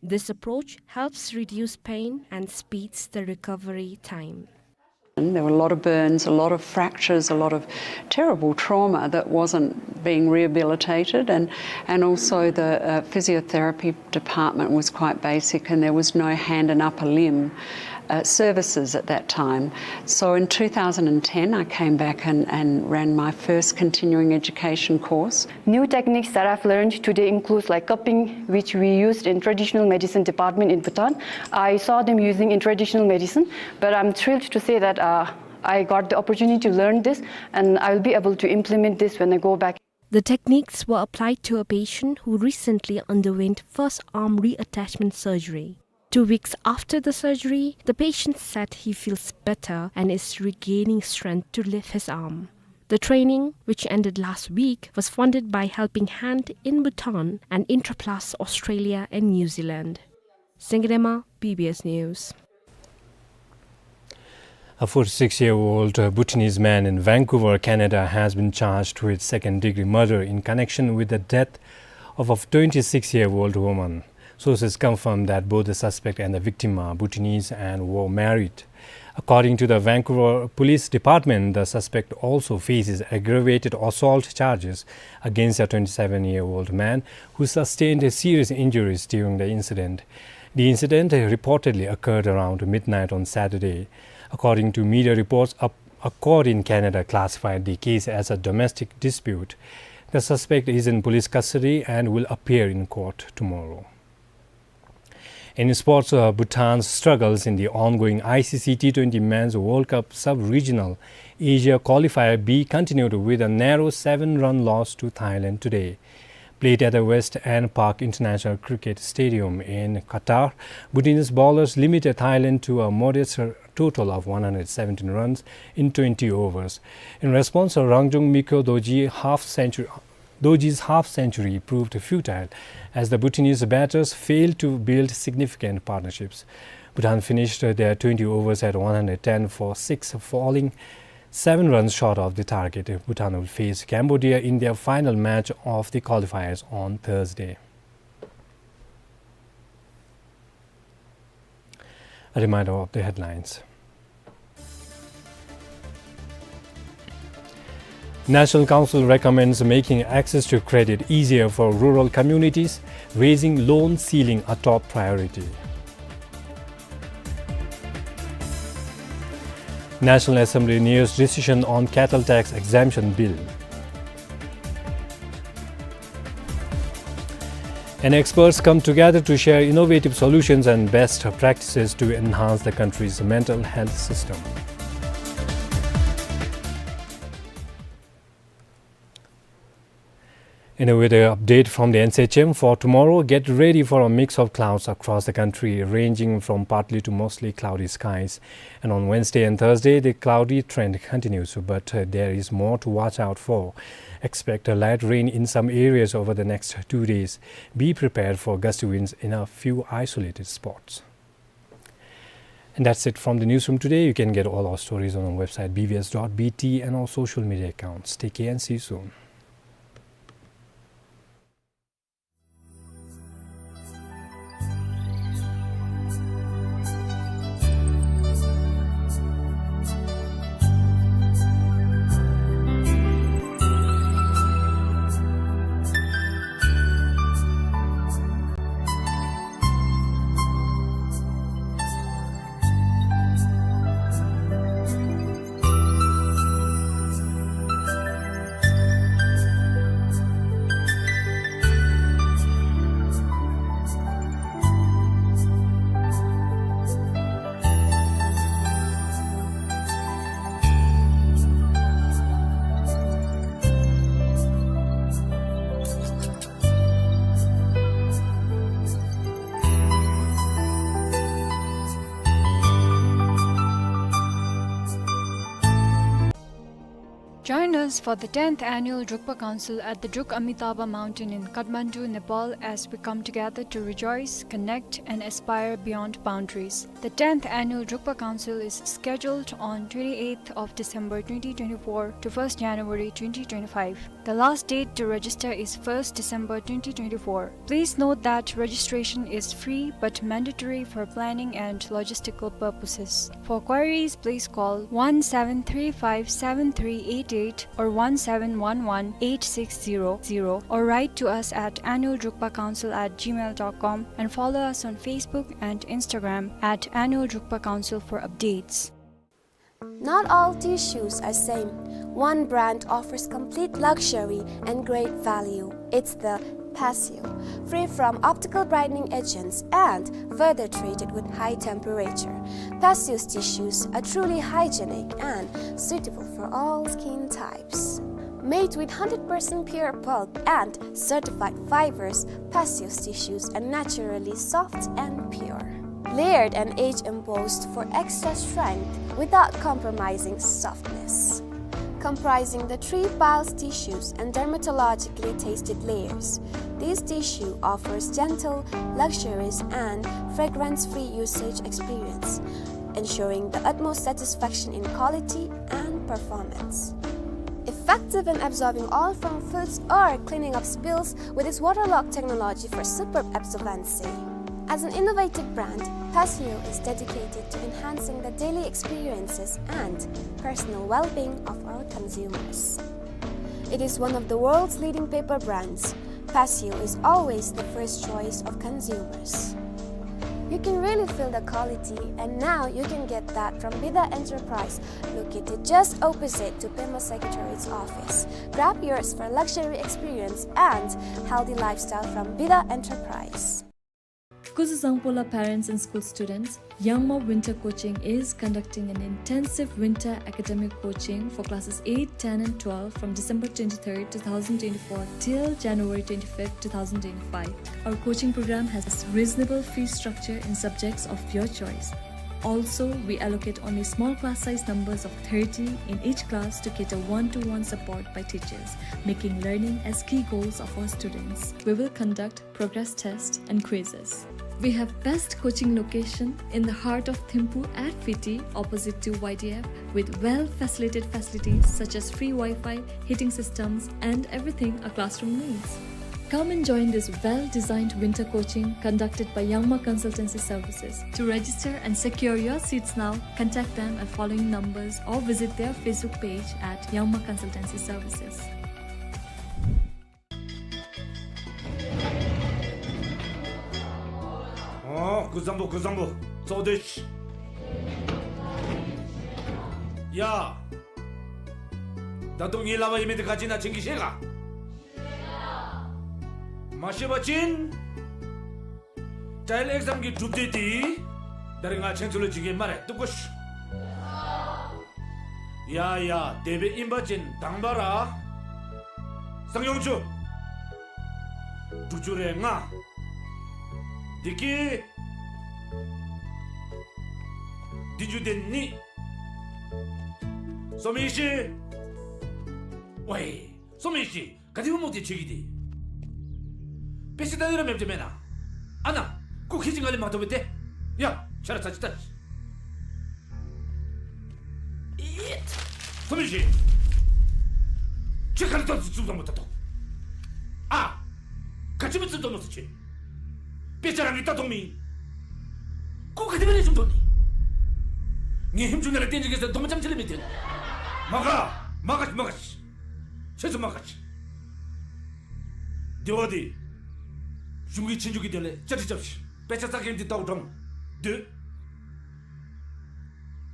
This approach helps reduce pain and speeds the recovery time. And there were a lot of burns, a lot of fractures, a lot of terrible trauma that wasn't being rehabilitated, and, and also the, uh, physiotherapy department was quite basic, and there was no hand and upper limb, uh, services at that time. So in two thousand and ten, I came back and, and ran my first continuing education course. New techniques that I've learned today includes, like, cupping, which we used in traditional medicine department in Bhutan. I saw them using in traditional medicine, but I'm thrilled to say that, uh, I got the opportunity to learn this, and I'll be able to implement this when I go back. The techniques were applied to a patient who recently underwent first arm reattachment surgery. Two weeks after the surgery, the patient said he feels better and is regaining strength to lift his arm. The training, which ended last week, was funded by Helping Hand in Bhutan and Intraplast Australia and New Zealand. Sengre Rema, B B S News. A forty-six-year-old, uh, Bhutanese man in Vancouver, Canada, has been charged with second-degree murder in connection with the death of a twenty-six-year-old woman. Sources confirm that both the suspect and the victim are Bhutanese and were married. According to the Vancouver Police Department, the suspect also faces aggravated assault charges against a twenty-seven-year-old man who sustained serious injuries during the incident. The incident reportedly occurred around midnight on Saturday. According to media reports, a, a court in Canada classified the case as a domestic dispute. The suspect is in police custody and will appear in court tomorrow. In sports, uh, Bhutan's struggles in the ongoing I C C T twenty Men's World Cup Sub-Regional Asia Qualifier B continued with a narrow seven-run loss to Thailand today. Played at the West End Park International Cricket Stadium in Qatar, Bhutanese bowlers limited Thailand to a modest total of one hundred seventeen runs in twenty overs. In response, Rangjung Mikyo Dorji half century, Dorji's half century proved futile as the Bhutanese batters failed to build significant partnerships. Bhutan finished their twenty overs at one hundred ten for six, falling seven runs short of the target. Bhutan will face Cambodia in their final match of the qualifiers on Thursday. A reminder of the headlines. National Council recommends making access to credit easier for rural communities, raising loan ceiling a top priority. National Assembly nears decision on cattle tax exemption bill. And experts come together to share innovative solutions and best practices to enhance the country's mental health system. And a weather update from the N C H M for tomorrow. Get ready for a mix of clouds across the country, ranging from partly to mostly cloudy skies. And on Wednesday and Thursday, the cloudy trend continues, but, uh, there is more to watch out for. Expect a light rain in some areas over the next two days. Be prepared for gusty winds in a few isolated spots. And that's it from the newsroom today. You can get all our stories on our website, B V S dot B T, and our social media accounts. Take care and see you soon. Join us for the tenth annual Drukpa Council at the Druk Amitabha Mountain in Kathmandu, Nepal, as we come together to rejoice, connect, and aspire beyond boundaries. The tenth annual Drukpa Council is scheduled on twenty-eighth of December twenty twenty-four to first January twenty twenty-five. The last date to register is first December twenty twenty-four. Please note that registration is free but mandatory for planning and logistical purposes. For queries, please call one seven three five seven three eight eight or one seven one one eight six zero zero, or write to us at annual drukpa council at gmail dot com and follow us on Facebook and Instagram at Annual Drukpa Council for updates. Not all tissues are same. One brand offers complete luxury and great value. It's the Passio, free from optical brightening agents and further treated with high temperature. Passio's tissues are truly hygienic and suitable for all skin types. Made with hundred percent pure pulp and certified fibers, Passio's tissues are naturally soft and pure. Layered and age embossed for extra strength without compromising softness. Comprising the three piles tissues and dermatologically tested layers, this tissue offers gentle, luxurious, and fragrance-free usage experience, ensuring the utmost satisfaction in quality and performance. Effective in absorbing oil from foods or cleaning up spills with its waterlock technology for superb absorbency. As an innovative brand, Passio is dedicated to enhancing the daily experiences and personal well-being of our consumers. It is one of the world's leading paper brands. Passio is always the first choice of consumers. You can really feel the quality, and now you can get that from Bida Enterprise, located just opposite to Pema Secretariat's office. Grab yours for luxury experience and healthy lifestyle from Bida Enterprise. Kuzuzangpo la parents and school students, Yangma Winter Coaching is conducting an intensive winter academic coaching for classes eight, ten and twelve from December twenty-third, two thousand twenty-four till January twenty-fifth, two thousand twenty-five. Our coaching program has reasonable fee structure in subjects of your choice. Also, we allocate only small class size numbers of thirty in each class to cater one-to-one support by teachers, making learning as key goals of our students. We will conduct progress test and quizzes. We have best coaching location in the heart of Thimphu at Fiti, opposite to Y D F, with well-facilitated facilities such as free Wi-Fi, heating systems, and everything a classroom needs. Come and join this well-designed winter coaching conducted by Yangma Consultancy Services. To register and secure your seats now, contact them at following numbers or visit their Facebook page at Yangma Consultancy Services. ཨོ། སྐུ་གཟུགས་བཟང་པོ། སྐུ་གཟུགས་བཟང་པོ། ཚོགས་སྡེ། ཡ། ད་དུང་ངེའི་ལབ་པ་ཡེ་མི་འདི་ག་ཅི་ཨིན་ན་ཁྱེད་ཀྱིས་ཤེས་ག། མ་ཤེས་པ་ཅིན་ཊའེལ་ཨེག་ཛམ་གྱི་གྲུབ་འབྲས་འདི་ད་རིས་ང་ཁྱེད་ཚུ་ལུ་བྱིན་གེ་སྨ་རེ། བཏུབ་གོ་ཤིག། ཡ་ཡ། དེ་སྦེ་ཨིན་པ་ཅིན་དང་པ་ར་སང་ཡོང་ཆུ། དྲུག་ཅུ་རེ་ལྔ། བདེ་སྐྱིད། བདུན་ཅུ་དོན་གཉིས། སོ་མི་ཤི། ཝའི། སོ་མི་ཤི། ག་དེ་སྦེ་མོ་དེ་ཆེ་གི་དེ། དཔེ་ཆ་ལྟ་ནི་ར་མེདཔ་དེ་མེན་ན། ཨ་ན། སྐུ་ཁྱི་ཅིག་ང་ལས་མ་ཐོབ་པས་ཏེ། ཡ། ཆ་ར་ཚ་ཅིག་ལྟ། ཨིད། སོ་མི་ཤི། ཁྱོད་ག་རེ་བཏང་ཚུགས་དོ་མོ་ད་ལྟོ། ཨ། ག་ཅི་སྦེ་ཚུགས་དོ་མོ་ཟེར་ཁྱོད། དཔེ་ཆ་རང་གིས་ལྟ་མཐོང་མི། སྐུ་ག་དེ་སྦེ་ལེགས་ཤོམ་ཐོབ་ནི། ངེའི་ཧིང་ཆུང་ནང་ལས་བསྟན་ཅིག་གེ་ཟེར་སྡོམ་རྐྱངམ་ཅིག་ལས་མི་བཏོན། མ་དགའ། མ་དགའ་ཤིག། མ་དགའ་ཤིག། ཁྱེད་ཚུ་མ་དགའ་ཤིག། དེ་བ་དེ། གཞུང་གི་ཆོས་རྒྱུགས་ཀྱི་དོན་ལས་བཅའ་སྒྲིག་རྐྱབ་ཤིག། དཔེ་ཆ་ལྟ་མཁན་འདི་ལྟ་བུ་འགྲངམ་སྡོད།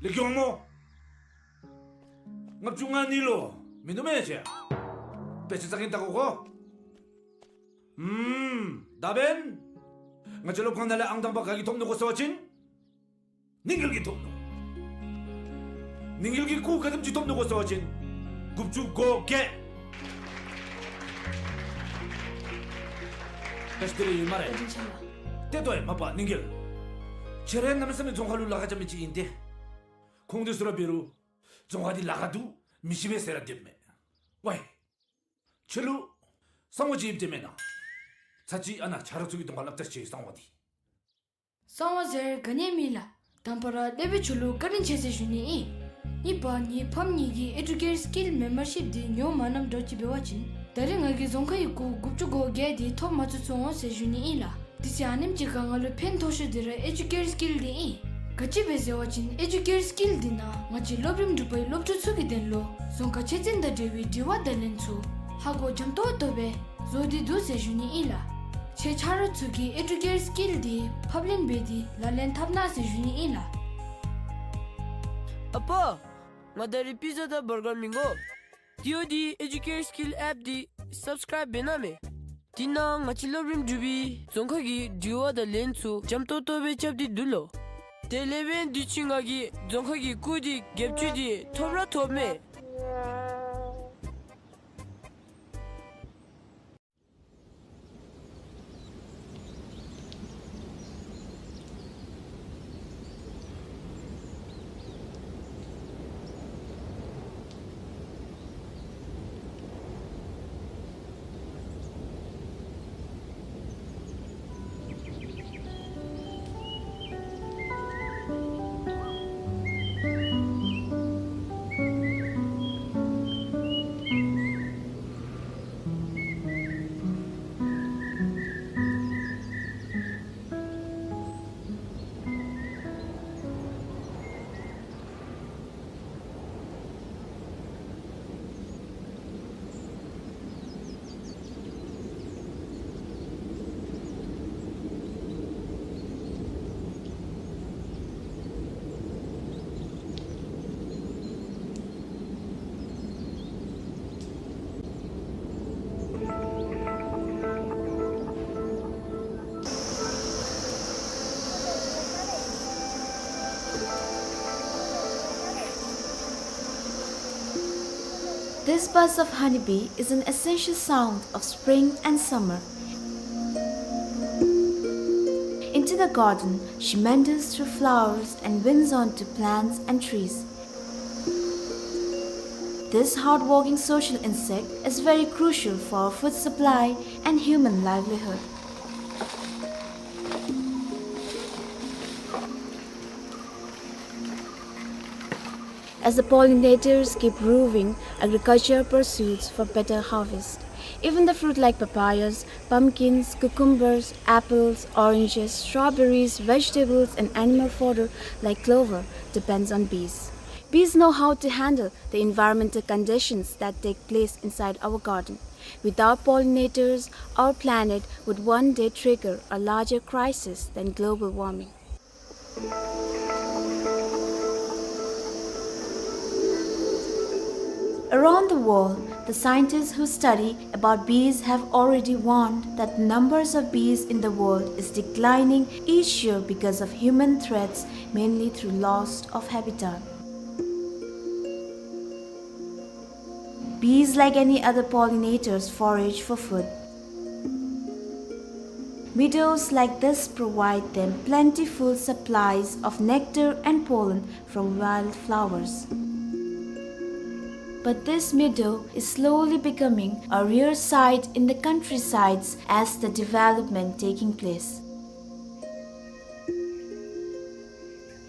ལེགས་ཤོམ་སྨོ། ལྔ་བཅུ་ང་གཉིས་ལུ་མིན་འདུག་མེན་ན་ཁྱེད། དཔེ་ཆ་ལྟ་མཁན་ལྟ་དགོ་གོ། ཨུམ། ད་འབདན། ང་བཅས་སློབ་ཁང་ནང་ལས་ཨང་དང་པ་ག་གིས་ཐོབ་ནུག་གོ་ཟེར་བ་ཅིན། ནིང་འགེལ་གྱིས་ཐོབ་ནུག། ནིང་འགེལ་གྱིས་སྐུ་ག་དེམ་ཅིག་ཐོབ་ནུག་གོ་ཟེར་བ་ཅིན། དགུ་བཅུ་གོ་བརྒྱད། བཀྲ་ཤིས་བདེ་ལེགས་ཡོད་སྨ་རེ། བཀའ་དྲིན་ཆེ་ལགས། ཏེ་ལྟོས་ཡ་མ་པ་ནིང་འགེལ། ཁྱེད་ར་གནམ་མེད་ས་མེད་རྫོང་ཁ་ལུ་ལཱ་ཁག་རྐྱབ་མི་ཅིག་ཨིན་ཏེ། ཁོང་དེ་ཚུ་ར་འབད་རུང་རྫོང་ཁ་འདི་ལཱ་ཁག་འདུག་མི་ཤེས་པས་ཟེར་ར་སྡོདཔ་མས། ཝའི། ཁྱོད་ལུ་གསང་བ་ཅིག་ཡོདཔ་དེ་མེན་ན། ཚར་གཅིག་ཨ་ན་ཆ་རོགས་ཚུ་གི་གདོང་ཁར་སླབ་ད་ཤིག་གསང་བ་འདི། གསང་བ་ཟེར་ག་ནི་ཡང་མེད་ལགས། དང་པ་ར་ལེགས་པའི་ཆོས་ལུ་བཀའ་དྲིན་ཆེ་ཟེར་ཞུ་ནི་ཨིན། གཉིས་པ་ངེའི་ཕམ་གཉིས་ཀྱི་ཨེ་ཌུ་ཀེཊ་སི་ཀིལ་མེམ་བར་ཤིཔ་འདི་ཉོ་མ་གནངམ་འདྲཝ་ཅིག་འབད་བ་ཅིན་ད་རེས་ང་གིས་རྫོང་ཁ་གི་སྐུ་དགུ་བཅུ་གོ་བརྒྱད་འདི་ཐོབ་མ་ཚུགས་ཚུགས་འོང་ཟེར་ཞུ་ནི་ཨིན་ལགས། དེ་ཚེ་ཨ་ནེམ་ཅིག་ཁར་ང་ལུ་ཕན་ཐོགས་ཤོས་འདི་ར་ཨེ་ཌུ་ཀེཊ་སི་ཀིལ་འདི་ཨིན། ག་ཅི་སྦེ་ཟེར་བ་ཅིན་ཨེ་ཌུ་ཀེཊ་སི་ཀིལ་འདི་ནང་ང་བཅས་སློབ་རིམ་དྲུག་པའི་སློབ་ཕྲུག་ཚུ་གི་དོན་ལུ་རྫོང་ཁ་ཆོས་ཚན་དང་འབྲེལ་བའི་དྲི་བ་དང་ལན་ཚུ་ཧ་གོ་འཇམ་ཏོང་ཏོ་སྦེ་བཟོ་སྟེ་འདུག་ཟེར་ཞུ་ནི་ཨིན་ལགས། ཁྱེད་ཆ་རོགས་ཚུ་གིས་ཨེ་ཌུ་ཀེཊ་སི་ཀིལ་འདི་ཕབ་ལེན་འབད་དེ་ལག་ལེན་འཐབ་གནང་ཟེར་ཞུ་ནི་ཨིན་ལགས། ཨ་པ། ང་ད་རིས་པི་ཛ་དང་བར་གར་མི་དགོ། དེ་འབདཝ་ད་ཨེ་ཌུ་ཀེཊ་སི་ཀིལ་ཨེཔ་འདི་སབ་སི་ཀརའིབ་འབད་གནང་མས། དེ་ནང་ང་བཅས་སློབ་རིམ་དྲུག་པའི་རྫོང་ཁ་གི་དྲི་བ་དང་ལན་ཚུ་འཇམ་ཏོང་ཏོ་སྦེ་རྐྱབ་སྟེ་འདུག་ལོ། དེ་ལས་འབདན་དུས་ཅི་ང་གིས་རྫོང་ཁ་གི་སྐུ་འདི་བརྒྱད་ཅུ་འདི་ཐོབ་ར་ཐོབ་མས། This buzz of honeybee is an essential sound of spring and summer. Into the garden, she meanders through flowers and winds onto plants and trees. This hardworking social insect is very crucial for our food supply and human livelihood. As the pollinators keep roving, agriculture pursues for better harvest. Even the fruit like papayas, pumpkins, cucumbers, apples, oranges, strawberries, vegetables, and animal fodder like clover depends on bees. Bees know how to handle the environmental conditions that take place inside our garden. Without pollinators, our planet would one day trigger a larger crisis than global warming. Around the world, the scientists who study about bees have already warned that the numbers of bees in the world is declining each year because of human threats, mainly through loss of habitat. Bees, like any other pollinators, forage for food. Meadows like this provide them plentiful supplies of nectar and pollen from wildflowers. But this meadow is slowly becoming a rare sight in the countrysides as the development taking place.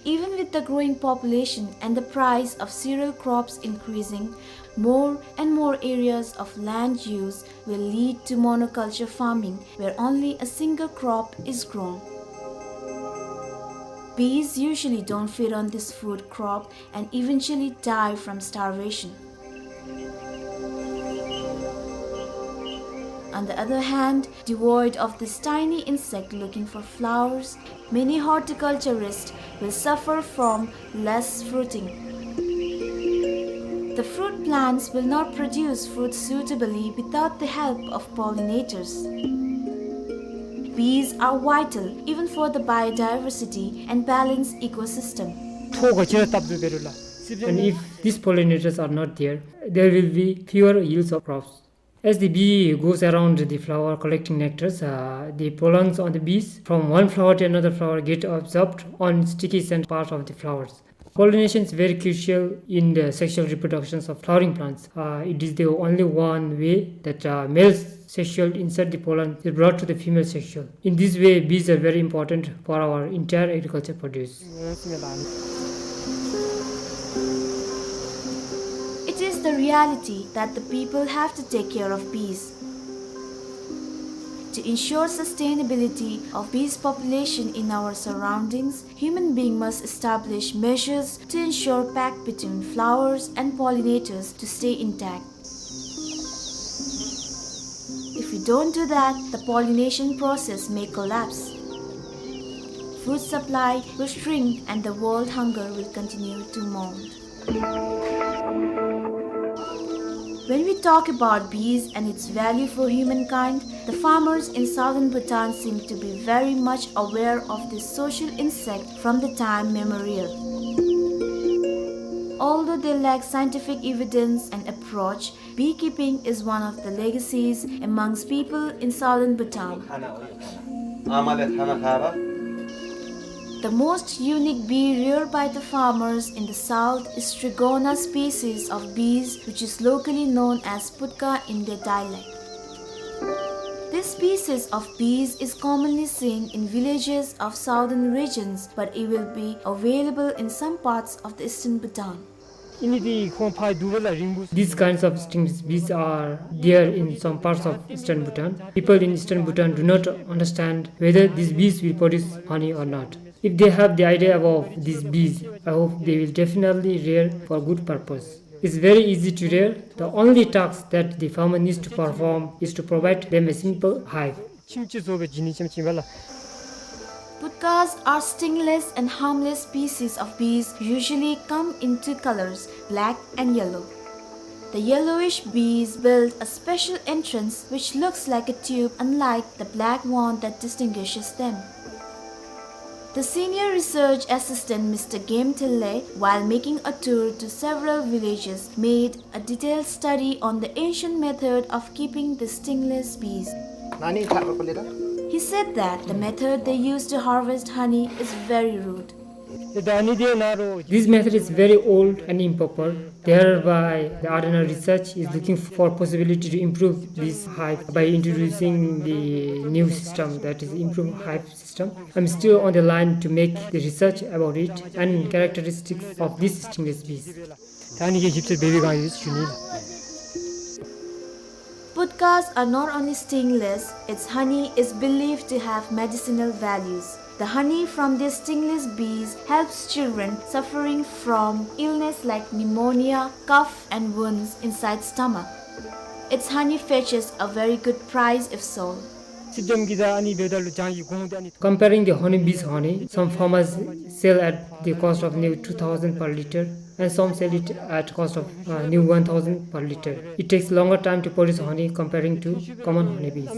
Even with the growing population and the price of cereal crops increasing, more and more areas of land use will lead to monoculture farming, where only a single crop is grown. Bees usually don't feed on this food crop and eventually die from starvation. On the other hand, devoid of this tiny insect looking for flowers, many horticulturists will suffer from less fruiting. The fruit plants will not produce fruit suitably without the help of pollinators. Bees are vital even for the biodiversity and balanced ecosystem. ཐོག་ག་ཅི་ར་སྟབས་བདེ་བེ་རུ་ལ། And if these pollinators are not there, there will be fewer yields of crops. As the bee goes around the flower collecting nectars, uh, the pollens on the bees from one flower to another flower get absorbed on sticky scent part of the flowers. Pollination is very crucial in the sexual reproductions of flowering plants. Uh, it is the only one way that, uh, male sexual insert the pollen is brought to the female sexual. In this way, bees are very important for our entire agriculture produce. It is the reality that the people have to take care of bees. To ensure sustainability of bees population in our surroundings, human being must establish measures to ensure pact between flowers and pollinators to stay intact. If we don't do that, the pollination process may collapse. Food supply will shrink and the world hunger will continue to mount. When we talk about bees and its value for humankind, the farmers in southern Bhutan seem to be very much aware of this social insect from the time memorial. Although they lack scientific evidence and approach, beekeeping is one of the legacies amongst people in southern Bhutan. The most unique bee reared by the farmers in the south is Trigona species of bees, which is locally known as putka in their dialect. This species of bees is commonly seen in villages of southern regions, but it will be available in some parts of the eastern Bhutan. These kinds of stingless bees are there in some parts of eastern Bhutan. People in eastern Bhutan do not understand whether these bees will produce honey or not. If they have the idea about these bees, I hope they will definitely rear for good purpose. It's very easy to rear. The only task that the farmer needs to perform is to provide them a simple hive. Putkas are stingless and harmless species of bees, usually come in two colors, black and yellow. The yellowish bees build a special entrance which looks like a tube, unlike the black one that distinguishes them. The senior research assistant, Mister Game Thille, while making a tour to several villages, made a detailed study on the ancient method of keeping the stingless bees. He said that the method they used to harvest honey is very rude. This method is very old and improper. Thereby, the Ardhanar's research is looking for possibility to improve this hive by introducing the new system, that is, improved hive system. I'm still on the line to make the research about it and characteristics of these stingless bees. Putkas are not only stingless, its honey is believed to have medicinal values. The honey from these stingless bees helps children suffering from illness like pneumonia, cough, and wounds inside stomach. Its honey fetches a very good price if sold. Comparing the honeybee's honey, some farmers sell at the cost of near two thousand per liter, and some sell it at cost of, uh, near one thousand per liter. It takes longer time to produce honey comparing to common honeybees.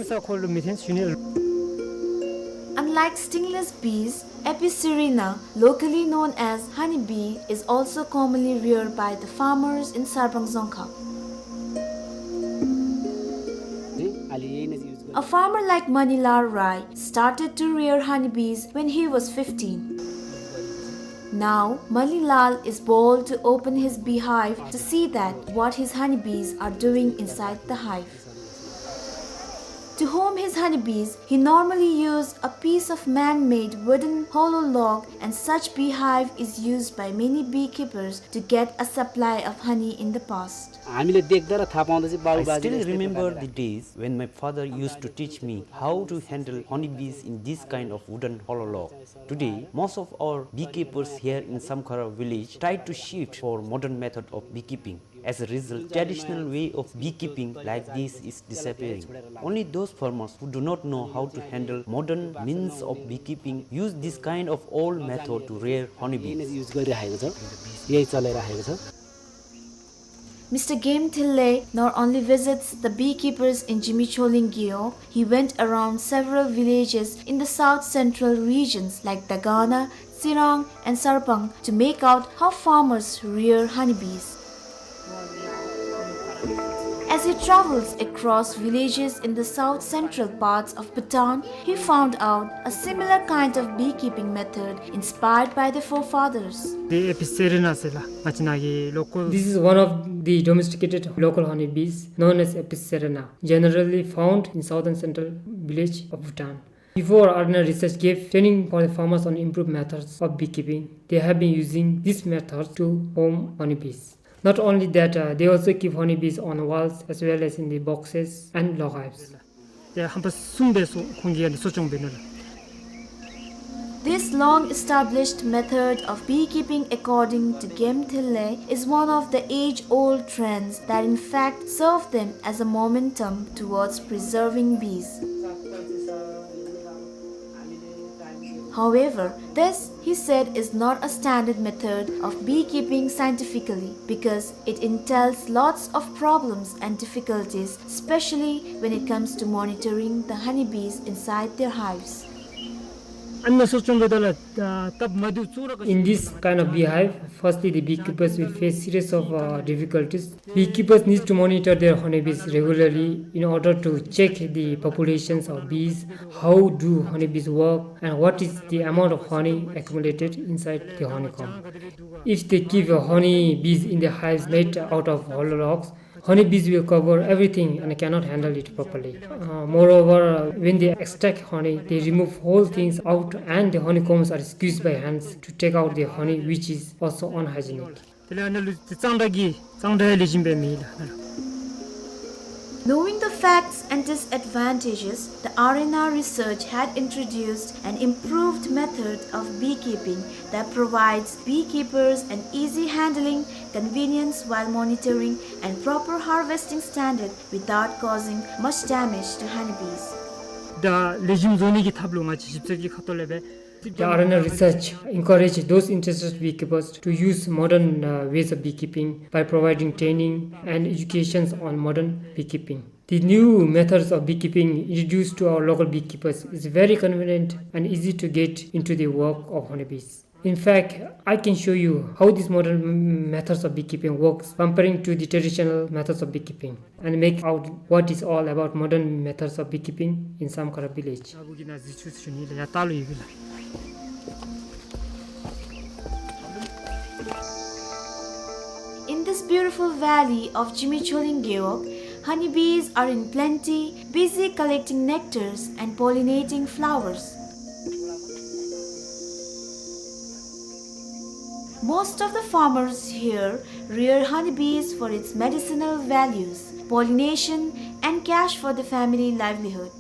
Unlike stingless bees, Apicerina, locally known as honeybee, is also commonly reared by the farmers in Sarbang Dzongkha. A farmer like Manilal Rai started to rear honeybees when he was fifteen. Now, Manilal is bold to open his beehive to see that what his honeybees are doing inside the hive. To home his honeybees, he normally used a piece of man-made wooden hollow log, and such beehive is used by many beekeepers to get a supply of honey in the past. हामीले देख्दा र थाहा पाउँदा चाहिँ बाबु I बाजेले still यस्तै remember प्रकारले the days when my father used to teach me how to handle honeybees in this kind of wooden hollow log. Today, most of our beekeepers here in Samkhara village try to shift for modern method of beekeeping. As a result, traditional way of beekeeping like this is disappearing. Only those farmers who do not know how to handle modern means of beekeeping use this kind of old method to rear honeybees. यही नै युज गरिराखेको छ, यही चलाइराखेको छ। Mister Game Thille not only visits the beekeepers in Jimicholing Gewog, he went around several villages in the south central regions like Dagana, Tsirang, and Sarpang to make out how farmers rear honeybees. As he travels across villages in the south central parts of Bhutan, he found out a similar kind of beekeeping method inspired by the forefathers. The Apis cerana ཟེར་ལགས། ང་བཅས་ནང་གི་local This is one of the domesticated local honeybees known as Apis cerana, generally found in southern central village of Bhutan. Before, R N R Research gave training for the farmers on improved methods of beekeeping, they have been using this method to home honeybees. Not only that, uh, they also keep honeybees on walls as well as in the boxes and log hives. དེ་ཧམ་པ་གསུམ་སྦེ་གསོ་ཁོང་གིས་ཡང་གསོ་སྐྱོང་འབད་ནུག་ལགས། This long-established method of beekeeping, according to Game Thille, is one of the age-old trends that in fact serve them as a momentum towards preserving bees. However, this, he said, is not a standard method of beekeeping scientifically because it entails lots of problems and difficulties, especially when it comes to monitoring the honeybees inside their hives. ཨ་ནི་གསོ་སྐྱོང་འབདཝ་ད་ལུ་ད་སྟབས་མ་བདེཝ་ཚུ་ར། In this kind of beehive, firstly, the beekeepers will face series of, uh, difficulties. Beekeepers need to monitor their honeybees regularly in order to check the populations of bees, how do honeybees work, and what is the amount of honey accumulated inside the honeycomb. If they keep, uh, honeybees in the hives made out of hollow logs, honeybees will cover everything and cannot handle it properly. Uh, moreover, uh, when they extract honey, they remove whole things out and the honeycombs are squeezed by hands to take out the honey, which is also unhygienic. དེ་ལས་ཨ་ནཱ་ལུ་གཙང་སྦྲ་གི་གཙང་སྦྲ་ལེགས་ཤོམ་སྦེ་མེད་ལགས། Knowing the facts and disadvantages, the R N R Research had introduced an improved method of beekeeping that provides beekeepers an easy handling, convenience while monitoring, and proper harvesting standard without causing much damage to honeybees. ད་ལེགས་ཤོམ་བཟོ་ནི་གི་ཐབས་ལུ་ང་བཅས་ཞིབ་འཚོལ་གྱི་ཁ་ཐུག་ལས་སྦེ། The R N R Research encourage those interested beekeepers to use modern, uh, ways of beekeeping by providing training and educations on modern beekeeping. The new methods of beekeeping introduced to our local beekeepers is very convenient and easy to get into the work of honeybees. In fact, I can show you how these modern m-, methods of beekeeping works comparing to the traditional methods of beekeeping and make out what is all about modern methods of beekeeping in Samkhara village. In this beautiful valley of Jimicholing Gewog, honeybees are in plenty, busy collecting nectars and pollinating flowers. Most of the farmers here rear honeybees for its medicinal values, pollination, and cash for the family livelihood.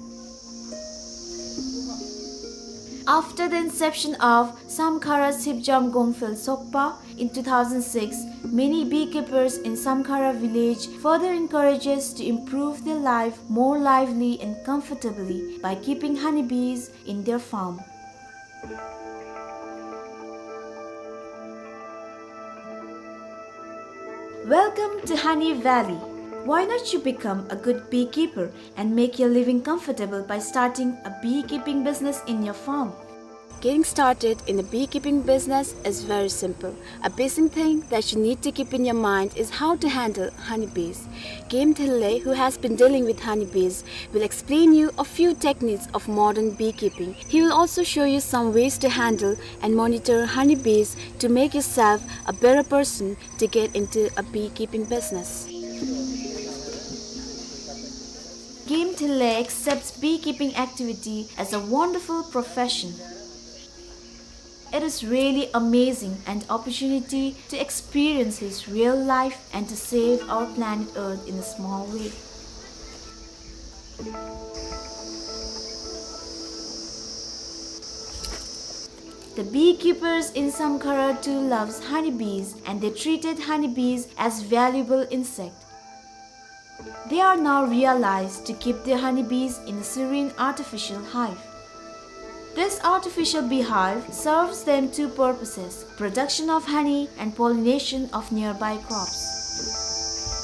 After the inception of Samkhara Sipjam Gongphel Sokpa in two thousand six, many beekeepers in Samkhara village further encourages to improve their life more lively and comfortably by keeping honeybees in their farm. Welcome to Honey Valley. Why not you become a good beekeeper and make your living comfortable by starting a beekeeping business in your farm? Getting started in the beekeeping business is very simple. A basic thing that you need to keep in your mind is how to handle honeybees. Game Thille, who has been dealing with honeybees, will explain you a few techniques of modern beekeeping. He will also show you some ways to handle and monitor honeybees to make yourself a better person to get into a beekeeping business. Game Thille accepts beekeeping activity as a wonderful profession. It is really amazing an opportunity to experience his real life and to save our planet Earth in a small way. The beekeepers in Samkhara too loves honeybees, and they treated honeybees as valuable insect. They are now realized to keep their honeybees in a serene artificial hive. This artificial beehive serves them two purposes, production of honey and pollination of nearby crops.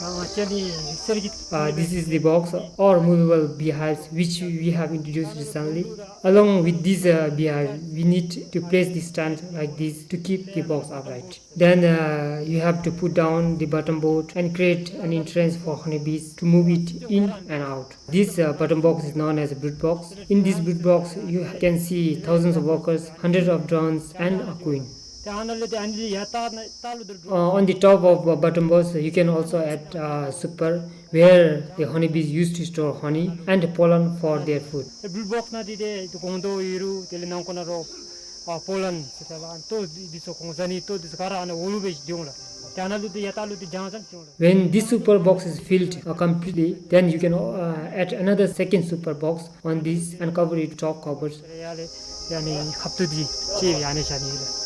Uh, this is the box or movable beehives which we have introduced recently. Along with this, uh, beehive, we need to place the stand like this to keep the box upright. Then, uh, you have to put down the bottom board and create an entrance for honeybees to move it in and out. This, uh, bottom box is known as a brood box. In this brood box, you can see thousands of workers, hundreds of drones, and a queen. Uh, on the top of, uh, bottom box, you can also add, uh, super, where the honeybees used to store honey and pollen for their food. ཨེ་བུལ་བོགསི་ནང་འདི་ཏེ་ཏེ་སྒོང་རྡོག་ཡོད་རུང་དེ་ལས་ནང་ཁོག་ནང་རོ་ཨ་པོ་ལན་ཟེར་ཏེ་ལགས། ཏོ་འདི་ཚུ་གོང་ས་ནི་ཏོ་འདི་ཚུ་ག་ར་ཨ་ནཱ་འོག་ལུ་སྦེ་སྡོད་འོང་ལགས། ཏེ་ཨ་ནཱ་ལུ་ཏེ་ཡར་ལྟག་ལུ་ཏེ་བརྐྱངས་ཙམ་སྡོད་འོང་ལགས། When this super box is filled, uh, completely, then you can, uh, add another second super box on this and cover it with top covers. ཡ་ལས་ཡ་ནི་ཁབ་ཏོ་འདི་ཅིག་ཡ་ནི་བཞག་ནི་ལགས།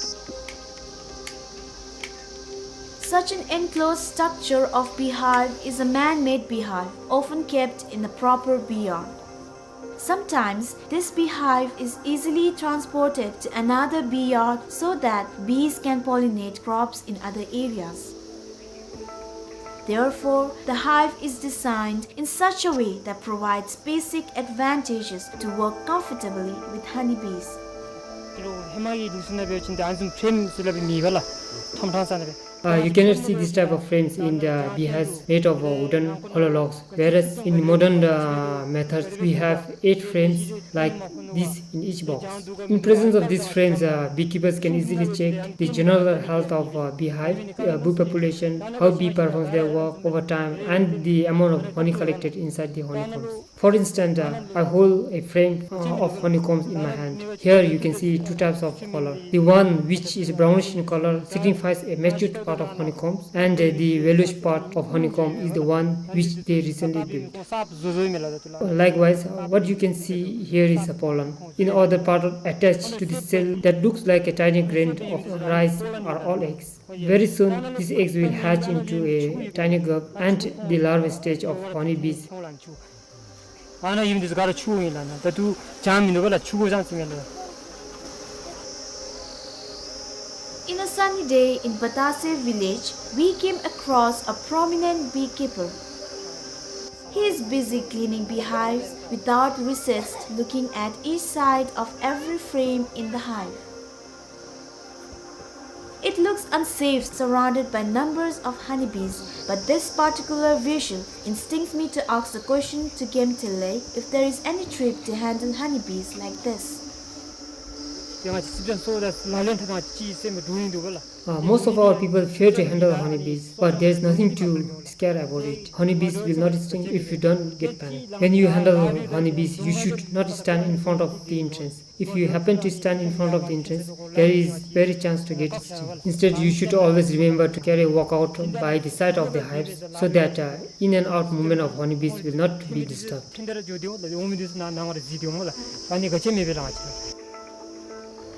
Such an enclosed structure of beehive is a man-made beehive, often kept in a proper bee yard. Sometimes, this beehive is easily transported to another bee yard so that bees can pollinate crops in other areas. Therefore, the hive is designed in such a way that provides basic advantages to work comfortably with honeybees. ཀི་ལོ་ཧེ་མ་གི་ལུགས་སྲོལ་ནང་འབད་བ་ཅིན་ཏེ་ཨ་ནི་བཟུམ་ཕྲེམ་ཟེར་སླབ་མེད་པ་ལགས། ཐོམ་ཕྲང་ས་ནང་སྦེ། Uh, you cannot see this type of frames in the beehives made of, uh, wooden hollow logs, whereas in modern, uh, methods we have eight frames like this in each box. In presence of these frames, uh, beekeepers can easily check the general health of, uh, beehive, uh, bee population, how bee performs their work over time, and the amount of honey collected inside the honeycombs. For instance, uh, I hold a frame, uh, of honeycombs in my hand. Here you can see two types of color. The one which is brownish in color signifies a matured part of honeycombs, and, uh, the yellowish part of honeycomb is the one which they recently built. Likewise, uh, what you can see here is a pollen. In other part, attached to the cell that looks like a tiny grain of rice, are all eggs. Very soon, these eggs will hatch into a tiny grub and the larval stage of honeybees. ཨ་ནཱ་ཡུམ་འདི་ཚུ་ག་ར་ཕྱུ་གུ་ཨིན་ལགས། ད་ལྟོ་བྱང་མི་འདུག་པ་ལགས། ཕྱུ་གུ་བྱང་ཟེར་མི་ལགས། In a sunny day in Batase village, we came across a prominent beekeeper. He is busy cleaning beehives without recess, looking at each side of every frame in the hive. It looks unsafe, surrounded by numbers of honeybees, but this particular visual instincts me to ask the question to Game Thille if there is any trick to handle honeybees like this. ཏེ་ང་བཅས་སི་པེན་སོ་ད་ལག་ལེན་འཐབ་ན་ཅིག་སེམས་འདྲོག་ནི་འདུག་པ་ལགས། Uh, most of our people fear to handle honeybees, but there is nothing to scare about it. Honeybees will not sting if you don't get panic. When you handle honeybees, you should not stand in front of the entrance. If you happen to stand in front of the entrance, there is very chance to get stung. Instead, you should always remember to carry a walkout by the side of the hives so that, uh, in and out movement of honeybees will not be disturbed.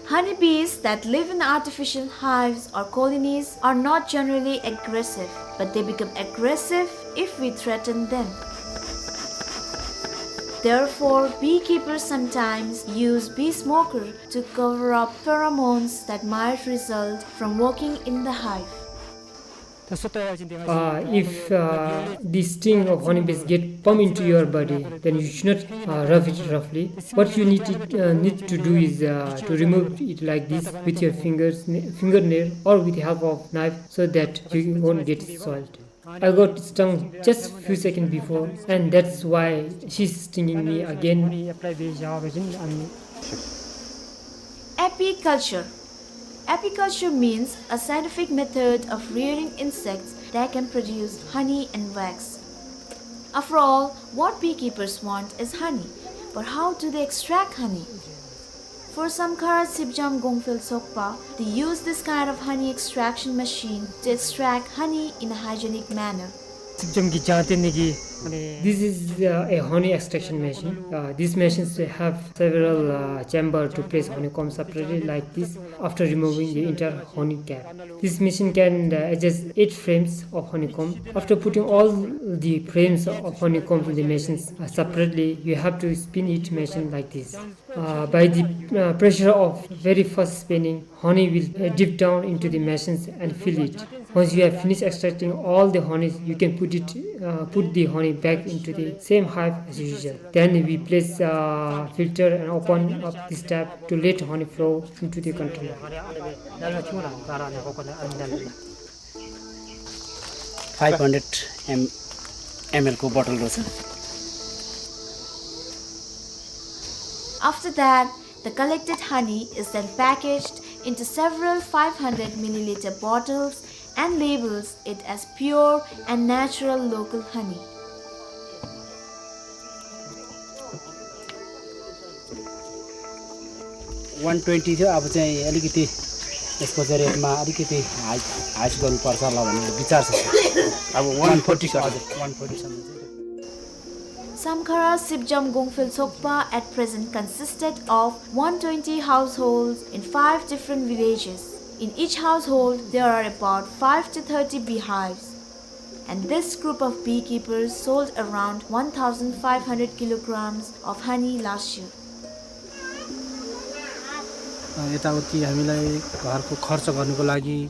Honeybees that live in artificial hives or colonies are not generally aggressive, but they become aggressive if we threaten them. Therefore, beekeepers sometimes use bee smoker to cover up pheromones that might result from working in the hive. Uh, if uh, the sting of honeybees get pump into your body, then you should not uh, rub it roughly. What you need to, uh, need to do is uh, to remove it like this with your fingers, fingernail, or with the help of knife, so that you won't get soiled. I got stung just few seconds before, and that's why she's stinging me again. Apiculture. Apiculture means a scientific method of rearing insects that can produce honey and wax. After all, what beekeepers want is honey. But how do they extract honey? For Samkhara Sipjam Gongphel Sokpa, they use this kind of honey extraction machine to extract honey in a hygienic manner. Sipjam ki jante niki, mane, this is uh, a honey extraction machine. Uh, these machines have several uh, chamber to place honeycomb separately like this after removing the entire honey cap. This machine can uh, adjust eight frames of honeycomb. After putting all the frames of honeycomb in the machines uh, separately, you have to spin each machine like this. Uh, by the uh, pressure of very fast spinning, honey will uh, dip down into the machines and fill it. Once you have finished extracting all the honey, you can put it, uh, put the honey back into the same hive as usual. Then we place uh, filter and open up this tap to let honey flow into the container. Five hundred M L को बोतल रहेछ। After that, the collected honey is then packaged into several five hundred milliliter bottles and labels it as pure and natural local honey. One twenty थियो, अब चाहिँ अलिकति यसको चाहिँ रेटमा अलिकति हाई, हाई गर्नुपर्छ होला भन्ने विचार छ। अब one forty, हजुर, one forty सम्म चाहिँ। Samkhara Sipjam Gongphel Sokpa at present consisted of one twenty households in five different villages. In each household, there are about five to thirty beehives. And this group of beekeepers sold around one thousand five hundred kilograms of honey last year. अ, यताउति हामीलाई घरको खर्च गर्नको लागि, अ,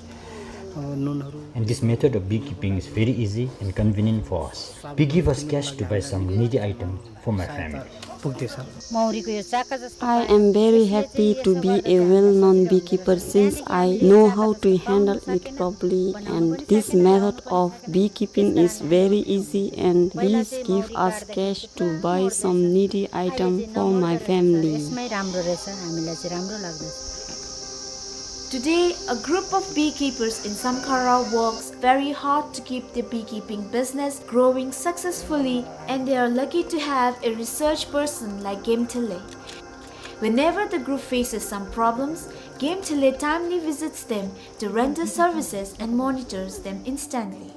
नुनहरू। And this method of beekeeping is very easy and convenient for us. We give us cash to buy some needy items for my family. पुग्दैछ। मौरीको यो चाका जस्तो I am very happy to be a well-known beekeeper since I know how to handle it properly, and this method of beekeeping is very easy and bees give us cash to buy some needy item for my family. यसमै राम्रो रहेछ, हामीलाई चाहिँ राम्रो लाग्दछ। Today, a group of beekeepers in Samkhara works very hard to keep their beekeeping business growing successfully, and they are lucky to have a research person like Gemthele. Whenever the group faces some problems, Gemthele timely visits them to render services and monitors them instantly.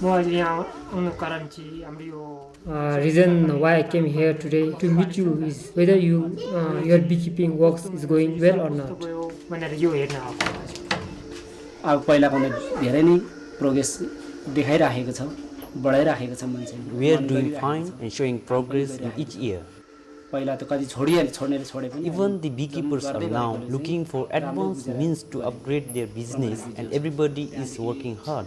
म अहिले यहाँ आउनुको कारण चाहिँ हाम्रो यो Uh, reason why I came here today to meet you is whether you, uh, your beekeeping works is going well or not. अब पहिलाभन्दा धेरै नै प्रोग्रेस देखाइराखेको छ, बढाइराखेको छ मान्छे। We are doing fine and showing progress in each year. पहिला त कति छोडिहाले, छोड्नेले छोडे पनि। Even the beekeepers are now looking for advanced means to upgrade their business and everybody is working hard.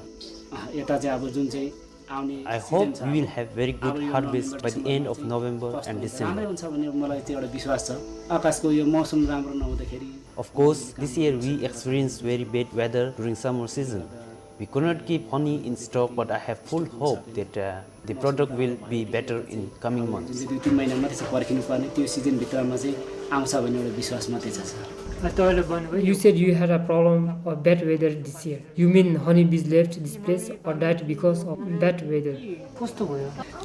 अँ, यता चाहिँ अब जुन चाहिँ I hope we will have very good harvest by the end of November and December. Of course, this year we experienced very bad weather during summer season. We could not keep honey in stock, but I have full hope that, uh, the product will be better in coming months. You said you had a problem of bad weather this year. You mean honeybees left this place or died because of bad weather?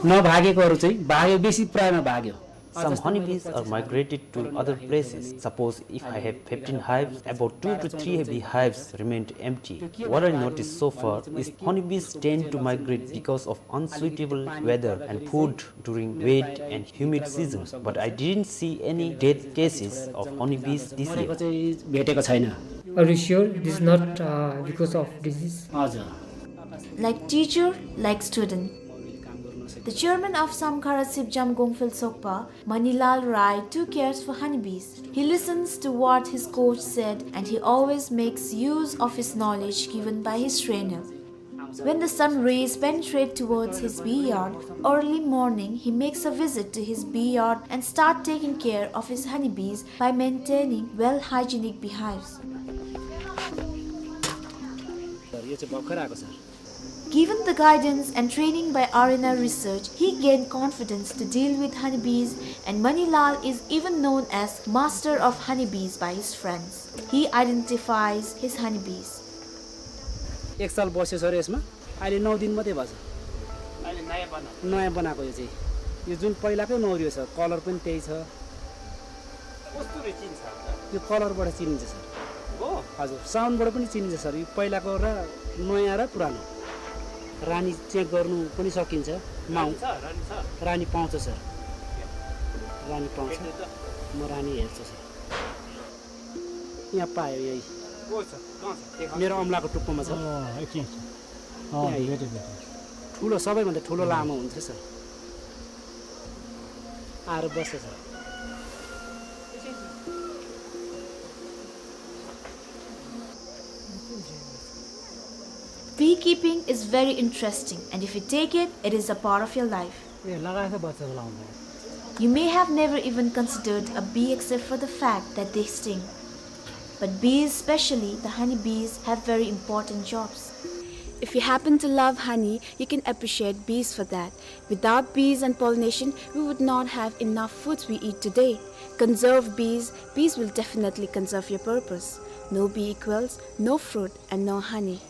नभागेकोहरू चाहिँ भाग्यो, बेसी प्रायमा भाग्यो। Some honeybees are migrated to other places. Suppose if I have fifteen hives, about two to three beehives remained empty. What I noticed so far is honeybees tend to migrate because of unsuitable weather and food during wet and humid season, but I didn't see any death cases of honeybees this year. Are you sure this is not, uh, because of disease? Like teacher, like student. The chairman of Samkhara Sipjam Gongphel Sokpa, Manilal Rai, too cares for honeybees. He listens to what his coach said and he always makes use of his knowledge given by his trainer. When the sun rays penetrate towards his bee yard, early morning he makes a visit to his bee yard and start taking care of his honeybees by maintaining well hygienic beehives. Sir, यो चाहिँ भर्खर आएको, sir. Given the guidance and training by Arena Research, he gained confidence to deal with honeybees, and Manilal is even known as master of honeybees by his friends. He identifies his honeybees. एक साल बस्यो सर यसमा, अहिले नौ दिन मात्रै भएको छ। अहिले नयाँ बनाएको। नयाँ बनाएको यो चाहिँ। यो जुन पहिलाकै मौरी हो सर, colour पनि त्यही छ। कस्तुरी चिन्छ होला? यो colourबाट चिनिन्छ सर। हो? हजुर, soundबाट पनि चिनिन्छ सर। यो पहिलाको र नयाँ र पुरानो। रानी check गर्नु पनि सकिन्छ। माउ। रानी छ, रानी छ। रानी पाउँछ सर। रानी पाउँछ। देख्नु त। म रानी हेर्छु सर। यहाँ पायो यही। को छ? कहाँ छ? देखाउनु। मेरो अमलाको टुप्पोमा छ। अँ, एकछिन। अँ, यहाँ। भेटेँ, भेटेँ। ठुलो, सबैभन्दा ठुलो लामो हुन्छ सर। आएर बस्छ sir. Beekeeping is very interesting, and if you take it, it is a part of your life. ए, लगाएछ बच्चा बोलाउँदा। You may have never even considered a bee except for the fact that they sting. But bees, especially the honeybees, have very important jobs. If you happen to love honey, you can appreciate bees for that. Without bees and pollination, we would not have enough foods we eat today. Conserve bees, bees will definitely conserve your purpose. No bee equals no fruit and no honey.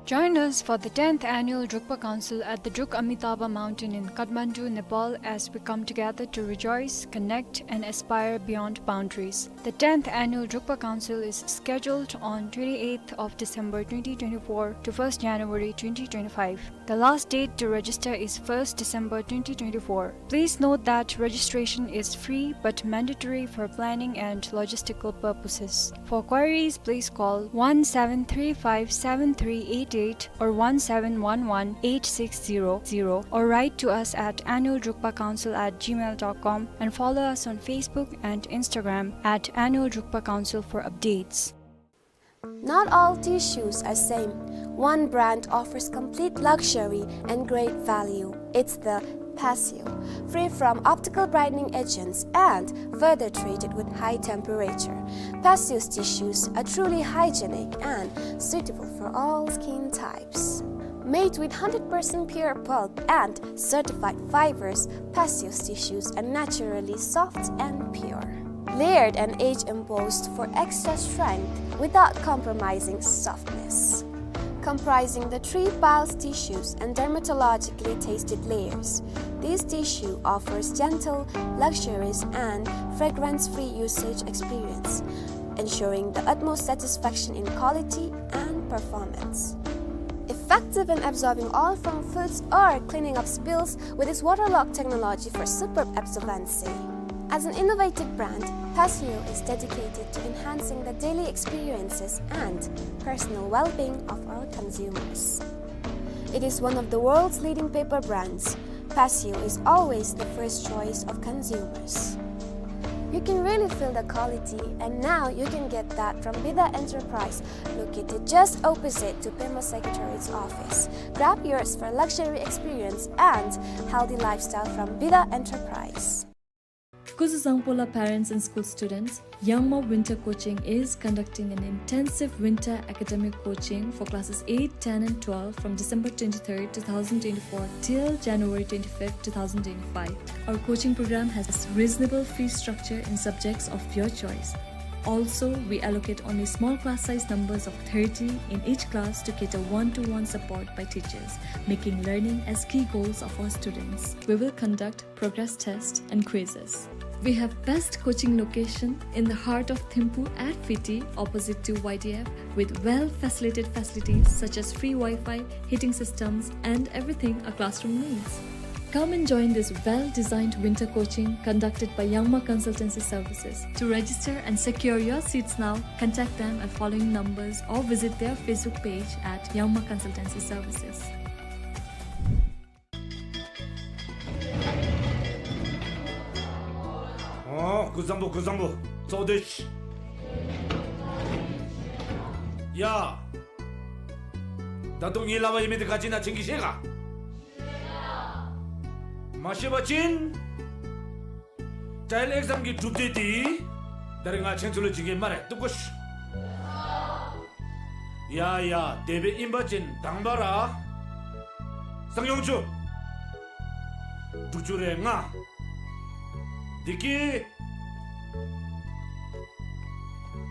Join us for the tenth annual Drukpa Council at the Druk Amitabha Mountain in Kathmandu, Nepal, as we come together to rejoice, connect, and aspire beyond boundaries. The tenth annual Drukpa Council is scheduled on twenty-eighth of December twenty twenty-four to first January twenty twenty-five. The last date to register is first December twenty twenty-four. Please note that registration is free but mandatory for planning and logistical purposes. For queries, please call one seven three five seven three eight eight or one seven one one eight six zero zero, or write to us at annual drukpa council at gmail dot com and follow us on Facebook and Instagram at Annual Drukpa Council for updates. Not all tissues are same. One brand offers complete luxury and great value. It's the Passio, free from optical brightening agents and further treated with high temperature. Passio's tissues are truly hygienic and suitable for all skin types. Made with hundred percent pure pulp and certified fibers, Passio's tissues are naturally soft and pure. Layered and age embossed for extra strength without compromising softness. Comprising the three piles tissues and dermatologically tested layers, this tissue offers gentle, luxurious, and fragrance-free usage experience, ensuring the utmost satisfaction in quality and performance. Effective in absorbing oil from foods or cleaning up spills with its waterlock technology for superb absorbency. As an innovative brand, Passio is dedicated to enhancing the daily experiences and personal well-being of our consumers. It is one of the world's leading paper brands. Passio is always the first choice of consumers. You can really feel the quality, and now you can get that from Bida Enterprise, located just opposite to Pema Secretariat's office. Grab yours for luxury experience and healthy lifestyle from Bida Enterprise. Kuzuzangpola parents and school students, Yangma Winter Coaching is conducting an intensive winter academic coaching for classes eight, ten and twelve from December twenty-third, two thousand twenty-four till January twenty-fifth, two thousand twenty-five. Our coaching program has reasonable fee structure in subjects of your choice. Also, we allocate only small class size numbers of thirty in each class to cater one-to-one support by teachers, making learning as key goals of our students. We will conduct progress tests and quizzes. We have best coaching location in the heart of Thimphu at Fiti, opposite to Y D F, with well-facilitated facilities such as free Wi-Fi, heating systems, and everything a classroom needs. Come and join this well-designed winter coaching conducted by Yangma Consultancy Services. To register and secure your seats now, contact them at following numbers or visit their Facebook page at Yangma Consultancy Services. ཨོ། སྐུ་གཟུགས་བཟང་པོ། སྐུ་གཟུགས་བཟང་པོ། གཙོ་བོ་དེ། ཡ། ད་དུང་ངེའི་ལག་པར་ཡོད་མི་དེ་ག་ཅི་ཨིན་ན་ཁྱེད་ཀྱིས་ཤེས་ག། མ་ཤེས་པ་ཅིན་ཊའི་ལེན་ཨེག་ཛམ་གྱི་གྲུབ་འབྲས་དེ་ད་རིས་ང་ཁྱེད་ཚུ་ལུ་བྱིན་གེ་སྨ་རེ། བཏུབ་གོ་ཤིག། ཡ་ཡ། དེ་སྦེ་ཨིན་པ་ཅིན་དང་པ་ར་གསང་ཡོངས་ཆུ་དྲུག་ཅུ་རེ་ལྔ། དེ་གི་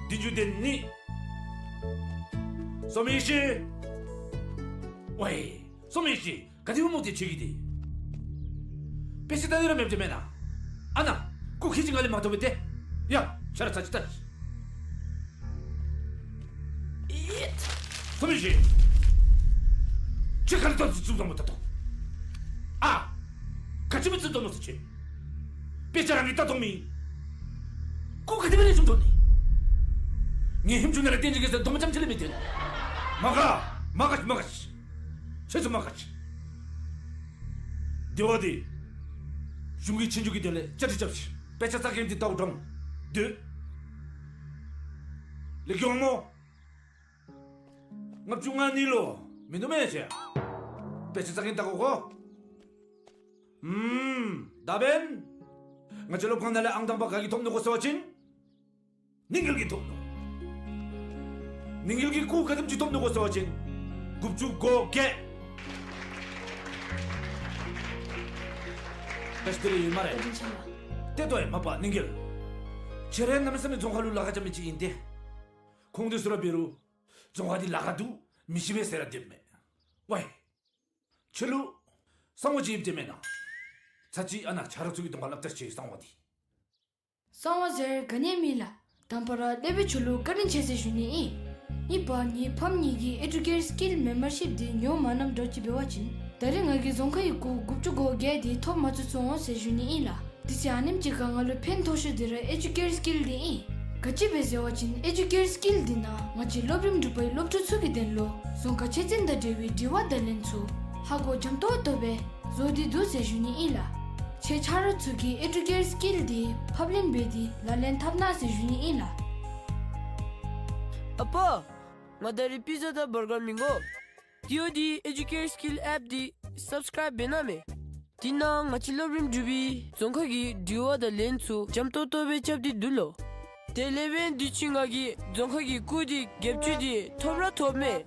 བདུན་ཅུ་དོན་གཉིས། སོ་མི་ཤི། ཝའི། སོ་མི་ཤི། ག་དེ་སྦེ་སྨོ་དེ་ཁྱེད་ཀྱིས་དེ། དཔེ་ཆ་ལྟ་ནི་ར་མེདཔ་དེ་མེན་ན། ཨ་ན། སྐུ་ཁྱེད་ཀྱིས་ང་ལས་མ་ཐོབ་པས་དེ། ཡ། ཆ་ར་ཚར་ཅིག་ལྟ་ཤིག། ཨིད། སོ་མི་ཤི། ཁྱེད་ག་ལས་ལྟ་ཚུགས་དོ་སྨོ་ད་ལྟོ། ཨ། ག་ཅི་སྦེ་ཚུགས་དོ་སྨོ་ཟེར་ཁྱེད། དཔེ་ཆ་རང་གིས་ལྟ་མཐོང་མི། སྐུ་ག་དེ་སྦེ་ལེགས་ཤོམ་མཐོང་ནི། ངེའི་ཧེམ་ཆུང་ནང་ལས་སྟོན་ཅིག་གེ་ཟེར་དོ་མ་ཙམ་ཅིག་ལས་མི་སྟོན། མ་དགའ། མ་དགའ་ཤིག། མ་དགའ་ཤིག། ཁྱེད་ཚུ་མ་དགའ་ཤིག། དེ་བ་དེ་གཞུང་གི་ཆོས་རྒྱུགས་ཀྱི་དོན་ལས་བཅའ་སྒྲིག་རྐྱབ་ཤིག། དཔེ་ཆ་ལྟ་མཁན་དེ་ལྟཝ་དྲང་སྟེ་ལེགས་ཤོམ་སྨོ། ལྔ་བཅུ་ང་གཉིས་ལུ་མིན་འདུག་མེན་ན་ཁྱེད། དཔེ་ཆ་ལྟ་མཁན་ལྟ་དགོ་གོ། ཨུམ། ད་འབདན་ང་བཅས་སློབ་ཁང་ནང་ལས་ཨང་དང་པ་ག་གིས་ཐོབ་ནུག་གོ་ཟེར་བ་ཅིན་ནིང་གེལ་གྱིས་ཐོབ་ནུག། ནིང་གེལ་གྱིས་སྐུ་ག་དེམ་ཅིག་ཐོབ་ནུག་གོ་ཟེར་བ་ཅིན་དགུ་བཅུ་གོ་བརྒྱད། བཀྲ་ཤིས་བདེ་ལེགས་ཡོད་སྨ་རེ། བཀའ་དྲིན་ཆེ་ལགས། ཏེ་ལྟོས་ཨེ་མ་པ་ནིང་གེལ། ཁྱེད་ར་གནམ་མེད་ས་མེད་རྫོང་ཁ་ལུ་ལཱ་ཁག་རྐྱབ་མི་ཅིག་ཨིན་ཏེ། ཁོང་དེ་ཚུ་ར་འབད་རུང་རྫོང་ཁ་འདི་ལཱ་ཁག་འདུག་མི་ཤེས་པས་ཟེར་ར་སྡོདཔ་མས། ཝའི། ཁྱོད་ལུ་གསང་བ་ཅིག་ཡོདཔ་འདི་མེན་ན། ཚར་ཅིག་ཨ་ན་ཆ་རོགས་ཚུ་གི་གདོང་ཁར་སླབ་ད་ཤིག་གསང་བ་འདི། གསང་བ་ཟེར་ག་ནི་ཡང་མེད་ལགས། དང་པ་ར་སློབ་དཔོན་ཁྱོད་ལུ་བཀའ་དྲིན་ཆེ་ཟེར་ཞུ་ནི་ཨིན། གཉིས་པ་ངེའི་ཕམ་གཉིས་ཀྱི་ཨེ་ཌུ་ཀེར་སི་ཀིལ་མེམ་བར་ཤིབ་འདི་ཉོ་མ་གནངམ་འདྲཝ་ཅིག་འབད་བ་ཅིན་ད་རེས་ང་གིས་རྫོང་ཁའི་སྐུ་དགུ་བཅུ་གོ་བརྒྱད་འདི་ཐོབ་མ་ཚུགས་སོང་ཟེར་ཞུ་ནི་ཨིན་ལགས། དེ་ཚེ་ཨ་ནེམ་ཅིག་ཁར་ང་ལུ་ཕན་ཐོགས་ཤོས་འདི་ར་ཨེ་ཌུ་ཀེར་སི་ཀིལ་འདི་ཨིན། ག་ཅི་སྦེ་ཟེར་བ་ཅིན་ཨེ་ཌུ་ཀེར་སི་ཀིལ་འདི་ནང་ང་བཅས་སློབ་རིམ་དྲུག་པའི་སློབ་ཕྲུག་ཚུ་གི་དོན་ལུ་རྫོང་ཁ་ཆོས་ཚན་དང་འབྲེལ་བའི་དྲི་བ་དང་ལན་ཚུ་ཧ་གོ་འཇམ་ཏོག་ཏོ་སྦེ་བཟོ་སྟེ་འདུག་ཟེར་ཞུ་ནི་ཨིན་ལགས། ཁྱེད་ཆ་རོགས་ཚུ་གིས་ཨེ་ཌུ་ཀེར་སི་ཀིལ་འདི་ཕབ་ལེན་འབད་དེ་ལག་ལེན་འཐབ་གནང་ཟེར་ཞུ་ནི་ཨིན་ལགས། ཨ་པ། ང་ད་རིས་པི་ཛ་དང་བར་གར་མི་དགོ། དེ་འོ་དེ་ཨེ་ཌུ་ཀེར་སི་ཀིལ་ཨེཔ་འདི་སབ་སི་ཀརའིབ་འབད་གནང་མས། དེ་ནང་ང་བཅས་སློབ་རིམ་དྲུག་པའི་རྫོང་ཁ་གི་དྲི་བ་དང་ལན་ཚུ་འཇམ་ཏོག་ཏོ་སྦེ་རྐྱབ་སྟེ་འདུག་ལོ། དེ་ལས་འབདན་དུས་ཅི་ང་གིས་རྫོང་ཁ་གི་སྐུ་འདི་བརྒྱད་ཅུ་འདི་ཐོབ་ར་ཐོབ་མས།